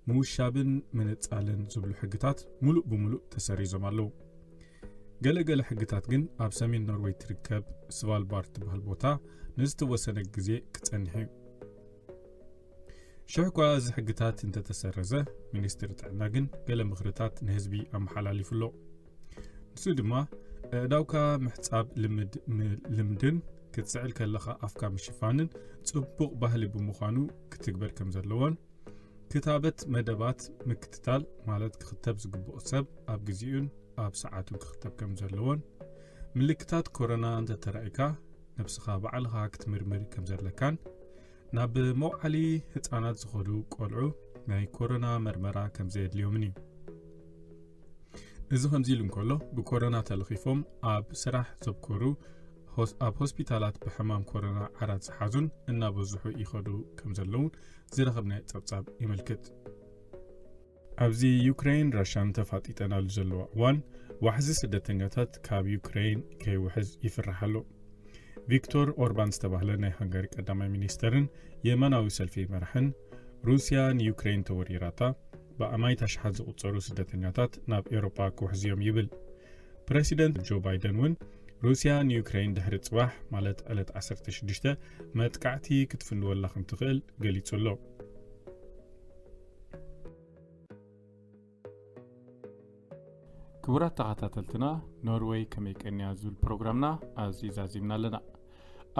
ምውሻብን ምንጻልን ዝብሉ ሕግታት ምሉእ ብምሉእ ተሰሪዞም ኣለዉ። ገለ ገለ ሕግታት ግን ኣብ ሰሜን ኖርወይ ትርከብ ስቫልባርድ ትበሃል ቦታ ንዝተወሰነ ግዜ ክጸንሕ እዩ። ሽሕ እኳ እዚ ሕግታት እንተተሰረዘ፣ ሚኒስትሪ ጥዕና ግን ገለ ምኽርታት ንህዝቢ ኣመሓላሊፉ ኣሎ። ንሱ ድማ፣ ኣእዳውካ ምሕጻብ ልምድ-፣ ም-፣ ልምድን ክትስዕል ከለኻ ኣፍካ ምሽፋንን ጽቡቕ ባህሊ ብምዃኑ ክትግበር ከም ዘለዎን፣ ክታበት መደባት ምክትታል፣ ማለት ክኽተብ ዝግብኦ ሰብ ኣብ ግዜኡን ኣብ ሰዓቱን ክኽተብ ከም ዘለዎን፣ ምልክታት ኮሮና እንተተራእዩካ ነብስኻ ባዕልኻ ክትምርምር ከም ዘለካን፣ ናብ መውዓሊ ህጻናት ዝኸዱ ቆልዑ ናይ ኮሮና መርመራ ከም ዘየድልዮምን እዩ። እዚ ከምዚ ኢሉ እንከሎ፣ ብኮሮና ተለኺፎም ኣብ ስራሕ ዘብኮሩ ሆስ-፣ ኣብ ሆስፒታላት ብሕማም ኮሮና ዓራት ዝሓዙን እናበዝሑ ይኸዱ ከም ዘለውን ዝረኸብናዮ ጸብጻብ የመልክት። ኣብዚ ዩክሬን ራሻን ተፋጢጠናሉ ዘለዋ እዋን፣ ዋሕዚ ስደተኛታት ካብ ዩክሬን ከይውሕዝ ይፍራሕ ኣሎ። ቪክቶር ኦርባን ዝተባህለ ናይ ሃንጋሪ ቀዳማይ ሚኒስተርን የማናዊ ሰልፊ መራሕን፣ ሩስያ ንዩክሬን ተወሪራታ፣ ብኣማይት ኣሽሓት ዝቑጸሩ ስደተኛታት ናብ ኤውሮጳ ክውሕዙ እዮም ይብል። ፕረሲደንት ጆ ባይደን እውን ሩስያ ንዩክሬን ድሕሪ ጽባሕ፣ ማለት ዕለት ዓሰርተ ሽዱሽተ፣ መጥቃዕቲ ክትፍንወላ ከም ትኽእል ገሊጹ ኣሎ። ክቡራት ተኸታተልትና፣ ኖርወይ ከመይ ቀንያ ዝብል ፕሮግራምና ኣብዚ ዛዚምና ኣለና።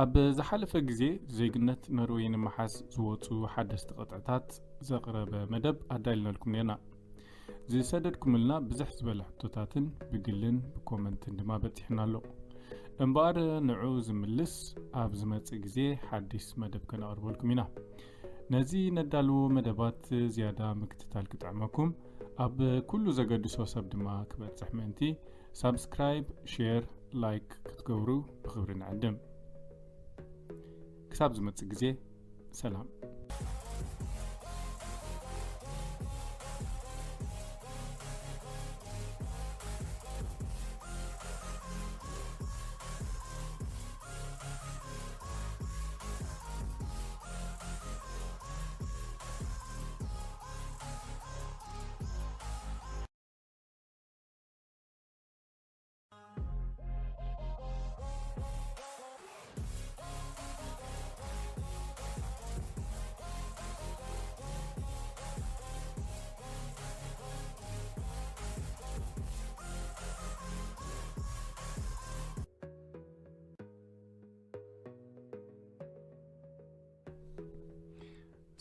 ኣብ ዝሓለፈ ግዜ ዜግነት ኖርወይ ንምሓዝ ዝወፁ ሓደስቲ ቅጥዕታት ዘቕረበ መደብ ኣዳሊናልኩም ነርና። ዝሰደድኩምልና ብዝሕ ዝበለ ሕቶታትን ብግልን ብኮመንትን ድማ በፂሕና ኣሎ። እምበኣር ንዑ ዝምልስ ኣብ ዝመፅእ ግዜ ሓዲስ መደብ ከነቕርበልኩም ኢና። ነዚ ነዳልዎ መደባት ዝያዳ ምክትታል ክጥዕመኩም፣ ኣብ ኩሉ ዘገድሶ ሰብ ድማ ክበፅሕ ምእንቲ ሳብስክራይብ፣ ሼር፣ ላይክ ክትገብሩ ብኽብሪ ንዕድም። ክሳብ ዝመፅእ ግዜ ሰላም።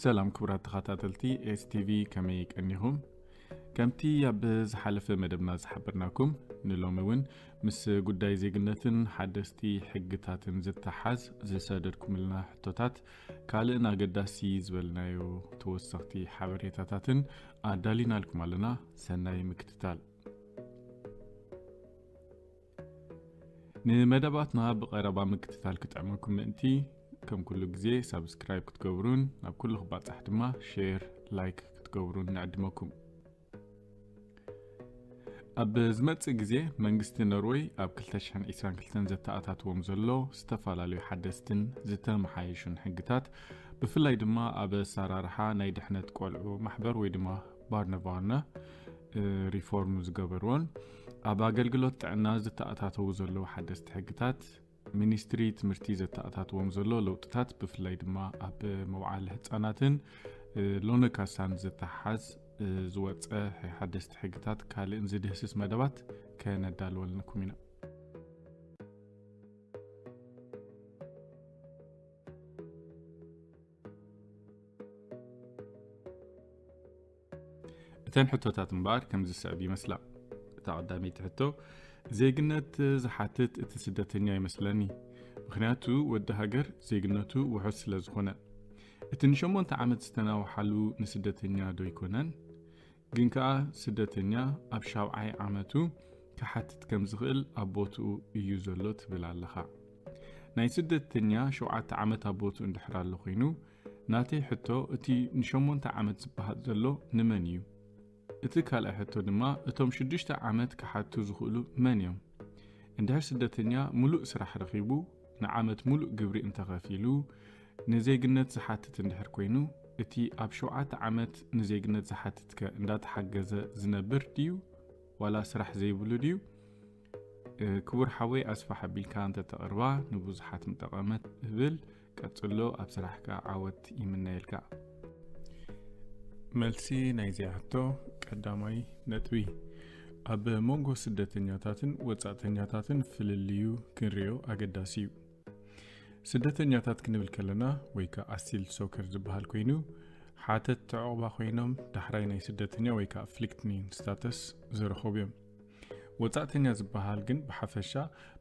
ሰላም ክቡራት ተኸታተልቲ ኤስቲቪ፣ ከመይ ቀኒኹም? ከምቲ ኣብ ዝሓለፈ መደብና ዝሓበርናኩም፣ ንሎሚ እውን ምስ ጉዳይ ዜግነትን ሓደስቲ ሕግታትን ዝተሓዝ ዝሰደድኩምልና ሕቶታት ካልእን ኣገዳሲ ዝበልናዮ ተወሰኽቲ ሓበሬታታትን ኣዳሊናልኩም ኣለና። ሰናይ ምክትታል። ንመደባትና ብቐረባ ምክትታል ክጥዕመኩም ምእንቲ፣ ከም ኩሉ ግዜ ሳብስክራይብ ክትገብሩን ናብ ኩሉ ክባጻሕ ድማ ሼር፣ ላይክ ክትገብሩን ንዕድመኩም። ኣብ ዝመጽእ ግዜ መንግስቲ ኖርወይ ኣብ ክልተ ሽሕን ዕስራን ክልተን ዘተኣታትዎም ዘሎ ዝተፈላለዩ ሓደስትን ዝተመሓየሹን ሕግታት፣ ብፍላይ ድማ ኣብ ኣሰራርሓ ናይ ድሕነት ቆልዑ ማሕበር ወይ ድማ ባርነባርነ፣ እ፣ ሪፎርም ዝገበርዎን ኣብ ኣገልግሎት ጥዕና ዝተኣታተዉ ዘለዉ ሓደስቲ ሕግታት፣ ሚኒስትሪ ትምህርቲ ዘተኣታትዎም ዘሎ ለውጥታት፣ ብፍላይ ድማ ኣብ መውዓሊ ህጻናትን፣ እ፣ ሎነ ካሳን ዝተሓዝ፣ እ፣ ዝወጸ ሓደስቲ ሕግታት ካልእን ዝድህስስ መደባት ከነዳልወልንኩም ኢና። እተን ሕቶታት እምበኣር ከም ዝስዕብ ይመስላ። እታ ቀዳመይቲ ሕቶ፣ ዜግነት ዝሓትት እቲ ስደተኛ ይመስለኒ። ምኽንያቱ ወዲ ሃገር ዜግነቱ ውሑስ ስለ ዝኾነ። እቲ ንሸሞንተ ዓመት ዝተናውሓሉ ንስደተኛ ዶ ይኮነን? ግን ከኣ ስደተኛ ኣብ ሻብዓይ ዓመቱ ክሓትት ከም ዝኽእል ኣብ ቦትኡ እዩ ዘሎ ትብል ኣለኻ። ናይ ስደተኛ ሸውዓተ ዓመት ኣብ ቦትኡ እንድሕር ኣሎ ኮይኑ፣ ናተይ ሕቶ፣ እቲ ንሸሞንተ ዓመት ዝበሃል ዘሎ ንመን እዩ? እቲ ካልኣይ ሕቶ ድማ፣ እቶም ሽዱሽተ ዓመት ክሓቱ ዝኽእሉ መን እዮም? እንድሕር ስደተኛ ምሉእ ስራሕ ረኺቡ፣ ንዓመት ምሉእ ግብሪ እንተኸፊሉ፣ ንዜግነት ዝሓትት እንድሕር ኮይኑ፣ እቲ ኣብ ሸውዓተ ዓመት ንዜግነት ዝሓትትከ እንዳተሓገዘ ዝነብር ድዩ? ዋላ ስራሕ ዘይብሉ ድዩ? እ፣ ክቡር ሓወይ ኣስፋሕ ኣቢልካ እንተተቕርባ ንብዙሓት ምጠቐመት እብል። ቀጽሎ፣ ኣብ ስራሕካ ዓወት ይምነየልካ። መልሲ ናይዚኣ ሕቶ፣ ቀዳማይ ነጥቢ፣ ኣብ መንጎ ስደተኛታትን ወጻእተኛታትን ፍልልዩ ክንርእዮ ኣገዳሲ እዩ። ስደተኛታት ክንብል ከለና ወይ ከኣ ኣሲል ሶከር ዝበሃል ኮይኑ፣ ሓተት ተዕቑባ ኮይኖም ዳሕራይ ናይ ስደተኛ ወይ ከኣ ፍሊክትኒንግ ስታተስ ዝረኸቡ እዮም። ወጻእተኛ ዝበሃል ግን ብሓፈሻ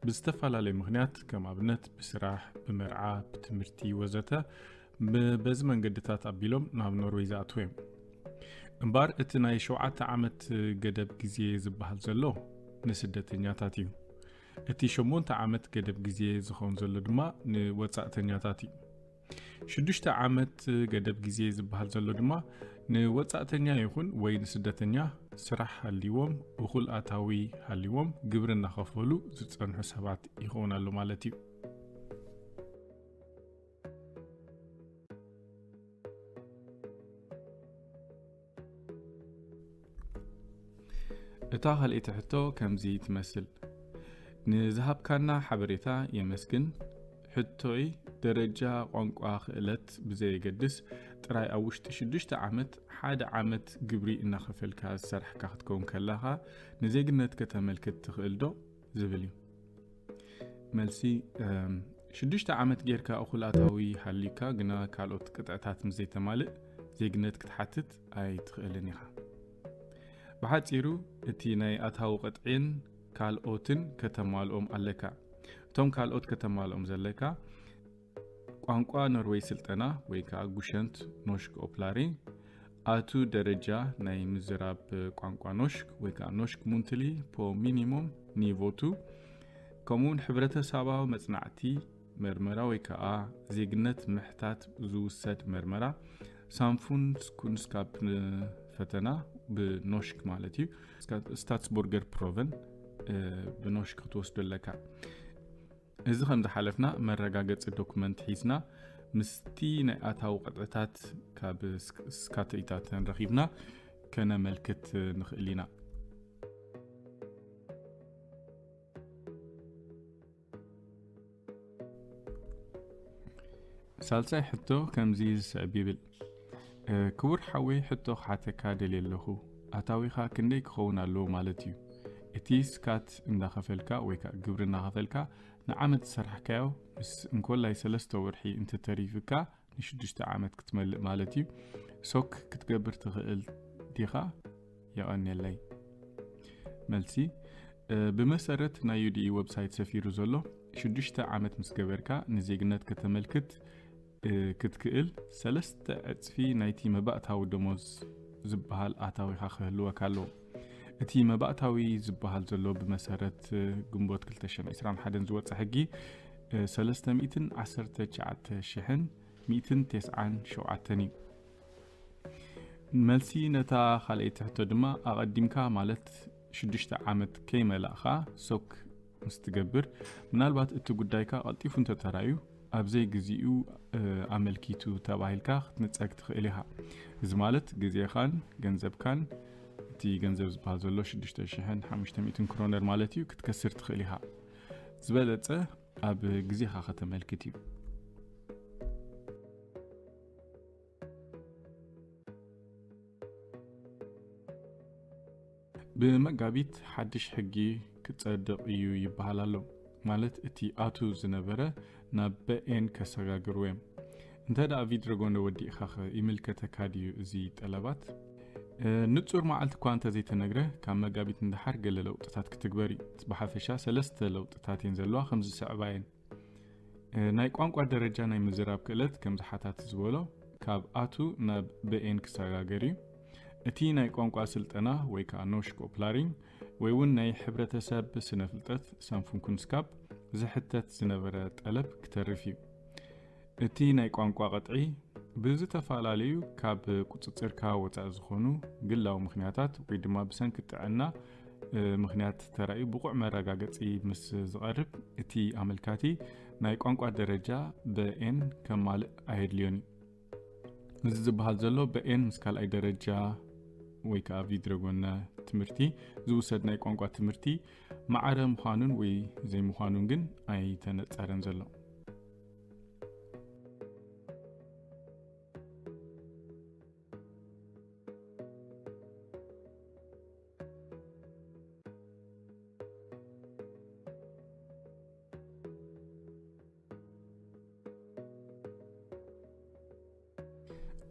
ብዝተፈላለየ ምኽንያት፣ ከም ኣብነት ብስራሕ፣ ብመርዓ፣ ብትምህርቲ ወዘተ፣ ብ-፣ በዚ መንገድታት ኣቢሎም ናብ ኖርወይ ዝኣትዉ እዮም። እምበኣር እቲ ናይ ሸውዓተ ዓመት ገደብ ግዜ ዝበሃል ዘሎ ንስደተኛታት እዩ። እቲ ሸሞንተ ዓመት ገደብ ግዜ ዝኸውን ዘሎ ድማ ንወጻእተኛታት እዩ። ሽዱሽተ ዓመት ገደብ ግዜ ዝበሃል ዘሎ ድማ ንወጻእተኛ ይኹን ወይ ንስደተኛ ስራሕ ሃልይዎም፣ እኹል ኣታዊ ሃልይዎም፣ ግብሪ እናኸፈሉ ዝጸንሑ ሰባት ይኸውን ኣሎ ማለት እዩ። እታ ካልኣይቲ ሕቶ ከምዚ ትመስል። ንዝሃብካና ሓበሬታ የመስግን። ሕቶይ ደረጃ ቋንቋ ክእለት ብዘየገድስ፣ ጥራይ ኣብ ውሽጢ ሽዱሽተ ዓመት ሓደ ዓመት ግብሪ እናኸፈልካ ዝሰራሕካ ክትከውን ከለኻ፣ ንዜግነት ከተመልክት ትኽእል ዶ? ዝብል እዩ። መልሲ፣ እም፣ ሽዱሽተ ዓመት ጌርካ እኹል ኣታዊ ሃልዩካ ግና ካልኦት ቅጥዕታት ምስ ዘይተማልእ፣ ዜግነት ክትሓትት ኣይትኽእልን ኢኻ። ብሓጺሩ፣ እቲ ናይ ኣታዊ ቅጥዒን ካልኦትን ከተማልኦም ኣለካ። እቶም ካልኦት ከተማልኦም ዘለካ፣ ቋንቋ ኖርዌይ ስልጠና ወይ ከዓ ጉሸንት ኖሽክ ኦፕላሪ፣ ኣቱ ደረጃ ናይ ምዝራብ ቋንቋ ኖሽክ ወይ ከዓ ኖሽክ ሙንትሊ ፖ ሚኒሞም ኒቮቱ፣ ከምኡውን ሕብረተሰባዊ መጽናዕቲ መርመራ ወይ ከዓ ዜግነት ምሕታት ዝውሰድ መርመራ ሳንፉን ኩንስካፕ ፈተና ብኖሽክ ማለት እዩ። ስታትስቦርገር ፕሮቨን ብኖሽክ ክትወስዶ ኣለካ። እዚ ከም ዝሓለፍና መረጋገጺ ዶኩመንት ሒዝና ምስቲ ናይ ኣታዊ ቅጥዕታት ካብ ስካተኢታተን ረኺብና ከነመልክት ንኽእል ኢና። ሳልሳይ ሕቶ ከምዚ ዝስዕብ ይብል። እ፣ ክቡር ሓወይ፣ ሕቶ ክሓተካ ደልየ ኣለኹ። ኣታዊኻ ክንደይ ክኸውን ኣለዎ ማለት እዩ? እቲ ስካት እንዳኸፈልካ ወይ ከኣ ግብሪ እናኸፈልካ ንዓመት ዝሰራሕካዮ ምስ እንኮላይ ሰለስተ ወርሒ እንተተሪፍካ ንሽዱሽተ ዓመት ክትመልእ ማለት እዩ። ሶክ ክትገብር ትኽእል ዲኻ? የቐንየለይ። መልሲ፣ እ፣ ብመሰረት ናይ ዩ ዲ ኢ ዌብሳይት ሰፊሩ ዘሎ ሽዱሽተ ዓመት ምስ ገበርካ ንዜግነት ከተመልክት እ፣ ክትክእል ሰለስተ ዕጽፊ ናይቲ መባእታዊ ደሞዝ ዝበሃል ኣታዊኻ ክህልወካ ኣለዎ። እቲ መባእታዊ ዝበሃል ዘሎ ብመሰረት፣ እ፣ ግንቦት ክልተ ሽሕን ዕስራን ሓደን ዝወጸ ሕጊ፣ እ፣ ሰለስተ ሚእትን ዓሰርተ ትሽዓተ ሽሕን ሚእትን ተስዓን ሸውዓተን እዩ። መልሲ ነታ ካልኣይቲ ሕቶ ድማ ኣቐዲምካ ማለት ሽዱሽተ ዓመት ከይመላእኻ ሶክ ምስ ትገብር፣ ምናልባት እቲ ጉዳይካ ቀልጢፉ እንተተራእዩ፣ ኣብ ዘይግዚኡ፣ እ፣ ኣመልኪቱ ተባሂልካ ክትንጸግ ትኽእል ኢኻ። እዚ ማለት ግዜኻን ገንዘብካን፣ እቲ ገንዘብ ዝበሃል ዘሎ ሽዱሽተ ሽሕን ሓሙሽተ ሚእትን ክሮነር ማለት እዩ፣ ክትከስር ትኽእል ኢኻ። ዝበለጸ ኣብ ግዜኻ ከተመልክት እዩ። ብመጋቢት ሓድሽ ሕጊ ክጸድቕ እዩ ይበሃል ኣሎ። ማለት እቲ ኣቱ ዝነበረ ናብ በኤን ከሰጋግርዎ እዮም። እንተ ደኣ ቪድረጎነ ወዲእኻ ኸ ይምልከተካ ድዩ እዚ ጠለባት? እ፣ ንጹር መዓልቲ እኳ እንተዘይተነግረ፣ ካብ መጋቢት ንደሓር ገለ ለውጥታት ክትግበር እዩ። ብሓፈሻ ሰለስተ ለውጥታት እየን ዘለዋ፣ ከም ዝስዕባ እየን። እ፣ ናይ ቋንቋ ደረጃ ናይ ምዝራብ ክእለት ከም ዝሓታት ዝበሎ፣ ካብ ኣቱ ናብ በኤን ክሰጋገር እዩ። እቲ ናይ ቋንቋ ስልጠና ወይ ከዓ ኖሽክ ኦፕላሪንግ ወይ እውን ናይ ሕብረተሰብ ስነ ፍልጠት ሳንፉንኩንስካፕ ዝሕተት ዝነበረ ጠለብ ክተርፍ እዩ። እቲ ናይ ቋንቋ ቅጥዒ ብዝተፈላለዩ ካብ ቁጽጽርካ ወጻኢ ዝኾኑ ግላዊ ምኽንያታት ወይ ድማ ብሰንኪ ጥዕና፣ እ፣ ምኽንያት ተራእዩ ብቑዕ መረጋገጺ ምስ ዝቐርብ፣ እቲ ኣመልካቲ ናይ ቋንቋ ደረጃ በኤን ከማልእ ኣየድልዮን እዩ። እዚ ዝበሃል ዘሎ በኤን ምስ ካልኣይ ደረጃ ወይ ከዓ ቪድረጎነ ትምህርቲ ዝውሰድ ናይ ቋንቋ ትምህርቲ ማዕረ ምዃኑን ወይ ዘይምዃኑን ግን ኣይተነጸረን ዘሎ።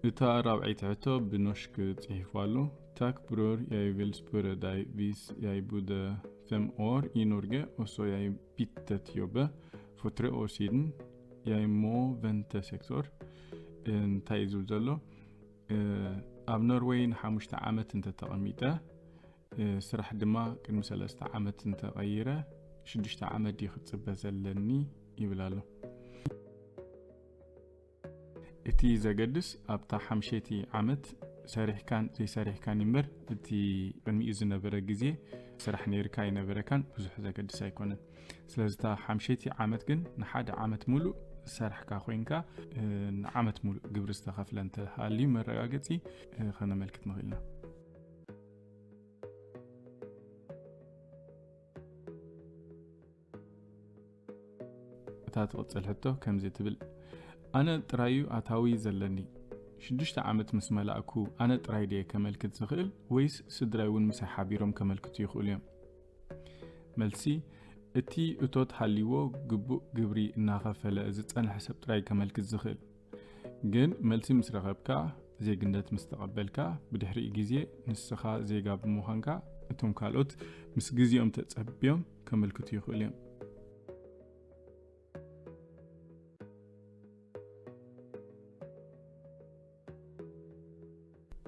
እታ ራብዐይቲ ሕቶ ብኖሽክ ጽሒፉ ኣሎ። Tack bror, jeg vil spørre deg, hvis jeg bodde fem år i Norge, og så jeg byttet jobbe for tre år siden, jeg må vente seks år. እንታይ እዩ ዝብል ዘሎ? እ፣ ኣብ ኖርወይ ንሓሙሽተ ዓመት እንተተቐሚጠ፣ እ፣ ስራሕ ድማ ቅድሚ ሰለስተ ዓመት እንተቐይረ፣ ሽዱሽተ ዓመት ድዩ ክጽበ ዘለኒ? ይብል ኣሎ። እቲ ዘገድስ ኣብታ ሓምሸይቲ ዓመት ሰሪሕካን ዘይሰሪሕካን እምበር፣ እቲ ቅድሚኡ ዝነበረ ግዜ ስራሕ ነይርካ ኣይነበረካን ብዙሕ ዘገድስ ኣይኮነን። ስለዚ እታ ሓምሸይቲ ዓመት ግን ንሓደ ዓመት ሙሉእ ዝሰራሕካ ኮይንካ፣ እ፣ ንዓመት ሙሉእ ግብሪ ዝተኸፍለ እንተሃልዩ መረጋገጺ፣ እ፣ ከነመልክት ንኽእል ኢና። እታ ትቕጽል ሕቶ ከምዚ ትብል፣ ኣነ ጥራዩ ኣታዊ ዘለኒ? ሽዱሽተ ዓመት ምስ መላእኩ ኣነ ጥራይ ድየ ከመልክት ዝኽእል ወይስ ስድራይ እውን ምሳይ ሓቢሮም ከመልክቱ ይኽእሉ እዮም? መልሲ፣ እቲ እቶት ሃልይዎ ግቡእ ግብሪ እናኸፈለ ዝጸንሐ ሰብ ጥራይ ከመልክት ዝኽእል። ግን መልሲ ምስ ረኸብካ፣ ዜግነት ምስ ተቐበልካ፣ ብድሕሪኡ ግዜ ንስኻ ዜጋ ብምዃንካ፣ እቶም ካልኦት ምስ ግዜኦም ተጸብዮም ከመልክቱ ይኽእሉ እዮም።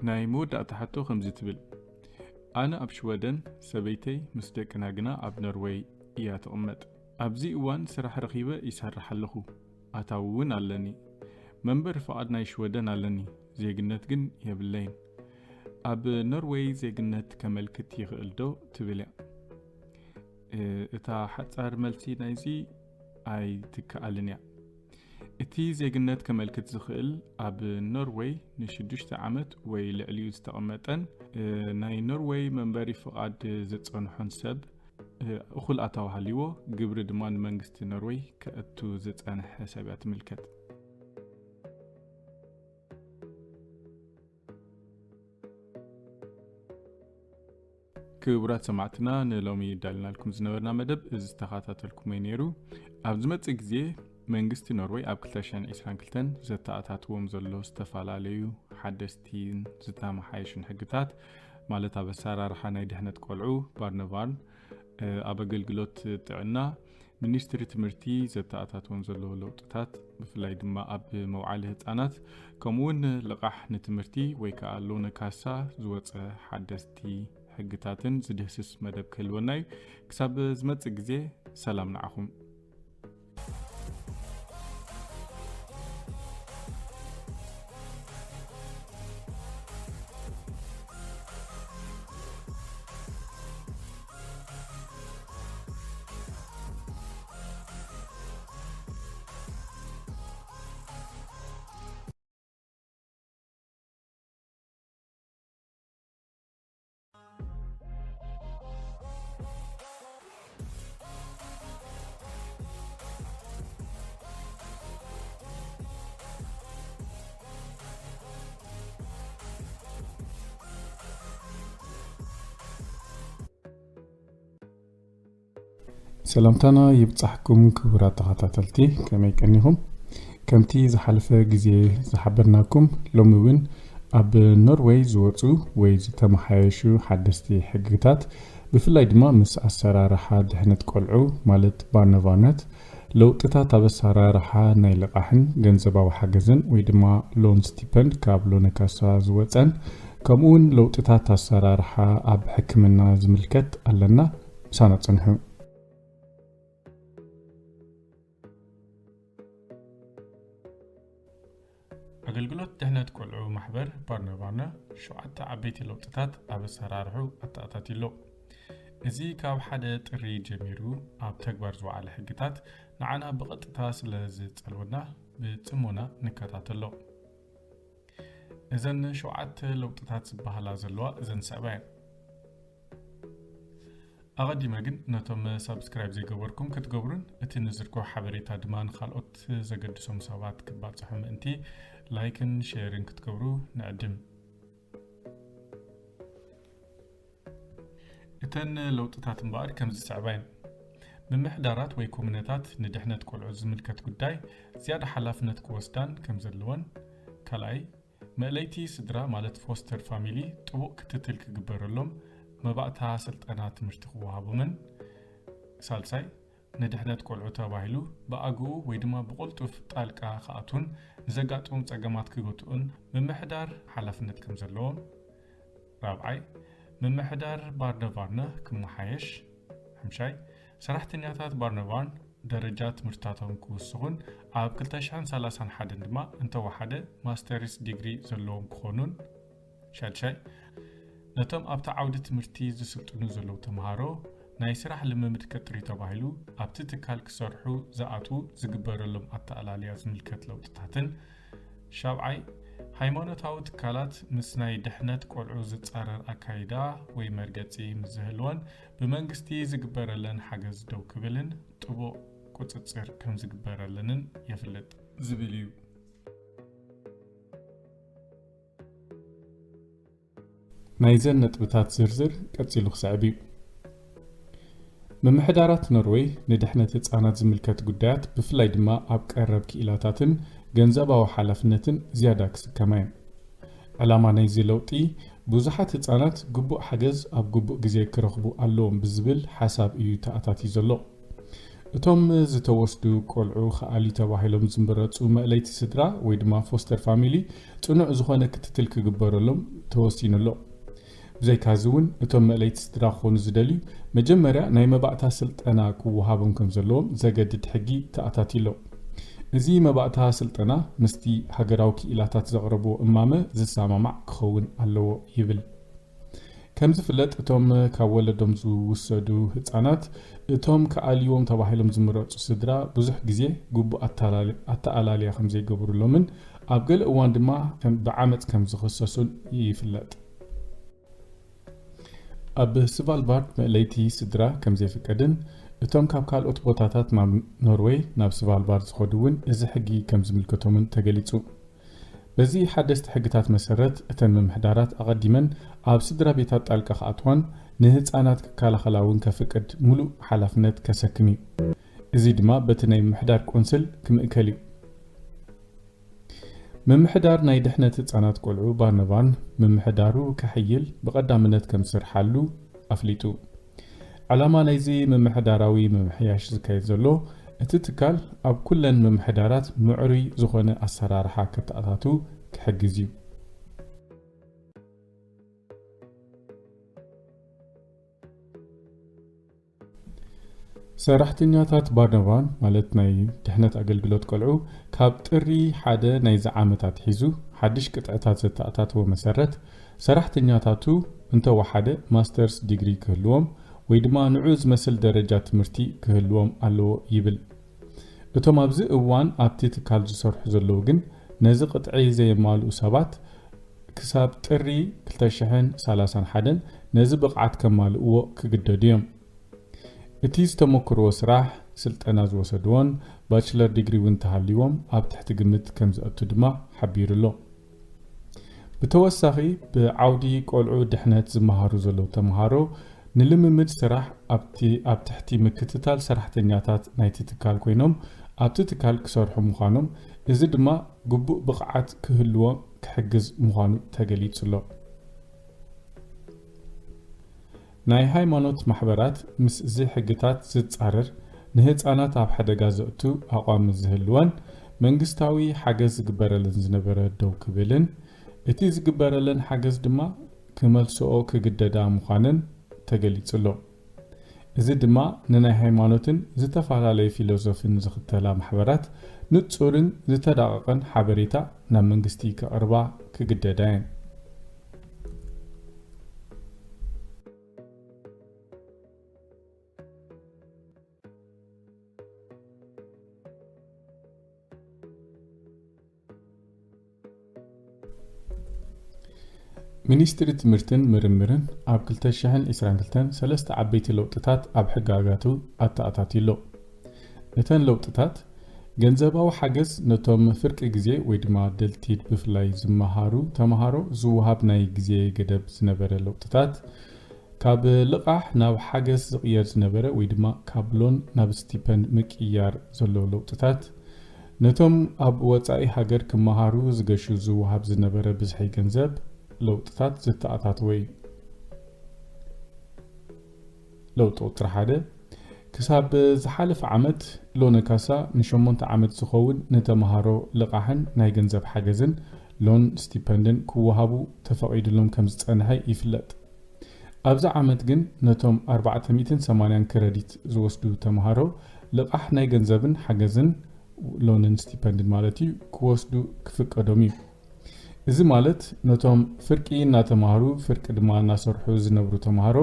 ናይ መወዳእታ ሕቶ ከምዚ ትብል፣ ኣነ ኣብ ሽወደን፣ ሰበይተይ ምስ ደቅና ግና ኣብ ኖርወይ እያ ትቕመጥ። ኣብዚ እዋን ስራሕ ረኺበ ይሰርሕ ኣለኹ፣ ኣታዊ እውን ኣለኒ። መንበሪ ፍቓድ ናይ ሽወደን ኣለኒ፣ ዜግነት ግን የብለይን። ኣብ ኖርወይ ዜግነት ከመልክት ይኽእል ዶ ትብል እያ። እ፣ እታ ሓጻር መልሲ ናይዚ ኣይትከኣልን እያ። እቲ ዜግነት ከመልክት ዝኽእል ኣብ ኖርወይ ንሽዱሽተ ዓመት ወይ ልዕሊኡ ዝተቐመጠን፣ እ፣ ናይ ኖርወይ መንበሪ ፍቓድ ዝጸንሖን ሰብ፣ እ፣ እኹል ኣታዊ ሃልይዎ፣ ግብሪ ድማ ንመንግስቲ ኖርወይ ከእቱ ዝጸንሐ ሰብ እያ ትምልከት። ክቡራት ሰማዕትና፣ ንሎሚ ዳልናልኩም ዝነበርና መደብ እዚ ዝተኸታተልኩሞ እዩ ነይሩ። ኣብ ዝመጽእ ግዜ መንግስቲ ኖርወይ ኣብ ክልተ ሽሕን ዕስራን ክልተን ዘተኣታትዎም ዘሎ ዝተፈላለዩ ሓደስቲን ዝተመሓየሹን ሕግታት፣ ማለት ኣብ ኣሰራርሓ ናይ ድሕነት ቆልዑ፣ ባርነቫርን፣ እ፣ ኣብ ኣገልግሎት ጥዕና፣ ሚኒስትሪ ትምህርቲ ዘተኣታትዎም ዘሎ ለውጥታት፣ ብፍላይ ድማ ኣብ መውዓሊ ህጻናት፣ ከምኡውን ልቓሕ ንትምህርቲ ወይ ከዓ ሎነ ካሳ ዝወጸ ሓደስቲ ሕግታትን ዝድህስስ መደብ ክህልወና እዩ። ክሳብ ዝመጽእ ግዜ፣ ሰላም ንዓኹም። ሰላምታና ይብጻሕኩም ክቡራት ተኸታተልቲ፣ ከመይ ቀኒኹም? ከምቲ ዝሓለፈ ግዜ ዝሓበርናኩም፣ ሎሚ እውን ኣብ ኖርወይ ዝወጹ ወይ ዝተመሓየሹ ሓደስቲ ሕግታት፣ ብፍላይ ድማ ምስ ኣሰራርሓ ድሕነት ቆልዑ፣ ማለት ባርነቫርነት፣ ለውጥታት ኣብ ኣሰራርሓ ናይ ልቓሕን ገንዘባዊ ሓገዝን ወይ ድማ ሎን ስቲፐንድ ካብ ሎነ ካሳ ዝወጸን፣ ከምኡውን ለውጥታት ኣሰራርሓ ኣብ ሕክምና ዝምልከት ኣለና። ምሳና ጽንሑ። ኣገልግሎት ድሕነት ቆልዑ ማሕበር ባርነባርነ ሸውዓተ ዓበይቲ ለውጥታት ኣብ ኣሰራርሑ ኣተኣታትዩ ኣሎ። እዚ ካብ ሓደ ጥሪ ጀሚሩ ኣብ ተግባር ዝወዓለ ሕግታት ንዓና ብቐጥታ ስለ ዝጸልወና ብጽሞና ንከታተሎ። እዘን ሸውዓተ ለውጥታት ዝበሃላ ዘለዋ እዘን ዝስዕባ እየን። ኣቐዲመ ግን ነቶም ሳብስክራይብ ዘይገበርኩም ክትገብሩን እቲ ንዝርግሖ ሓበሬታ ድማ ንኻልኦት ዘገድሶም ሰባት ክባጽሑ ምእንቲ ላይክን ሼርን ክትገብሩ ንዕድም። እተን ለውጥታት እምበኣር ከምዚ ዝስዕባ እየን። ምምሕዳራት ወይ ኮሙነታት ንድሕነት ቆልዑ ዝምልከት ጉዳይ ዝያዳ ሓላፍነት ክወስዳን ከም ዘለወን፣ ካልኣይ፣ መእለይቲ ስድራ ማለት ፎስተር ፋሚሊ ጥቡቕ ክትትል ክግበረሎም፣ መባእታ ስልጠና ትምህርቲ ክወሃቦምን፣ ሳልሳይ፣ ንድሕነት ቆልዑ ተባሂሉ ብኣግኡ ወይ ድማ ብቕልጡፍ ጣልቃ ክኣትዉን ንዘጋጥሞም ጸገማት ክገትኡን ምምሕዳር ሓላፍነት ከም ዘለዎም፣ ራብዓይ፣ ምምሕዳር ባርነቫርነ ክመሓየሽ፣ ሓምሻይ፣ ሰራሕተኛታት ባርነቫርን ደረጃ ትምህርትታቶም ክውስኹን ኣብ ክልተ ሽሕን ሰላሳን ሓደን ድማ እንተወሓደ ማስተርስ ዲግሪ ዘለዎም ክኾኑን፣ ሻድሻይ፣ ነቶም ኣብቲ ዓውዲ ትምህርቲ ዝስልጥኑ ዘለዉ ተምሃሮ ናይ ስራሕ ልምምድ ከጥሪ ተባሂሉ ኣብቲ ትካል ክሰርሑ ዝኣትዉ ዝግበረሎም ኣተኣላልያ ዝምልከት ለውጥታትን፣ ሻብዓይ፣ ሃይማኖታዊ ትካላት ምስ ናይ ድሕነት ቆልዑ ዝጻረር ኣካይዳ ወይ መርገጺ ምስ ዝህልወን ብመንግስቲ ዝግበረለን ሓገዝ ደው ክብልን ጥቡቕ ቁጽጽር ከም ዝግበረለንን የፍልጥ ዝብል እዩ። ናይዘን ነጥብታት ዝርዝር ቀጺሉ ክስዕብ እዩ። ምምሕዳራት ኖርወይ ንድሕነት ህጻናት ዝምልከት ጉዳያት፣ ብፍላይ ድማ ኣብ ቀረብ ክኢላታትን ገንዘባዊ ሓላፍነትን ዝያዳ ክስከማ እየን። ዕላማ ናይዚ ለውጢ፣ ብዙሓት ህጻናት ግቡእ ሓገዝ ኣብ ግቡእ ግዜ ክረኽቡ ኣለዎም ብዝብል ሓሳብ እዩ ተኣታትዩ ዘሎ። እቶም ዝተወስዱ ቆልዑ ከኣልዩ ተባሂሎም ዝምረጹ መእለይቲ ስድራ ወይ ድማ ፎስተር ፋሚሊ ጽኑዕ ዝኾነ ክትትል ክግበረሎም ተወሲኑ ኣሎ። ብዘይካዚ እውን እቶም መእለይቲ ስድራ ክኾኑ ዝደልዩ መጀመርያ ናይ መባእታ ስልጠና ክወሃቦም ከም ዘለዎም ዘገድድ ሕጊ ተኣታትዩ ኣሎ። እዚ መባእታ ስልጠና ምስቲ ሃገራዊ ክኢላታት ዘቕረብዎ እማመ ዝሰማማዕ ክኸውን ኣለዎ ይብል። ከም ዝፍለጥ እቶም ካብ ወለዶም ዝውሰዱ ህጻናት እቶም ክኣልይዎም ተባሂሎም ዝምረጹ ስድራ ብዙሕ ግዜ ግቡእ ኣተላል-፣ ኣተኣላልያ ከም ዘይገብሩሎምን ኣብ ገለ እዋን ድማ ከም፣ ብዓመጽ ከም ዝኽሰሱን ይፍለጥ። ኣብ ስቫልባርድ መእለይቲ ስድራ ከም ዘይፍቀድን እቶም ካብ ካልኦት ቦታታት ናብ ኖርወይ ናብ ስቫልባርድ ዝኸዱ እውን እዚ ሕጊ ከም ዝምልከቶምን ተገሊጹ። በዚ ሓደስቲ ሕግታት መሰረት እተን ምምሕዳራት ኣቐዲመን ኣብ ስድራ ቤታት ጣልቃ ክኣትዋን ንህጻናት ክከላኸላ እውን ከፍቅድ ሙሉእ ሓላፍነት ከሰክም እዩ። እዚ ድማ በቲ ናይ ምምሕዳር ቆንስል ክምእከል እዩ። ምምሕዳር ናይ ድሕነት ህጻናት ቆልዑ ባርነባን ምምሕዳሩ ከሕይል ብቐዳምነት ከም ዝሰርሓሉ ኣፍሊጡ። ዕላማ ናይዚ ምምሕዳራዊ ምምሕያሽ ዝካየድ ዘሎ፣ እቲ ትካል ኣብ ኩለን ምምሕዳራት ምዕሩይ ዝኾነ ኣሰራርሓ ከተኣታቱ ክሕግዝ እዩ። ሰራሕተኛታት ባርነባን፣ ማለት ናይ ድሕነት ኣገልግሎት ቆልዑ፣ ካብ ጥሪ ሓደ ናይዚ ዓመት ኣትሒዙ ሓድሽ ቅጥዕታት ዘተኣታተወ መሰረት፣ ሰራሕተኛታቱ እንተወሓደ ማስተርስ ዲግሪ ክህልዎም ወይ ድማ ንዑ ዝመስል ደረጃ ትምህርቲ ክህልዎም ኣለዎ ይብል። እቶም ኣብዚ እዋን ኣብቲ ትካል ዝሰርሑ ዘለዉ ግን ነዚ ቅጥዒ ዘየማልኡ ሰባት ክሳብ ጥሪ ክልተ ሽሕን ሰላሳን ሓደን ነዚ ብቕዓት ከማልእዎ ክግደዱ እዮም። እቲ ዝተመክርዎ ስራሕ፣ ስልጠና ዝወሰድዎን ባችለር ዲግሪ እውን ተሃልይዎም ኣብ ትሕቲ ግምት ከም ዝኣቱ ድማ ሓቢሩ ኣሎ። ብተወሳኺ፣ ብዓውዲ ቆልዑ ድሕነት ዝመሃሩ ዘለዉ ተምሃሮ፣ ንልምምድ ስራሕ ኣብቲ፣ ኣብ ትሕቲ ምክትታል ሰራሕተኛታት ናይቲ ትካል ኮይኖም ኣብቲ ትካል ክሰርሑ ምዃኖም፣ እዚ ድማ ግቡእ ብቕዓት ክህልዎም ክሕግዝ ምዃኑ ተገሊጹ ኣሎ። ናይ ሃይማኖት ማሕበራት ምስዚ ሕግታት ዝጻረር፣ ንህጻናት ኣብ ሓደጋ ዘእቱ ኣቋም ዝህልወን መንግስታዊ ሓገዝ ዝግበረለን ዝነበረ ደው ክብልን፣ እቲ ዝግበረለን ሓገዝ ድማ ክመልስኦ ክግደዳ ምዃነን ተገሊጹ ኣሎ። እዚ ድማ ንናይ ሃይማኖትን ዝተፈላለየ ፊሎዞፍን ዝኽተላ ማሕበራት ንጹርን ዝተዳቐቐን ሓበሬታ ናብ መንግስቲ ከቕርባ ክግደዳ እየን። ሚኒስትሪ ትምህርትን ምርምርን ኣብ ክልተ ሽሕን ዕስራን ክልተን ሰለስተ ዓበይቲ ለውጥታት ኣብ ሕጋጋቱ ኣተኣታትዩ ኣሎ። እተን ለውጥታት፣ ገንዘባዊ ሓገዝ ነቶም ፍርቂ ግዜ ወይ ድማ ደልቲድ ብፍላይ ዝመሃሩ ተምሃሮ ዝወሃብ ናይ ግዜ ገደብ ዝነበረ ለውጥታት፣ ካብ ልቓሕ ናብ ሓገዝ ዝቕየር ዝነበረ ወይ ድማ ካብ ሎን ናብ ስቲፐንድ ምቅያር ዘሎ ለውጥታት፣ ነቶም ኣብ ወጻኢ ሃገር ክመሃሩ ዝገሹ ዝወሃብ ዝነበረ ብዝሒ ገንዘብ ለውጥታት ዘተኣታተወ እዩ። ለውጢ ቁጽሪ ሓደ፣ ክሳብ ዝሓለፈ ዓመት ሎነ ካሳ ንሸሞንተ ዓመት ዝኸውን ንተምሃሮ ልቓሕን ናይ ገንዘብ ሓገዝን ሎን ስቲፐንድን ክወሃቡ ተፈቒድሎም ከም ዝጸንሐ ይፍለጥ። ኣብዚ ዓመት ግን ነቶም ኣርባዕተ ሚእትን ሰማንያን ክረዲት ዝወስዱ ተምሃሮ ልቓሕ ናይ ገንዘብን ሓገዝን፣ ሎንን ስቲፐንድን ማለት እዩ፣ ክወስዱ ክፍቀዶም እዩ። እዚ ማለት ነቶም ፍርቂ እናተማህሩ ፍርቂ ድማ እናሰርሑ ዝነብሩ ተምሃሮ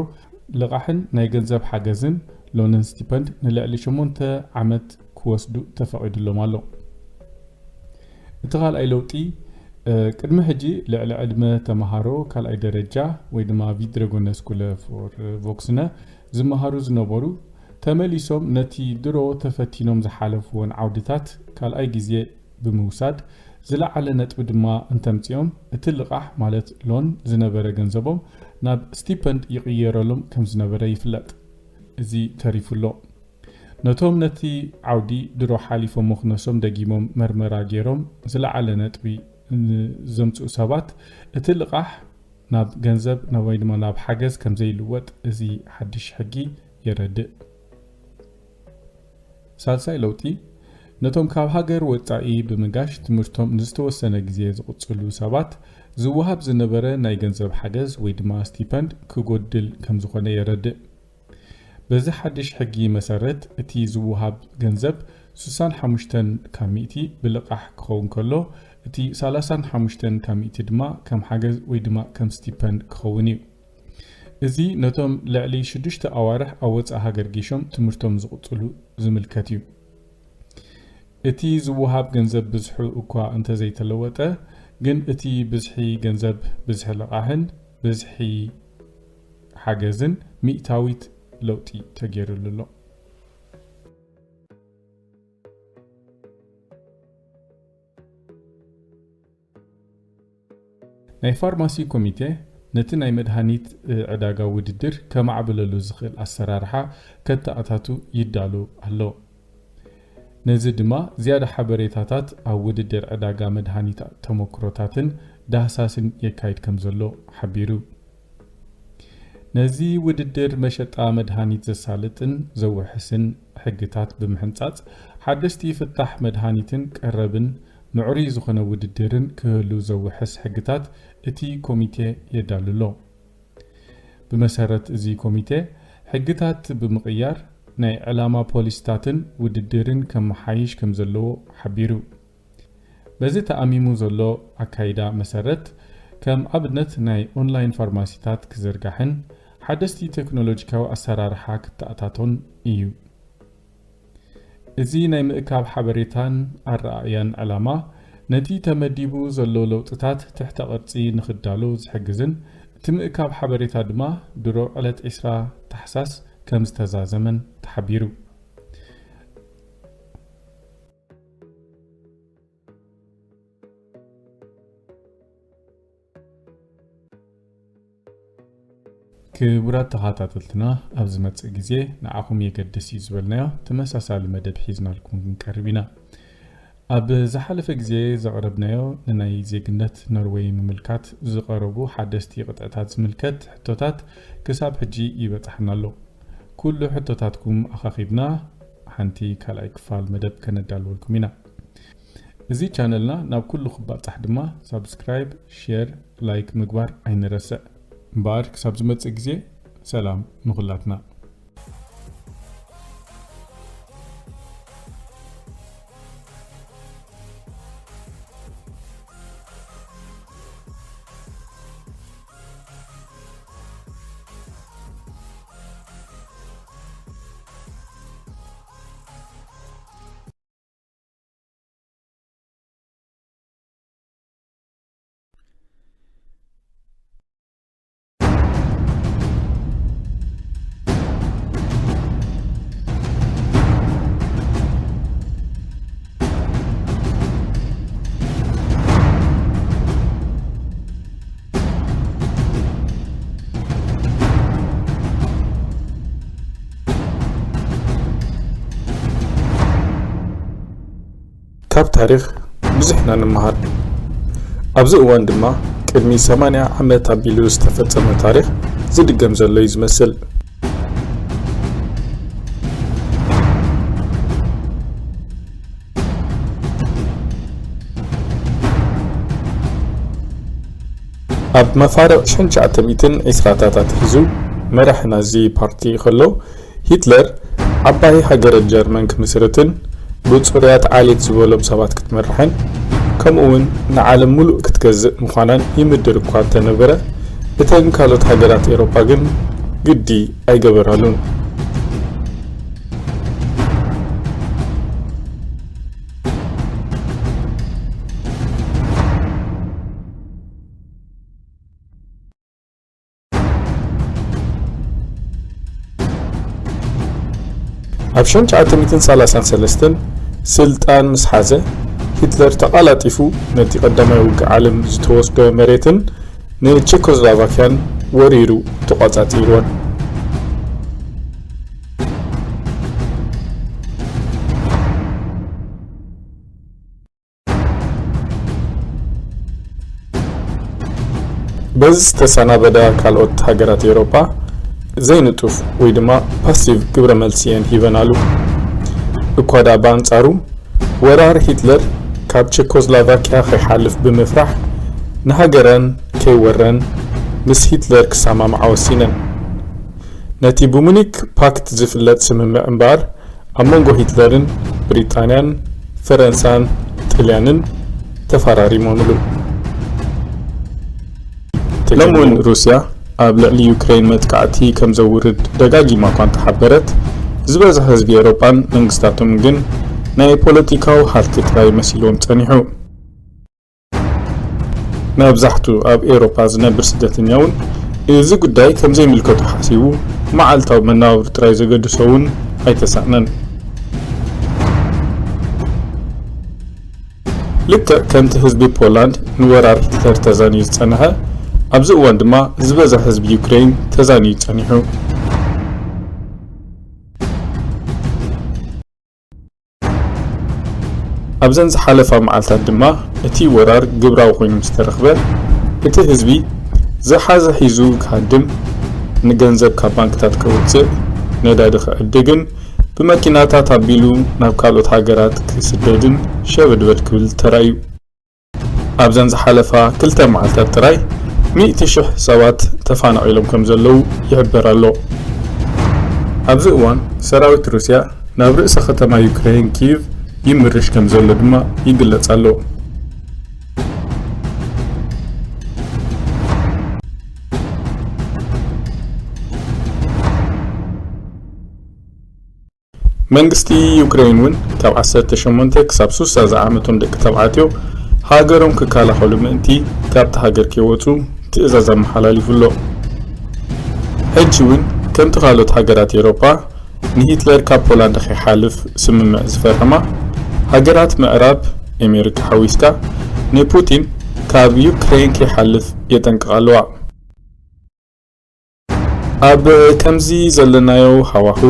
ልቓሕን ናይ ገንዘብ ሓገዝን፣ ሎንን ስቲፐንድ፣ ንልዕሊ ሸሞንተ ዓመት ክወስዱ ተፈቒዱሎም ኣሎ። እቲ ካልኣይ ለውጢ፣ እ፣ ቅድሚ ሕጂ ልዕሊ ዕድመ ተምሃሮ ካልኣይ ደረጃ ወይ ድማ ቪድረጎነ ስኩለ ፎር ቮክስነ ዝመሃሩ ዝነበሩ፣ ተመሊሶም ነቲ ድሮ ተፈቲኖም ዝሓለፍዎን ዓውድታት ካልኣይ ግዜ ብምውሳድ፣ ዝለዓለ ነጥቢ ድማ እንተምጺኦም፣ እቲ ልቓሕ ማለት ሎን ዝነበረ ገንዘቦም ናብ ስቲፐንድ ይቕየረሎም ከም ዝነበረ ይፍለጥ። እዚ ተሪፉ ኣሎ። ነቶም ነቲ ዓውዲ ድሮ ሓሊፎሞ ክነሶም ደጊሞም መርመራ ገይሮም ዝለዓለ ነጥቢ ንዘምጽኡ ሰባት፣ እቲ ልቓሕ ናብ ገንዘብ፣ ናብ፣ ወይ ድማ ናብ ሓገዝ ከም ዘይልወጥ እዚ ሓድሽ ሕጊ የረድእ። ሳልሳይ ለውጢ፣ ነቶም ካብ ሃገር ወጻኢ ብምጋሽ ትምህርቶም ንዝተወሰነ ግዜ ዝቕጽሉ ሰባት ዝወሃብ ዝነበረ ናይ ገንዘብ ሓገዝ ወይ ድማ ስቲፐንድ ክጎድል ከም ዝኾነ የረድእ። በዚ ሓድሽ ሕጊ መሰረት፣ እቲ ዝወሃብ ገንዘብ ስሳን ሓሙሽተን ካብ ሚእቲ ብልቓሕ ክኸውን ከሎ፣ እቲ ሰላሳን ሓሙሽተን ካብ ሚእቲ ድማ ከም ሓገዝ ወይ ድማ ከም ስቲፐንድ ክኸውን እዩ። እዚ ነቶም ልዕሊ ሽዱሽተ ኣዋርሕ ኣብ ወጻኢ ሃገር ጌሾም ትምህርቶም ዝቕጽሉ ዝምልከት እዩ። እቲ ዝወሃብ ገንዘብ ብዝሑ እኳ እንተዘይተለወጠ፣ ግን እቲ ብዝሒ ገንዘብ፣ ብዝሒ ልቓሕን ብዝሒ ሓገዝን ሚእታዊት ለውጢ ተገይሩሉ ኣሎ። ናይ ፋርማሲ ኮሚቴ ነቲ ናይ መድሃኒት ዕዳጋ ውድድር ከማዕብለሉ ዝኽእል ኣሰራርሓ ከተኣታቱ ይዳሎ ኣሎ። ነዚ ድማ ዝያዳ ሓበሬታታት ኣብ ውድድር ዕዳጋ መድሃኒት ተመክሮታትን ዳህሳስን የካይድ ከም ዘሎ ሓቢሩ። ነዚ ውድድር መሸጣ መድሃኒት ዘሳልጥን ዘውሕስን ሕግታት ብምሕንጻጽ፣ ሓደስቲ ፍታሕ መድሃኒትን ቀረብን ምዕሩይ ዝኾነ ውድድርን ክህሉ ዘውሕስ ሕግታት እቲ ኮሚቴ የዳሉ ኣሎ። ብመሰረት እዚ ኮሚቴ፣ ሕግታት ብምቕያር ናይ ዕላማ ፖሊሲታትን ውድድርን ከመሓይሽ ከም ዘለዎ ሓቢሩ። በዚ ተኣሚሙ ዘሎ ኣካይዳ መሰረት፣ ከም ኣብነት ናይ ኦንላይን ፋርማሲታት ክዝርጋሕን ሓደስቲ ቴክኖሎጂካዊ ኣሰራርሓ ክተኣታቶን እዩ። እዚ ናይ ምእካብ ሓበሬታን ኣረኣእያን ዕላማ፣ ነቲ ተመዲቡ ዘሎ ለውጥታት ትሕተ ቅርጺ ንኽዳሎ ዝሕግዝን፣ እቲ ምእካብ ሓበሬታ ድማ ድሮ ዕለት ዕስራ ታሕሳስ ከም ዝተዛዘመን ተሓቢሩ። ክቡራት ተኸታተልትና፣ ኣብ ዝመጽእ ግዜ ንዓኹም የገድስ እዩ ዝበልናዮ ተመሳሳሊ መደብ ሒዝናልኩም ክንቀርብ ኢና። ኣብ ዝሓለፈ ግዜ ዘቕረብናዮ ንናይ ዜግነት ኖርወይ ምምልካት ዝቐረቡ ሓደስቲ ቅጥዕታት ዝምልከት ሕቶታት ክሳብ ሕጂ ይበጽሓና ኣሎ። ኩሉ ሕቶታትኩም ኣኻኺብና ሓንቲ ካልኣይ ክፋል መደብ ከነዳልወልኩም ኢና። እዚ ቻነልና ናብ ኩሉ ክባጻሕ ድማ ሳብስክራይብ፣ ሼር፣ ላይክ ምግባር ኣይንረስዕ። እምበኣር ክሳብ ዝመጽእ ግዜ ሰላም ንኹላትና። ካብ ታሪኽ ብዙሕ ኢና ንመሃር። ኣብዚ እዋን ድማ ቅድሚ ሰማንያ ዓመት ኣቢሉ ዝተፈጸመ ታሪኽ ዝድገም ዘሎ እዩ ዝመስል። ኣብ መፋርቕ ሽሕን ትሽዓተ ሚእትን ዕስራታት ኣትሒዙ መራሒ ናዚ ፓርቲ ከሎ፣ ሂትለር ዓባይ ሃገረ ጀርመን ክምስርትን ብጽሩያት ዓሌት ዝበሎም ሰባት ክትመርሕን፣ ከምኡውን ንዓለም ምሉእ ክትገዝእ ምዃናን ይምድር እኳ እንተነበረ፣ እተን ካልኦት ሃገራት ኤውሮጳ ግን ግዲ ኣይገበራሉን። ኣብ ሽሕን ትሽዓተ ሚእትን ሰላሳን ሰለስተን ስልጣን ምስ ሓዘ፣ ሂትለር ተቓላጢፉ ነቲ ቀዳማይ ውግእ ዓለም ዝተወስዶ መሬትን ንቸኮስሎቫኪያን ወሪሩ ተቖጻጺርወን። በዚ ዝተሰናበዳ ካልኦት ሃገራት ኤውሮጳ ዘይንጡፍ ወይ ድማ ፓሲቭ ግብረ መልሲ እየን ሂበናሉ። እኳ ደኣ ብኣንጻሩ፣ ወራር ሂትለር ካብ ቸኮስሎቫኪያ ከይሓልፍ ብምፍራሕ፣ ንሃገረን ከይወረን ምስ ሂትለር ክሰማምዓ ወሲነን። ነቲ ብሙኒክ ፓክት ዝፍለጥ ስምምዕ እምበኣር፣ ኣብ መንጎ ሂትለርን ብሪጣንያን ፈረንሳን ጥልያንን ተፈራሪሞምሉ። ሎሚ እውን ሩስያ ኣብ ልዕሊ ዩክሬን መጥቃዕቲ ከም ዘውርድ ደጋጊማ እኳ እንተሓበረት፣ ዝበዝሐ ህዝቢ ኤውሮጳን መንግስታቶምን ግን ናይ ፖለቲካዊ ሃልኪ ጥራይ መሲልዎም ጸኒሑ። መብዛሕቱ ኣብ ኤውሮጳ ዝነብር ስደተኛ እውን እዚ ጉዳይ ከም ዘይምልከቶ ሓሲቡ፣ መዓልታዊ መነባብሮ ጥራይ ዘገድሶ እውን ኣይተሳእነን። ልክዕ ከምቲ ህዝቢ ፖላንድ ንወራር ሂትለር ተዛንዩ ዝጸንሐ፣ ኣብዚ እዋን ድማ ዝበዝሐ ህዝቢ ዩክሬን ተዛንዩ ጸኒሑ። ኣብዘን ዝሓለፋ መዓልታት ድማ እቲ ወራር ግብራዊ ኮይኑ ምስ ተረኽበ፣ እቲ ህዝቢ ዝሓዘ ሒዙ ክሃድም፣ ንገንዘብ ካብ ባንክታት ከውጽእ፣ ነዳዲ ክዕድግን ብመኪናታት ኣቢሉ ናብ ካልኦት ሃገራት ክስደድን ሸበድበድ ክብል ተራእዩ። ኣብዘን ዝሓለፋ ክልተ መዓልታት ጥራይ ሚእቲ ሽሕ ሰባት ተፋናቒሎም ከም ዘለዉ ይሕበር ኣሎ። ኣብዚ እዋን ሰራዊት ሩስያ ናብ ርእሰ ከተማ ዩክሬን ኪቭ ይምርሽ ከም ዘሎ ድማ ይግለጽ ኣሎ። መንግስቲ ዩክሬን እውን ካብ ዓሰርተ ሸሞንተ ክሳብ ሱሳ ዝዓመቶም ደቂ ተባዕትዮ ሃገሮም ክከላኸሉ ምእንቲ ካብቲ ሃገር ከይወጹ ትእዛዝ ኣመሓላሊፉ ኣሎ። ሕጂ እውን ከምቲ ካልኦት ሃገራት ኤውሮጳ ንሂትለር ካብ ፖላንድ ከይሓልፍ ስምምዕ ዝፈረማ ሃገራት ምዕራብ፣ ኣሜሪካ ሓዊስካ፣ ንፑቲን ካብ ዩክሬን ከይሓልፍ የጠንቅቓ ኣለዋ። ኣብ ከምዚ ዘለናዮ ሃዋሁ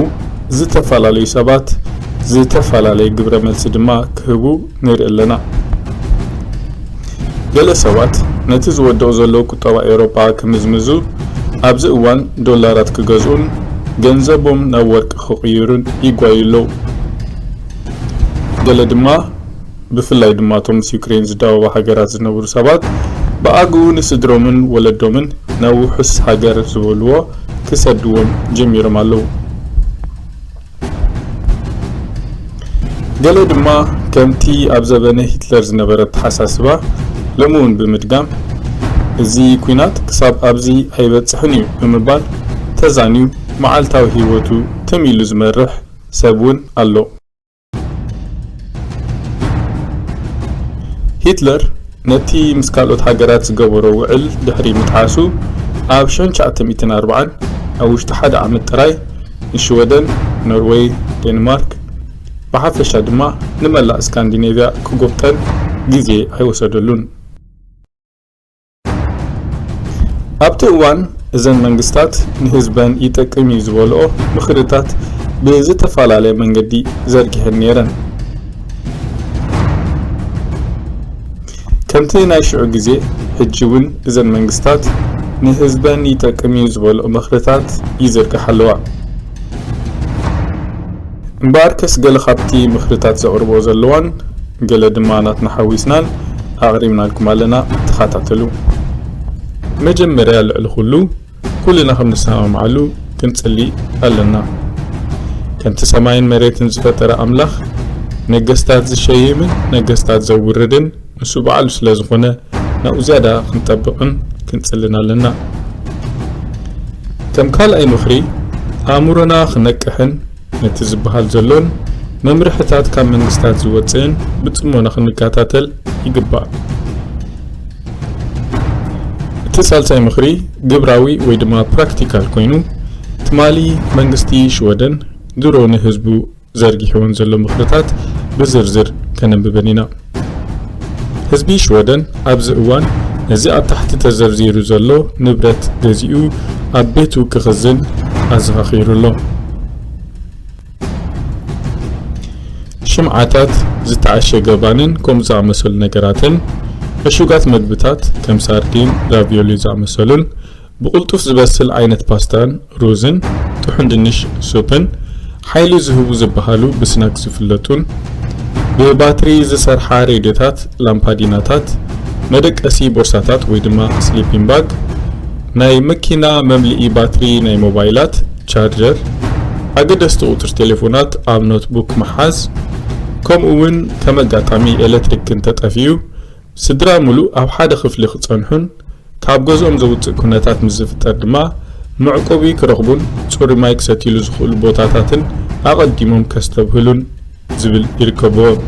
ዝተፈላለዩ ሰባት ዝተፈላለየ ግብረ መልሲ ድማ ክህቡ ንርኢ ኣለና። ገለ ሰባት ነቲ ዝወድቕ ዘሎ ቁጠባ ኤውሮጳ ክምዝምዙ፣ ኣብዚ እዋን ዶላራት ክገዝኡን ገንዘቦም ናብ ወርቂ ክቕይሩን ይጓዩ ኣለዉ። ገለ ድማ ብፍላይ ድማ እቶም ምስ ዩክሬን ዝዳወባ ሃገራት ዝነብሩ ሰባት ብኣግኡ ንስድሮምን ወለዶምን ናብ ውሑስ ሃገር ዝበልዎ ክሰድዎም ጀሚሮም ኣለዉ። ገለ ድማ ከምቲ ኣብ ዘበነ ሂትለር ዝነበረ ኣተሓሳስባ ሎሚ እውን ብምድጋም፣ እዚ ኲናት ክሳብ ኣብዚ ኣይበጽሕን እዩ ብምባል ተዛንዩ መዓልታዊ ህይወቱ ትም ኢሉ ዝመርሕ ሰብ እውን ኣሎ። ሂትለር ነቲ ምስ ካልኦት ሃገራት ዝገበሮ ውዕል ድሕሪ ምጥሓሱ፣ ኣብ ሽሕን ትሽዓተ ሚእትን ኣርባዓን ኣብ ውሽጢ ሓደ ዓመት ጥራይ ንሽወደን፣ ኖርወይ፣ ዴንማርክ፣ ብሓፈሻ ድማ ንመላእ ስካንዲኔቭያ ክጎብጠን ግዜ ኣይወሰደሉን። ኣብቲ እዋን እዘን መንግስታት ንህዝበን ይጠቅም እዩ ዝበልኦ ምኽርታት ብዝተፈላለየ መንገዲ ዘርጊሐን ነይረን። ከምቲ ናይ ሽዑ ግዜ፣ ሕጂ እውን እዘን መንግስታት ንህዝበን ይጠቅም እዩ ዝበልኦ ምኽርታት ይዝርግሓ ኣለዋ። እምበኣርከስ ገለ ካብቲ ምኽርታት ዘቕርቦ ዘለዋን ገለ ድማ ናትና ሓዊስናን ኣቕሪብናልኩም ኣለና፣ ተኸታተሉ። መጀመርያ ልዕሊ ኩሉ ኩልና ከም ንሰማምዓሉ ክንጽሊ ኣለና። ከምቲ ሰማይን መሬትን ዝፈጠረ ኣምላኽ ነገስታት ዝሸይምን ነገስታት ዘውርድን ንሱ ባዕሉ ስለ ዝኾነ ናብኡ ዝያዳ ክንጠብቕን ክንጽልን ኣለና። ከም ካልኣይ ምኽሪ ኣእምሮና ክነቅሕን ነቲ ዝበሃል ዘሎን መምርሕታት ካብ መንግስታት ዝወጽእን ብጽሞና ክንከታተል ይግባእ። እቲ ሳልሳይ ምኽሪ ግብራዊ ወይ ድማ ፕራክቲካል ኮይኑ፣ ትማሊ መንግስቲ ሽወደን ድሮ ንህዝቡ ዘርጊሕወን ዘሎ ምኽርታት ብዝርዝር ከነንብበን ኢና። ህዝቢ ሽወደን ኣብዚ እዋን ነዚ ኣብ ታሕቲ ተዘርዚሩ ዘሎ ንብረት ገዚኡ ኣብ ቤቱ ክኽዝን ኣዘኻኺሩ ኣሎ። ሽምዓታት፣ ዝተዓሸገ ባንን ከምኡ ዝኣመሰሉ ነገራትን፣ ዕሹጋት መግብታት ከም ሳርዲን፣ ራቪዮሊ ዝኣመሰሉን ብቕልጡፍ ዝበስል ዓይነት ፓስታን ሩዝን፣ ጥሑን ድንሽ ሱፕን፣ ሓይሊ ዝህቡ ዝበሃሉ ብስናክስ ዝፍለጡን፣ ብባትሪ ዝሰርሓ ሬድዮታት፣ ላምፓዲናታት፣ መደቀሲ ቦርሳታት ወይ ድማ ስሊፒንግ ባግ፣ ናይ መኪና መምልኢ ባትሪ ናይ ሞባይላት፣ ቻርጀር፣ ኣገደስቲ ቁጽሪ ቴሌፎናት ኣብ ኖትቡክ ምሓዝ፣ ከምኡ እውን ከም ኣጋጣሚ ኤሌክትሪክ እንተጠፊኡ፣ ስድራ ምሉእ ኣብ ሓደ ክፍሊ ክጸንሑን ካብ ገዝኦም ዘውጽእ ኩነታት ምስ ዝፍጠር ድማ መዕቆቢ ክረኽቡን ጽሩይ ማይ ክሰትይሉ ዝኽእሉ ቦታታትን ኣቐዲሞም ከስተብህሉን ዝብል ይርከብዎም።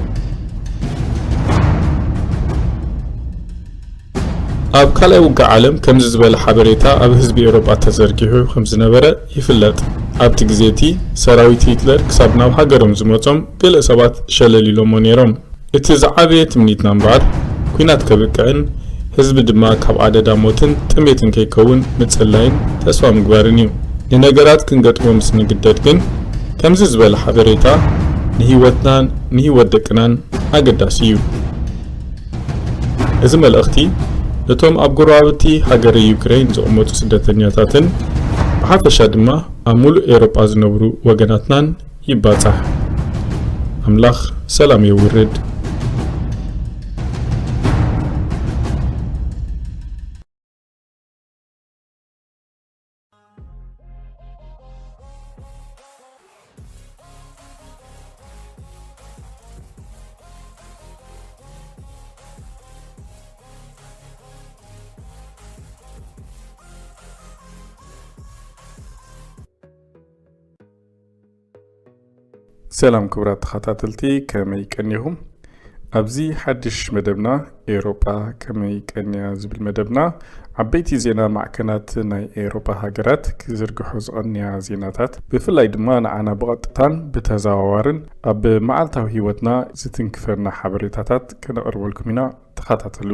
ኣብ ካልኣይ ውግእ ዓለም ከምዚ ዝበለ ሓበሬታ ኣብ ህዝቢ ኤውሮጳ ተዘርጊሑ ከም ዝነበረ ይፍለጥ። ኣብቲ ግዜ እቲ ሰራዊት ሂትለር ክሳብ ናብ ሃገሮም ዝመጾም ገለ ሰባት ሸለል ኢሎሞ ነይሮም። እቲ ዝዓበየ ትምኒትና እምበኣር፣ ኲናት ከብቅዕን ህዝቢ ድማ ካብ ኣደዳ ሞትን ጥሜትን ከይከውን ምጽላይን ተስፋ ምግባርን እዩ። ንነገራት ክንገጥሞ ምስ ንግደድ ግን፣ ከምዚ ዝበለ ሓበሬታ ንህይወትናን ንህይወት ደቅናን ኣገዳሲ እዩ። እዚ መልእኽቲ ነቶም ኣብ ጎረባብቲ ሃገረ ዩክሬን ዝቕመጡ ስደተኛታትን ብሓፈሻ ድማ ኣብ ሙሉእ ኤውሮጳ ዝነብሩ ወገናትናን ይባጻሕ። ኣምላኽ ሰላም የውርድ። ሰላም ክቡራት ተኸታተልቲ፣ ከመይ ቀኒኹም? ኣብዚ ሓድሽ መደብና፣ ኤውሮጳ ከመይ ቀንያ ዝብል መደብና፣ ዓበይቲ ዜና ማዕከናት ናይ ኤውሮጳ ሃገራት ክዝርግሑ ዝቐንያ ዜናታት፣ ብፍላይ ድማ ንዓና ብቐጥታን ብተዘዋዋርን ኣብ መዓልታዊ ህይወትና ዝትንክፈና ሓበሬታታት ከነቕርበልኩም ኢና። ተኸታተሉ።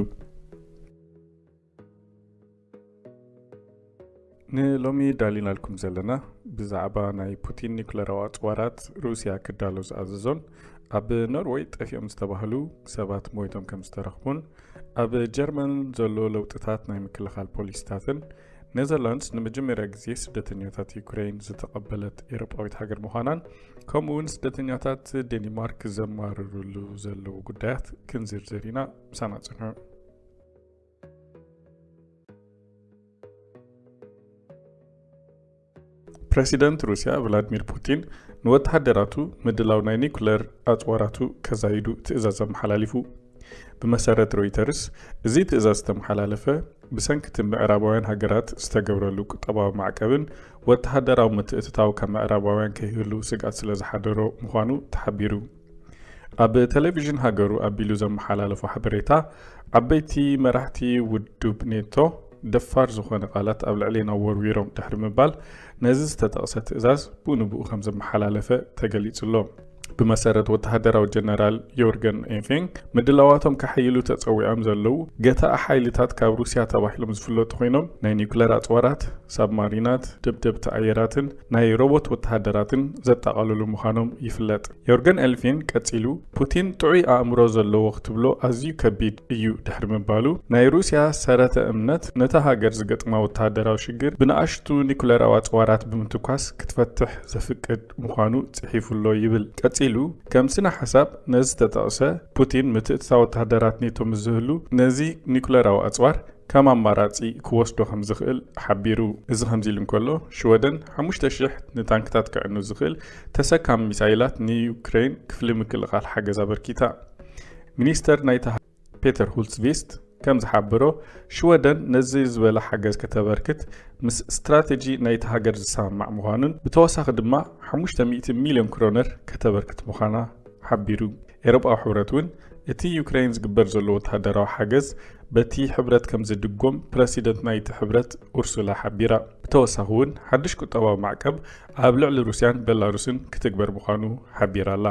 ንሎሚ ዳሊናልኩም ዘለና ብዛዕባ ናይ ፑቲን ኒኩለራዊ ኣጽዋራት ሩስያ ክዳሎ ዝኣዘዞን ኣብ ኖርወይ ጠፊኦም ዝተባህሉ ሰባት ሞይቶም ከም ዝተረኽቡን ኣብ ጀርመን ዘሎ ለውጥታት ናይ ምክልኻል ፖሊሲታትን ኔዘርላንድስ ንመጀመርያ ግዜ ስደተኛታት ዩክሬን ዝተቐበለት ኤውሮጳዊት ሃገር ምዃናን ከምኡ እውን ስደተኛታት ዴኒማርክ ዘማርርሉ ዘለዉ ጉዳያት ክንዝርዝር ኢና። ምሳና ጽንሑ። ፕረሲደንት ሩስያ ቭላድሚር ፑቲን ንወተሃደራቱ ምድላው ናይ ኒኩለር ኣጽዋራቱ ከዛይዱ ትእዛዝ ኣመሓላሊፉ። ብመሰረት ሮይተርስ፣ እዚ ትእዛዝ ዝተመሓላለፈ ብሰንኪ እቲ ምዕራባውያን ሃገራት ዝተገብረሉ ቁጠባዊ ማዕቀብን ወተሃደራዊ ምትእትታው ካብ ምዕራባውያን ከይህሉ ስግኣት ስለ ዝሓደሮ ምዃኑ ተሓቢሩ። ኣብ ቴሌቪዥን ሃገሩ ኣቢሉ ዘመሓላለፎ ሓበሬታ፣ ዓበይቲ መራሕቲ ውድብ ኔቶ ደፋር ዝኾነ ቃላት ኣብ ልዕሌና ወርዊሮም ድሕሪ ምባል፣ ነዚ ዝተጠቕሰ ትእዛዝ ብኡ ንብኡ ከም ዘመሓላለፈ ተገሊጹ ኣሎ። ብመሰረት ወተሃደራዊ ጀነራል ዮርገን ኤንፌንግ፣ ምድላዋቶም ከሐይሉ ተጸዊዖም ዘለዉ ገታኢ ሓይልታት ካብ ሩስያ ተባሂሎም ዝፍለጡ ኮይኖም፣ ናይ ኒኩለር ኣጽዋራት፣ ሳብማሪናት፣ ደብደብቲ ኣየራትን ናይ ሮቦት ወተሃደራትን ዘጠቓልሉ ምዃኖም ይፍለጥ። ዮርገን ኤልፊን ቀጺሉ፣ ፑቲን ጥዑይ ኣእምሮ ዘለዎ ክትብሎ ኣዝዩ ከቢድ እዩ ድሕሪ ምባሉ፣ ናይ ሩስያ ሰረተ እምነት ነታ ሃገር ዝገጥማ ወተሃደራዊ ሽግር ብንኣሽቱ ኒኩለራዊ ኣጽዋራት ብምትኳስ ክትፈትሕ ዘፍቅድ ምዃኑ ጽሒፉ ኣሎ ይብል። ቀጺሉ፣ ከም ስነ ሓሳብ ነዚ ዝተጠቕሰ፣ ፑቲን ምትእትታው ወተሃደራት ኔቶ ምስ ዝህሉ፣ ነዚ ኒኩለራዊ ኣጽዋር ከም ኣማራጺ ክወስዶ ከም ዝኽእል ሓቢሩ። እዚ ከምዚ ኢሉ እንከሎ፣ ሽወደን ሓሙሽተ ሽሕ ንታንክታት ከዕኑ ዝኽእል ተሰካሚ ሚሳይላት ንዩክሬን ክፍሊ ምክልኻል ሓገዝ ኣበርኪታ። ሚኒስተር ናይታ ፔተር ሁልትስቪስት ከም ዝሓበሮ፣ ሽወደን ነዚ ዝበለ ሓገዝ ከተበርክት ምስ ስትራተጂ ናይቲ ሃገር ዝሰማማዕ ምዃኑን ብተወሳኺ ድማ ሓሙሽተ ሚእቲ ሚልዮን ክሮነር ከተበርክት ምዃና ሓቢሩ። ኤውሮጳዊ ሕብረት እውን እቲ ዩክሬን ዝግበር ዘሎ ወተሃደራዊ ሓገዝ በቲ ሕብረት ከም ዝድጎም ፕረሲደንት ናይቲ ሕብረት ኡርሱላ ሓቢራ። ብተወሳኺ እውን ሓድሽ ቁጠባዊ ማዕቀብ ኣብ ልዕሊ ሩስያን ቤላሩስን ክትግበር ምዃኑ ሓቢራ ኣላ።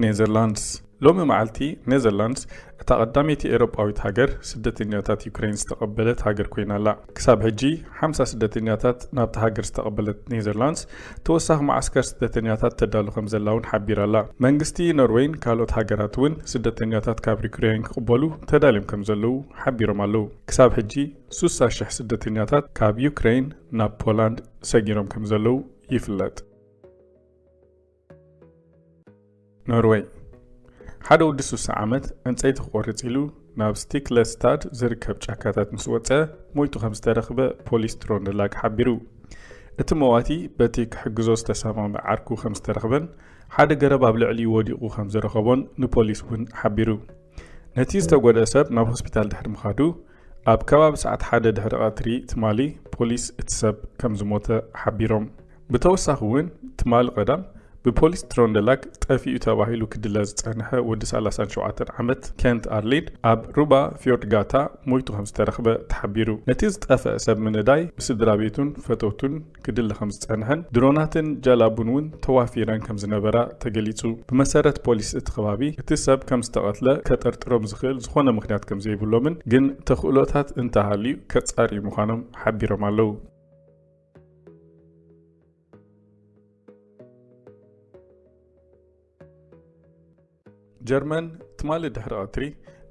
ኔዘርላንድስ። ሎሚ መዓልቲ ኔዘርላንድስ እታ ቀዳመይቲ ኤውሮጳዊት ሃገር ስደተኛታት ዩክሬን ዝተቐበለት ሃገር ኮይና ኣላ። ክሳብ ሕጂ ሓምሳ ስደተኛታት ናብታ ሃገር ዝተቐበለት ኔዘርላንድስ፣ ተወሳኺ መዓስከር ስደተኛታት ተዳሉ ከም ዘላ እውን ሓቢራ ኣላ። መንግስቲ ኖርዌይን ካልኦት ሃገራት እውን ስደተኛታት ካብ ዩክሬን ክቕበሉ ተዳልዮም ከም ዘለዉ ሓቢሮም ኣለዉ። ክሳብ ሕጂ ስሳ ሽሕ ስደተኛታት ካብ ዩክሬን ናብ ፖላንድ ሰጊሮም ከም ዘለዉ ይፍለጥ። ኖርወይ። ሓደ ወዲ ስሳ ዓመት ዕንጸይቲ ክቆርጽ ኢሉ ናብ ስቲክለስታድ ዝርከብ ጫካታት ምስ ወጸ ሞይቱ ከም ዝተረኽበ ፖሊስ ትሮንደላግ ሓቢሩ። እቲ መዋቲ በቲ ክሕግዞ ዝተሰማምዐ ዓርኩ ከም ዝተረኽበን ሓደ ገረብ ኣብ ልዕሊኡ ወዲቑ ከም ዝረኸቦን ንፖሊስ እውን ሓቢሩ። ነቲ ዝተጎድአ ሰብ ናብ ሆስፒታል ድሕሪ ምኻዱ፣ ኣብ ከባቢ ሰዓት ሓደ ድሕሪ ቀትሪ ትማሊ ፖሊስ እቲ ሰብ ከም ዝሞተ ሓቢሮም። ብተወሳኺ እውን ትማሊ ቀዳም ብፖሊስ ትሮንደላግ ጠፊኡ ተባሂሉ ክድለ ዝጸንሐ ወዲ ሰላሳን ሸውዓተን ዓመት ኬንት ኣርሊድ ኣብ ሩባ ፊዮርድ ጋታ ሞይቱ ከም ዝተረኽበ ተሓቢሩ። ነቲ ዝጠፍአ ሰብ ምንዳይ ብስድራ ቤቱን ፈተውቱን ክድለ ከም ዝጸንሐን ድሮናትን ጃላቡን እውን ተዋፊረን ከም ዝነበራ ተገሊጹ። ብመሰረት ፖሊስ እቲ ከባቢ፣ እቲ ሰብ ከም ዝተቐትለ ከጠርጥሮም ዝኽእል ዝኾነ ምኽንያት ከም ዘይብሎምን ግን ተኽእሎታት እንተሃልዩ ከጻርዩ ምዃኖም ሓቢሮም ኣለዉ። ጀርመን ትማሊ ድሕሪ ቀትሪ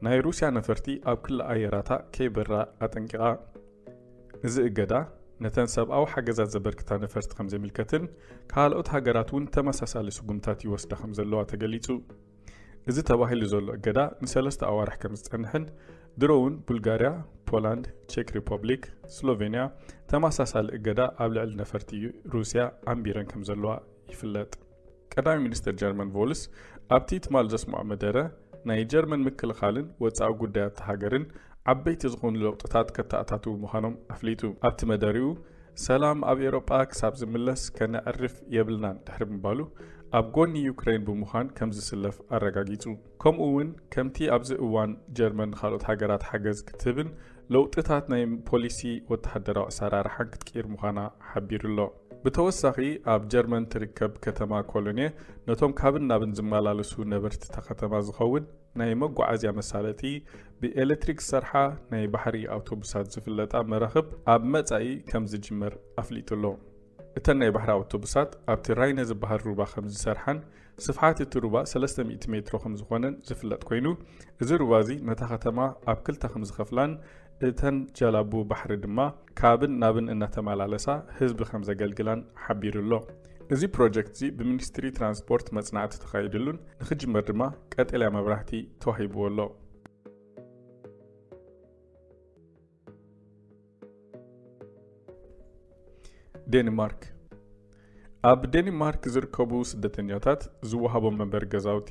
ናይ ሩስያ ነፈርቲ ኣብ ክሊ ኣየራታ ከይበራ ኣጠንቂቓ። እዚ እገዳ ነተን ሰብኣዊ ሓገዛት ዘበርክታ ነፈርቲ ከም ዘይምልከትን ካልኦት ሃገራት እውን ተመሳሳሊ ስጉምታት ይወስዳ ከም ዘለዋ ተገሊጹ። እዚ ተባሂሉ ዘሎ እገዳ ንሰለስተ ኣዋርሕ ከም ዝጸንሕን ድሮ እውን ቡልጋርያ፣ ፖላንድ፣ ቼክ ሪፐብሊክ፣ ስሎቬንያ ተመሳሳሊ እገዳ ኣብ ልዕሊ ነፈርቲ ሩስያ ኣንቢረን ከም ዘለዋ ይፍለጥ። ቀዳማይ ሚኒስተር ጀርመን ቮልስ ኣብቲ ትማል ዘስምዖ መደረ፣ ናይ ጀርመን ምክልኻልን ወጻኢ ጉዳያት ሃገርን ዓበይቲ ዝኾኑ ለውጥታት ከተኣታትዉ ምዃኖም ኣፍሊጡ። ኣብቲ መደሪኡ፣ ሰላም ኣብ ኤውሮጳ ክሳብ ዝምለስ ከነዕርፍ የብልናን ድሕሪ ምባሉ፣ ኣብ ጎኒ ዩክሬን ብምዃን ከም ዝስለፍ ኣረጋጊጹ። ከምኡ እውን ከምቲ ኣብዚ እዋን ጀርመን ንኻልኦት ሃገራት ሓገዝ ክትህብን ለውጥታት ናይ ፖሊሲ ወተሃደራዊ ኣሰራርሓን ክትቅይር ምዃና ሓቢሩ ኣሎ። ብተወሳኺ ኣብ ጀርመን ትርከብ ከተማ ኮሎኔ ነቶም ካብን ናብን ዝመላለሱ ነበርቲ እታ ከተማ ዝኸውን ናይ መጓዓዝያ መሳለጢ ብኤሌክትሪክ ዝሰርሓ ናይ ባሕሪ ኣውቶቡሳት ዝፍለጣ መራኽብ ኣብ መጻኢ ከም ዝጅመር ኣፍሊጡ ኣሎ። እተን ናይ ባሕሪ ኣውቶቡሳት ኣብቲ ራይነ ዝበሃል ሩባ ከም ዝሰርሓን ስፍሓት እቲ ሩባ ሰለስተ ሚእቲ ሜትሮ ከም ዝኾነን ዝፍለጥ ኮይኑ፣ እዚ ሩባ እዚ ነታ ከተማ ኣብ ክልተ ከም ዝኸፍላን እተን ጃላቡ ባሕሪ ድማ ካብን ናብን እናተመላለሳ ህዝቢ ከም ዘገልግላን ሓቢሩ ኣሎ። እዚ ፕሮጀክት እዚ ብሚኒስትሪ ትራንስፖርት መጽናዕቲ ተኻይድሉን ንኽጅመር ድማ ቀጠልያ መብራህቲ ተዋሂብዎ ኣሎ። ዴንማርክ። ኣብ ዴንማርክ ዝርከቡ ስደተኛታት ዝወሃቦም መንበሪ ገዛውቲ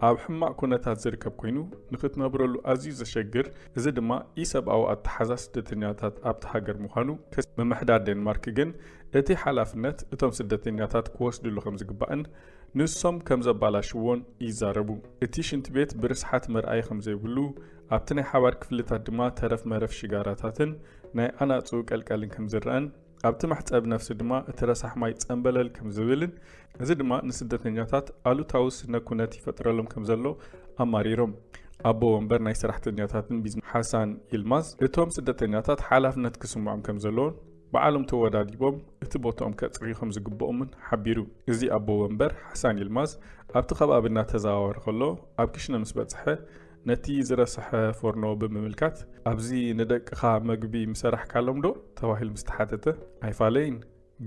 ኣብ ሕማቕ ኩነታት ዝርከብ ኮይኑ፣ ንኽትነብረሉ ኣዝዩ ዘሸግር፣ እዚ ድማ ኢሰብኣዊ ኣተሓዛ ስደተኛታት ኣብቲ ሃገር ምዃኑ ከስ-፣ ምምሕዳር ዴንማርክ ግን እቲ ሓላፍነት እቶም ስደተኛታት ክወስድሉ ከም ዝግባእን ንሶም ከም ዘባላሽዎን ይዛረቡ። እቲ ሽንቲ ቤት ብርስሓት መርኣዪ ከም ዘይብሉ፣ ኣብቲ ናይ ሓባር ክፍልታት ድማ ተረፍ መረፍ ሽጋራታትን ናይ ኣናጹ ቀልቀልን ከም ዝረኣን፣ ኣብቲ መሕጸቢ ነፍሲ ድማ እቲ ረሳሕ ማይ ጸንበለል ከም ዝብልን፣ እዚ ድማ ንስደተኛታት ኣሉታዊ ስነ ኩነት ይፈጥረሎም ከም ዘሎ ኣማሪሮም። ኣቦ ወንበር ናይ ሰራሕተኛታትን ቢዝነስ ሓሳን ይልማዝ፣ እቶም ስደተኛታት ሓላፍነት ክስምዖም ከም ዘለዎን፣ ባዕሎም ተወዳዲቦም እቲ ቦታኦም ከጽርዩ ከም ዝግብኦምን ሓቢሩ። እዚ ኣቦ ወንበር ሓሳን ይልማዝ ኣብቲ ከባቢ እናተዘዋወረ ከሎ፣ ኣብ ክሽነ ምስ በጽሐ፣ ነቲ ዝረስሐ ፎርኖ ብምምልካት፣ "ኣብዚ ንደቅኻ መግቢ ምሰራሕካሎም ዶ?" ተባሂሉ ምስ ተሓተተ፣ "ኣይፋለይን፣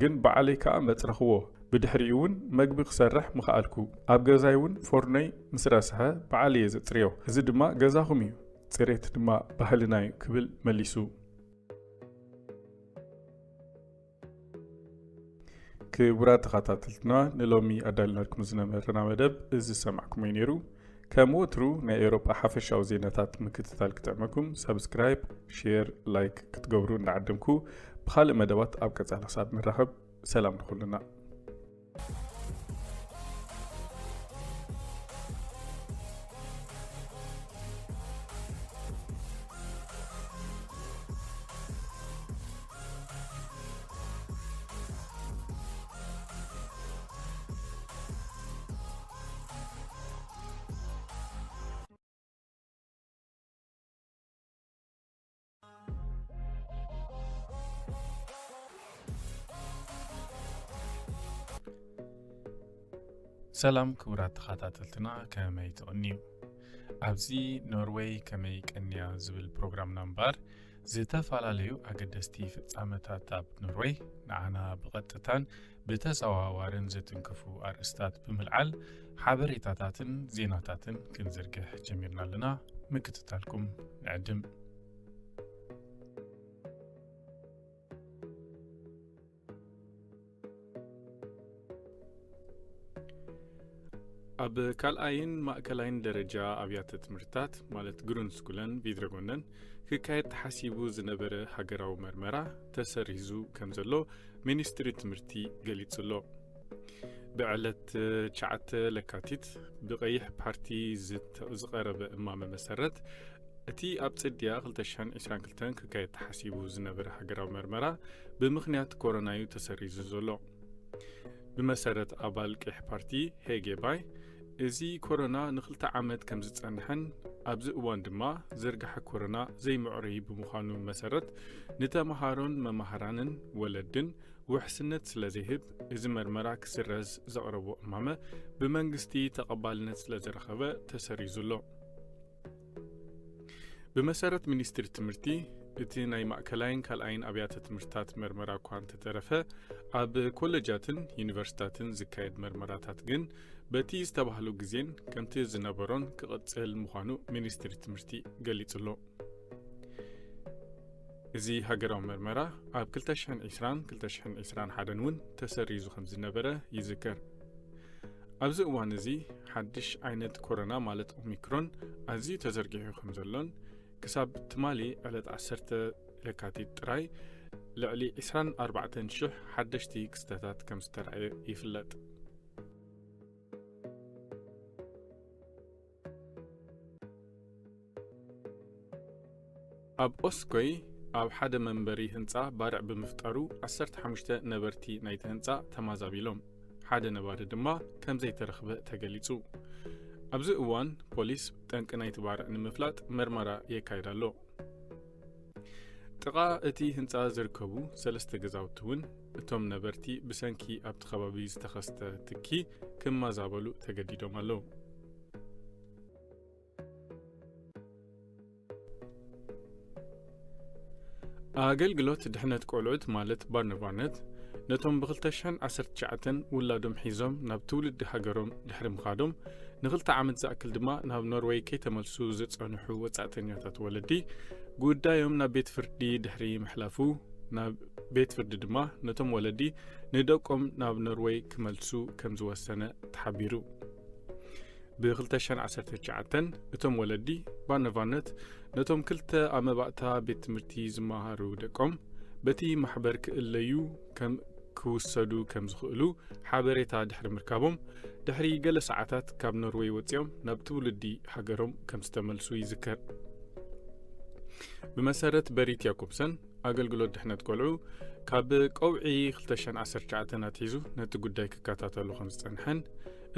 ግን ባዕለይ ከኣ መጽረኽዎ። ብድሕሪኡ እውን መግቢ ክሰርሕ ምኸኣልኩ። ኣብ ገዛይ እውን ፎርኖይ ምስ ረስሐ፣ ባዕለይ እየ ዘጽርዮ። እዚ ድማ ገዛኹም እዩ፣ ጽሬት ድማ ባህልና እዩ" ክብል መሊሱ። ክቡራት ተኸታተልትና፣ ንሎሚ ኣዳልናልኩም ዝነበረና መደብ እዚ ዝሰማዕኩሞ እዩ ነይሩ። ከም ወትሩ ናይ ኤውሮጳ ሓፈሻዊ ዜናታት ምክትታል ክጥዕመኩም፣ ሳብስክራይብ፣ ሼር፣ ላይክ ክትገብሩ እንዳዓደምኩ፣ ብኻልእ መደባት ኣብ ቀጻሊ ክሳብ ንራኸብ፣ ሰላም ንኹልና። ሰላም ክቡራት ተኸታተልትና፣ ከመይ ትቕንዩ? ኣብዚ ኖርዌይ ከመይ ቀንያ ዝብል ፕሮግራምና እምበኣር፣ ዝተፈላለዩ ኣገደስቲ ፍጻመታት ኣብ ኖርዌይ ንዓና ብቐጥታን ብተዘዋዋርን ዝትንክፉ ኣርእስታት ብምልዓል ሓበሬታታትን ዜናታትን ክንዝርግሕ ጀሚርና ኣለና። ምክትታልኩም ንዕድም። ኣብ ካልኣይን ማእከላይን ደረጃ ኣብያተ ትምህርትታት፣ ማለት ግሩንስኩለን ቪድረጎነን፣ ክካየድ ተሓሲቡ ዝነበረ ሃገራዊ መርመራ ተሰሪዙ ከም ዘሎ ሚኒስትሪ ትምህርቲ ገሊጹ ኣሎ። ብዕለት ትሽዓተ ለካቲት ብቐይሕ ፓርቲ ዝተ-፣ ዝቐረበ እማመ መሰረት፣ እቲ ኣብ ጽድያ ክልተ ሽሕን ዕስራን ክልተን ክካየድ ተሓሲቡ ዝነበረ ሃገራዊ መርመራ ብምኽንያት ኮሮና እዩ ተሰሪዙ ዘሎ። ብመሰረት ኣባል ቀይሕ ፓርቲ ሄጌ ባይ፣ እዚ ኮሮና ንኽልተ ዓመት ከም ዝጸንሐን ኣብዚ እዋን ድማ ዝርግሐ ኮሮና ዘይምዕሩይ ብምዃኑ መሰረት፣ ንተመሃሮን መማህራንን ወለድን ውሕስነት ስለ ዘይህብ፣ እዚ መርመራ ክስረዝ ዘቕረቦ እማመ ብመንግስቲ ተቐባልነት ስለ ዝረኸበ ተሰሪዙ ኣሎ። ብመሰረት ሚኒስትሪ ትምህርቲ፣ እቲ ናይ ማእከላይን ካልኣይን ኣብያተ ትምህርትታት መርመራ እኳ እንተተረፈ፣ ኣብ ኮለጃትን ዩኒቨርሲታትን ዝካየድ መርመራታት ግን በቲ ዝተባህሉ ግዜን ከምቲ ዝነበሮን ክቕጽል ምዃኑ ሚኒስትሪ ትምህርቲ ገሊጹ ኣሎ። እዚ ሃገራዊ መርመራ ኣብ ክልተ ሽሕን ዕስራን ክልተ ሽሕን ዕስራን ሓደን እውን ተሰሪዙ ከም ዝነበረ ይዝከር። ኣብዚ እዋን እዚ ሓድሽ ዓይነት ኮሮና ማለት ኦሚክሮን ኣዝዩ ተዘርጊሑ ከም ዘሎን ክሳብ ትማሊ ዕለት ዓሰርተ ለካቲት ጥራይ ልዕሊ ዕስራን ኣርባዕተን ሽሕ ሓደሽቲ ክስተታት ከም ዝተራእየ ይፍለጥ። ኣብ ኦስኮይ ኣብ ሓደ መንበሪ ህንጻ ባርዕ ብምፍጣሩ ዓሰርተ ሓሙሽተ ነበርቲ ናይቲ ህንጻ ተማዛቢሎም፣ ሓደ ነባሪ ድማ ከም ዘይተረኽበ ተገሊጹ። ኣብዚ እዋን ፖሊስ ጠንቂ ናይቲ ባርዕ ንምፍላጥ መርመራ የካይድ ኣሎ። ጥቓ እቲ ህንጻ ዝርከቡ ሰለስተ ገዛውቲ እውን እቶም ነበርቲ ብሰንኪ ኣብቲ ከባቢ ዝተኸስተ ትኪ ክመዛበሉ ተገዲዶም ኣለዉ። ኣገልግሎት ድሕነት ቆልዑት ማለት ባርነባርነት ነቶም ብ ክልተ ሽሕን ዓሰርተ ትሽዓተን ውላዶም ሒዞም ናብ ትውልዲ ሃገሮም ድሕሪ ምኻዶም ንኽልተ ዓመት ዝኣክል ድማ ናብ ኖርወይ ከይተመልሱ ዝጸንሑ ወጻእተኛታት ወለዲ ጉዳዮም ናብ ቤት ፍርዲ ድሕሪ ምሕላፉ፣ ናብ ቤት ፍርዲ ድማ ነቶም ወለዲ ንደቆም ናብ ኖርወይ ክመልሱ ከም ዝወሰነ ተሓቢሩ። ብ ክልተ ሽሕን ዓሰርተ ትሽዓተን እቶም ወለዲ ባርነባርነት ነቶም ክልተ ኣብ መባእታ ቤት ትምህርቲ ዝመሃሩ ደቆም በቲ ማሕበር ክእለዩ ከም ክውሰዱ ከም ዝኽእሉ ሓበሬታ ድሕሪ ምርካቦም፣ ድሕሪ ገለ ሰዓታት ካብ ኖርወይ ወጺኦም ናብ ትውልዲ ሃገሮም ከም ዝተመልሱ ይዝከር። ብመሰረት በሪት ያኮብሰን፣ ኣገልግሎት ድሕነት ቆልዑ ካብ ቀውዒ ክልተ ሽሕን ዓሰርተ ትሽዓተን ኣትሒዙ ነቲ ጉዳይ ክከታተሎ ከም ዝጸንሐን፣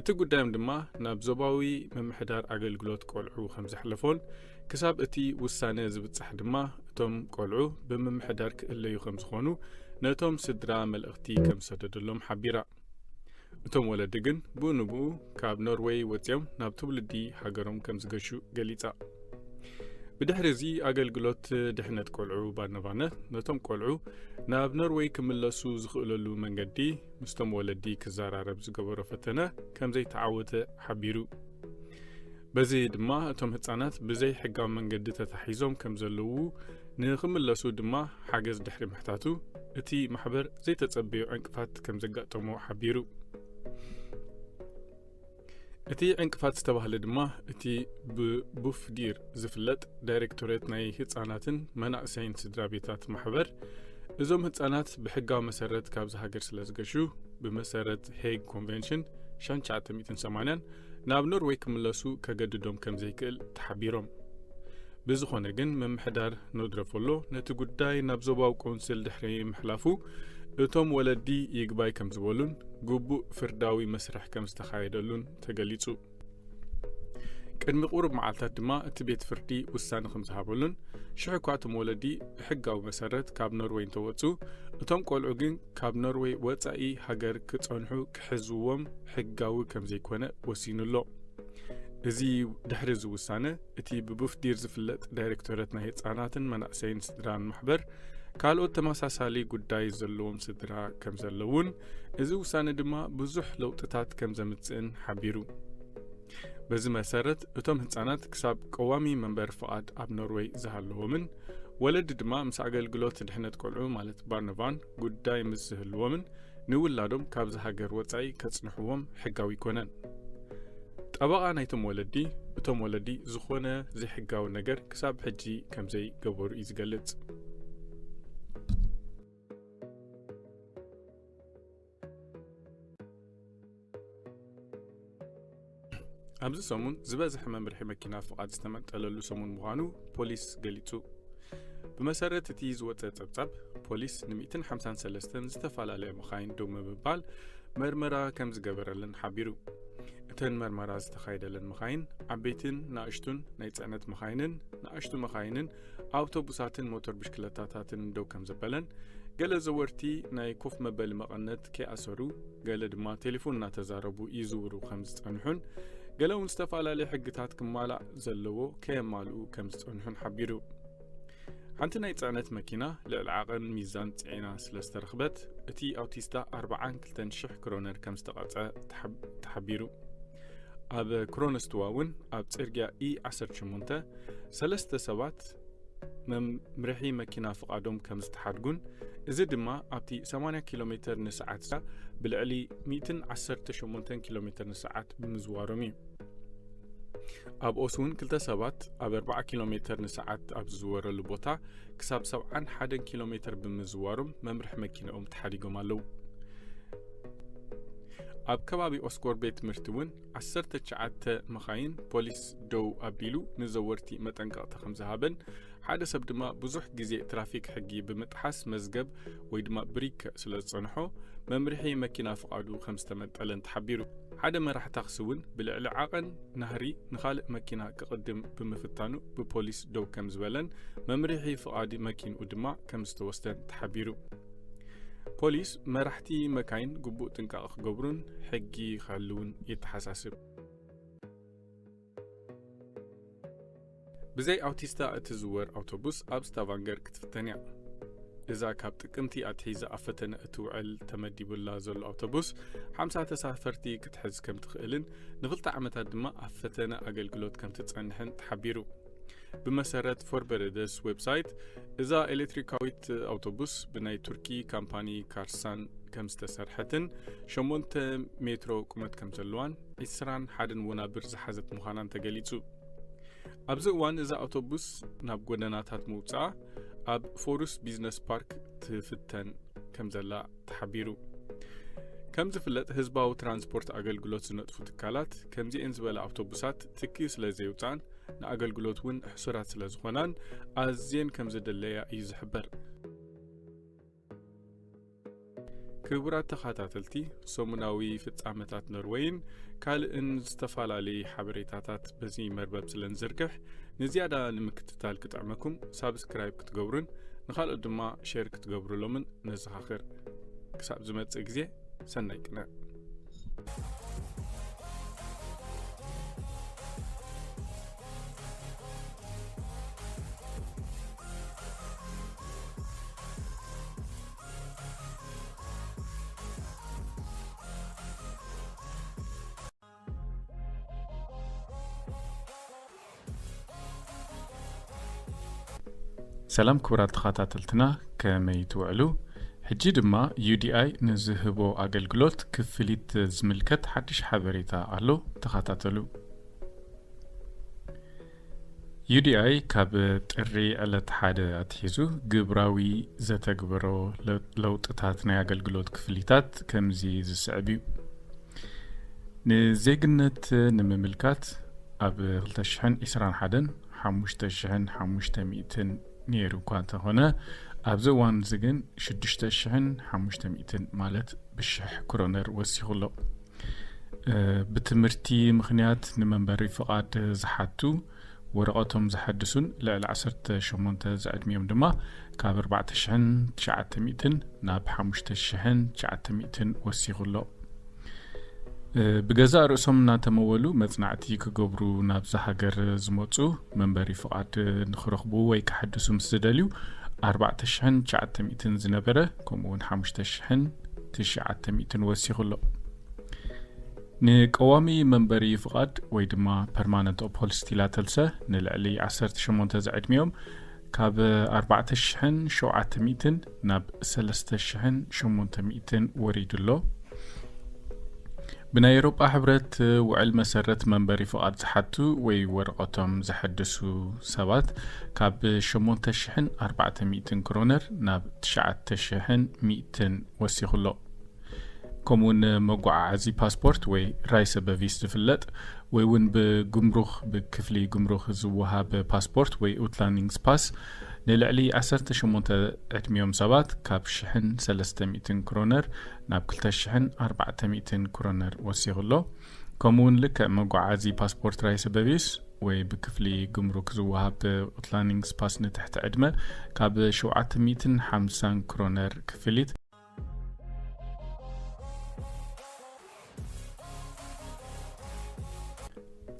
እቲ ጉዳዮም ድማ ናብ ዞባዊ ምምሕዳር ኣገልግሎት ቆልዑ ከም ዘሕለፎን፣ ክሳብ እቲ ውሳነ ዝብጻሕ ድማ እቶም ቆልዑ ብምምሕዳር ክእለዩ ከም ዝኾኑ ነቶም ስድራ መልእኽቲ ከም ዝሰደደሎም ሓቢራ። እቶም ወለዲ ግን ብኡ ንብኡ ካብ ኖርወይ ወጺኦም ናብ ትውልዲ ሃገሮም ከም ዝገሹ ገሊጻ። ብድሕሪ እዚ ኣገልግሎት ድሕነት ቆልዑ ባርነባርነት ነቶም ቆልዑ ናብ ኖርወይ ክምለሱ ዝኽእለሉ መንገዲ ምስቶም ወለዲ ክዘራረብ ዝገበሮ ፈተነ ከም ዘይተዓወተ ሓቢሩ። በዚ ድማ እቶም ህጻናት ብዘይ ሕጋዊ መንገዲ ተታሒዞም ከም ዘለዉ ንኽምለሱ ድማ ሓገዝ ድሕሪ ምሕታቱ፣ እቲ ማሕበር ዘይተጸበዮ ዕንቅፋት ከም ዘጋጠሞ ሓቢሩ። እቲ ዕንቅፋት ዝተባህለ ድማ እቲ ብቡፍዲር ዝፍለጥ ዳይሬክቶሬት ናይ ህጻናትን መናእሰይን ስድራ ቤታት ማሕበር፣ እዞም ህጻናት ብሕጋዊ መሰረት ካብዚ ሃገር ስለ ዝገሹ፣ ብመሰረት ሄግ ኮንቨንሽን ሽሕን ትሽዓተ ሚእትን ሰማንያን ናብ ኖርወይ ክምለሱ ከገድዶም ከም ዘይክእል ተሓቢሮም። ብዝኾነ ግን ምምሕዳር ኖድረፎሎ ነቲ ጉዳይ ናብ ዞባዊ ቆንስል ድሕሪ ምሕላፉ፣ እቶም ወለዲ ይግባይ ከም ዝበሉን ግቡእ ፍርዳዊ መስርሕ ከም ዝተኻየደሉን ተገሊጹ። ቅድሚ ቁሩብ መዓልታት ድማ እቲ ቤት ፍርዲ ውሳነ ከም ዝሃበሉን፣ ሽሕ እኳ እቶም ወለዲ ብሕጋዊ መሰረት ካብ ኖርወይ እንተወጹ፣ እቶም ቆልዑ ግን ካብ ኖርወይ ወጻኢ ሃገር ክጸንሑ ክሕዝዎም ሕጋዊ ከም ዘይኮነ ወሲኑ ኣሎ። እዚ ድሕሪ እዚ ውሳነ፣ እቲ ብቡፍዲር ዝፍለጥ ዳይሬክቶሬት ናይ ህጻናትን መናእሰይን ስድራን ማሕበር፣ ካልኦት ተመሳሳሊ ጉዳይ ዘለዎም ስድራ ከም ዘለውን፣ እዚ ውሳነ ድማ ብዙሕ ለውጥታት ከም ዘምጽእን ሓቢሩ። በዚ መሰረት፣ እቶም ህጻናት ክሳብ ቀዋሚ መንበሪ ፍቓድ ኣብ ኖርወይ ዝሃለዎምን፣ ወለዲ ድማ ምስ ኣገልግሎት ድሕነት ቆልዑ ማለት ባርነቫን ጉዳይ ምስ ዝህልዎምን፣ ንውላዶም ካብዚ ሃገር ወጻኢ ከጽንሕዎም ሕጋዊ ኣይኮነን። ጠበቓ ናይቶም ወለዲ፣ እቶም ወለዲ ዝኾነ ዘይሕጋዊ ነገር ክሳብ ሕጂ ከም ዘይገበሩ እዩ ዝገልጽ። ኣብዚ ሰሙን ዝበዝሐ መምርሒ መኪና ፍቓድ ዝተመንጠለሉ ሰሙን ምዃኑ ፖሊስ ገሊጹ። ብመሰረት እቲ ዝወጸ ጸብጻብ፣ ፖሊስ ን ሚእትን ሓምሳን ሰለስተን ዝተፈላለያ መኻይን ደው ንምባል መርመራ ከም ዝገበረለን ሓቢሩ። እተን መርመራ ዝተኻየደለን መኻይን፣ ዓበይትን ንኣሽቱን ናይ ጽዕነት መኻይንን ንኣሽቱ መኻይንን ኣውቶቡሳትን ሞተር ብሽክለታታትን ደው ከም ዘበለን፣ ገለ ዘወርቲ ናይ ኮፍ መበሊ መቐነት ከይኣሰሩ፣ ገለ ድማ ቴሌፎን እናተዛረቡ ይዝውሩ ከም ዝጸንሑን፣ ገለ እውን ዝተፈላለየ ሕግታት ክማላእ ዘለዎ ከየማልኡ ከም ዝጸንሑን ሓቢሩ። ሓንቲ ናይ ጽዕነት መኪና ልዕሊ ዓቐን ሚዛን ጽዒና ስለ ዝተረኽበት፣ እቲ ኣውቲስታ ኣርብዓን ክልተን ሽሕ ክሮነር ከም ዝተቐጽዐ ተሓብ-፣ ተሓቢሩ። ኣብ ክሮነስትዋ እውን ኣብ ጽርግያ ኢ ዓሰርተ ሸሞንተ ሰለስተ ሰባት መምርሒ መኪና ፍቓዶም ከም ዝተሓድጉን፣ እዚ ድማ ኣብቲ ሰማንያ ኪሎ ሜተር ንሰዓት ብልዕሊ ሚእትን ዓሰርተ ሸሞንተን ኪሎ ሜተር ንሰዓት ብምዝዋሮም እዩ። ኣብ ኦስውን ክልተ ሰባት ኣብ ኣርብዓ ኪሎ ሜተር ንሰዓት ኣብ ዝዝወረሉ ቦታ ክሳብ ሰብዓን ሓደን ኪሎ ሜተር ብምዝዋሮም መምርሒ መኪንኦም ተሓዲጎም ኣለዉ። ኣብ ከባቢ ኦስኮር ቤት ትምህርቲ እውን ዓሰርተ ትሽዓተ መኻይን ፖሊስ ደው ኣቢሉ ንዘወርቲ መጠንቀቕታ ከም ዝሃበን፣ ሓደ ሰብ ድማ ብዙሕ ግዜ ትራፊክ ሕጊ ብምጥሓስ መዝገብ ወይ ድማ ብሪክ ስለ ዝጸንሖ፣ መምርሒ መኪና ፍቓዱ ከም ዝተመንጠለን ተሓቢሩ። ሓደ መራሕ ታክሲ እውን ብልዕሊ ዓቐን ናህሪ ንኻልእ መኪና ክቕድም ብምፍታኑ ብፖሊስ ደው ከም ዝበለን መምርሒ ፍቓድ መኪንኡ ድማ ከም ዝተወስደን ተሓቢሩ። ፖሊስ መራሕቲ መካይን ግቡእ ጥንቃቐ ክገብሩን ሕጊ ክሕልውን የተሓሳስብ። ብዘይ ኣውቲስታ እትዝወር ኣውቶቡስ ኣብ ስታቫንገር ክትፍተን እያ። እዛ ካብ ጥቅምቲ ኣትሒዛ ኣብ ፈተነ እትውዕል ተመዲቡላ ዘሎ ኣውቶቡስ ሓምሳ ተሳፈርቲ ክትሕዝ ከም ትኽእልን ንኽልተ ዓመታት ድማ ኣብ ፈተነ ኣገልግሎት ከም ትጸንሕን ተሓቢሩ። ብመሰረት ፎርበረደስ ዌብሳይት፣ እዛ ኤሌክትሪካዊት ኣውቶቡስ ብናይ ቱርኪ ካምፓኒ ካርሳን ከም ዝተሰርሐትን ሸሞንተ ሜትሮ ቁመት ከም ዘለዋን ዒስራን ሓደን ወናብር ዝሓዘት ምዃናን ተገሊጹ። ኣብዚ እዋን እዛ ኣውቶቡስ ናብ ጎደናታት ምውጻኣ ኣብ ፎሩስ ቢዝነስ ፓርክ ትፍተን ከም ዘላ ተሓቢሩ። ከም ዝፍለጥ፣ ህዝባዊ ትራንስፖርት ኣገልግሎት ዝነጥፉ ትካላት ከምዚኤን ዝበላ ኣውቶቡሳት ትኪ ስለ ዘየውጻኣን ንኣገልግሎት እውን ሕሱራት ስለ ዝኾናን ኣዝየን ከም ዝድለያ እዩ ዝሕበር። ክቡራት ተኸታተልቲ፣ ሰሙናዊ ፍጻመታት ኖርወይን ካልእን ዝተፈላለዩ ሓበሬታታት በዚ መርበብ ስለ ንዝርግሕ፣ ንዝያዳ ንምክትታል ክጥዕመኩም ሳብስክራይብ ክትገብሩን ንኻልኦት ድማ ሼር ክትገብሩሎምን ነዘኻኽር። ክሳብ ዝመጽእ ግዜ፣ ሰናይ ቅነ። ሰላም ክቡራት ተኸታተልትና፣ ከመይ ትውዕሉ? ሕጂ ድማ ዩ ዲ ኣይ ንዝህቦ ኣገልግሎት ክፍሊት ዝምልከት ሓድሽ ሓበሬታ ኣሎ፣ ተኸታተሉ። ዩ ዲ ኣይ ካብ ጥሪ ዕለት ሓደ ኣትሒዙ ግብራዊ ዘተግበሮ ለ-፣ ለውጥታት ናይ ኣገልግሎት ክፍሊታት ከምዚ ዝስዕብ እዩ። ንዜግነት ንምምልካት ኣብ ክልተ ሽሕን ዕስራን ሓደን ሓሙሽተ ሽሕን ሓሙሽተ ሚእትን ነይሩ እኳ እንተኾነ፣ ኣብዚ እዋን እዚ ግን ሽዱሽተ ሽሕን ሓሙሽተ ሚእትን ማለት ብሽሕ ክሮነር ወሲኹ ኣሎ። ብትምህርቲ ምኽንያት ንመንበሪ ፍቓድ ዝሓቱ፣ ወረቐቶም ዘሐድሱን ልዕሊ ዓሰርተ ሸሞንተ ዝዕድሚኦም ድማ ካብ ኣርባዕተ ሽሕን ትሽዓተ ሚእትን ናብ ሓሙሽተ ሽሕን ትሽዓተ ሚእትን ወሲኹ ኣሎ። ብገዛእ ርእሶም እናተመወሉ መጽናዕቲ ክገብሩ ናብዛ ሃገር ዝመጹ፣ መንበሪ ፍቓድ ንኽረኽቡ ወይ ክሕድሱ ምስ ዝደልዩ፣ ኣርባዕተ ሽሕን ትሽዓተ ሚእትን ዝነበረ፣ ከምኡ እውን ሓሙሽተ ሽሕን ትሽዓተ ሚእትን ወሲኹ ኣሎ። ንቀዋሚ መንበሪ ፍቓድ ወይ ድማ ፐርማነንት ኦፖልስቲላተልሰ ንልዕሊ ዓሰርተ ሸሞንተ ዝዕድሚኦም ካብ ኣርባዕተ ሽሕን ሸውዓተ ሚእትን ናብ ሰለስተ ሽሕን ሸሞንተ ሚእትን ወሪዱ ኣሎ። ብናይ ኤውሮጳ ሕብረት ውዕል መሰረት መንበሪ ፍቓድ ዝሓቱ ወይ ወረቐቶም ዘሐድሱ ሰባት ካብ ሸሞንተ ሽሕን ኣርባዕተ ሚእትን ክሮነር ናብ ትሽዓተ ሽሕን ሚእትን ወሲኹ ኣሎ። ከምኡውን መጓዓዓዚ ፓስፖርት ወይ ራይሰ በቪስ ዝፍለጥ ወይ እውን ብጉምሩኽ፣ ብክፍሊ ጉምሩኽ ዝወሃብ ፓስፖርት ወይ ኡትላንዲንግስ ፓስ ንልዕሊ ዓሰርተ ሸሞንተ ዕድሚኦም ሰባት ካብ ሽሕን ሰለስተ ሚእትን ክሮነር ናብ ክልተ ሽሕን ኣርባዕተ ሚእትን ክሮነር ወሲኹ ኣሎ። ከምኡውን ልክዕ መጓዓዚ ፓስፖርት ራይሰ በቪስ ወይ ብክፍሊ ጉምሩክ ዝወሃብ ኡትላንዲንግስ ፓስ ንትሕቲ ዕድመ ካብ ሸውዓተ ሚእትን ሓምሳን ክሮነር ክፍሊት።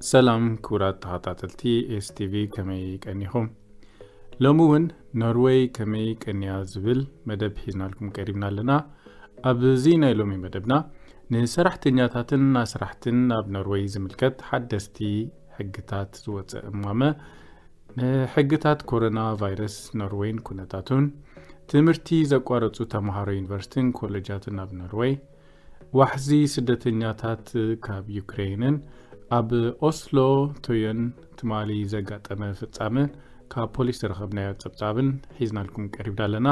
ሰላም ክቡራት ተኸታተልቲ ኤስቲቪ፣ ከመይ ቀኒኹም? ሎሚ እውን ኖርወይ ከመይ ቀንያ ዝብል መደብ ሒዝናልኩም ቀሪብና ኣለና። ኣብዚ ናይ ሎሚ መደብና ንሰራሕተኛታትን ኣስራሕትን ኣብ ኖርወይ ዝምልከት ሓደስቲ ሕግታት ዝወፀ እማመ፣ ንሕግታት ኮሮና ቫይረስ ኖርወይን ኩነታቱን፣ ትምህርቲ ዘቋረፁ ተምሃሮ ዩኒቨርሲቲን ኮሌጃትን ኣብ ኖርወይ፣ ዋሕዚ ስደተኛታት ካብ ዩክሬንን ኣብ ኦስሎ ቶዮን ትማሊ ዘጋጠመ ፍጻመ ካብ ፖሊስ ዝረኸብናዮ ጸብጻብን ሒዝናልኩም ቀሪብና ኣለና።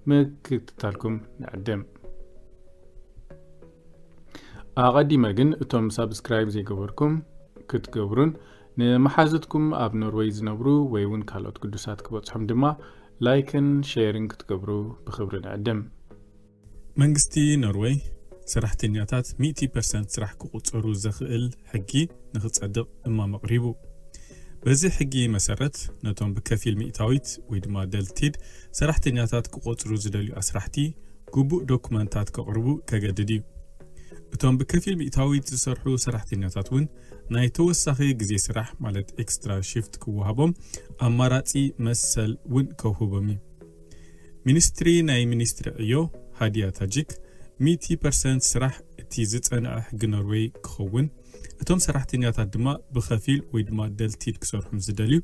ምክትታልኩም ንዕድም። ኣቐዲመ ግን እቶም ሳብስክራይብ ዘይገበርኩም ክትገብሩን ንመሓዙትኩም ኣብ ኖርወይ ዝነብሩ ወይ እውን ካልኦት ግዱሳት ክበጽሖም ድማ ላይክን ሼርን ክትገብሩ ብኽብሪ ንዕድም። መንግስቲ ኖርወይ ሰራሕተኛታት ሚእቲ ፐርሰንት ስራሕ ክቑጸሩ ዘኽእል ሕጊ ንኽጸድቕ እማመ ኣቕሪቡ። በዚ ሕጊ መሰረት ነቶም ብከፊል ሚእታዊት ወይ ድማ ደልቲድ ሰራሕተኛታት ክቖጽሩ ዝደልዩ ኣስራሕቲ ግቡእ ዶኩመንታት ከቕርቡ ከገድድ እዩ። እቶም ብከፊል ሚእታዊት ዝሰርሑ ሰራሕተኛታት እውን ናይ ተወሳኺ ግዜ ስራሕ ማለት ኤክስትራ ሽፍት ክወሃቦም ኣማራጺ መሰል እውን ከውህቦም እዩ። ሚኒስትሪ ናይ ሚኒስትሪ ዕዮ ሃዲያ ታጂክ፣ ሚእቲ ፐርሰንት ስራሕ እቲ ዝጸንዐ ሕጊ ኖርዌይ ክኸውን፣ እቶም ሰራሕተኛታት ድማ ብኸፊል ወይ ድማ ደልቲድ ክሰርሑ ምስ ዝደልዩ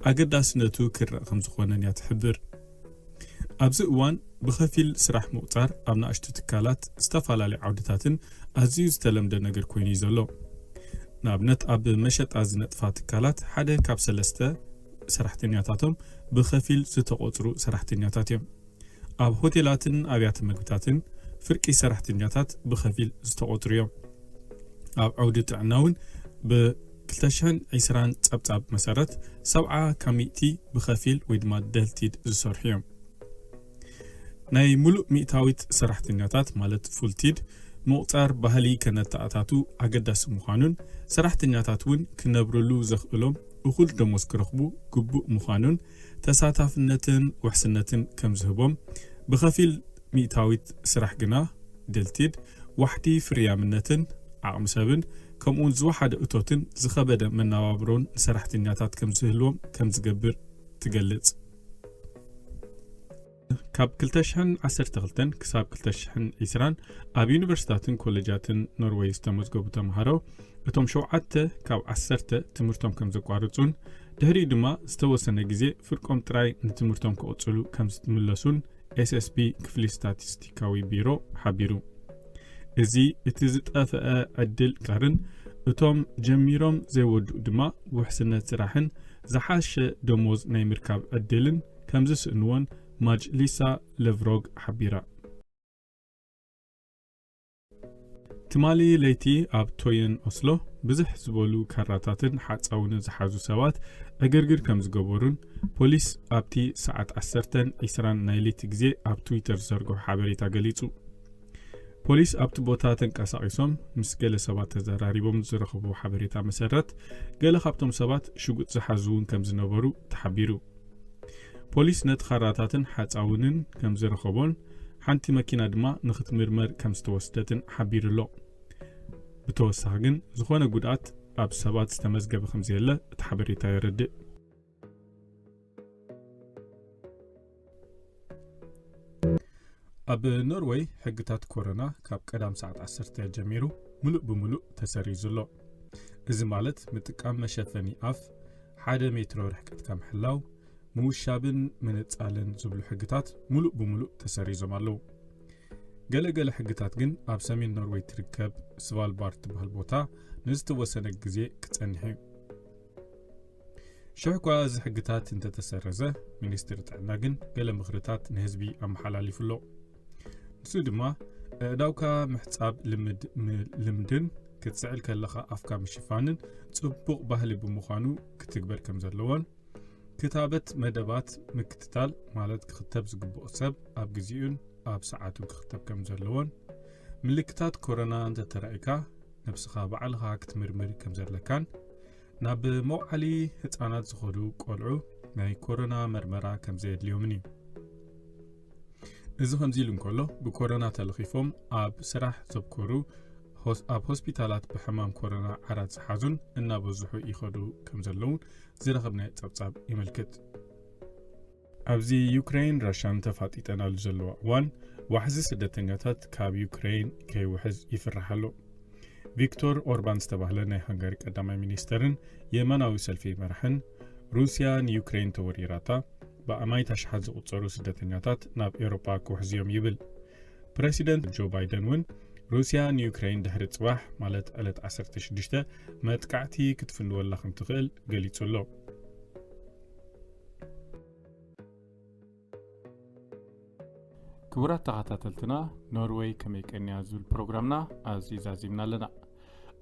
ኣገዳስነቱ ክረእ ከም ዝኾነን እያ ትሕብር። ኣብዚ እዋን ብኸፊል ስራሕ ምቑጻር ኣብ ንኣሽቱ ትካላት ዝተፈላለዩ ዓውድታትን ኣዝዩ ዝተለምደ ነገር ኮይኑ እዩ ዘሎ። ንኣብነት ኣብ መሸጣ ዝነጥፋ ትካላት ሓደ ካብ ሰለስተ ሰራሕተኛታቶም ብኸፊል ዝተቖጽሩ ሰራሕተኛታት እዮም። ኣብ ሆቴላትን ኣብያተ መግብታትን ፍርቂ ሰራሕተኛታት ብኸፊል ዝተቖጽሩ እዮም። ኣብ ዓውዲ ጥዕና እውን ብ ክልተ ሽሕን ዕስራን ጸብጻብ መሰረት ሰብዓ ካብ ሚእቲ ብኸፊል ወይ ድማ ደልቲድ ዝሰርሑ እዮም። ናይ ሙሉእ ሚእታዊት ሰራሕተኛታት ማለት ፉልቲድ ምቑጻር ባህሊ ከነተኣታቱ ኣገዳሲ ምዃኑን ሰራሕተኛታት እውን ክነብርሉ ዘኽእሎም እኹል ደሞዝ ክረኽቡ ግቡእ ምዃኑን ተሳታፍነትን ውሕስነትን ከም ዝህቦም ብኸፊል ሚእታዊት ስራሕ ግና ደልቲድ ዋሕዲ ፍርያምነትን ዓቕሚ ሰብን ከምኡውን ዝወሓደ እቶትን ዝኸበደ መነባብሮን ንሰራሕተኛታት ከም ዝህልዎም ከም ዝገብር ትገልጽ። ካብ ክልተ ሽሕን ዓሰርተ ክልተን ክሳብ ክልተ ሽሕን ዕስራን ኣብ ዩኒቨርሲታትን ኮሌጃትን ኖርወይ ዝተመዝገቡ ተምሃሮ እቶም ሸውዓተ ካብ ዓሰርተ ትምህርቶም ከም ዘቋርጹን ድሕሪኡ ድማ ዝተወሰነ ግዜ ፍርቆም ጥራይ ንትምህርቶም ክቕጽሉ ከም ዝምለሱን ኤስኤስቢ ክፍሊ ስታቲስቲካዊ ቢሮ ሓቢሩ። እዚ እቲ ዝጠፍአ ዕድል ቀርን እቶም ጀሚሮም ዘይወድኡ ድማ ውሕስነት ስራሕን ዝሓሸ ደሞዝ ናይ ምርካብ ዕድልን ከም ዝስእንዎን ማጅሊሳ ለቭሮግ ሓቢራ። ትማሊ ለይቲ ኣብ ቶየን ኦስሎ ብዝሕ ዝበሉ ካራታትን ሓጻውንን ዝሓዙ ሰባት ዕግርግር ከም ዝገበሩን ፖሊስ ኣብቲ ሰዓት ዓሰርተን ዕስራን ናይ ለይቲ ግዜ ኣብ ትዊተር ዝዘርግሖ ሓበሬታ ገሊጹ። ፖሊስ ኣብቲ ቦታ ተንቀሳቒሶም ምስ ገለ ሰባት ተዘራሪቦም ዝረኸቡ ሓበሬታ መሰረት፣ ገለ ካብቶም ሰባት ሽጉጥ ዝሓዙ እውን ከም ዝነበሩ ተሓቢሩ። ፖሊስ ነቲ ካራታትን ሓፃውንን ከም ዝረኸቦን ሓንቲ መኪና ድማ ንክትምርመር ከም ዝተወስደትን ሓቢሩ ኣሎ። ብተወሳኺ ግን ዝኾነ ጉድኣት ኣብ ሰባት ዝተመዝገበ ከም ዘየለ እቲ ሓበሬታ የረድእ። ኣብ ኖርወይ ሕግታት ኮሮና ካብ ቀዳም ሰዓት ዓሰርተ ጀሚሩ ምሉእ ብምሉእ ተሰሪዙ ኣሎ። እዚ ማለት ምጥቃም መሸፈኒ ኣፍ፣ ሓደ ሜትሮ ርሕቀትካ ምሕላው፣ ምውሻብን ምንጻልን ዝብሉ ሕግታት ምሉእ ብምሉእ ተሰሪዞም ኣለዉ። ገለ ገለ ሕግታት ግን ኣብ ሰሜን ኖርወይ ትርከብ ስቫልባርድ ትበሃል ቦታ ንዝተወሰነ ግዜ ክጸንሕ እዩ። ሽሕ እኳ እዚ ሕግታት እንተተሰረዘ፣ ሚኒስትሪ ጥዕና ግን ገለ ምኽርታት ንህዝቢ ኣመሓላሊፉ ኣሎ። ንሱ ድማ፣ ኣእዳውካ ምሕጻብ ልምድ-፣ ም-፣ ልምድን ክትስዕል ከለኻ ኣፍካ ምሽፋንን ጽቡቕ ባህሊ ብምዃኑ ክትግበር ከም ዘለዎን፣ ክታበት መደባት ምክትታል፣ ማለት ክኽተብ ዝግብኦ ሰብ ኣብ ግዜኡን ኣብ ሰዓቱን ክኽተብ ከም ዘለዎን፣ ምልክታት ኮሮና እንተተራእካ ነብስኻ ባዕልኻ ክትምርምር ከም ዘለካን፣ ናብ መውዓሊ ህጻናት ዝኸዱ ቆልዑ ናይ ኮሮና መርመራ ከም ዘየድልዮምን እዩ። እዚ ከምዚ ኢሉ እንከሎ፣ ብኮሮና ተለኺፎም ኣብ ስራሕ ዘብኮሩ፣ ሆስ-፣ ኣብ ሆስፒታላት ብሕማም ኮሮና ዓራት ዝሓዙን እናበዝሑ ይኸዱ ከም ዘለውን ዝረኸብናዮ ጸብጻብ የመልክት። ኣብዚ ዩክሬን ራሻን ተፋጢጠናሉ ዘለዋ እዋን፣ ዋሕዚ ስደተኛታት ካብ ዩክሬን ከይውሕዝ ይፍራሕ ኣሎ። ቪክቶር ኦርባን ዝተባህለ ናይ ሃንጋሪ ቀዳማይ ሚኒስተርን የማናዊ ሰልፊ መራሕን፣ ሩስያ ንዩክሬን ተወሪራታ፣ ብኣማይት ኣሽሓት ዝቑጸሩ ስደተኛታት ናብ ኤውሮጳ ክውሕዙ እዮም ይብል። ፕረሲደንት ጆ ባይደን እውን ሩስያ ንዩክሬን ድሕሪ ጽባሕ፣ ማለት ዕለት ዓሰርተ ሽዱሽተ፣ መጥቃዕቲ ክትፍንወላ ከም ትኽእል ገሊጹ ኣሎ። ክቡራት ተኸታተልትና፣ ኖርወይ ከመይ ቀንያ ዝብል ፕሮግራምና ኣብዚ ዛዚምና ኣለና።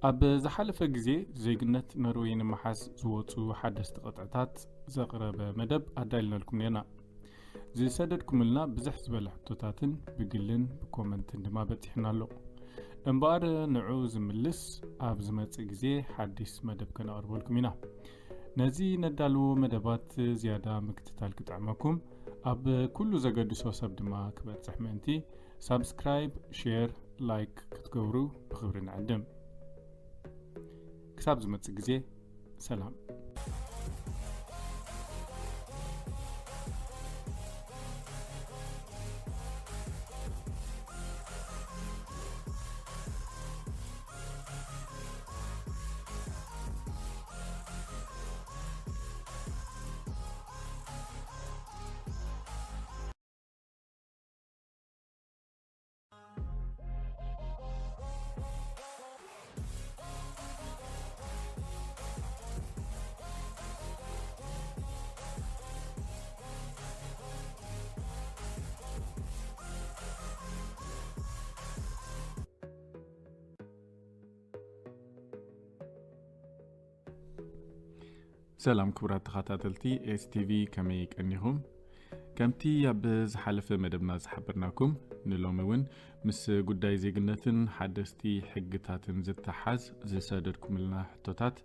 ኣብ ዝሓለፈ ግዜ ዜግነት ኖርወይ ንምሓዝ ዝወጹ ሓደስቲ ቅጥዕታት ዘቕረበ መደብ ኣዳሊናልኩም ነርና። ዝሰደድኩምልና ብዝሕ ዝበለ ሕቶታትን ብግልን ብኮመንትን ድማ በጺሑና ኣሎ። እምበኣር ንዑ ዝምልስ ኣብ ዝመጽእ ግዜ ሓዲስ መደብ ከነቕርበልኩም ኢና። ነዚ ነዳልዎ መደባት ዝያዳ ምክትታል ክጥዕመኩም፣ ኣብ ኩሉ ዘገድሶ ሰብ ድማ ክበጽሕ ምእንቲ፣ ሳብስክራይብ፣ ሼር፣ ላይክ ክትገብሩ ብኽብሪ ንዕድም። ክሳብ ዝመጽእ ግዜ፣ ሰላም። ሰላም ክቡራት ተኸታተልቲ ኤስ ቲ ቪ፣ ከመይ ቀኒኹም? ከምቲ ኣብ ዝሓለፈ መደብና ዝሓበርናኩም፣ ንሎሚ እውን ምስ ጉዳይ ዜግነትን ሓደስቲ ሕግታትን ዝተሓዝ ዝሰደድኩምልና ሕቶታት፣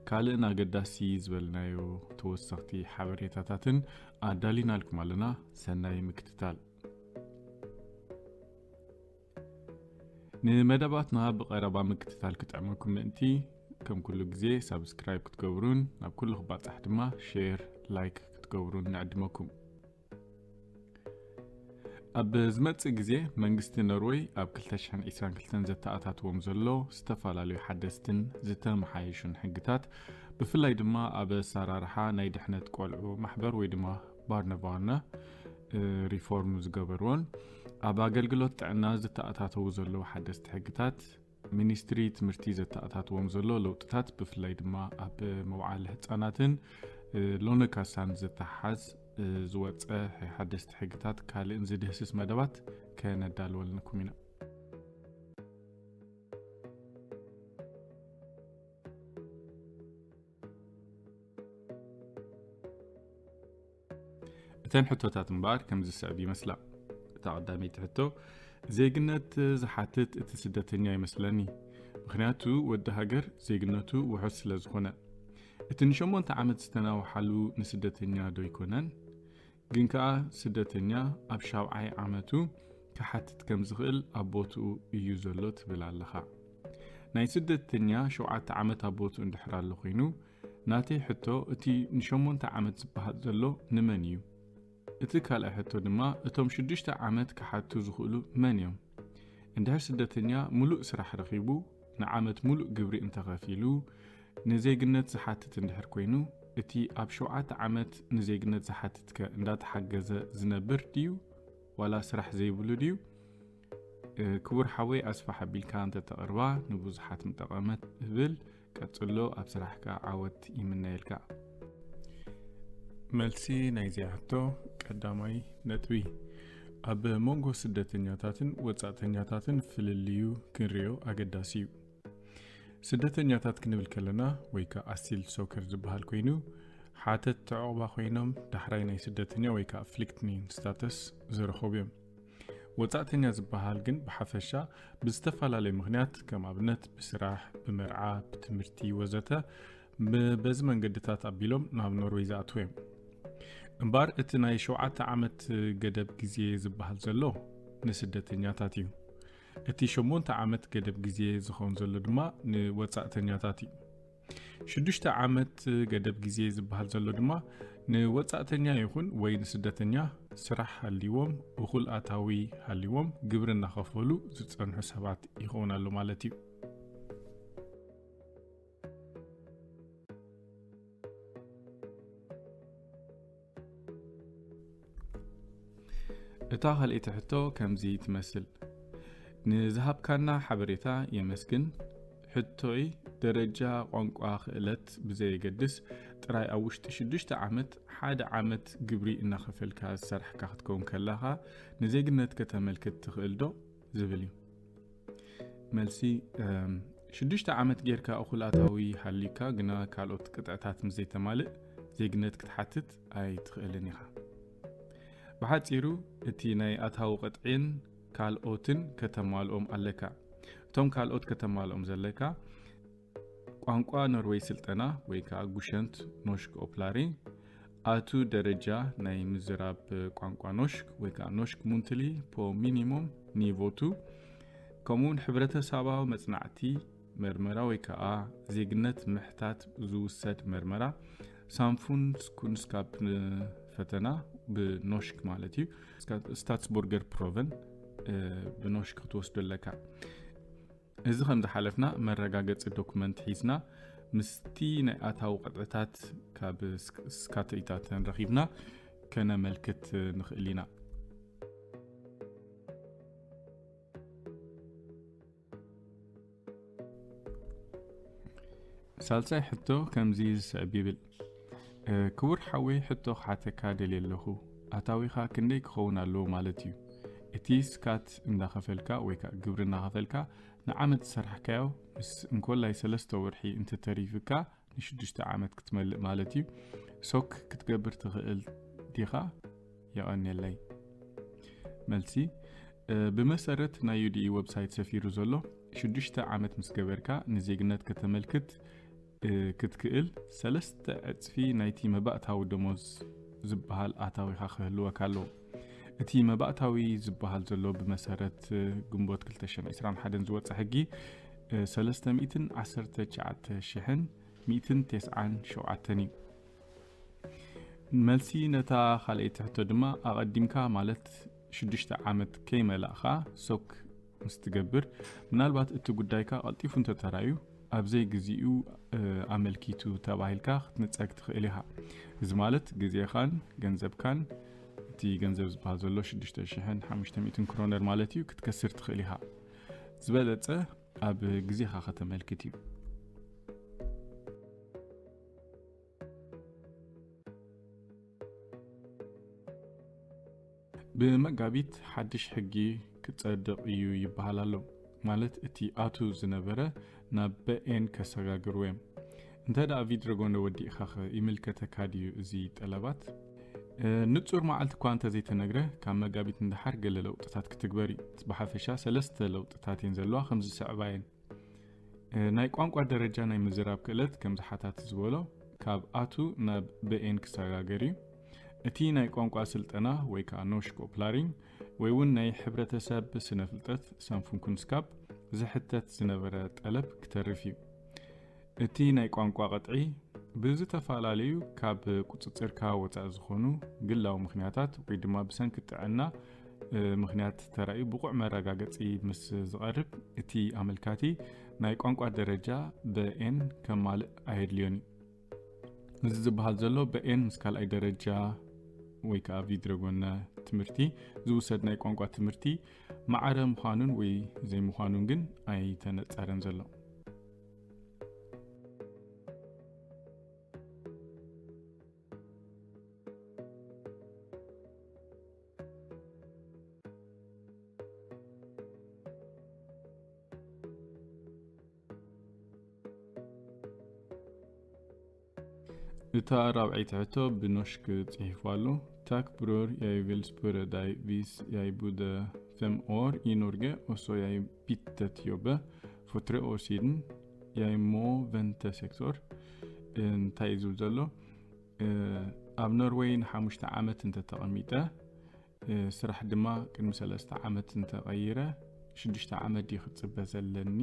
ካልእን ኣገዳሲ ዝበልናዮ ተወሰኽቲ ሓበሬታታትን ኣዳሊናልኩም ኣለና። ሰናይ ምክትታል። ንመደባትና ብቐረባ ምክትታል ክጥዕመኩም ምእንቲ፣ ከም ኩሉ ግዜ ሳብስክራይብ ክትገብሩን ናብ ኩሉ ክባጻሕ ድማ ሼር፣ ላይክ ክትገብሩን ንዕድመኩም። ኣብ ዝመጽእ ግዜ መንግስቲ ኖርወይ ኣብ ክልተ ሽሕን ዕስራን ክልተን ዘተኣታትዎም ዘሎ ዝተፈላለዩ ሓደስትን ዝተመሓየሹን ሕግታት፣ ብፍላይ ድማ ኣብ ኣሰራርሓ ናይ ድሕነት ቆልዑ ማሕበር ወይ ድማ ባርነባርነ፣ እ፣ ሪፎርም ዝገበርዎን ኣብ ኣገልግሎት ጥዕና ዝተኣታተዉ ዘለዉ ሓደስቲ ሕግታት፣ ሚኒስትሪ ትምህርቲ ዘተኣታትዎም ዘሎ ለውጥታት፣ ብፍላይ ድማ ኣብ መውዓሊ ህጻናትን፣ እ፣ ሎነ ካሳን ዝተሓዝ፣ እ፣ ዝወጸ ሓደስቲ ሕግታት ካልእን ዝድህስስ መደባት ከነዳልወልንኩም ኢና። እተን ሕቶታት እምበኣር ከምዚ ዝስዕብ ይመስላ። እታ ቀዳመይቲ ሕቶ፣ ዜግነት ዝሓትት እቲ ስደተኛ ይመስለኒ። ምኽንያቱ ወዲ ሃገር ዜግነቱ ውሑስ ስለ ዝኾነ። እቲ ንሸሞንተ ዓመት ዝተናውሓሉ ንስደተኛ ዶ ኣይኮነን? ግን ከኣ ስደተኛ ኣብ ሻብዓይ ዓመቱ ክሓትት ከም ዝኽእል ኣብ ቦትኡ እዩ ዘሎ ትብል ኣለኻ። ናይ ስደተኛ ሸውዓተ ዓመት ኣብ ቦትኡ እንድሕር ኣሎ ኮይኑ፣ ናተይ ሕቶ እቲ ንሸሞንተ ዓመት ዝበሃል ዘሎ ንመን እዩ? እቲ ካልኣይ ሕቶ ድማ እቶም ሽዱሽተ ዓመት ክሓቱ ዝኽእሉ መን እዮም? እንድሕር ስደተኛ ሙሉእ ስራሕ ረኺቡ ንዓመት ሙሉእ ግብሪ እንተኸፊሉ ንዜግነት ዝሓትት እንድሕር ኮይኑ፣ እቲ ኣብ ሸውዓተ ዓመት ንዜግነት ዝሓትትከ እንዳተሓገዘ ዝነብር ድዩ ዋላ ስራሕ ዘይብሉ ድዩ? ክቡር ሓወይ ኣስፋሕ ኣቢልካ እንተተቕርባ ንብዙሓት ምጠቐመት እብል። ቀጽሎ ኣብ ስራሕካ ዓወት ይምነየልካ። መልሲ ናይዚኣ ሕቶ ቀዳማይ ነጥቢ፣ ኣብ መንጎ ስደተኛታትን ወጻእተኛታትን ፍልልዩ ክንሪኦ ኣገዳሲ እዩ። ስደተኛታት ክንብል ከለና ወይ ከዓ ኣሲል ሶከር ዝበሃል ኮይኑ ሓተት ተዕቑባ ኮይኖም ዳሕራይ ናይ ስደተኛ ወይ ከዓ ፍሊክትኒን ስታተስ ዝረኸቡ እዮም። ወጻእተኛ ዝበሃል ግን ብሓፈሻ ብዝተፈላለየ ምኽንያት ከም ኣብነት ብስራሕ፣ ብመርዓ፣ ብትምህርቲ ወዘተ በዚ መንገድታት ኣቢሎም ናብ ኖርወይ ዝኣትዉ እዮም። እምበር እቲ ናይ ሸውዓተ ዓመት ገደብ ግዜ ዝበሃል ዘሎ ንስደተኛታት እዩ። እቲ ሸሞንተ ዓመት ገደብ ግዜ ዝኸውን ዘሎ ድማ ንወጻእተኛታት እዩ። ሽዱሽተ ዓመት ገደብ ግዜ ዝበሃል ዘሎ ድማ ንወጻእተኛ ይኹን ወይ ንስደተኛ ስራሕ ሃልይዎም፣ እኹል ኣታዊ ሃልይዎም፣ ግብሪ እናኸፈሉ ዝጸንሑ ሰባት ይኸውን ኣሎ ማለት እዩ። እታ ካልኣይቲ ሕቶ ከምዚ ትመስል። ንዝሃብካና ሓበሬታ የመስግን። ሕቶይ ደረጃ ቋንቋ ክእለት ብዘየገድስ ጥራይ ኣብ ውሽጢ ሽዱሽተ ዓመት ሓደ ዓመት ግብሪ እናኸፈልካ ዝሰርሕካ ክትከውን ከለኻ ንዜግነት ከተመልክት ትኽእል ዶ? ዝብል እዩ። መልሲ፣ ሽዱሽተ ዓመት ጌርካ እኹል ኣታዊ ሃልዩካ ግና ካልኦት ቅጥዕታት ምስ ዘይተማልእ ዜግነት ክትሓትት ኣይትኽእልን ኢኻ። ብሓጺሩ እቲ ናይ ኣታዊ ቅጥዒን ካልኦትን ከተማልኦም ኣለካ። እቶም ካልኦት ከተማልኦም ዘለካ ቋንቋ ኖርወይ ስልጠና ወይ ከዓ ጉሸንት ኖሽክ ኦፕላሪ፣ ኣቱ ደረጃ ናይ ምዝራብ ቋንቋ ኖሽክ ወይ ከዓ ኖሽክ ሙንትሊ ፖ ሚኒሞም ኒቮቱ፣ ከምኡውን ሕብረተሰባዊ መጽናዕቲ መርመራ ወይ ከዓ ዜግነት ምሕታት ዝውሰድ መርመራ ሳምፉን ስኩንስካፕ ፈተና ብኖሽክ ማለት እዩ። ስታትስቡርገር ፕሮቨን ብኖሽክ ክትወስዶ ኣለካ። እዚ ከም ዝሓለፍና መረጋገጺ ዶክመንት ሒዝና ምስቲ ናይ ኣታዊ ቅጥዕታት ካብ ስካተኢታተን ረኺብና ከነመልክት ንኽእል ኢና። ሳልሳይ ሕቶ ከምዚ ዝስዕብ ይብል። ክቡር ሓወይ ሕቶ ክሓተካ ደልየ ኣለኹ። ኣታዊኻ ክንደይ ክኸውን ኣለዎ ማለት እዩ? እቲ ስካት እንዳኸፈልካ ወይ ከዓ ግብሪ እናኸፈልካ ንዓመት ዝሰራሕካዮ ምስ እንኮላይ ሰለስተ ወርሒ እንተተሪፍካ ንሽዱሽተ ዓመት ክትመልእ ማለት እዩ። ሶክ ክትገብር ትኽእል ዲኻ? የቐንየለይ። መልሲ፣ ብመሰረት ናይ ዩ ዲ ኢ ዌብሳይት ሰፊሩ ዘሎ ሽዱሽተ ዓመት ምስ ገበርካ ንዜግነት ከተመልክት ክትክእል ሰለስተ ዕፅፊ ናይቲ መባእታዊ ደሞዝ ዝበሃል ኣታዊኻ ክህልወካ ኣለዎ። እቲ መባእታዊ ዝበሃል ዘሎ ብመሰረት ግንቦት ክልተ ሽሕን ዕስራን ሓደን ዝወፀ ሕጊ ሰለስተ ሚእትን ዓሰርተ ትሽዓተ ሽሕን ሚእትን ተስዓን ሸውዓተን እዩ። መልሲ ነታ ካልኣይቲ ሕቶ ድማ ኣቐዲምካ ማለት ሽዱሽተ ዓመት ከይመላእኻ ሶክ ምስ ትገብር ምናልባት እቲ ጉዳይካ ቀልጢፉ እንተተራዩ ኣብ ዘይግዚኡ ኣመልኪቱ ተባሂልካ ክትንጸግ ትኽእል ኢኻ። እዚ ማለት ግዜኻን ገንዘብካን እቲ ገንዘብ ዝበሃል ዘሎ ሽዱሽተ ሽሕን ሓሙሽተ ሚእትን ክሮነር ማለት እዩ ክትከስር ትኽእል ኢኻ። ዝበለጸ ኣብ ግዜኻ ከተመልክት እዩ። ብመጋቢት ሓድሽ ሕጊ ክጸድቕ እዩ ይበሃል ኣሎ። ማለት እቲ ኣቱ ዝነበረ ናብ በኤን ከሰጋግርዎ እዮም። እንተ ደኣ ቪድረጎንደ ወዲእኻ ኸ ይምልከተካ ድዩ እዚ ጠለባት? ንጹር መዓልቲ እኳ እንተዘይተነግረ፣ ካብ መጋቢት ንደሓር ገለ ለውጥታት ክትግበር እዩ። ብሓፈሻ ሰለስተ ለውጥታት እየን ዘለዋ፣ ከምዚ ዝስዕባ እየን። ናይ ቋንቋ ደረጃ ናይ ምዝራብ ክእለት፣ ከምዚ ሓታቲ ዝበሎ፣ ካብ ኣቱ ናብ ብኤን ክሰጋገር እዩ። እቲ ናይ ቋንቋ ስልጠና ወይ ከዓ ኖሽኮ ፕላሪንግ ወይ እውን ናይ ሕብረተሰብ ስነ ፍልጠት ሳንፉንኩንስካፕ ዝሕተት ዝነበረ ጠለብ ክተርፍ እዩ። እቲ ናይ ቋንቋ ቅጥዒ ብዝተፈላለዩ ካብ ቁጽጽርካ ወጻኢ ዝኾኑ ግላዊ ምኽንያታት ወይ ድማ ብሰንኪ ጥዕና ምኽንያት ተራእዩ ብቑዕ መረጋገጺ ምስ ዝቐርብ፣ እቲ ኣመልካቲ ናይ ቋንቋ ደረጃ ብኤን ከማልእ ኣየድልዮን እዩ። እዚ ዝበሃል ዘሎ ብኤን ምስ ካልኣይ ደረጃ ወይ ከዓ ቪድረጎነ ትምህርቲ ዝውሰድ ናይ ቋንቋ ትምህርቲ ማዕረ ምዃኑን ወይ ዘይምዃኑን ግን ኣይተነጸረን ዘሎ። እታ ራብዐይቲ ሕቶ ብኖሽክ ጽሒፉ ኣሎ። Tack bror, jeg vil spørre deg, hvis jeg bodde fem år i Norge, og så jeg byttet jobbe for tre år siden, jeg må vente seks år. እንታይ እዩ ዝብል ዘሎ? ኣብ ኖርወይ ንሓሙሽተ ዓመት እንተተቐሚጠ፣ ስራሕ ድማ ቅድሚ ሰለስተ ዓመት እንተቐይረ፣ ሽዱሽተ ዓመት ድዩ ክጽበ ዘለኒ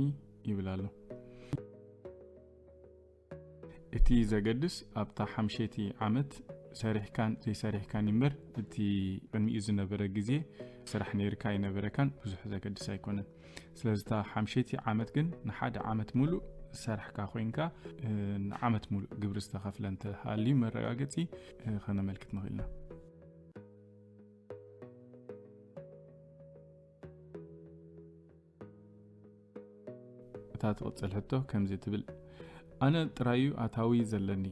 ይብል ኣሎ። እቲ ዘገድስ ኣብታ ሓምሸይቲ ዓመት ሰሪሕካን ዘይሰሪሕካን እምበር፣ እቲ ቅድሚኡ ዝነበረ ግዜ ስራሕ ነይርካ ኣይነበረካን ብዙሕ ዘገድስ ኣይኮነን። ስለዚ እታ ሓምሸይቲ ዓመት ግን ንሓደ ዓመት ሙሉእ ዝሰራሕካ ኮይንካ፣ ንዓመት ሙሉእ ግብሪ ዝተኸፍለ እንተሃልዩ መረጋገጺ ከነመልክት ንኽእል ኢና። እታ ትቕጽል ሕቶ ከምዚ ትብል፣ ኣነ ጥራዩ ኣታዊ ዘለኒ።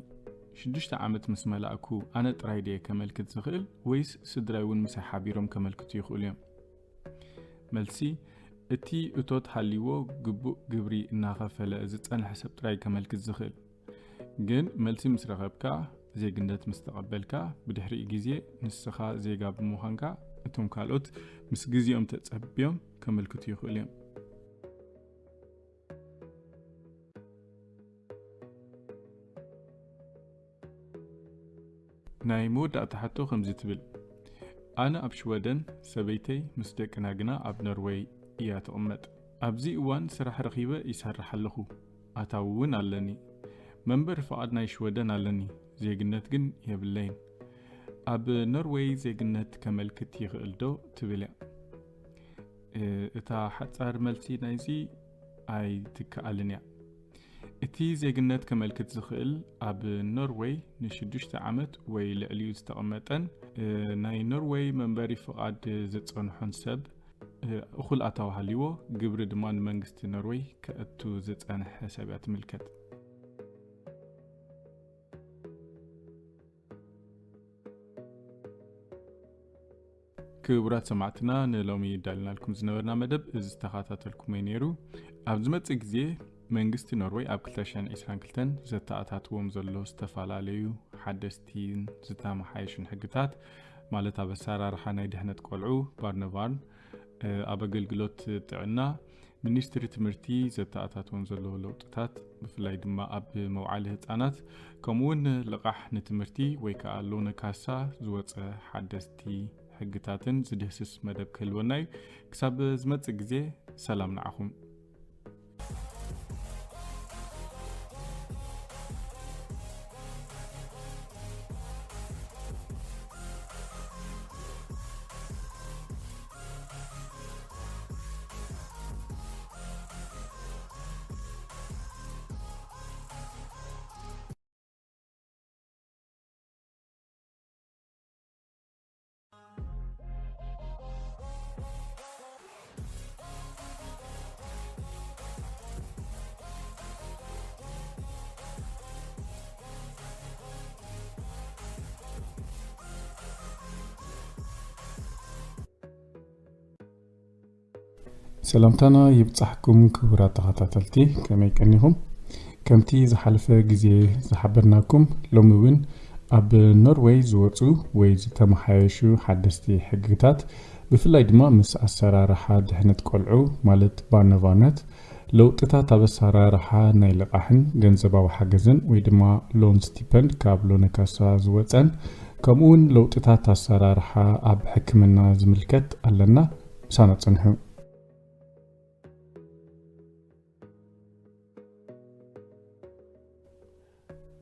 ሽዱሽተ ዓመት ምስ መላእኩ ኣነ ጥራይ ድየ ከመልክት ዝኽእል ወይስ ስድራይ እውን ምሳይ ሓቢሮም ከመልክቱ ይኽእሉ እዮም? መልሲ፣ እቲ እቶት ሃልይዎ ግቡእ ግብሪ እናኸፈለ ዝጸንሐ ሰብ ጥራይ ከመልክት ዝኽእል። ግን መልሲ ምስ ረኸብካ፣ ዜግነት ምስ ተቐበልካ፣ ብድሕሪኡ ግዜ ንስኻ ዜጋ ብምዃንካ፣ እቶም ካልኦት ምስ ግዜኦም ተጸብዮም ከመልክቱ ይኽእሉ እዮም። ናይ መወዳእታ ሕቶ ከምዚ ትብል፣ ኣነ ኣብ ሽወደን፣ ሰበይተይ ምስ ደቅና ግና ኣብ ኖርወይ እያ ትቕመጥ። ኣብዚ እዋን ስራሕ ረኺበ ይሰርሕ ኣለኹ፣ ኣታዊ እውን ኣለኒ። መንበሪ ፍቓድ ናይ ሽወደን ኣለኒ፣ ዜግነት ግን የብለይን። ኣብ ኖርወይ ዜግነት ከመልክት ይኽእል ዶ ትብል እያ። እ፣ እታ ሓጻር መልሲ ናይዚ ኣይትከኣልን እያ። እቲ ዜግነት ከመልክት ዝኽእል ኣብ ኖርወይ ንሽዱሽተ ዓመት ወይ ልዕሊኡ ዝተቐመጠን፣ እ፣ ናይ ኖርወይ መንበሪ ፍቓድ ዝጸንሖን ሰብ፣ እ፣ እኹል ኣታዊ ሃልይዎ፣ ግብሪ ድማ ንመንግስቲ ኖርወይ ከእቱ ዝጸንሐ ሰብ እያ ትምልከት። ክቡራት ሰማዕትና፣ ንሎሚ ዳልናልኩም ዝነበርና መደብ እዚ ዝተኸታተልኩሞ እዩ ነይሩ። ኣብ ዝመጽእ ግዜ መንግስቲ ኖርወይ ኣብ ክልተ ሽሕን ዕስራን ክልተን ዘተኣታትዎም ዘሎ ዝተፈላለዩ ሓደስቲን ዝተመሓየሹን ሕግታት፣ ማለት ኣብ ኣሰራርሓ ናይ ድሕነት ቆልዑ፣ ባርነቫርን፣ እ፣ ኣብ ኣገልግሎት ጥዕና፣ ሚኒስትሪ ትምህርቲ ዘተኣታትወን ዘሎ ለውጥታት፣ ብፍላይ ድማ ኣብ መውዓሊ ህጻናት፣ ከምኡውን ልቓሕ ንትምህርቲ ወይ ከዓ ሎነ ካሳ ዝወጸ ሓደስቲ ሕግታትን ዝድህስስ መደብ ክህልወና እዩ። ክሳብ ዝመጽእ ግዜ፣ ሰላም ንዓኹም። ሰላምታና ይብጻሕኩም ክቡራት ተኸታተልቲ፣ ከመይ ቀኒኹም? ከምቲ ዝሓለፈ ግዜ ዝሓበርናኩም፣ ሎሚ እውን ኣብ ኖርወይ ዝወጹ ወይ ዝተመሓየሹ ሓደስቲ ሕግታት፣ ብፍላይ ድማ ምስ ኣሰራርሓ ድሕነት ቆልዑ፣ ማለት ባርነቫርነት፣ ለውጥታት ኣብ ኣሰራርሓ ናይ ልቓሕን ገንዘባዊ ሓገዝን ወይ ድማ ሎን ስቲፐንድ ካብ ሎነ ካሳ ዝወጸን፣ ከምኡ እውን ለውጥታት ኣሰራርሓ ኣብ ሕክምና ዝምልከት ኣለና። ምሳና ጽንሑ።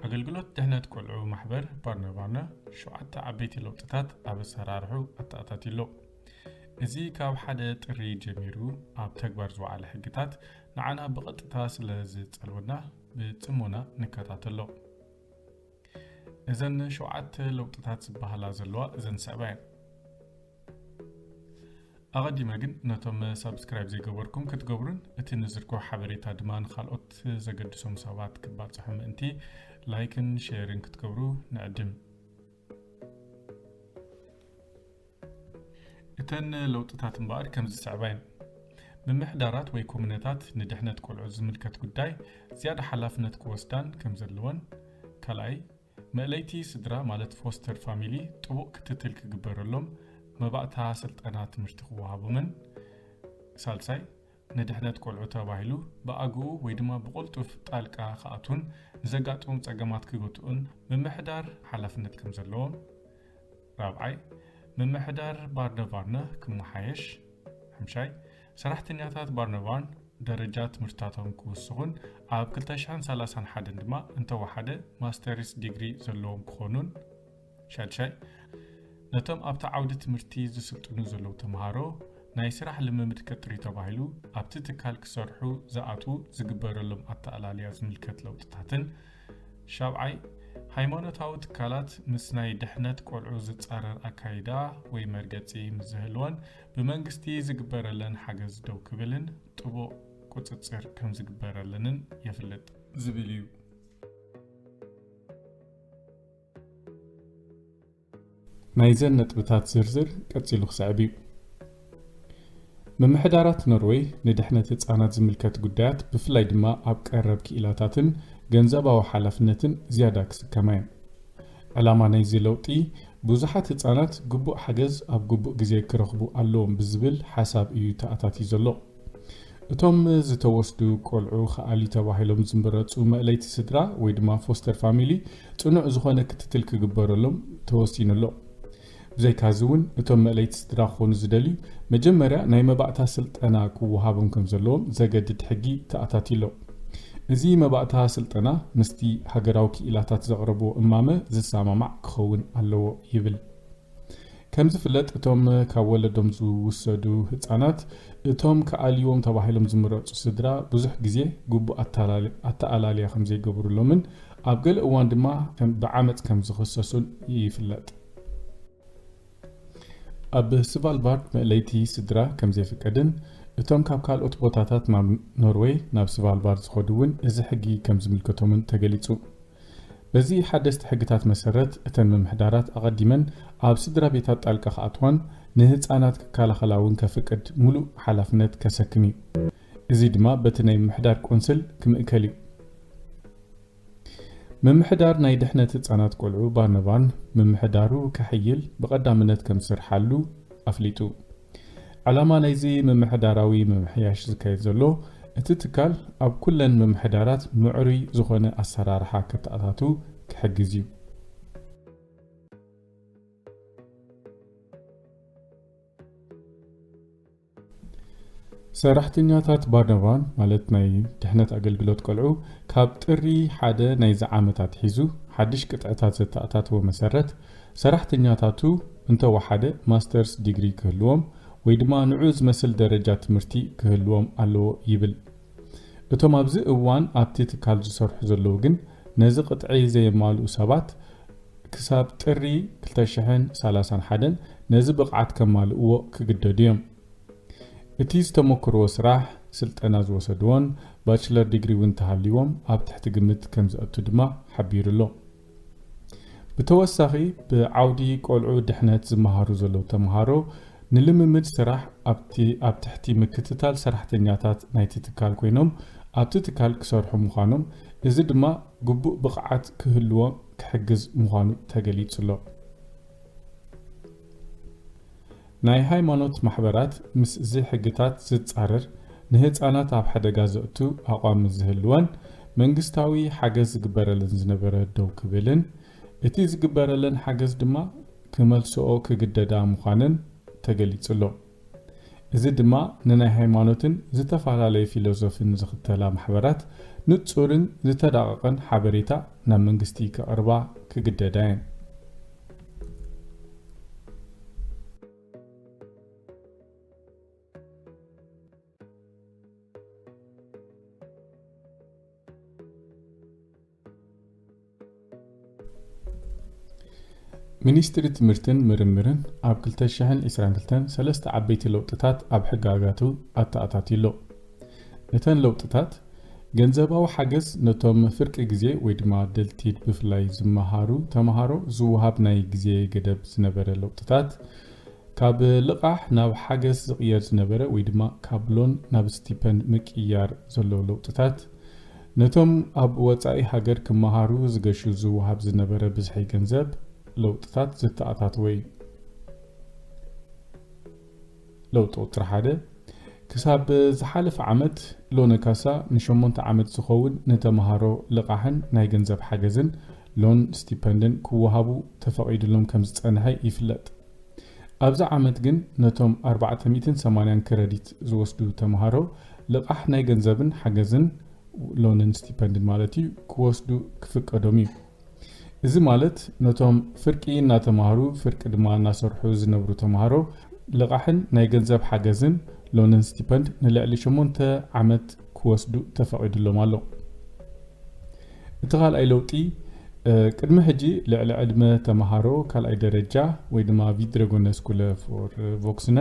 ኣገልግሎት ድሕነት ቆልዑ ማሕበር ባርነባርነ ሸውዓተ ዓበይቲ ለውጥታት ኣብ ኣሰራርሑ ኣተኣታትዩ ኣሎ። እዚ ካብ ሓደ ጥሪ ጀሚሩ ኣብ ተግባር ዝወዓለ ሕግታት ንዓና ብቐጥታ ስለ ዝጸልወና ብጽሞና ንከታተሎ። እዘን ሸውዓተ ለውጥታት ዝበሃላ ዘለዋ እዘን ዝስዕባ እየን። ኣቐዲመ ግን ነቶም ሳብስክራይብ ዘይገበርኩም ክትገብሩን እቲ ንዝርግሖ ሓበሬታ ድማ ንኻልኦት ዘገድሶም ሰባት ክባጽሑ ምእንቲ ላይክን ሼርን ክትገብሩ ንዕድም። እተን ለውጥታት እምበኣር ከም ዝስዕባ እየን። ምምሕዳራት ወይ ኮሙነታት ንድሕነት ቆልዑ ዝምልከት ጉዳይ ዝያዳ ሓላፍነት ክወስዳን ከም ዘለወን፣ ካልኣይ፣ መእለይቲ ስድራ ማለት ፎስተር ፋሚሊ ጥቡቕ ክትትል ክግበረሎም፣ መባእታ ስልጠና ትምህርቲ ክወሃቦምን፣ ሳልሳይ፣ ንድሕነት ቆልዑ ተባሂሉ ብኣግኡ ወይ ድማ ብቕልጡፍ ጣልቃ ክኣትዉን ንዘጋጥሞም ጸገማት ክገትኡን ምምሕዳር ሓላፍነት ከም ዘለዎም፣ ራብዓይ፣ ምምሕዳር ባርነቫርነ ክመሓየሽ፣ ሓምሻይ፣ ሰራሕተኛታት ባርነቫርን ደረጃ ትምህርትታቶም ክውስኹን ኣብ ክልተ ሽሕን ሰላሳን ሓደን ድማ እንተወሓደ ማስተርስ ዲግሪ ዘለዎም ክኾኑን፣ ሻድሻይ፣ ነቶም ኣብቲ ዓውዲ ትምህርቲ ዝስልጥኑ ዘለዉ ተምሃሮ ናይ ስራሕ ልምምድ ቀጥሪ ተባሂሉ ኣብቲ ትካል ክሰርሑ ዝኣትዉ ዝግበረሎም ኣተኣላልያ ዝምልከት ለውጥታትን፣ ሻብዓይ፣ ሃይማኖታዊ ትካላት ምስ ናይ ድሕነት ቆልዑ ዝጻረር ኣካይዳ ወይ መርገጺ ምስ ዝህልወን ብመንግስቲ ዝግበረለን ሓገዝ ደው ክብልን ጥቡቕ ቁጽጽር ከም ዝግበረለንን የፍልጥ ዝብል እዩ። ናይዘን ነጥብታት ዝርዝር ቀጺሉ ክስዕብ እዩ። ምምሕዳራት ኖርወይ ንድሕነት ህጻናት ዝምልከት ጉዳያት፣ ብፍላይ ድማ ኣብ ቀረብ ክኢላታትን ገንዘባዊ ሓላፍነትን ዝያዳ ክስከማ እየን። ዕላማ ናይዚ ለውጢ፣ ብዙሓት ህጻናት ግቡእ ሓገዝ ኣብ ግቡእ ግዜ ክረኽቡ ኣለዎም ብዝብል ሓሳብ እዩ ተኣታትዩ ዘሎ። እቶም ዝተወስዱ ቆልዑ ክኣልዩ ተባሂሎም ዝምረጹ መእለይቲ ስድራ ወይ ድማ ፎስተር ፋሚሊ ጽኑዕ ዝኾነ ክትትል ክግበረሎም ተወሲኑ ኣሎ። ብዘይካዚ እውን እቶም መእለይቲ ስድራ ክኾኑ ዝደልዩ መጀመርያ ናይ መባእታ ስልጠና ክወሃቦም ከም ዘለዎም ዘገድድ ሕጊ ተኣታትዩ ኣሎ። እዚ መባእታ ስልጠና ምስቲ ሃገራዊ ክኢላታት ዘቕረብዎ እማመ ዝሰማማዕ ክኸውን ኣለዎ ይብል። ከም ዝፍለጥ፣ እቶም ካብ ወለዶም ዝውሰዱ ህጻናት፣ እቶም ክኣልይዎም ተባሂሎም ዝምረጹ ስድራ ብዙሕ ግዜ ግቡእ ኣተላል-፣ ኣተኣላልያ ከም ዘይገብሩሎምን ኣብ ገለ እዋን ድማ ከም ብዓመጽ ከም ዝኽሰሱን ይፍለጥ። ኣብ ስቫልባርድ መእለይቲ ስድራ ከም ዘይፍቀድን እቶም ካብ ካልኦት ቦታታት ናብ ኖርወይ ናብ ስቫልባርድ ዝኸዱ እውን እዚ ሕጊ ከም ዝምልከቶምን ተገሊጹ። በዚ ሓደስቲ ሕግታት መሰረት፣ እተን ምምሕዳራት ኣቐዲመን ኣብ ስድራ ቤታት ጣልቃ ክኣትዋን ንህጻናት ክከላኸላ እውን ከፍቅድ ምሉእ ሓላፍነት ከሰክም እዩ። እዚ ድማ በቲ ናይ ምምሕዳር ቆንስል ክምእከል እዩ። ምምሕዳር ናይ ድሕነት ህጻናት ቆልዑ ባርነቫን ምምሕዳሩ ከሕይል ብቐዳምነት ከም ዝሰርሓሉ ኣፍሊጡ። ዕላማ ናይዚ ምምሕዳራዊ ምምሕያሽ ዝካየድ ዘሎ፣ እቲ ትካል ኣብ ኩለን ምምሕዳራት ምዕሩይ ዝኾነ ኣሰራርሓ ከተኣታቱ ክሕግዝ እዩ። ሰራሕተኛታት ባርነቫን፣ ማለት ናይ ድሕነት ኣገልግሎት ቆልዑ፣ ካብ ጥሪ ሓደ ናይዚ ዓመት ኣትሒዙ ሓድሽ ቅጥዕታት ዘተኣታተወ መሰረት፣ ሰራሕተኛታቱ እንተወሓደ ማስተርስ ዲግሪ ክህልዎም ወይ ድማ ንዑ ዝመስል ደረጃ ትምህርቲ ክህልዎም ኣለዎ ይብል። እቶም ኣብዚ እዋን ኣብቲ ትካል ዝሰርሑ ዘለዉ ግን ነዚ ቅጥዒ ዘየማልኡ ሰባት ክሳብ ጥሪ ክልተ ሽሕን ሰላሳን ሓደን ነዚ ብቕዓት ከማልእዎ ክግደዱ እዮም። እቲ ዝተመክርዎ ስራሕ፣ ስልጠና ዝወሰድዎን ባችለር ዲግሪ እውን እንተሃልይዎም ኣብ ትሕቲ ግምት ከም ዘእቱ ድማ ሓቢሩ ኣሎ። ብተወሳኺ፣ ብዓውዲ ቆልዑ ድሕነት ዝመሃሩ ዘለዉ ተምሃሮ ንልምምድ ስራሕ ኣብቲ፣ ኣብ ትሕቲ ምክትታል ሰራሕተኛታት ናይቲ ትካል ኮይኖም ኣብቲ ትካል ክሰርሑ ምዃኖም፣ እዚ ድማ ግቡእ ብቕዓት ክህልዎም ክሕግዝ ምዃኑ ተገሊጹ ኣሎ። ናይ ሃይማኖት ማሕበራት ምስ እዚ ሕግታት ዝጻረር፣ ንህጻናት ኣብ ሓደጋ ዘእቱ ኣቋም ዝህልወን መንግስታዊ ሓገዝ ዝግበረለን ዝነበረ ደው ክብልን፣ እቲ ዝግበረለን ሓገዝ ድማ ክመልስኦ ክግደዳ ምዃነን ተገሊጹ ኣሎ። እዚ ድማ ንናይ ሃይማኖትን ዝተፈላለየ ፊሎዞፍን ዝኽተላ ማሕበራት ንጹርን ዝተዳቐቐን ሓበሬታ ናብ መንግስቲ ከቕርባ ክግደዳ እየን። ሚኒስትሪ ትምህርትን ምርምርን ኣብ ክልተ ሽሕን ዕስራን ክልተን ሰለስተ ዓበይቲ ለውጥታት ኣብ ሕጋጋቱ ኣተኣታትዩ ኣሎ። እተን ለውጥታት፣ ገንዘባዊ ሓገዝ ነቶም ፍርቂ ግዜ ወይ ድማ ደልቲድ ብፍላይ ዝመሃሩ ተምሃሮ ዝወሃብ ናይ ግዜ ገደብ ዝነበረ ለውጥታት፣ ካብ ልቓሕ ናብ ሓገዝ ዝቕየር ዝነበረ ወይ ድማ ካብ ሎን ናብ ስቲፐንድ ምቅያር ዘሎ ለውጥታት፣ ነቶም ኣብ ወጻኢ ሃገር ክመሃሩ ዝገሹ ዝወሃብ ዝነበረ ብዝሒ ገንዘብ ለውጥታት ዘተኣታተወ እዩ። ለውጢ ቁጽሪ ሓደ፣ ክሳብ ዝሓለፈ ዓመት ሎነ ካሳ ንሸሞንተ ዓመት ዝኸውን ንተምሃሮ ልቓሕን ናይ ገንዘብ ሓገዝን ሎን ስቲፐንድን ክወሃቡ ተፈቒዱሎም ከም ዝጸንሐ ይፍለጥ። ኣብዚ ዓመት ግን ነቶም ኣርባዕተ ሚእትን ሰማንያን ክረዲት ዝወስዱ ተምሃሮ ልቓሕ ናይ ገንዘብን ሓገዝን ሎንን ስቲፐንድን ማለት እዩ ክወስዱ ክፍቀዶም እዩ። እዚ ማለት ነቶም ፍርቂ እናተምሃሩ ፍርቂ ድማ እናሰርሑ ዝነብሩ ተምሃሮ ልቓሕን ናይ ገንዘብ ሓገዝን ሎንን ስቲፐንድ ንልዕሊ ሸሞንተ ዓመት ክወስዱ ተፈቒዱሎም ኣሎ። እቲ ካልኣይ ለውጢ፣ እ፣ ቅድሚ ሕጂ ልዕሊ ዕድመ ተምሃሮ ካልኣይ ደረጃ ወይ ድማ ቪድረጎነ ስኩለ ፎር ቮክስነ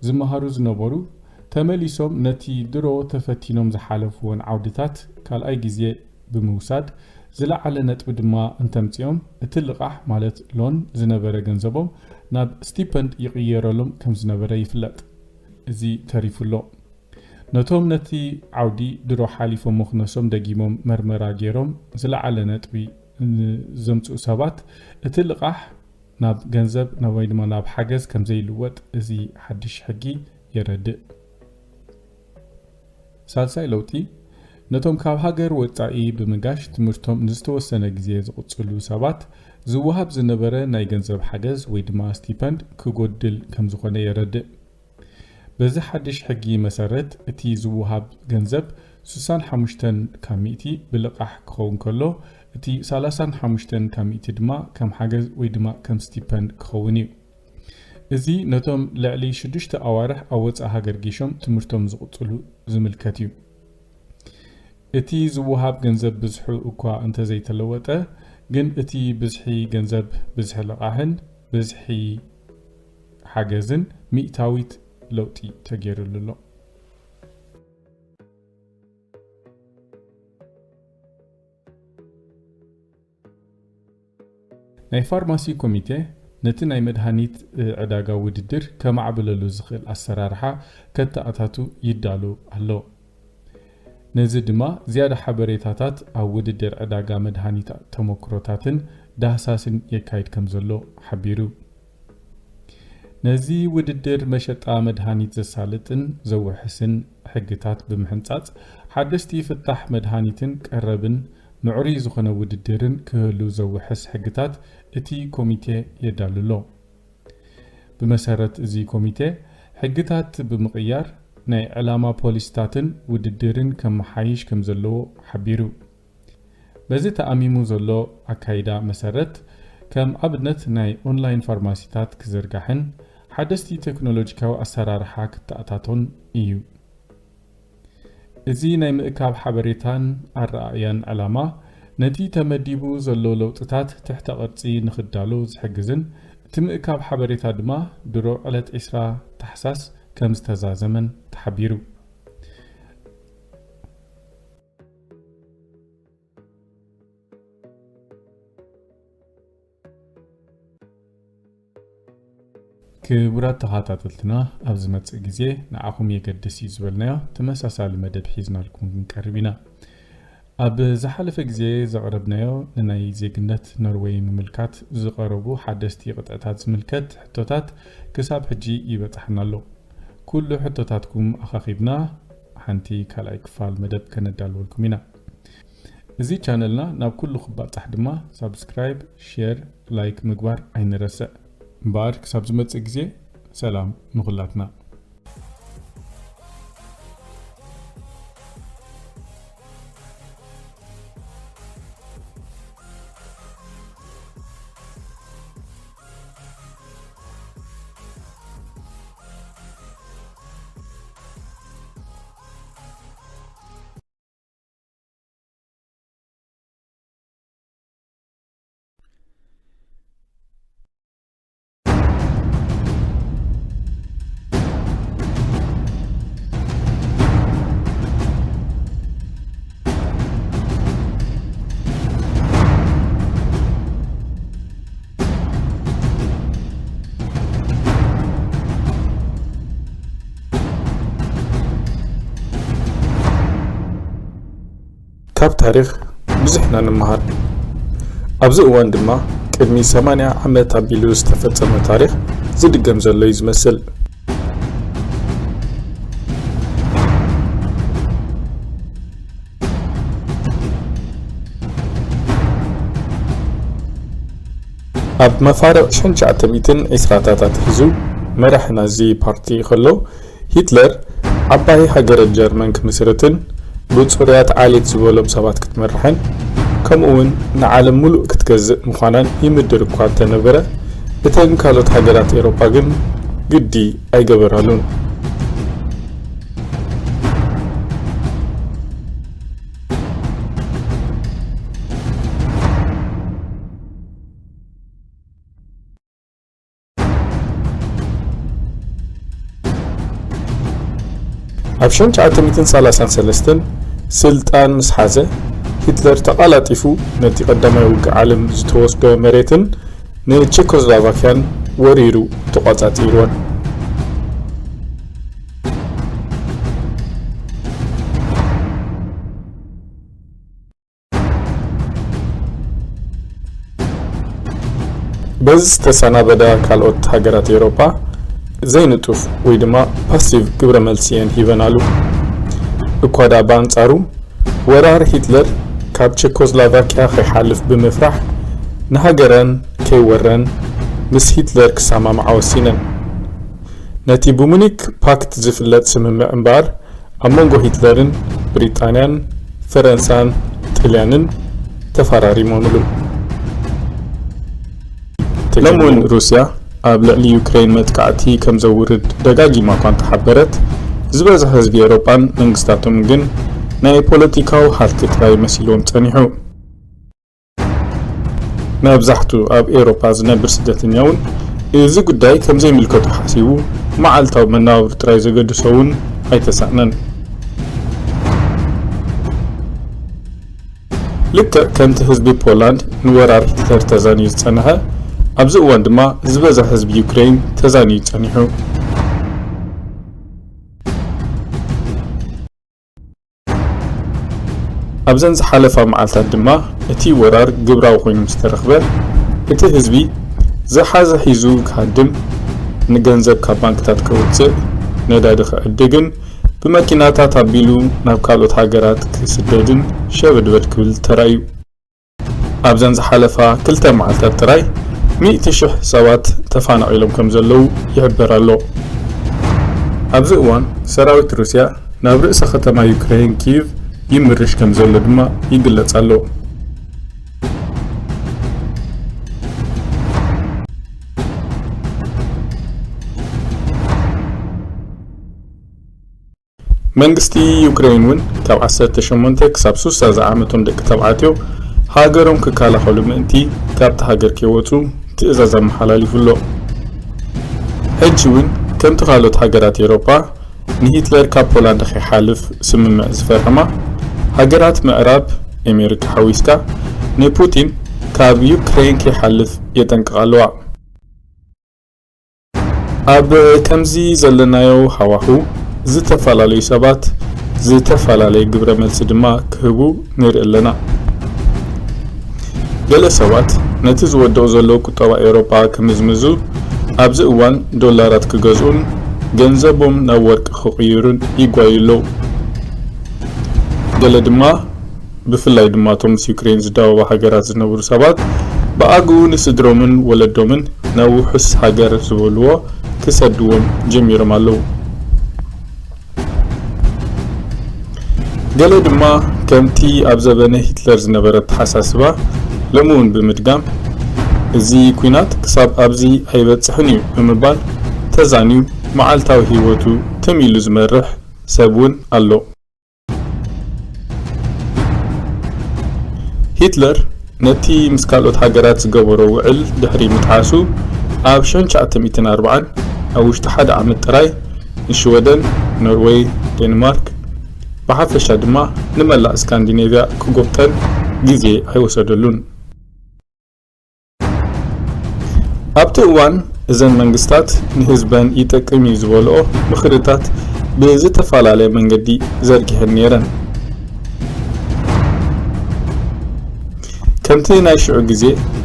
ዝመሃሩ ዝነበሩ ተመሊሶም ነቲ ድሮ ተፈቲኖም ዝሓለፍዎን ዓውድታት ካልኣይ ግዜ ብምውሳድ ዝለዓለ ነጥቢ ድማ እንተምጺኦም እቲ ልቓሕ ማለት ሎን ዝነበረ ገንዘቦም ናብ ስቲፐንድ ይቕየረሎም ከም ዝነበረ ይፍለጥ። እዚ ተሪፉ ኣሎ። ነቶም ነቲ ዓውዲ ድሮ ሓሊፎሞ ክነሶም ደጊሞም መርመራ ገይሮም ዝለዓለ ነጥቢ ንዘምጽኡ ሰባት እቲ ልቓሕ ናብ ገንዘብ ናብ ወይ ድማ ናብ ሓገዝ ከም ዘይልወጥ እዚ ሓድሽ ሕጊ የረድእ። ሳልሳይ ለውጢ፣ ነቶም ካብ ሃገር ወጻኢ ብምጋሽ ትምህርቶም ንዝተወሰነ ግዜ ዝቕጽሉ ሰባት ዝወሃብ ዝነበረ ናይ ገንዘብ ሓገዝ ወይ ድማ ስቲፐንድ ክጎድል ከም ዝኾነ የረድእ። በዚ ሓድሽ ሕጊ መሰረት፣ እቲ ዝወሃብ ገንዘብ ስሳን ሓሙሽተን ካብ ሚእቲ ብልቓሕ ክኸውን ከሎ፣ እቲ ሰላሳን ሓሙሽተን ካብ ሚእቲ ድማ ከም ሓገዝ ወይ ድማ ከም ስቲፐንድ ክኸውን እዩ። እዚ ነቶም ልዕሊ ሽዱሽተ ኣዋርሕ ኣብ ወጻኢ ሃገር ጌሾም ትምህርቶም ዝቕጽሉ ዝምልከት እዩ። እቲ ዝወሃብ ገንዘብ ብዝሑ እኳ እንተዘይተለወጠ፣ ግን እቲ ብዝሒ ገንዘብ፣ ብዝሒ ልቓሕን ብዝሒ ሓገዝን ሚእታዊት ለውጢ ተገይሩሉ ኣሎ። ናይ ፋርማሲ ኮሚቴ ነቲ ናይ መድሃኒት ዕዳጋ ውድድር ከማዕብለሉ ዝኽእል ኣሰራርሓ ከተኣታቱ ይዳሎ ኣሎ። ነዚ ድማ ዝያዳ ሓበሬታታት ኣብ ውድድር ዕዳጋ መድሃኒት ተሞክሮታትን ዳህሳስን የካይድ ከም ዘሎ ሓቢሩ። ነዚ ውድድር መሸጣ መድሃኒት ዘሳልጥን ዘውሕስን ሕግታት ብምሕንጻጽ፣ ሓደስቲ ፍታሕ መድሃኒትን ቀረብን ምዕሩይ ዝኾነ ውድድርን ክህሉ ዘውሕስ ሕግታት እቲ ኮሚቴ የዳሉ ኣሎ። ብመሰረት እዚ ኮሚቴ፣ ሕግታት ብምቕያር ናይ ዕላማ ፖሊስታትን ውድድርን ከመሓይሽ ከም ዘለዎ ሓቢሩ። በዚ ተኣሚሙ ዘሎ ኣካይዳ መሰረት፣ ከም ኣብነት ናይ ኦንላይን ፋርማሲታት ክዝርጋሕን ሓደስቲ ቴክኖሎጂካዊ ኣሰራርሓ ክተኣታቶን እዩ። እዚ ናይ ምእካብ ሓበሬታን ኣረኣእያን ዕላማ፣ ነቲ ተመዲቡ ዘሎ ለውጥታት ትሕተ ቅርጺ ንኽዳሎ ዝሕግዝን፣ እቲ ምእካብ ሓበሬታ ድማ ድሮ ዕለት ዕስራ ታሕሳስ ከም ዝተዛዘመን ተሓቢሩ። ክቡራት ተኸታተልትና፣ ኣብ ዝመጽእ ግዜ ንዓኹም የገድስ እዩ ዝበልናዮ ተመሳሳሊ መደብ ሒዝናልኩም ክንቀርብ ኢና። ኣብ ዝሓለፈ ግዜ ዘቕረብናዮ ንናይ ዜግነት ኖርወይ ምምልካት ዝቐረቡ ሓደስቲ ቅጥዕታት ዝምልከት ሕቶታት ክሳብ ሕጂ ይበጽሓና ኣሎ። ኩሉ ሕቶታትኩም ኣኻኺብና ሓንቲ ካልኣይ ክፋል መደብ ከነዳልወልኩም ኢና። እዚ ቻነልና ናብ ኩሉ ክባጻሕ ድማ ሳብስክራይብ፣ ሼር፣ ላይክ ምግባር ኣይንረስዕ። እምበኣር ክሳብ ዝመጽእ ግዜ ሰላም ንኹላትና። ካብ ታሪኽ ብዙሕ ኢና ንመሃር። ኣብዚ እዋን ድማ ቅድሚ ሰማንያ ዓመት ኣቢሉ ዝተፈጸመ ታሪኽ ዝድገም ዘሎ እዩ ዝመስል። ኣብ መፋርቕ ሽሕን ትሽዓተ ሚእትን ዕስራታት ኣትሒዙ መራሒ ናዚ ፓርቲ ከሎ፣ ሂትለር ዓባይ ሃገረ ጀርመን ክምስርትን ብጽሩያት ዓሌት ዝበሎም ሰባት ክትመርሕን ከምኡውን ንዓለም ምሉእ ክትገዝእ ምዃናን ይምድር እኳ እንተነበረ፣ እተን ካልኦት ሃገራት ኤውሮጳ ግን ግዲ ኣይገበራሉን። ኣብ ሽሕን ትሽዓተ ሚእትን ሰላሳን ሰለስተን ስልጣን ምስ ሓዘ፣ ሂትለር ተቓላጢፉ ነቲ ቀዳማይ ውግእ ዓለም ዝተወስዶ መሬትን ንቸኮስሎቫክያን ወሪሩ ተቖጻጺርወን። በዚ ዝተሰናበዳ ካልኦት ሃገራት ኤውሮጳ ዘይንጡፍ ወይ ድማ ፓሲቭ ግብረ መልሲ እየን ሂበናሉ። እኳ ደኣ ብኣንጻሩ፣ ወራር ሂትለር ካብ ቸኮስሎቫክያ ከይሓልፍ ብምፍራሕ፣ ንሃገረን ከይወረን ምስ ሂትለር ክሰማምዓ ወሲነን። ነቲ ብሙኒክ ፓክት ዝፍለጥ ስምምዕ እምበኣር፣ ኣብ መንጎ ሂትለርን ብሪጣንያን ፈረንሳን ጥልያንን ተፈራሪሞምሉ። ሎሚ እውን ሩስያ ኣብ ልዕሊ ዩክሬን መጥቃዕቲ ከም ዘውርድ ደጋጊማ እኳ እንተሓበረት፣ ዝበዝሐ ህዝቢ ኤውሮጳን መንግስታቶምን ግን ናይ ፖለቲካዊ ሃልኪ ጥራይ መሲልዎም ጸኒሑ። መብዛሕቱ ኣብ ኤውሮጳ ዝነብር ስደተኛ እውን እዚ ጉዳይ ከም ዘይምልከቶ ሓሲቡ፣ መዓልታዊ መነባብሮ ጥራይ ዘገድሶ እውን ኣይተሳእነን። ልክዕ ከምቲ ህዝቢ ፖላንድ ንወራር ሂትለር ተዛንዩ ዝጸንሐ፣ ኣብዚ እዋን ድማ ዝበዝሐ ህዝቢ ዩክሬን ተዛንዩ ጸኒሑ። ኣብዘን ዝሓለፋ መዓልታት ድማ እቲ ወራር ግብራዊ ኮይኑ ምስ ተረኽበ፣ እቲ ህዝቢ ዝሓዘ ሒዙ ክሃድም፣ ንገንዘብ ካብ ባንክታት ከውጽእ፣ ነዳዲ ክዕድግን ብመኪናታት ኣቢሉ ናብ ካልኦት ሃገራት ክስደድን ሸበድበድ ክብል ተራእዩ። ኣብዘን ዝሓለፋ ክልተ መዓልታት ጥራይ ሚእቲ ሽሕ ሰባት ተፋናቒሎም ከም ዘለዉ ይሕበር ኣሎ። ኣብዚ እዋን ሰራዊት ሩስያ ናብ ርእሰ ከተማ ዩክሬን ኪቭ ይምርሽ ከም ዘሎ ድማ ይግለጽ ኣሎ። መንግስቲ ዩክሬን እውን ካብ ዓሰርተ ሸሞንተ ክሳብ ሱሳ ዝዓመቶም ደቂ ተባዕትዮ ሃገሮም ክከላኸሉ ምእንቲ ካብቲ ሃገር ከይወጹ ትእዛዝ ኣመሓላሊፉ ኣሎ። ሕጂ እውን ከምቲ ካልኦት ሃገራት ኤውሮጳ ንሂትለር ካብ ፖላንድ ከይሓልፍ ስምምዕ ዝፈረማ ሃገራት ምዕራብ፣ ኣሜሪካ ሓዊስካ፣ ንፑቲን ካብ ዩክሬን ከይሓልፍ የጠንቅቓ ኣለዋ። ኣብ ከምዚ ዘለናዮ ሃዋሁ፣ ዝተፈላለዩ ሰባት ዝተፈላለየ ግብረ መልሲ ድማ ክህቡ ንርኢ ኣለና። ገለ ሰባት ነቲ ዝወድቕ ዘሎ ቁጠባ ኤውሮጳ ክምዝምዙ ኣብዚ እዋን ዶላራት ክገዝኡን ገንዘቦም ናብ ወርቂ ክቕይሩን ይጓዩ ኣለዉ። ገለ ድማ፣ ብፍላይ ድማ እቶም ምስ ዩክሬን ዝዳወባ ሃገራት ዝነብሩ ሰባት፣ ብኣግኡ ንስድሮምን ወለዶምን ናብ ውሑስ ሃገር ዝበልዎ ክሰድዎም ጀሚሮም ኣለዉ። ገለ ድማ ከምቲ ኣብ ዘበነ ሂትለር ዝነበረ ኣተሓሳስባ ሎሚ እውን ብምድጋም፣ "እዚ ኲናት ክሳብ ኣብዚ ኣይበጽሕን እዩ" ብምባል ተዛንዩ መዓልታዊ ህይወቱ ትም ኢሉ ዝመርሕ ሰብ እውን ኣሎ። ሂትለር ነቲ ምስ ካልኦት ሃገራት ዝገበሮ ውዕል ድሕሪ ምጥሓሱ፣ ኣብ ሸንሻዓተ ሚእትን ኣርባዓን ኣብ ውሽጢ ሓደ ዓመት ጥራይ ንሽወደን፣ ኖርወይ፣ ዴንማርክ፣ ብሓፈሻ ድማ ንመላእ ስካንዲኔቭያ ክጎብጠን ግዜ ኣይወሰደሉን። ኣብቲ እዋን እዘን መንግስታት ንህዝበን ይጠቅም እዩ ዝበልኦ ምኽርታት ብዝተፈላለየ መንገዲ ዘርጊሐን ነይረን። ከምቲ ናይ ሽዑ ግዜ፣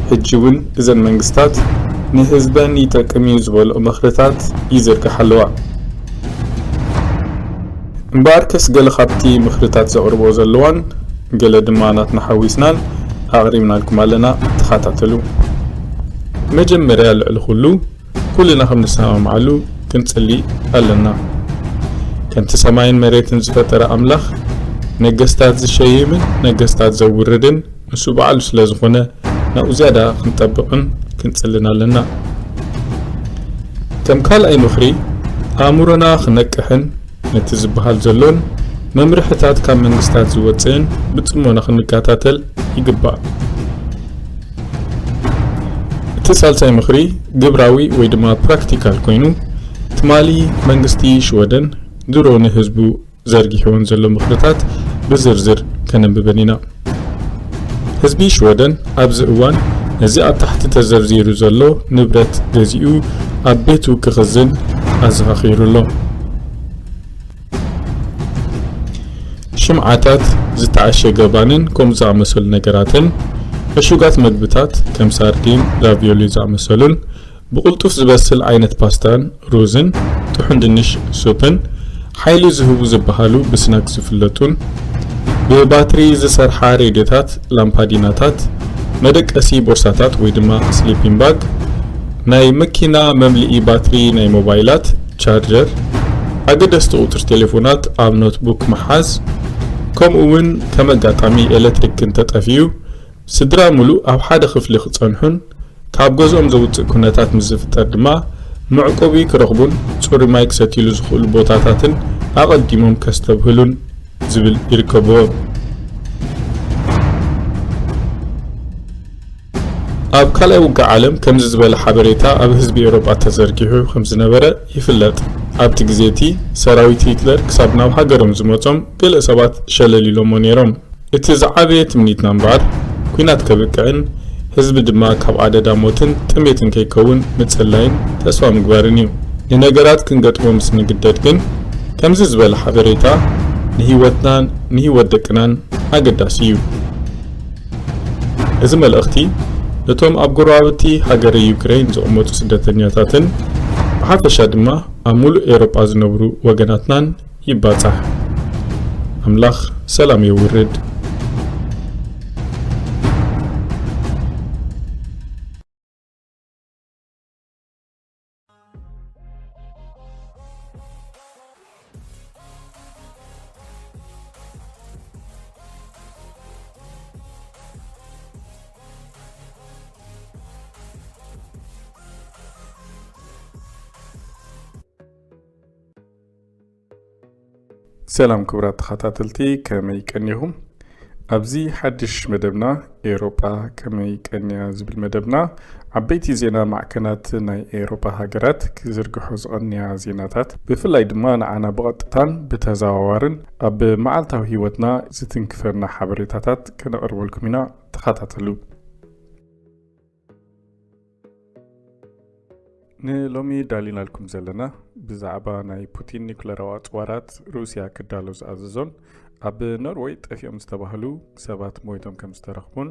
ሕጂ እውን እዘን መንግስታት ንህዝበን ይጠቅም እዩ ዝበልኦ ምኽርታት ይዝርግሓ ኣለዋ። እምበኣርከስ ገለ ካብቲ ምኽርታት ዘቕርቦ ዘለዋን ገለ ድማ ናትና ሓዊስናን ኣቕሪብናልኩም ኣለና፣ ተኸታተሉ። መጀመርያ ልዕሊ ኩሉ፣ ኩልና ከም ንሰማምዓሉ ክንጽሊ ኣለና። ከምቲ ሰማይን መሬትን ዝፈጠረ ኣምላኽ፣ ነገስታት ዝሸይምን ነገስታት ዘውርድን ንሱ ባዕሉ ስለ ዝኾነ፣ ናብኡ ዝያዳ ክንጠብቕን ክንጽልን ኣለና። ከም ካልኣይ ምኽሪ፣ ኣእምሮና ክነቅሕን ነቲ ዝበሃል ዘሎን መምርሕታት ካብ መንግስታት ዝወጽእን ብጽሞና ክንከታተል ይግባእ። እቲ ሳልሳይ ምኽሪ ግብራዊ ወይ ድማ ፕራክቲካል ኮይኑ፣ ትማሊ መንግስቲ ሽወደን ድሮ ንህዝቡ ዘርጊሕወን ዘሎ ምኽርታት ብዝርዝር ከነንብበን ኢና። ህዝቢ ሽወደን ኣብዚ እዋን ነዚ ኣብ ታሕቲ ተዘርዚሩ ዘሎ ንብረት ገዚኡ ኣብ ቤቱ ክኽዝን ኣዘኻኺሩ ኣሎ። ሽምዓታት፣ ዝተዓሸገ ባንን ከምኡ ዝኣመሰሉ ነገራትን፣ ዕሹጋት መግብታት ከም ሳርዲን፣ ራቪዮሊ ዝኣመሰሉን፣ ብቕልጡፍ ዝበስል ዓይነት ፓስታን ሩዝን፣ ጥሑን ድንሽ ሱፕን፣ ሓይሊ ዝህቡ ዝበሃሉ ብስናክ ዝፍለጡን፣ ብባትሪ ዝሰርሓ ሬድዮታት፣ ላምፓዲናታት፣ መደቀሲ ቦርሳታት ወይ ድማ ስሊፒንግ ባግ፣ ናይ መኪና መምልኢ ባትሪ ናይ ሞባይላት፣ ቻርጀር፣ ኣገደስቲ ቁጽሪ ቴሌፎናት ኣብ ኖትቡክ ምሓዝ፣ ከምኡ እውን ከም ኣጋጣሚ ኤሌክትሪክ እንተጠፊኡ፣ ስድራ ምሉእ ኣብ ሓደ ክፍሊ ክጸንሑን ካብ ገዝኦም ዘውጽእ ኩነታት ምስ ዝፍጠር ድማ መዕቆቢ ክረኽቡን ጽሩይ ማይ ክሰትይሉ ዝኽእሉ ቦታታትን ኣቐዲሞም ከስተብህሉን ዝብል ይርከብዎ። ኣብ ካልኣይ ውግእ ዓለም ከምዚ ዝበለ ሓበሬታ ኣብ ህዝቢ ኤውሮጳ ተዘርጊሑ ከም ዝነበረ ይፍለጥ። ኣብቲ ግዜ እቲ ሰራዊት ሂትለር ክሳብ ናብ ሃገሮም ዝመጾም ገለ ሰባት ሸለል ኢሎሞ ነይሮም። እቲ ዝዓበየ ትምኒትና እምበኣር፣ ኲናት ከብቅዕን ህዝቢ ድማ ካብ ኣደዳ ሞትን ጥሜትን ከይከውን ምጽላይን ተስፋ ምግባርን እዩ። ንነገራት ክንገጥሞ ምስ ንግደድ ግን፣ ከምዚ ዝበለ ሓበሬታ ንህይወትናን ንህይወት ደቅናን ኣገዳሲ እዩ። እዚ መልእኽቲ ነቶም ኣብ ጎረባብቲ ሃገረ ዩክሬን ዝቕመጡ ስደተኛታትን ብሓፈሻ ድማ ኣብ ሙሉእ ኤውሮጳ ዝነብሩ ወገናትናን ይባጻሕ። ኣምላኽ ሰላም የውርድ። ሰላም ክቡራት ተኸታተልቲ፣ ከመይ ቀኒኹም? ኣብዚ ሓድሽ መደብና፣ ኤውሮጳ ከመይ ቀንያ ዝብል መደብና፣ ዓበይቲ ዜና ማዕከናት ናይ ኤውሮጳ ሃገራት ክዝርግሑ ዝቐንያ ዜናታት፣ ብፍላይ ድማ ንዓና ብቐጥታን ብተዘዋዋርን ኣብ መዓልታዊ ህይወትና ዝትንክፈና ሓበሬታታት ከነቕርበልኩም ኢና። ተኸታተሉ። ንሎሚ ዳሊናልኩም ዘለና ብዛዕባ ናይ ፑቲን ኒኩለራዊ ኣጽዋራት ሩስያ ክዳሎ ዝኣዘዞን ኣብ ኖርወይ ጠፊኦም ዝተባህሉ ሰባት ሞይቶም ከም ዝተረኽቡን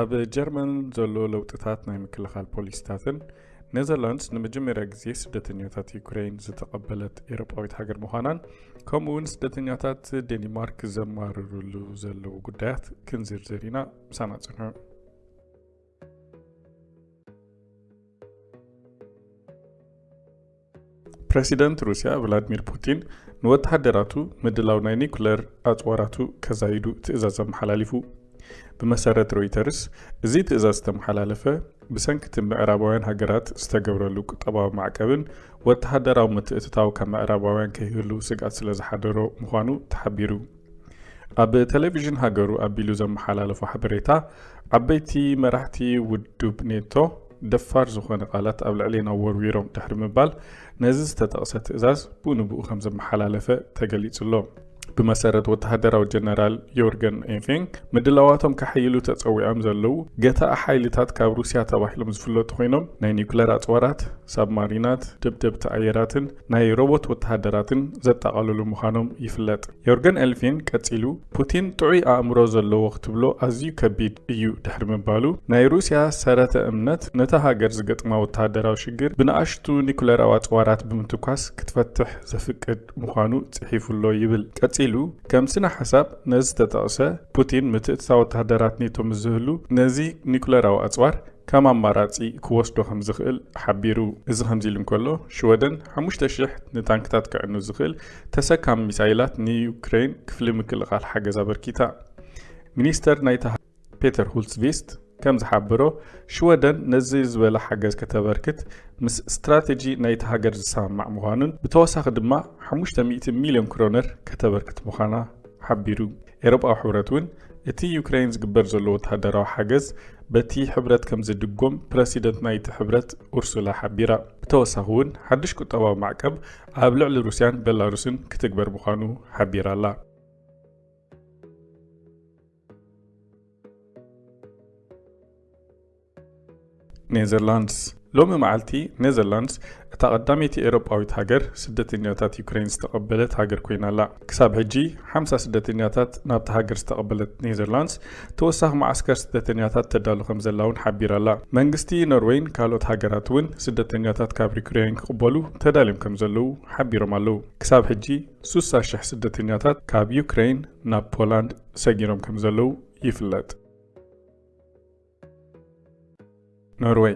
ኣብ ጀርመን ዘሎ ለውጥታት ናይ ምክልኻል ፖሊሲታትን ኔዘርላንድስ ንመጀመርያ ግዜ ስደተኛታት ዩክሬን ዝተቐበለት ኤሮጳዊት ሃገር ምዃናን ከምኡ እውን ስደተኛታት ዴኒማርክ ዘማርርሉ ዘለዉ ጉዳያት ክንዝርዝር ኢና። ምሳና ጽንሑ። ፕረሲደንት ሩስያ ቭላድሚር ፑቲን ንወተሃደራቱ ምድላው ናይ ኒኩለር ኣጽዋራቱ ከዛይዱ ትእዛዝ ኣመሓላሊፉ። ብመሰረት ሮይተርስ፣ እዚ ትእዛዝ ዝተመሓላለፈ ብሰንኪ እቲ ምዕራባውያን ሃገራት ዝተገብረሉ ቁጠባዊ ማዕቀብን ወተሃደራዊ ምትእትታው ካብ ምዕራባውያን ከይህሉ ስግኣት ስለ ዝሓደሮ ምዃኑ ተሓቢሩ። ኣብ ቴሌቪዥን ሃገሩ ኣቢሉ ዘመሓላለፎ ሓበሬታ፣ ዓበይቲ መራሕቲ ውድብ ኔቶ ደፋር ዝኾነ ቃላት ኣብ ልዕሌና ወርዊሮም ድሕሪ ምባል፣ ነዚ ዝተጠቕሰ ትእዛዝ ብኡ ንብኡ ከም ዘመሓላለፈ ተገሊጹ ኣሎ። ብመሰረት ወተሃደራዊ ጀነራል ዮርገን ኤንፌንግ፣ ምድላዋቶም ከሐይሉ ተጸዊዖም ዘለዉ ገታኢ ሓይልታት ካብ ሩስያ ተባሂሎም ዝፍለጡ ኮይኖም፣ ናይ ኒኩለር ኣጽዋራት፣ ሳብማሪናት፣ ደብደብቲ ኣየራትን ናይ ሮቦት ወተሃደራትን ዘጠቓለሉ ምዃኖም ይፍለጥ። ዮርገን ኤልፊን ቀጺሉ፣ ፑቲን ጥዑይ ኣእምሮ ዘለዎ ክትብሎ ኣዝዩ ከቢድ እዩ ድሕሪ ምባሉ፣ ናይ ሩስያ ሰረተ እምነት ነታ ሃገር ዝገጥማ ወተሃደራዊ ሽግር ብንኣሽቱ ኒኩለራዊ ኣጽዋራት ብምትኳስ ክትፈትሕ ዘፍቅድ ምዃኑ ጽሒፉ ኣሎ ይብል። ቀጺሉ፣ ከም ስነ ሓሳብ ነዚ ዝተጠቕሰ፣ ፑቲን ምትእትታው ወተሃደራት ኔቶ ምስ ዝህሉ፣ ነዚ ኒኩለራዊ ኣጽዋር ከም ኣማራጺ ክወስዶ ከም ዝኽእል ሓቢሩ። እዚ ከምዚ ኢሉ እንከሎ፣ ሽወደን ሓሙሽተ ሽሕ ንታንክታት ክዕኑ ዝኽእል ተሰካሚ ሚሳይላት ንዩክሬን ክፍሊ ምክልኻል ሓገዝ ኣበርኪታ። ሚኒስተር ናይታ ፔተር ሁልትስቪስት ከም ዝሓበሮ፣ ሽወደን ነዚ ዝበለ ሓገዝ ከተበርክት ምስ ስትራተጂ ናይቲ ሃገር ዝሰማማዕ ምዃኑን ብተወሳኺ ድማ ሓሙሽተ ሚእቲ ሚልዮን ክሮነር ከተበርክት ምዃና ሓቢሩ። ኤውሮጳዊ ሕብረት እውን እቲ ዩክሬን ዝግበር ዘሎ ወተሃደራዊ ሓገዝ በቲ ሕብረት ከም ዝድጎም ፕረሲደንት ናይቲ ሕብረት ኡርሱላ ሓቢራ። ብተወሳኺ እውን ሓድሽ ቁጠባዊ ማዕቀብ ኣብ ልዕሊ ሩስያን ቤላሩስን ክትግበር ምዃኑ ሓቢራ ኣላ። ኔዘርላንድስ። ሎሚ መዓልቲ ኔዘርላንድስ እታ ቀዳመይቲ ኤውሮጳዊት ሃገር ስደተኛታት ዩክሬን ዝተቐበለት ሃገር ኮይና ኣላ። ክሳብ ሕጂ ሓምሳ ስደተኛታት ናብታ ሃገር ዝተቐበለት ኔዘርላንድስ፣ ተወሳኺ መዓስከር ስደተኛታት ተዳሉ ከም ዘላ እውን ሓቢራ ኣላ። መንግስቲ ኖርዌይን ካልኦት ሃገራት እውን ስደተኛታት ካብ ዩክሬን ክቕበሉ ተዳልዮም ከም ዘለዉ ሓቢሮም ኣለዉ። ክሳብ ሕጂ ሱሳ ሽሕ ስደተኛታት ካብ ዩክሬን ናብ ፖላንድ ሰጊሮም ከም ዘለዉ ይፍለጥ። ኖርወይ።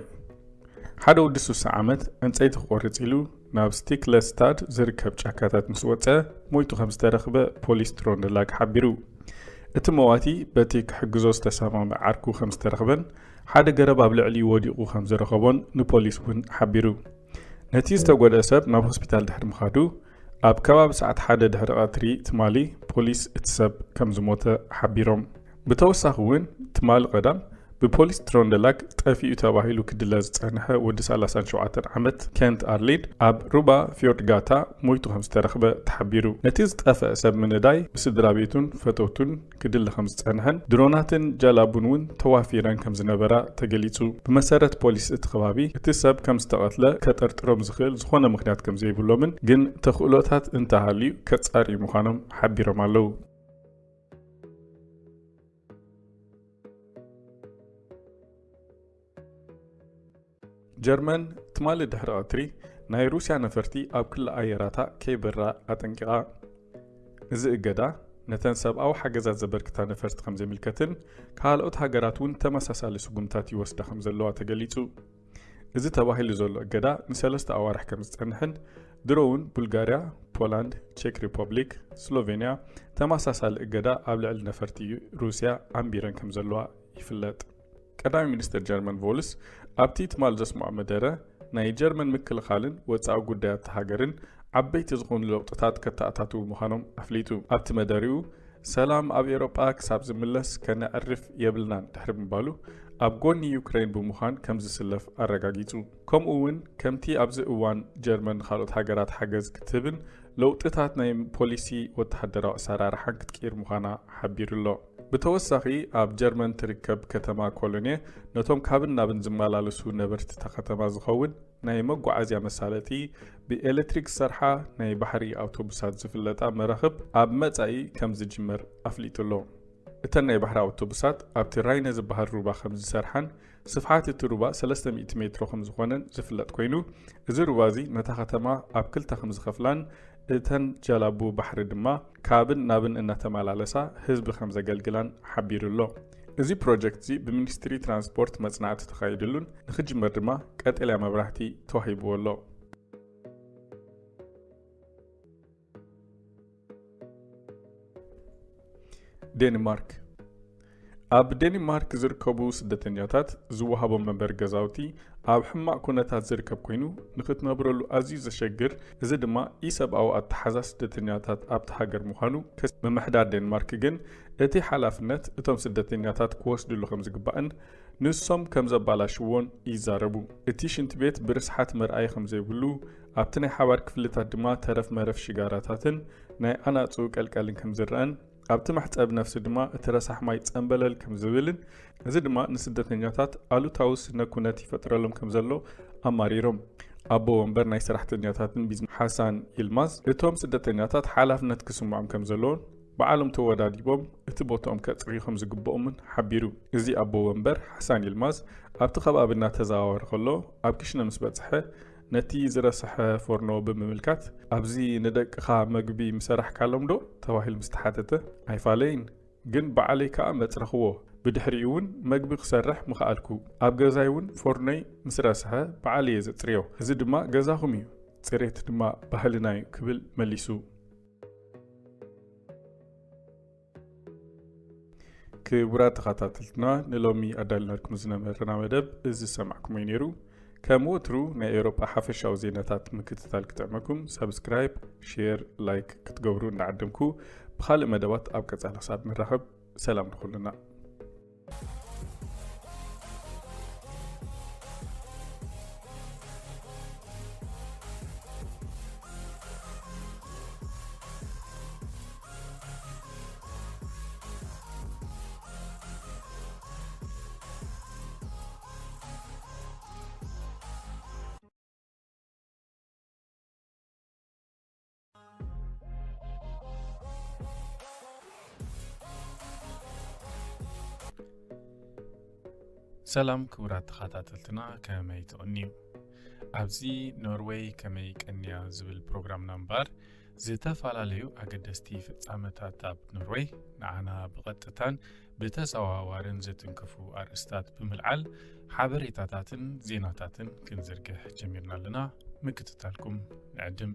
ሓደ ወዲ ሱሳ ዓመት ዕንጸይቲ ክቖርጽ ኢሉ ናብ ስቲክለስታድ ዝርከብ ጫካታት ምስ ወጸ ሞይቱ ከም ዝተረኽበ ፖሊስ ትሮንደላግ ሓቢሩ። እቲ መዋቲ በቲ ክሕግዞ ዝተሰማምዐ ዓርኩ ከም ዝተረኽበን ሓደ ገረብ ኣብ ልዕሊኡ ወዲቑ ከም ዝረኸቦን ንፖሊስ እውን ሓቢሩ። ነቲ ዝተጎድአ ሰብ ናብ ሆስፒታል ድሕሪ ምኻዱ፣ ኣብ ከባቢ ሰዓት ሓደ ድሕሪ ቀትሪ ትማሊ ፖሊስ እቲ ሰብ ከም ዝሞተ ሓቢሮም። ብተወሳኺ እውን ትማሊ ቀዳም ብፖሊስ ትሮንደላግ ጠፊኡ ተባሂሉ ክድለ ዝጸንሐ ወዲ ሰላሳን ሸውዓተን ዓመት ኬንት ኣርሊድ ኣብ ሩባ ፊዮርድ ጋታ ሞይቱ ከም ዝተረኽበ ተሓቢሩ። ነቲ ዝጠፍአ ሰብ ምንዳይ ብስድራ ቤቱን ፈተውቱን ክድለ ከም ዝጸንሐን ድሮናትን ጃላቡን እውን ተዋፊረን ከም ዝነበራ ተገሊጹ። ብመሰረት ፖሊስ እቲ ከባቢ፣ እቲ ሰብ ከም ዝተቐትለ ከጠርጥሮም ዝኽእል ዝኾነ ምኽንያት ከም ዘይብሎምን ግን ተኽእሎታት እንተሃልዩ ከጻርዩ ምዃኖም ሓቢሮም ኣለዉ። ጀርመን ትማሊ ድሕሪ ቀትሪ ናይ ሩስያ ነፈርቲ ኣብ ክሊ ኣየራታ ከይበራ ኣጠንቂቓ። እዚ እገዳ ነተን ሰብኣዊ ሓገዛት ዘበርክታ ነፈርቲ ከም ዘይምልከትን ካልኦት ሃገራት እውን ተመሳሳሊ ስጉምታት ይወስዳ ከም ዘለዋ ተገሊጹ። እዚ ተባሂሉ ዘሎ እገዳ ንሰለስተ ኣዋርሕ ከም ዝጸንሕን ድሮ እውን ቡልጋርያ፣ ፖላንድ፣ ቼክ ሪፐብሊክ፣ ስሎቬንያ ተመሳሳሊ እገዳ ኣብ ልዕሊ ነፈርቲ ሩስያ ኣንቢረን ከም ዘለዋ ይፍለጥ። ቀዳማይ ሚኒስተር ጀርመን ቮልስ ኣብቲ ትማል ዘስምዖ መደረ፣ ናይ ጀርመን ምክልኻልን ወጻኢ ጉዳያት ሃገርን ዓበይቲ ዝኾኑ ለውጥታት ከተኣታትዉ ምዃኖም ኣፍሊጡ። ኣብቲ መደሪኡ፣ ሰላም ኣብ ኤውሮጳ ክሳብ ዝምለስ ከነዕርፍ የብልናን ድሕሪ ምባሉ፣ ኣብ ጎኒ ዩክሬን ብምዃን ከም ዝስለፍ ኣረጋጊጹ። ከምኡ እውን ከምቲ ኣብዚ እዋን ጀርመን ንኻልኦት ሃገራት ሓገዝ ክትህብን ለውጥታት ናይ ፖሊሲ ወተሃደራዊ ኣሰራርሓን ክትቅይር ምዃና ሓቢሩ ኣሎ። ብተወሳኺ፣ ኣብ ጀርመን ትርከብ ከተማ ኮሎኔ ነቶም ካብን ናብን ዝመላለሱ ነበርቲ እታ ከተማ ዝኸውን ናይ መጓዓዝያ መሳለጢ፣ ብኤሌክትሪክ ዝሰርሓ ናይ ባሕሪ ኣውቶቡሳት ዝፍለጣ መራኽብ ኣብ መጻኢ ከም ዝጅመር ኣፍሊጡ ኣሎ። እተን ናይ ባሕሪ ኣውቶቡሳት ኣብቲ ራይነ ዝበሃል ሩባ ከም ዝሰርሓን ስፍሓት እቲ ሩባ ሰለስተ ሚእቲ ሜትሮ ከም ዝኾነን ዝፍለጥ ኮይኑ፣ እዚ ሩባ እዚ ነታ ከተማ ኣብ ክልተ ከም ዝኸፍላን እተን ጀላቡ ባሕሪ ድማ ካብን ናብን እናተመላለሳ ህዝቢ ከም ዘገልግላን ሓቢሩ ኣሎ። እዚ ፕሮጀክት እዚ ብሚኒስትሪ ትራንስፖርት መጽናዕቲ ተኻይድሉን ንኽጅመር ድማ ቀጠልያ መብራህቲ ተዋሂብዎ ኣሎ። ዴንማርክ። ኣብ ዴንማርክ ዝርከቡ ስደተኛታት ዝወሃቦም መንበሪ ገዛውቲ ኣብ ሕማቕ ኩነታት ዝርከብ ኮይኑ፣ ንኽትነብረሉ ኣዝዩ ዘሸግር፣ እዚ ድማ ኢሰብኣዊ ኣተሓዛ ስደተኛታት ኣብቲ ሃገር ምዃኑ ከስ-፣ ምምሕዳር ዴንማርክ ግን እቲ ሓላፍነት እቶም ስደተኛታት ክወስድሉ ከም ዝግባእን ንሶም ከም ዘባላሽዎን ይዛረቡ። እቲ ሽንቲ ቤት ብርስሓት መርኣዪ ከም ዘይብሉ፣ ኣብቲ ናይ ሓባር ክፍልታት ድማ ተረፍ መረፍ ሽጋራታትን ናይ ኣናጹ ቀልቀልን ከም ዝረኣን፣ ኣብቲ መሕጸቢ ነፍሲ ድማ እቲ ረሳሕ ማይ ጸምበለል ከም ዝብልን፣ እዚ ድማ ንስደተኛታት ኣሉታዊ ስነ ኩነት ይፈጥረሎም ከም ዘሎ ኣማሪሮም። ኣቦ ወንበር ናይ ሰራሕተኛታትን ቢዝነስ ሓሳን ይልማዝ፣ እቶም ስደተኛታት ሓላፍነት ክስምዖም ከም ዘለዎን፣ ባዕሎም ተወዳዲቦም እቲ ቦታኦም ከጽርዩ ከም ዝግብኦምን ሓቢሩ። እዚ ኣቦ ወንበር ሓሳን ይልማዝ ኣብቲ ከባቢ እናተዘዋወረ ከሎ፣ ኣብ ክሽነ ምስ በጽሐ፣ ነቲ ዝረስሐ ፎርኖ ብምምልካት፣ "ኣብዚ ንደቅኻ መግቢ ምሰራሕካሎም ዶ?" ተባሂሉ ምስ ተሓተተ፣ "ኣይፋለይን፣ ግን ባዕለይ ከኣ መጽረኽዎ። ብድሕሪኡ እውን መግቢ ክሰርሕ ምኸኣልኩ። ኣብ ገዛይ እውን ፎርኖይ ምስ ረስሐ ባዕለይ እየ ዘጽርዮ። እዚ ድማ ገዛኹም እዩ፣ ጽሬት ድማ ባህልና እዩ" ክብል መሊሱ። ክቡራት ተኸታተልትና፣ ንሎሚ ኣዳልናልኩም ዝነበረና መደብ እዚ ዝሰማዕኩሞ እዩ ነይሩ። ከም ወትሩ ናይ ኤውሮጳ ሓፈሻዊ ዜናታት ምክትታል ክጥዕመኩም፣ ሳብስክራይብ፣ ሼር፣ ላይክ ክትገብሩ እናዓደምኩ፣ ብኻልእ መደባት ኣብ ቀጻሊ ክሳብ ንራኸብ፣ ሰላም ንኹልና። ሰላም ክቡራት ተኸታተልትና፣ ከመይ ትቕንዩ? ኣብዚ ኖርዌይ ከመይ ቀንያ ዝብል ፕሮግራምና እምበኣር፣ ዝተፈላለዩ ኣገደስቲ ፍጻመታት ኣብ ኖርዌይ ንዓና ብቐጥታን ብተዘዋዋርን ዝትንክፉ ኣርእስታት ብምልዓል ሓበሬታታትን ዜናታትን ክንዝርግሕ ጀሚርና ኣለና። ምክትታልኩም ንዕድም።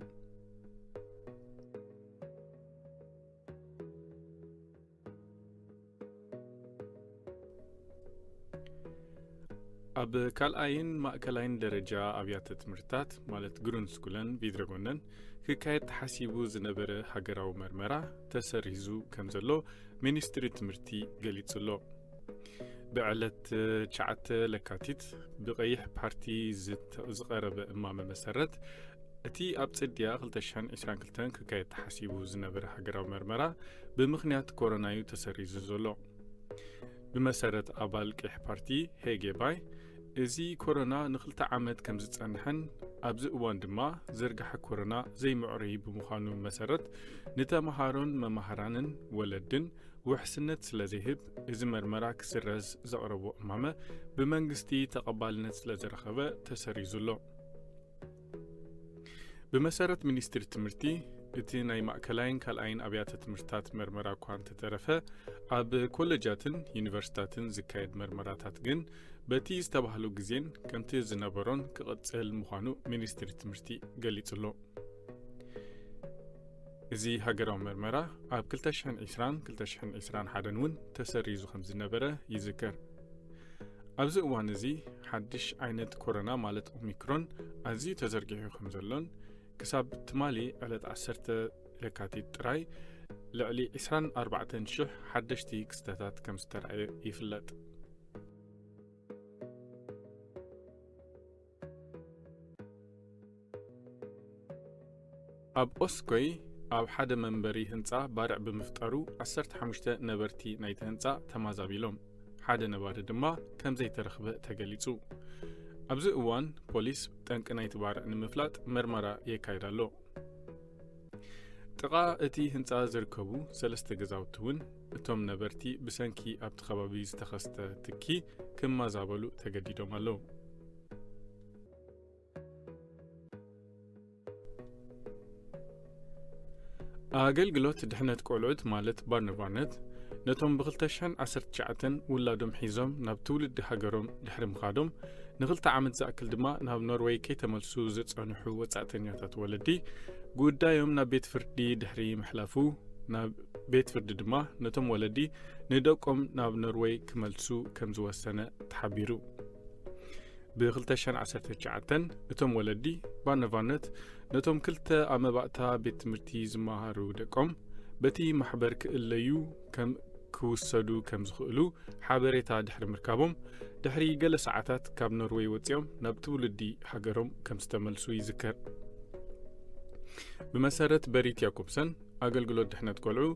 ኣብ ካልኣይን ማእከላይን ደረጃ ኣብያተ ትምህርትታት፣ ማለት ግሩንድስኩለን ቪድረጎነን፣ ክካየድ ተሓሲቡ ዝነበረ ሃገራዊ መርመራ ተሰሪዙ ከም ዘሎ ሚኒስትሪ ትምህርቲ ገሊጹ ኣሎ። ብዕለት ትሽዓተ ለካቲት ብቐይሕ ፓርቲ ዝተ-፣ ዝቐረበ እማመ መሰረት፣ እቲ ኣብ ጽድያ ክልተ ሽሕን ዕስራን ክልተን ክካየድ ተሓሲቡ ዝነበረ ሃገራዊ መርመራ ብምኽንያት ኮሮና እዩ ተሰሪዙ ዘሎ። ብመሰረት ኣባል ቀይሕ ፓርቲ ሄጌ ባይ፣ እዚ ኮሮና ንኽልተ ዓመት ከም ዝጸንሐን ኣብዚ እዋን ድማ ዝርግሐ ኮሮና ዘይምዕሩይ ብምዃኑ መሰረት፣ ንተመሃሮን መማህራንን ወለድን ውሕስነት ስለ ዘይህብ፣ እዚ መርመራ ክስረዝ ዘቕረቦ እማመ ብመንግስቲ ተቐባልነት ስለ ዝረኸበ ተሰሪዙ ኣሎ። ብመሰረት ሚኒስትሪ ትምህርቲ፣ እቲ ናይ ማእከላይን ካልኣይን ኣብያተ ትምህርትታት መርመራ እኳ እንተተረፈ፣ ኣብ ኮለጃትን ዩኒቨርሲታትን ዝካየድ መርመራታት ግን በቲ ዝተባህሉ ግዜን ከምቲ ዝነበሮን ክቕጽል ምዃኑ ሚኒስትሪ ትምህርቲ ገሊጹ ኣሎ። እዚ ሃገራዊ መርመራ ኣብ ክልተ ሽሕን ዕስራን ክልተ ሽሕን ዕስራን ሓደን እውን ተሰሪዙ ከም ዝነበረ ይዝከር። ኣብዚ እዋን እዚ ሓድሽ ዓይነት ኮሮና ማለት ኦሚክሮን ኣዝዩ ተዘርጊሑ ከም ዘሎን ክሳብ ትማሊ ዕለት ዓሰርተ ለካቲት ጥራይ ልዕሊ ዕስራን ኣርባዕተን ሽሕ ሓደሽቲ ክስተታት ከም ዝተራእየ ይፍለጥ። ኣብ ኦስኮይ ኣብ ሓደ መንበሪ ህንጻ ባርዕ ብምፍጣሩ ዓሰርተ ሓሙሽተ ነበርቲ ናይቲ ህንጻ ተማዛቢሎም፣ ሓደ ነባሪ ድማ ከም ዘይተረኽበ ተገሊጹ። ኣብዚ እዋን ፖሊስ ጠንቂ ናይቲ ባርዕ ንምፍላጥ መርመራ የካይድ ኣሎ። ጥቓ እቲ ህንጻ ዝርከቡ ሰለስተ ገዛውቲ እውን እቶም ነበርቲ ብሰንኪ ኣብቲ ከባቢ ዝተኸስተ ትኪ ክመዛበሉ ተገዲዶም ኣለዉ። ኣገልግሎት ድሕነት ቆልዑት ማለት ባርነቫነት ነቶም ብ ክልተ ሽሕን ዓሰርተ ትሽዓተን ውላዶም ሒዞም ናብ ትውልዲ ሃገሮም ድሕሪ ምኻዶም ንኽልተ ዓመት ዝኣክል ድማ ናብ ኖርወይ ከይተመልሱ ዝጸንሑ ወጻእተኛታት ወለዲ ጉዳዮም ናብ ቤት ፍርዲ ድሕሪ ምሕላፉ ናብ ቤት ፍርዲ ድማ ነቶም ወለዲ ንደቆም ናብ ኖርወይ ክመልሱ ከም ዝወሰነ ተሓቢሩ። ብ ክልተ ሽሕን ዓሰርተ ትሽዓተን እቶም ወለዲ ባርነቫነት ነቶም ክልተ ኣብ መባእታ ቤት ትምህርቲ ዝመሃሩ ደቆም በቲ ማሕበር ክእለዩ ከም ክውሰዱ ከም ዝኽእሉ ሓበሬታ ድሕሪ ምርካቦም ድሕሪ ገለ ሰዓታት ካብ ኖርወይ ወጺኦም ናብ ትውልዲ ሃገሮም ከም ዝተመልሱ ይዝከር። ብመሰረት በሪት ያኮብሰን ኣገልግሎት ድሕነት ቆልዑ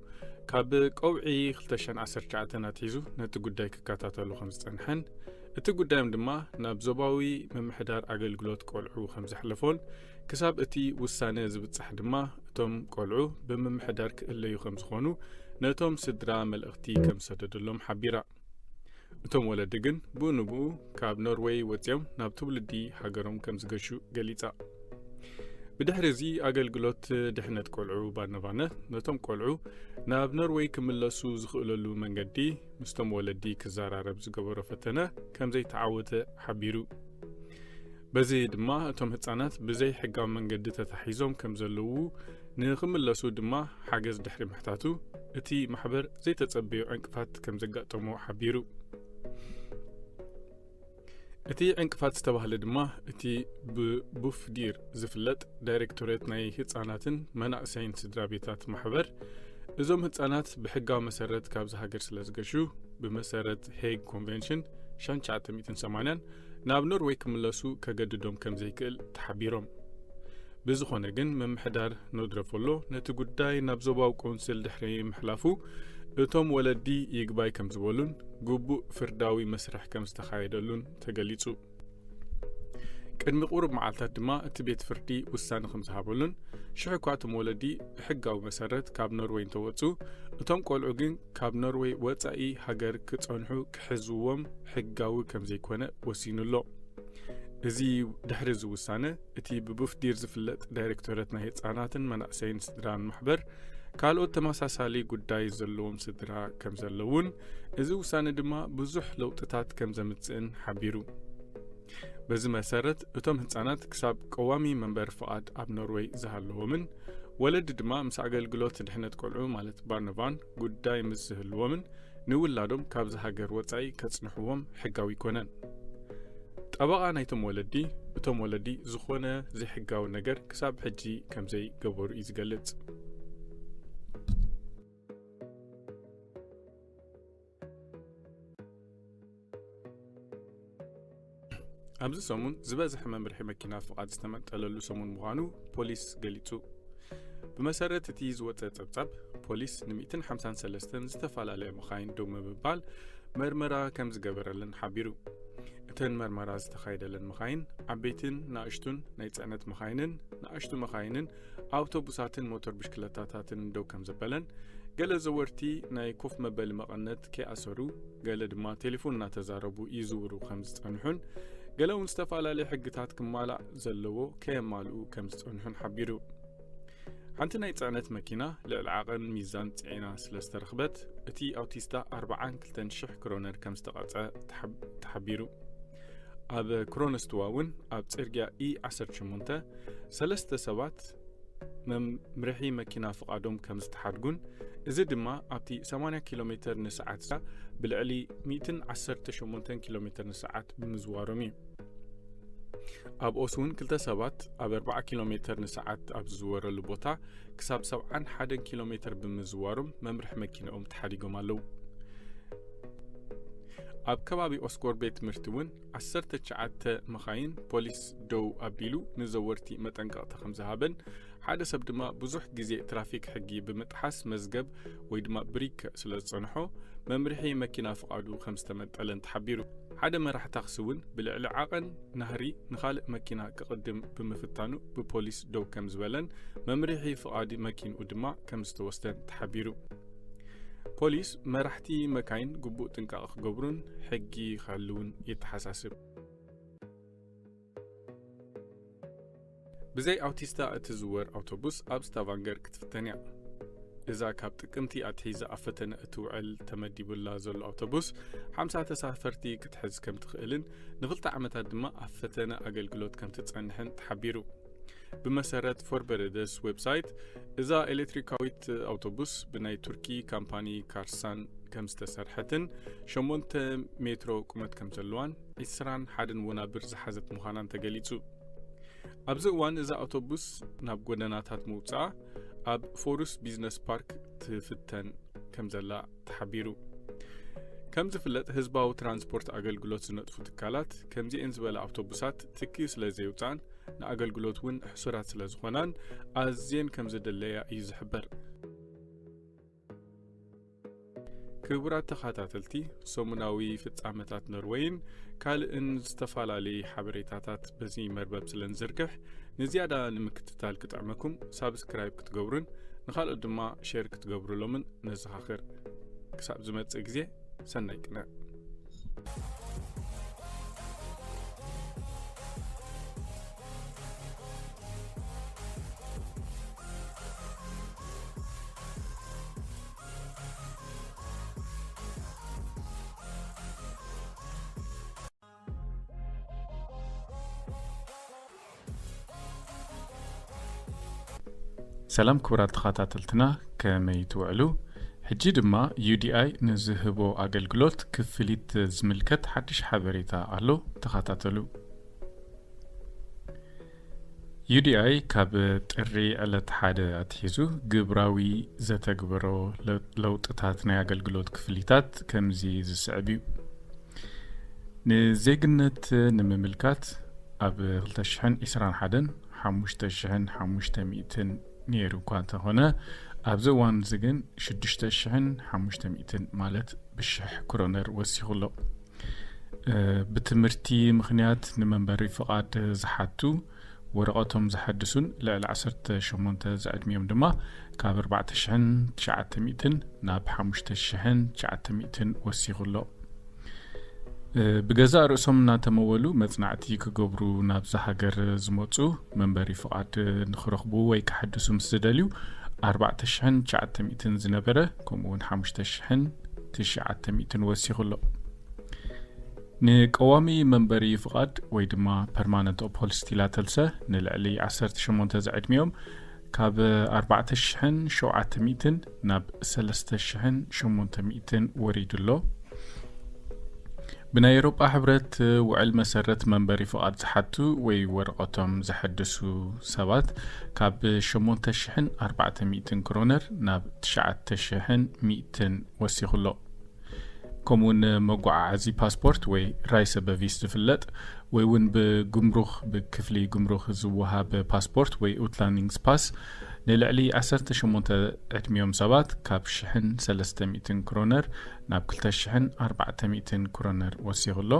ካብ ቀውዒ ክልተ ሽሕን ዓሰርተ ትሽዓተን ኣትሒዙ ነቲ ጉዳይ ክከታተሉ ከም ዝጸንሐን እቲ ጉዳዮም ድማ ናብ ዞባዊ ምምሕዳር ኣገልግሎት ቆልዑ ከም ዘሕለፎን ክሳብ እቲ ውሳነ ዝብጻሕ ድማ እቶም ቆልዑ ብምምሕዳር ክእለዩ ከም ዝኾኑ ነቶም ስድራ መልእኽቲ ከም ዝሰደደሎም ሓቢራ። እቶም ወለዲ ግን ብኡ ንብኡ ካብ ኖርወይ ወጺኦም ናብ ትውልዲ ሃገሮም ከም ዝገሹ ገሊጻ። ብድሕሪ እዚ ኣገልግሎት ድሕነት ቆልዑ ባርነቫነት ነቶም ቆልዑ ናብ ኖርወይ ክምለሱ ዝኽእለሉ መንገዲ ምስቶም ወለዲ ክዘራረብ ዝገበሮ ፈተነ ከም ዘይተዓወተ ሓቢሩ። በዚ ድማ እቶም ህጻናት ብዘይ ሕጋዊ መንገዲ ተታሒዞም ከም ዘለዉ ንኽምለሱ ድማ ሓገዝ ድሕሪ ምሕታቱ እቲ ማሕበር ዘይተጸበዮ ዕንቅፋት ከም ዘጋጠሞ ሓቢሩ። እቲ ዕንቅፋት ዝተባህለ ድማ እቲ ብቡፍዲር ዝፍለጥ ዳይሬክቶሬት ናይ ህጻናትን መናእሰይን ስድራ ቤታት ማሕበር እዞም ህጻናት ብሕጋዊ መሰረት ካብዚ ሃገር ስለ ዝገሹ ብመሰረት ሄግ ኮንቨንሽን ሸንትሽዓተ ሚእትን ሰማንያን ናብ ኖርወይ ክምለሱ ከገድዶም ከም ዘይክእል ተሓቢሮም። ብዝኾነ ግን ምምሕዳር ኖድረፎሎ ነቲ ጉዳይ ናብ ዞባዊ ቆንስል ድሕሪ ምሕላፉ እቶም ወለዲ ይግባይ ከም ዝበሉን ግቡእ ፍርዳዊ መስርሕ ከም ዝተኻየደሉን ተገሊጹ። ቅድሚ ቁሩብ መዓልታት ድማ እቲ ቤት ፍርዲ ውሳነ ከም ዝሃበሉን ሽሕ እኳ እቶም ወለዲ ብሕጋዊ መሰረት ካብ ኖርወይ እንተወጹ እቶም ቆልዑ ግን ካብ ኖርወይ ወጻኢ ሃገር ክጸንሑ ክሕዝዎም ሕጋዊ ከም ዘይኮነ ወሲኑ ኣሎ። እዚ ድሕሪ እዚ ውሳነ እቲ ብቡፍዲር ዝፍለጥ ዳይሬክቶሬት ናይ ህጻናትን መናእሰይን ስድራን ማሕበር ካልኦት ተመሳሳሊ ጉዳይ ዘለዎም ስድራ ከም ዘለውን እዚ ውሳነ ድማ ብዙሕ ለውጥታት ከም ዘምጽእን ሓቢሩ። በዚ መሰረት እቶም ህጻናት ክሳብ ቀዋሚ መንበሪ ፍቓድ ኣብ ኖርወይ ዝሃለዎምን ወለዲ ድማ ምስ ኣገልግሎት ድሕነት ቆልዑ ማለት ባርነቫን ጉዳይ ምስ ዝህልዎምን ንውላዶም ካብዚ ሃገር ወጻኢ ከጽንሕዎም ሕጋዊ ኣይኮነን። ጠበቓ ናይቶም ወለዲ እቶም ወለዲ ዝኾነ ዘይሕጋዊ ነገር ክሳብ ሕጂ ከም ዘይገበሩ እዩ ዝገልጽ። ኣብዚ ሰሙን ዝበዝሐ መምርሒ መኪና ፍቓድ ዝተመንጠለሉ ሰሙን ምዃኑ ፖሊስ ገሊጹ። ብመሰረት እቲ ዝወጸ ጸብጻብ ፖሊስ ን ሚእትን ሓምሳን ሰለስተን ዝተፈላለያ መኻይን ደው ምብባል መርመራ ከም ዝገበረለን ሓቢሩ። እተን መርመራ ዝተኻየደለን መኻይን ዓበይትን ንኣሽቱን ናይ ጽዕነት መኻይንን ንኣሽቱ መኻይንን ኣውቶቡሳትን ሞተር ብሽክለታታትን ደው ከም ዘበለን ገለ ዘወርቲ ናይ ኮፍ መበሊ መቐነት ከይኣሰሩ ገለ ድማ ቴሌፎን እናተዛረቡ ይዝውሩ ከም ዝጸንሑን ገለ እውን ዝተፈላለዩ ሕግታት ክማላእ ዘለዎ ከየማልኡ ከም ዝጸንሑን ሓቢሩ። ሓንቲ ናይ ጽዕነት መኪና ልዕሊ ዓቐን ሚዛን ጽዒና ስለ ዝተረኽበት እቲ ኣውቲስታ ኣርባዓን ክልተን ሽሕ ክሮነር ከም ዝተቐጸ ተሓቢሩ። ኣብ ክሮነስትዋ እውን ኣብ ጽርግያ ኢ ዓሰርተ ሸሞንተ ሰለስተ ሰባት መምርሒ መኪና ፍቓዶም ከም ዝተሓድጉን እዚ ድማ ኣብቲ ሰማንያ ኪሎ ሜተር ንሰዓት ብልዕሊ ሚእትን ዓሰርተ ሸሞንተን ኪሎ ሜተር ንሰዓት ብምዝዋሮም እዩ። ኣብ ኦስውን ክልተ ሰባት ኣብ ኣርባዓ ኪሎ ሜተር ንሰዓት ኣብ ዝዝወረሉ ቦታ ክሳብ ሰብዓን ሓደን ኪሎ ሜተር ብምዝዋሮም መምርሒ መኪናኦም ተሓዲጎም ኣለዉ። ኣብ ከባቢ ኦስኮር ቤት ትምህርቲ እውን ዓሰርተ ትሽዓተ መኻይን ፖሊስ ደው ኣቢሉ ንዘወርቲ መጠንቀቕታ ከም ዝሃበን ሓደ ሰብ ድማ ብዙሕ ግዜ ትራፊክ ሕጊ ብምጥሓስ መዝገብ ወይ ድማ ብሪክ ስለ ዝጸንሖ መምርሒ መኪና ፍቓዱ ከም ዝተመንጠለን ተሓቢሩ። ሓደ መራሕ ታክሲ እውን ብልዕሊ ዓቐን ናህሪ ንኻልእ መኪና ክቕድም ብምፍታኑ ብፖሊስ ደው ከም ዝበለን መምርሒ ፍቓድ መኪንኡ ድማ ከም ዝተወስደን ተሓቢሩ። ፖሊስ መራሕቲ መካይን ግቡእ ጥንቃቐ ክገብሩን ሕጊ ክሕልውን የተሓሳስብ። ብዘይ ኣውቲስታ እትዝወር ኣውቶቡስ ኣብ ስታቫንገር ክትፍተን እያ። እዛ ካብ ጥቅምቲ ኣትሒዛ ኣብ ፈተነ እትውዕል ተመዲቡላ ዘሎ ኣውቶቡስ ሓምሳ ተሳፈርቲ ክትሕዝ ከም ትኽእልን ንኽልተ ዓመታት ድማ ኣብ ፈተነ ኣገልግሎት ከም ትጸንሕን ተሓቢሩ። ብመሰረት ፎርበረደስ ዌብሳይት፣ እዛ ኤሌክትሪካዊት ኣውቶቡስ ብናይ ቱርኪ ካምፓኒ ካርሳን ከም ዝተሰርሐትን ሸሞንተ ሜትሮ ቁመት ከም ዘለዋን ዒስራን ሓደን ወናብር ዝሓዘት ምዃናን ተገሊጹ። ኣብዚ እዋን እዛ ኣውቶቡስ ናብ ጎደናታት ምውጻኣ ኣብ ፎሩስ ቢዝነስ ፓርክ ትፍተን ከም ዘላ ተሓቢሩ። ከም ዝፍለጥ ህዝባዊ ትራንስፖርት ኣገልግሎት ዝነጥፉ ትካላት ከምዚኤን ዝበላ ኣውቶቡሳት ትኪ ስለ ዘየውፅኣን ንኣገልግሎት እውን ሕሱራት ስለ ዝኾናን ኣዝየን ከም ዝድለያ እዩ ዝሕበር። ክቡራት ተኸታተልቲ፣ ሰሙናዊ ፍጻመታት ኖርወይን ካልእን ዝተፈላለዩ ሓበሬታታት በዚ መርበብ ስለ ንዝርግሕ ንዝያዳ ንምክትታል ክጥዕመኩም ሳብስክራይብ ክትገብሩን ንኻልኦት ድማ ሼር ክትገብሩሎምን ነዘኻኽር። ክሳብ ዝመጽእ ግዜ ሰናይ ቅነ። ሰላም ክቡራት ተኸታተልትና፣ ከመይ ትውዕሉ? ሕጂ ድማ ዩ ዲ ኣይ ንዝህቦ ኣገልግሎት ክፍሊት ዝምልከት ሓድሽ ሓበሬታ ኣሎ፣ ተኸታተሉ። ዩ ዲ ኣይ ካብ ጥሪ ዕለት ሓደ ኣትሒዙ ግብራዊ ዘተግበሮ ለ-፣ ለውጥታት ናይ ኣገልግሎት ክፍሊታት ከምዚ ዝስዕብ እዩ። ንዜግነት ንምምልካት ኣብ ክልተ ሽሕን ዕስራን ሓደን ሓሙሽተ ሽሕን ሓሙሽተ ሚእትን ነይሩ እኳ እንተኾነ፣ ኣብዚ እዋን እዚ ግን ሽዱሽተ ሽሕን ሓሙሽተ ሚእትን ማለት ብሽሕ ክሮነር ወሲኹ ኣሎ። እ፣ ብትምህርቲ ምኽንያት ንመንበሪ ፍቓድ ዝሓቱ ወረቐቶም ዘሐድሱን ልዕሊ ዓሰርተ ሸሞንተ ዝዕድሚኦም ድማ ካብ ኣርባዕተ ሽሕን ትሽዓተ ሚእትን ናብ ሓሙሽተ ሽሕን ትሽዓተ ሚእትን ወሲኹ ኣሎ። እ፣ ብገዛእ ርእሶም እናተመወሉ መጽናዕቲ ክገብሩ ናብዛ ሃገር ዝመጹ መንበሪ ፍቓድ ንኽረኽቡ ወይ ክሐድሱ ምስ ዝደልዩ ኣርባዕተ ሽሕን ትሽዓተ ሚእትን ዝነበረ ከምኡ እውን ሓሙሽተ ሽሕን ትሽዓተ ሚእትን ወሲኹ ኣሎ። ንቀዋሚ መንበሪ ፍቓድ ወይ ድማ ፐርማነንት ኦፖልስቲላ ተልሰ ንልዕሊ ዓሰርተ ሸሞንተ ዝዕድሚኦም ካብ ኣርባዕተ ሽሕን ሸውዓተ ሚእትን ናብ ሰለስተ ሽሕን ሸሞንተ ሚእትን ወሪዱ ኣሎ። ብናይ ኤውሮጳ ሕብረት ውዕል መሰረት መንበሪ ፍቓድ ዝሓቱ ወይ ወረቐቶም ዘሐድሱ ሰባት ካብ ሸሞንተ ሽሕን ኣርባዕተ ሚእትን ክሮነር ናብ ትሽዓተ ሽሕን ሚእትን ወሲኹ ኣሎ። ከምኡውን መጓዓዓዚ ፓስፖርት ወይ ራይሰ በቪስ ዝፍለጥ ወይ እውን ብጉምሩኽ፣ ብክፍሊ ጉምሩኽ ዝወሃብ ፓስፖርት ወይ ኡትላንዲንግስ ፓስ ንልዕሊ ዓሰርተ ሸሞንተ ዕድሚኦም ሰባት ካብ ሽሕን ሰለስተ ሚእትን ክሮነር ናብ ክልተ ሽሕን ኣርባዕተ ሚእትን ክሮነር ወሲኹ ኣሎ።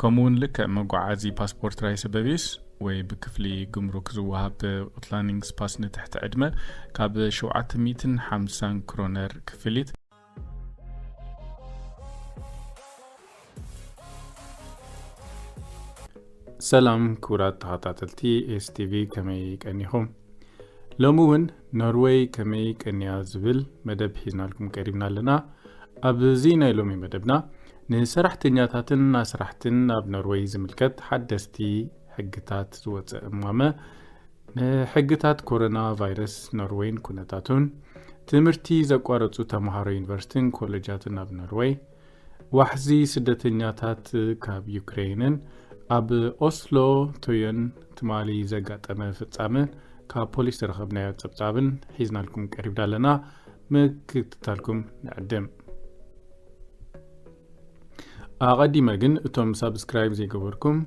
ከምኡውን ልክዕ መጓዓዚ ፓስፖርት ራይሰ በቪስ ወይ ብክፍሊ ጉምሩክ ዝወሃብ ኡትላንዲንግስ ፓስ ንትሕቲ ዕድመ ካብ ሸውዓተ ሚእትን ሓምሳን ክሮነር ክፍሊት። ሰላም ክቡራት ተኸታተልቲ ኤስ ቲ ቪ፣ ከመይ ቀኒኹም? ሎሚ እውን ኖርወይ ከመይ ቀንያ ዝብል መደብ ሒዝናልኩም ቀሪብና ኣለና። ኣብዚ ናይ ሎሚ መደብና ንሰራሕተኛታትን ኣስራሕትን ኣብ ኖርወይ ዝምልከት ሓደስቲ ሕግታት ዝወፀ እማመ፣ ንሕግታት ኮሮና ቫይረስ ኖርወይን ኩነታቱን፣ ትምህርቲ ዘቋረጹ ተምሃሮ ዩኒቨርሲቲን ኮሌጃትን ኣብ ኖርወይ፣ ዋሕዚ ስደተኛታት ካብ ዩክሬንን ኣብ ኦስሎ ቶዮን ትማሊ ዘጋጠመ ፍጻመን ካብ ፖሊስ ዝረኸብናዮ ጸብጻብን ሒዝናልኩም ቀሪብና ኣለና። ምክትታልኩም ንዕድም። ኣቐዲመ ግን እቶም ሳብስክራይብ ዘይገበርኩም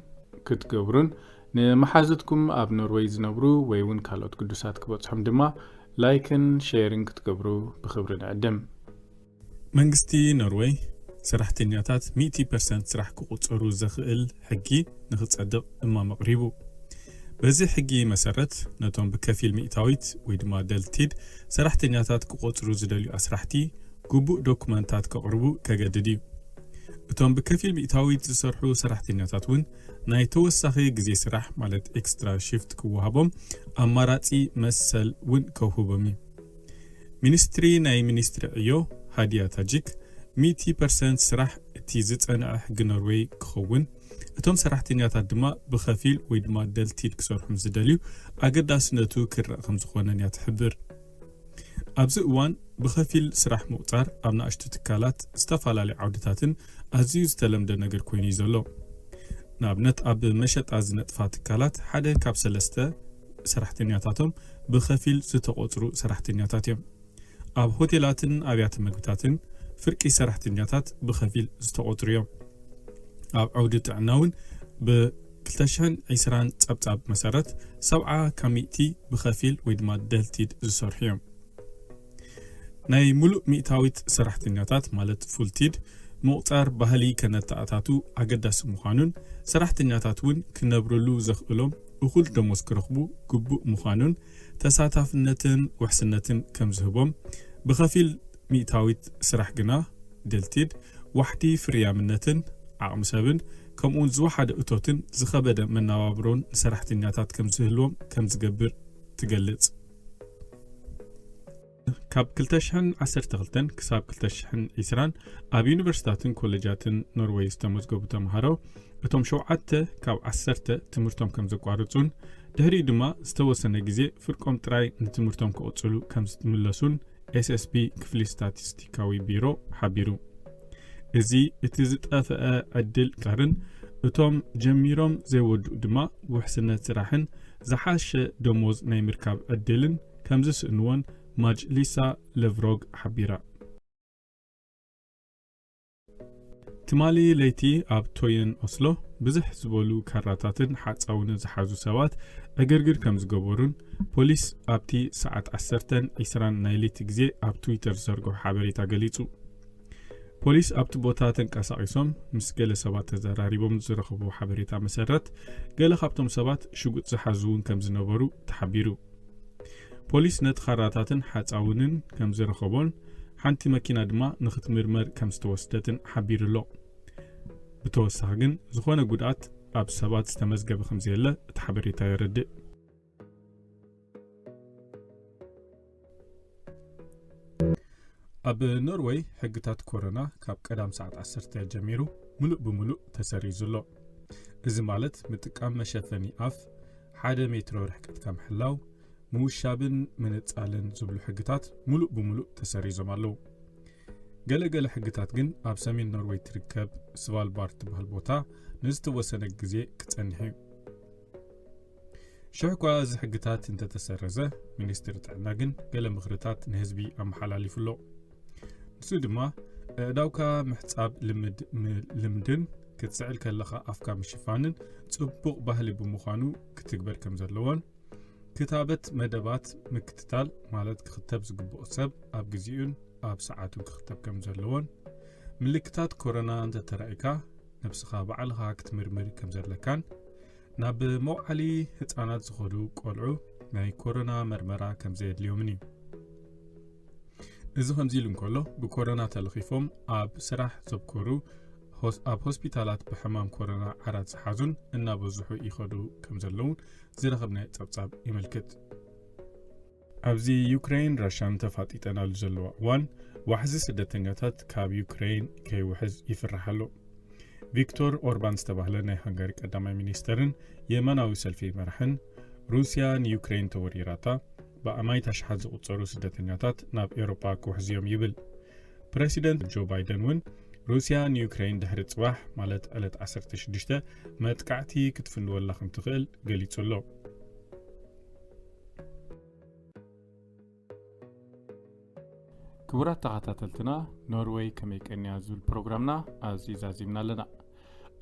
ክትገብሩን ንመሓዙትኩም ኣብ ኖርወይ ዝነብሩ ወይ እውን ካልኦት ግዱሳት ክበጽሖም ድማ ላይክን ሼርን ክትገብሩ ብኽብሪ ንዕድም። መንግስቲ ኖርወይ ሰራሕተኛታት ሚእቲ ፐርሰንት ስራሕ ክቑጸሩ ዘኽእል ሕጊ ንኽጸድቕ እማም ኣቕሪቡ። በዚ ሕጊ መሰረት ነቶም ብከፊል ሚእታዊት ወይ ድማ ደልቲድ ሰራሕተኛታት ክቖጽሩ ዝደልዩ ኣስራሕቲ ግቡእ ዶኩመንታት ከቕርቡ ከገድድ እዩ። እቶም ብከፊል ሚእታዊት ዝሰርሑ ሰራሕተኛታት እውን ናይ ተወሳኺ ግዜ ስራሕ ማለት ኤክስትራ ሽፍት ክወሃቦም ኣማራጺ መሰል እውን ከውህቦም እዩ። ሚኒስትሪ ናይ ሚኒስትሪ ዕዮ ሃዲያ ታጂክ ሚእቲ ፐርሰንት ስራሕ እቲ ዝጸንዐ ሕጊ ኖርዌይ ክኸውን፣ እቶም ሰራሕተኛታት ድማ ብኸፊል ወይ ድማ ደልቲድ ክሰርሑ ምስ ዝደልዩ ኣገዳስነቱ ክረእ ከም ዝኾነን እያ ትሕብር። ኣብዚ እዋን ብኸፊል ስራሕ ምቑጻር ኣብ ንኣሽቱ ትካላት፣ ዝተፈላለዩ ዓውድታትን ኣዝዩ ዝተለምደ ነገር ኮይኑ እዩ ዘሎ። ንኣብነት ኣብ መሸጣ ዝነጥፋ ትካላት ሓደ ካብ ሰለስተ ሰራሕተኛታቶም ብኸፊል ዝተቖጽሩ ሰራሕተኛታት እዮም። ኣብ ሆቴላትን ኣብያተ መግብታትን ፍርቂ ሰራሕተኛታት ብኸፊል ዝተቖጽሩ እዮም። ኣብ ዓውዲ ጥዕና እውን ብ ክልተ ሽሕን ዕስራን ጸብጻብ መሰረት ሰብዓ ካብ ሚእቲ ብኸፊል ወይ ድማ ደልቲድ ዝሰርሑ እዮም። ናይ ሙሉእ ሚእታዊት ሰራሕተኛታት ማለት ፉልቲድ ምቑጻር ባህሊ ከነተኣታቱ ኣገዳሲ ምዃኑን ሰራሕተኛታት እውን ክነብርሉ ዘኽእሎም እኹል ደሞዝ ክረኽቡ ግቡእ ምዃኑን ተሳታፍነትን ውሕስነትን ከም ዝህቦም ብኸፊል ሚእታዊት ስራሕ ግና ደልቲድ ዋሕዲ ፍርያምነትን ዓቕሚ ሰብን ከምኡውን ዝወሓደ እቶትን ዝኸበደ መነባብሮን ንሰራሕተኛታት ከም ዝህልዎም ከም ዝገብር ትገልጽ። ካብ ክልተ ሽሕን ዓሰርተ ክልተን ክሳብ ክልተ ሽሕን ዕስራን ኣብ ዩኒቨርሲታትን ኮሌጃትን ኖርወይ ዝተመዝገቡ ተምሃሮ እቶም ሸውዓተ ካብ ዓሰርተ ትምህርቶም ከም ዘቋርጹን ድሕሪኡ ድማ ዝተወሰነ ግዜ ፍርቆም ጥራይ ንትምህርቶም ክቕጽሉ ከም ዝምለሱን ኤስኤስቢ ክፍሊ ስታቲስቲካዊ ቢሮ ሓቢሩ። እዚ እቲ ዝጠፍአ ዕድል ቀርን እቶም ጀሚሮም ዘይወድኡ ድማ ውሕስነት ስራሕን ዝሓሸ ደሞዝ ናይ ምርካብ ዕድልን ከም ዝስእንዎን ማጅሊሳ ለቭሮግ ሓቢራ። ትማሊ ለይቲ ኣብ ቶየን ኦስሎ ብዝሕ ዝበሉ ካራታትን ሓጻውንን ዝሓዙ ሰባት ዕግርግር ከም ዝገበሩን ፖሊስ ኣብቲ ሰዓት ዓሰርተን ዕስራን ናይ ለይቲ ግዜ ኣብ ትዊተር ዝዘርግሖ ሓበሬታ ገሊጹ። ፖሊስ ኣብቲ ቦታ ተንቀሳቒሶም ምስ ገለ ሰባት ተዘራሪቦም ዝረኸብዎ ሓበሬታ መሰረት፣ ገለ ካብቶም ሰባት ሽጉጥ ዝሓዙ እውን ከም ዝነበሩ ተሓቢሩ። ፖሊስ ነቲ ካራታትን ሓጻውንን ከም ዝረኸቦን ሓንቲ መኪና ድማ ንኽትምርመር ከም ዝተወስደትን ሓቢሩ ኣሎ። ብተወሳኺ ግን ዝኾነ ጉድኣት ኣብ ሰባት ዝተመዝገበ ከም ዘየለ እቲ ሓበሬታ የረድእ። ኣብ ኖርወይ ሕግታት ኮሮና ካብ ቀዳም ሰዓት ዓሰርተ ጀሚሩ ምሉእ ብምሉእ ተሰሪዙ ኣሎ። እዚ ማለት ምጥቃም መሸፈኒ ኣፍ፣ ሓደ ሜትሮ ርሕቀትካ ምሕላው፣ ምውሻብን ምንጻልን ዝብሉ ሕግታት ምሉእ ብምሉእ ተሰሪዞም ኣለዉ። ገለ ገለ ሕግታት ግን ኣብ ሰሜን ኖርወይ ትርከብ ስቫልባርድ ትበሃል ቦታ ንዝተወሰነ ግዜ ክጸንሕ እዩ። ሽሕ እኳ እዚ ሕግታት እንተተሰረዘ፣ ሚኒስትሪ ጥዕና ግን ገለ ምኽርታት ንህዝቢ ኣመሓላሊፉ ኣሎ። ንሱ ድማ፣ ኣእዳውካ ምሕጻብ ልምድ-፣ ም-፣ ልምድን ክትስዕል ከለኻ ኣፍካ ምሽፋንን ጽቡቕ ባህሊ ብምዃኑ ክትግበር ከም ዘለዎን፣ ክታበት መደባት ምክትታል፣ ማለት ክኽተብ ዝግብኦ ሰብ ኣብ ግዜኡን ኣብ ሰዓቱን ክኽተብ ከም ዘለዎን፣ ምልክታት ኮሮና እንተተራእዩካ ነብስኻ ባዕልኻ ክትምርምር ከም ዘለካን፣ ናብ መውዓሊ ህጻናት ዝኸዱ ቆልዑ ናይ ኮሮና መርመራ ከም ዘየድልዮምን እዩ። እዚ ከምዚ ኢሉ እንከሎ፣ ብኮሮና ተለኺፎም ኣብ ስራሕ ዘብኮሩ ሆስ-፣ ኣብ ሆስፒታላት ብሕማም ኮሮና ዓራት ዝሓዙን እናበዝሑ ይኸዱ ከም ዘለውን ዝረኸብናዮ ጸብጻብ የመልክት። ኣብዚ ዩክሬን ራሻን ተፋጢጠናሉ ዘለዋ እዋን፣ ዋሕዚ ስደተኛታት ካብ ዩክሬን ከይውሕዝ ይፍራሕ ኣሎ። ቪክቶር ኦርባን ዝተባህለ ናይ ሃንጋሪ ቀዳማይ ሚኒስተርን የማናዊ ሰልፊ መራሕን፣ ሩስያ ንዩክሬን ተወሪራታ፣ ብኣማይት ኣሽሓት ዝቑጸሩ ስደተኛታት ናብ ኤውሮጳ ክውሕዙ እዮም ይብል። ፕረሲደንት ጆ ባይደን እውን ሩስያ ንዩክሬን ድሕሪ ጽባሕ፣ ማለት ዕለት ዓሰርተ ሽዱሽተ፣ መጥቃዕቲ ክትፍንወላ ከም ትኽእል ገሊጹ ኣሎ። ክቡራት ተኸታተልትና፣ ኖርወይ ከመይ ቀንያ ዝብል ፕሮግራምና ኣብዚ ዛዚምና ኣለና።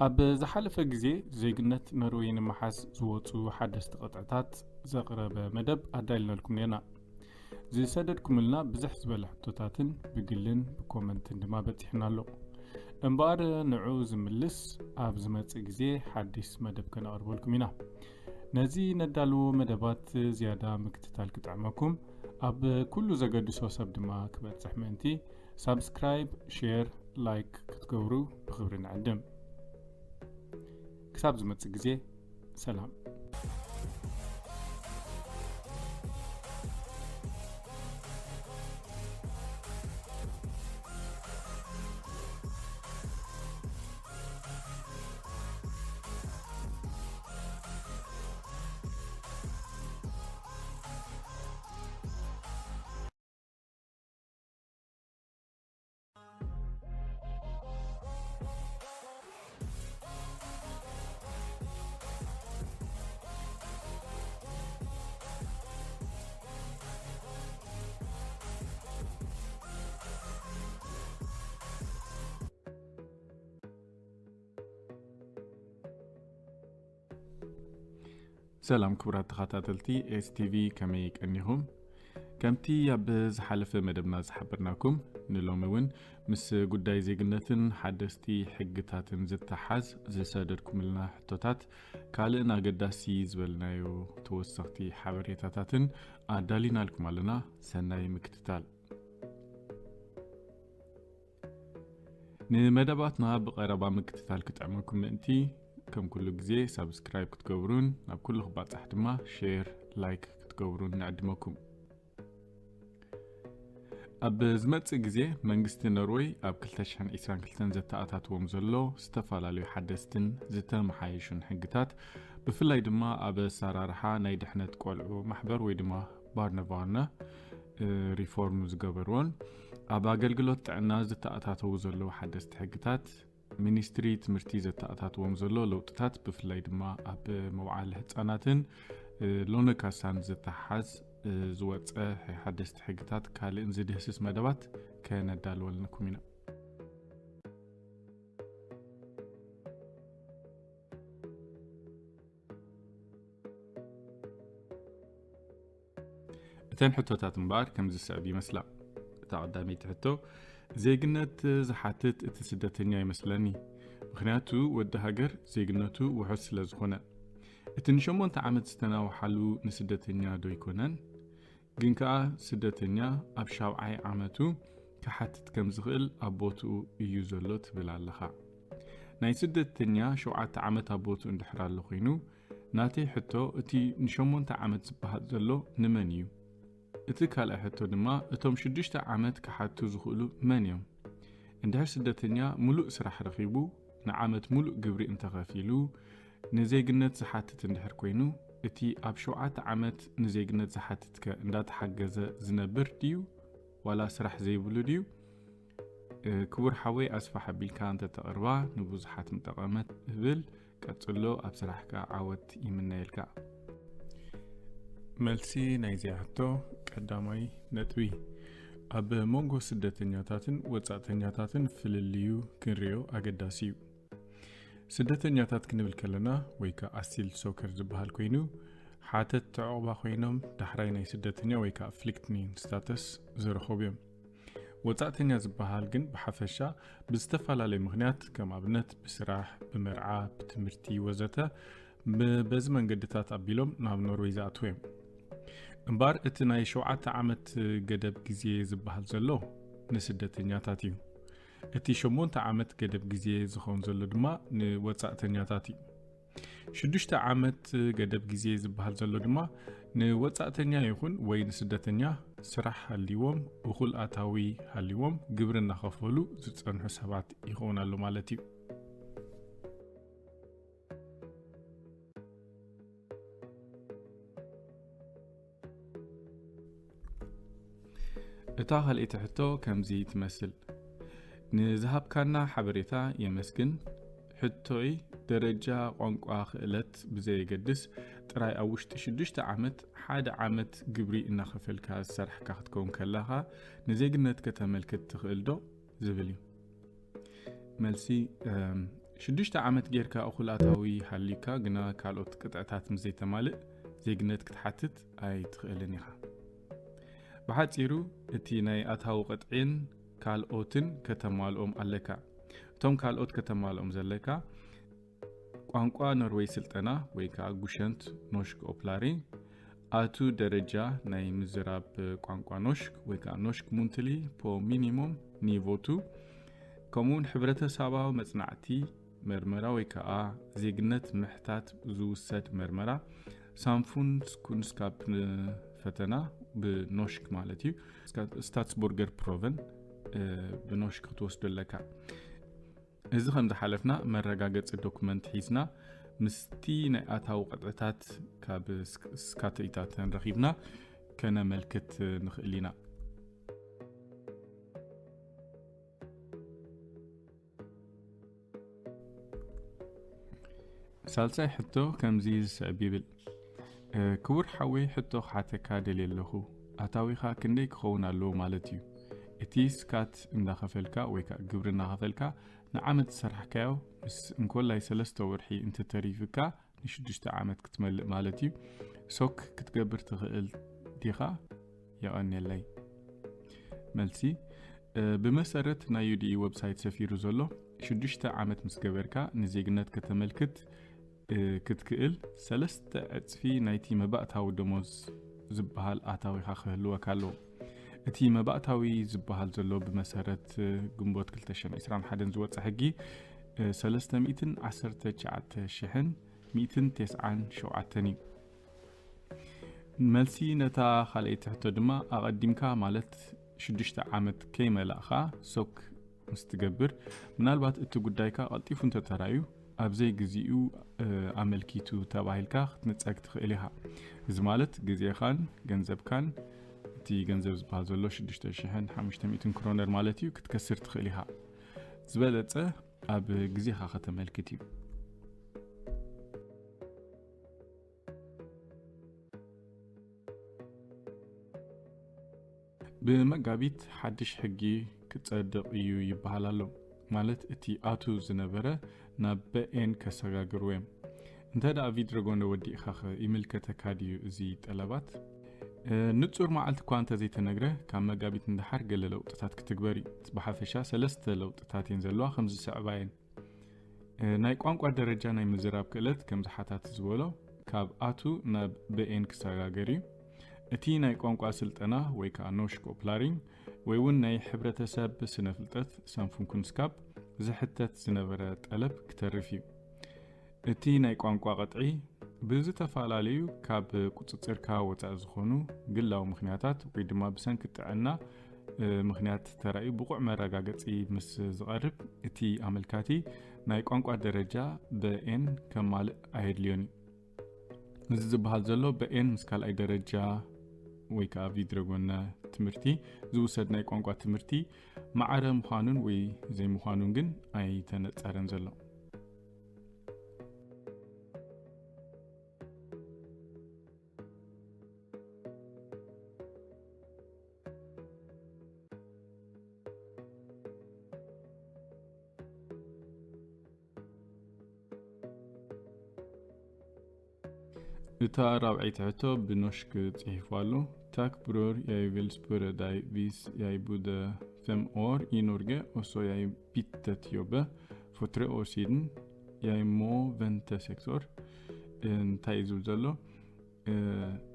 ኣብ ዝሓለፈ ግዜ ዜግነት ኖርወይ ንምሓዝ ዝወፁ ሓደስቲ ቅጥዕታት ዘቕረበ መደብ ኣዳሊናልኩም ነርና። ዝሰደድኩምልና ብዝሕ ዝበለ ሕቶታትን ብግልን ብኮመንትን ድማ በፂሕና ኣሎ። እምበኣር ንዑ ዝምልስ ኣብ ዝመፅእ ግዜ ሓዲስ መደብ ከነቕርበልኩም ኢና። ነዚ ነዳልዎ መደባት ዝያዳ ምክትታል ክጥዕመኩም፣ ኣብ ኩሉ ዘገድሶ ሰብ ድማ ክበጽሕ ምእንቲ ሳብስክራይብ፣ ሼር፣ ላይክ ክትገብሩ ብኽብሪ ንዕድም። ክሳብ ዝመጽእ ግዜ ሰላም። ሰላም ክቡራት ተኸታተልቲ ኤስቲቪ፣ ከመይ ቀኒኹም? ከምቲ ኣብ ዝሓለፈ መደብና ዝሓበርናኩም፣ ንሎሚ እውን ምስ ጉዳይ ዜግነትን ሓደስቲ ሕግታትን ዝተሓዝ ዝሰደድኩምልና ሕቶታት ካልእን ኣገዳሲ ዝበልናዮ ተወሰኽቲ ሓበሬታታትን ኣዳሊናልኩም ኣለና። ሰናይ ምክትታል። ንመደባትና ብቐረባ ምክትታል ክጥዕመኩም ምእንቲ፣ ከም ኩሉ ግዜ ሳብስክራይብ ክትገብሩን ናብ ኩሉ ክባጻሕ ድማ ሼር፣ ላይክ ክትገብሩን ንዕድመኩም። ኣብ ዝመጽእ ግዜ መንግስቲ ኖርወይ ኣብ ክልተ ሽሕን ዕስራን ክልተን ዘተኣታትዎም ዘሎ ዝተፈላለዩ ሓደስትን ዝተመሓየሹን ሕግታት፣ ብፍላይ ድማ ኣብ ኣሰራርሓ ናይ ድሕነት ቆልዑ ማሕበር ወይ ድማ ባርነባርነ፣ እ፣ ሪፎርም ዝገበርዎን ኣብ ኣገልግሎት ጥዕና ዝተኣታተዉ ዘለዉ ሓደስቲ ሕግታት፣ ሚኒስትሪ ትምህርቲ ዘተኣታትዎም ዘሎ ለውጥታት፣ ብፍላይ ድማ ኣብ መውዓሊ ህጻናትን፣ እ፣ ሎነ ካሳን ዝተሓዝ፣ እ፣ ዝወጸ ሓደስቲ ሕግታት ካልእን ዝድህስስ መደባት ከነዳልወልንኩም ኢና። እተን ሕቶታት እምበኣር ከም ዝስዕብ ይመስላ። እታ ቀዳመይቲ ሕቶ፣ ዜግነት ዝሓትት እቲ ስደተኛ ይመስለኒ። ምኽንያቱ ወዲ ሃገር ዜግነቱ ውሑስ ስለ ዝኾነ። እቲ ንሸሞንተ ዓመት ዝተናውሓሉ ንስደተኛ ዶ ይኮነን? ግን ከኣ ስደተኛ ኣብ ሻብዓይ ዓመቱ ክሓትት ከም ዝኽእል ኣብ ቦትኡ እዩ ዘሎ ትብል ኣለኻ። ናይ ስደተኛ ሸውዓተ ዓመት ኣብ ቦትኡ እንድሕር ኣሎ ኮይኑ፣ ናተይ ሕቶ፣ እቲ ንሸሞንተ ዓመት ዝበሃል ዘሎ ንመን እዩ? እቲ ካልኣይ ሕቶ ድማ፣ እቶም ሽዱሽተ ዓመት ክሓቱ ዝኽእሉ መን እዮም? እንድሕር ስደተኛ ምሉእ ስራሕ ረኺቡ፣ ንዓመት ምሉእ ግብሪ እንተኸፊሉ፣ ንዜግነት ዝሓትት እንድሕር ኮይኑ፣ እቲ ኣብ ሸውዓተ ዓመት ንዜግነት ዝሓትትከ እንዳተሓገዘ ዝነብር ድዩ? ዋላ ስራሕ ዘይብሉ ድዩ? እ፣ ክቡር ሓወይ፣ ኣስፋሕ ኣቢልካ እንተተቕርባ ንብዙሓት ምጠቐመት እብል። ቀጽሎ፣ ኣብ ስራሕካ ዓወት ይምነየልካ። መልሲ ናይዚኣ ሕቶ፣ ቀዳማይ ነጥቢ፣ ኣብ መንጎ ስደተኛታትን ወጻእተኛታትን ፍልልዩ ክንርእዮ ኣገዳሲ እዩ። ስደተኛታት ክንብል ከለና፣ ወይ ከኣ ኣሲል ሶከር ዝበሃል ኮይኑ፣ ሓተት ተዕቑባ ኮይኖም ዳሕራይ ናይ ስደተኛ ወይ ከኣ ፍሊክትኒን ስታተስ ዝረኸቡ እዮም። ወጻእተኛ ዝበሃል ግን ብሓፈሻ ብዝተፈላለየ ምኽንያት፣ ከም ኣብነት ብስራሕ፣ ብመርዓ፣ ብትምህርቲ ወዘተ፣ ብ-፣ በዚ መንገድታት ኣቢሎም ናብ ኖርወይ ዝኣትዉ እዮም። እምበኣር እቲ ናይ ሸውዓተ ዓመት ገደብ ግዜ ዝበሃል ዘሎ ንስደተኛታት እዩ። እቲ ሸሞንተ ዓመት ገደብ ግዜ ዝኸውን ዘሎ ድማ ንወጻእተኛታት እዩ። ሽዱሽተ ዓመት ገደብ ግዜ ዝበሃል ዘሎ ድማ ንወጻእተኛ ይኹን ወይ ንስደተኛ ስራሕ ሃልይዎም፣ እኹል ኣታዊ ሃልይዎም፣ ግብሪ እናኸፈሉ ዝጸንሑ ሰባት ይኸውን ኣሎ ማለት እዩ። እታ ካልኣይቲ ሕቶ ከምዚ ትመስል። ንዝሃብካና ሓበሬታ የመስግን። ሕቶይ፣ ደረጃ ቋንቋ ክእለት ብዘየገድስ፣ ጥራይ ኣብ ውሽጢ ሽዱሽተ ዓመት ሓደ ዓመት ግብሪ እናኸፈልካ ዝሰራሕካ ክትከውን ከለኻ ንዜግነት ከተመልክት ትኽእል ዶ ዝብል እዩ። መልሲ፣ እም፣ ሽዱሽተ ዓመት ጌርካ እኹል ኣታዊ ሃልዩካ ግና ካልኦት ቅጥዕታት ምስ ዘይተማልእ ዜግነት ክትሓትት ኣይትኽእልን ኢኻ። ብሓጺሩ እቲ ናይ ኣታዊ ቅጥዒን ካልኦትን ከተማልኦም ኣለካ። እቶም ካልኦት ከተማልኦም ዘለካ ቋንቋ ኖርዌይ ስልጠና ወይ ከዓ ጉሸንት ኖሽክ ኦፕላሪ፣ ኣቱ ደረጃ ናይ ምዝራብ ቋንቋ ኖሽክ ወይ ከዓ ኖሽክ ሙንትሊ ፖ ሚኒሞም ኒቮቱ፣ ከምኡውን ሕብረተሰባዊ መጽናዕቲ መርመራ ወይ ከዓ ዜግነት ምሕታት ዝውሰድ መርመራ ሳምፉን ኩንስካፕ ፈተና ብኖሽክ ማለት እዩ። ስታትስቡርገር ፕሮቨን ብኖሽክ ክትወስዶ ኣለካ። እዚ ከም ዝሓለፍና መረጋገፂ ዶክመንት ሒዝና ምስቲ ናይ ኣታዊ ቅጥዕታት ካብ ስካተኢታተን ረኺብና ከነመልክት ንኽእል ኢና። ሳልሳይ ሕቶ ከምዚ ዝስዕብ ይብል። ክቡር ሓወይ፣ ሕቶ ክሓተካ ደልየ ኣለኹ። ኣታዊኻ ክንደይ ክኸውን ኣለዎ ማለት እዩ? እቲ ስካት እንዳኸፈልካ ወይ ከዓ ግብሪ እናኸፈልካ ንዓመት ዝሰራሕካዮ ምስ እንኮላይ ሰለስተ ወርሒ እንተተሪፍካ ንሽዱሽተ ዓመት ክትመልእ ማለት እዩ። ሶክ ክትገብር ትኽእል ዲኻ? የቐንየለይ። መልሲ፣ ብመሰረት ናይ ዩዲኢ ዌብሳይት ሰፊሩ ዘሎ ሽዱሽተ ዓመት ምስ ገበርካ ንዜግነት ከተመልክት ክትክእል ሰለስተ ዕፅፊ ናይቲ መባእታዊ ደሞዝ ዝበሃል ኣታዊኻ ክህልወካ ኣለዎ። እቲ መባእታዊ ዝበሃል ዘሎ ብመሰረት ግንቦት ክልተ ሽሕን ዕስራን ሓደን ዝወፀ ሕጊ ሰለስተ ሚእትን ዓሰርተ ትሽዓተ ሽሕን ሚእትን ተስዓን ሸውዓተን እዩ። መልሲ ነታ ካልኣይቲ ሕቶ ድማ ኣቐዲምካ ማለት ሽዱሽተ ዓመት ከይመላእኻ ሶክ ምስ ትገብር ምናልባት እቲ ጉዳይካ ቀልጢፉ እንተተራዩ ኣብ ዘይግዚኡ ኣመልኪቱ ተባሂልካ ክትንጸግ ትኽእል ኢኻ። እዚ ማለት ግዜኻን ገንዘብካን፣ እቲ ገንዘብ ዝበሃል ዘሎ ሽዱሽተ ሽሕን ሓሙሽተ ሚእትን ክሮነር ማለት እዩ፣ ክትከስር ትኽእል ኢኻ። ዝበለጸ ኣብ ግዜኻ ከተመልክት እዩ። ብመጋቢት ሓድሽ ሕጊ ክጸድቕ እዩ ይበሃል ኣሎ። ማለት እቲ ኣቱ ዝነበረ ናብ በኤን ከሰጋግርዎ እዮም። እንተ ደኣ ቪድረጎነ ወዲእኻ ኸ ይምልከተካ ድዩ እዚ ጠለባት? ንጹር መዓልቲ እኳ እንተዘይተነግረ፣ ካብ መጋቢት ንደሓር ገለ ለውጥታት ክትግበር እዩ። ብሓፈሻ ሰለስተ ለውጥታት እየን ዘለዋ፣ ከም ዝስዕባ እየን። ናይ ቋንቋ ደረጃ ናይ ምዝራብ ክእለት ከም ዝሓታት ዝበሎ ካብ ኣቱ ናብ በኤን ክሰጋገር እዩ። እቲ ናይ ቋንቋ ስልጠና ወይ ከዓ ኖሽክ ኦፕላሪንግ ወይ እውን ናይ ሕብረተሰብ ስነ ፍልጠት ሳምፉንኩንስካፕ ዝሕተት ዝነበረ ጠለብ ክተርፍ እዩ። እቲ ናይ ቋንቋ ቅጥዒ ብዝተፈላለዩ ካብ ቁፅፅርካ ወፃኢ ዝኾኑ ግላዊ ምኽንያታት ወይ ድማ ብሰንኪ ጥዕና ምኽንያት ተራእዩ ብቑዕ መረጋገፂ ምስ ዝቐርብ እቲ ኣመልካቲ ናይ ቋንቋ ደረጃ በኤን ከማልእ ኣየድልዮን እዩ። እዚ ዝበሃል ዘሎ በኤን ምስ ካልኣይ ደረጃ ወይ ከዓ ቪድረጎነ ትምህርቲ ዝውሰድ ናይ ቋንቋ ትምህርቲ ማዕረ ምዃኑን ወይ ዘይምዃኑን ግን ኣይተነጸረን ዘሎ። እታ ራብዐይቲ ሕቶ ብኖሽክ ጽሒፉ ኣሎ። Tack bror, jeg vil spørre deg, hvis jeg bodde fem år i Norge, og så jeg byttet jobb for tre år siden, jeg må vente seks år. እንታይ እዩ ዝብል ዘሎ?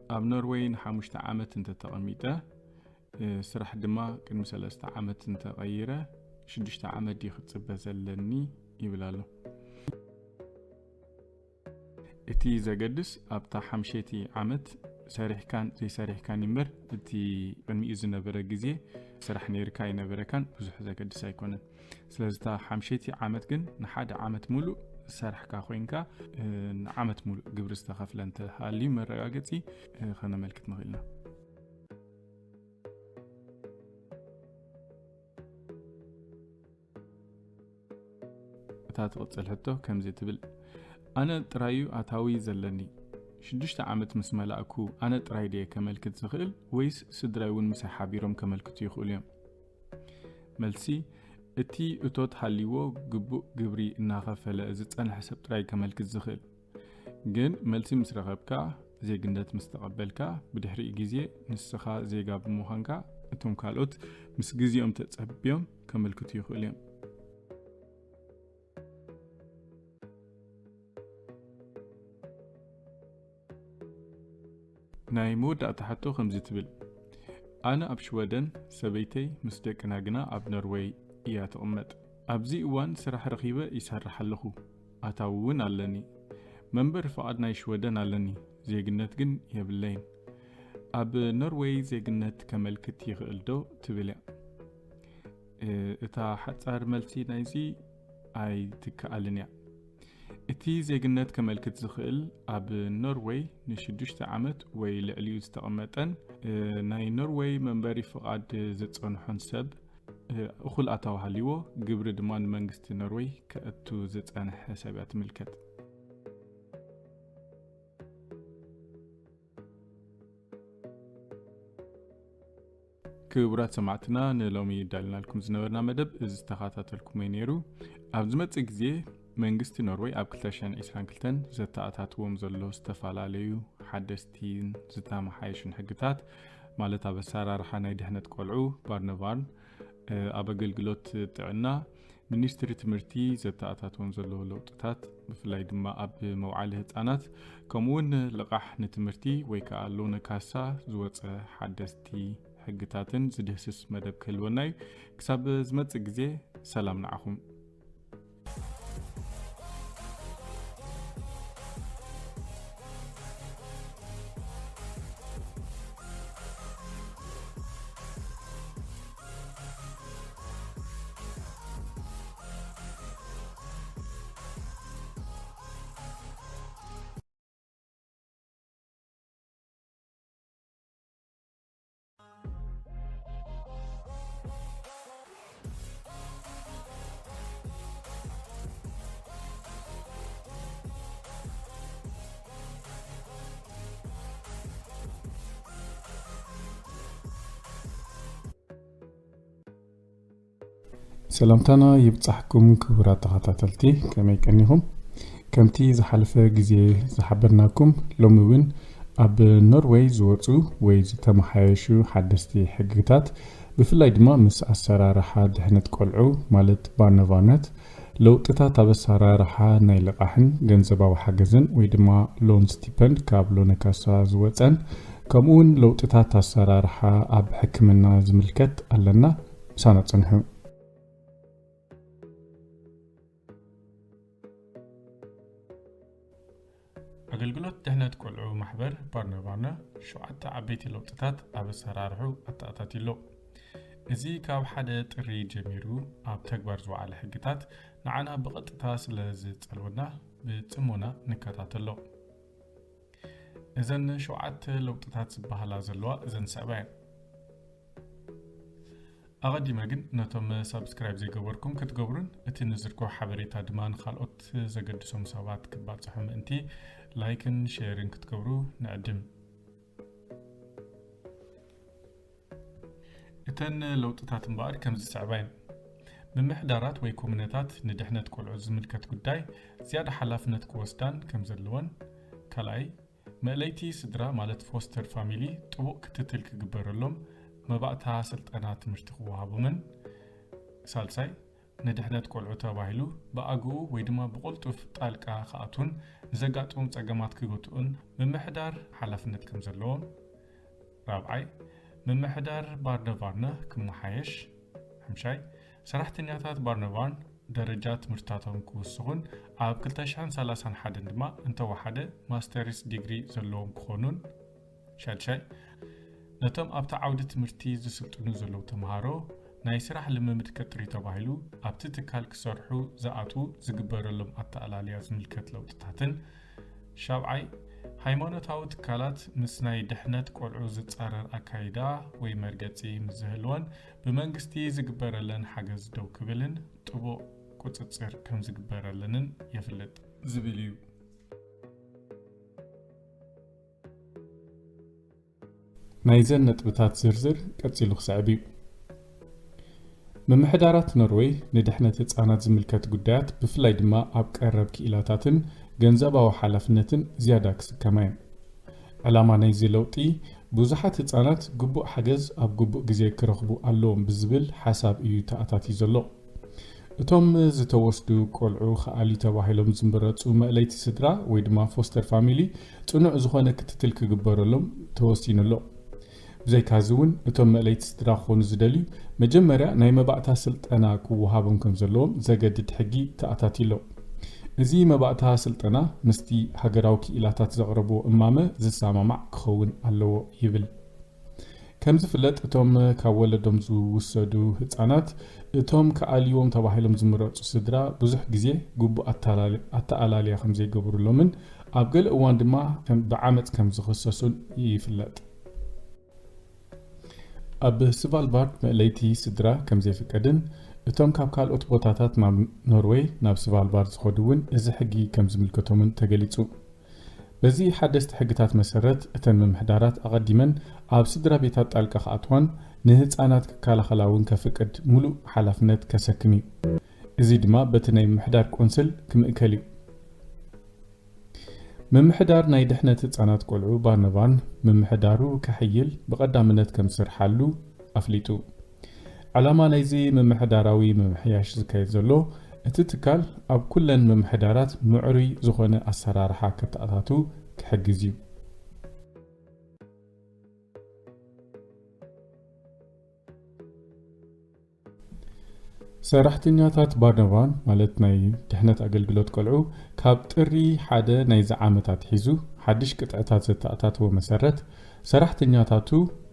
ኣብ ኖርወይ ንሓሙሽተ ዓመት እንተተቐሚጠ ስራሕ ድማ ቅድሚ ሰለስተ ዓመት እንተቐይረ ሽዱሽተ ዓመት ድዩ ክፅበ ዘለኒ ይብል ኣሎ። እቲ ዘገድስ ኣብታ ሓምሸይቲ ዓመት ሰሪሕካን ዘይሰሪሕካን እምበር እቲ ቅድሚኡ ዝነበረ ግዜ ስራሕ ነይርካ ኣይነበረካን ብዙሕ ዘገድስ ኣይኮነን። ስለዚ እታ ሓምሸይቲ ዓመት ግን ንሓደ ዓመት ሙሉእ ዝሰራሕካ ኮይንካ ንዓመት ሙሉእ ግብሪ ዝተኸፍለ እንተሃልዩ መረጋገፂ ከነመልክት ንኽእል ኢና። እታ ትቕጽል ሕቶ ከምዚ ትብል፣ ኣነ ጥራዩ ኣታዊ ዘለኒ፣ ሽዱሽተ ዓመት ምስ መላእኩ ኣነ ጥራይ ድየ ከመልክት ዝኽእል ወይስ ስድራይ እውን ምሳይ ሓቢሮም ከመልክቱ ይኽእሉ እዮም? መልሲ፣ እቲ እቶት ሃልይዎ ግቡእ ግብሪ እናኸፈለ ዝጸንሐ ሰብ ጥራይ ከመልክት ዝኽእል። ግን መልሲ ምስ ረኸብካ፣ ዜግነት ምስ ተቐበልካ፣ ብድሕሪኡ ግዜ ንስኻ ዜጋ ብምዃንካ እቶም ካልኦት ምስ ግዜኦም ተጸብዮም ከመልክቱ ይኽእሉ እዮም። ናይ መወዳእታ ሕቶ ከምዚ ትብል፣ ኣነ ኣብ ሽወደን፣ ሰበይተይ ምስ ደቅና ግና ኣብ ኖርወይ እያ ትቕመጥ። ኣብዚ እዋን ስራሕ ረኺበ ይሰርሕ ኣለኹ፣ ኣታዊ እውን ኣለኒ። መንበሪ ፍቓድ ናይ ሽወደን ኣለኒ፣ ዜግነት ግን የብለይን። ኣብ ኖርወይ ዜግነት ከመልክት ይኽእል ዶ ትብል እያ። እ፣ እታ ሓጻር መልሲ ናይዚ ኣይትከኣልን እያ። እቲ ዜግነት ከመልክት ዝኽእል ኣብ ኖርወይ ንሽዱሽተ ዓመት ወይ ልዕሊኡ ዝተቐመጠን፣ እ፣ ናይ ኖርወይ መንበሪ ፍቓድ ዝጸንሖን ሰብ፣ እ፣ እኹል ኣታዊ ሃልይዎ፣ ግብሪ ድማ ንመንግስቲ ኖርወይ ከእቱ ዝጸንሐ ሰብ እያ ትምልከት። ክቡራት ሰማዕትና፣ ንሎሚ ዳልናልኩም ዝነበርና መደብ እዚ ዝተኸታተልኩሞ እዩ ነይሩ። ኣብ ዝመጽእ ግዜ መንግስቲ ኖርወይ ኣብ ክልተ ሽሕን ዕስራን ክልተን ዘተኣታትዎም ዘሎ ዝተፈላለዩ ሓደስቲን ዝተመሓየሹን ሕግታት፣ ማለት ኣብ ኣሰራርሓ ናይ ድሕነት ቆልዑ፣ ባርነቫርን፣ እ፣ ኣብ ኣገልግሎት ጥዕና፣ ሚኒስትሪ ትምህርቲ ዘተኣታትዎም ዘለዉ ለውጥታት፣ ብፍላይ ድማ ኣብ መውዓሊ ህጻናት፣ ከምኡውን ልቓሕ ንትምህርቲ ወይ ከኣ ሎነ ካሳ ዝወጸ ሓደስቲ ሕግታትን ዝድህስስ መደብ ክህልወና እዩ። ክሳብ ዝመጽእ ግዜ፣ ሰላም ንዓኹም። ሰላምታና ይብጻሕኩም ክቡራት ተኸታተልቲ፣ ከመይ ቀኒኹም? ከምቲ ዝሓለፈ ግዜ ዝሓበርናኩም፣ ሎሚ እውን ኣብ ኖርወይ ዝወጹ ወይ ዝተመሓየሹ ሓደስቲ ሕግታት፣ ብፍላይ ድማ ምስ ኣሰራርሓ ድሕነት ቆልዑ፣ ማለት ባርነቫርነት፣ ለውጥታት ኣብ ኣሰራርሓ ናይ ልቓሕን ገንዘባዊ ሓገዝን ወይ ድማ ሎን ስቲፐንድ ካብ ሎነ ካሳ ዝወጸን፣ ከምኡውን ለውጥታት ኣሰራርሓ ኣብ ሕክምና ዝምልከት ኣለና። ምሳና ጽንሑ። ኣገልግሎት ድሕነት ቆልዑ ማሕበር ባርነባርነ ሸውዓተ ዓበይቲ ለውጥታት ኣብ ኣሰራርሑ ኣተኣታትዩ ኣሎ። እዚ ካብ ሓደ ጥሪ ጀሚሩ ኣብ ተግባር ዝወዓለ ሕግታት ንዓና ብቐጥታ ስለ ዝጸልወና ብጽሞና ንከታተሎ። እዘን ሸውዓተ ለውጥታት ዝበሃላ ዘለዋ እዘን ዝስዕባ እየን። ኣቐዲመ ግን ነቶም ሳብስክራይብ ዘይገበርኩም ክትገብሩን እቲ ንዝርኮ ሓበሬታ ድማ ንኻልኦት ዘገድሶም ሰባት ክባጽሑ ምእንቲ ላይክን ሼርን ክትገብሩ ንዕድም። እተን ለውጥታት እምበኣር ከምዚ ዝስዕባ እየን። ምምሕዳራት ወይ ኮሙነታት ንድሕነት ቆልዑ ዝምልከት ጉዳይ ዝያዳ ሓላፍነት ክወስዳን ከም ዘለወን፣ ካልኣይ፣ መእለይቲ ስድራ ማለት ፎስተር ፋሚሊ ጥቡቕ ክትትል ክግበረሎም፣ መባእታ ስልጠና ትምህርቲ ክወሃቦምን፣ ሳልሳይ፣ ንድሕነት ቆልዑ ተባሂሉ ብኣግኡ ወይ ድማ ብቕልጡፍ ጣልቃ ክኣትዉን ንዘጋጥሞም ጸገማት ክገትኡን ምምሕዳር ሓላፍነት ከም ዘለዎም፣ ራብዓይ፣ ምምሕዳር ባርነቫርነ ክመሓየሽ፣ ሓምሻይ፣ ሰራሕተኛታት ባርነቫርን ደረጃ ትምህርትታቶም ክውስኹን ኣብ ክልተ ሽሕን ሰላሳን ሓደን ድማ እንተወሓደ ማስተርስ ዲግሪ ዘለዎም ክኾኑን፣ ሻድሻይ፣ ነቶም ኣብቲ ዓውዲ ትምህርቲ ዝስልጥኑ ዘለዉ ተምሃሮ ናይ ስራሕ ልምምድ ከጥርዩ ተባሂሉ ኣብቲ ትካል ክሰርሑ ዝኣትዉ ዝግበረሎም ኣተኣላልያ ዝምልከት ለውጥታትን፣ ሻብዓይ፣ ሃይማኖታዊ ትካላት ምስ ናይ ድሕነት ቆልዑ ዝጻረር ኣካይዳ ወይ መርገጺ ምስ ዝህልወን ብመንግስቲ ዝግበረለን ሓገዝ ደው ክብልን ጥቡቕ ቁጽጽር ከም ዝግበረለንን የፍልጥ ዝብል እዩ። ናይዘን ነጥብታት ዝርዝር ቀጺሉ ክስዕብ እዩ። ምምሕዳራት ኖርወይ ንድሕነት ህጻናት ዝምልከት ጉዳያት፣ ብፍላይ ድማ ኣብ ቀረብ ክኢላታትን ገንዘባዊ ሓላፍነትን ዝያዳ ክስከማ እየን። ዕላማ ናይዚ ለውጢ፣ ብዙሓት ህጻናት ግቡእ ሓገዝ ኣብ ግቡእ ግዜ ክረኽቡ ኣለዎም ብዝብል ሓሳብ እዩ ተኣታትዩ ዘሎ። እቶም ዝተወስዱ ቆልዑ ክኣልዩ ተባሂሎም ዝምረጹ መእለይቲ ስድራ ወይ ድማ ፎስተር ፋሚሊ ጽኑዕ ዝኾነ ክትትል ክግበረሎም ተወሲኑ ኣሎ። ብዘይካዚ እውን እቶም መእለይቲ ስድራ ክኾኑ ዝደልዩ መጀመርያ ናይ መባእታ ስልጠና ክወሃቦም ከም ዘለዎም ዘገድድ ሕጊ ተኣታትዩ ኣሎ። እዚ መባእታ ስልጠና ምስቲ ሃገራዊ ክኢላታት ዘቕረብዎ እማመ ዝሰማማዕ ክኸውን ኣለዎ ይብል። ከም ዝፍለጥ እቶም ካብ ወለዶም ዝውሰዱ ህጻናት እቶም ክኣልይዎም ተባሂሎም ዝምረጹ ስድራ ብዙሕ ግዜ ግቡእ ኣተላል-፣ ኣተኣላልያ ከም ዘይገብሩሎምን ኣብ ገለ እዋን ድማ ከም ብዓመጽ ከም ዝኽሰሱን ይፍለጥ። ኣብ ስቫልባርድ መእለይቲ ስድራ ከም ዘይፍቀድን እቶም ካብ ካልኦት ቦታታት ናብ ኖርወይ ናብ ስቫልባርድ ዝኸዱ እውን እዚ ሕጊ ከም ዝምልከቶምን ተገሊጹ። በዚ ሓደስቲ ሕግታት መሰረት እተን ምምሕዳራት ኣቐዲመን ኣብ ስድራ ቤታት ጣልቃ ክኣትዋን ንህጻናት ክከላኸላ እውን ከፍቅድ ሙሉእ ሓላፍነት ከሰክም እዩ። እዚ ድማ በቲ ናይ ምምሕዳር ቆንስል ክምእከል እዩ። ምምሕዳር ናይ ድሕነት ህጻናት ቆልዑ ባርነባን ምምሕዳሩ ከሕይል ብቐዳምነት ከም ዝሰርሓሉ ኣፍሊጡ። ዕላማ ናይዚ ምምሕዳራዊ ምምሕያሽ ዝካየድ ዘሎ፣ እቲ ትካል ኣብ ኩለን ምምሕዳራት ምዕሩይ ዝኾነ ኣሰራርሓ ከተኣታቱ ክሕግዝ እዩ። ሰራሕተኛታት ባርነባን፣ ማለት ናይ ድሕነት ኣገልግሎት ቆልዑ፣ ካብ ጥሪ ሓደ ናይዚ ዓመት ኣትሒዙ ሓድሽ ቅጥዕታት ዘተኣታተወ መሰረት፣ ሰራሕተኛታቱ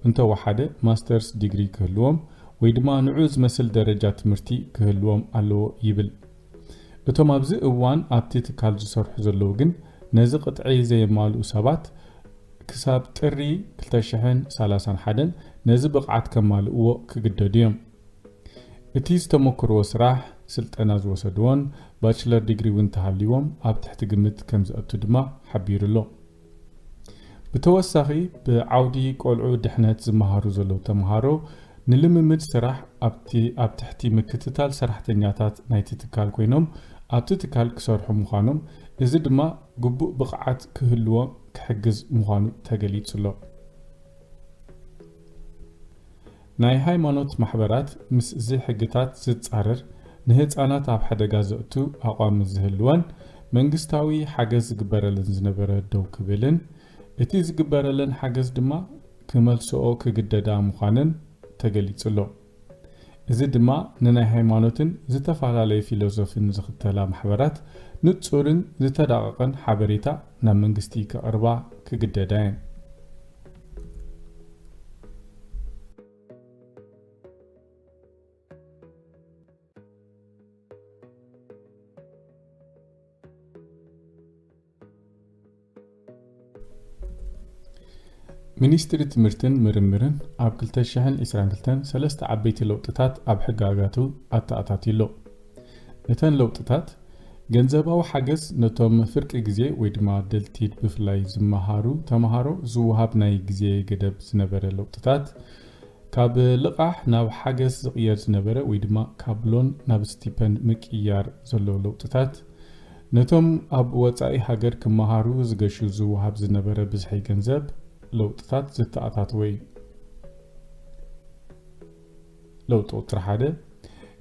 እንተወሓደ ማስተርስ ዲግሪ ክህልዎም ወይ ድማ ንዑ ዝመስል ደረጃ ትምህርቲ ክህልዎም ኣለዎ ይብል። እቶም ኣብዚ እዋን ኣብቲ ትካል ዝሰርሑ ዘለዉ ግን ነዚ ቅጥዒ ዘየማልኡ ሰባት ክሳብ ጥሪ ክልተ ሽሕን ሰላሳን ሓደን ነዚ ብቕዓት ከማልእዎ ክግደዱ እዮም። እቲ ዝተመክርዎ ስራሕ፣ ስልጠና ዝወሰድዎን ባችለር ዲግሪ እውን ተሃልይዎም ኣብ ትሕቲ ግምት ከም ዘእቱ ድማ ሓቢሩ ኣሎ። ብተወሳኺ፣ ብዓውዲ ቆልዑ ድሕነት ዝመሃሩ ዘለዉ ተምሃሮ ንልምምድ ስራሕ ኣብቲ፣ ኣብ ትሕቲ ምክትታል ሰራሕተኛታት ናይቲ ትካል ኮይኖም ኣብቲ ትካል ክሰርሑ ምዃኖም፣ እዚ ድማ ግቡእ ብቕዓት ክህልዎም ክሕግዝ ምዃኑ ተገሊጹ ኣሎ። ናይ ሃይማኖት ማሕበራት ምስ እዚ ሕግታት ዝጻረር፣ ንህጻናት ኣብ ሓደጋ ዘእቱ ኣቋም ምስ ዝህልወን፣ መንግስታዊ ሓገዝ ዝግበረለን ዝነበረ ደው ክብልን፣ እቲ ዝግበረለን ሓገዝ ድማ ክመልስኦ ክግደዳ ምዃነን ተገሊጹ ኣሎ። እዚ ድማ ንናይ ሃይማኖትን ዝተፈላለየ ፊሎሶፍን ዝኽተላ ማሕበራት ንጹርን ዝተዳቐቐን ሓበሬታ ናብ መንግስቲ ከቕርባ ክግደዳ እየን። ሚኒስትሪ ትምህርትን ምርምርን ኣብ ክልተ ሽሕን ዕስራን ክልተን ሰለስተ ዓበይቲ ለውጥታት ኣብ ሕጋጋቱ ኣተኣታትዩ ኣሎ። እተን ለውጥታት፣ ገንዘባዊ ሓገዝ ነቶም ፍርቂ ግዜ ወይ ድማ ደልቲድ ብፍላይ ዝመሃሩ ተምሃሮ ዝወሃብ ናይ ግዜ ገደብ ዝነበረ ለውጥታት፣ ካብ ልቓሕ ናብ ሓገዝ ዝቕየር ዝነበረ ወይ ድማ ካብ ሎን ናብ ስቲፐንድ ምቅያር ዘሎ ለውጥታት፣ ነቶም ኣብ ወጻኢ ሃገር ክመሃሩ ዝገሹ ዝወሃብ ዝነበረ ብዝሒ ገንዘብ ለውጥታት ዝተኣታተወ እዩ። ለውጢ ቁጽሪ ሓደ፣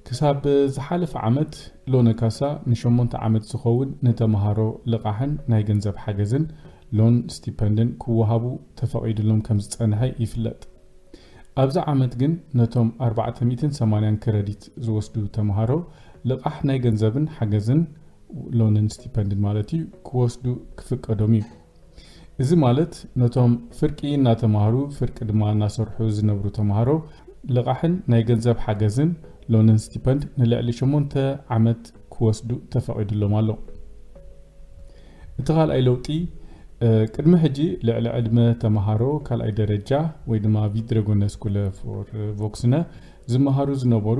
ክሳብ ዝሓለፈ ዓመት ሎነ ካሳ ንሸሞንተ ዓመት ዝኸውን ንተምሃሮ ልቓሕን ናይ ገንዘብ ሓገዝን ሎን ስቲፐንድን ክወሃቡ ተፈቒድሎም ከም ዝጸንሐ ይፍለጥ። ኣብዚ ዓመት ግን ነቶም ኣርባዕተ ሚእትን ሰማንያን ክረዲት ዝወስዱ ተምሃሮ ልቓሕ ናይ ገንዘብን ሓገዝን፣ ሎንን ስቲፐንድን ማለት እዩ፣ ክወስዱ ክፍቀዶም እዩ። እዚ ማለት ነቶም ፍርቂ እናተምሃሩ ፍርቂ ድማ እናሰርሑ ዝነብሩ ተምሃሮ ልቓሕን ናይ ገንዘብ ሓገዝን ሎንን ስቲፐንድ ንልዕሊ ሸሞንተ ዓመት ክወስዱ ተፈቒዱሎም ኣሎ። እቲ ካልኣይ ለውጢ፣ እ፣ ቅድሚ ሕጂ ልዕሊ ዕድመ ተምሃሮ ካልኣይ ደረጃ ወይ ድማ ቪድረጎነ ስኩለ ፎር ቮክስነ ዝመሃሩ ዝነበሩ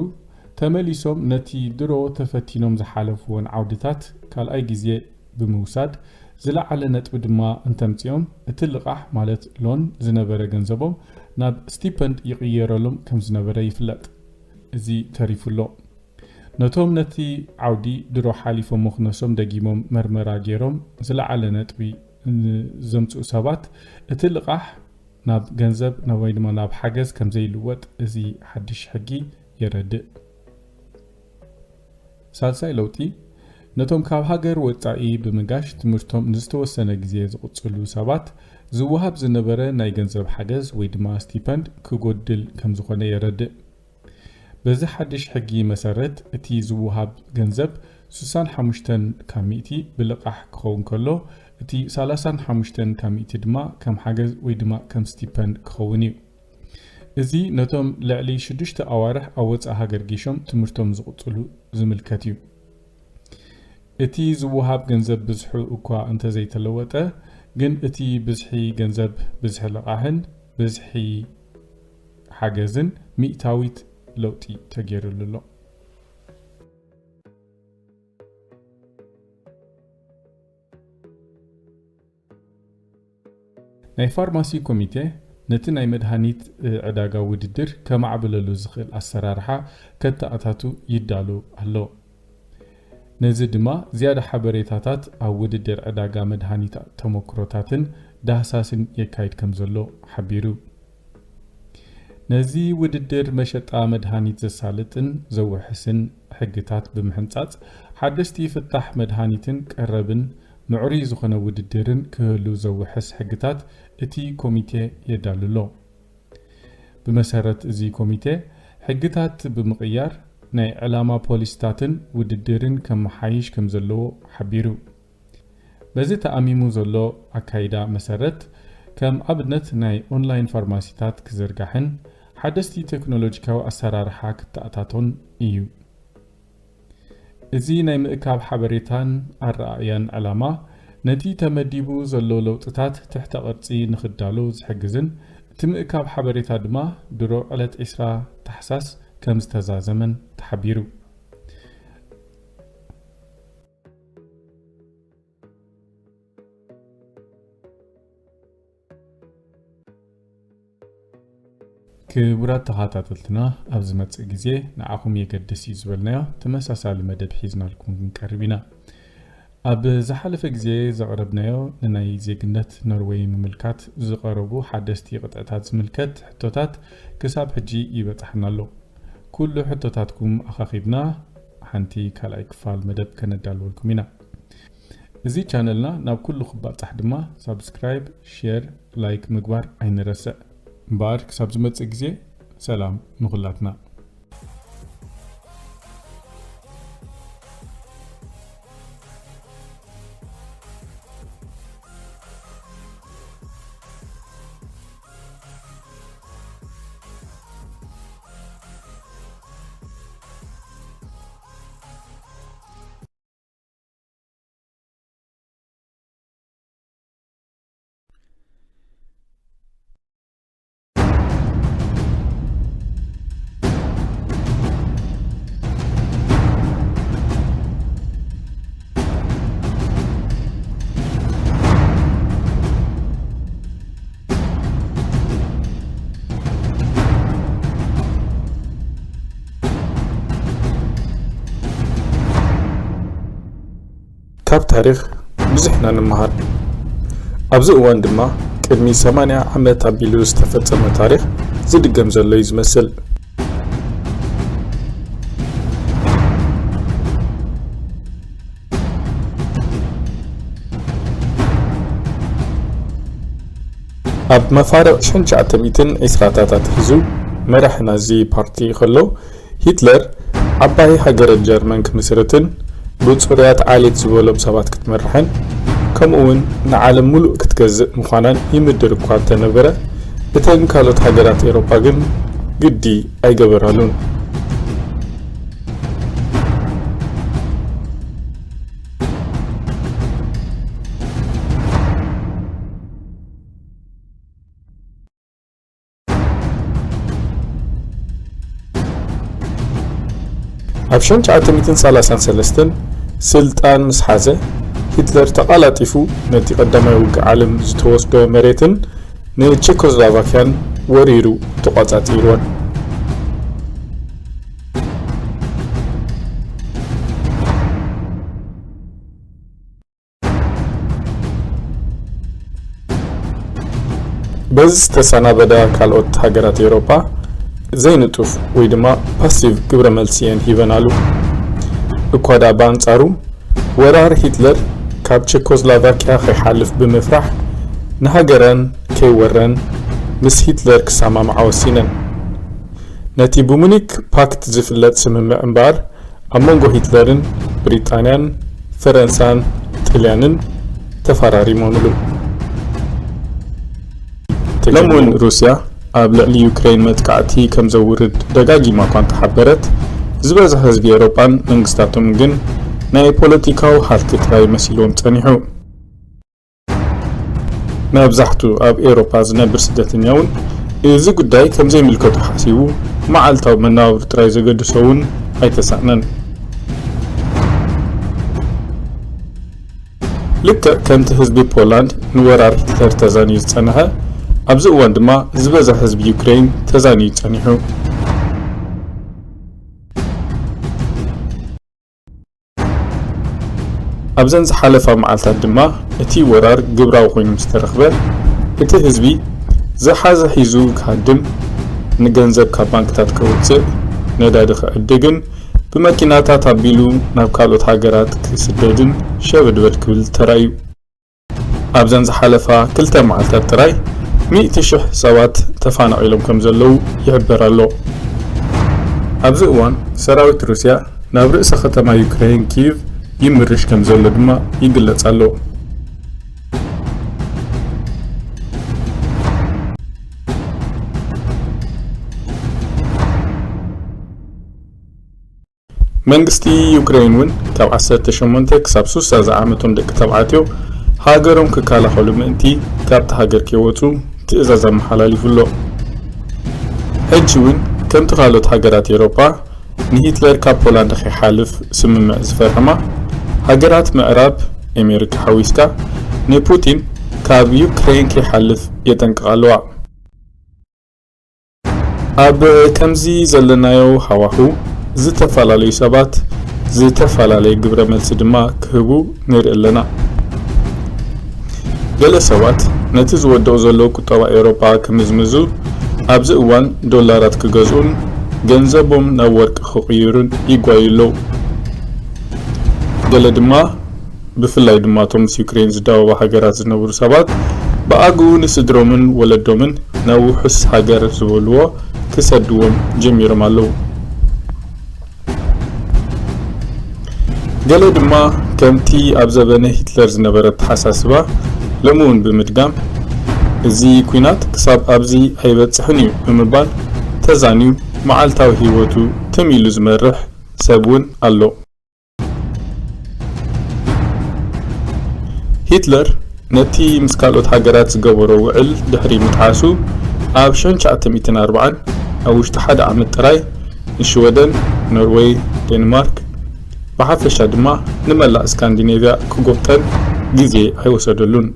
ተመሊሶም ነቲ ድሮ ተፈቲኖም ዝሓለፍዎን ዓውድታት ካልኣይ ግዜ ብምውሳድ ዝለዓለ ነጥቢ ድማ እንተምጺኦም፣ እቲ ልቓሕ ማለት ሎን ዝነበረ ገንዘቦም ናብ ስቲፐንድ ይቕየረሎም ከም ዝነበረ ይፍለጥ። እዚ ተሪፉ ኣሎ። ነቶም ነቲ ዓውዲ ድሮ ሓሊፎሞ ክነሶም ደጊሞም መርመራ ገይሮም ዝለዓለ ነጥቢ ንዘምጽኡ ሰባት፣ እቲ ልቓሕ ናብ ገንዘብ ናብ ወይ ድማ ናብ ሓገዝ ከም ዘይልወጥ እዚ ሓድሽ ሕጊ የረድእ። ሳልሳይ ለውጢ፣ ነቶም ካብ ሃገር ወጻኢ ብምጋሽ ትምህርቶም ንዝተወሰነ ግዜ ዝቕጽሉ ሰባት ዝወሃብ ዝነበረ ናይ ገንዘብ ሓገዝ ወይ ድማ ስቲፐንድ ክጎድል ከም ዝኾነ የረድእ። በዚ ሓድሽ ሕጊ መሰረት፣ እቲ ዝወሃብ ገንዘብ ስሳን ሓሙሽተን ካብ ሚእቲ ብልቓሕ ክኸውን ከሎ፣ እቲ ሰላሳን ሓሙሽተን ካብ ሚእቲ ድማ ከም ሓገዝ ወይ ድማ ከም ስቲፐንድ ክኸውን እዩ። እዚ ነቶም ልዕሊ ሽዱሽተ ኣዋርሕ ኣብ ወጻኢ ሃገር ጌሾም ትምህርቶም ዝቕጽሉ ዝምልከት እዩ። እቲ ዝወሃብ ገንዘብ ብዝሑ እኳ እንተዘይተለወጠ፣ ግን እቲ ብዝሒ ገንዘብ፣ ብዝሒ ልቓሕን ብዝሒ ሓገዝን ሚእታዊት ለውጢ ተገይሩሉ ኣሎ። ናይ ፋርማሲ ኮሚቴ ነቲ ናይ መድሃኒት ዕዳጋ ውድድር ከማዕብለሉ ዝኽእል ኣሰራርሓ ከተኣታቱ ይዳሎ ኣሎ። ነዚ ድማ ዝያዳ ሓበሬታታት ኣብ ውድድር ዕዳጋ መድሃኒት ተመክሮታትን ዳህሳስን የካይድ ከም ዘሎ ሓቢሩ። ነዚ ውድድር መሸጣ መድሃኒት ዘሳልጥን ዘውሕስን ሕግታት ብምሕንጻጽ፣ ሓደስቲ ፍታሕ መድሃኒትን ቀረብን ምዕሩይ ዝኾነ ውድድርን ክህሉ ዘውሕስ ሕግታት እቲ ኮሚቴ የዳሉ ኣሎ። ብመሰረት እዚ ኮሚቴ፣ ሕግታት ብምቕያር ናይ ዕላማ ፖሊሲታትን ውድድርን ከመሓይሽ ከም ዘለዎ ሓቢሩ። በዚ ተኣሚሙ ዘሎ ኣካይዳ መሰረት፣ ከም ኣብነት ናይ ኦንላይን ፋርማሲታት ክዝርጋሕን ሓደስቲ ቴክኖሎጂካዊ ኣሰራርሓ ክተኣታቶን እዩ። እዚ ናይ ምእካብ ሓበሬታን ኣረኣእያን ዕላማ፣ ነቲ ተመዲቡ ዘሎ ለውጥታት ትሕተ ቅርጺ ንኽዳሎ ዝሕግዝን እቲ ምእካብ ሓበሬታ ድማ ድሮ ዕለት ዕስራ ታሕሳስ ከም ዝተዛዘመን ተሓቢሩ። ክቡራት ተኸታተልትና፣ ኣብ ዝመጽእ ግዜ ንዓኹም የገድስ እዩ ዝበልናዮ ተመሳሳሊ መደብ ሒዝናልኩም ክንቀርብ ኢና። ኣብ ዝሓለፈ ግዜ ዘቕረብናዮ ንናይ ዜግነት ኖርዌይ ምምልካት ዝቐረቡ ሓደስቲ ቅጥዕታት ዝምልከት ሕቶታት ክሳብ ሕጂ ይበጽሓና ኣሎ። ኩሉ ሕቶታትኩም ኣኻኺብና ሓንቲ ካልኣይ ክፋል መደብ ከነዳልወልኩም ኢና። እዚ ቻነልና ናብ ኩሉ ክባጻሕ ድማ ሳብስክራይብ፣ ሼር፣ ላይክ ምግባር ኣይንረስዕ። እምበኣር ክሳብ ዝመጽእ ግዜ ሰላም ንኹላትና። ካብ ታሪኽ ብዙሕ ኢና ንምሃር። ኣብዚ እዋን ድማ ቅድሚ ሰማንያ ዓመት ኣቢሉ ዝተፈጸመ ታሪኽ ዝድገም ዘሎ እዩ ዝመስል። ኣብ መፋርቕ ሽሕን ትሽዓተ ሚእትን ዕስራታት ኣትሒዙ መራሒ ናዚ ፓርቲ ከሎ፣ ሂትለር ዓባይ ሃገረ ጀርመን ክምስርትን ብጽሩያት ዓሌት ዝበሎም ሰባት ክትመርሕን፣ ከምኡውን ንዓለም ምሉእ ክትገዝእ ምዃናን ይምድር እኳ እንተነበረ፣ እተን ካልኦት ሃገራት ኤውሮጳ ግን ግዲ ኣይገበራሉን። ኣብ ሽሕን ትሽዓተ ሚእትን ሰላሳን ሰለስተን ስልጣን ምስ ሓዘ፣ ሂትለር ተቓላጢፉ ነቲ ቀዳማይ ውግእ ዓለም ዝተወስዶ መሬትን ንቸኮስሎቫክያን ወሪሩ ተቖጻጺርወን። በዚ ዝተሰናበዳ ካልኦት ሃገራት ኤውሮጳ ዘይንጡፍ ወይ ድማ ፓሲቭ ግብረ መልሲ እየን ሂበናሉ። እኳ ደኣ ብኣንጻሩ ወራር ሂትለር ካብ ቸኮስሎቫኪያ ከይሓልፍ ብምፍራሕ ንሃገረን ከይወረን ምስ ሂትለር ክሰማምዓ ወሲነን። ነቲ ብሙኒክ ፓክት ዝፍለጥ ስምምዕ እምበኣር ኣብ መንጎ ሂትለርን ብሪጣንያን ፈረንሳን ጥልያንን ተፈራሪሞምሉ። ሎሚ እውን ሩስያ ኣብ ልዕሊ ዩክሬን መጥቃዕቲ ከም ዘውርድ ደጋጊማ እኳ እንተሓበረት፣ ዝበዝሐ ህዝቢ ኤውሮጳን መንግስታቶምን ግን ናይ ፖለቲካዊ ሃልኪ ጥራይ መሲልዎም ጸኒሑ። መብዛሕቱ ኣብ ኤውሮጳ ዝነብር ስደተኛ እውን እዚ ጉዳይ ከም ዘይምልከቶ ሓሲቡ፣ መዓልታዊ መነባብሮ ጥራይ ዘገድሶ እውን ኣይተሳእነን። ልክዕ ከምቲ ህዝቢ ፖላንድ ንወራር ሂትለር ተዛንዩ ዝጸንሐ፣ ኣብዚ እዋን ድማ ዝበዝሐ ህዝቢ ዩክሬን ተዛንዩ ጸኒሑ። ኣብዘን ዝሓለፋ መዓልታት ድማ እቲ ወራር ግብራዊ ኮይኑ ምስ ተረኽበ፣ እቲ ህዝቢ ዝሓዘ ሒዙ ክሃድም፣ ንገንዘብ ካብ ባንክታት ከውጽእ፣ ነዳዲ ክዕድግን ብመኪናታት ኣቢሉ ናብ ካልኦት ሃገራት ክስደድን ሸበድበድ ክብል ተራእዩ። ኣብዘን ዝሓለፋ ክልተ መዓልታት ጥራይ ሚእቲ ሽሕ ሰባት ተፋናቒሎም ከም ዘለዉ ይሕበር ኣሎ። ኣብዚ እዋን ሰራዊት ሩስያ ናብ ርእሰ ከተማ ዩክሬን ኪቭ ይምርሽ ከም ዘሎ ድማ ይግለጽ ኣሎ። መንግስቲ ዩክሬን እውን ካብ ዓሰርተ ሸሞንተ ክሳብ ሱሳ ዝዓመቶም ደቂ ተባዕትዮ ሃገሮም ክከላኸሉ ምእንቲ ካብቲ ሃገር ከይወጹ ትእዛዝ ኣመሓላሊፉ ኣሎ። ሕጂ እውን ከምቲ ካልኦት ሃገራት ኤውሮጳ ንሂትለር ካብ ፖላንድ ከይሓልፍ ስምምዕ ዝፈረማ ሃገራት ምዕራብ፣ ኣሜሪካ ሓዊስካ፣ ንፑቲን ካብ ዩክሬን ከይሓልፍ የጠንቅቓ ኣለዋ። ኣብ ከምዚ ዘለናዮ ሃዋህው፣ ዝተፈላለዩ ሰባት ዝተፈላለየ ግብረ መልሲ ድማ ክህቡ ንርኢ ኣለና። ገለ ሰባት ነቲ ዝወድቕ ዘሎ ቁጠባ ኤውሮጳ ክምዝምዙ፣ ኣብዚ እዋን ዶላራት ክገዝኡን ገንዘቦም ናብ ወርቂ ክቕይሩን ይጓዩ ኣለዉ። ገለ ድማ፣ ብፍላይ ድማ እቶም ምስ ዩክሬን ዝዳወባ ሃገራት ዝነብሩ ሰባት፣ ብኣግኡ ንስድሮምን ወለዶምን ናብ ውሑስ ሃገር ዝበልዎ ክሰድዎም ጀሚሮም ኣለዉ። ገለ ድማ ከምቲ ኣብ ዘበነ ሂትለር ዝነበረ ኣተሓሳስባ ሎሚ እውን ብምድጋም፣ እዚ ኲናት ክሳብ ኣብዚ ኣይበጽሕን እዩ ብምባል ተዛንዩ መዓልታዊ ህይወቱ ትም ኢሉ ዝመርሕ ሰብ እውን ኣሎ። ሂትለር ነቲ ምስ ካልኦት ሃገራት ዝገበሮ ውዕል ድሕሪ ምጥሓሱ፣ ኣብ ሸሕን ትሽዓተ ሚእትን ኣርባዓን ኣብ ውሽጢ ሓደ ዓመት ጥራይ ንሽወደን፣ ኖርወይ፣ ዴንማርክ፣ ብሓፈሻ ድማ ንመላእ ስካንዲኔቭያ ክጎብጠን ግዜ ኣይወሰደሉን።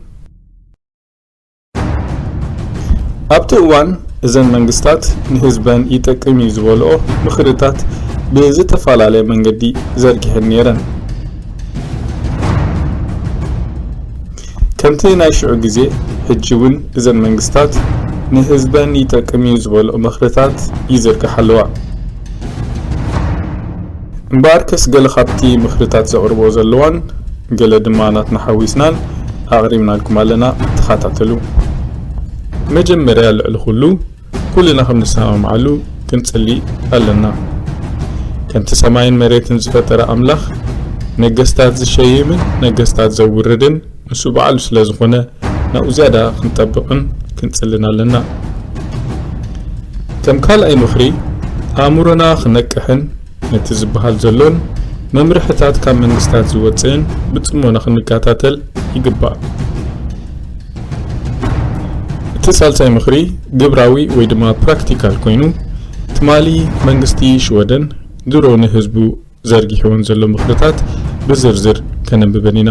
ኣብቲ እዋን እዘን መንግስታት ንህዝበን ይጠቅም እዩ ዝበልኦ ምኽርታት ብዝተፈላለየ መንገዲ ዘርጊሐን ነይረን። ከምቲ ናይ ሽዑ ግዜ፣ ሕጂ እውን እዘን መንግስታት ንህዝበን ይጠቅም እዩ ዝበልኦ ምኽርታት ይዝርግሓ ኣለዋ። እምበኣርከስ ገለ ካብቲ ምኽርታት ዘቕርቦ ዘለዋን ገለ ድማ ናትና ሓዊስናን ኣቕሪብናልኩም ኣለና፣ ተኸታተሉ። መጀመርያ ልዕሊ ኩሉ ኩልና ከም ንሰማምዓሉ ክንጽሊ ኣለና። ከምቲ ሰማይን መሬትን ዝፈጠረ ኣምላኽ ነገስታት ዝሸይምን ነገስታት ዘውርድን ንሱ ባዕሉ ስለ ዝኾነ ናብኡ ዝያዳ ክንጠብቕን ክንጽልን ኣለና። ከም ካልኣይ ምኽሪ ኣእምሮና ክነቅሕን ነቲ ዝበሃል ዘሎን መምርሕታት ካብ መንግስታት ዝወጽእን ብጽሞና ክንከታተል ይግባእ። እቲ ሳልሳይ ምኽሪ ግብራዊ ወይ ድማ ፕራክቲካል ኮይኑ፣ ትማሊ መንግስቲ ሽወደን ድሮ ንህዝቡ ዘርጊሕወን ዘሎ ምኽርታት ብዝርዝር ከነንብበን ኢና።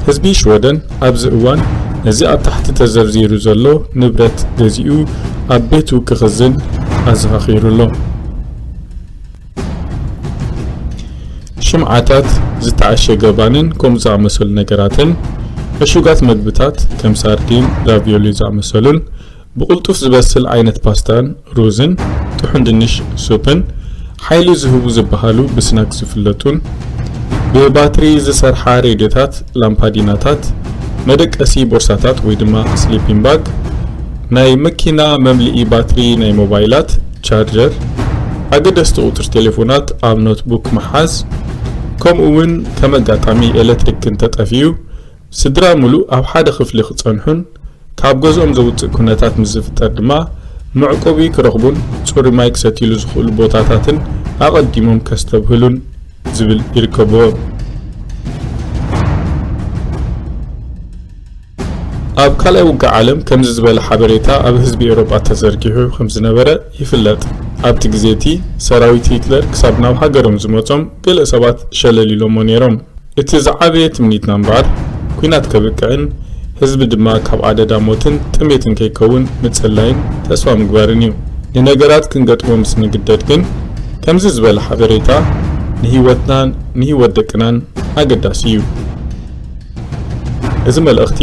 ህዝቢ ሽወደን ኣብዚ እዋን ነዚ ኣብ ታሕቲ ተዘርዚሩ ዘሎ ንብረት ገዚኡ ኣብ ቤቱ ክኽዝን ኣዘኻኺሩ ኣሎ። ሽምዓታት፣ ዝተዓሸገ ባንን ከምኡ ዝኣመሰሉ ነገራትን፣ ዕሹጋት መግብታት ከም ሳርዲን፣ ራቪዮሊ ዝኣመሰሉን ብቕልጡፍ ዝበስል ዓይነት ፓስታን ሩዝን፣ ጥሑን ድንሽ ሱፕን፣ ሓይሊ ዝህቡ ዝበሃሉ ብስናክ ዝፍለጡን፣ ብባትሪ ዝሰርሓ ሬድዮታት፣ ላምፓዲናታት፣ መደቀሲ ቦርሳታት ወይ ድማ ስሊፒንግ ባግ፣ ናይ መኪና መምልኢ ባትሪ ናይ ሞባይላት፣ ቻርጀር፣ ኣገደስቲ ቁጽሪ ቴሌፎናት ኣብ ኖትቡክ ምሓዝ፣ ከምኡ እውን ከም ኣጋጣሚ ኤሌክትሪክ እንተጠፊኡ፣ ስድራ ምሉእ ኣብ ሓደ ክፍሊ ክጸንሑን ካብ ገዝኦም ዘውጽእ ኩነታት ምስ ዝፍጠር ድማ መዕቆቢ ክረኽቡን ጽሩይ ማይ ክሰትይሉ ዝኽእሉ ቦታታትን ኣቐዲሞም ከስተብህሉን ዝብል ይርከብዎ። ኣብ ካልኣይ ውግእ ዓለም ከምዚ ዝበለ ሓበሬታ ኣብ ህዝቢ ኤውሮጳ ተዘርጊሑ ከም ዝነበረ ይፍለጥ። ኣብቲ ግዜ እቲ ሰራዊት ሂትለር ክሳብ ናብ ሃገሮም ዝመጾም ገለ ሰባት ሸለል ኢሎሞ ነይሮም። እቲ ዝዓበየ ትምኒትና እምበኣር፣ ኲናት ከብቅዕን ህዝቢ ድማ ካብ ኣደዳ ሞትን ጥሜትን ከይከውን ምጽላይን ተስፋ ምግባርን እዩ። ንነገራት ክንገጥሞ ምስ ንግደድ ግን፣ ከምዚ ዝበለ ሓበሬታ ንህይወትናን ንህይወት ደቅናን ኣገዳሲ እዩ። እዚ መልእኽቲ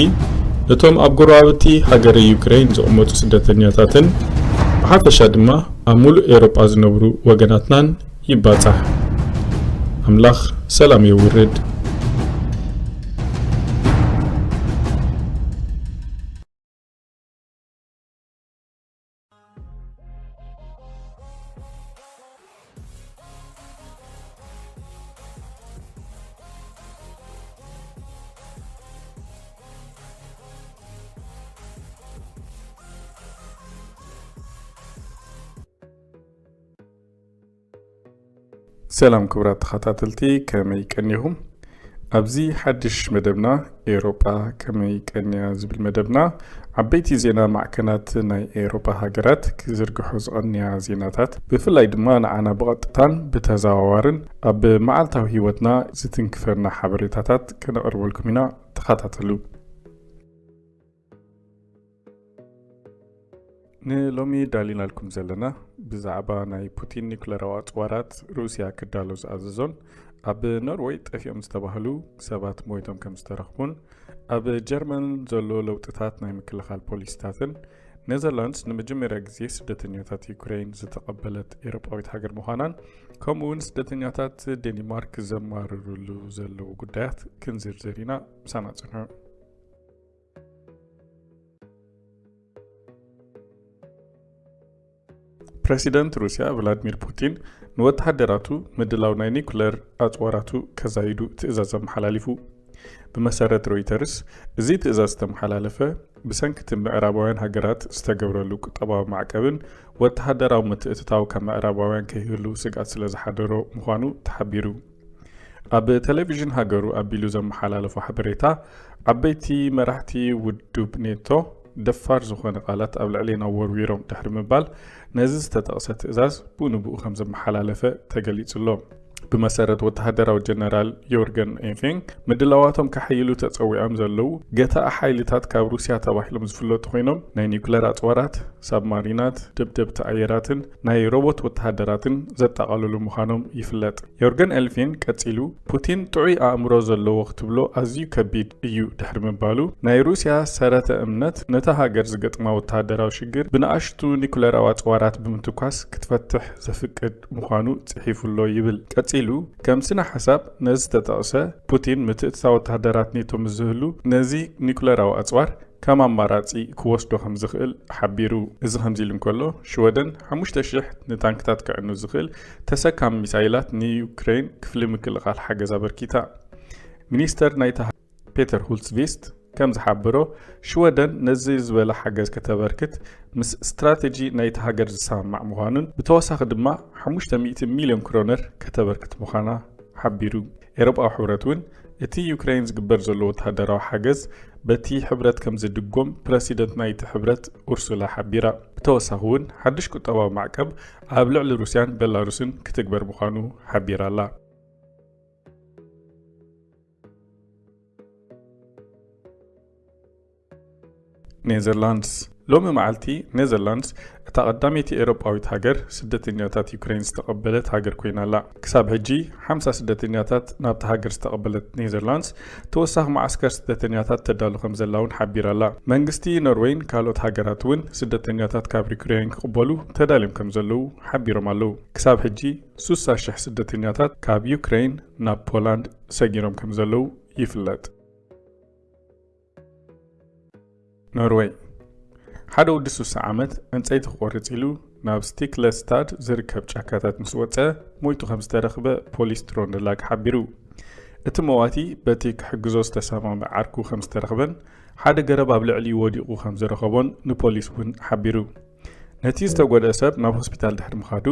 ነቶም ኣብ ጎረባብቲ ሃገረ ዩክሬን ዝቕመጡ ስደተኛታትን ብሓፈሻ ድማ ኣብ ሙሉእ ኤውሮጳ ዝነብሩ ወገናትናን ይባጻሕ። ኣምላኽ ሰላም የውርድ። ሰላም ክቡራት ተኸታተልቲ፣ ከመይ ቀኒኹም? ኣብዚ ሓድሽ መደብና፣ ኤውሮጳ ከመይ ቀንያ ዝብል መደብና፣ ዓበይቲ ዜና ማዕከናት ናይ ኤውሮጳ ሃገራት ክዝርግሑ ዝቐንያ ዜናታት፣ ብፍላይ ድማ ንዓና ብቐጥታን ብተዘዋዋርን ኣብ መዓልታዊ ህይወትና ዝትንክፈና ሓበሬታታት ከነቕርበልኩም ኢና። ተኸታተሉ። ንሎሚ ዳሊናልኩም ዘለና ብዛዕባ ናይ ፑቲን ኒኩለራዊ ኣጽዋራት ሩስያ ክዳሎ ዝኣዘዞን ኣብ ኖርወይ ጠፊኦም ዝተባህሉ ሰባት ሞይቶም ከም ዝተረኽቡን ኣብ ጀርመን ዘሎ ለውጥታት ናይ ምክልኻል ፖሊሲታትን ኔዘርላንድስ ንመጀመርያ ግዜ ስደተኛታት ዩክሬን ዝተቐበለት ኤውሮጳዊት ሃገር ምዃናን ከምኡ እውን ስደተኛታት ዴንማርክ ዘማርርሉ ዘለዉ ጉዳያት ክንዝርዝር ኢና። ምሳና ጽንሑ። ፕረሲደንት ሩስያ ቭላድሚር ፑቲን ንወተሃደራቱ ምድላው ናይ ኒኩለር ኣጽዋራቱ ከዛይዱ ትእዛዝ ኣመሓላሊፉ። ብመሰረት ሮይተርስ፣ እዚ ትእዛዝ ዝተመሓላለፈ ብሰንኪ እቲ ምዕራባውያን ሃገራት ዝተገብረሉ ቁጠባዊ ማዕቀብን ወተሃደራዊ ምትእትታው ካብ ምዕራባውያን ከይህሉ ስግኣት ስለ ዝሓደሮ ምዃኑ ተሓቢሩ። ኣብ ቴሌቪዥን ሃገሩ ኣቢሉ ዘመሓላለፎ ሓበሬታ፣ ዓበይቲ መራሕቲ ውድብ ኔቶ ደፋር ዝኾነ ቃላት ኣብ ልዕሌና ወርዊሮም ድሕሪ ምባል፣ ነዚ ዝተጠቕሰ ትእዛዝ ብኡ ንብኡ ከም ዘመሓላለፈ ተገሊጹ ኣሎ። ብመሰረት ወተሃደራዊ ጀነራል ዮርገን ኤንፌንግ፣ ምድላዋቶም ከሐይሉ ተጸዊዖም ዘለዉ ገታኢ ሓይልታት ካብ ሩስያ ተባሂሎም ዝፍለጡ ኮይኖም፣ ናይ ኒኩለር ኣጽዋራት፣ ሳብማሪናት፣ ደብደብቲ ኣየራትን ናይ ሮቦት ወተሃደራትን ዘጠቓልሉ ምዃኖም ይፍለጥ። ዮርገን ኤልፊን ቀጺሉ፣ ፑቲን ጥዑይ ኣእምሮ ዘለዎ ክትብሎ ኣዝዩ ከቢድ እዩ ድሕሪ ምባሉ፣ ናይ ሩስያ ሰረተ እምነት ነታ ሃገር ዝገጥማ ወተሃደራዊ ሽግር ብንኣሽቱ ኒኩለራዊ ኣጽዋራት ብምትኳስ ክትፈትሕ ዘፍቅድ ምዃኑ ጽሒፉ ኣሎ ይብል። ቀጺሉ፣ ከም ስነ ሓሳብ ነዚ ዝተጠቕሰ፣ ፑቲን ምትእትታው ወተሃደራት ኔቶ ምስ ዝህሉ፣ ነዚ ኒኩለራዊ ኣጽዋር ከም ኣማራጺ ክወስዶ ከም ዝኽእል ሓቢሩ። እዚ ከምዚ ኢሉ እንከሎ፣ ሽወደን ሓሙሽተ ሽሕ ንታንክታት ከዕኑ ዝኽእል ተሰካሚ ሚሳይላት ንዩክሬን ክፍሊ ምክልኻል ሓገዝ ኣበርኪታ። ሚኒስተር ናይታ ፔተር ሁልትስቪስት ከም ዝሓበሮ፣ ሽወደን ነዚ ዝበለ ሓገዝ ከተበርክት ምስ ስትራተጂ ናይቲ ሃገር ዝሰማማዕ ምዃኑን ብተወሳኺ ድማ ሓሙሽተ ሚእቲ ሚልዮን ክሮነር ከተበርክት ምዃና ሓቢሩ። ኤውሮጳዊ ሕብረት እውን እቲ ዩክሬን ዝግበር ዘሎ ወተሃደራዊ ሓገዝ በቲ ሕብረት ከም ዝድጎም ፕረሲደንት ናይቲ ሕብረት ኡርሱላ ሓቢራ። ብተወሳኺ እውን ሓድሽ ቁጠባዊ ማዕቀብ ኣብ ልዕሊ ሩስያን ቤላሩስን ክትግበር ምዃኑ ሓቢራ ኣላ። ኔዘርላንድስ። ሎሚ መዓልቲ ኔዘርላንድስ እታ ቀዳመይቲ ኤውሮጳዊት ሃገር ስደተኛታት ዩክሬን ዝተቐበለት ሃገር ኮይና ኣላ። ክሳብ ሕጂ ሓምሳ ስደተኛታት ናብታ ሃገር ዝተቐበለት ኔዘርላንድስ፣ ተወሳኺ መዓስከር ስደተኛታት ተዳሉ ከም ዘላ እውን ሓቢራ ኣላ። መንግስቲ ኖርዌይን ካልኦት ሃገራት እውን ስደተኛታት ካብ ዩክሬን ክቕበሉ ተዳልዮም ከም ዘለዉ ሓቢሮም ኣለዉ። ክሳብ ሕጂ ሱሳ ሽሕ ስደተኛታት ካብ ዩክሬን ናብ ፖላንድ ሰጊሮም ከም ዘለዉ ይፍለጥ። ኖርወይ። ሓደ ወዲ ሱሳ ዓመት ዕንጸይቲ ክቆርጽ ኢሉ ናብ ስቲክለስታድ ዝርከብ ጫካታት ምስ ወጸ ሞይቱ ከም ዝተረኽበ ፖሊስ ትሮንደላግ ሓቢሩ። እቲ መዋቲ በቲ ክሕግዞ ዝተሰማምዐ ዓርኩ ከም ዝተረኽበን ሓደ ገረብ ኣብ ልዕሊኡ ወዲቑ ከም ዝረኸቦን ንፖሊስ እውን ሓቢሩ። ነቲ ዝተጎድአ ሰብ ናብ ሆስፒታል ድሕሪ ምኻዱ፣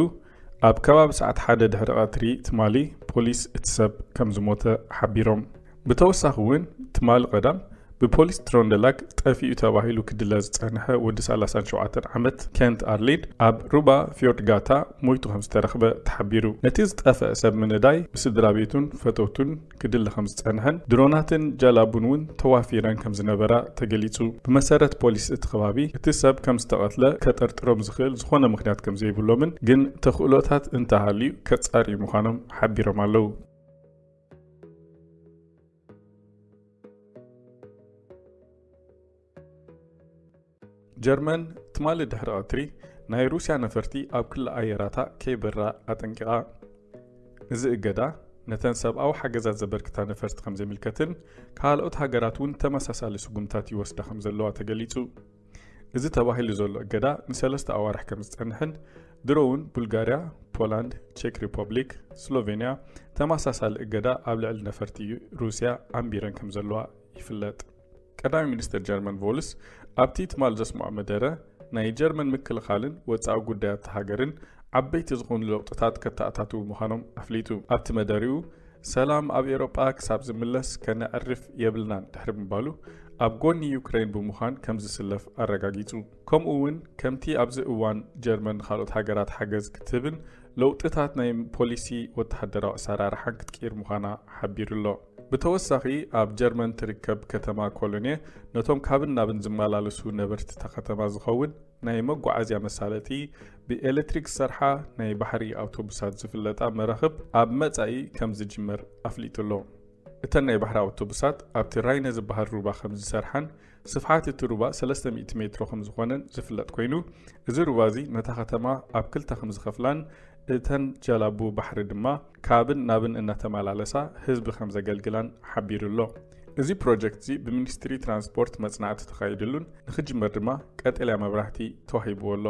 ኣብ ከባቢ ሰዓት ሓደ ድሕሪ ቀትሪ ትማሊ ፖሊስ እቲ ሰብ ከም ዝሞተ ሓቢሮም። ብተወሳኺ እውን ትማሊ ቀዳም ብፖሊስ ትሮንደላግ ጠፊኡ ተባሂሉ ክድለ ዝጸንሐ ወዲ ሰላሳን ሸውዓተን ዓመት ኬንት ኣርሊድ ኣብ ሩባ ፊዮርድ ጋታ ሞይቱ ከም ዝተረኽበ ተሓቢሩ። ነቲ ዝጠፍአ ሰብ ምንዳይ ብስድራ ቤቱን ፈተውቱን ክድለ ከም ዝጸንሐን ድሮናትን ጃላቡን እውን ተዋፊረን ከም ዝነበራ ተገሊጹ። ብመሰረት ፖሊስ እቲ ከባቢ፣ እቲ ሰብ ከም ዝተቐትለ ከጠርጥሮም ዝኽእል ዝኾነ ምኽንያት ከም ዘይብሎምን ግን ተኽእሎታት እንተሃልዩ ከጻርዩ ምዃኖም ሓቢሮም ኣለዉ። ጀርመን ትማሊ ድሕሪ ቀትሪ ናይ ሩስያ ነፈርቲ ኣብ ክሊ ኣየራታ ከይበራ ኣጠንቂቓ። እዚ እገዳ ነተን ሰብኣዊ ሓገዛት ዘበርክታ ነፈርቲ ከም ዘይምልከትን ካልኦት ሃገራት እውን ተመሳሳሊ ስጉምታት ይወስዳ ከም ዘለዋ ተገሊጹ። እዚ ተባሂሉ ዘሎ እገዳ ንሰለስተ ኣዋርሕ ከም ዝጸንሕን ድሮ እውን ቡልጋርያ፣ ፖላንድ፣ ቼክ ሪፐብሊክ፣ ስሎቬንያ ተመሳሳሊ እገዳ ኣብ ልዕሊ ነፈርቲ ሩስያ ኣንቢረን ከም ዘለዋ ይፍለጥ። ቀዳማይ ሚኒስተር ጀርመን ቮልስ ኣብቲ ትማል ዘስምዖ መደረ፣ ናይ ጀርመን ምክልኻልን ወጻኢ ጉዳያት ሃገርን ዓበይቲ ዝኾኑ ለውጥታት ከተኣታትዉ ምዃኖም ኣፍሊጡ። ኣብቲ መደሪኡ፣ ሰላም ኣብ ኤውሮጳ ክሳብ ዝምለስ ከነዕርፍ የብልናን ድሕሪ ምባሉ፣ ኣብ ጎኒ ዩክሬን ብምዃን ከም ዝስለፍ ኣረጋጊጹ። ከምኡ እውን ከምቲ ኣብዚ እዋን ጀርመን ንኻልኦት ሃገራት ሓገዝ ክትህብን ለውጥታት ናይ ፖሊሲ ወተሃደራዊ ኣሰራርሓን ክትቅይር ምዃና ሓቢሩ ኣሎ። ብተወሳኺ ኣብ ጀርመን ትርከብ ከተማ ኮሎኔ ነቶም ካብን ናብን ዝመላለሱ ነበርቲ እታ ከተማ ዝኸውን ናይ መጓዓዝያ መሳለጢ ብኤሌክትሪክ ዝሰርሓ ናይ ባሕሪ ኣውቶቡሳት ዝፍለጣ መራኽብ ኣብ መጻኢ ከም ዝጅመር ኣፍሊጡ ኣሎ። እተን ናይ ባሕሪ ኣውቶቡሳት ኣብቲ ራይነ ዝበሃል ሩባ ከም ዝሰርሓን ስፍሓት እቲ ሩባ ሰለስተ ሚእቲ ሜትሮ ከም ዝኾነን ዝፍለጥ ኮይኑ፣ እዚ ሩባ እዚ ነታ ከተማ ኣብ ክልተ ከም ዝኸፍላን እተን ጀላቡ ባሕሪ ድማ ካብን ናብን እናተመላለሳ ህዝቢ ከም ዘገልግላን ሓቢሩ ኣሎ። እዚ ፕሮጀክት እዚ ብሚኒስትሪ ትራንስፖርት መጽናዕቲ ተኻይድሉን ንኽጅመር ድማ ቀጠልያ መብራህቲ ተዋሂብዎ ኣሎ።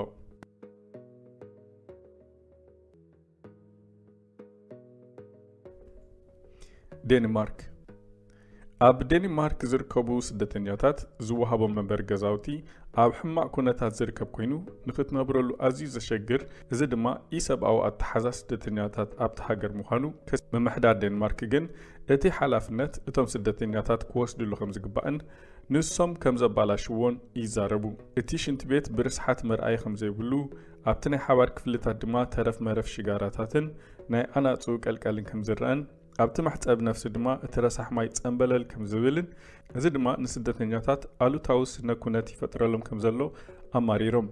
ዴንማርክ። ኣብ ዴንማርክ ዝርከቡ ስደተኛታት ዝወሃቦም መንበሪ ገዛውቲ ኣብ ሕማቕ ኩነታት ዝርከብ ኮይኑ፣ ንኽትነብረሉ ኣዝዩ ዘሸግር፣ እዚ ድማ ኢሰብኣዊ ኣተሓዛ ስደተኛታት ኣብቲ ሃገር ምዃኑ ከስ-፣ ምምሕዳር ዴንማርክ ግን እቲ ሓላፍነት እቶም ስደተኛታት ክወስድሉ ከም ዝግባእን ንሶም ከም ዘባላሽዎን ይዛረቡ። እቲ ሽንቲ ቤት ብርስሓት መርኣዪ ከም ዘይብሉ፣ ኣብቲ ናይ ሓባር ክፍልታት ድማ ተረፍ መረፍ ሽጋራታትን ናይ ኣናጹ ቀልቀልን ከም ዝረኣን፣ ኣብቲ መሕጸቢ ነፍሲ ድማ እቲ ረሳሕ ማይ ጸንበለል ከም ዝብልን፣ እዚ ድማ ንስደተኛታት ኣሉታዊ ስነ ኩነት ይፈጥረሎም ከም ዘሎ ኣማሪሮም።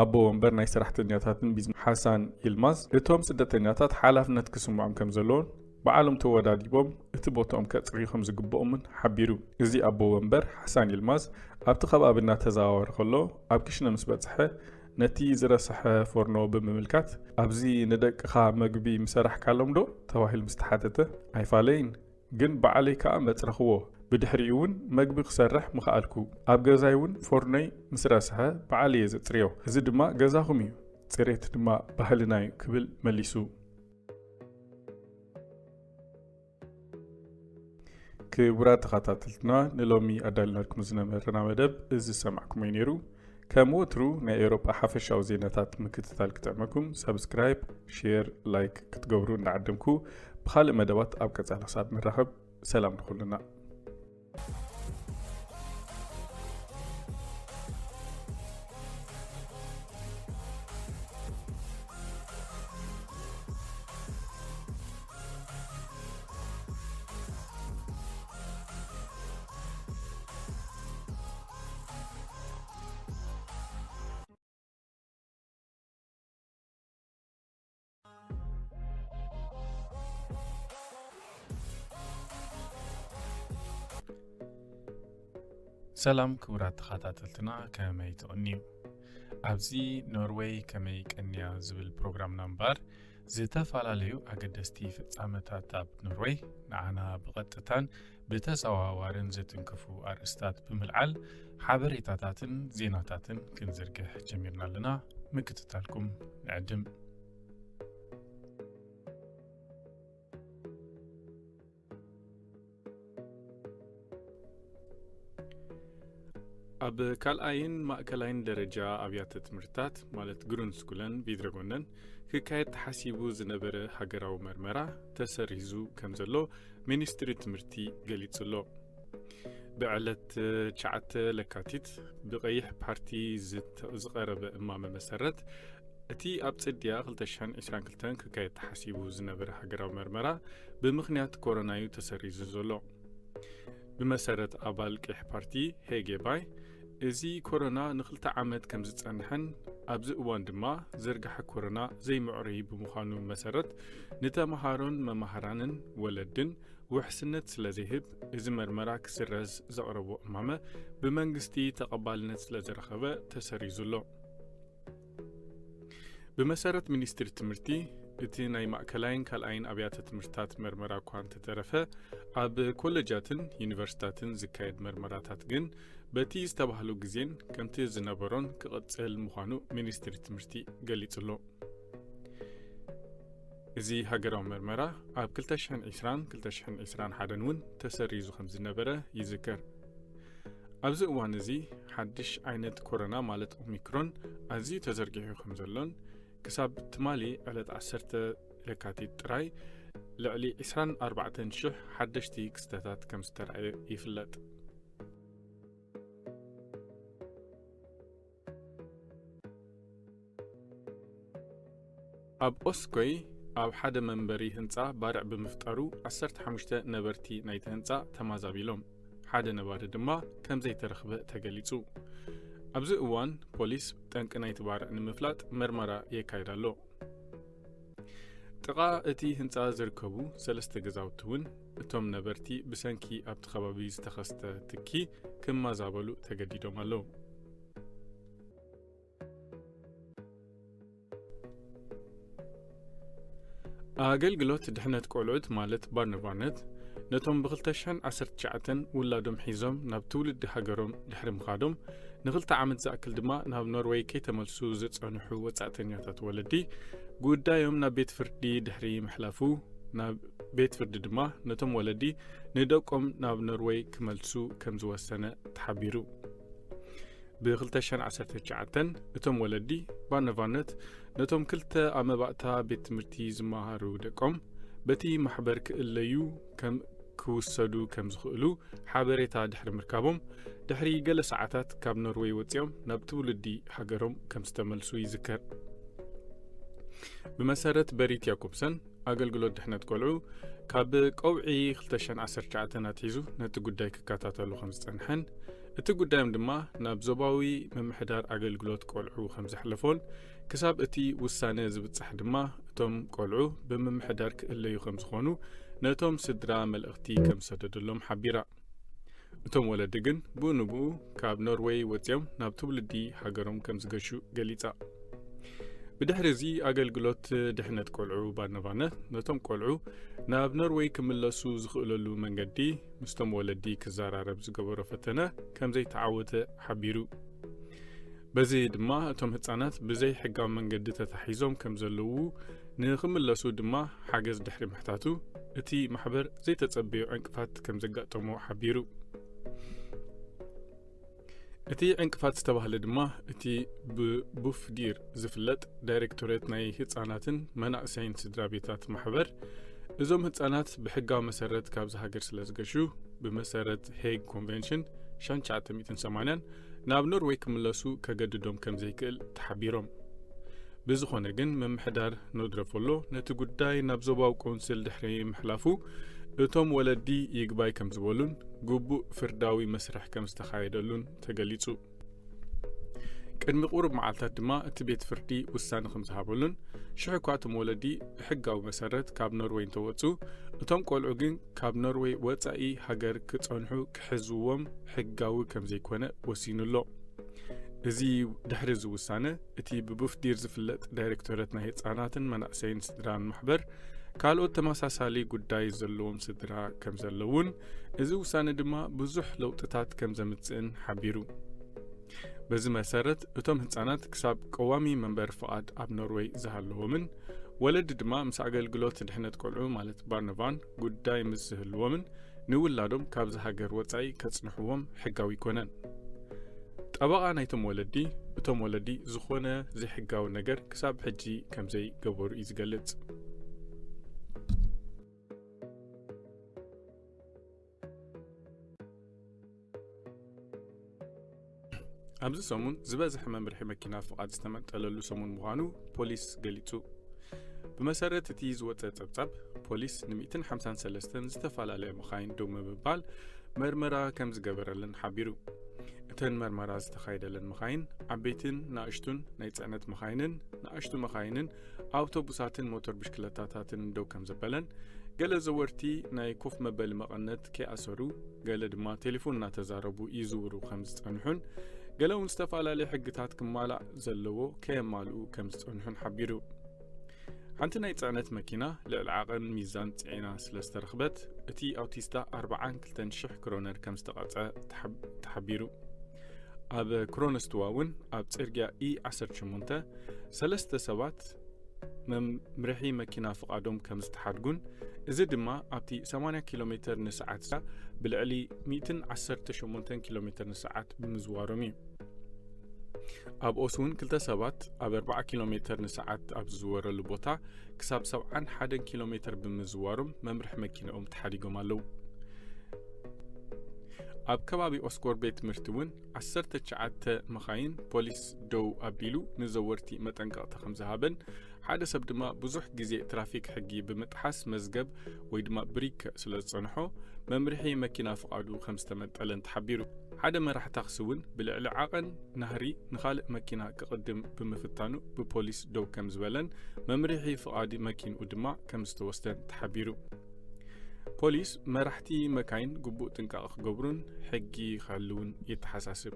ኣቦ ወንበር ናይ ሰራሕተኛታትን ቢዝነስ ሓሳን ይልማዝ፣ እቶም ስደተኛታት ሓላፍነት ክስምዖም ከም ዘለዎን፣ ባዕሎም ተወዳዲቦም እቲ ቦታኦም ከጽርዩ ከም ዝግብኦምን ሓቢሩ። እዚ ኣቦ ወንበር ሓሳን ይልማዝ ኣብቲ ከባቢ እናተዘዋወረ ከሎ፣ ኣብ ክሽነ ምስ በጽሐ፣ ነቲ ዝረስሐ ፎርኖ ብምምልካት፣ "ኣብዚ ንደቅኻ መግቢ ምሰራሕካሎም ዶ?" ተባሂሉ ምስ ተሓተተ፣ "ኣይፋለይን፣ ግን ባዕለይ ከኣ መጽረኽዎ። ብድሕሪኡ እውን መግቢ ክሰርሕ ምኸኣልኩ። ኣብ ገዛይ እውን ፎርኖይ ምስ ረስሐ፣ ባዕለይ እየ ዘጽርዮ። እዚ ድማ ገዛኹም እዩ፣ ጽሬት ድማ ባህልና እዩ" ክብል መሊሱ። ክቡራት ተኸታተልትና፣ ንሎሚ ኣዳልናልኩም ዝነበረና መደብ እዚ ዝሰማዕኩሞ እዩ ነይሩ። ከም ወትሩ ናይ ኤውሮጳ ሓፈሻዊ ዜናታት ምክትታል ክጥዕመኩም፣ ሳብስክራይብ፣ ሼር፣ ላይክ ክትገብሩ እንዳዓደምኩ፣ ብኻልእ መደባት ኣብ ቀጻሊ ክሳብ ንራኸብ፣ ሰላም ንኹልና። ሰላም ክቡራት ተኸታተልትና፣ ከመይ ትቕንዩ? ኣብዚ ኖርወይ ከመይ ቀንያ ዝብል ፕሮግራምና እምበኣር፣ ዝተፈላለዩ ኣገደስቲ ፍጻመታት ኣብ ኖርወይ ንዓና ብቐጥታን ብተዘዋዋርን ዘትንክፉ ኣርእስታት ብምልዓል ሓበሬታታትን ዜናታትን ክንዝርግሕ ጀሚርና ኣለና። ምክትታልኩም ንዕድም። ኣብ ካልኣይን ማእከላይን ደረጃ ኣብያተ ትምህርትታት፣ ማለት ግሩንድስኩለን ቪድረጎነን፣ ክካየድ ተሓሲቡ ዝነበረ ሃገራዊ መርመራ ተሰሪዙ ከም ዘሎ ሚኒስትሪ ትምህርቲ ገሊጹ ኣሎ። ብዕለት ትሽዓተ ለካቲት ብቐይሕ ፓርቲ ዝተ-፣ ዝቐረበ እማመ መሰረት፣ እቲ ኣብ ጽድያ ክልተ ሽሕን ዕስራን ክልተን ክካየድ ተሓሲቡ ዝነበረ ሃገራዊ መርመራ ብምኽንያት ኮሮና እዩ ተሰሪዙ ዘሎ። ብመሰረት ኣባል ቀይሕ ፓርቲ ሄጌ ባይ፣ እዚ ኮሮና ንኽልተ ዓመት ከም ዝጸንሐን ኣብዚ እዋን ድማ ዝርግሐ ኮሮና ዘይምዕሩይ ብምዃኑ መሰረት፣ ንተመሃሮን መማህራንን ወለድን ውሕስነት ስለ ዘይህብ፣ እዚ መርመራ ክስረዝ ዘቕረቦ እማመ ብመንግስቲ ተቐባልነት ስለ ዝረኸበ ተሰሪዙ ኣሎ። ብመሰረት ሚኒስትሪ ትምህርቲ፣ እቲ ናይ ማእከላይን ካልኣይን ኣብያተ ትምህርትታት መርመራ እኳ እንተተረፈ፣ ኣብ ኮለጃትን ዩኒቨርሲታትን ዝካየድ መርመራታት ግን በቲ ዝተባህሎ ግዜን ከምቲ ዝነበሮን ክቕጽል ምዃኑ ሚኒስትሪ ትምህርቲ ገሊጹ ኣሎ። እዚ ሃገራዊ መርመራ ኣብ ክልተ ሽሕን ዕስራን ክልተ ሽሕን ዕስራን ሓደን እውን ተሰሪዙ ከም ዝነበረ ይዝከር። ኣብዚ እዋን እዚ ሓድሽ ዓይነት ኮሮና ማለት ኦሚክሮን ኣዝዩ ተዘርጊሑ ከም ዘሎን ክሳብ ትማሊ ዕለት ዓሰርተ ለካቲት ጥራይ ልዕሊ ዕስራን ኣርባዕተን ሽሕ ሓደሽቲ ክስተታት ከም ዝተራእየ ይፍለጥ። ኣብ ኦስኮይ ኣብ ሓደ መንበሪ ህንጻ ባርዕ ብምፍጣሩ ዓሰርተ ሓሙሽተ ነበርቲ ናይቲ ህንጻ ተማዛቢሎም፣ ሓደ ነባሪ ድማ ከም ዘይተረኽበ ተገሊጹ። ኣብዚ እዋን ፖሊስ ጠንቂ ናይቲ ባርዕ ንምፍላጥ መርመራ የካይድ ኣሎ። ጥቓ እቲ ህንጻ ዝርከቡ ሰለስተ ገዛውቲ እውን እቶም ነበርቲ ብሰንኪ ኣብቲ ከባቢ ዝተኸስተ ትኪ ክመዛበሉ ተገዲዶም ኣለዉ። ኣገልግሎት ድሕነት ቆልዑት ማለት ባርነባርነት ነቶም ብ ክልተ ሽሕን ዓሰርተ ትሽዓተን ውላዶም ሒዞም ናብ ትውልዲ ሃገሮም ድሕሪ ምኻዶም ንኽልተ ዓመት ዝኣክል ድማ ናብ ኖርወይ ከይተመልሱ ዝጸንሑ ወጻእተኛታት ወለዲ ጉዳዮም ናብ ቤት ፍርዲ ድሕሪ ምሕላፉ፣ ናብ ቤት ፍርዲ ድማ ነቶም ወለዲ ንደቆም ናብ ኖርወይ ክመልሱ ከም ዝወሰነ ተሓቢሩ። ብ ክልተ ሽሕን ዓሰርተ ትሽዓተን እቶም ወለዲ ባርነባርነት ነቶም ክልተ ኣብ መባእታ ቤት ትምህርቲ ዝመሃሩ ደቆም በቲ ማሕበር ክእለዩ ከም ክውሰዱ ከም ዝኽእሉ ሓበሬታ ድሕሪ ምርካቦም፣ ድሕሪ ገለ ሰዓታት ካብ ኖርወይ ወጺኦም ናብ ትውልዲ ሃገሮም ከም ዝተመልሱ ይዝከር። ብመሰረት በሪት ያኮብሰን፣ ኣገልግሎት ድሕነት ቆልዑ ካብ ቀውዒ ክልተ ሽሕን ዓሰርተ ትሽዓተን ኣትሒዙ ነቲ ጉዳይ ክከታተሎ ከም ዝጸንሐን፣ እቲ ጉዳዮም ድማ ናብ ዞባዊ ምምሕዳር ኣገልግሎት ቆልዑ ከም ዘሕለፎን፣ ክሳብ እቲ ውሳነ ዝብጻሕ ድማ እቶም ቆልዑ ብምምሕዳር ክእለዩ ከም ዝኾኑ ነቶም ስድራ መልእኽቲ ከም ዝሰደደሎም ሓቢራ። እቶም ወለዲ ግን ብኡ ንብኡ ካብ ኖርወይ ወጺኦም ናብ ትውልዲ ሃገሮም ከም ዝገሹ ገሊጻ። ብድሕሪ እዚ ኣገልግሎት ድሕነት ቆልዑ ባርነባርነት ነቶም ቆልዑ ናብ ኖርወይ ክምለሱ ዝኽእለሉ መንገዲ ምስቶም ወለዲ ክዘራረብ ዝገበሮ ፈተነ ከም ዘይተዓወተ ሓቢሩ። በዚ ድማ እቶም ህጻናት ብዘይ ሕጋዊ መንገዲ ተታሒዞም ከም ዘለዉ ንኽምለሱ ድማ ሓገዝ ድሕሪ ምሕታቱ እቲ ማሕበር ዘይተጸበዮ ዕንቅፋት ከም ዘጋጠሞ ሓቢሩ። እቲ ዕንቅፋት ዝተባህለ ድማ እቲ ብቡፍዲር ዝፍለጥ ዳይሬክቶሬት ናይ ህጻናትን መናእሰይን ስድራ ቤታት ማሕበር፣ እዞም ህጻናት ብሕጋዊ መሰረት ካብዚ ሃገር ስለ ዝገሹ፣ ብመሰረት ሄግ ኮንቨንሽን ሽሕን ትሽዓተ ሚእትን ሰማንያን ናብ ኖርወይ ክምለሱ ከገድዶም ከም ዘይክእል ተሓቢሮም። ብዝኾነ ግን ምምሕዳር ኖድረፎሎ ነቲ ጉዳይ ናብ ዞባዊ ቆንስል ድሕሪ ምሕላፉ፣ እቶም ወለዲ ይግባይ ከም ዝበሉን ግቡእ ፍርዳዊ መስርሕ ከም ዝተኻየደሉን ተገሊጹ። ቅድሚ ቁሩብ መዓልታት ድማ እቲ ቤት ፍርዲ ውሳነ ከም ዝሃበሉን፣ ሽሕ እኳ እቶም ወለዲ ብሕጋዊ መሰረት ካብ ኖርወይ እንተወጹ፣ እቶም ቆልዑ ግን ካብ ኖርወይ ወጻኢ ሃገር ክጸንሑ ክሕዝዎም ሕጋዊ ከም ዘይኮነ ወሲኑ ኣሎ። እዚ ድሕሪ እዚ ውሳነ፣ እቲ ብቡፍዲር ዝፍለጥ ዳይሬክቶሬት ናይ ህጻናትን መናእሰይን ስድራን ማሕበር፣ ካልኦት ተመሳሳሊ ጉዳይ ዘለዎም ስድራ ከም ዘለውን፣ እዚ ውሳነ ድማ ብዙሕ ለውጥታት ከም ዘምጽእን ሓቢሩ። በዚ መሰረት፣ እቶም ህጻናት ክሳብ ቀዋሚ መንበሪ ፍቓድ ኣብ ኖርወይ ዝሃለዎምን፣ ወለዲ ድማ ምስ ኣገልግሎት ድሕነት ቆልዑ ማለት ባርነቫን ጉዳይ ምስ ዝህልዎምን፣ ንውላዶም ካብዚ ሃገር ወጻኢ ከጽንሕዎም ሕጋዊ ኣይኮነን። ጠበቓ ናይቶም ወለዲ፣ እቶም ወለዲ ዝኾነ ዘይሕጋዊ ነገር ክሳብ ሕጂ ከም ዘይገበሩ እዩ ዝገልጽ። ኣብዚ ሰሙን ዝበዝሐ መምርሒ መኪና ፍቓድ ዝተመንጠለሉ ሰሙን ምዃኑ ፖሊስ ገሊጹ። ብመሰረት እቲ ዝወጸ ጸብጻብ፣ ፖሊስ ን ሚእትን ሓምሳን ሰለስተን ዝተፈላለያ መኻይን ደው ንምባል መርመራ ከም ዝገበረለን ሓቢሩ። እተን መርመራ ዝተኻየደለን መኻይን፣ ዓበይትን ንኣሽቱን ናይ ጽዕነት መኻይንን ንኣሽቱ መኻይንን ኣውቶቡሳትን ሞተር ብሽክለታታትን ደው ከም ዘበለን፣ ገለ ዘወርቲ ናይ ኮፍ መበሊ መቐነት ከይኣሰሩ፣ ገለ ድማ ቴሌፎን እናተዛረቡ ይዝውሩ ከም ዝጸንሑን፣ ገለ እውን ዝተፈላለዩ ሕግታት ክማላእ ዘለዎ ከየማልኡ ከም ዝጸንሑን ሓቢሩ። ሓንቲ ናይ ጽዕነት መኪና ልዕሊ ዓቐን ሚዛን ጽዒና ስለ ዝተረኽበት፣ እቲ ኣውቲስታ ኣርብዓን ክልተን ሽሕ ክሮነር ከም ዝተቐጸ ተሓብ-፣ ተሓቢሩ። ኣብ ክሮነስቱዋ እውን ኣብ ጽርግያ ኢ ዓሰርተ ሸሞንተ ሰለስተ ሰባት መምርሒ መኪና ፍቓዶም ከም ዝተሓድጉን፣ እዚ ድማ ኣብቲ ሰማንያ ኪሎ ሜተር ንሰዓት ብልዕሊ ሚእትን ዓሰርተ ሸሞንተን ኪሎ ሜተር ንሰዓት ብምዝዋሮም እዩ። ኣብ ኦስ እውን ክልተ ሰባት ኣብ ኣርብዓ ኪሎ ሜተር ንሰዓት ኣብ ዝዝወረሉ ቦታ ክሳብ ሰብዓን ሓደን ኪሎ ሜተር ብምዝዋሮም መምርሒ መኪንኦም ተሓዲጎም ኣለዉ። ኣብ ከባቢ ኦስኮር ቤት ትምህርቲ እውን ዓሰርተ ትሽዓተ መኻይን ፖሊስ ደው ኣቢሉ ንዘወርቲ መጠንቀቕታ ከም ዝሃበን፣ ሓደ ሰብ ድማ ብዙሕ ግዜ ትራፊክ ሕጊ ብምጥሓስ መዝገብ ወይ ድማ ብሪክ ስለ ዝጸንሖ፣ መምርሒ መኪና ፍቓዱ ከም ዝተመንጠለን ተሓቢሩ። ሓደ መራሕ ታክሲ እውን ብልዕሊ ዓቐን ናህሪ ንኻልእ መኪና ክቕድም ብምፍታኑ ብፖሊስ ደው ከም ዝበለን መምርሒ ፍቓድ መኪንኡ ድማ ከም ዝተወስደን ተሓቢሩ። ፖሊስ መራሕቲ መካይን ግቡእ ጥንቃቐ ክገብሩን ሕጊ ክሕልዉን የተሓሳስብ።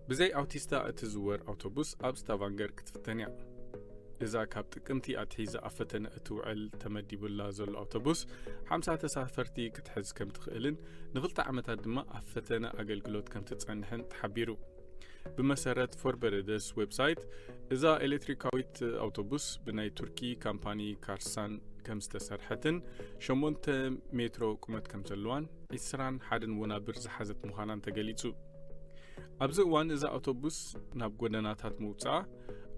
ብዘይ ኣውቲስታ እትዝወር ኣውቶቡስ ኣብ ስታቫንገር ክትፍተን እያ። እዛ ካብ ጥቅምቲ ኣትሒዛ ኣብ ፈተነ እትውዕል ተመዲቡላ ዘሎ ኣውቶቡስ ሓምሳ ተሳፈርቲ ክትሕዝ ከም ትኽእልን ንኽልተ ዓመታት ድማ ኣብ ፈተነ ኣገልግሎት ከም ትጸንሕን ተሓቢሩ። ብመሰረት ፎርበረደስ ዌብሳይት፣ እዛ ኤሌክትሪካዊት ኣውቶቡስ ብናይ ቱርኪ ካምፓኒ ካርሳን ከም ዝተሰርሐትን ሸሞንተ ሜትሮ ቁመት ከም ዘለዋን ዒስራን ሓደን ወናብር ዝሓዘት ምዃናን ተገሊጹ። ኣብዚ እዋን እዛ ኣውቶቡስ ናብ ጎደናታት ምውጻኣ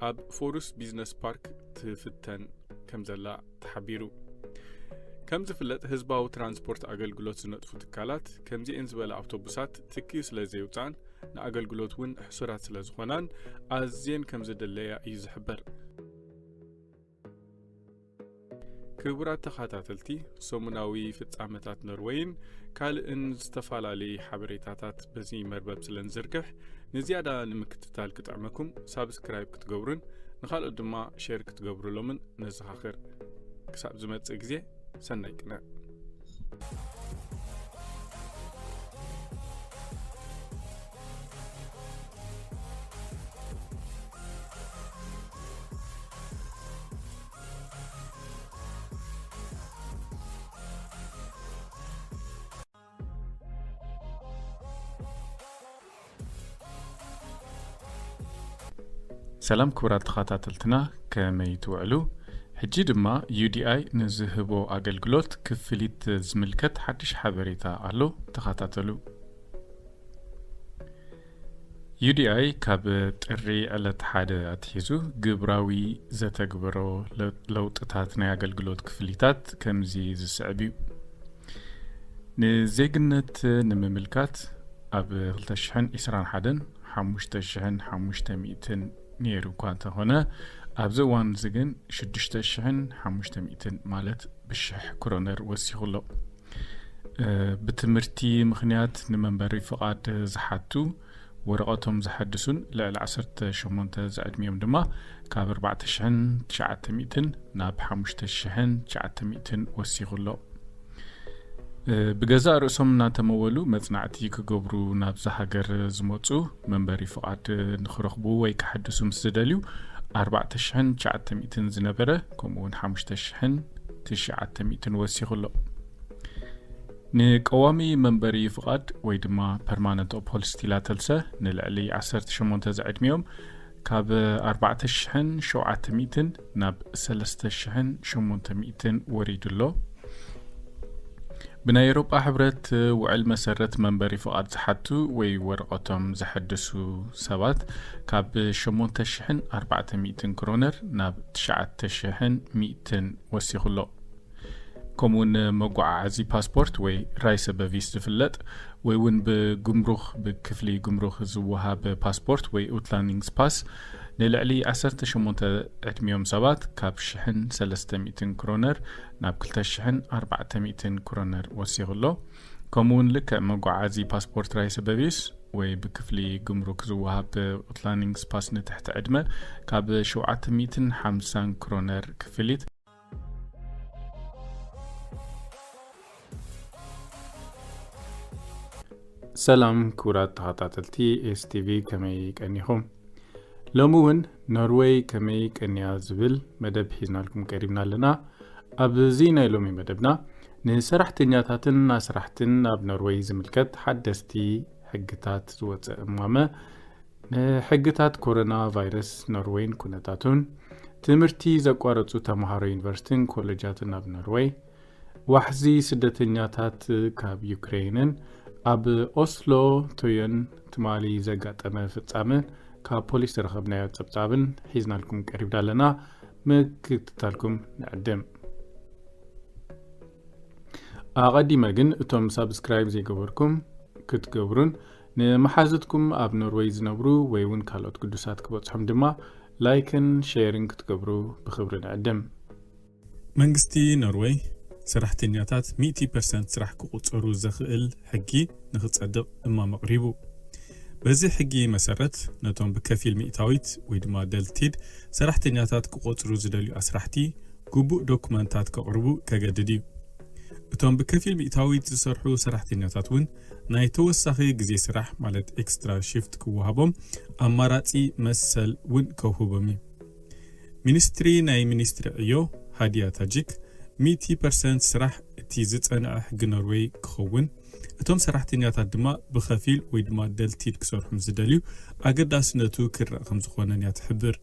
ኣብ ፎሩስ ቢዝነስ ፓርክ ትፍተን ከም ዘላ ተሓቢሩ። ከም ዝፍለጥ፣ ህዝባዊ ትራንስፖርት ኣገልግሎት ዝነጥፉ ትካላት ከምዚኤን ዝበላ ኣውቶቡሳት ትኪ ስለ ዘየውጻኣን ንኣገልግሎት እውን ሕሱራት ስለ ዝኾናን ኣዝየን ከም ዝድለያ እዩ ዝሕበር። ክቡራት ተኸታተልቲ፣ ሰሙናዊ ፍጻመታት ኖርወይን ካልእን ዝተፈላለዩ ሓበሬታታት በዚ መርበብ ስለ ንዝርግሕ፣ ንዝያዳ ንምክትታል ክጥዕመኩም ሳብስክራይብ ክትገብሩን ንኻልኦት ድማ ሼር ክትገብሩሎምን ነዘኻኽር። ክሳብ ዝመጽእ ግዜ፣ ሰናይ ቅነ። ሰላም ክቡራት ተኸታተልትና፣ ከመይ ትውዕሉ? ሕጂ ድማ ዩ ዲ ኣይ ንዝህቦ ኣገልግሎት ክፍሊት ዝምልከት ሓድሽ ሓበሬታ ኣሎ፣ ተኸታተሉ። ዩ ዲ ኣይ ካብ ጥሪ ዕለት ሓደ ኣትሒዙ ግብራዊ ዘተግበሮ ለ-፣ ለውጥታት ናይ ኣገልግሎት ክፍሊታት ከምዚ ዝስዕብ እዩ። ንዜግነት ንምምልካት ኣብ ክልተ ሽሕን ዕስራን ሓደን ሓሙሽተ ሽሕን ሓሙሽተ ሚእትን ነይሩ እኳ እንተኾነ፣ ኣብዚ እዋን እዚ ግን ሽዱሽተ ሽሕን ሓሙሽተ ሚእትን፣ ማለት ብሽሕ ክሮነር ወሲኹ ኣሎ። ብትምህርቲ ምኽንያት ንመንበሪ ፍቓድ ዝሓቱ፣ ወረቐቶም ዘሐድሱን ልዕሊ ዓሰርተ ሸሞንተ ዝዕድሚኦም ድማ ካብ ኣርባዕተ ሽሕን ትሽዓተ ሚእትን ናብ ሓሙሽተ ሽሕን ትሽዓተ ሚእትን ወሲኹ ኣሎ። ብገዛእ ርእሶም እናተመወሉ መጽናዕቲ ክገብሩ ናብዛ ሃገር ዝመጹ መንበሪ ፍቓድ ንኽረኽቡ ወይ ክሕድሱ ምስ ዝደልዩ ኣርባዕተ ሽሕን ትሽዓተ ሚእትን ዝነበረ፣ ከምኡ እውን ሓሙሽተ ሽሕን ትሽዓተ ሚእትን ወሲኹ ኣሎ። ንቀዋሚ መንበሪ ፍቓድ ወይ ድማ ፐርማነንት ኦፖልስቲላተልሰ ንልዕሊ ዓሰርተ ሸሞንተ ዝዕድሚኦም ካብ ኣርባዕተ ሽሕን ሸውዓተ ሚእትን ናብ ሰለስተ ሽሕን ሸሞንተ ሚእትን ወሪዱ ኣሎ። ብናይ ኤውሮጳ ሕብረት ውዕል መሰረት መንበሪ ፍቓድ ዝሓቱ ወይ ወረቐቶም ዘሐድሱ ሰባት ካብ ሸሞንተ ሽሕን ኣርባዕተ ሚእትን ክሮነር ናብ ትሽዓተ ሽሕን ሚእትን ወሲኹ ኣሎ። ከምኡውን መጓዓዓዚ ፓስፖርት ወይ ራይሰበቪስ ዝፍለጥ ወይ እውን ብጉምሩኽ፣ ብክፍሊ ጉምሩኽ ዝወሃብ ፓስፖርት ወይ ኡትላንዲንግስ ፓስ ንልዕሊ ዓሰርተ ሸሞንተ ዕድሚኦም ሰባት ካብ ሽሕን ሰለስተ ሚእትን ክሮነር ናብ ክልተ ሽሕን ኣርባዕተ ሚእትን ክሮነር ወሲኹ ኣሎ። ከምኡውን ልክዕ መጓዓዚ ፓስፖርት ራይሰበቪስ ወይ ብክፍሊ ጉምሩክ ዝወሃብ ኡትላንዲንግስ ፓስ ንትሕቲ ዕድመ ካብ ሸውዓተ ሚእትን ሓምሳን ክሮነር ክፍሊት። ሰላም ክቡራት ተኸታተልቲ ኤስቲቪ፣ ከመይ ቀኒኹም? ሎሚ እውን ኖርወይ ከመይ ቀንያ ዝብል መደብ ሒዝናልኩም ቀሪብና ኣለና። ኣብዚ ናይ ሎሚ መደብና ንሰራሕተኛታትን ኣስራሕትን ኣብ ኖርወይ ዝምልከት ሓደስቲ ሕግታት ዝወፀ እማመ፣ ንሕግታት ኮሮና ቫይረስ ኖርወይን ኩነታቱን፣ ትምህርቲ ዘቋረፁ ተምሃሮ ዩኒቨርሲቲን ኮሌጃትን ኣብ ኖርወይ፣ ዋሕዚ ስደተኛታት ካብ ዩክሬንን ኣብ ኦስሎ ቶዮን ትማሊ ዘጋጠመ ፍጻመ ካብ ፖሊስ ዝረኸብናዮ ጸብጻብን ሒዝናልኩም ቀሪብና ኣለና። ምክትታልኩም ንዕድም። ኣቐዲመ ግን እቶም ሳብስክራይብ ዘይገበርኩም ክትገብሩን ንመሓዙትኩም ኣብ ኖርወይ ዝነብሩ ወይ እውን ካልኦት ግዱሳት ክበጽሖም ድማ ላይክን ሼርን ክትገብሩ ብኽብሪ ንዕድም። መንግስቲ ኖርወይ ሰራሕተኛታት ሚእቲ ፐርሰንት ስራሕ ክቑጸሩ ዘኽእል ሕጊ ንኽጸድቕ እማመ ኣቕሪቡ። በዚ ሕጊ መሰረት ነቶም ብከፊል ሚእታዊት ወይ ድማ ደልቲድ ሰራሕተኛታት ክቖጽሩ ዝደልዩ ኣስራሕቲ ግቡእ ዶኩመንታት ከቕርቡ ከገድድ እዩ። እቶም ብከፊል ሚእታዊት ዝሰርሑ ሰራሕተኛታት እውን ናይ ተወሳኺ ግዜ ስራሕ ማለት ኤክስትራ ሽፍት ክወሃቦም ኣማራጺ መሰል እውን ከውህቦም እዩ። ሚኒስትሪ ናይ ሚኒስትሪ ዕዮ ሃዲያ ታጂክ፣ ሚእቲ ፐርሰንት ስራሕ እቲ ዝጸንዐ ሕጊ ኖርወይ ክኸውን፣ እቶም ሰራሕተኛታት ድማ ብኸፊል ወይ ድማ ደልቲድ ክሰርሑ ምስ ዝደልዩ ኣገዳስነቱ ክረኣ ከም ዝኾነን እያ ትሕብር።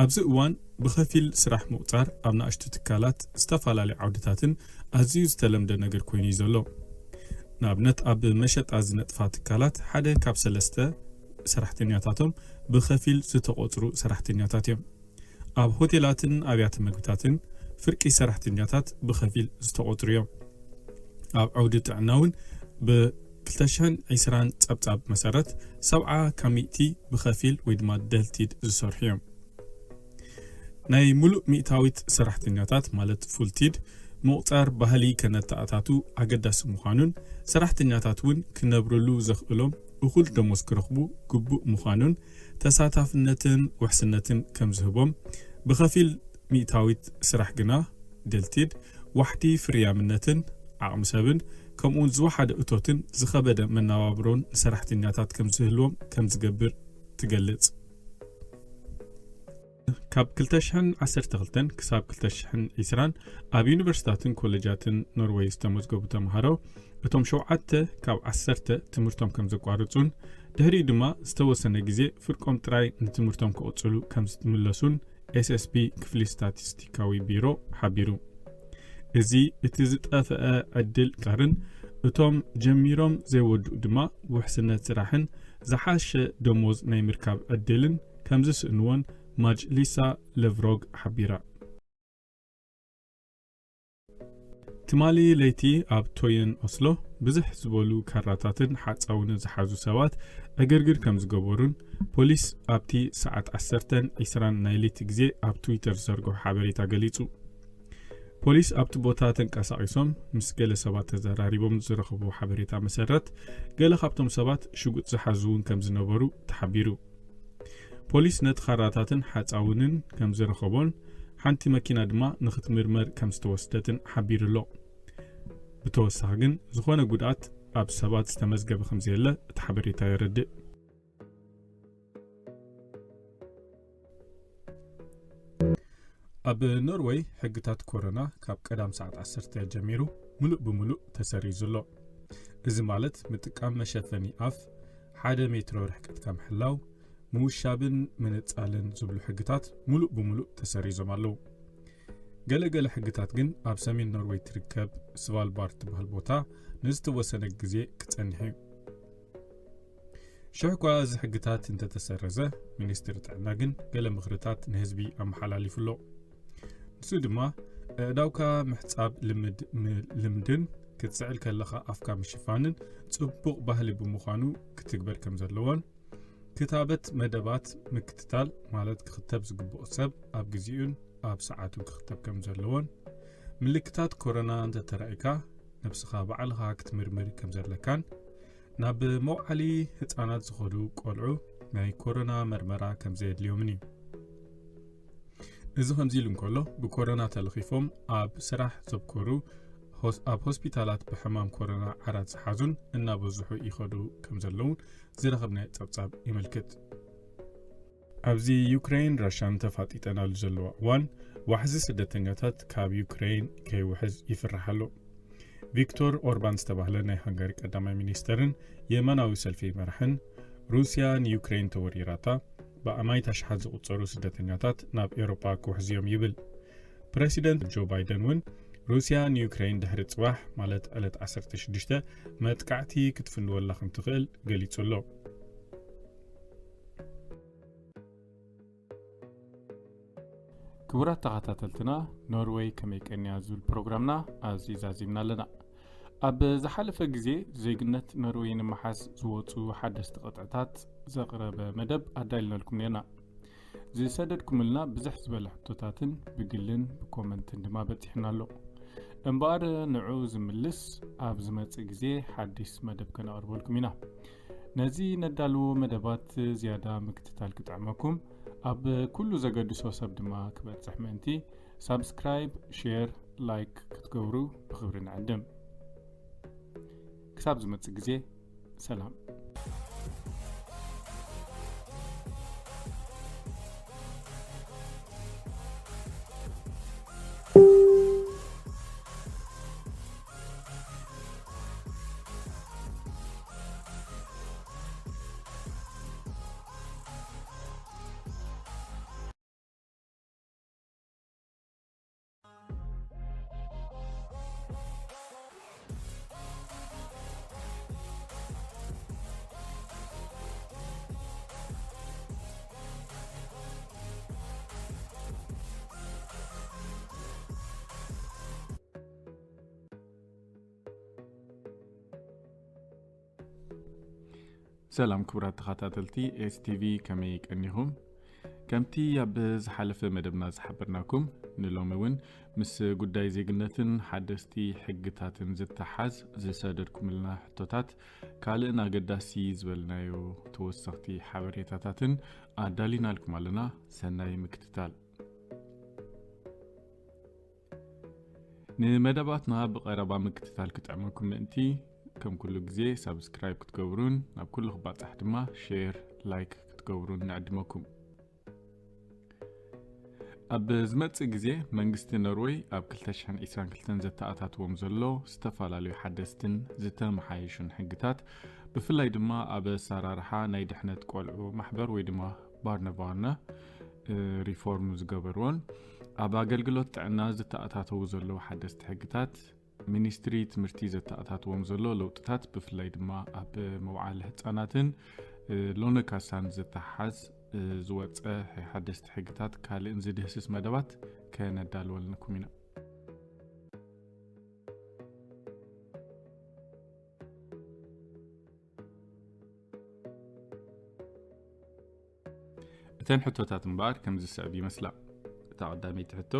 ኣብዚ እዋን ብኸፊል ስራሕ ምቑጻር ኣብ ንኣሽቱ ትካላት ዝተፈላለዩ ዓውድታትን ኣዝዩ ዝተለምደ ነገር ኮይኑ እዩ ዘሎ። ንኣብነት ኣብ መሸጣ ዝነጥፋ ትካላት ሓደ ካብ ሰለስተ ሰራሕተኛታቶም ብኸፊል ዝተቖጽሩ ሰራሕተኛታት እዮም። ኣብ ሆቴላትን ኣብያተ መግብታትን ፍርቂ ሰራሕተኛታት ብኸፊል ዝተቖጽሩ እዮም። ኣብ ዓውዲ ጥዕና እውን ብ ክልተ ሽሕን ዕስራን ጸብጻብ መሰረት ሰብዓ ካብ ሚእቲ ብኸፊል ወይ ድማ ደልቲድ ዝሰርሑ እዮም። ናይ ሙሉእ ሚእታዊት ሰራሕተኛታት ማለት ፉልቲድ ምቑጻር ባህሊ ከነተኣታቱ ኣገዳሲ ምዃኑን ሰራሕተኛታት እውን ክነብርሉ ዘኽእሎም እኹል ደሞዝ ክረኽቡ ግቡእ ምዃኑን ተሳታፍነትን ውሕስነትን ከም ዝህቦም፣ ብኸፊል ሚእታዊት ስራሕ ግና ደልቲድ ዋሕዲ ፍርያምነትን ዓቕሚ ሰብን ከምኡውን ዝወሓደ እቶትን ዝኸበደ መነባብሮን ንሰራሕተኛታት ከም ዝህልዎም ከም ዝገብር ትገልጽ። ካብ ክልተ ሽሕን ዓሰርተ ክልተን ክሳብ ክልተ ሽሕን ዕስራን ኣብ ዩኒቨርሲታትን ኮሌጃትን ኖርወይ ዝተመዝገቡ ተምሃሮ እቶም ሸውዓተ ካብ ዓሰርተ ትምህርቶም ከም ዘቋርጹን ድሕሪኡ ድማ ዝተወሰነ ግዜ ፍርቆም ጥራይ ንትምህርቶም ክቕጽሉ ከም ዝምለሱን ኤስኤስቢ ክፍሊ ስታቲስቲካዊ ቢሮ ሓቢሩ። እዚ እቲ ዝጠፍአ ዕድል ቃርን እቶም ጀሚሮም ዘይወድኡ ድማ ውሕስነት ስራሕን ዝሓሸ ደሞዝ ናይ ምርካብ ዕድልን ከም ዝስእንዎን ማጅሊሳ ለቭሮግ ሓቢራ። ትማሊ ለይቲ ኣብ ቶየን ኦስሎ ብዝሕ ዝበሉ ካራታትን ሓጻውንን ዝሓዙ ሰባት ዕግርግር ከም ዝገበሩን ፖሊስ ኣብቲ ሰዓት ዓሰርተን ዕስራን ናይ ለይቲ ግዜ ኣብ ትዊተር ዝዘርግሖ ሓበሬታ ገሊጹ። ፖሊስ ኣብቲ ቦታ ተንቀሳቒሶም ምስ ገለ ሰባት ተዘራሪቦም ዝረኸቡ ሓበሬታ መሰረት፣ ገለ ካብቶም ሰባት ሽጉጥ ዝሓዙ እውን ከም ዝነበሩ ተሓቢሩ። ፖሊስ ነቲ ካራታትን ሓፃውንን ከም ዝረኸቦን ሓንቲ መኪና ድማ ንክትምርመር ከም ዝተወስደትን ሓቢሩ ኣሎ። ብተወሳኺ ግን ዝኾነ ጉድኣት ኣብ ሰባት ዝተመዝገበ ከም ዘየለ እቲ ሓበሬታ የረድእ። ኣብ ኖርወይ ሕግታት ኮሮና ካብ ቀዳም ሰዓት ዓሰርተ ጀሚሩ ምሉእ ብምሉእ ተሰሪዙ ኣሎ። እዚ ማለት ምጥቃም መሸፈኒ ኣፍ፣ ሓደ ሜትሮ ርሕቀትካ ምሕላው፣ ምውሻብን ምንጻልን ዝብሉ ሕግታት ምሉእ ብምሉእ ተሰሪዞም ኣለዉ። ገለ ገለ ሕግታት ግን ኣብ ሰሜን ኖርወይ ትርከብ ስቫልባርድ ትበሃል ቦታ ንዝተወሰነ ግዜ ክጸንሕ እዩ። ሽሕ እኳ እዚ ሕግታት እንተተሰረዘ፣ ሚኒስትሪ ጥዕና ግን ገለ ምኽርታት ንህዝቢ ኣመሓላሊፉ ኣሎ። ንሱ ድማ፣ ኣእዳውካ ምሕጻብ ልምድ-፣ ም-፣ ልምድን ክትስዕል ከለኻ ኣፍካ ምሽፋንን ጽቡቕ ባህሊ ብምዃኑ ክትግበር ከም ዘለዎን፣ ክታበት መደባት ምክትታል፣ ማለት ክኽተብ ዝግብኦ ሰብ ኣብ ግዜኡን ኣብ ሰዓቱን ክኽተብ ከም ዘለዎን፣ ምልክታት ኮሮና እንተተራእካ ነብስኻ ባዕልኻ ክትምርምር ከም ዘለካን፣ ናብ መውዓሊ ህጻናት ዝኸዱ ቆልዑ ናይ ኮሮና መርመራ ከም ዘየድልዮምን እዩ። እዚ ከምዚ ኢሉ እንከሎ፣ ብኮሮና ተለኺፎም ኣብ ስራሕ ዘብኮሩ ሆስ-፣ ኣብ ሆስፒታላት ብሕማም ኮሮና ዓራት ዝሓዙን እናበዝሑ ይኸዱ ከም ዘለውን ዝረኸብናዮ ጸብጻብ የመልክት። ኣብዚ ዩክሬን ራሻን ተፋጢጠናሉ ዘለዋ እዋን፣ ዋሕዚ ስደተኛታት ካብ ዩክሬን ከይውሕዝ ይፍራሕ ኣሎ። ቪክቶር ኦርባን ዝተባህለ ናይ ሃንጋሪ ቀዳማይ ሚኒስተርን የማናዊ ሰልፊ መራሕን፣ ሩስያ ንዩክሬን ተወሪራታ፣ ብኣማይት ኣሽሓት ዝቑጸሩ ስደተኛታት ናብ ኤውሮጳ ክውሕዙ እዮም ይብል። ፕረሲደንት ጆ ባይደን እውን ሩስያ ንዩክሬን ድሕሪ ጽባሕ፣ ማለት ዕለት ዓሰርተ ሽዱሽተ፣ መጥቃዕቲ ክትፍንወላ ከም ትኽእል ገሊጹ ኣሎ። ክቡራት ተኸታተልትና፣ ኖርወይ ከመይ ቀንያ ዝብል ፕሮግራምና ኣብዚ ዛዚምና ኣለና። ኣብ ዝሓለፈ ግዜ ዜግነት ኖርወይ ንምሓዝ ዝወፁ ሓደስቲ ቅጥዕታት ዘቕረበ መደብ ኣዳሊናልኩም ነርና። ዝሰደድኩምልና ብዝሕ ዝበለ ሕቶታትን ብግልን ብኮመንትን ድማ በፂሕና ኣሎ። እምበኣር ንዑ ዝምልስ ኣብ ዝመፅእ ግዜ ሓዲስ መደብ ከነቕርበልኩም ኢና። ነዚ ነዳልዎ መደባት ዝያዳ ምክትታል ክጥዕመኩም፣ ኣብ ኩሉ ዘገድሶ ሰብ ድማ ክበጽሕ ምእንቲ፣ ሳብስክራይብ፣ ሼር፣ ላይክ ክትገብሩ ብኽብሪ ንዕድም። ክሳብ ዝመጽእ ግዜ፣ ሰላም። ሰላም ክቡራት ተኸታተልቲ ኤስቲቪ፣ ከመይ ቀኒኹም? ከምቲ ኣብ ዝሓለፈ መደብና ዝሓበርናኩም፣ ንሎሚ እውን ምስ ጉዳይ ዜግነትን ሓደስቲ ሕግታትን ዝተሓዝ ዝሰደድኩምልና ሕቶታት፣ ካልእን ኣገዳሲ ዝበልናዮ ተወሰኽቲ ሓበሬታታትን ኣዳሊናልኩም ኣለና። ሰናይ ምክትታል። ንመደባትና ብቐረባ ምክትታል ክጥዕመኩም ምእንቲ፣ ከም ኩሉ ግዜ ሳብስክራይብ ክትገብሩን ናብ ኩሉ ክባጻሕ ድማ ሼር፣ ላይክ ክትገብሩን ንዕድመኩም። ኣብ ዝመጽእ ግዜ መንግስቲ ኖርወይ ኣብ ክልተ ሽሕን ዕስራን ክልተን ዘተኣታትዎም ዘሎ ዝተፈላለዩ ሓደስትን ዝተመሓየሹን ሕግታት፣ ብፍላይ ድማ ኣብ ኣሰራርሓ ናይ ድሕነት ቆልዑ ማሕበር ወይ ድማ ባርነባርነ፣ እ፣ ሪፎርም ዝገበርዎን ኣብ ኣገልግሎት ጥዕና ዝተኣታተዉ ዘለዉ ሓደስቲ ሕግታት፣ ሚኒስትሪ ትምህርቲ ዘተኣታትዎም ዘሎ ለውጥታት፣ ብፍላይ ድማ ኣብ መውዓሊ ህጻናትን፣ እ፣ ሎነ ካሳን ዝተሓዝ፣ እ፣ ዝወጸ ሓደስቲ ሕግታት ካልእን ዝድህስስ መደባት ከነዳልወልኩም ኢና። እተን ሕቶታት እምበኣር ከምዚ ዝስዕብ ይመስላ። እታ ቀዳመይቲ ሕቶ፣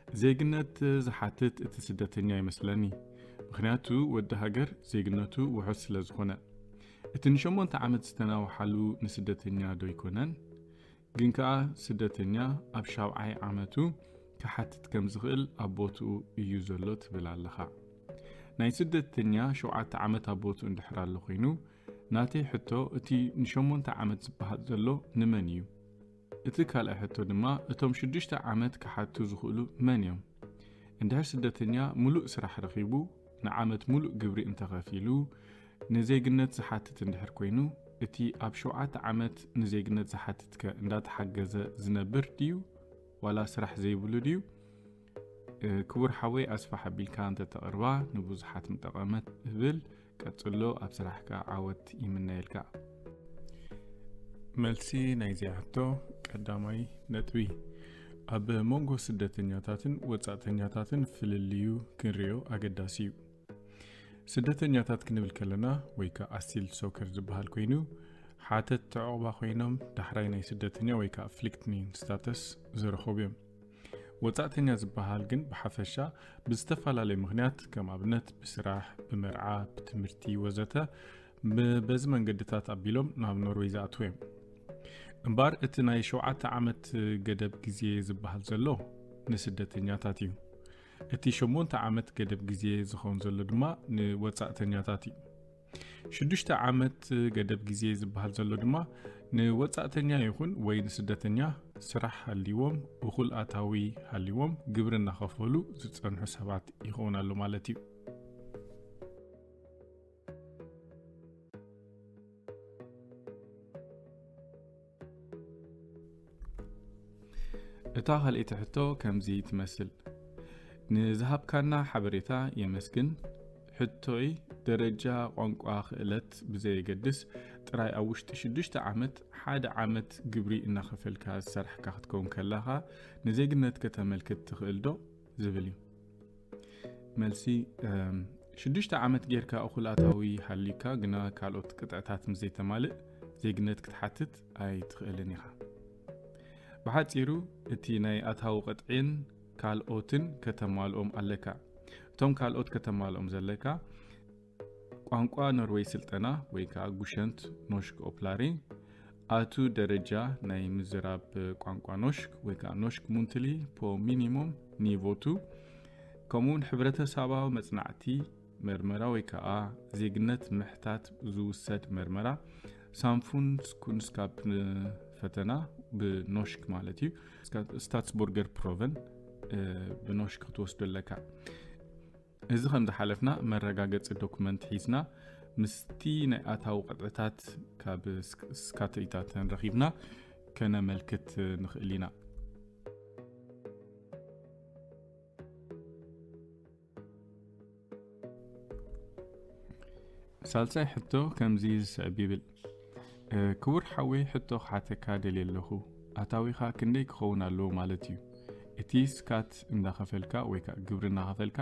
ዜግነት ዝሓትት እቲ ስደተኛ ይመስለኒ፣ ምኽንያቱ ወዲ ሃገር ዜግነቱ ውሑስ ስለ ዝኾነ። እቲ ንሸሞንተ ዓመት ዝተናውሓሉ ንስደተኛ ዶ ኣይኮነን? ግን ከኣ ስደተኛ ኣብ ሻብዓይ ዓመቱ ክሓትት ከም ዝኽእል ኣብ ቦትኡ እዩ ዘሎ ትብል ኣለኻ። ናይ ስደተኛ ሸውዓተ ዓመት ኣብ ቦትኡ እንድሕር ኣሎ ኮይኑ፣ ናተይ ሕቶ እቲ ንሸሞንተ ዓመት ዝበሃል ዘሎ ንመን እዩ? እቲ ካልኣይ ሕቶ ድማ እቶም ሽዱሽተ ዓመት ክሓቱ ዝኽእሉ መን እዮም? እንድሕር ስደተኛ ምሉእ ስራሕ ረኺቡ ንዓመት ምሉእ ግብሪ እንተኸፊሉ ንዜግነት ዝሓትት እንድሕር ኮይኑ፣ እቲ ኣብ ሸውዓተ ዓመት ንዜግነት ዝሓትትከ እንዳተሓገዘ ዝነብር ድዩ ዋላ ስራሕ ዘይብሉ ድዩ? ክቡር ሓወይ ኣስፋሕ ኣቢልካ እንተተቕርባ ንብዙሓት ምጠቐመት እብል። ቀጽሎ ኣብ ስራሕካ ዓወት ይምነየልካ። መልሲ ናይዚኣ ሕቶ ቀዳማይ ነጥቢ፣ ኣብ መንጎ ስደተኛታትን ወጻእተኛታትን ፍልልዩ ክንሪኦ ኣገዳሲ እዩ። ስደተኛታት ክንብል ከለና ወይ ከዓ ኣሲል ሶከር ዝበሃል ኮይኑ ሓተት ተዕቑባ ኮይኖም ዳሕራይ ናይ ስደተኛ ወይ ከዓ ፍሊክትኒን ስታተስ ዝረኸቡ እዮም። ወጻእተኛ ዝበሃል ግን ብሓፈሻ ብዝተፈላለየ ምኽንያት ከም ኣብነት ብስራሕ፣ ብመርዓ፣ ብትምህርቲ ወዘተ በዚ መንገድታት ኣቢሎም ናብ ኖርወይ ዝኣትዉ እዮም። እምበር እቲ ናይ ሸውዓተ ዓመት ገደብ ግዜ ዝበሃል ዘሎ ንስደተኛታት እዩ። እቲ ሸሞንተ ዓመት ገደብ ግዜ ዝኸውን ዘሎ ድማ ንወጻእተኛታት እዩ። ሽዱሽተ ዓመት ገደብ ግዜ ዝበሃል ዘሎ ድማ ንወጻእተኛ ይኹን ወይ ንስደተኛ ስራሕ ሃልይዎም፣ እኹል ኣታዊ ሃልይዎም፣ ግብሪ እናኸፈሉ ዝጸንሑ ሰባት ይኸውን ኣሎ ማለት እዩ። እታ ካልኣይቲ ሕቶ ከምዚ ትመስል። ንዝሃብካና ሓበሬታ የመስግን። ሕቶይ ደረጃ ቋንቋ ክእለት ብዘየገድስ ጥራይ ኣብ ውሽጢ ሽዱሽተ ዓመት ሓደ ዓመት ግብሪ እናኸፈልካ ዝሰራሕካ ክትከውን ከለኻ ንዜግነት ከተመልክት ትኽእል ዶ? ዝብል እዩ። መልሲ፣ ሽዱሽተ ዓመት ጌርካ እኹል ኣታዊ ሃልዩካ ግና ካልኦት ቅጥዕታት ምስ ዘይተማልእ ዜግነት ክትሓትት ኣይትኽእልን ኢኻ። ብሓጺሩ እቲ ናይ ኣታዊ ቅጥዒን ካልኦትን ከተማልኦም ኣለካ። እቶም ካልኦት ከተማልኦም ዘለካ ቋንቋ ኖርወይ ስልጠና ወይ ከዓ ጉሸንት ኖሽክ ኦፕላሪ፣ ኣቱ ደረጃ ናይ ምዝራብ ቋንቋ ኖሽክ ወይ ከዓ ኖሽክ ሙንትሊ ፖ ሚኒሞም ኒቮቱ፣ ከምኡውን ሕብረተሰባዊ መጽናዕቲ መርመራ ወይ ከዓ ዜግነት ምሕታት ዝውሰድ መርመራ ሳምፉን ኩንስካፕ ፈተና ብኖሽክ ማለት እዩ። ስታትስቦርገር ፕሮቨን ብኖሽክ ክትወስዶ ኣለካ። እዚ ከም ዝሓለፍና መረጋገጺ ዶኩመንት ሒዝና ምስቲ ናይ ኣታዊ ቅጥዕታት ካብ ስካተይታተን ረኺብና ከነመልክት ንኽእል ኢና። ሳልሳይ ሕቶ ከምዚ ዝስዕብ ይብል። ክቡር ሓወይ ሕቶ ክሓተካ ደልየ ኣለኹ። ኣታዊኻ ክንደይ ክኸውን ኣለዎ ማለት እዩ? እቲ ስካት እንዳኸፈልካ ወይ ከዓ ግብሪ እንዳኸፈልካ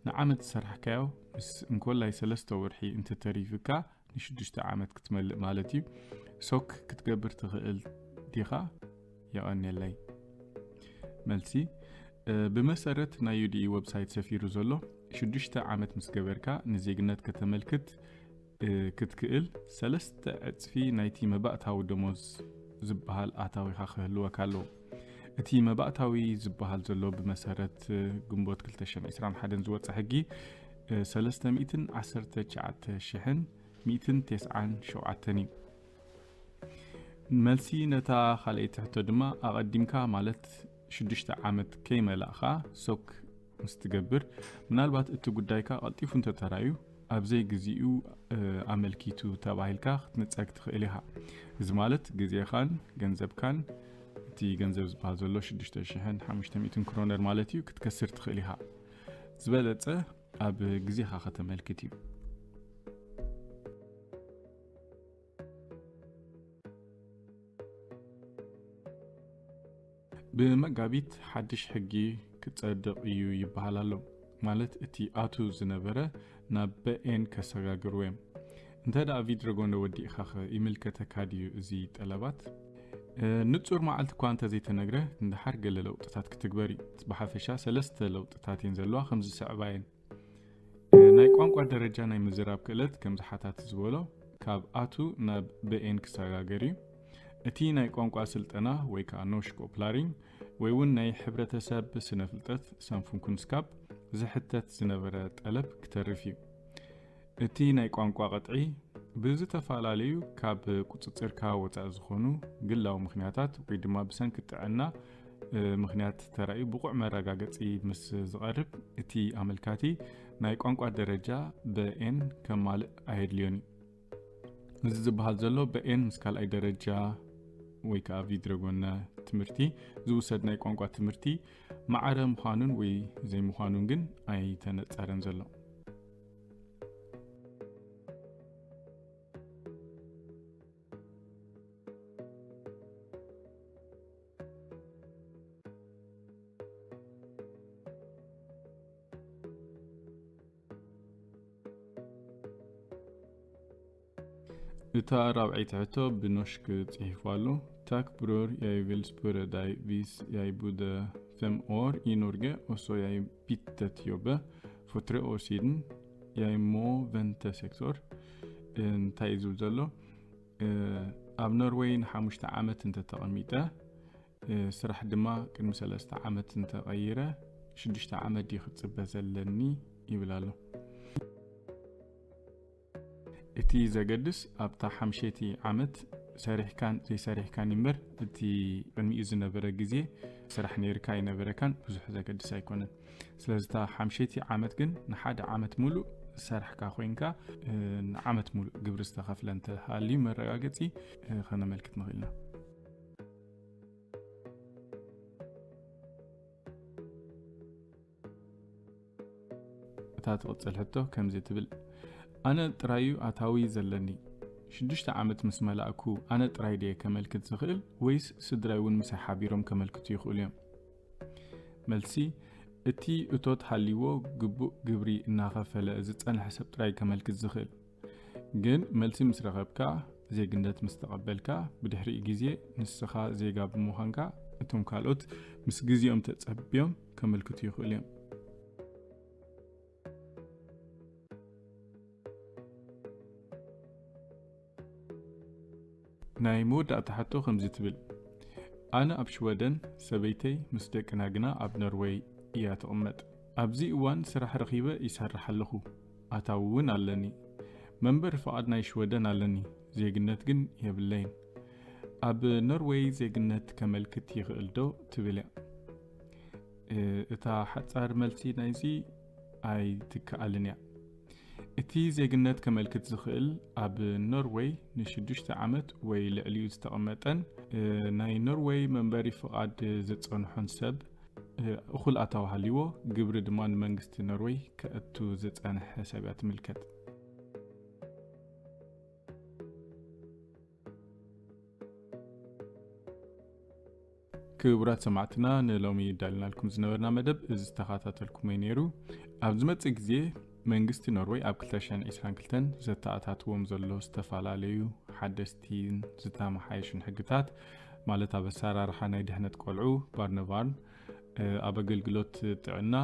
ንዓመት ዝሰራሕካዮ ምስ እንኮላይ ሰለስተ ወርሒ እንተተሪፍካ ንሽዱሽተ ዓመት ክትመልእ ማለት እዩ። ሶክ ክትገብር ትኽእል ዲኻ? የቐንየለይ። መልሲ፣ ብመሰረት ናይ ዩዲኢ ወብሳይት ሰፊሩ ዘሎ ሽዱሽተ ዓመት ምስ ገበርካ ንዜግነት ከተመልክት ክትክእል ሰለስተ ዕፅፊ ናይቲ መባእታዊ ደሞዝ ዝበሃል ኣታዊኻ ክህልወካ ኣለዎ። እቲ መባእታዊ ዝበሃል ዘሎ ብመሰረት ግንቦት ክልተ ሽሕን ዕስራን ሓደን ዝወፀ ሕጊ ሰለስተ ሚእትን ዓሰርተ ትሽዓተ ሽሕን ሚእትን ተስዓን ሸውዓተን እዩ። መልሲ ነታ ካልኣይቲ ሕቶ ድማ ኣቐዲምካ ማለት ሽዱሽተ ዓመት ከይመላእኻ ሶክ ምስ ትገብር ምናልባት እቲ ጉዳይካ ቀልጢፉ እንተተራዩ ኣብ ዘይግዚኡ ኣመልኪቱ ተባሂልካ ክትንጸግ ትኽእል ኢኻ። እዚ ማለት ግዜኻን ገንዘብካን እቲ ገንዘብ ዝበሃል ዘሎ ሽዱሽተ ሽሕን ሓሙሽተ ሚእትን ክሮነር ማለት እዩ ክትከስር ትኽእል ኢኻ። ዝበለጸ ኣብ ግዜኻ ከተመልክት እዩ። ብመጋቢት ሓድሽ ሕጊ ክጸድቕ እዩ ይበሃል ኣሎ። ማለት እቲ ኣቱ ዝነበረ ናብ በኤን ከሰጋግርዎ እዮም። እንተ ደኣ ቪድረጎንደ ወዲእኻ ኸ ይምልከተካ ድዩ እዚ ጠለባት? ንጹር መዓልቲ እኳ እንተዘይተነግረ፣ ንደሓር ገለ ለውጥታት ክትግበር እዩ። ብሓፈሻ ሰለስተ ለውጥታት እየን ዘለዋ፣ ከምዚ ዝስዕባ እየን። ናይ ቋንቋ ደረጃ ናይ ምዝራብ ክእለት፣ ከምዚ ሓታት ዝበሎ፣ ካብ ኣቱ ናብ ብኤን ክሰጋገር እዩ። እቲ ናይ ቋንቋ ስልጠና ወይ ከዓ ኖሽኮ ፕላሪንግ ወይ እውን ናይ ሕብረተሰብ ስነ ፍልጠት ሳንፉንኩንስካፕ ዝሕተት ዝነበረ ጠለብ ክተርፍ እዩ። እቲ ናይ ቋንቋ ቅጥዒ ብዝተፈላለዩ ካብ ቁጽጽርካ ወጻኢ ዝኾኑ ግላዊ ምኽንያታት ወይ ድማ ብሰንኪ ጥዕና ምኽንያት ተራእዩ ብቑዕ መረጋገጺ ምስ ዝቐርብ፣ እቲ ኣመልካቲ ናይ ቋንቋ ደረጃ ብኤን ከማልእ ኣየድልዮን እዩ። እዚ ዝበሃል ዘሎ ብኤን ምስ ካልኣይ ደረጃ ወይ ከዓ ቪድረጎነ ትምህርቲ ዝውሰድ ናይ ቋንቋ ትምህርቲ ማዕረ ምዃኑን ወይ ዘይምዃኑን ግን ኣይተነጸረን ዘሎ። እታ ራብዐይቲ ሕቶ ብኖሽክ ጽሒፉ ኣሎ። Tack bror, jeg vil spørre deg, hvis jeg bodde fem år i Norge, og så jeg byttet jobb for tre år siden, jeg må vente seks år. እንታይ እዩ ዝብል ዘሎ? ኣብ ኖርወይ ንሓሙሽተ ዓመት እንተተቐሚጠ፣ ስራሕ ድማ ቅድሚ ሰለስተ ዓመት እንተቐይረ፣ ሽዱሽተ ዓመት ድዩ ክጽበ ዘለኒ ይብል ኣሎ። እቲ ዘገድስ ኣብታ ሓምሸይቲ ዓመት ሰሪሕካን ዘይሰሪሕካን እምበር፣ እቲ ቅድሚኡ ዝነበረ ግዜ ስራሕ ነይርካ ኣይነበረካን ብዙሕ ዘገድስ ኣይኮነን። ስለዚ እታ ሓምሸይቲ ዓመት ግን ንሓደ ዓመት ሙሉእ ዝሰራሕካ ኮይንካ፣ ንዓመት ሙሉእ ግብሪ ዝተኸፍለ እንተሃልዩ መረጋገጺ ከነመልክት ንኽእል ኢና። እታ ትቕጽል ሕቶ ከምዚ ትብል፣ ኣነ ጥራይ እዩ ኣታዊ ዘለኒ። ሽዱሽተ ዓመት ምስ መላእኩ ኣነ ጥራይ ድየ ከመልክት ዝኽእል ወይስ ስድራይ እውን ምሳይ ሓቢሮም ከመልክቱ ይኽእሉ እዮም? መልሲ፣ እቲ እቶት ሃልይዎ ግቡእ ግብሪ እናኸፈለ ዝጸንሐ ሰብ ጥራይ ከመልክት ዝኽእል። ግን መልሲ ምስ ረኸብካ፣ ዜግነት ምስ ተቐበልካ፣ ብድሕሪኡ ግዜ ንስኻ ዜጋ ብምዃንካ፣ እቶም ካልኦት ምስ ግዜኦም ተጸብዮም ከመልክቱ ይኽእሉ እዮም። ናይ መወዳእታ ሕቶ ከምዚ ትብል፣ ኣነ ኣብ ሽወደን፣ ሰበይተይ ምስ ደቅና ግና ኣብ ኖርወይ እያ ትቕመጥ። ኣብዚ እዋን ስራሕ ረኺበ ይሰርሕ ኣለኹ፣ ኣታዊ እውን ኣለኒ። መንበሪ ፍቓድ ናይ ሽወደን ኣለኒ፣ ዜግነት ግን የብለይን። ኣብ ኖርወይ ዜግነት ከመልክት ይኽእል ዶ ትብል እያ። እ፣ እታ ሓጻር መልሲ ናይዚ ኣይትከኣልን እያ። እቲ ዜግነት ከመልክት ዝኽእል ኣብ ኖርወይ ንሽዱሽተ ዓመት ወይ ልዕሊኡ ዝተቐመጠን፣ እ፣ ናይ ኖርወይ መንበሪ ፍቓድ ዝጸንሖን ሰብ፣ እ፣ እኹል ኣታዊ ሃልይዎ፣ ግብሪ ድማ ንመንግስቲ ኖርወይ ከእቱ ዝጸንሐ ሰብ እያ ትምልከት። ክቡራት ሰማዕትና፣ ንሎሚ ዳልናልኩም ዝነበርና መደብ እዚ ዝተኸታተልኩሞ እዩ ነይሩ። ኣብ ዝመጽእ ግዜ መንግስቲ ኖርወይ ኣብ ክልተ ሽሕን ዕስራን ክልተን ዘተኣታትዎም ዘሎ ዝተፈላለዩ ሓደስቲን ዝተመሓየሹን ሕግታት፣ ማለት ኣብ ኣሰራርሓ ናይ ድሕነት ቆልዑ፣ ባርነቫርን፣ እ፣ ኣብ ኣገልግሎት ጥዕና፣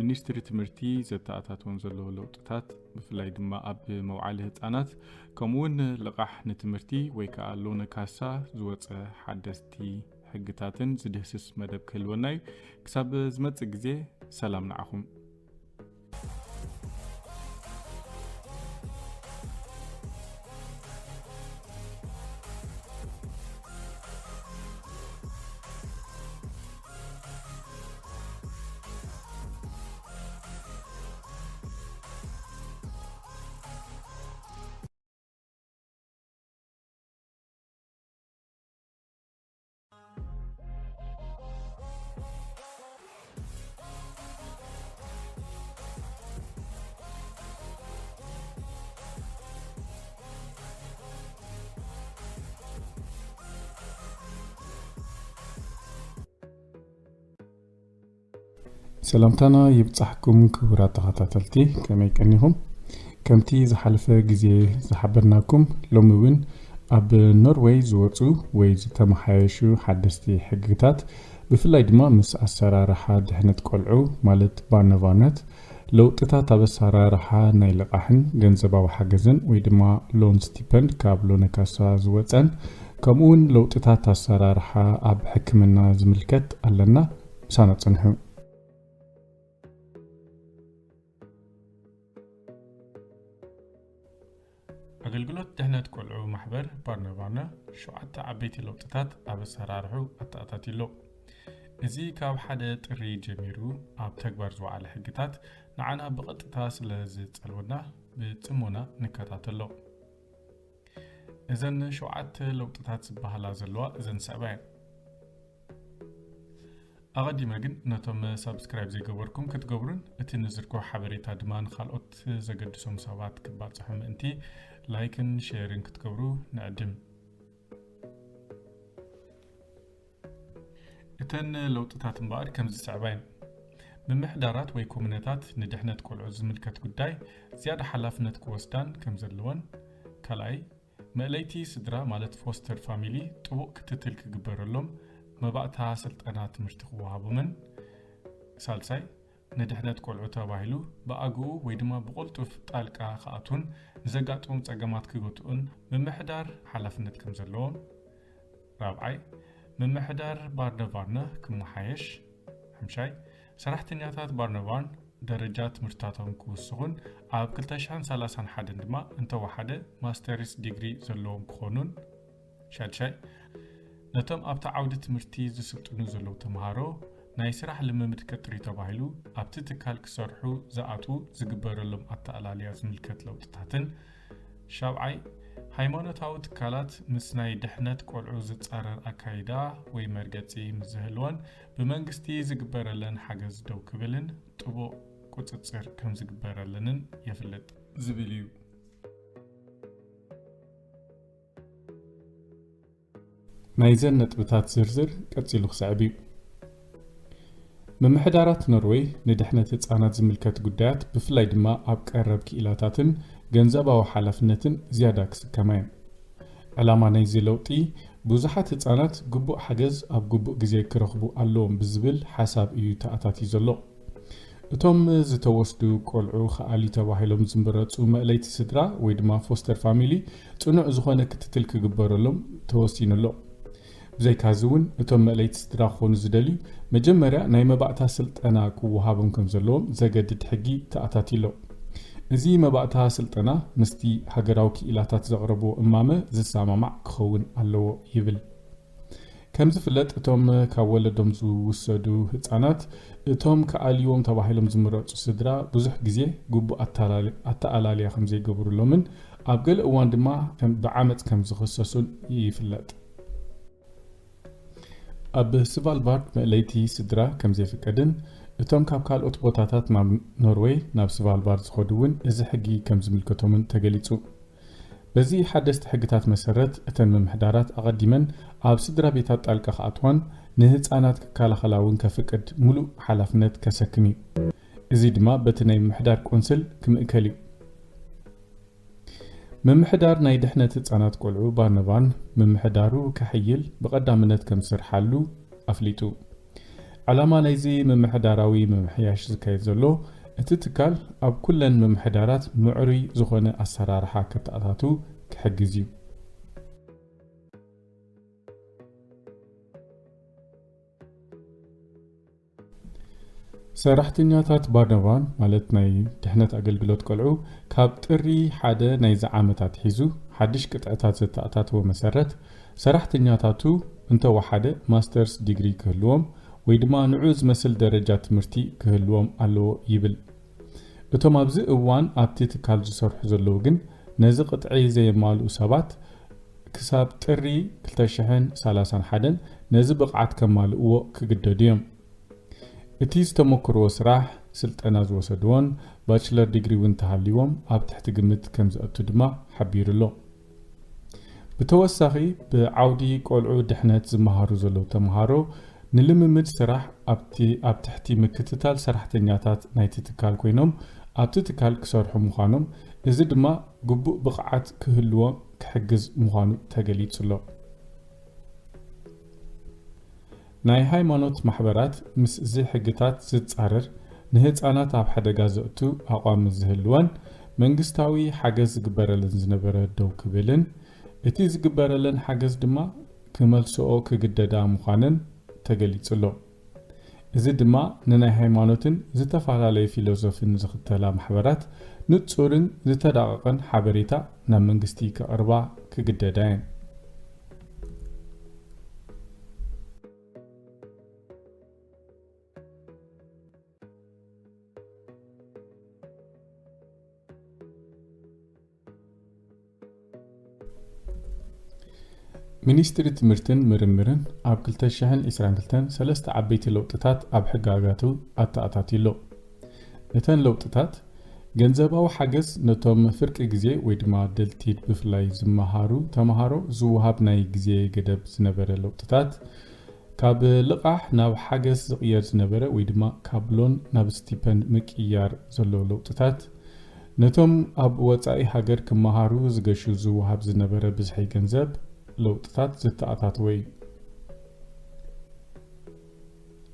ሚኒስትሪ ትምህርቲ ዘተኣታትዎም ዘሎ ለውጥታት፣ ብፍላይ ድማ ኣብ መውዓሊ ህጻናት፣ ከምኡውን ልቓሕ ንትምህርቲ ወይ ከዓ ሎነ ካሳ ዝወፀ ሓደስቲ ሕግታትን ዝድህስስ መደብ ክህልወና እዩ። ክሳብ ዝመጽእ ግዜ፣ ሰላም ንዓኹም። ሰላምታና ይብጻሕኩም ክቡራት ተኸታተልቲ፣ ከመይ ቀኒኹም? ከምቲ ዝሓለፈ ግዜ ዝሓበርናኩም፣ ሎሚ እውን ኣብ ኖርወይ ዝወጹ ወይ ዝተመሓየሹ ሓደስቲ ሕግታት፣ ብፍላይ ድማ ምስ ኣሰራርሓ ድሕነት ቆልዑ፣ ማለት ባርነቫርነት፣ ለውጥታት ኣብ ኣሰራርሓ ናይ ልቓሕን ገንዘባዊ ሓገዝን ወይ ድማ ሎን ስቲፐንድ ካብ ሎነካሳ ዝወጸን፣ ከምኡ እውን ለውጥታት ኣሰራርሓ ኣብ ሕክምና ዝምልከት ኣለና። ምሳና ጽንሑ። ኣገልግሎት ድሕነት ቆልዑ ማሕበር ባርነባርነ ሸውዓተ ዓበይቲ ለውጥታት ኣብ ኣሰራርሑ ኣተኣታትዩ ኣሎ። እዚ ካብ ሓደ ጥሪ ጀሚሩ ኣብ ተግባር ዝወዓለ ሕግታት ንዓና ብቐጥታ ስለ ዝጸልወና ብጽሞና ንከታተሎ። እዘን ሸውዓተ ለውጥታት ዝበሃላ ዘለዋ እዘን ዝስዕባ እየን። ኣቐዲመ ግን ነቶም ሳብስክራይብ ዘይገበርኩም ክትገብሩን እቲ ንዝርግሖ ሓበሬታ ድማ ንኻልኦት ዘገድሶም ሰባት ክባጽሑ ምእንቲ ላይክን ሼርን ክትገብሩ ንዕድም። እተን ለውጥታት እምበኣር ከምዚ ዝስዕባ እየን። ምምሕዳራት ወይ ኮሙነታት ንድሕነት ቆልዑ ዝምልከት ጉዳይ ዝያዳ ሓላፍነት ክወስዳን ከም ዘለወን፣ ካልኣይ፣ መእለይቲ ስድራ ማለት ፎስተር ፋሚሊ ጥቡቕ ክትትል ክግበረሎም መባእታ ስልጠና ትምህርቲ ክወሃቦምን፣ ሳልሳይ፣ ንድሕነት ቆልዑ ተባሂሉ ብኣግኡ ወይ ድማ ብቕልጡፍ ጣልቃ ክኣትዉን ንዘጋጥሞም ጸገማት ክገትኡን ምምሕዳር ሓላፍነት ከም ዘለዎም፣ ራብዓይ፣ ምምሕዳር ባርነቫርነ ክመሓየሽ፣ ሓምሻይ፣ ሰራሕተኛታት ባርነቫርን ደረጃ ትምህርትታቶም ክውስኹን ኣብ ክልተ ሽሕን ሰላሳን ሓደን ድማ እንተወሓደ ማስተርስ ዲግሪ ዘለዎም ክኾኑን፣ ሻድሻይ፣ ነቶም ኣብቲ ዓውዲ ትምህርቲ ዝስልጥኑ ዘለዉ ተምሃሮ ናይ ስራሕ ልምምድ ቀጥሪ ተባሂሉ ኣብቲ ትካል ክሰርሑ ዝኣትዉ ዝግበረሎም ኣተኣላልያ ዝምልከት ለውጥታትን፣ ሻብዓይ፣ ሃይማኖታዊ ትካላት ምስ ናይ ድሕነት ቆልዑ ዝጻረር ኣካይዳ ወይ መርገጺ ምስ ዝህልወን ብመንግስቲ ዝግበረለን ሓገዝ ደው ክብልን ጥቡቕ ቁጽጽር ከም ዝግበረለንን የፍልጥ ዝብል እዩ። ናይዘን ነጥብታት ዝርዝር ቀጺሉ ክስዕብ እዩ። ምምሕዳራት ኖርወይ ንድሕነት ህጻናት ዝምልከት ጉዳያት፣ ብፍላይ ድማ ኣብ ቀረብ ክኢላታትን ገንዘባዊ ሓላፍነትን ዝያዳ ክስከማ እየን። ዕላማ ናይዚ ለውጢ፣ ብዙሓት ህጻናት ግቡእ ሓገዝ ኣብ ግቡእ ግዜ ክረኽቡ ኣለዎም ብዝብል ሓሳብ እዩ ተኣታትዩ ዘሎ። እቶም ዝተወስዱ ቆልዑ ከኣልዩ ተባሂሎም ዝምረጹ መእለይቲ ስድራ ወይ ድማ ፎስተር ፋሚሊ ጽኑዕ ዝኾነ ክትትል ክግበረሎም ተወሲኑ ኣሎ። ብዘይካዚ እውን እቶም መእለይቲ ስድራ ክኾኑ ዝደልዩ መጀመርያ ናይ መባእታ ስልጠና ክወሃቦም ከም ዘለዎም ዘገድድ ሕጊ ተኣታትዩ ኣሎ። እዚ መባእታ ስልጠና ምስቲ ሃገራዊ ክኢላታት ዘቕረብዎ እማመ ዝሰማማዕ ክኸውን ኣለዎ ይብል። ከም ዝፍለጥ፣ እቶም ካብ ወለዶም ዝውሰዱ ህጻናት፣ እቶም ክኣልይዎም ተባሂሎም ዝምረጹ ስድራ ብዙሕ ግዜ ግቡእ ኣተላል-፣ ኣተኣላልያ ከም ዘይገብሩሎምን ኣብ ገለ እዋን ድማ ከም፣ ብዓመጽ ከም ዝኽሰሱን ይፍለጥ። ኣብ ስቫልባርድ መእለይቲ ስድራ ከም ዘይፍቀድን እቶም ካብ ካልኦት ቦታታት ናብ ኖርወይ ናብ ስቫልባርድ ዝኸዱ እውን እዚ ሕጊ ከም ዝምልከቶምን ተገሊጹ። በዚ ሓደስቲ ሕግታት መሰረት፣ እተን ምምሕዳራት ኣቐዲመን ኣብ ስድራ ቤታት ጣልቃ ክኣትዋን ንህጻናት ክከላኸላ እውን ከፍቅድ ምሉእ ሓላፍነት ከሰክም እዩ። እዚ ድማ በቲ ናይ ምምሕዳር ቆንስል ክምእከል እዩ። ምምሕዳር ናይ ድሕነት ህጻናት ቆልዑ ባርነባን ምምሕዳሩ ከሕይል ብቐዳምነት ከም ዝሰርሓሉ ኣፍሊጡ። ዕላማ ናይዚ ምምሕዳራዊ ምምሕያሽ ዝካየድ ዘሎ፣ እቲ ትካል ኣብ ኩለን ምምሕዳራት ምዕሩይ ዝኾነ ኣሰራርሓ ከተኣታቱ ክሕግዝ እዩ። ሰራሕተኛታት ባርነባን፣ ማለት ናይ ድሕነት ኣገልግሎት ቆልዑ፣ ካብ ጥሪ ሓደ ናይዚ ዓመት ኣትሒዙ ሓድሽ ቅጥዕታት ዘተኣታተወ መሰረት፣ ሰራሕተኛታቱ እንተወሓደ ማስተርስ ዲግሪ ክህልዎም ወይ ድማ ንዑ ዝመስል ደረጃ ትምህርቲ ክህልዎም ኣለዎ ይብል። እቶም ኣብዚ እዋን ኣብቲ ትካል ዝሰርሑ ዘለዉ ግን ነዚ ቅጥዒ ዘየማልኡ ሰባት ክሳብ ጥሪ ክልተ ሽሕን ሰላሳን ሓደን ነዚ ብቕዓት ከማልእዎ ክግደዱ እዮም። እቲ ዝተመክርዎ ስራሕ፣ ስልጠና ዝወሰድዎን ባችለር ዲግሪ እውን እንተሃልይዎም ኣብ ትሕቲ ግምት ከም ዘእቱ ድማ ሓቢሩ ኣሎ። ብተወሳኺ፣ ብዓውዲ ቆልዑ ድሕነት ዝመሃሩ ዘለዉ ተምሃሮ ንልምምድ ስራሕ ኣብቲ፣ ኣብ ትሕቲ ምክትታል ሰራሕተኛታት ናይቲ ትካል ኮይኖም ኣብቲ ትካል ክሰርሑ ምዃኖም፣ እዚ ድማ ግቡእ ብቕዓት ክህልዎም ክሕግዝ ምዃኑ ተገሊጹ ኣሎ። ናይ ሃይማኖት ማሕበራት ምስዚ ሕግታት ዝጻረር፣ ንህጻናት ኣብ ሓደጋ ዘእቱ ኣቋም ዝህልወን መንግስታዊ ሓገዝ ዝግበረለን ዝነበረ ደው ክብልን፣ እቲ ዝግበረለን ሓገዝ ድማ ክመልስኦ ክግደዳ ምዃነን ተገሊጹ ኣሎ። እዚ ድማ ንናይ ሃይማኖትን ዝተፈላለየ ፊሎዞፍን ዝኽተላ ማሕበራት ንጹርን ዝተዳቐቐን ሓበሬታ ናብ መንግስቲ ከቕርባ ክግደዳ እየን። ሚኒስትሪ ትምህርትን ምርምርን ኣብ ክልተ ሽሕን ዕስራን ክልተን ሰለስተ ዓበይቲ ለውጥታት ኣብ ሕጋጋቱ ኣተኣታትዩ ኣሎ። እተን ለውጥታት፣ ገንዘባዊ ሓገዝ ነቶም ፍርቂ ግዜ ወይ ድማ ደልቲድ ብፍላይ ዝመሃሩ ተምሃሮ ዝወሃብ ናይ ግዜ ገደብ ዝነበረ ለውጥታት፣ ካብ ልቓሕ ናብ ሓገዝ ዝቕየር ዝነበረ ወይ ድማ ካብ ሎን ናብ ስቲፐንድ ምቅያር ዘሎ ለውጥታት፣ ነቶም ኣብ ወጻኢ ሃገር ክመሃሩ ዝገሹ ዝወሃብ ዝነበረ ብዝሒ ገንዘብ ለውጥታት ዝተኣታተወ እዩ።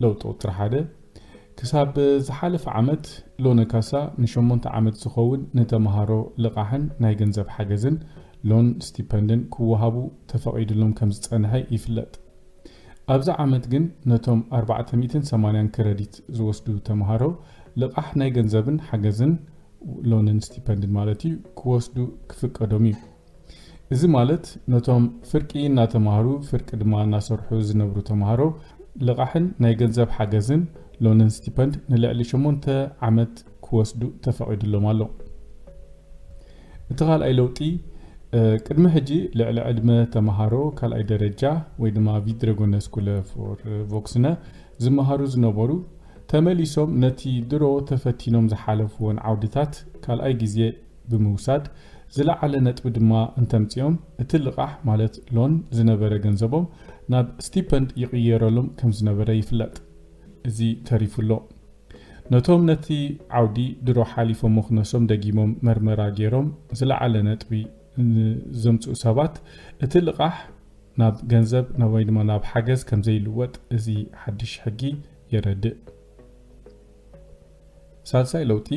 ለውጢ ቁጽሪ ሓደ፣ ክሳብ ዝሓለፈ ዓመት ሎነ ካሳ ንሸሞንተ ዓመት ዝኸውን ንተምሃሮ ልቓሕን ናይ ገንዘብ ሓገዝን ሎን ስቲፐንድን ክወሃቡ ተፈቒድሎም ከም ዝጸንሐ ይፍለጥ። ኣብዚ ዓመት ግን ነቶም ኣርባዕተ ሚእትን ሰማንያን ክረዲት ዝወስዱ ተምሃሮ ልቓሕ ናይ ገንዘብን ሓገዝን፣ ሎንን ስቲፐንድን ማለት እዩ፣ ክወስዱ ክፍቀዶም እዩ። እዚ ማለት ነቶም ፍርቂ እናተምሃሩ ፍርቂ ድማ እናሰርሑ ዝነብሩ ተምሃሮ ልቓሕን ናይ ገንዘብ ሓገዝን ሎንን ስቲፐንድ ንልዕሊ ሸሞንተ ዓመት ክወስዱ ተፈቒዱሎም ኣሎ። እቲ ካልኣይ ለውጢ፣ እ፣ ቅድሚ ሕጂ ልዕሊ ዕድመ ተምሃሮ ካልኣይ ደረጃ ወይ ድማ ቪድረጎነ ስኩለ ፎር ቮክስነ ዝመሃሩ ዝነበሩ ተመሊሶም ነቲ ድሮ ተፈቲኖም ዝሓለፍዎን ዓውድታት ካልኣይ ግዜ ብምውሳድ ዝለዓለ ነጥቢ ድማ እንተምጺኦም እቲ ልቓሕ ማለት ሎን ዝነበረ ገንዘቦም ናብ ስቲፐንድ ይቕየረሎም ከም ዝነበረ ይፍለጥ። እዚ ተሪፉ ኣሎ። ነቶም ነቲ ዓውዲ ድሮ ሓሊፎሞ ክነሶም ደጊሞም መርመራ ገይሮም ዝለዓለ ነጥቢ ንዘምጽኡ ሰባት እቲ ልቓሕ ናብ ገንዘብ ናብ ወይ ድማ ናብ ሓገዝ ከም ዘይልወጥ እዚ ሓድሽ ሕጊ የረድእ። ሳልሳይ ለውጢ፣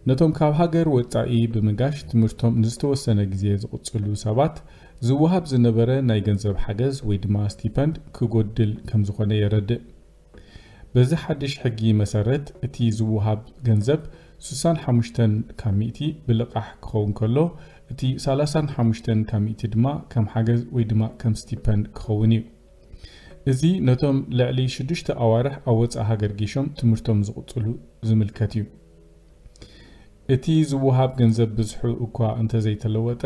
ነቶም ካብ ሃገር ወጻኢ ብምጋሽ ትምህርቶም ንዝተወሰነ ግዜ ዝቕጽሉ ሰባት ዝወሃብ ዝነበረ ናይ ገንዘብ ሓገዝ ወይ ድማ ስቲፐንድ ክጎድል ከም ዝኾነ የረድእ። በዚ ሓድሽ ሕጊ መሰረት፣ እቲ ዝወሃብ ገንዘብ ስሳን ሓሙሽተን ካብ ሚእቲ ብልቓሕ ክኸውን ከሎ፣ እቲ ሰላሳን ሓሙሽተን ካብ ሚእቲ ድማ ከም ሓገዝ ወይ ድማ ከም ስቲፐንድ ክኸውን እዩ። እዚ ነቶም ልዕሊ ሽዱሽተ ኣዋርሕ ኣብ ወጻኢ ሃገር ጌሾም ትምህርቶም ዝቕጽሉ ዝምልከት እዩ። እቲ ዝወሃብ ገንዘብ ብዝሑ እኳ እንተዘይተለወጠ፣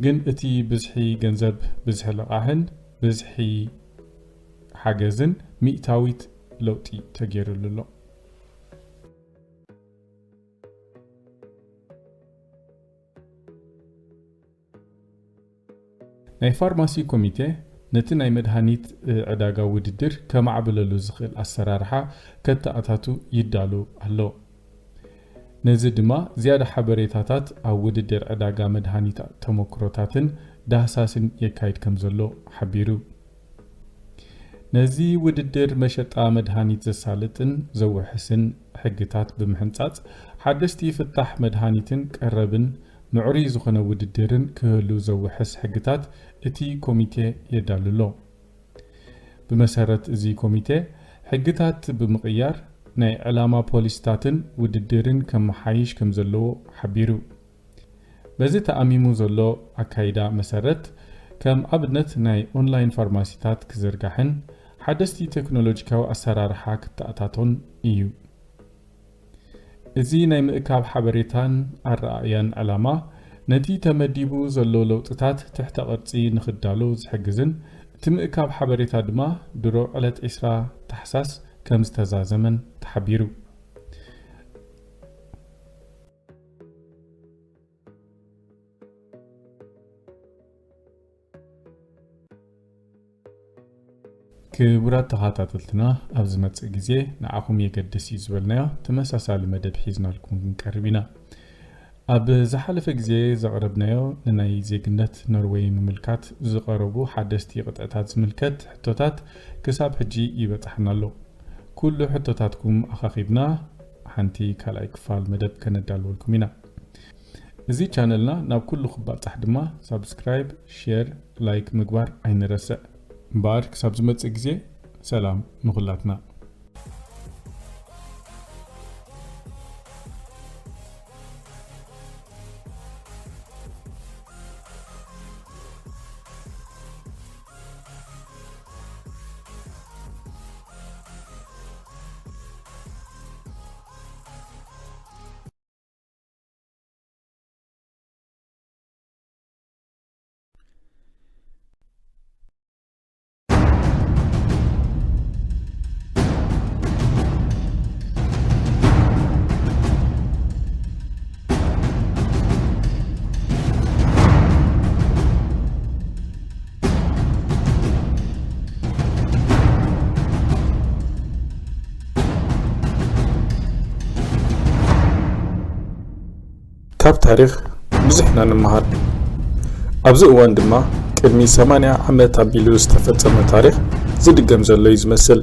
ግን እቲ ብዝሒ ገንዘብ፣ ብዝሒ ልቓሕን ብዝሒ ሓገዝን ሚእታዊት ለውጢ ተገይሩሉ ኣሎ። ናይ ፋርማሲ ኮሚቴ ነቲ ናይ መድሃኒት፣ እ፣ ዕዳጋ ውድድር ከማዕብለሉ ዝኽእል ኣሰራርሓ ከተኣታቱ ይዳሎ ኣሎ። ነዚ ድማ ዝያዳ ሓበሬታታት ኣብ ውድድር ዕዳጋ መድሃኒት ተመክሮታትን ዳህሳስን የካይድ ከም ዘሎ ሓቢሩ። ነዚ ውድድር መሸጣ መድሃኒት ዘሳልጥን ዘውሕስን ሕግታት ብምሕንጻጽ፣ ሓደስቲ ፍታሕ መድሃኒትን ቀረብን ምዕሩይ ዝኾነ ውድድርን ክህሉ ዘውሕስ ሕግታት እቲ ኮሚቴ የዳሉ ኣሎ። ብመሰረት እዚ ኮሚቴ፣ ሕግታት ብምቕያር ናይ ዕላማ ፖሊስታትን ውድድርን ከመሓይሽ ከም ዘለዎ ሓቢሩ። በዚ ተኣሚሙ ዘሎ ኣካይዳ መሰረት፣ ከም ኣብነት ናይ ኦንላይን ፋርማሲታት ክዝርጋሕን ሓደስቲ ቴክኖሎጂካዊ ኣሰራርሓ ክተኣታቶን እዩ። እዚ ናይ ምእካብ ሓበሬታን ኣረኣእያን ዕላማ፣ ነቲ ተመዲቡ ዘሎ ለውጥታት ትሕተ ቅርጺ ንኽዳሎ ዝሕግዝን፣ እቲ ምእካብ ሓበሬታ ድማ ድሮ ዕለት ዕስራ ታሕሳስ ከም ዝተዛዘመን ተሓቢሩ። ክቡራት ተኸታተልትና፣ ኣብ ዝመጽእ ግዜ ንዓኹም የገድስ እዩ ዝበልናዮ ተመሳሳሊ መደብ ሒዝናልኩም ክንቀርብ ኢና። ኣብ ዝሓለፈ ግዜ ዘቕረብናዮ ንናይ ዜግነት ኖርወይ ምምልካት ዝቐረቡ ሓደስቲ ቅጥዕታት ዝምልከት ሕቶታት ክሳብ ሕጂ ይበጽሓና ኣሎ። ኩሉ ሕቶታትኩም ኣኻኺብና ሓንቲ ካልኣይ ክፋል መደብ ከነዳልወልኩም ኢና። እዚ ቻነልና ናብ ኩሉ ክባጻሕ ድማ ሳብስክራይብ፣ ሼር፣ ላይክ ምግባር ኣይንረስዕ። እምበኣር ክሳብ ዝመጽእ ግዜ ሰላም ንኹላትና። ካብ ታሪኽ ብዙሕ ኢና ንመሃር። ኣብዚ እዋን ድማ ቅድሚ ሰማንያ ዓመት ኣቢሉ ዝተፈጸመ ታሪኽ ዝድገም ዘሎ እዩ ዝመስል።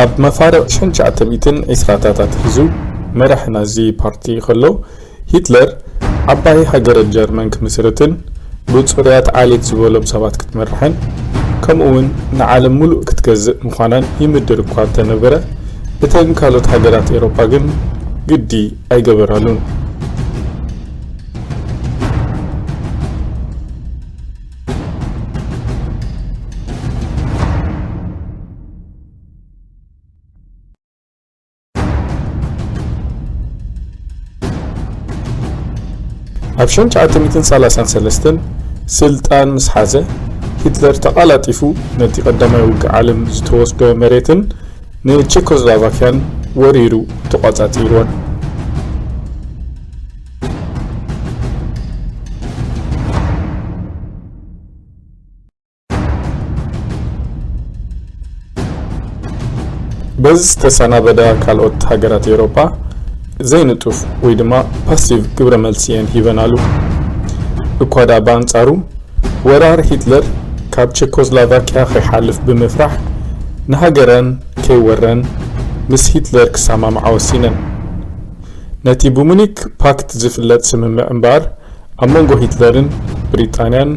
ኣብ መፋርቕ ሽሕን ትሽዓተ ሚእትን ዕስራታት ኣትሒዙ መራሒ ናዚ ፓርቲ ከሎ፣ ሂትለር ዓባይ ሃገረ ጀርመን ክምስርትን ብጽሩያት ዓሌት ዝበሎም ሰባት ክትመርሕን ከምኡውን ንዓለም ምሉእ ክትገዝእ ምዃናን ይምድር እኳ እንተነበረ፣ እተን ካልኦት ሃገራት ኤውሮጳ ግን ግዲ ኣይገበራሉን። ኣብ ሽሕን ትሽዓተ ሚእትን ሰላሳን ሰለስተን ስልጣን ምስ ሓዘ፣ ሂትለር ተቓላጢፉ ነቲ ቀዳማይ ውግእ ዓለም ዝተወስዶ መሬትን ንቸኮስሎቫኪያን ወሪሩ ተቖጻጺርወን። በዚ ዝተሰናበዳ ካልኦት ሃገራት ኤውሮጳ ዘይንጡፍ ወይ ድማ ፓሲቭ ግብረ መልሲ እየን ሂበናሉ። እኳ ደኣ ብኣንጻሩ፣ ወራር ሂትለር ካብ ቸኮስሎቫኪያ ከይሓልፍ ብምፍራሕ፣ ንሃገረን ከይወረን ምስ ሂትለር ክሰማምዓ ወሲነን። ነቲ ብሙኒክ ፓክት ዝፍለጥ ስምምዕ እምበኣር፣ ኣብ መንጎ ሂትለርን ብሪጣንያን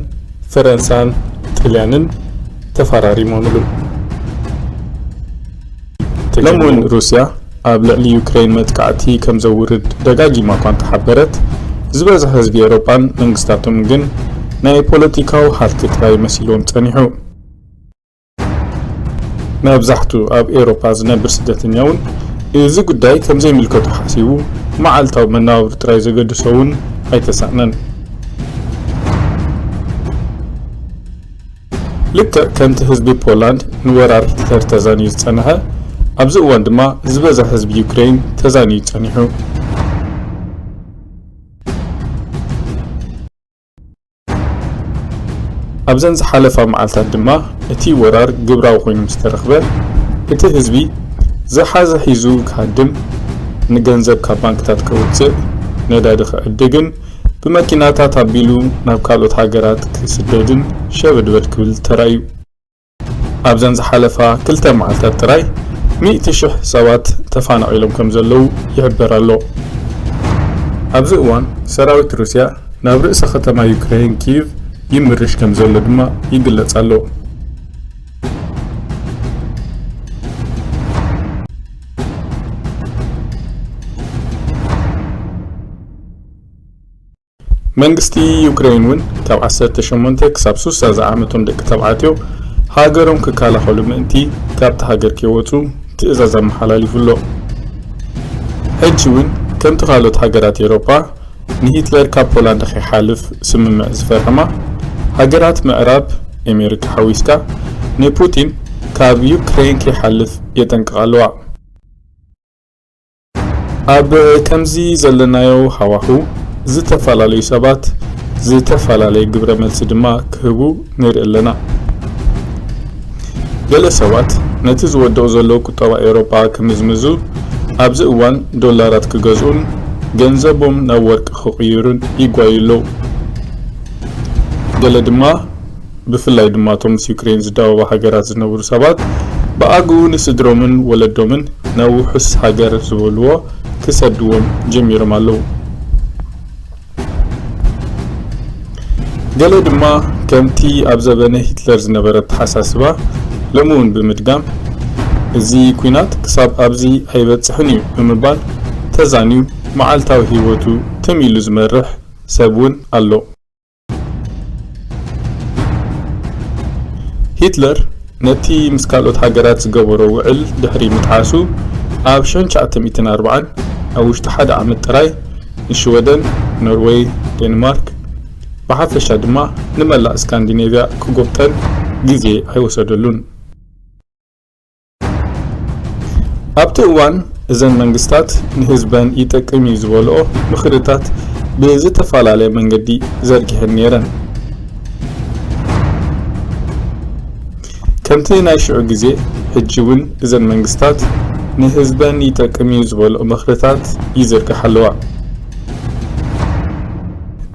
ፈረንሳን ጥልያንን ተፈራሪሞምሉ። ሎሚ እውን ሩስያ ኣብ ልዕሊ ዩክሬን መጥቃዕቲ ከም ዘውርድ ደጋጊማ እኳ እንተሓበረት፣ ዝበዝሐ ህዝቢ ኤውሮጳን መንግስታቶምን ግን ናይ ፖለቲካዊ ሃልኪ ጥራይ መሲልዎም ጸኒሑ። መብዛሕቱ ኣብ ኤውሮጳ ዝነብር ስደተኛ እውን እዚ ጉዳይ ከም ዘይምልከቶ ሓሲቡ መዓልታዊ መነባብሮ ጥራይ ዘገድሶ እውን ኣይተሳእነን። ልክዕ ከምቲ ህዝቢ ፖላንድ ንወራር ሂትለር ተዛንዩ ዝጸንሐ፣ ኣብዚ እዋን ድማ ዝበዝሐ ህዝቢ ዩክሬን ተዛንዩ ጸኒሑ። ኣብዘን ዝሓለፋ መዓልታት ድማ እቲ ወራር ግብራዊ ኮይኑ ምስ ተረኽበ፣ እቲ ህዝቢ ዝሓዘ ሒዙ ክሃድም፣ ንገንዘብ ካብ ባንክታት ከውጽእ፣ ነዳዲ ክዕድግን ብመኪናታት ኣቢሉ ናብ ካልኦት ሃገራት ክስደድን ሸበድበድ ክብል ተራእዩ። ኣብዘን ዝሓለፋ ክልተ መዓልታት ጥራይ ሚእቲ ሽሕ ሰባት ተፋናቒሎም ከም ዘለዉ ይሕበር ኣሎ። ኣብዚ እዋን ሰራዊት ሩስያ ናብ ርእሰ ከተማ ዩክሬን ኪቭ ይምርሽ ከም ዘሎ ድማ ይግለጽ ኣሎ። መንግስቲ ዩክሬን እውን ካብ ዓሰርተ ሸሞንተ ክሳብ ሱሳ ዝዓመቶም ደቂ ተባዕትዮ ሃገሮም ክከላኸሉ ምእንቲ ካብቲ ሃገር ከይወጹ ትእዛዝ ኣመሓላሊፉ ኣሎ። ሕጂ እውን ከምቲ ካልኦት ሃገራት ኤውሮጳ ንሂትለር ካብ ፖላንድ ከይሓልፍ ስምምዕ ዝፈረማ ሃገራት ምዕራብ፣ ኣሜሪካ ሓዊስካ፣ ንፑቲን ካብ ዩክሬን ከይሓልፍ የጠንቅቓ ኣለዋ። ኣብ ከምዚ ዘለናዮ ሃዋህው፣ ዝተፈላለዩ ሰባት ዝተፈላለየ ግብረ መልሲ ድማ ክህቡ ንርኢ ኣለና። ገለ ሰባት ነቲ ዝወድቕ ዘሎ ቁጠባ ኤውሮጳ ክምዝምዙ፣ ኣብዚ እዋን ዶላራት ክገዝኡን ገንዘቦም ናብ ወርቂ ክቕይሩን ይጓዩ ኣለዉ። ገለ ድማ፣ ብፍላይ ድማ እቶም ምስ ዩክሬን ዝዳወባ ሃገራት ዝነብሩ ሰባት፣ ብኣግኡ ንስድሮምን ወለዶምን ናብ ውሑስ ሃገር ዝበልዎ ክሰድዎም ጀሚሮም ኣለዉ። ገለ ድማ ከምቲ ኣብ ዘበነ ሂትለር ዝነበረ ኣተሓሳስባ ሎሚ እውን ብምድጋም፣ "እዚ ኲናት ክሳብ ኣብዚ ኣይበጽሕን እዩ" ብምባል ተዛንዩ መዓልታዊ ህይወቱ ትም ኢሉ ዝመርሕ ሰብ እውን ኣሎ። ሂትለር ነቲ ምስ ካልኦት ሃገራት ዝገበሮ ውዕል ድሕሪ ምጥሓሱ፣ ኣብ ሽሕን ትሽዓተ ሚእትን ኣርባዓን ኣብ ውሽጢ ሓደ ዓመት ጥራይ ንሽወደን፣ ኖርወይ፣ ዴንማርክ፣ ብሓፈሻ ድማ ንመላእ ስካንዲኔቭያ ክጎብጠን ግዜ ኣይወሰደሉን። ኣብቲ እዋን፣ እዘን መንግስታት ንህዝበን ይጠቅም እዩ ዝበልኦ ምኽርታት ብዝተፈላለየ መንገዲ ዘርጊሐን ነይረን። ከምቲ ናይ ሽዑ ግዜ፣ ሕጂ እውን እዘን መንግስታት ንህዝበን ይጠቅም እዩ ዝበልኦ ምኽርታት ይዝርግሓ ኣለዋ።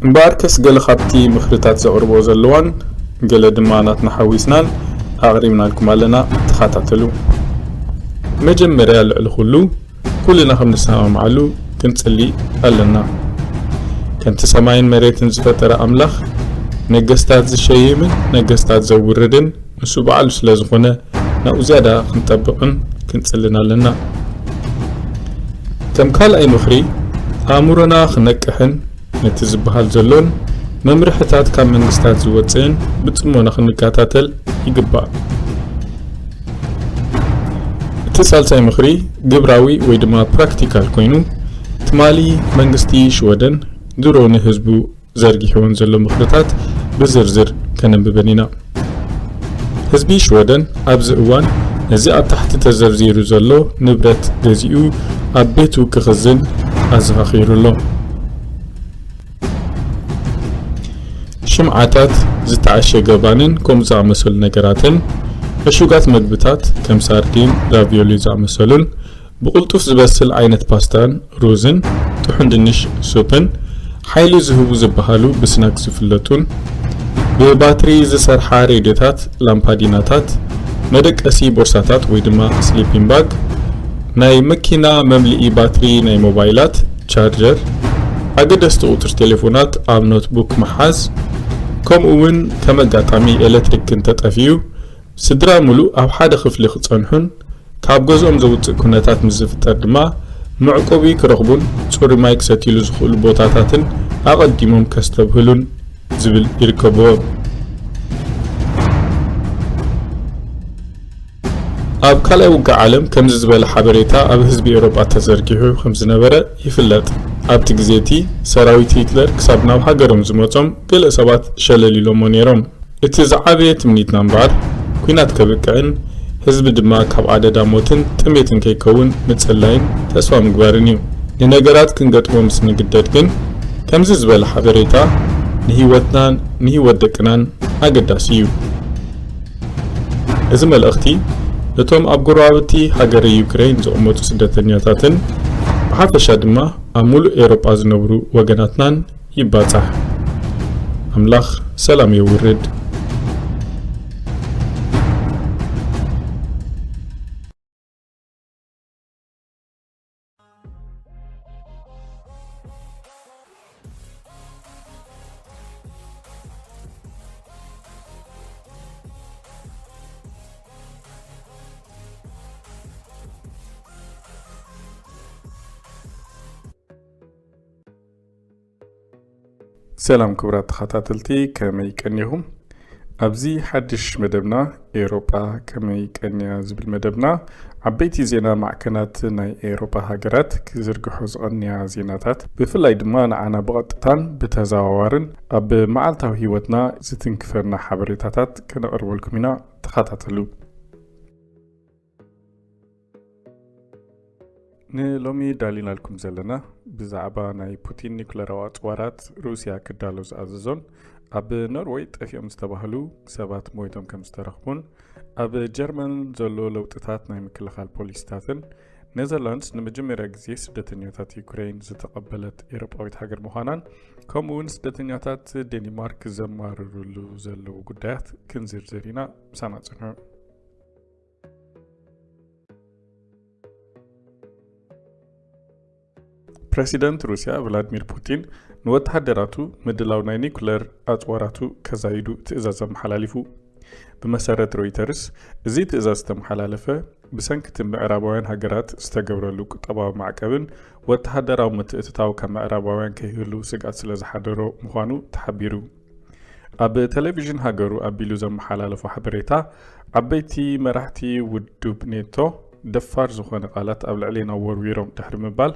እምበኣርከስ ገለ ካብቲ ምኽርታት ዘቕርቦ ዘለዋን ገለ ድማ ናትና ሓዊስናን ኣቕሪብናልኩም ኣለና፣ ተኸታተሉ። መጀመርያ ልዕሊ ኩሉ፣ ኩልና ከም ንሰማምዓሉ ክንጽሊ ኣለና። ከምቲ ሰማይን መሬትን ዝፈጠረ ኣምላኽ፣ ነገስታት ዝሸይምን ነገስታት ዘውርድን ንሱ ባዕሉ ስለ ዝኾነ፣ ናብኡ ዝያዳ ክንጠብቕን ክንጽልን ኣለና። ከም ካልኣይ ምኽሪ፣ ኣእምሮና ክነቅሕን ነቲ ዝበሃል ዘሎን መምርሕታት ካብ መንግስታት ዝወጽእን ብጽሞና ክንከታተል ይግባእ። እቲ ሳልሳይ ምኽሪ ግብራዊ ወይ ድማ ፕራክቲካል ኮይኑ፣ ትማሊ መንግስቲ ሽወደን ድሮ ንህዝቡ ዘርጊሕወን ዘሎ ምኽርታት ብዝርዝር ከነንብበን ኢና። ህዝቢ ሽወደን ኣብዚ እዋን ነዚ ኣብ ታሕቲ ተዘርዚሩ ዘሎ ንብረት ገዚኡ ኣብ ቤቱ ክኽዝን ኣዘኻኺሩ ኣሎ። ሽምዓታት፣ ዝተዓሸገ ባንን ከምኡ ዝኣመሰሉ ነገራትን፣ ዕሹጋት መግብታት ከም ሳርዲን፣ ራቪዮሊ ዝኣመሰሉን፣ ብቕልጡፍ ዝበስል ዓይነት ፓስታን ሩዝን፣ ጥሑን ድንሽ ሱፕን፣ ሓይሊ ዝህቡ ዝበሃሉ ብስናክስ ዝፍለጡን፣ ብባትሪ ዝሰርሓ ሬድዮታት፣ ላምፓዲናታት፣ መደቀሲ ቦርሳታት ወይ ድማ ስሊፒንግ ባግ፣ ናይ መኪና መምልኢ ባትሪ ናይ ሞባይላት፣ ቻርጀር፣ ኣገደስቲ ቁጽሪ ቴሌፎናት ኣብ ኖትቡክ ምሓዝ፣ ከምኡ እውን ከም ኣጋጣሚ ኤሌክትሪክ እንተጠፊኡ፣ ስድራ ምሉእ ኣብ ሓደ ክፍሊ ክጸንሑን ካብ ገዝኦም ዘውጽእ ኩነታት ምስ ዝፍጠር ድማ መዕቆቢ ክረኽቡን ጽሩይ ማይ ክሰትይሉ ዝኽእሉ ቦታታትን ኣቐዲሞም ከስተብህሉን ዝብል ይርከብዎ። ኣብ ካልኣይ ውግእ ዓለም ከምዚ ዝበለ ሓበሬታ ኣብ ህዝቢ ኤውሮጳ ተዘርጊሑ ከም ዝነበረ ይፍለጥ። ኣብቲ ግዜ እቲ ሰራዊት ሂትለር ክሳብ ናብ ሃገሮም ዝመጾም ገለ ሰባት ሸለል ኢሎሞ ነይሮም። እቲ ዝዓበየ ትምኒትና እምበኣር፣ ኲናት ከብቅዕን ህዝቢ ድማ ካብ ኣደዳ ሞትን ጥሜትን ከይከውን ምጽላይን ተስፋ ምግባርን እዩ። ንነገራት ክንገጥሞ ምስ ንግደድ ግን፣ ከምዚ ዝበለ ሓበሬታ ንህይወትናን ንህይወት ደቅናን ኣገዳሲ እዩ። እዚ መልእኽቲ ነቶም ኣብ ጎረባብቲ ሃገረ ዩክሬን ዝቕመጡ ስደተኛታትን ብሓፈሻ ድማ ኣብ ሙሉእ ኤውሮጳ ዝነብሩ ወገናትናን ይባጻሕ። ኣምላኽ ሰላም የውርድ። ሰላም ክቡራት ተኸታተልቲ፣ ከመይ ቀኒኹም? ኣብዚ ሓድሽ መደብና፣ ኤውሮጳ ከመይ ቀንያ ዝብል መደብና፣ ዓበይቲ ዜና ማዕከናት ናይ ኤውሮጳ ሃገራት ክዝርግሖ ዝቐንያ ዜናታት፣ ብፍላይ ድማ ንዓና ብቐጥታን ብተዘዋዋርን ኣብ መዓልታዊ ህይወትና ዝትንክፈና ሓበሬታታት ከነቕርበልኩም ኢና። ተኸታተሉ። ንሎሚ ዳሊናልኩም ዘለና ብዛዕባ ናይ ፑቲን ኒኩለራዊ ኣጽዋራት ሩስያ ክዳሎ ዝኣዘዞን ኣብ ኖርወይ ጠፊኦም ዝተባህሉ ሰባት ሞይቶም ከም ዝተረኽቡን ኣብ ጀርመን ዘሎ ለውጥታት ናይ ምክልኻል ፖሊሲታትን ኔዘርላንድስ ንመጀመርያ ግዜ ስደተኛታት ዩክሬን ዝተቐበለት ኤሮጳዊት ሃገር ምዃናን ከምኡ እውን ስደተኛታት ዴንማርክ ዘማርርሉ ዘለዉ ጉዳያት ክንዝርዝር ኢና። ምሳና ጽንሑ። ፕረሲደንት ሩስያ ቭላድሚር ፑቲን ንወተሃደራቱ ምድላው ናይ ኒኩለር ኣጽዋራቱ ከዛይዱ ትእዛዝ ኣመሓላሊፉ። ብመሰረት ሮይተርስ፣ እዚ ትእዛዝ ዝተመሓላለፈ ብሰንኪ እቲ ምዕራባውያን ሃገራት ዝተገብረሉ ቁጠባዊ ማዕቀብን ወተሃደራዊ ምትእትታው ካብ ምዕራባውያን ከይህሉ ስግኣት ስለ ዝሓደሮ ምዃኑ ተሓቢሩ። ኣብ ቴሌቪዥን ሃገሩ ኣቢሉ ዘመሓላለፎ ሓበሬታ፣ ዓበይቲ መራሕቲ ውድብ ኔቶ ደፋር ዝኾነ ቃላት ኣብ ልዕሌና ወርዊሮም ድሕሪ ምባል፣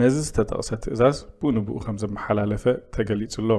ነዚ ዝተጠቕሰ ትእዛዝ ብኡ ንብኡ ከም ዘመሓላለፈ ተገሊጹ ኣሎ።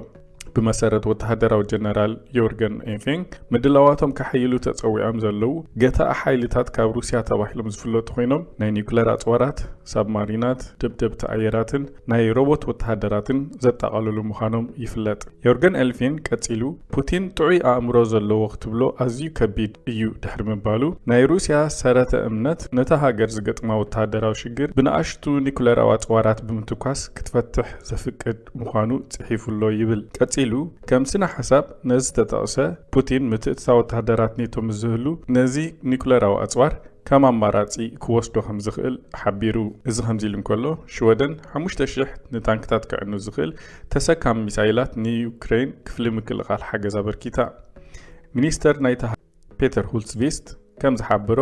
ብመሰረት ወተሃደራዊ ጀነራል ዮርገን ኤንፌንግ፣ ምድላዋቶም ከሐይሉ ተጸዊዖም ዘለዉ ገታኢ ሓይልታት ካብ ሩስያ ተባሂሎም ዝፍለጡ ኮይኖም፣ ናይ ኒውክለር ኣጽዋራት፣ ሳብማሪናት፣ ደብደብቲ ኣየራትን ናይ ሮቦት ወተሃደራትን ዘጠቓለሉ ምዃኖም ይፍለጥ። ዮርገን ኤልፊን ቀጺሉ፣ ፑቲን ጥዑይ ኣእምሮ ዘለዎ ክትብሎ ኣዝዩ ከቢድ እዩ ድሕሪ ምባሉ፣ ናይ ሩስያ ሰረተ እምነት ነታ ሃገር ዝገጥማ ወተሃደራዊ ሽግር ብንኣሽቱ ኒኩለራዊ ኣጽዋራት ብምትኳስ ክትፈትሕ ዘፍቅድ ምዃኑ ጽሒፉ ኣሎ ይብል። ቀጺሉ፣ ከም ስነ ሓሳብ ነዚ ዝተጠቕሰ፣ ፑቲን ምትእትታው ወተሃደራት ኔቶ ምስ ዝህሉ፣ ነዚ ኒኩለራዊ ኣጽዋር ከም ኣማራጺ ክወስዶ ከም ዝኽእል ሓቢሩ። እዚ ከምዚ ኢሉ እንከሎ፣ ሽወደን ሓሙሽተ ሽሕ ንታንክታት ክዕኑ ዝኽእል ተሰካሚ ሚሳይላት ንዩክሬን ክፍሊ ምክልኻል ሓገዝ ኣበርኪታ። ሚኒስተር ናይታ ፔተር ሁልትስቪስት ከም ዝሓበሮ፣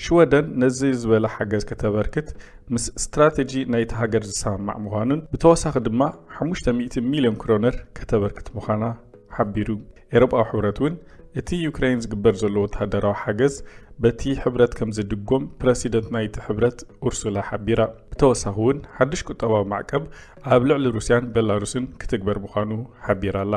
ሽወደን ነዚ ዝበለ ሓገዝ ከተበርክት ምስ ስትራተጂ ናይቲ ሃገር ዝሰማማዕ ምዃኑን ብተወሳኺ ድማ ሓሙሽተ ሚእቲ ሚልዮን ክሮነር ከተበርክት ምዃና ሓቢሩ። ኤውሮጳዊ ሕብረት እውን እቲ ዩክሬን ዝግበር ዘሎ ወተሃደራዊ ሓገዝ በቲ ሕብረት ከም ዝድጎም ፕረሲደንት ናይቲ ሕብረት ኡርሱላ ሓቢራ። ብተወሳኺ እውን ሓድሽ ቁጠባዊ ማዕቀብ ኣብ ልዕሊ ሩስያን ቤላሩስን ክትግበር ምዃኑ ሓቢራ ኣላ።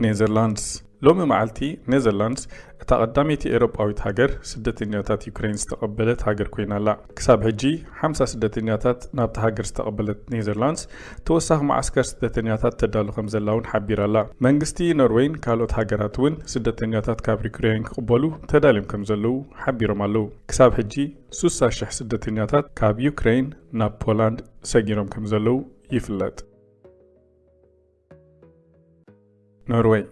ኔዘርላንድስ። ሎሚ መዓልቲ ኔዘርላንድስ እታ ቀዳመይቲ ኤውሮጳዊት ሃገር ስደተኛታት ዩክሬን ዝተቐበለት ሃገር ኮይና ኣላ። ክሳብ ሕጂ ሓምሳ ስደተኛታት ናብታ ሃገር ዝተቐበለት ኔዘርላንድስ፣ ተወሳኺ መዓስከር ስደተኛታት ተዳሉ ከም ዘላ እውን ሓቢራ ኣላ። መንግስቲ ኖርዌይን ካልኦት ሃገራት እውን ስደተኛታት ካብ ዩክሬን ክቕበሉ ተዳልዮም ከም ዘለዉ ሓቢሮም ኣለዉ። ክሳብ ሕጂ ሱሳ ሽሕ ስደተኛታት ካብ ዩክሬን ናብ ፖላንድ ሰጊሮም ከም ዘለዉ ይፍለጥ። ኖርወይ።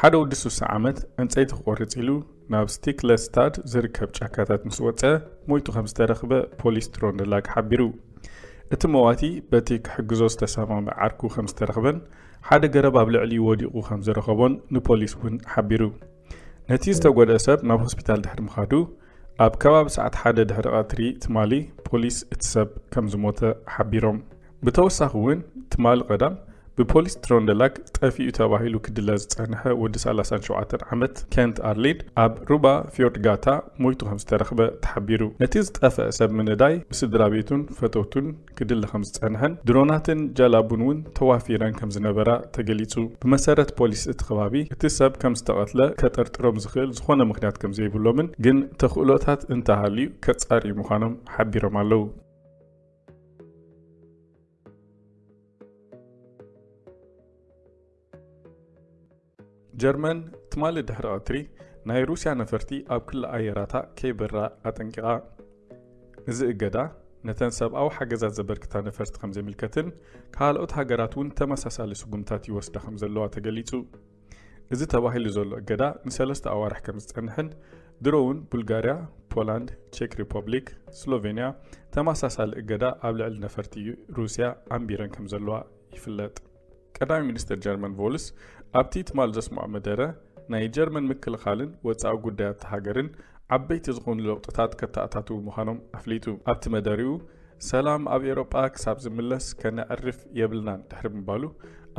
ሓደ ወዲ ሱሳ ዓመት ዕንጸይቲ ክቖርጽ ኢሉ ናብ ስቲክለስታድ ዝርከብ ጫካታት ምስ ወጸ ሞይቱ ከም ዝተረኽበ ፖሊስ ትሮንደላግ ሓቢሩ። እቲ መዋቲ በቲ ክሕግዞ ዝተሰማምዐ ዓርኩ ከም ዝተረኽበን ሓደ ገረብ ኣብ ልዕሊኡ ወዲቑ ከም ዝረኸቦን ንፖሊስ እውን ሓቢሩ። ነቲ ዝተጎድአ ሰብ ናብ ሆስፒታል ድሕሪ ምኻዱ፣ ኣብ ከባቢ ሰዓት ሓደ ድሕሪ ቀትሪ ትማሊ ፖሊስ እቲ ሰብ ከም ዝሞተ ሓቢሮም። ብተወሳኺ እውን ትማሊ ቀዳም ብፖሊስ ትሮንደላግ ጠፊኡ ተባሂሉ ክድለ ዝጸንሐ ወዲ ሰላሳን ሸውዓተን ዓመት ኬንት ኣርሊድ ኣብ ሩባ ፊዮርድ ጋታ ሞይቱ ከም ዝተረኽበ ተሓቢሩ። ነቲ ዝጠፍአ ሰብ ምንዳይ ብስድራ ቤቱን ፈተውቱን ክድለ ከም ዝጸንሐን ድሮናትን ጃላቡን እውን ተዋፊረን ከም ዝነበራ ተገሊጹ። ብመሰረት ፖሊስ እቲ ከባቢ፣ እቲ ሰብ ከም ዝተቐትለ ከጠርጥሮም ዝኽእል ዝኾነ ምኽንያት ከም ዘይብሎምን ግን ተኽእሎታት እንተሃልዩ ከጻርዩ ምዃኖም ሓቢሮም ኣለዉ። ጀርመን ትማሊ ድሕሪ ቀትሪ ናይ ሩስያ ነፈርቲ ኣብ ክሊ ኣየራታ ከይበራ ኣጠንቂቓ። እዚ እገዳ ነተን ሰብኣዊ ሓገዛት ዘበርክታ ነፈርቲ ከም ዘይምልከትን ካልኦት ሃገራት እውን ተመሳሳሊ ስጉምታት ይወስዳ ከም ዘለዋ ተገሊጹ። እዚ ተባሂሉ ዘሎ እገዳ ንሰለስተ ኣዋርሕ ከም ዝጸንሕን ድሮ እውን ቡልጋርያ፣ ፖላንድ፣ ቼክ ሪፐብሊክ፣ ስሎቬንያ ተመሳሳሊ እገዳ ኣብ ልዕሊ ነፈርቲ ሩስያ ኣንቢረን ከም ዘለዋ ይፍለጥ። ቀዳማይ ሚኒስተር ጀርመን ቮልስ ኣብቲ ትማል ዘስምዖ መደረ፣ ናይ ጀርመን ምክልኻልን ወጻኢ ጉዳያት ሃገርን ዓበይቲ ዝኾኑ ለውጥታት ከተኣታትዉ ምዃኖም ኣፍሊጡ። ኣብቲ መደሪኡ፣ ሰላም ኣብ ኤውሮጳ ክሳብ ዝምለስ ከነዕርፍ የብልናን ድሕሪ ምባሉ፣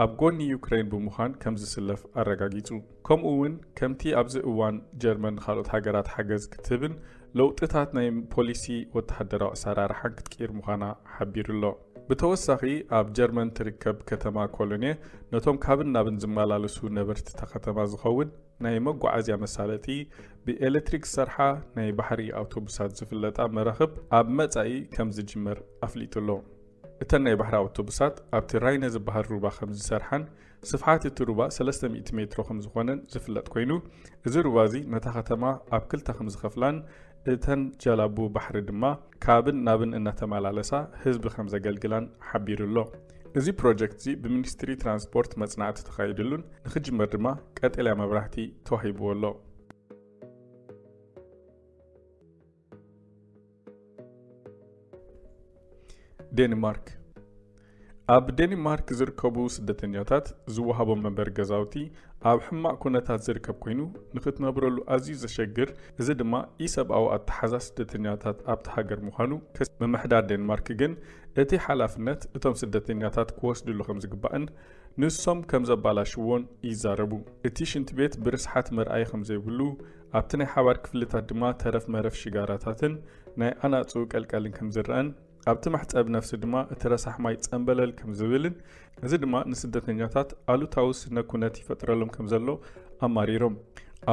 ኣብ ጎኒ ዩክሬን ብምዃን ከም ዝስለፍ ኣረጋጊጹ። ከምኡ እውን ከምቲ ኣብዚ እዋን ጀርመን ንኻልኦት ሃገራት ሓገዝ ክትህብን ለውጥታት ናይ ፖሊሲ ወተሃደራዊ ኣሰራርሓን ክትቅይር ምዃና ሓቢሩ ኣሎ። ብተወሳኺ፣ ኣብ ጀርመን ትርከብ ከተማ ኮሎኔ ነቶም ካብን ናብን ዝመላለሱ ነበርቲ እታ ከተማ ዝኸውን ናይ መጓዓዝያ መሳለጢ፣ ብኤሌክትሪክ ዝሰርሓ ናይ ባሕሪ ኣውቶቡሳት ዝፍለጣ መራኽብ ኣብ መጻኢ ከም ዝጅመር ኣፍሊጡ ኣሎ። እተን ናይ ባሕሪ ኣውቶቡሳት ኣብቲ ራይነ ዝበሃል ሩባ ከም ዝሰርሓን ስፍሓት እቲ ሩባ ሰለስተ ሚእቲ ሜትሮ ከም ዝኾነን ዝፍለጥ ኮይኑ፣ እዚ ሩባ እዚ ነታ ከተማ ኣብ ክልተ ከም ዝኸፍላን እተን ጀላቡ ባሕሪ ድማ ካብን ናብን እናተመላለሳ ህዝቢ ከም ዘገልግላን ሓቢሩ ኣሎ። እዚ ፕሮጀክት እዚ ብሚኒስትሪ ትራንስፖርት መጽናዕቲ ተኻይድሉን ንኽጅመር ድማ ቀጠልያ መብራህቲ ተዋሂብዎ ኣሎ። ዴንማርክ። ኣብ ዴንማርክ ዝርከቡ ስደተኛታት ዝወሃቦም መንበሪ ገዛውቲ ኣብ ሕማቕ ኩነታት ዝርከብ ኮይኑ፣ ንኽትነብረሉ ኣዝዩ ዘሸግር፣ እዚ ድማ ኢሰብኣዊ ኣተሓዛ ስደተኛታት ኣብቲ ሃገር ምዃኑ ከስ-፣ ምምሕዳር ዴንማርክ ግን እቲ ሓላፍነት እቶም ስደተኛታት ክወስድሉ ከም ዝግባእን ንሶም ከም ዘባላሽዎን ይዛረቡ። እቲ ሽንቲ ቤት ብርስሓት መርኣዪ ከም ዘይብሉ፣ ኣብቲ ናይ ሓባር ክፍልታት ድማ ተረፍ መረፍ ሽጋራታትን ናይ ኣናጹ ቀልቀልን ከም ዝረኣን፣ ኣብቲ መሕጸቢ ነፍሲ ድማ እቲ ረሳሕ ማይ ጸምበለል ከም ዝብልን፣ እዚ ድማ ንስደተኛታት ኣሉታዊ ስነ ኩነት ይፈጥረሎም ከም ዘሎ ኣማሪሮም።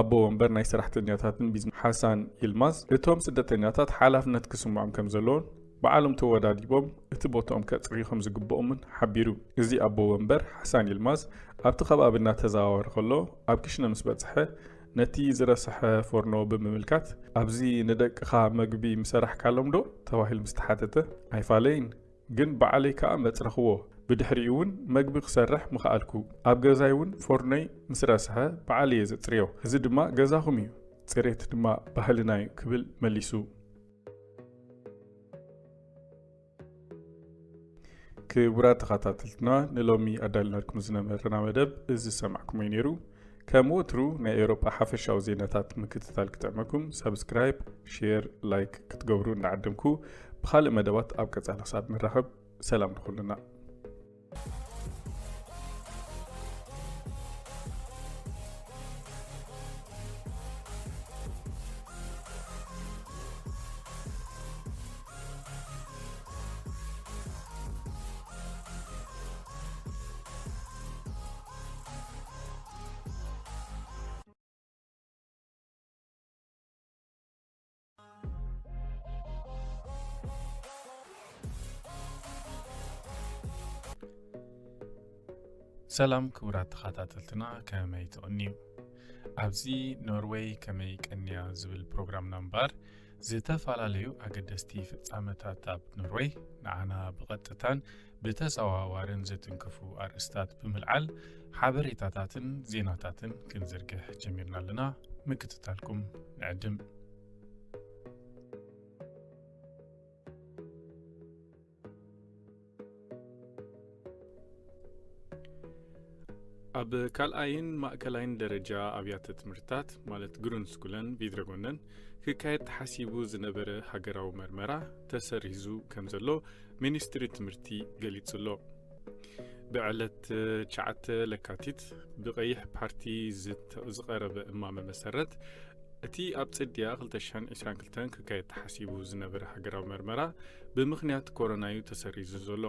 ኣቦ ወንበር ናይ ሰራሕተኛታትን ቢዝነስ ሓሳን ይልማዝ፣ እቶም ስደተኛታት ሓላፍነት ክስምዖም ከም ዘለዎን፣ ባዕሎም ተወዳዲቦም እቲ ቦታኦም ከጽርዩ ከም ዝግብኦምን ሓቢሩ። እዚ ኣቦ ወንበር ሓሳን ይልማዝ ኣብቲ ከባቢ እናተዘዋወረ ከሎ፣ ኣብ ክሽነ ምስ በጽሐ፣ ነቲ ዝረስሐ ፎርኖ ብምምልካት፣ "ኣብዚ ንደቅኻ መግቢ ምሰራሕካሎም ዶ?" ተባሂሉ ምስ ተሓተተ፣ "ኣይፋለይን፣ ግን ባዕለይ ከኣ መጽረኽዎ። ብድሕሪኡ እውን መግቢ ክሰርሕ ምኸኣልኩ። ኣብ ገዛይ እውን ፎርኖይ ምስ ረስሐ ባዕለይ እየ ዘጽርዮ። እዚ ድማ ገዛኹም እዩ፣ ጽሬት ድማ ባህልና እዩ" ክብል መሊሱ። ክቡራት ተኸታተልትና፣ ንሎሚ ኣዳልናልኩም ዝነበረና መደብ እዚ ዝሰማዕኩሞ እዩ ነይሩ። ከም ወትሩ ናይ ኤውሮጳ ሓፈሻዊ ዜናታት ምክትታል ክጥዕመኩም፣ ሳብስክራይብ፣ ሼር፣ ላይክ ክትገብሩ እንዳዓደምኩ፣ ብኻልእ መደባት ኣብ ቀጻሊ ክሳብ ንራኸብ፣ ሰላም ንኹልና። ሰላም ክቡራት ተኸታተልትና፣ ከመይ ትቕንዩ? ኣብዚ ኖርወይ ከመይ ቀንያ ዝብል ፕሮግራምና እምበኣር፣ ዝተፈላለዩ ኣገደስቲ ፍጻመታት ኣብ ኖርወይ ንዓና ብቐጥታን ብተዘዋዋርን ዝትንክፉ ኣርእስታት ብምልዓል ሓበሬታታትን ዜናታትን ክንዝርግሕ ጀሚርና ኣለና። ምክትታልኩም ንዕድም። ኣብ ካልኣይን ማእከላይን ደረጃ ኣብያተ ትምህርትታት፣ ማለት ግሩንስኩለን ቪድረጎነን፣ ክካየድ ተሓሲቡ ዝነበረ ሃገራዊ መርመራ ተሰሪዙ ከም ዘሎ ሚኒስትሪ ትምህርቲ ገሊጹ ኣሎ። ብዕለት ትሽዓተ ለካቲት ብቐይሕ ፓርቲ ዝተ-፣ ዝቐረበ እማመ መሰረት፣ እቲ ኣብ ጽድያ ክልተ ሽሕን ዕስራን ክልተን ክካየድ ተሓሲቡ ዝነበረ ሃገራዊ መርመራ ብምኽንያት ኮሮና እዩ ተሰሪዙ ዘሎ።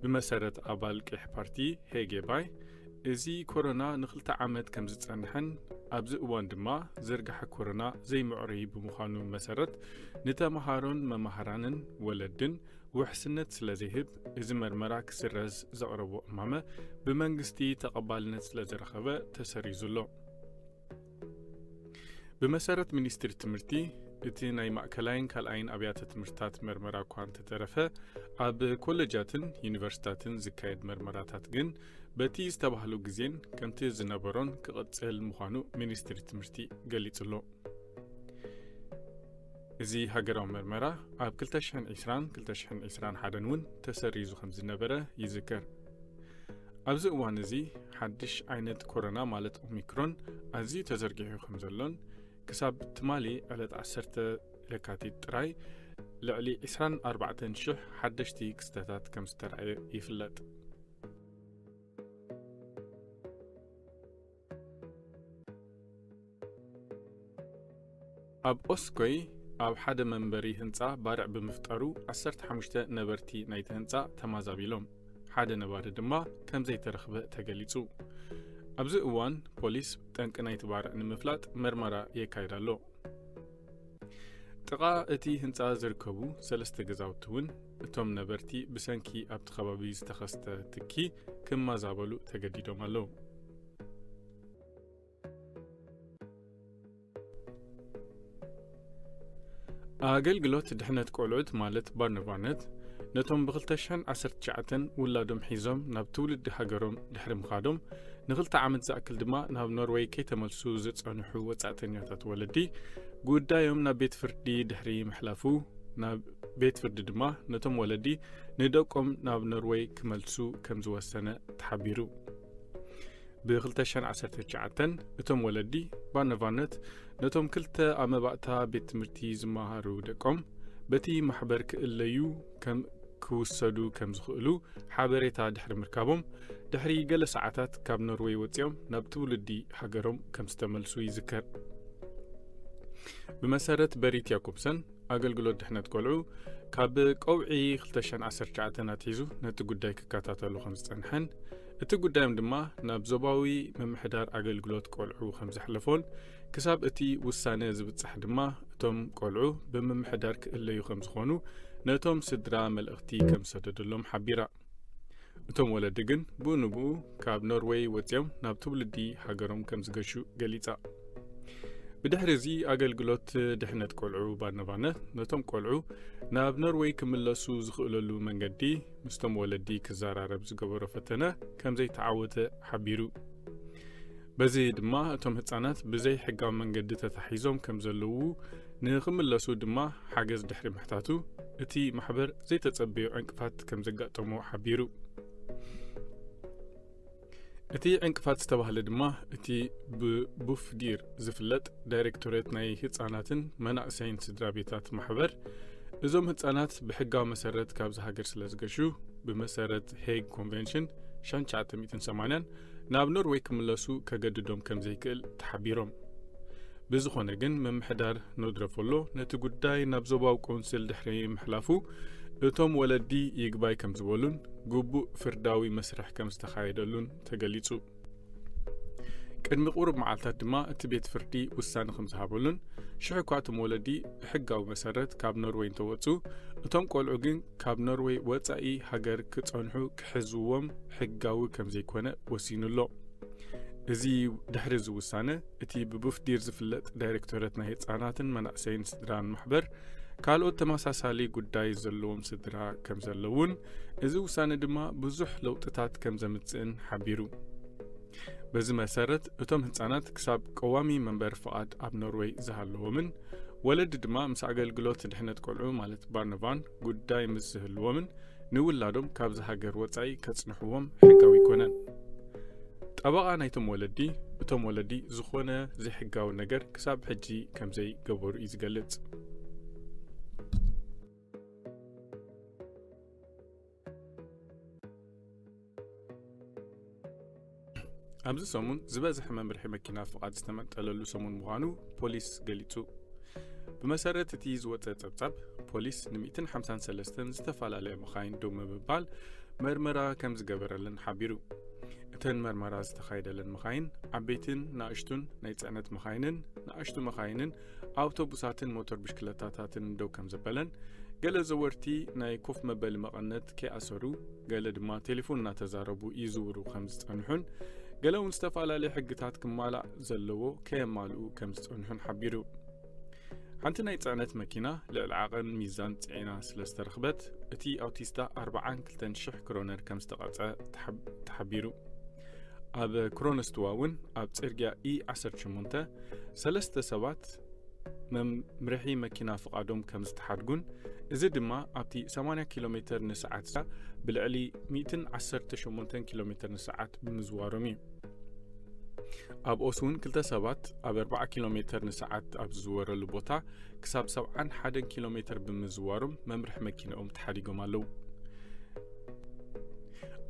ብመሰረት ኣባል ቀይሕ ፓርቲ ሄጌ ባይ፣ እዚ ኮሮና ንኽልተ ዓመት ከም ዝጸንሐን ኣብዚ እዋን ድማ ዝርግሐ ኮሮና ዘይምዕሩይ ብምዃኑ መሰረት፣ ንተመሃሮን መማህራንን ወለድን ውሕስነት ስለ ዘይህብ፣ እዚ መርመራ ክስረዝ ዘቕረቦ እማመ ብመንግስቲ ተቐባልነት ስለ ዝረኸበ ተሰሪዙ ኣሎ። ብመሰረት ሚኒስትሪ ትምህርቲ፣ እቲ ናይ ማእከላይን ካልኣይን ኣብያተ ትምህርትታት መርመራ እኳ እንተተረፈ፣ ኣብ ኮለጃትን ዩኒቨርሲታትን ዝካየድ መርመራታት ግን በቲ ዝተባህሉ ግዜን ከምቲ ዝነበሮን ክቕጽል ምዃኑ ሚኒስትሪ ትምህርቲ ገሊጹ ኣሎ። እዚ ሃገራዊ መርመራ ኣብ ክልተ ሽሕን ዕስራን ክልተ ሽሕን ዕስራን ሓደን እውን ተሰሪዙ ከም ዝነበረ ይዝከር። ኣብዚ እዋን እዚ ሓድሽ ዓይነት ኮሮና ማለት ኦሚክሮን ኣዝዩ ተዘርጊሑ ከም ዘሎን ክሳብ ትማሊ ዕለት ዓሰርተ ለካቲት ጥራይ ልዕሊ ዕስራን ኣርባዕተን ሽሕ ሓደሽቲ ክስተታት ከም ዝተራእየ ይፍለጥ። ኣብ ኦስኮይ ኣብ ሓደ መንበሪ ህንጻ ባርዕ ብምፍጣሩ ዓሰርተ ሓሙሽተ ነበርቲ ናይቲ ህንጻ ተማዛቢሎም፣ ሓደ ነባሪ ድማ ከም ዘይተረኽበ ተገሊጹ። ኣብዚ እዋን ፖሊስ ጠንቂ ናይቲ ባርዕ ንምፍላጥ መርመራ የካይድ ኣሎ። ጥቓ እቲ ህንጻ ዝርከቡ ሰለስተ ገዛውቲ እውን እቶም ነበርቲ ብሰንኪ ኣብቲ ከባቢ ዝተኸስተ ትኪ ክመዛበሉ ተገዲዶም ኣለዉ። ኣገልግሎት ድሕነት ቆልዑት ማለት ባርነቫነት ነቶም ብ ክልተ ሽሕን ዓሰርተ ትሽዓተን ውላዶም ሒዞም ናብ ትውልዲ ሃገሮም ድሕሪ ምኻዶም ንኽልተ ዓመት ዝኣክል ድማ ናብ ኖርወይ ከይተመልሱ ዝጸንሑ ወጻእተኛታት ወለዲ ጉዳዮም ናብ ቤት ፍርዲ ድሕሪ ምሕላፉ ናብ ቤት ፍርዲ ድማ ነቶም ወለዲ ንደቆም ናብ ኖርወይ ክመልሱ ከም ዝወሰነ ተሓቢሩ። ብ ክልተ ሽሕን ዓሰርተ ትሽዓተን እቶም ወለዲ ባርነቫነት ነቶም ክልተ ኣብ መባእታ ቤት ትምህርቲ ዝመሃሩ ደቆም በቲ ማሕበር ክእለዩ ከም ክውሰዱ ከም ዝኽእሉ ሓበሬታ ድሕሪ ምርካቦም ድሕሪ ገለ ሰዓታት ካብ ኖርወይ ወጺኦም ናብ ትውልዲ ሃገሮም ከም ዝተመልሱ ይዝከር። ብመሰረት በሪት ያኮብሰን ኣገልግሎት ድሕነት ቆልዑ ካብ ቀውዒ ክልተ ሽሕን ዓሰርተ ትሽዓተን ኣትሒዙ ነቲ ጉዳይ ክከታተሉ ከም ዝጸንሐን እቲ ጉዳዮም ድማ ናብ ዞባዊ ምምሕዳር ኣገልግሎት ቆልዑ ከም ዘሕለፎን ክሳብ እቲ ውሳነ ዝብጻሕ ድማ እቶም ቆልዑ ብምምሕዳር ክእለዩ ከም ዝኾኑ ነቶም ስድራ መልእኽቲ ከም ዝሰደደሎም ሓቢራ። እቶም ወለዲ ግን ብኡ ንብኡ ካብ ኖርወይ ወጺኦም ናብ ትውልዲ ሃገሮም ከም ዝገሹ ገሊጻ። ብድሕሪ እዚ ኣገልግሎት ድሕነት ቆልዑ ባርነቫነት ነቶም ቆልዑ ናብ ኖርወይ ክምለሱ ዝኽእለሉ መንገዲ ምስቶም ወለዲ ክዘራረብ ዝገበሮ ፈተነ ከም ዘይተዓወተ ሓቢሩ። በዚ ድማ እቶም ህጻናት ብዘይ ሕጋዊ መንገዲ ተታሒዞም ከም ዘለዉ ንኽምለሱ ድማ ሓገዝ ድሕሪ ምሕታቱ እቲ ማሕበር ዘይተጸበዮ ዕንቅፋት ከም ዘጋጠሞ ሓቢሩ። እቲ ዕንቅፋት ዝተባህለ ድማ እቲ ብቡፍዲር ዝፍለጥ ዳይሬክቶሬት ናይ ህጻናትን መናእሰይን ስድራ ቤታት ማሕበር እዞም ህጻናት ብሕጋዊ መሰረት ካብዚ ሃገር ስለ ዝገሹ ብመሰረት ሄግ ኮንቨንሽን ሸንቻተ ሚእትን ሰማንያን ናብ ኖርወይ ክምለሱ ከገድዶም ከም ዘይክእል ተሓቢሮም። ብዝኾነ ግን ምምሕዳር ኖድረፎሎ ነቲ ጉዳይ ናብ ዞባዊ ቆንስል ድሕሪ ምሕላፉ እቶም ወለዲ ይግባይ ከም ዝበሉን ግቡእ ፍርዳዊ መስርሕ ከም ዝተኻየደሉን ተገሊጹ። ቅድሚ ቁሩብ መዓልታት ድማ እቲ ቤት ፍርዲ ውሳነ ከም ዝሃበሉን ሽሕ እኳ እቶም ወለዲ ብሕጋዊ መሰረት ካብ ኖርወይ እንተወጹ እቶም ቆልዑ ግን ካብ ኖርወይ ወጻኢ ሃገር ክጸንሑ ክሕዝዎም ሕጋዊ ከም ዘይኮነ ወሲኑ ኣሎ። እዚ ድሕሪ እዚ ውሳነ እቲ ብቡፍዲር ዝፍለጥ ዳይሬክቶሬት ናይ ህጻናትን መናእሰይን ስድራን ማሕበር ካልኦት ተመሳሳሊ ጉዳይ ዘለዎም ስድራ ከም ዘለውን እዚ ውሳነ ድማ ብዙሕ ለውጥታት ከም ዘምጽእን ሓቢሩ። በዚ መሰረት እቶም ህጻናት ክሳብ ቀዋሚ መንበሪ ፍቓድ ኣብ ኖርወይ ዝሃለዎምን ወለዲ ድማ ምስ ኣገልግሎት ድሕነት ቆልዑ ማለት ባርነቫን ጉዳይ ምስ ዝህልዎምን ንውላዶም ካብዚ ሃገር ወጻኢ ከጽንሕዎም ሕጋዊ ኣይኮነን። ጠበቓ ናይቶም ወለዲ እቶም ወለዲ ዝኾነ ዘይሕጋዊ ነገር ክሳብ ሕጂ ከም ዘይገበሩ እዩ ዝገልጽ። ኣብዚ ሰሙን ዝበዝሐ መምርሒ መኪና ፍቓድ ዝተመንጠለሉ ሰሙን ምዃኑ ፖሊስ ገሊጹ። ብመሰረት እቲ ዝወጸ ጸብጻብ ፖሊስ ን ሚእትን ሓምሳን ሰለስተን ዝተፈላለያ መኻይን ደው ምባል መርመራ ከም ዝገበረለን ሓቢሩ። እተን መርመራ ዝተኻየደለን መኻይን ዓበይትን ንኣሽቱን ናይ ጽዕነት መኻይንን ንኣሽቱ መኻይንን ኣውቶቡሳትን ሞተር ብሽክለታታትን ደው ከም ዘበለን ገለ ዘወርቲ ናይ ኮፍ መበሊ መቐነት ከይኣሰሩ ገለ ድማ ቴሌፎን እናተዛረቡ ይዝውሩ ከም ዝጸንሑን ገለ እውን ዝተፈላለዩ ሕግታት ክማላእ ዘለዎ ከየማልኡ ከም ዝጸንሑን ሓቢሩ። ሓንቲ ናይ ጽዕነት መኪና ልዕሊ ዓቐን ሚዛን ጽዒና ስለ ዝተረኽበት እቲ ኣውቲስታ ኣርባዓን ክልተን ሽሕ ክሮነር ከም ዝተቐጸ ተሓቢሩ። ኣብ ክሮነስትዋ እውን ኣብ ጽርግያ ኢ ዓሰርተ ሸሞንተ ሰለስተ ሰባት መምርሒ መኪና ፍቓዶም ከም ዝተሓድጉን እዚ ድማ ኣብቲ ሰማንያ ኪሎ ሜተር ንሰዓት ብልዕሊ ሚእትን ዓሰርተ ሸሞንተን ኪሎ ሜተር ንሰዓት ብምዝዋሮም እዩ። ኣብ ኦስውን ክልተ ሰባት ኣብ ኣርባዓ ኪሎ ሜተር ንሰዓት ኣብ ዝዝወረሉ ቦታ ክሳብ ሰብዓን ሓደን ኪሎ ሜተር ብምዝዋሮም መምርሒ መኪናኦም ተሓዲጎም ኣለዉ።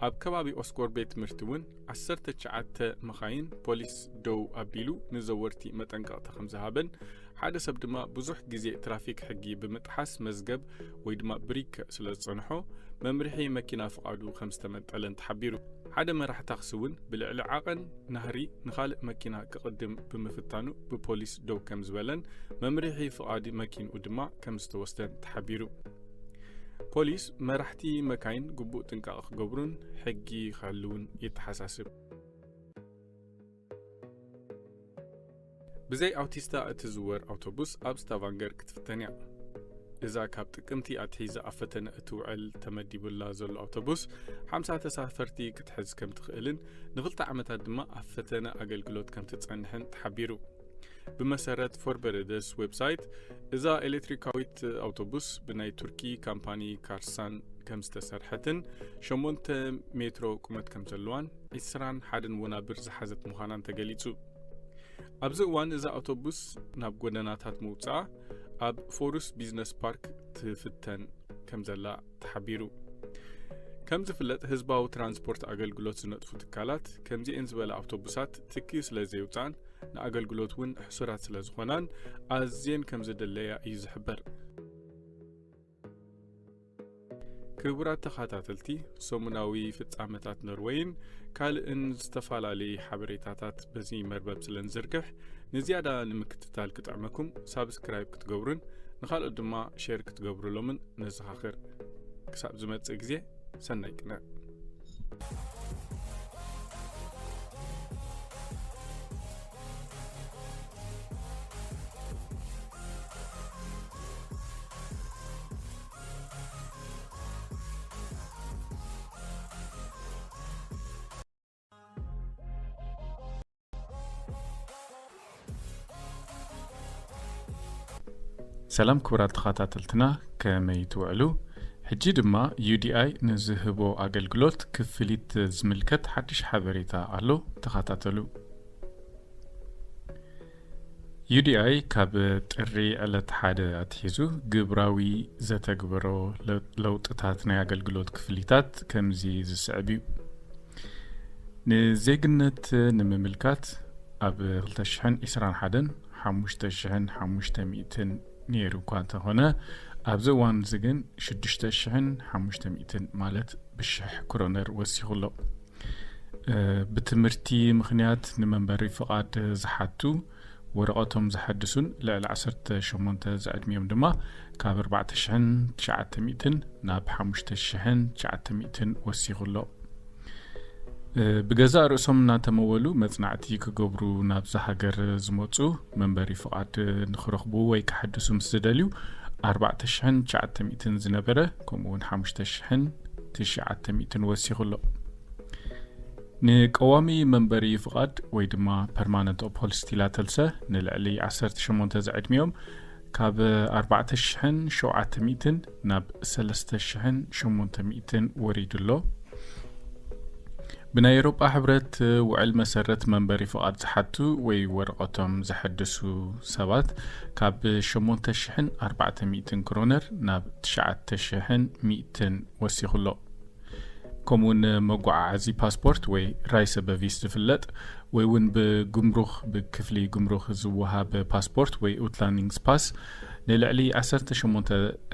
ኣብ ከባቢ ኦስኮር ቤት ትምህርቲ እውን ዓሰርተ ትሽዓተ መኻይን ፖሊስ ደው ኣቢሉ ንዘወርቲ መጠንቀቕታ ከም ዝሃበን ሓደ ሰብ ድማ ብዙሕ ግዜ ትራፊክ ሕጊ ብምጥሓስ መዝገብ ወይ ድማ ብሪክ ስለ ዝጸንሖ መምርሒ መኪና ፍቓዱ ከም ዝተመንጠለን ተሓቢሩ። ሓደ መራሕ ታክሲ እውን ብልዕሊ ዓቐን ናህሪ ንኻልእ መኪና ክቕድም ብምፍታኑ ብፖሊስ ደው ከም ዝበለን መምርሒ ፍቓድ መኪንኡ ድማ ከም ዝተወስደን ተሓቢሩ። ፖሊስ መራሕቲ መካይን ግቡእ ጥንቃቐ ክገብሩን ሕጊ ክሕልውን የተሓሳስብ። ብዘይ ኣውቲስታ እትዝወር ኣውቶቡስ ኣብ ስታቫንገር ክትፍተን እያ። እዛ ካብ ጥቅምቲ ኣትሒዛ ኣብ ፈተነ እትውዕል ተመዲቡላ ዘሎ ኣውቶቡስ ሓምሳ ተሳፈርቲ ክትሕዝ ከም ትኽእልን ንኽልተ ዓመታት ድማ ኣብ ፈተነ ኣገልግሎት ከም ትጸንሕን ተሓቢሩ። ብመሰረት ፎርበረደስ ዌብሳይት፣ እዛ ኤሌክትሪካዊት ኣውቶቡስ ብናይ ቱርኪ ካምፓኒ ካርሳን ከም ዝተሰርሐትን ሸሞንተ ሜትሮ ቁመት ከም ዘለዋን ዒስራን ሓደን ወናብር ዝሓዘት ምዃናን ተገሊጹ። ኣብዚ እዋን እዛ ኣውቶቡስ ናብ ጎደናታት ምውጻኣ ኣብ ፎሩስ ቢዝነስ ፓርክ ትፍተን ከም ዘላ ተሓቢሩ። ከም ዝፍለጥ ህዝባዊ ትራንስፖርት ኣገልግሎት ዝነጥፉ ትካላት ከምዚኤን ዝበላ ኣውቶቡሳት ትኪ ስለ ዘየውፅኣን ንኣገልግሎት እውን ሕሱራት ስለ ዝኾናን ኣዝየን ከም ዝድለያ እዩ ዝሕበር። ክቡራት ተኸታተልቲ፣ ሰሙናዊ ፍጻመታት ኖርወይን ካልእን ዝተፈላለዩ ሓበሬታታት በዚ መርበብ ስለ ንዝርግሕ ንዝያዳ ንምክትታል ክጥዕመኩም ሳብስክራይብ ክትገብሩን ንኻልኦት ድማ ሼር ክትገብሩሎምን ነዘኻኽር። ክሳብ ዝመጽእ ግዜ ሰናይ ቅነ። ሰላም ክቡራት ተኸታተልትና፣ ከመይ ትውዕሉ? ሕጂ ድማ ዩ ዲ ኣይ ንዝህቦ ኣገልግሎት ክፍሊት ዝምልከት ሓድሽ ሓበሬታ ኣሎ፣ ተኸታተሉ። ዩ ዲ ኣይ ካብ ጥሪ ዕለት ሓደ ኣትሒዙ ግብራዊ ዘተግበሮ ለ-፣ ለውጥታት ናይ ኣገልግሎት ክፍሊታት ከምዚ ዝስዕብ እዩ። ንዜግነት ንምምልካት ኣብ ክልተ ሽሕን ዕስራን ሓደን ሓሙሽተ ሽሕን ሓሙሽተ ሚእትን ነይሩ እኳ እንተኾነ፣ ኣብዚ እዋን እዚ ግን ሽዱሽተ ሽሕን ሓሙሽተ ሚእትን ማለት ብሽሕ ክሮነር ወሲኹ ኣሎ። እ፣ ብትምህርቲ ምኽንያት ንመንበሪ ፍቓድ ዝሓቱ፣ ወረቐቶም ዘሐድሱን ልዕሊ ዓሰርተ ሸሞንተ ዝዕድሚኦም ድማ ካብ ኣርባዕተ ሽሕን ትሽዓተ ሚእትን ናብ ሓሙሽተ ሽሕን ትሽዓተ ሚእትን ወሲኹ ኣሎ። እ፣ ብገዛእ ርእሶም እናተመወሉ መጽናዕቲ ክገብሩ ናብዛ ሃገር ዝመጹ መንበሪ ፍቓድ ንኽረኽቡ ወይ ክሓድሱ ምስ ዝደልዩ ኣርባዕተ ሽሕን ትሽዓተ ሚእትን ዝነበረ ከምኡ እውን ሓሙሽተ ሽሕን ትሽዓተ ሚእትን ወሲኹ ኣሎ። ንቀዋሚ መንበሪ ፍቓድ ወይ ድማ ፐርማነንት ኦፖልስቲላተልሰ ንልዕሊ ዓሰርተ ሸሞንተ ዝዕድሚኦም ካብ ኣርባዕተ ሽሕን ሸውዓተ ሚእትን ናብ ሰለስተ ሽሕን ሸሞንተ ሚእትን ወሪዱ ኣሎ። ብናይ ኤውሮጳ ሕብረት ውዕል መሰረት መንበሪ ፍቓድ ዝሓቱ ወይ ወረቐቶም ዘሐድሱ ሰባት ካብ ሸሞንተ ሽሕን ኣርባዕተ ሚእትን ክሮነር ናብ ትሽዓተ ሽሕን ሚእትን ወሲኹ ኣሎ። ከምኡውን መጓዓዓዚ ፓስፖርት ወይ ራይሰበቪስ ዝፍለጥ ወይ እውን ብጉምሩኽ፣ ብክፍሊ ጉምሩኽ ዝወሃብ ፓስፖርት ወይ ኡትላንዲንግስ ፓስ ንልዕሊ ዓሰርተ ሸሞንተ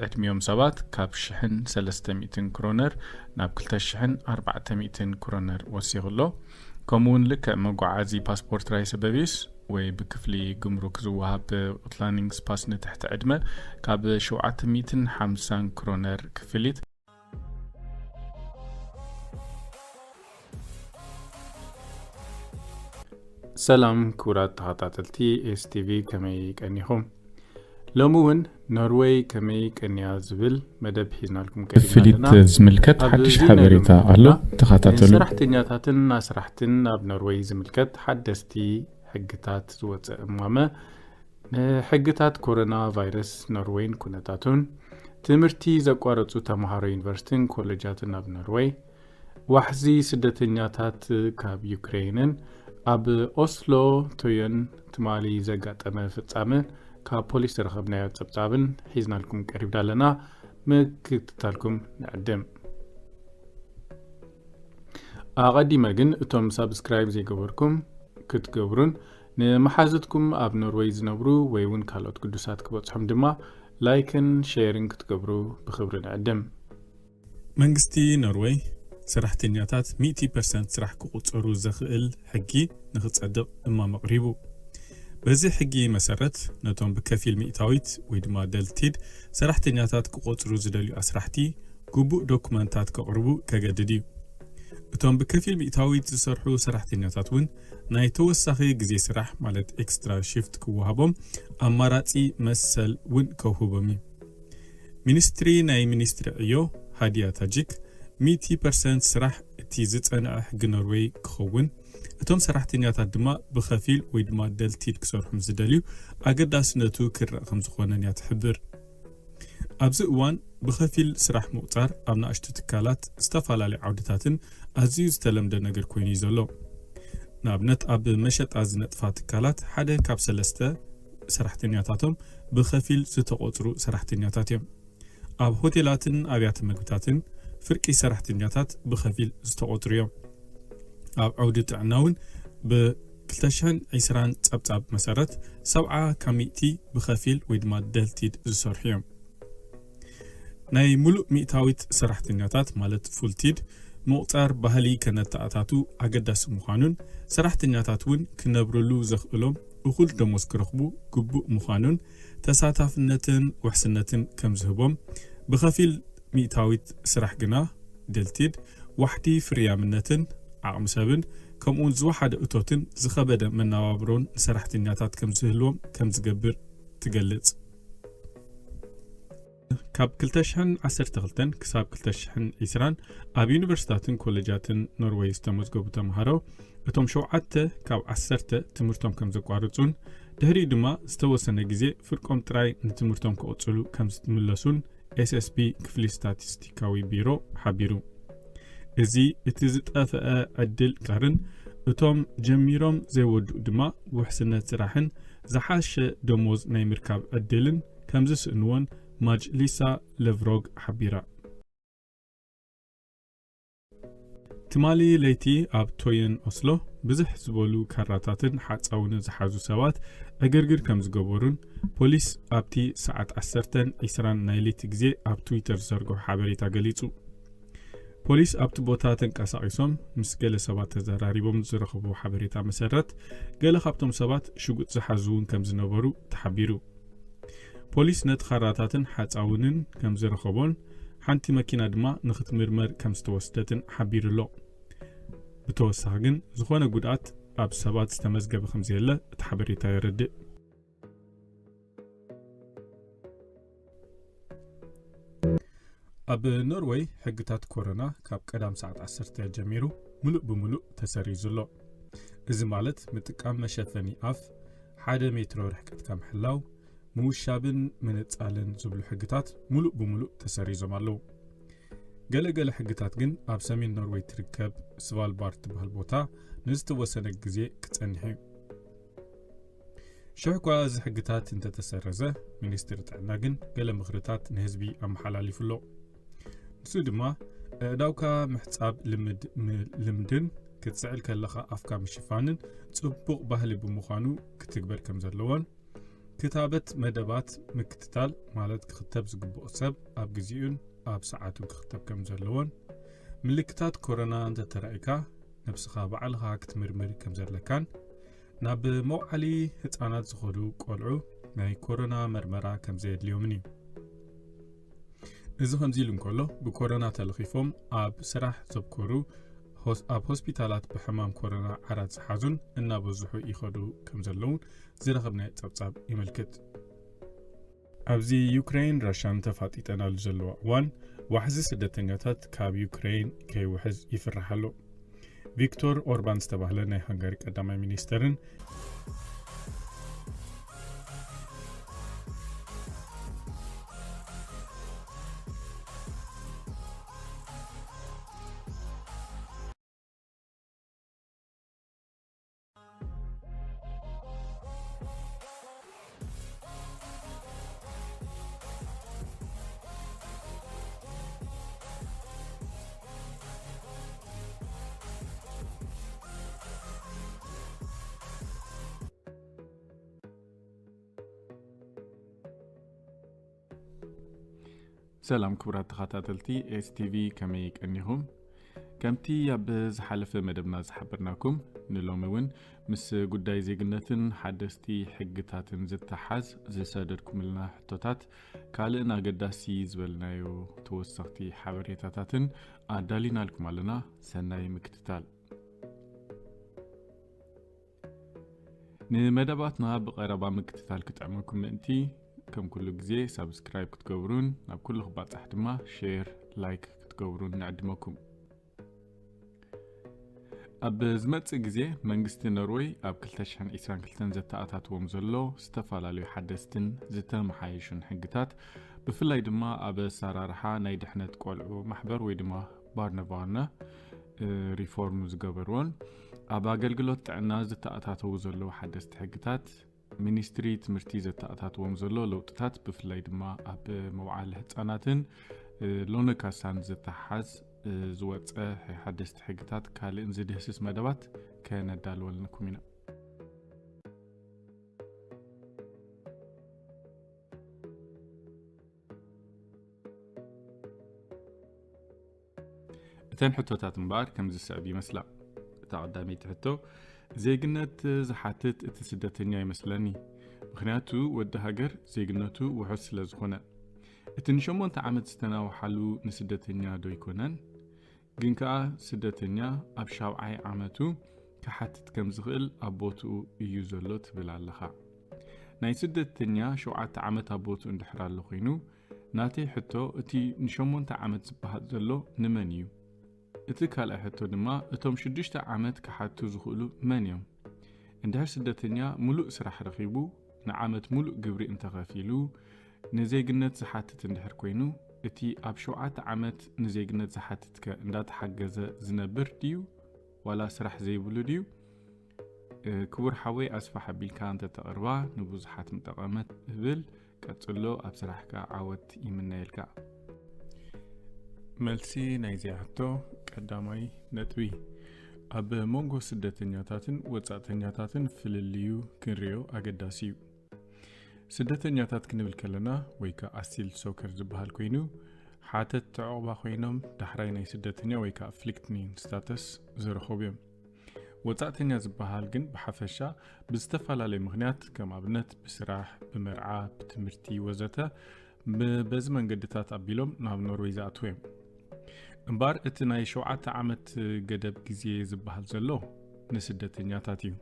ዕድሚኦም ሰባት ካብ ሽሕን ሰለስተ ሚእትን ክሮነር ናብ ክልተ ሽሕን ኣርባዕተ ሚእትን ክሮነር ወሲኹ ኣሎ። ከምኡውን ልክዕ መጓዓዚ ፓስፖርት ራይሰበቪስ ወይ ብክፍሊ ጉምሩክ ዝወሃብ ኡትላንዲንግስ ፓስ ንትሕቲ ዕድመ ካብ ሸውዓተ ሚእትን ሓምሳን ክሮነር ክፍሊት። ሰላም ክቡራት ተኸታተልቲ ኤስ ቲ ቪ፣ ከመይ ቀኒኹም? ሎሚ እውን ኖርወይ ከመይ ቀንያ ዝብል መደብ ሒዝናልኩም ቀሪብና ክፍሊት ኣለና። ዝምልከት ኣብ ሓድሽ እዚ ናይ ሓበሬታ ሎሚ ኣሎ፣ መደብና ተኸታተሉ። ንሰራሕተኛታትን ኣስራሕትን ኣብ ኖርወይ ዝምልከት ሓደስቲ ሕግታት ዝወፀ እማመ፣ ንሕግታት ኮሮና ቫይረስ ኖርወይን ኩነታቱን፣ ትምህርቲ ዘቋረጹ ተምሃሮ ዩኒቨርሲቲን ኮሌጃትን ኣብ ኖርወይ፣ ዋሕዚ ስደተኛታት ካብ ዩክሬንን ኣብ ኦስሎ ቶዮን ትማሊ ዘጋጠመ ፍጻመን ካብ ፖሊስ ዝረኸብናዮ ጸብጻብን ሒዝናልኩም ቀሪብና ኣለና። ምክትታልኩም ንዕድም። ኣቐዲመ ግን እቶም ሳብስክራይብ ዘይገበርኩም ክትገብሩን ንመሓዙትኩም ኣብ ኖርወይ ዝነብሩ ወይ እውን ካልኦት ግዱሳት ክበጽሖም ድማ ላይክን ሼርን ክትገብሩ ብኽብሪ ንዕድም። መንግስቲ ኖርወይ ሰራሕተኛታት ሚእቲ ፐርሰንት ስራሕ ክቑጸሩ ዘኽእል ሕጊ ንኽጸድቕ እማም ኣቕሪቡ። በዚ ሕጊ መሰረት ነቶም ብከፊል ሚእታዊት ወይ ድማ ደልቲድ ሰራሕተኛታት ክቖጽሩ ዝደልዩ ኣስራሕቲ ግቡእ ዶኩመንታት ከቕርቡ ከገድድ እዩ። እቶም ብከፊል ሚእታዊት ዝሰርሑ ሰራሕተኛታት እውን ናይ ተወሳኺ ግዜ ስራሕ ማለት ኤክስትራ ሽፍት ክወሃቦም ኣማራጺ መሰል እውን ከውህቦም እዩ። ሚኒስትሪ ናይ ሚኒስትሪ ዕዮ ሃዲያ ታጂክ ሚእቲ ፐርሰንት ስራሕ እቲ ዝጸንዐ ሕጊ ኖርወይ ክኸውን፣ እቶም ሰራሕተኛታት ድማ ብኸፊል ወይ ድማ ደልቲድ ክሰርሑ ምስ ዝደልዩ ኣገዳስነቱ ክረኣ ከም ዝኾነን እያ ትሕብር። ኣብዚ እዋን ብኸፊል ስራሕ ምቑጻር ኣብ ንኣሽቱ ትካላት ዝተፈላለዩ ዓውድታትን ኣዝዩ ዝተለምደ ነገር ኮይኑ እዩ ዘሎ። ንኣብነት ኣብ መሸጣ ዝነጥፋ ትካላት ሓደ ካብ ሰለስተ ሰራሕተኛታቶም ብኸፊል ዝተቖጽሩ ሰራሕተኛታት እዮም። ኣብ ሆቴላትን ኣብያተ መግብታትን ፍርቂ ሰራሕተኛታት ብኸፊል ዝተቖጽሩ እዮም። ኣብ ዓውዲ ጥዕና እውን ብ ክልተ ሽሕን ዕስራን ጸብጻብ መሰረት ሰብዓ ካብ ሚእቲ ብኸፊል ወይ ድማ ደልቲድ ዝሰርሑ እዮም። ናይ ሙሉእ ሚእታዊት ሰራሕተኛታት ማለት ፉልቲድ ምቑጻር ባህሊ ከነተኣታቱ ኣገዳሲ ምዃኑን ሰራሕተኛታት እውን ክነብርሉ ዘኽእሎም እኹል ደሞዝ ክረኽቡ ግቡእ ምዃኑን ተሳታፍነትን ውሕስነትን ከም ዝህቦም ብኸፊል ሚእታዊት ስራሕ ግና ደልቲድ ዋሕዲ ፍርያምነትን ዓቕሚ ሰብን ከምኡውን ዝወሓደ እቶትን ዝኸበደ መነባብሮን ንሰራሕተኛታት ከም ዝህልዎም ከም ዝገብር ትገልጽ። ካብ ክልተ ሽሕን ዓሰርተ ክልተን ክሳብ ክልተ ሽሕን ዕስራን ኣብ ዩኒቨርሲታትን ኮሌጃትን ኖርወይ ዝተመዝገቡ ተምሃሮ እቶም ሸውዓተ ካብ ዓሰርተ ትምህርቶም ከም ዘቋርጹን ድሕሪኡ ድማ ዝተወሰነ ግዜ ፍርቆም ጥራይ ንትምህርቶም ክቕጽሉ ከም ዝምለሱን ኤስኤስቢ ክፍሊ ስታቲስቲካዊ ቢሮ ሓቢሩ። እዚ እቲ ዝጠፍአ ዕድል ቃርን እቶም ጀሚሮም ዘይወድኡ ድማ ውሕስነት ስራሕን ዝሓሸ ደሞዝ ናይ ምርካብ ዕድልን ከም ዝስእንዎን ማጅሊሳ ለቭሮግ ሓቢራ። ትማሊ ለይቲ ኣብ ቶየን ኦስሎ ብዝሕ ዝበሉ ካራታትን ሓጻውንን ዝሓዙ ሰባት ዕግርግር ከም ዝገበሩን ፖሊስ ኣብቲ ሰዓት ዓሰርተን ዕስራን ናይ ለይቲ ግዜ ኣብ ትዊተር ዝዘርግሖ ሓበሬታ ገሊጹ። ፖሊስ ኣብቲ ቦታ ተንቀሳቒሶም ምስ ገለ ሰባት ተዘራሪቦም ዝረኸብዎ ሓበሬታ መሰረት ገለ ካብቶም ሰባት ሽጉጥ ዝሓዙ እውን ከም ዝነበሩ ተሓቢሩ። ፖሊስ ነቲ ካራታትን ሓጻውንን ከም ዝረኸቦን ሓንቲ መኪና ድማ ንኽትምርመር ከም ዝተወስደትን ሓቢሩ ኣሎ። ብተወሳኺ ግን ዝኾነ ጉድኣት ኣብ ሰባት ዝተመዝገበ ከም ዘየለ እቲ ሓበሬታ የረድእ። ኣብ ኖርወይ ሕግታት ኮሮና ካብ ቀዳም ሰዓት ዓሰርተ ጀሚሩ ምሉእ ብምሉእ ተሰሪዙ ኣሎ። እዚ ማለት ምጥቃም መሸፈኒ ኣፍ፣ ሓደ ሜትሮ ርሕቀትካ ምሕላው፣ ምውሻብን ምንጻልን ዝብሉ ሕግታት ምሉእ ብምሉእ ተሰሪዞም ኣለዉ። ገለ ገለ ሕግታት ግን ኣብ ሰሜን ኖርወይ ትርከብ ስቫልባርድ ትበሃል ቦታ ንዝተወሰነ ግዜ ክጸንሕ እዩ። ሽሕ እኳ እዚ ሕግታት እንተተሰረዘ፣ ሚኒስትሪ ጥዕና ግን ገለ ምኽርታት ንህዝቢ ኣመሓላሊፉ ኣሎ። ንሱ ድማ፣ ኣእዳውካ ምሕጻብ ልምድ-፣ ም-፣ ልምድን ክትስዕል ከለኻ ኣፍካ ምሽፋንን ጽቡቕ ባህሊ ብምዃኑ ክትግበር ከም ዘለዎን፣ ክታበት መደባት ምክትታል፣ ማለት ክኽተብ ዝግብኦ ሰብ ኣብ ግዜኡን ኣብ ሰዓቱን ክኽተብ ከም ዘለዎን፣ ምልክታት ኮሮና እንተተራእዩካ ነብስኻ ባዕልኻ ክትምርምር ከም ዘለካን፣ ናብ መውዓሊ ህጻናት ዝኸዱ ቆልዑ ናይ ኮሮና መርመራ ከም ዘየድልዮምን እዩ። እዚ ከምዚ ኢሉ እንከሎ፣ ብኮሮና ተለኺፎም ኣብ ስራሕ ዘብኮሩ ሆስ-፣ ኣብ ሆስፒታላት ብሕማም ኮሮና ዓራት ዝሓዙን እናበዝሑ ይኸዱ ከም ዘለውን ዝረኸብናዮ ጸብጻብ የመልክት። ኣብዚ ዩክሬን ራሻን ተፋጢጠናሉ ዘለዋ እዋን፣ ዋሕዚ ስደተኛታት ካብ ዩክሬን ከይውሕዝ ይፍራሕ ኣሎ። ቪክቶር ኦርባን ዝተባህለ ናይ ሃንጋሪ ቀዳማይ ሚኒስተርን ሰላም ክቡራት ተኸታተልቲ ኤስቲቪ፣ ከመይ ቀኒኹም? ከምቲ ኣብ ዝሓለፈ መደብና ዝሓበርናኩም፣ ንሎሚ እውን ምስ ጉዳይ ዜግነትን ሓደስቲ ሕግታትን ዝተሓዝ ዝሰደድኩምልና ሕቶታት ካልእን ኣገዳሲ ዝበልናዮ ተወሰኽቲ ሓበሬታታትን ኣዳሊናልኩም ኣለና። ሰናይ ምክትታል። ንመደባትና ብቐረባ ምክትታል ክጥዕመኩም ምእንቲ፣ ከም ኩሉ ግዜ ሳብስክራይብ ክትገብሩን ናብ ኩሉ ክባጻሕ ድማ ሼር፣ ላይክ ክትገብሩን ንዕድመኩም። ኣብ ዝመጽእ ግዜ መንግስቲ ኖርወይ ኣብ ክልተ ሽሕን ዕስራን ክልተን ዘተኣታትዎም ዘሎ ዝተፈላለዩ ሓደስትን ዝተመሓየሹን ሕግታት፣ ብፍላይ ድማ ኣብ ኣሰራርሓ ናይ ድሕነት ቆልዑ ማሕበር ወይ ድማ ባርነባርነ ሪፎርም ዝገበርዎን ኣብ ኣገልግሎት ጥዕና ዝተኣታተዉ ዘለዉ ሓደስቲ ሕግታት፣ ሚኒስትሪ ትምህርቲ ዘተኣታትዎም ዘሎ ለውጥታት፣ ብፍላይ ድማ ኣብ መውዓሊ ህጻናትን ሎነ ካሳን ዝተሓዝ ዝወፀ ሓደስቲ ሕግታት ካልእን ዝድህስስ መደባት ከነዳልወልንኩም ኢና። እተን ሕቶታት እምበኣር ከም ዝስዕብ ይመስላ። እታ ቀዳመይቲ ሕቶ፣ ዜግነት ዝሓትት እቲ ስደተኛ ይመስለኒ። ምኽንያቱ ወዲ ሃገር ዜግነቱ ውሑስ ስለ ዝኾነ። እቲ ንሸሞንተ ዓመት ዝተናውሓሉ ንስደተኛ ዶ ይኮነን? ግን ከኣ ስደተኛ ኣብ ሻብዓይ ዓመቱ ክሓትት ከም ዝኽእል ኣብ ቦትኡ እዩ ዘሎ ትብል ኣለኻ። ናይ ስደተኛ ሸውዓተ ዓመት ኣብ ቦትኡ እንድሕር ኣሎ ኮይኑ፣ ናተይ ሕቶ እቲ ንሸሞንተ ዓመት ዝበሃል ዘሎ ንመን እዩ? እቲ ካልኣይ ሕቶ ድማ እቶም ሽዱሽተ ዓመት ክሓቱ ዝኽእሉ መን እዮም? እንድሕር ስደተኛ ሙሉእ ስራሕ ረኺቡ ንዓመት ሙሉእ ግብሪ እንተኸፊሉ ንዜግነት ዝሓትት እንድሕር ኮይኑ እቲ ኣብ ሸውዓተ ዓመት ንዜግነት ዝሓትትከ እንዳተሓገዘ ዝነብር ድዩ ዋላ ስራሕ ዘይብሉ ድዩ? ክቡር ሓወይ ኣስፋሕ ኣቢልካ እንተተቕርባ ንብዙሓት ምጠቐመት እብል። ቀጽሎ ኣብ ስራሕካ ዓወት ይምነየልካ። መልሲ ናይዚኣ ሕቶ ቀዳማይ ነጥቢ፣ ኣብ መንጎ ስደተኛታትን ወጻእተኛታትን ፍልልዩ ክንሪኦ ኣገዳሲ እዩ። ስደተኛታት ክንብል ከለና ወይ ከኣ ኣሲል ሶከር ዝበሃል ኮይኑ ሓተት ተዕቑባ ኮይኖም ዳሕራይ ናይ ስደተኛ ወይ ከኣ ፍሊክትኒን ስታተስ ዝረኸቡ እዮም። ወጻእተኛ ዝበሃል ግን ብሓፈሻ ብዝተፈላለየ ምኽንያት ከም ኣብነት ብስራሕ፣ ብመርዓ፣ ብትምህርቲ ወዘተ በዚ መንገድታት ኣቢሎም ናብ ኖርወይ ዝኣትዉ እዮም። እምበኣር እቲ ናይ ሸውዓተ ዓመት ገደብ ግዜ ዝበሃል ዘሎ ንስደተኛታት እዩ።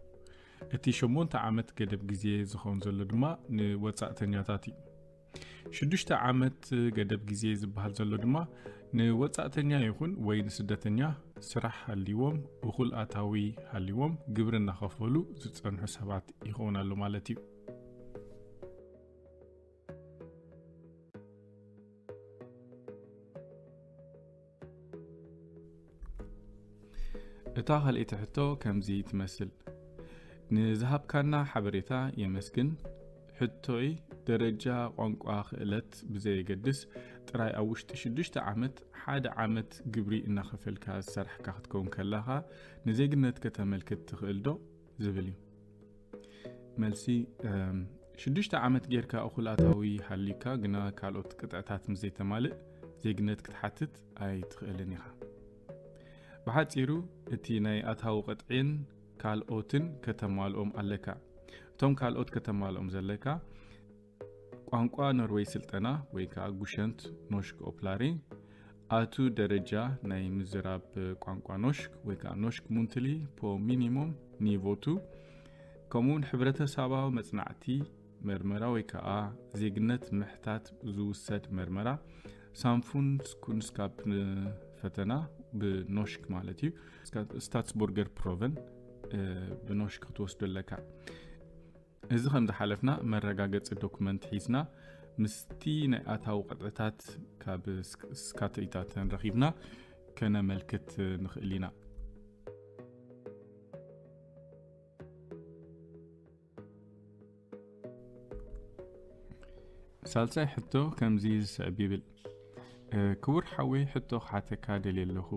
እቲ ሸሞንተ ዓመት ገደብ ግዜ ዝኸውን ዘሎ ድማ ንወጻእተኛታት እዩ። ሽዱሽተ ዓመት ገደብ ግዜ ዝበሃል ዘሎ ድማ ንወጻእተኛ ይኹን ወይ ንስደተኛ ስራሕ ሃልይዎም፣ እኹል ኣታዊ ሃልይዎም፣ ግብሪ እናኸፈሉ ዝጸንሑ ሰባት ይኸውን ኣሎ ማለት እዩ። እታ ካልኣይቲ ሕቶ ከምዚ ትመስል። ንዝሃብካና ሓበሬታ የመስግን። ሕቶይ ደረጃ ቋንቋ ክእለት ብዘየገድስ ጥራይ ኣብ ውሽጢ ሽዱሽተ ዓመት ሓደ ዓመት ግብሪ እናኸፈልካ ዝሰራሕካ ክትከውን ከለኻ ንዜግነት ከተመልክት ትኽእል ዶ? ዝብል እዩ። መልሲ፣ እም፣ ሽዱሽተ ዓመት ጌርካ እኹል ኣታዊ ሃልዩካ ግና ካልኦት ቅጥዕታት ምስ ዘይተማልእ ዜግነት ክትሓትት ኣይትኽእልን ኢኻ። ብሓጺሩ እቲ ናይ ኣታዊ ቅጥዒን ካልኦትን ከተማልኦም ኣለካ። እቶም ካልኦት ከተማልኦም ዘለካ ቋንቋ ኖርወይ ስልጠና ወይ ከኣ ጉሸንት ኖሽክ ኦፕላሪ፣ ኣቱ ደረጃ ናይ ምዝራብ ቋንቋ ኖሽክ ወይ ከኣ ኖሽክ ሙንትሊ ፖ ሚኒሞም ኒቮቱ፣ ከምኡውን ሕብረተሰባዊ መጽናዕቲ መርመራ ወይ ከኣ ዜግነት ምሕታት ዝውሰድ መርመራ ሳምፉንስ ኩንስካፕ ፈተና ብኖሽክ ማለት እዩ። ስታትስቦርገር ፕሮቨን፣ እ፣ ብኖሽክ ክትወስዶ ኣለካ። እዚ ከም ዝሓለፍና መረጋገጺ ዶኩመንት ሒዝና ምስቲ ናይ ኣታዊ ቅጥዕታት ካብ ስክ-፣ ስካተይታተን ረኺብና ከነመልክት ንኽእል ኢና። ሳልሳይ ሕቶ ከምዚ ዝስዕብ ይብል። እ፣ ክቡር ሓወይ፣ ሕቶ ክሓተካ ደልየ ኣለኹ።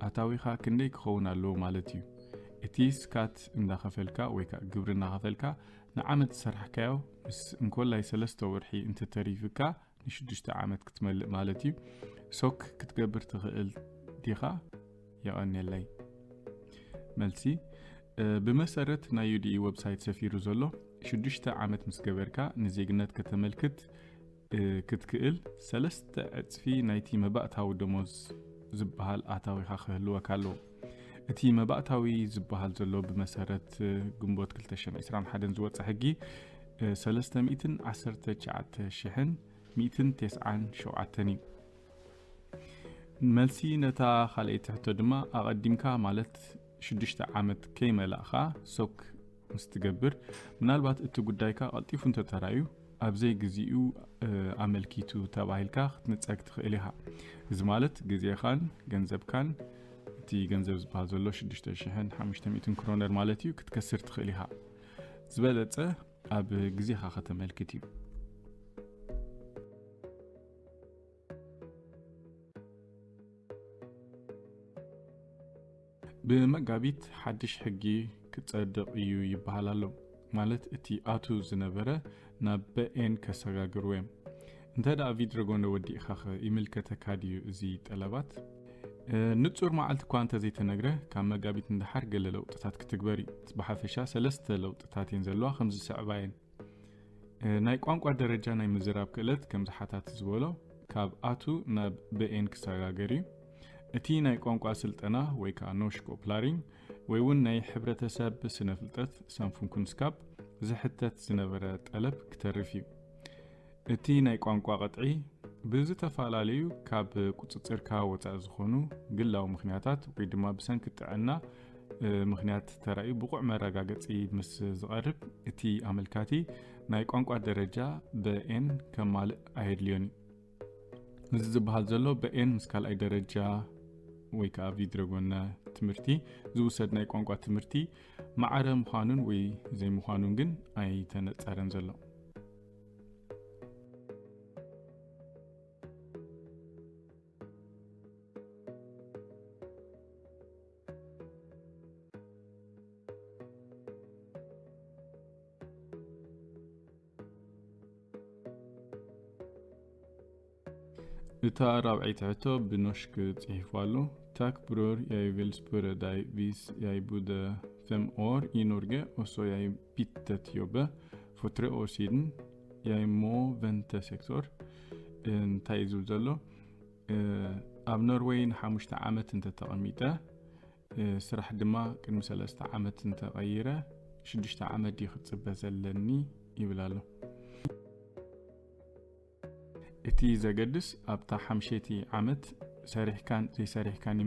ኣታዊኻ ክንደይ ክኸውን ኣለዎ ማለት እዩ? እቲ ስካት እንዳኸፈልካ ወይ ከኣ ግብሪ እናኸፈልካ ንዓመት ዝሰራሕካዮ ምስ እንኮላይ ሰለስተ ወርሒ እንተተሪፍካ ንሽዱሽተ ዓመት ክትመልእ ማለት እዩ። ሶክ ክትገብር ትኽእል ዲኻ? የቐንየለይ። መልሲ፣ ብመሰረት ናይ ዩዲኢ ዌብሳይት ሰፊሩ ዘሎ፣ ሽዱሽተ ዓመት ምስ ገበርካ ንዜግነት ከተመልክት ክትክእል ሰለስተ ዕፅፊ ናይቲ መባእታዊ ደሞዝ ዝበሃል ኣታዊኻ ክህልወካ ኣለዎ። እቲ መባእታዊ ዝበሃል ዘሎ ብመሰረት ግንቦት ክልተ ሽሕን ዕስራን ሓደን ዝወፀ ሕጊ ሰለስተ ሚእትን ዓሰርተ ትሽዓተ ሽሕን ሚእትን ተስዓን ሸውዓተን እዩ። መልሲ ነታ ካልኣይቲ ሕቶ ድማ ኣቐዲምካ ማለት ሽዱሽተ ዓመት ከይመላእኻ ሶክ ምስ ትገብር፣ ምናልባት እቲ ጉዳይካ ቀልጢፉ እንተተራዩ ኣብ ዘይግዚኡ ኣመልኪቱ ተባሂልካ ክትንጸግ ትኽእል ኢኻ። እዚ ማለት ግዜኻን ገንዘብካን እቲ ገንዘብ ዝበሃል ዘሎ ሽዱሽተ ሽሕን ሓሙሽተ ሚእትን ክሮነር ማለት እዩ ክትከስር ትኽእል ኢኻ። ዝበለጸ ኣብ ግዜኻ ከተመልክት እዩ። ብመጋቢት ሓድሽ ሕጊ ክጸድቕ እዩ ይበሃል ኣሎ። ማለት እቲ ኣቱ ዝነበረ ናብ በኤን ከሰጋግርዎ እዮም። እንተ ደኣ ቪድረጎነ ወዲእኻ ኸ ይምልከተካ ድዩ እዚ ጠለባት? ንጹር መዓልቲ እኳ እንተዘይተነግረ ካብ መጋቢት ንደሓር ገለ ለውጥታት ክትግበር እዩ። ብሓፈሻ ሰለስተ ለውጥታት እየን ዘለዋ ከም ዝስዕባ እየን። ናይ ቋንቋ ደረጃ ናይ ምዝራብ ክእለት ከም ዝሓታት ዝበሎ ካብ ኣቱ ናብ በኤን ክሰጋገር እዩ። እቲ ናይ ቋንቋ ስልጠና ወይ ከዓ ኖሽክ ኦፕላሪንግ ወይ እውን ናይ ሕብረተሰብ ስነ ፍልጠት ሳንፉንኩንስካፕ ዝሕተት ዝነበረ ጠለብ ክተርፍ እዩ። እቲ ናይ ቋንቋ ቅጥዒ ብዝተፈላለዩ ካብ ቁፅፅርካ ወፃኢ ዝኾኑ ግላዊ ምክንያታት ወይ ድማ ብሰንኪ ጥዕና ምክንያት ተራእዩ ብቑዕ መረጋገፂ ምስ ዝቐርብ እቲ ኣመልካቲ ናይ ቋንቋ ደረጃ በኤን ከማልእ ኣየድልዮን እዩ። እዚ ዝበሃል ዘሎ በኤን ምስ ካልኣይ ደረጃ ወይ ከዓ ቪድረጎነ ትምህርቲ ዝውሰድ ናይ ቋንቋ ትምህርቲ ማዕረ ምዃኑን ወይ ዘይምዃኑን ግን ኣይተነፀረን ዘሎ። እታ ራብዐይቲ ሕቶ ብኖሽክ ጽሒፉ ኣሎ። Tack bror, jeg vil spørre deg, hvis jeg bodde fem år i Norge, og så jeg byttet jobbe for tre år siden, jeg må vente seks år. እንታይ እዩ ዝብል ዘሎ? ኣብ ኖርወይ ንሓሙሽተ ዓመት እንተተቐሚጠ፣ ስራሕ ድማ ቅድሚ ሰለስተ ዓመት እንተቐይረ ሽዱሽተ ዓመት ድዩ ክፅበ ዘለኒ ይብል ኣሎ። እቲ ዘገድስ ኣብታ ሓምሸይቲ ዓመት ሰሪሕካን ዘይሰሪሕካን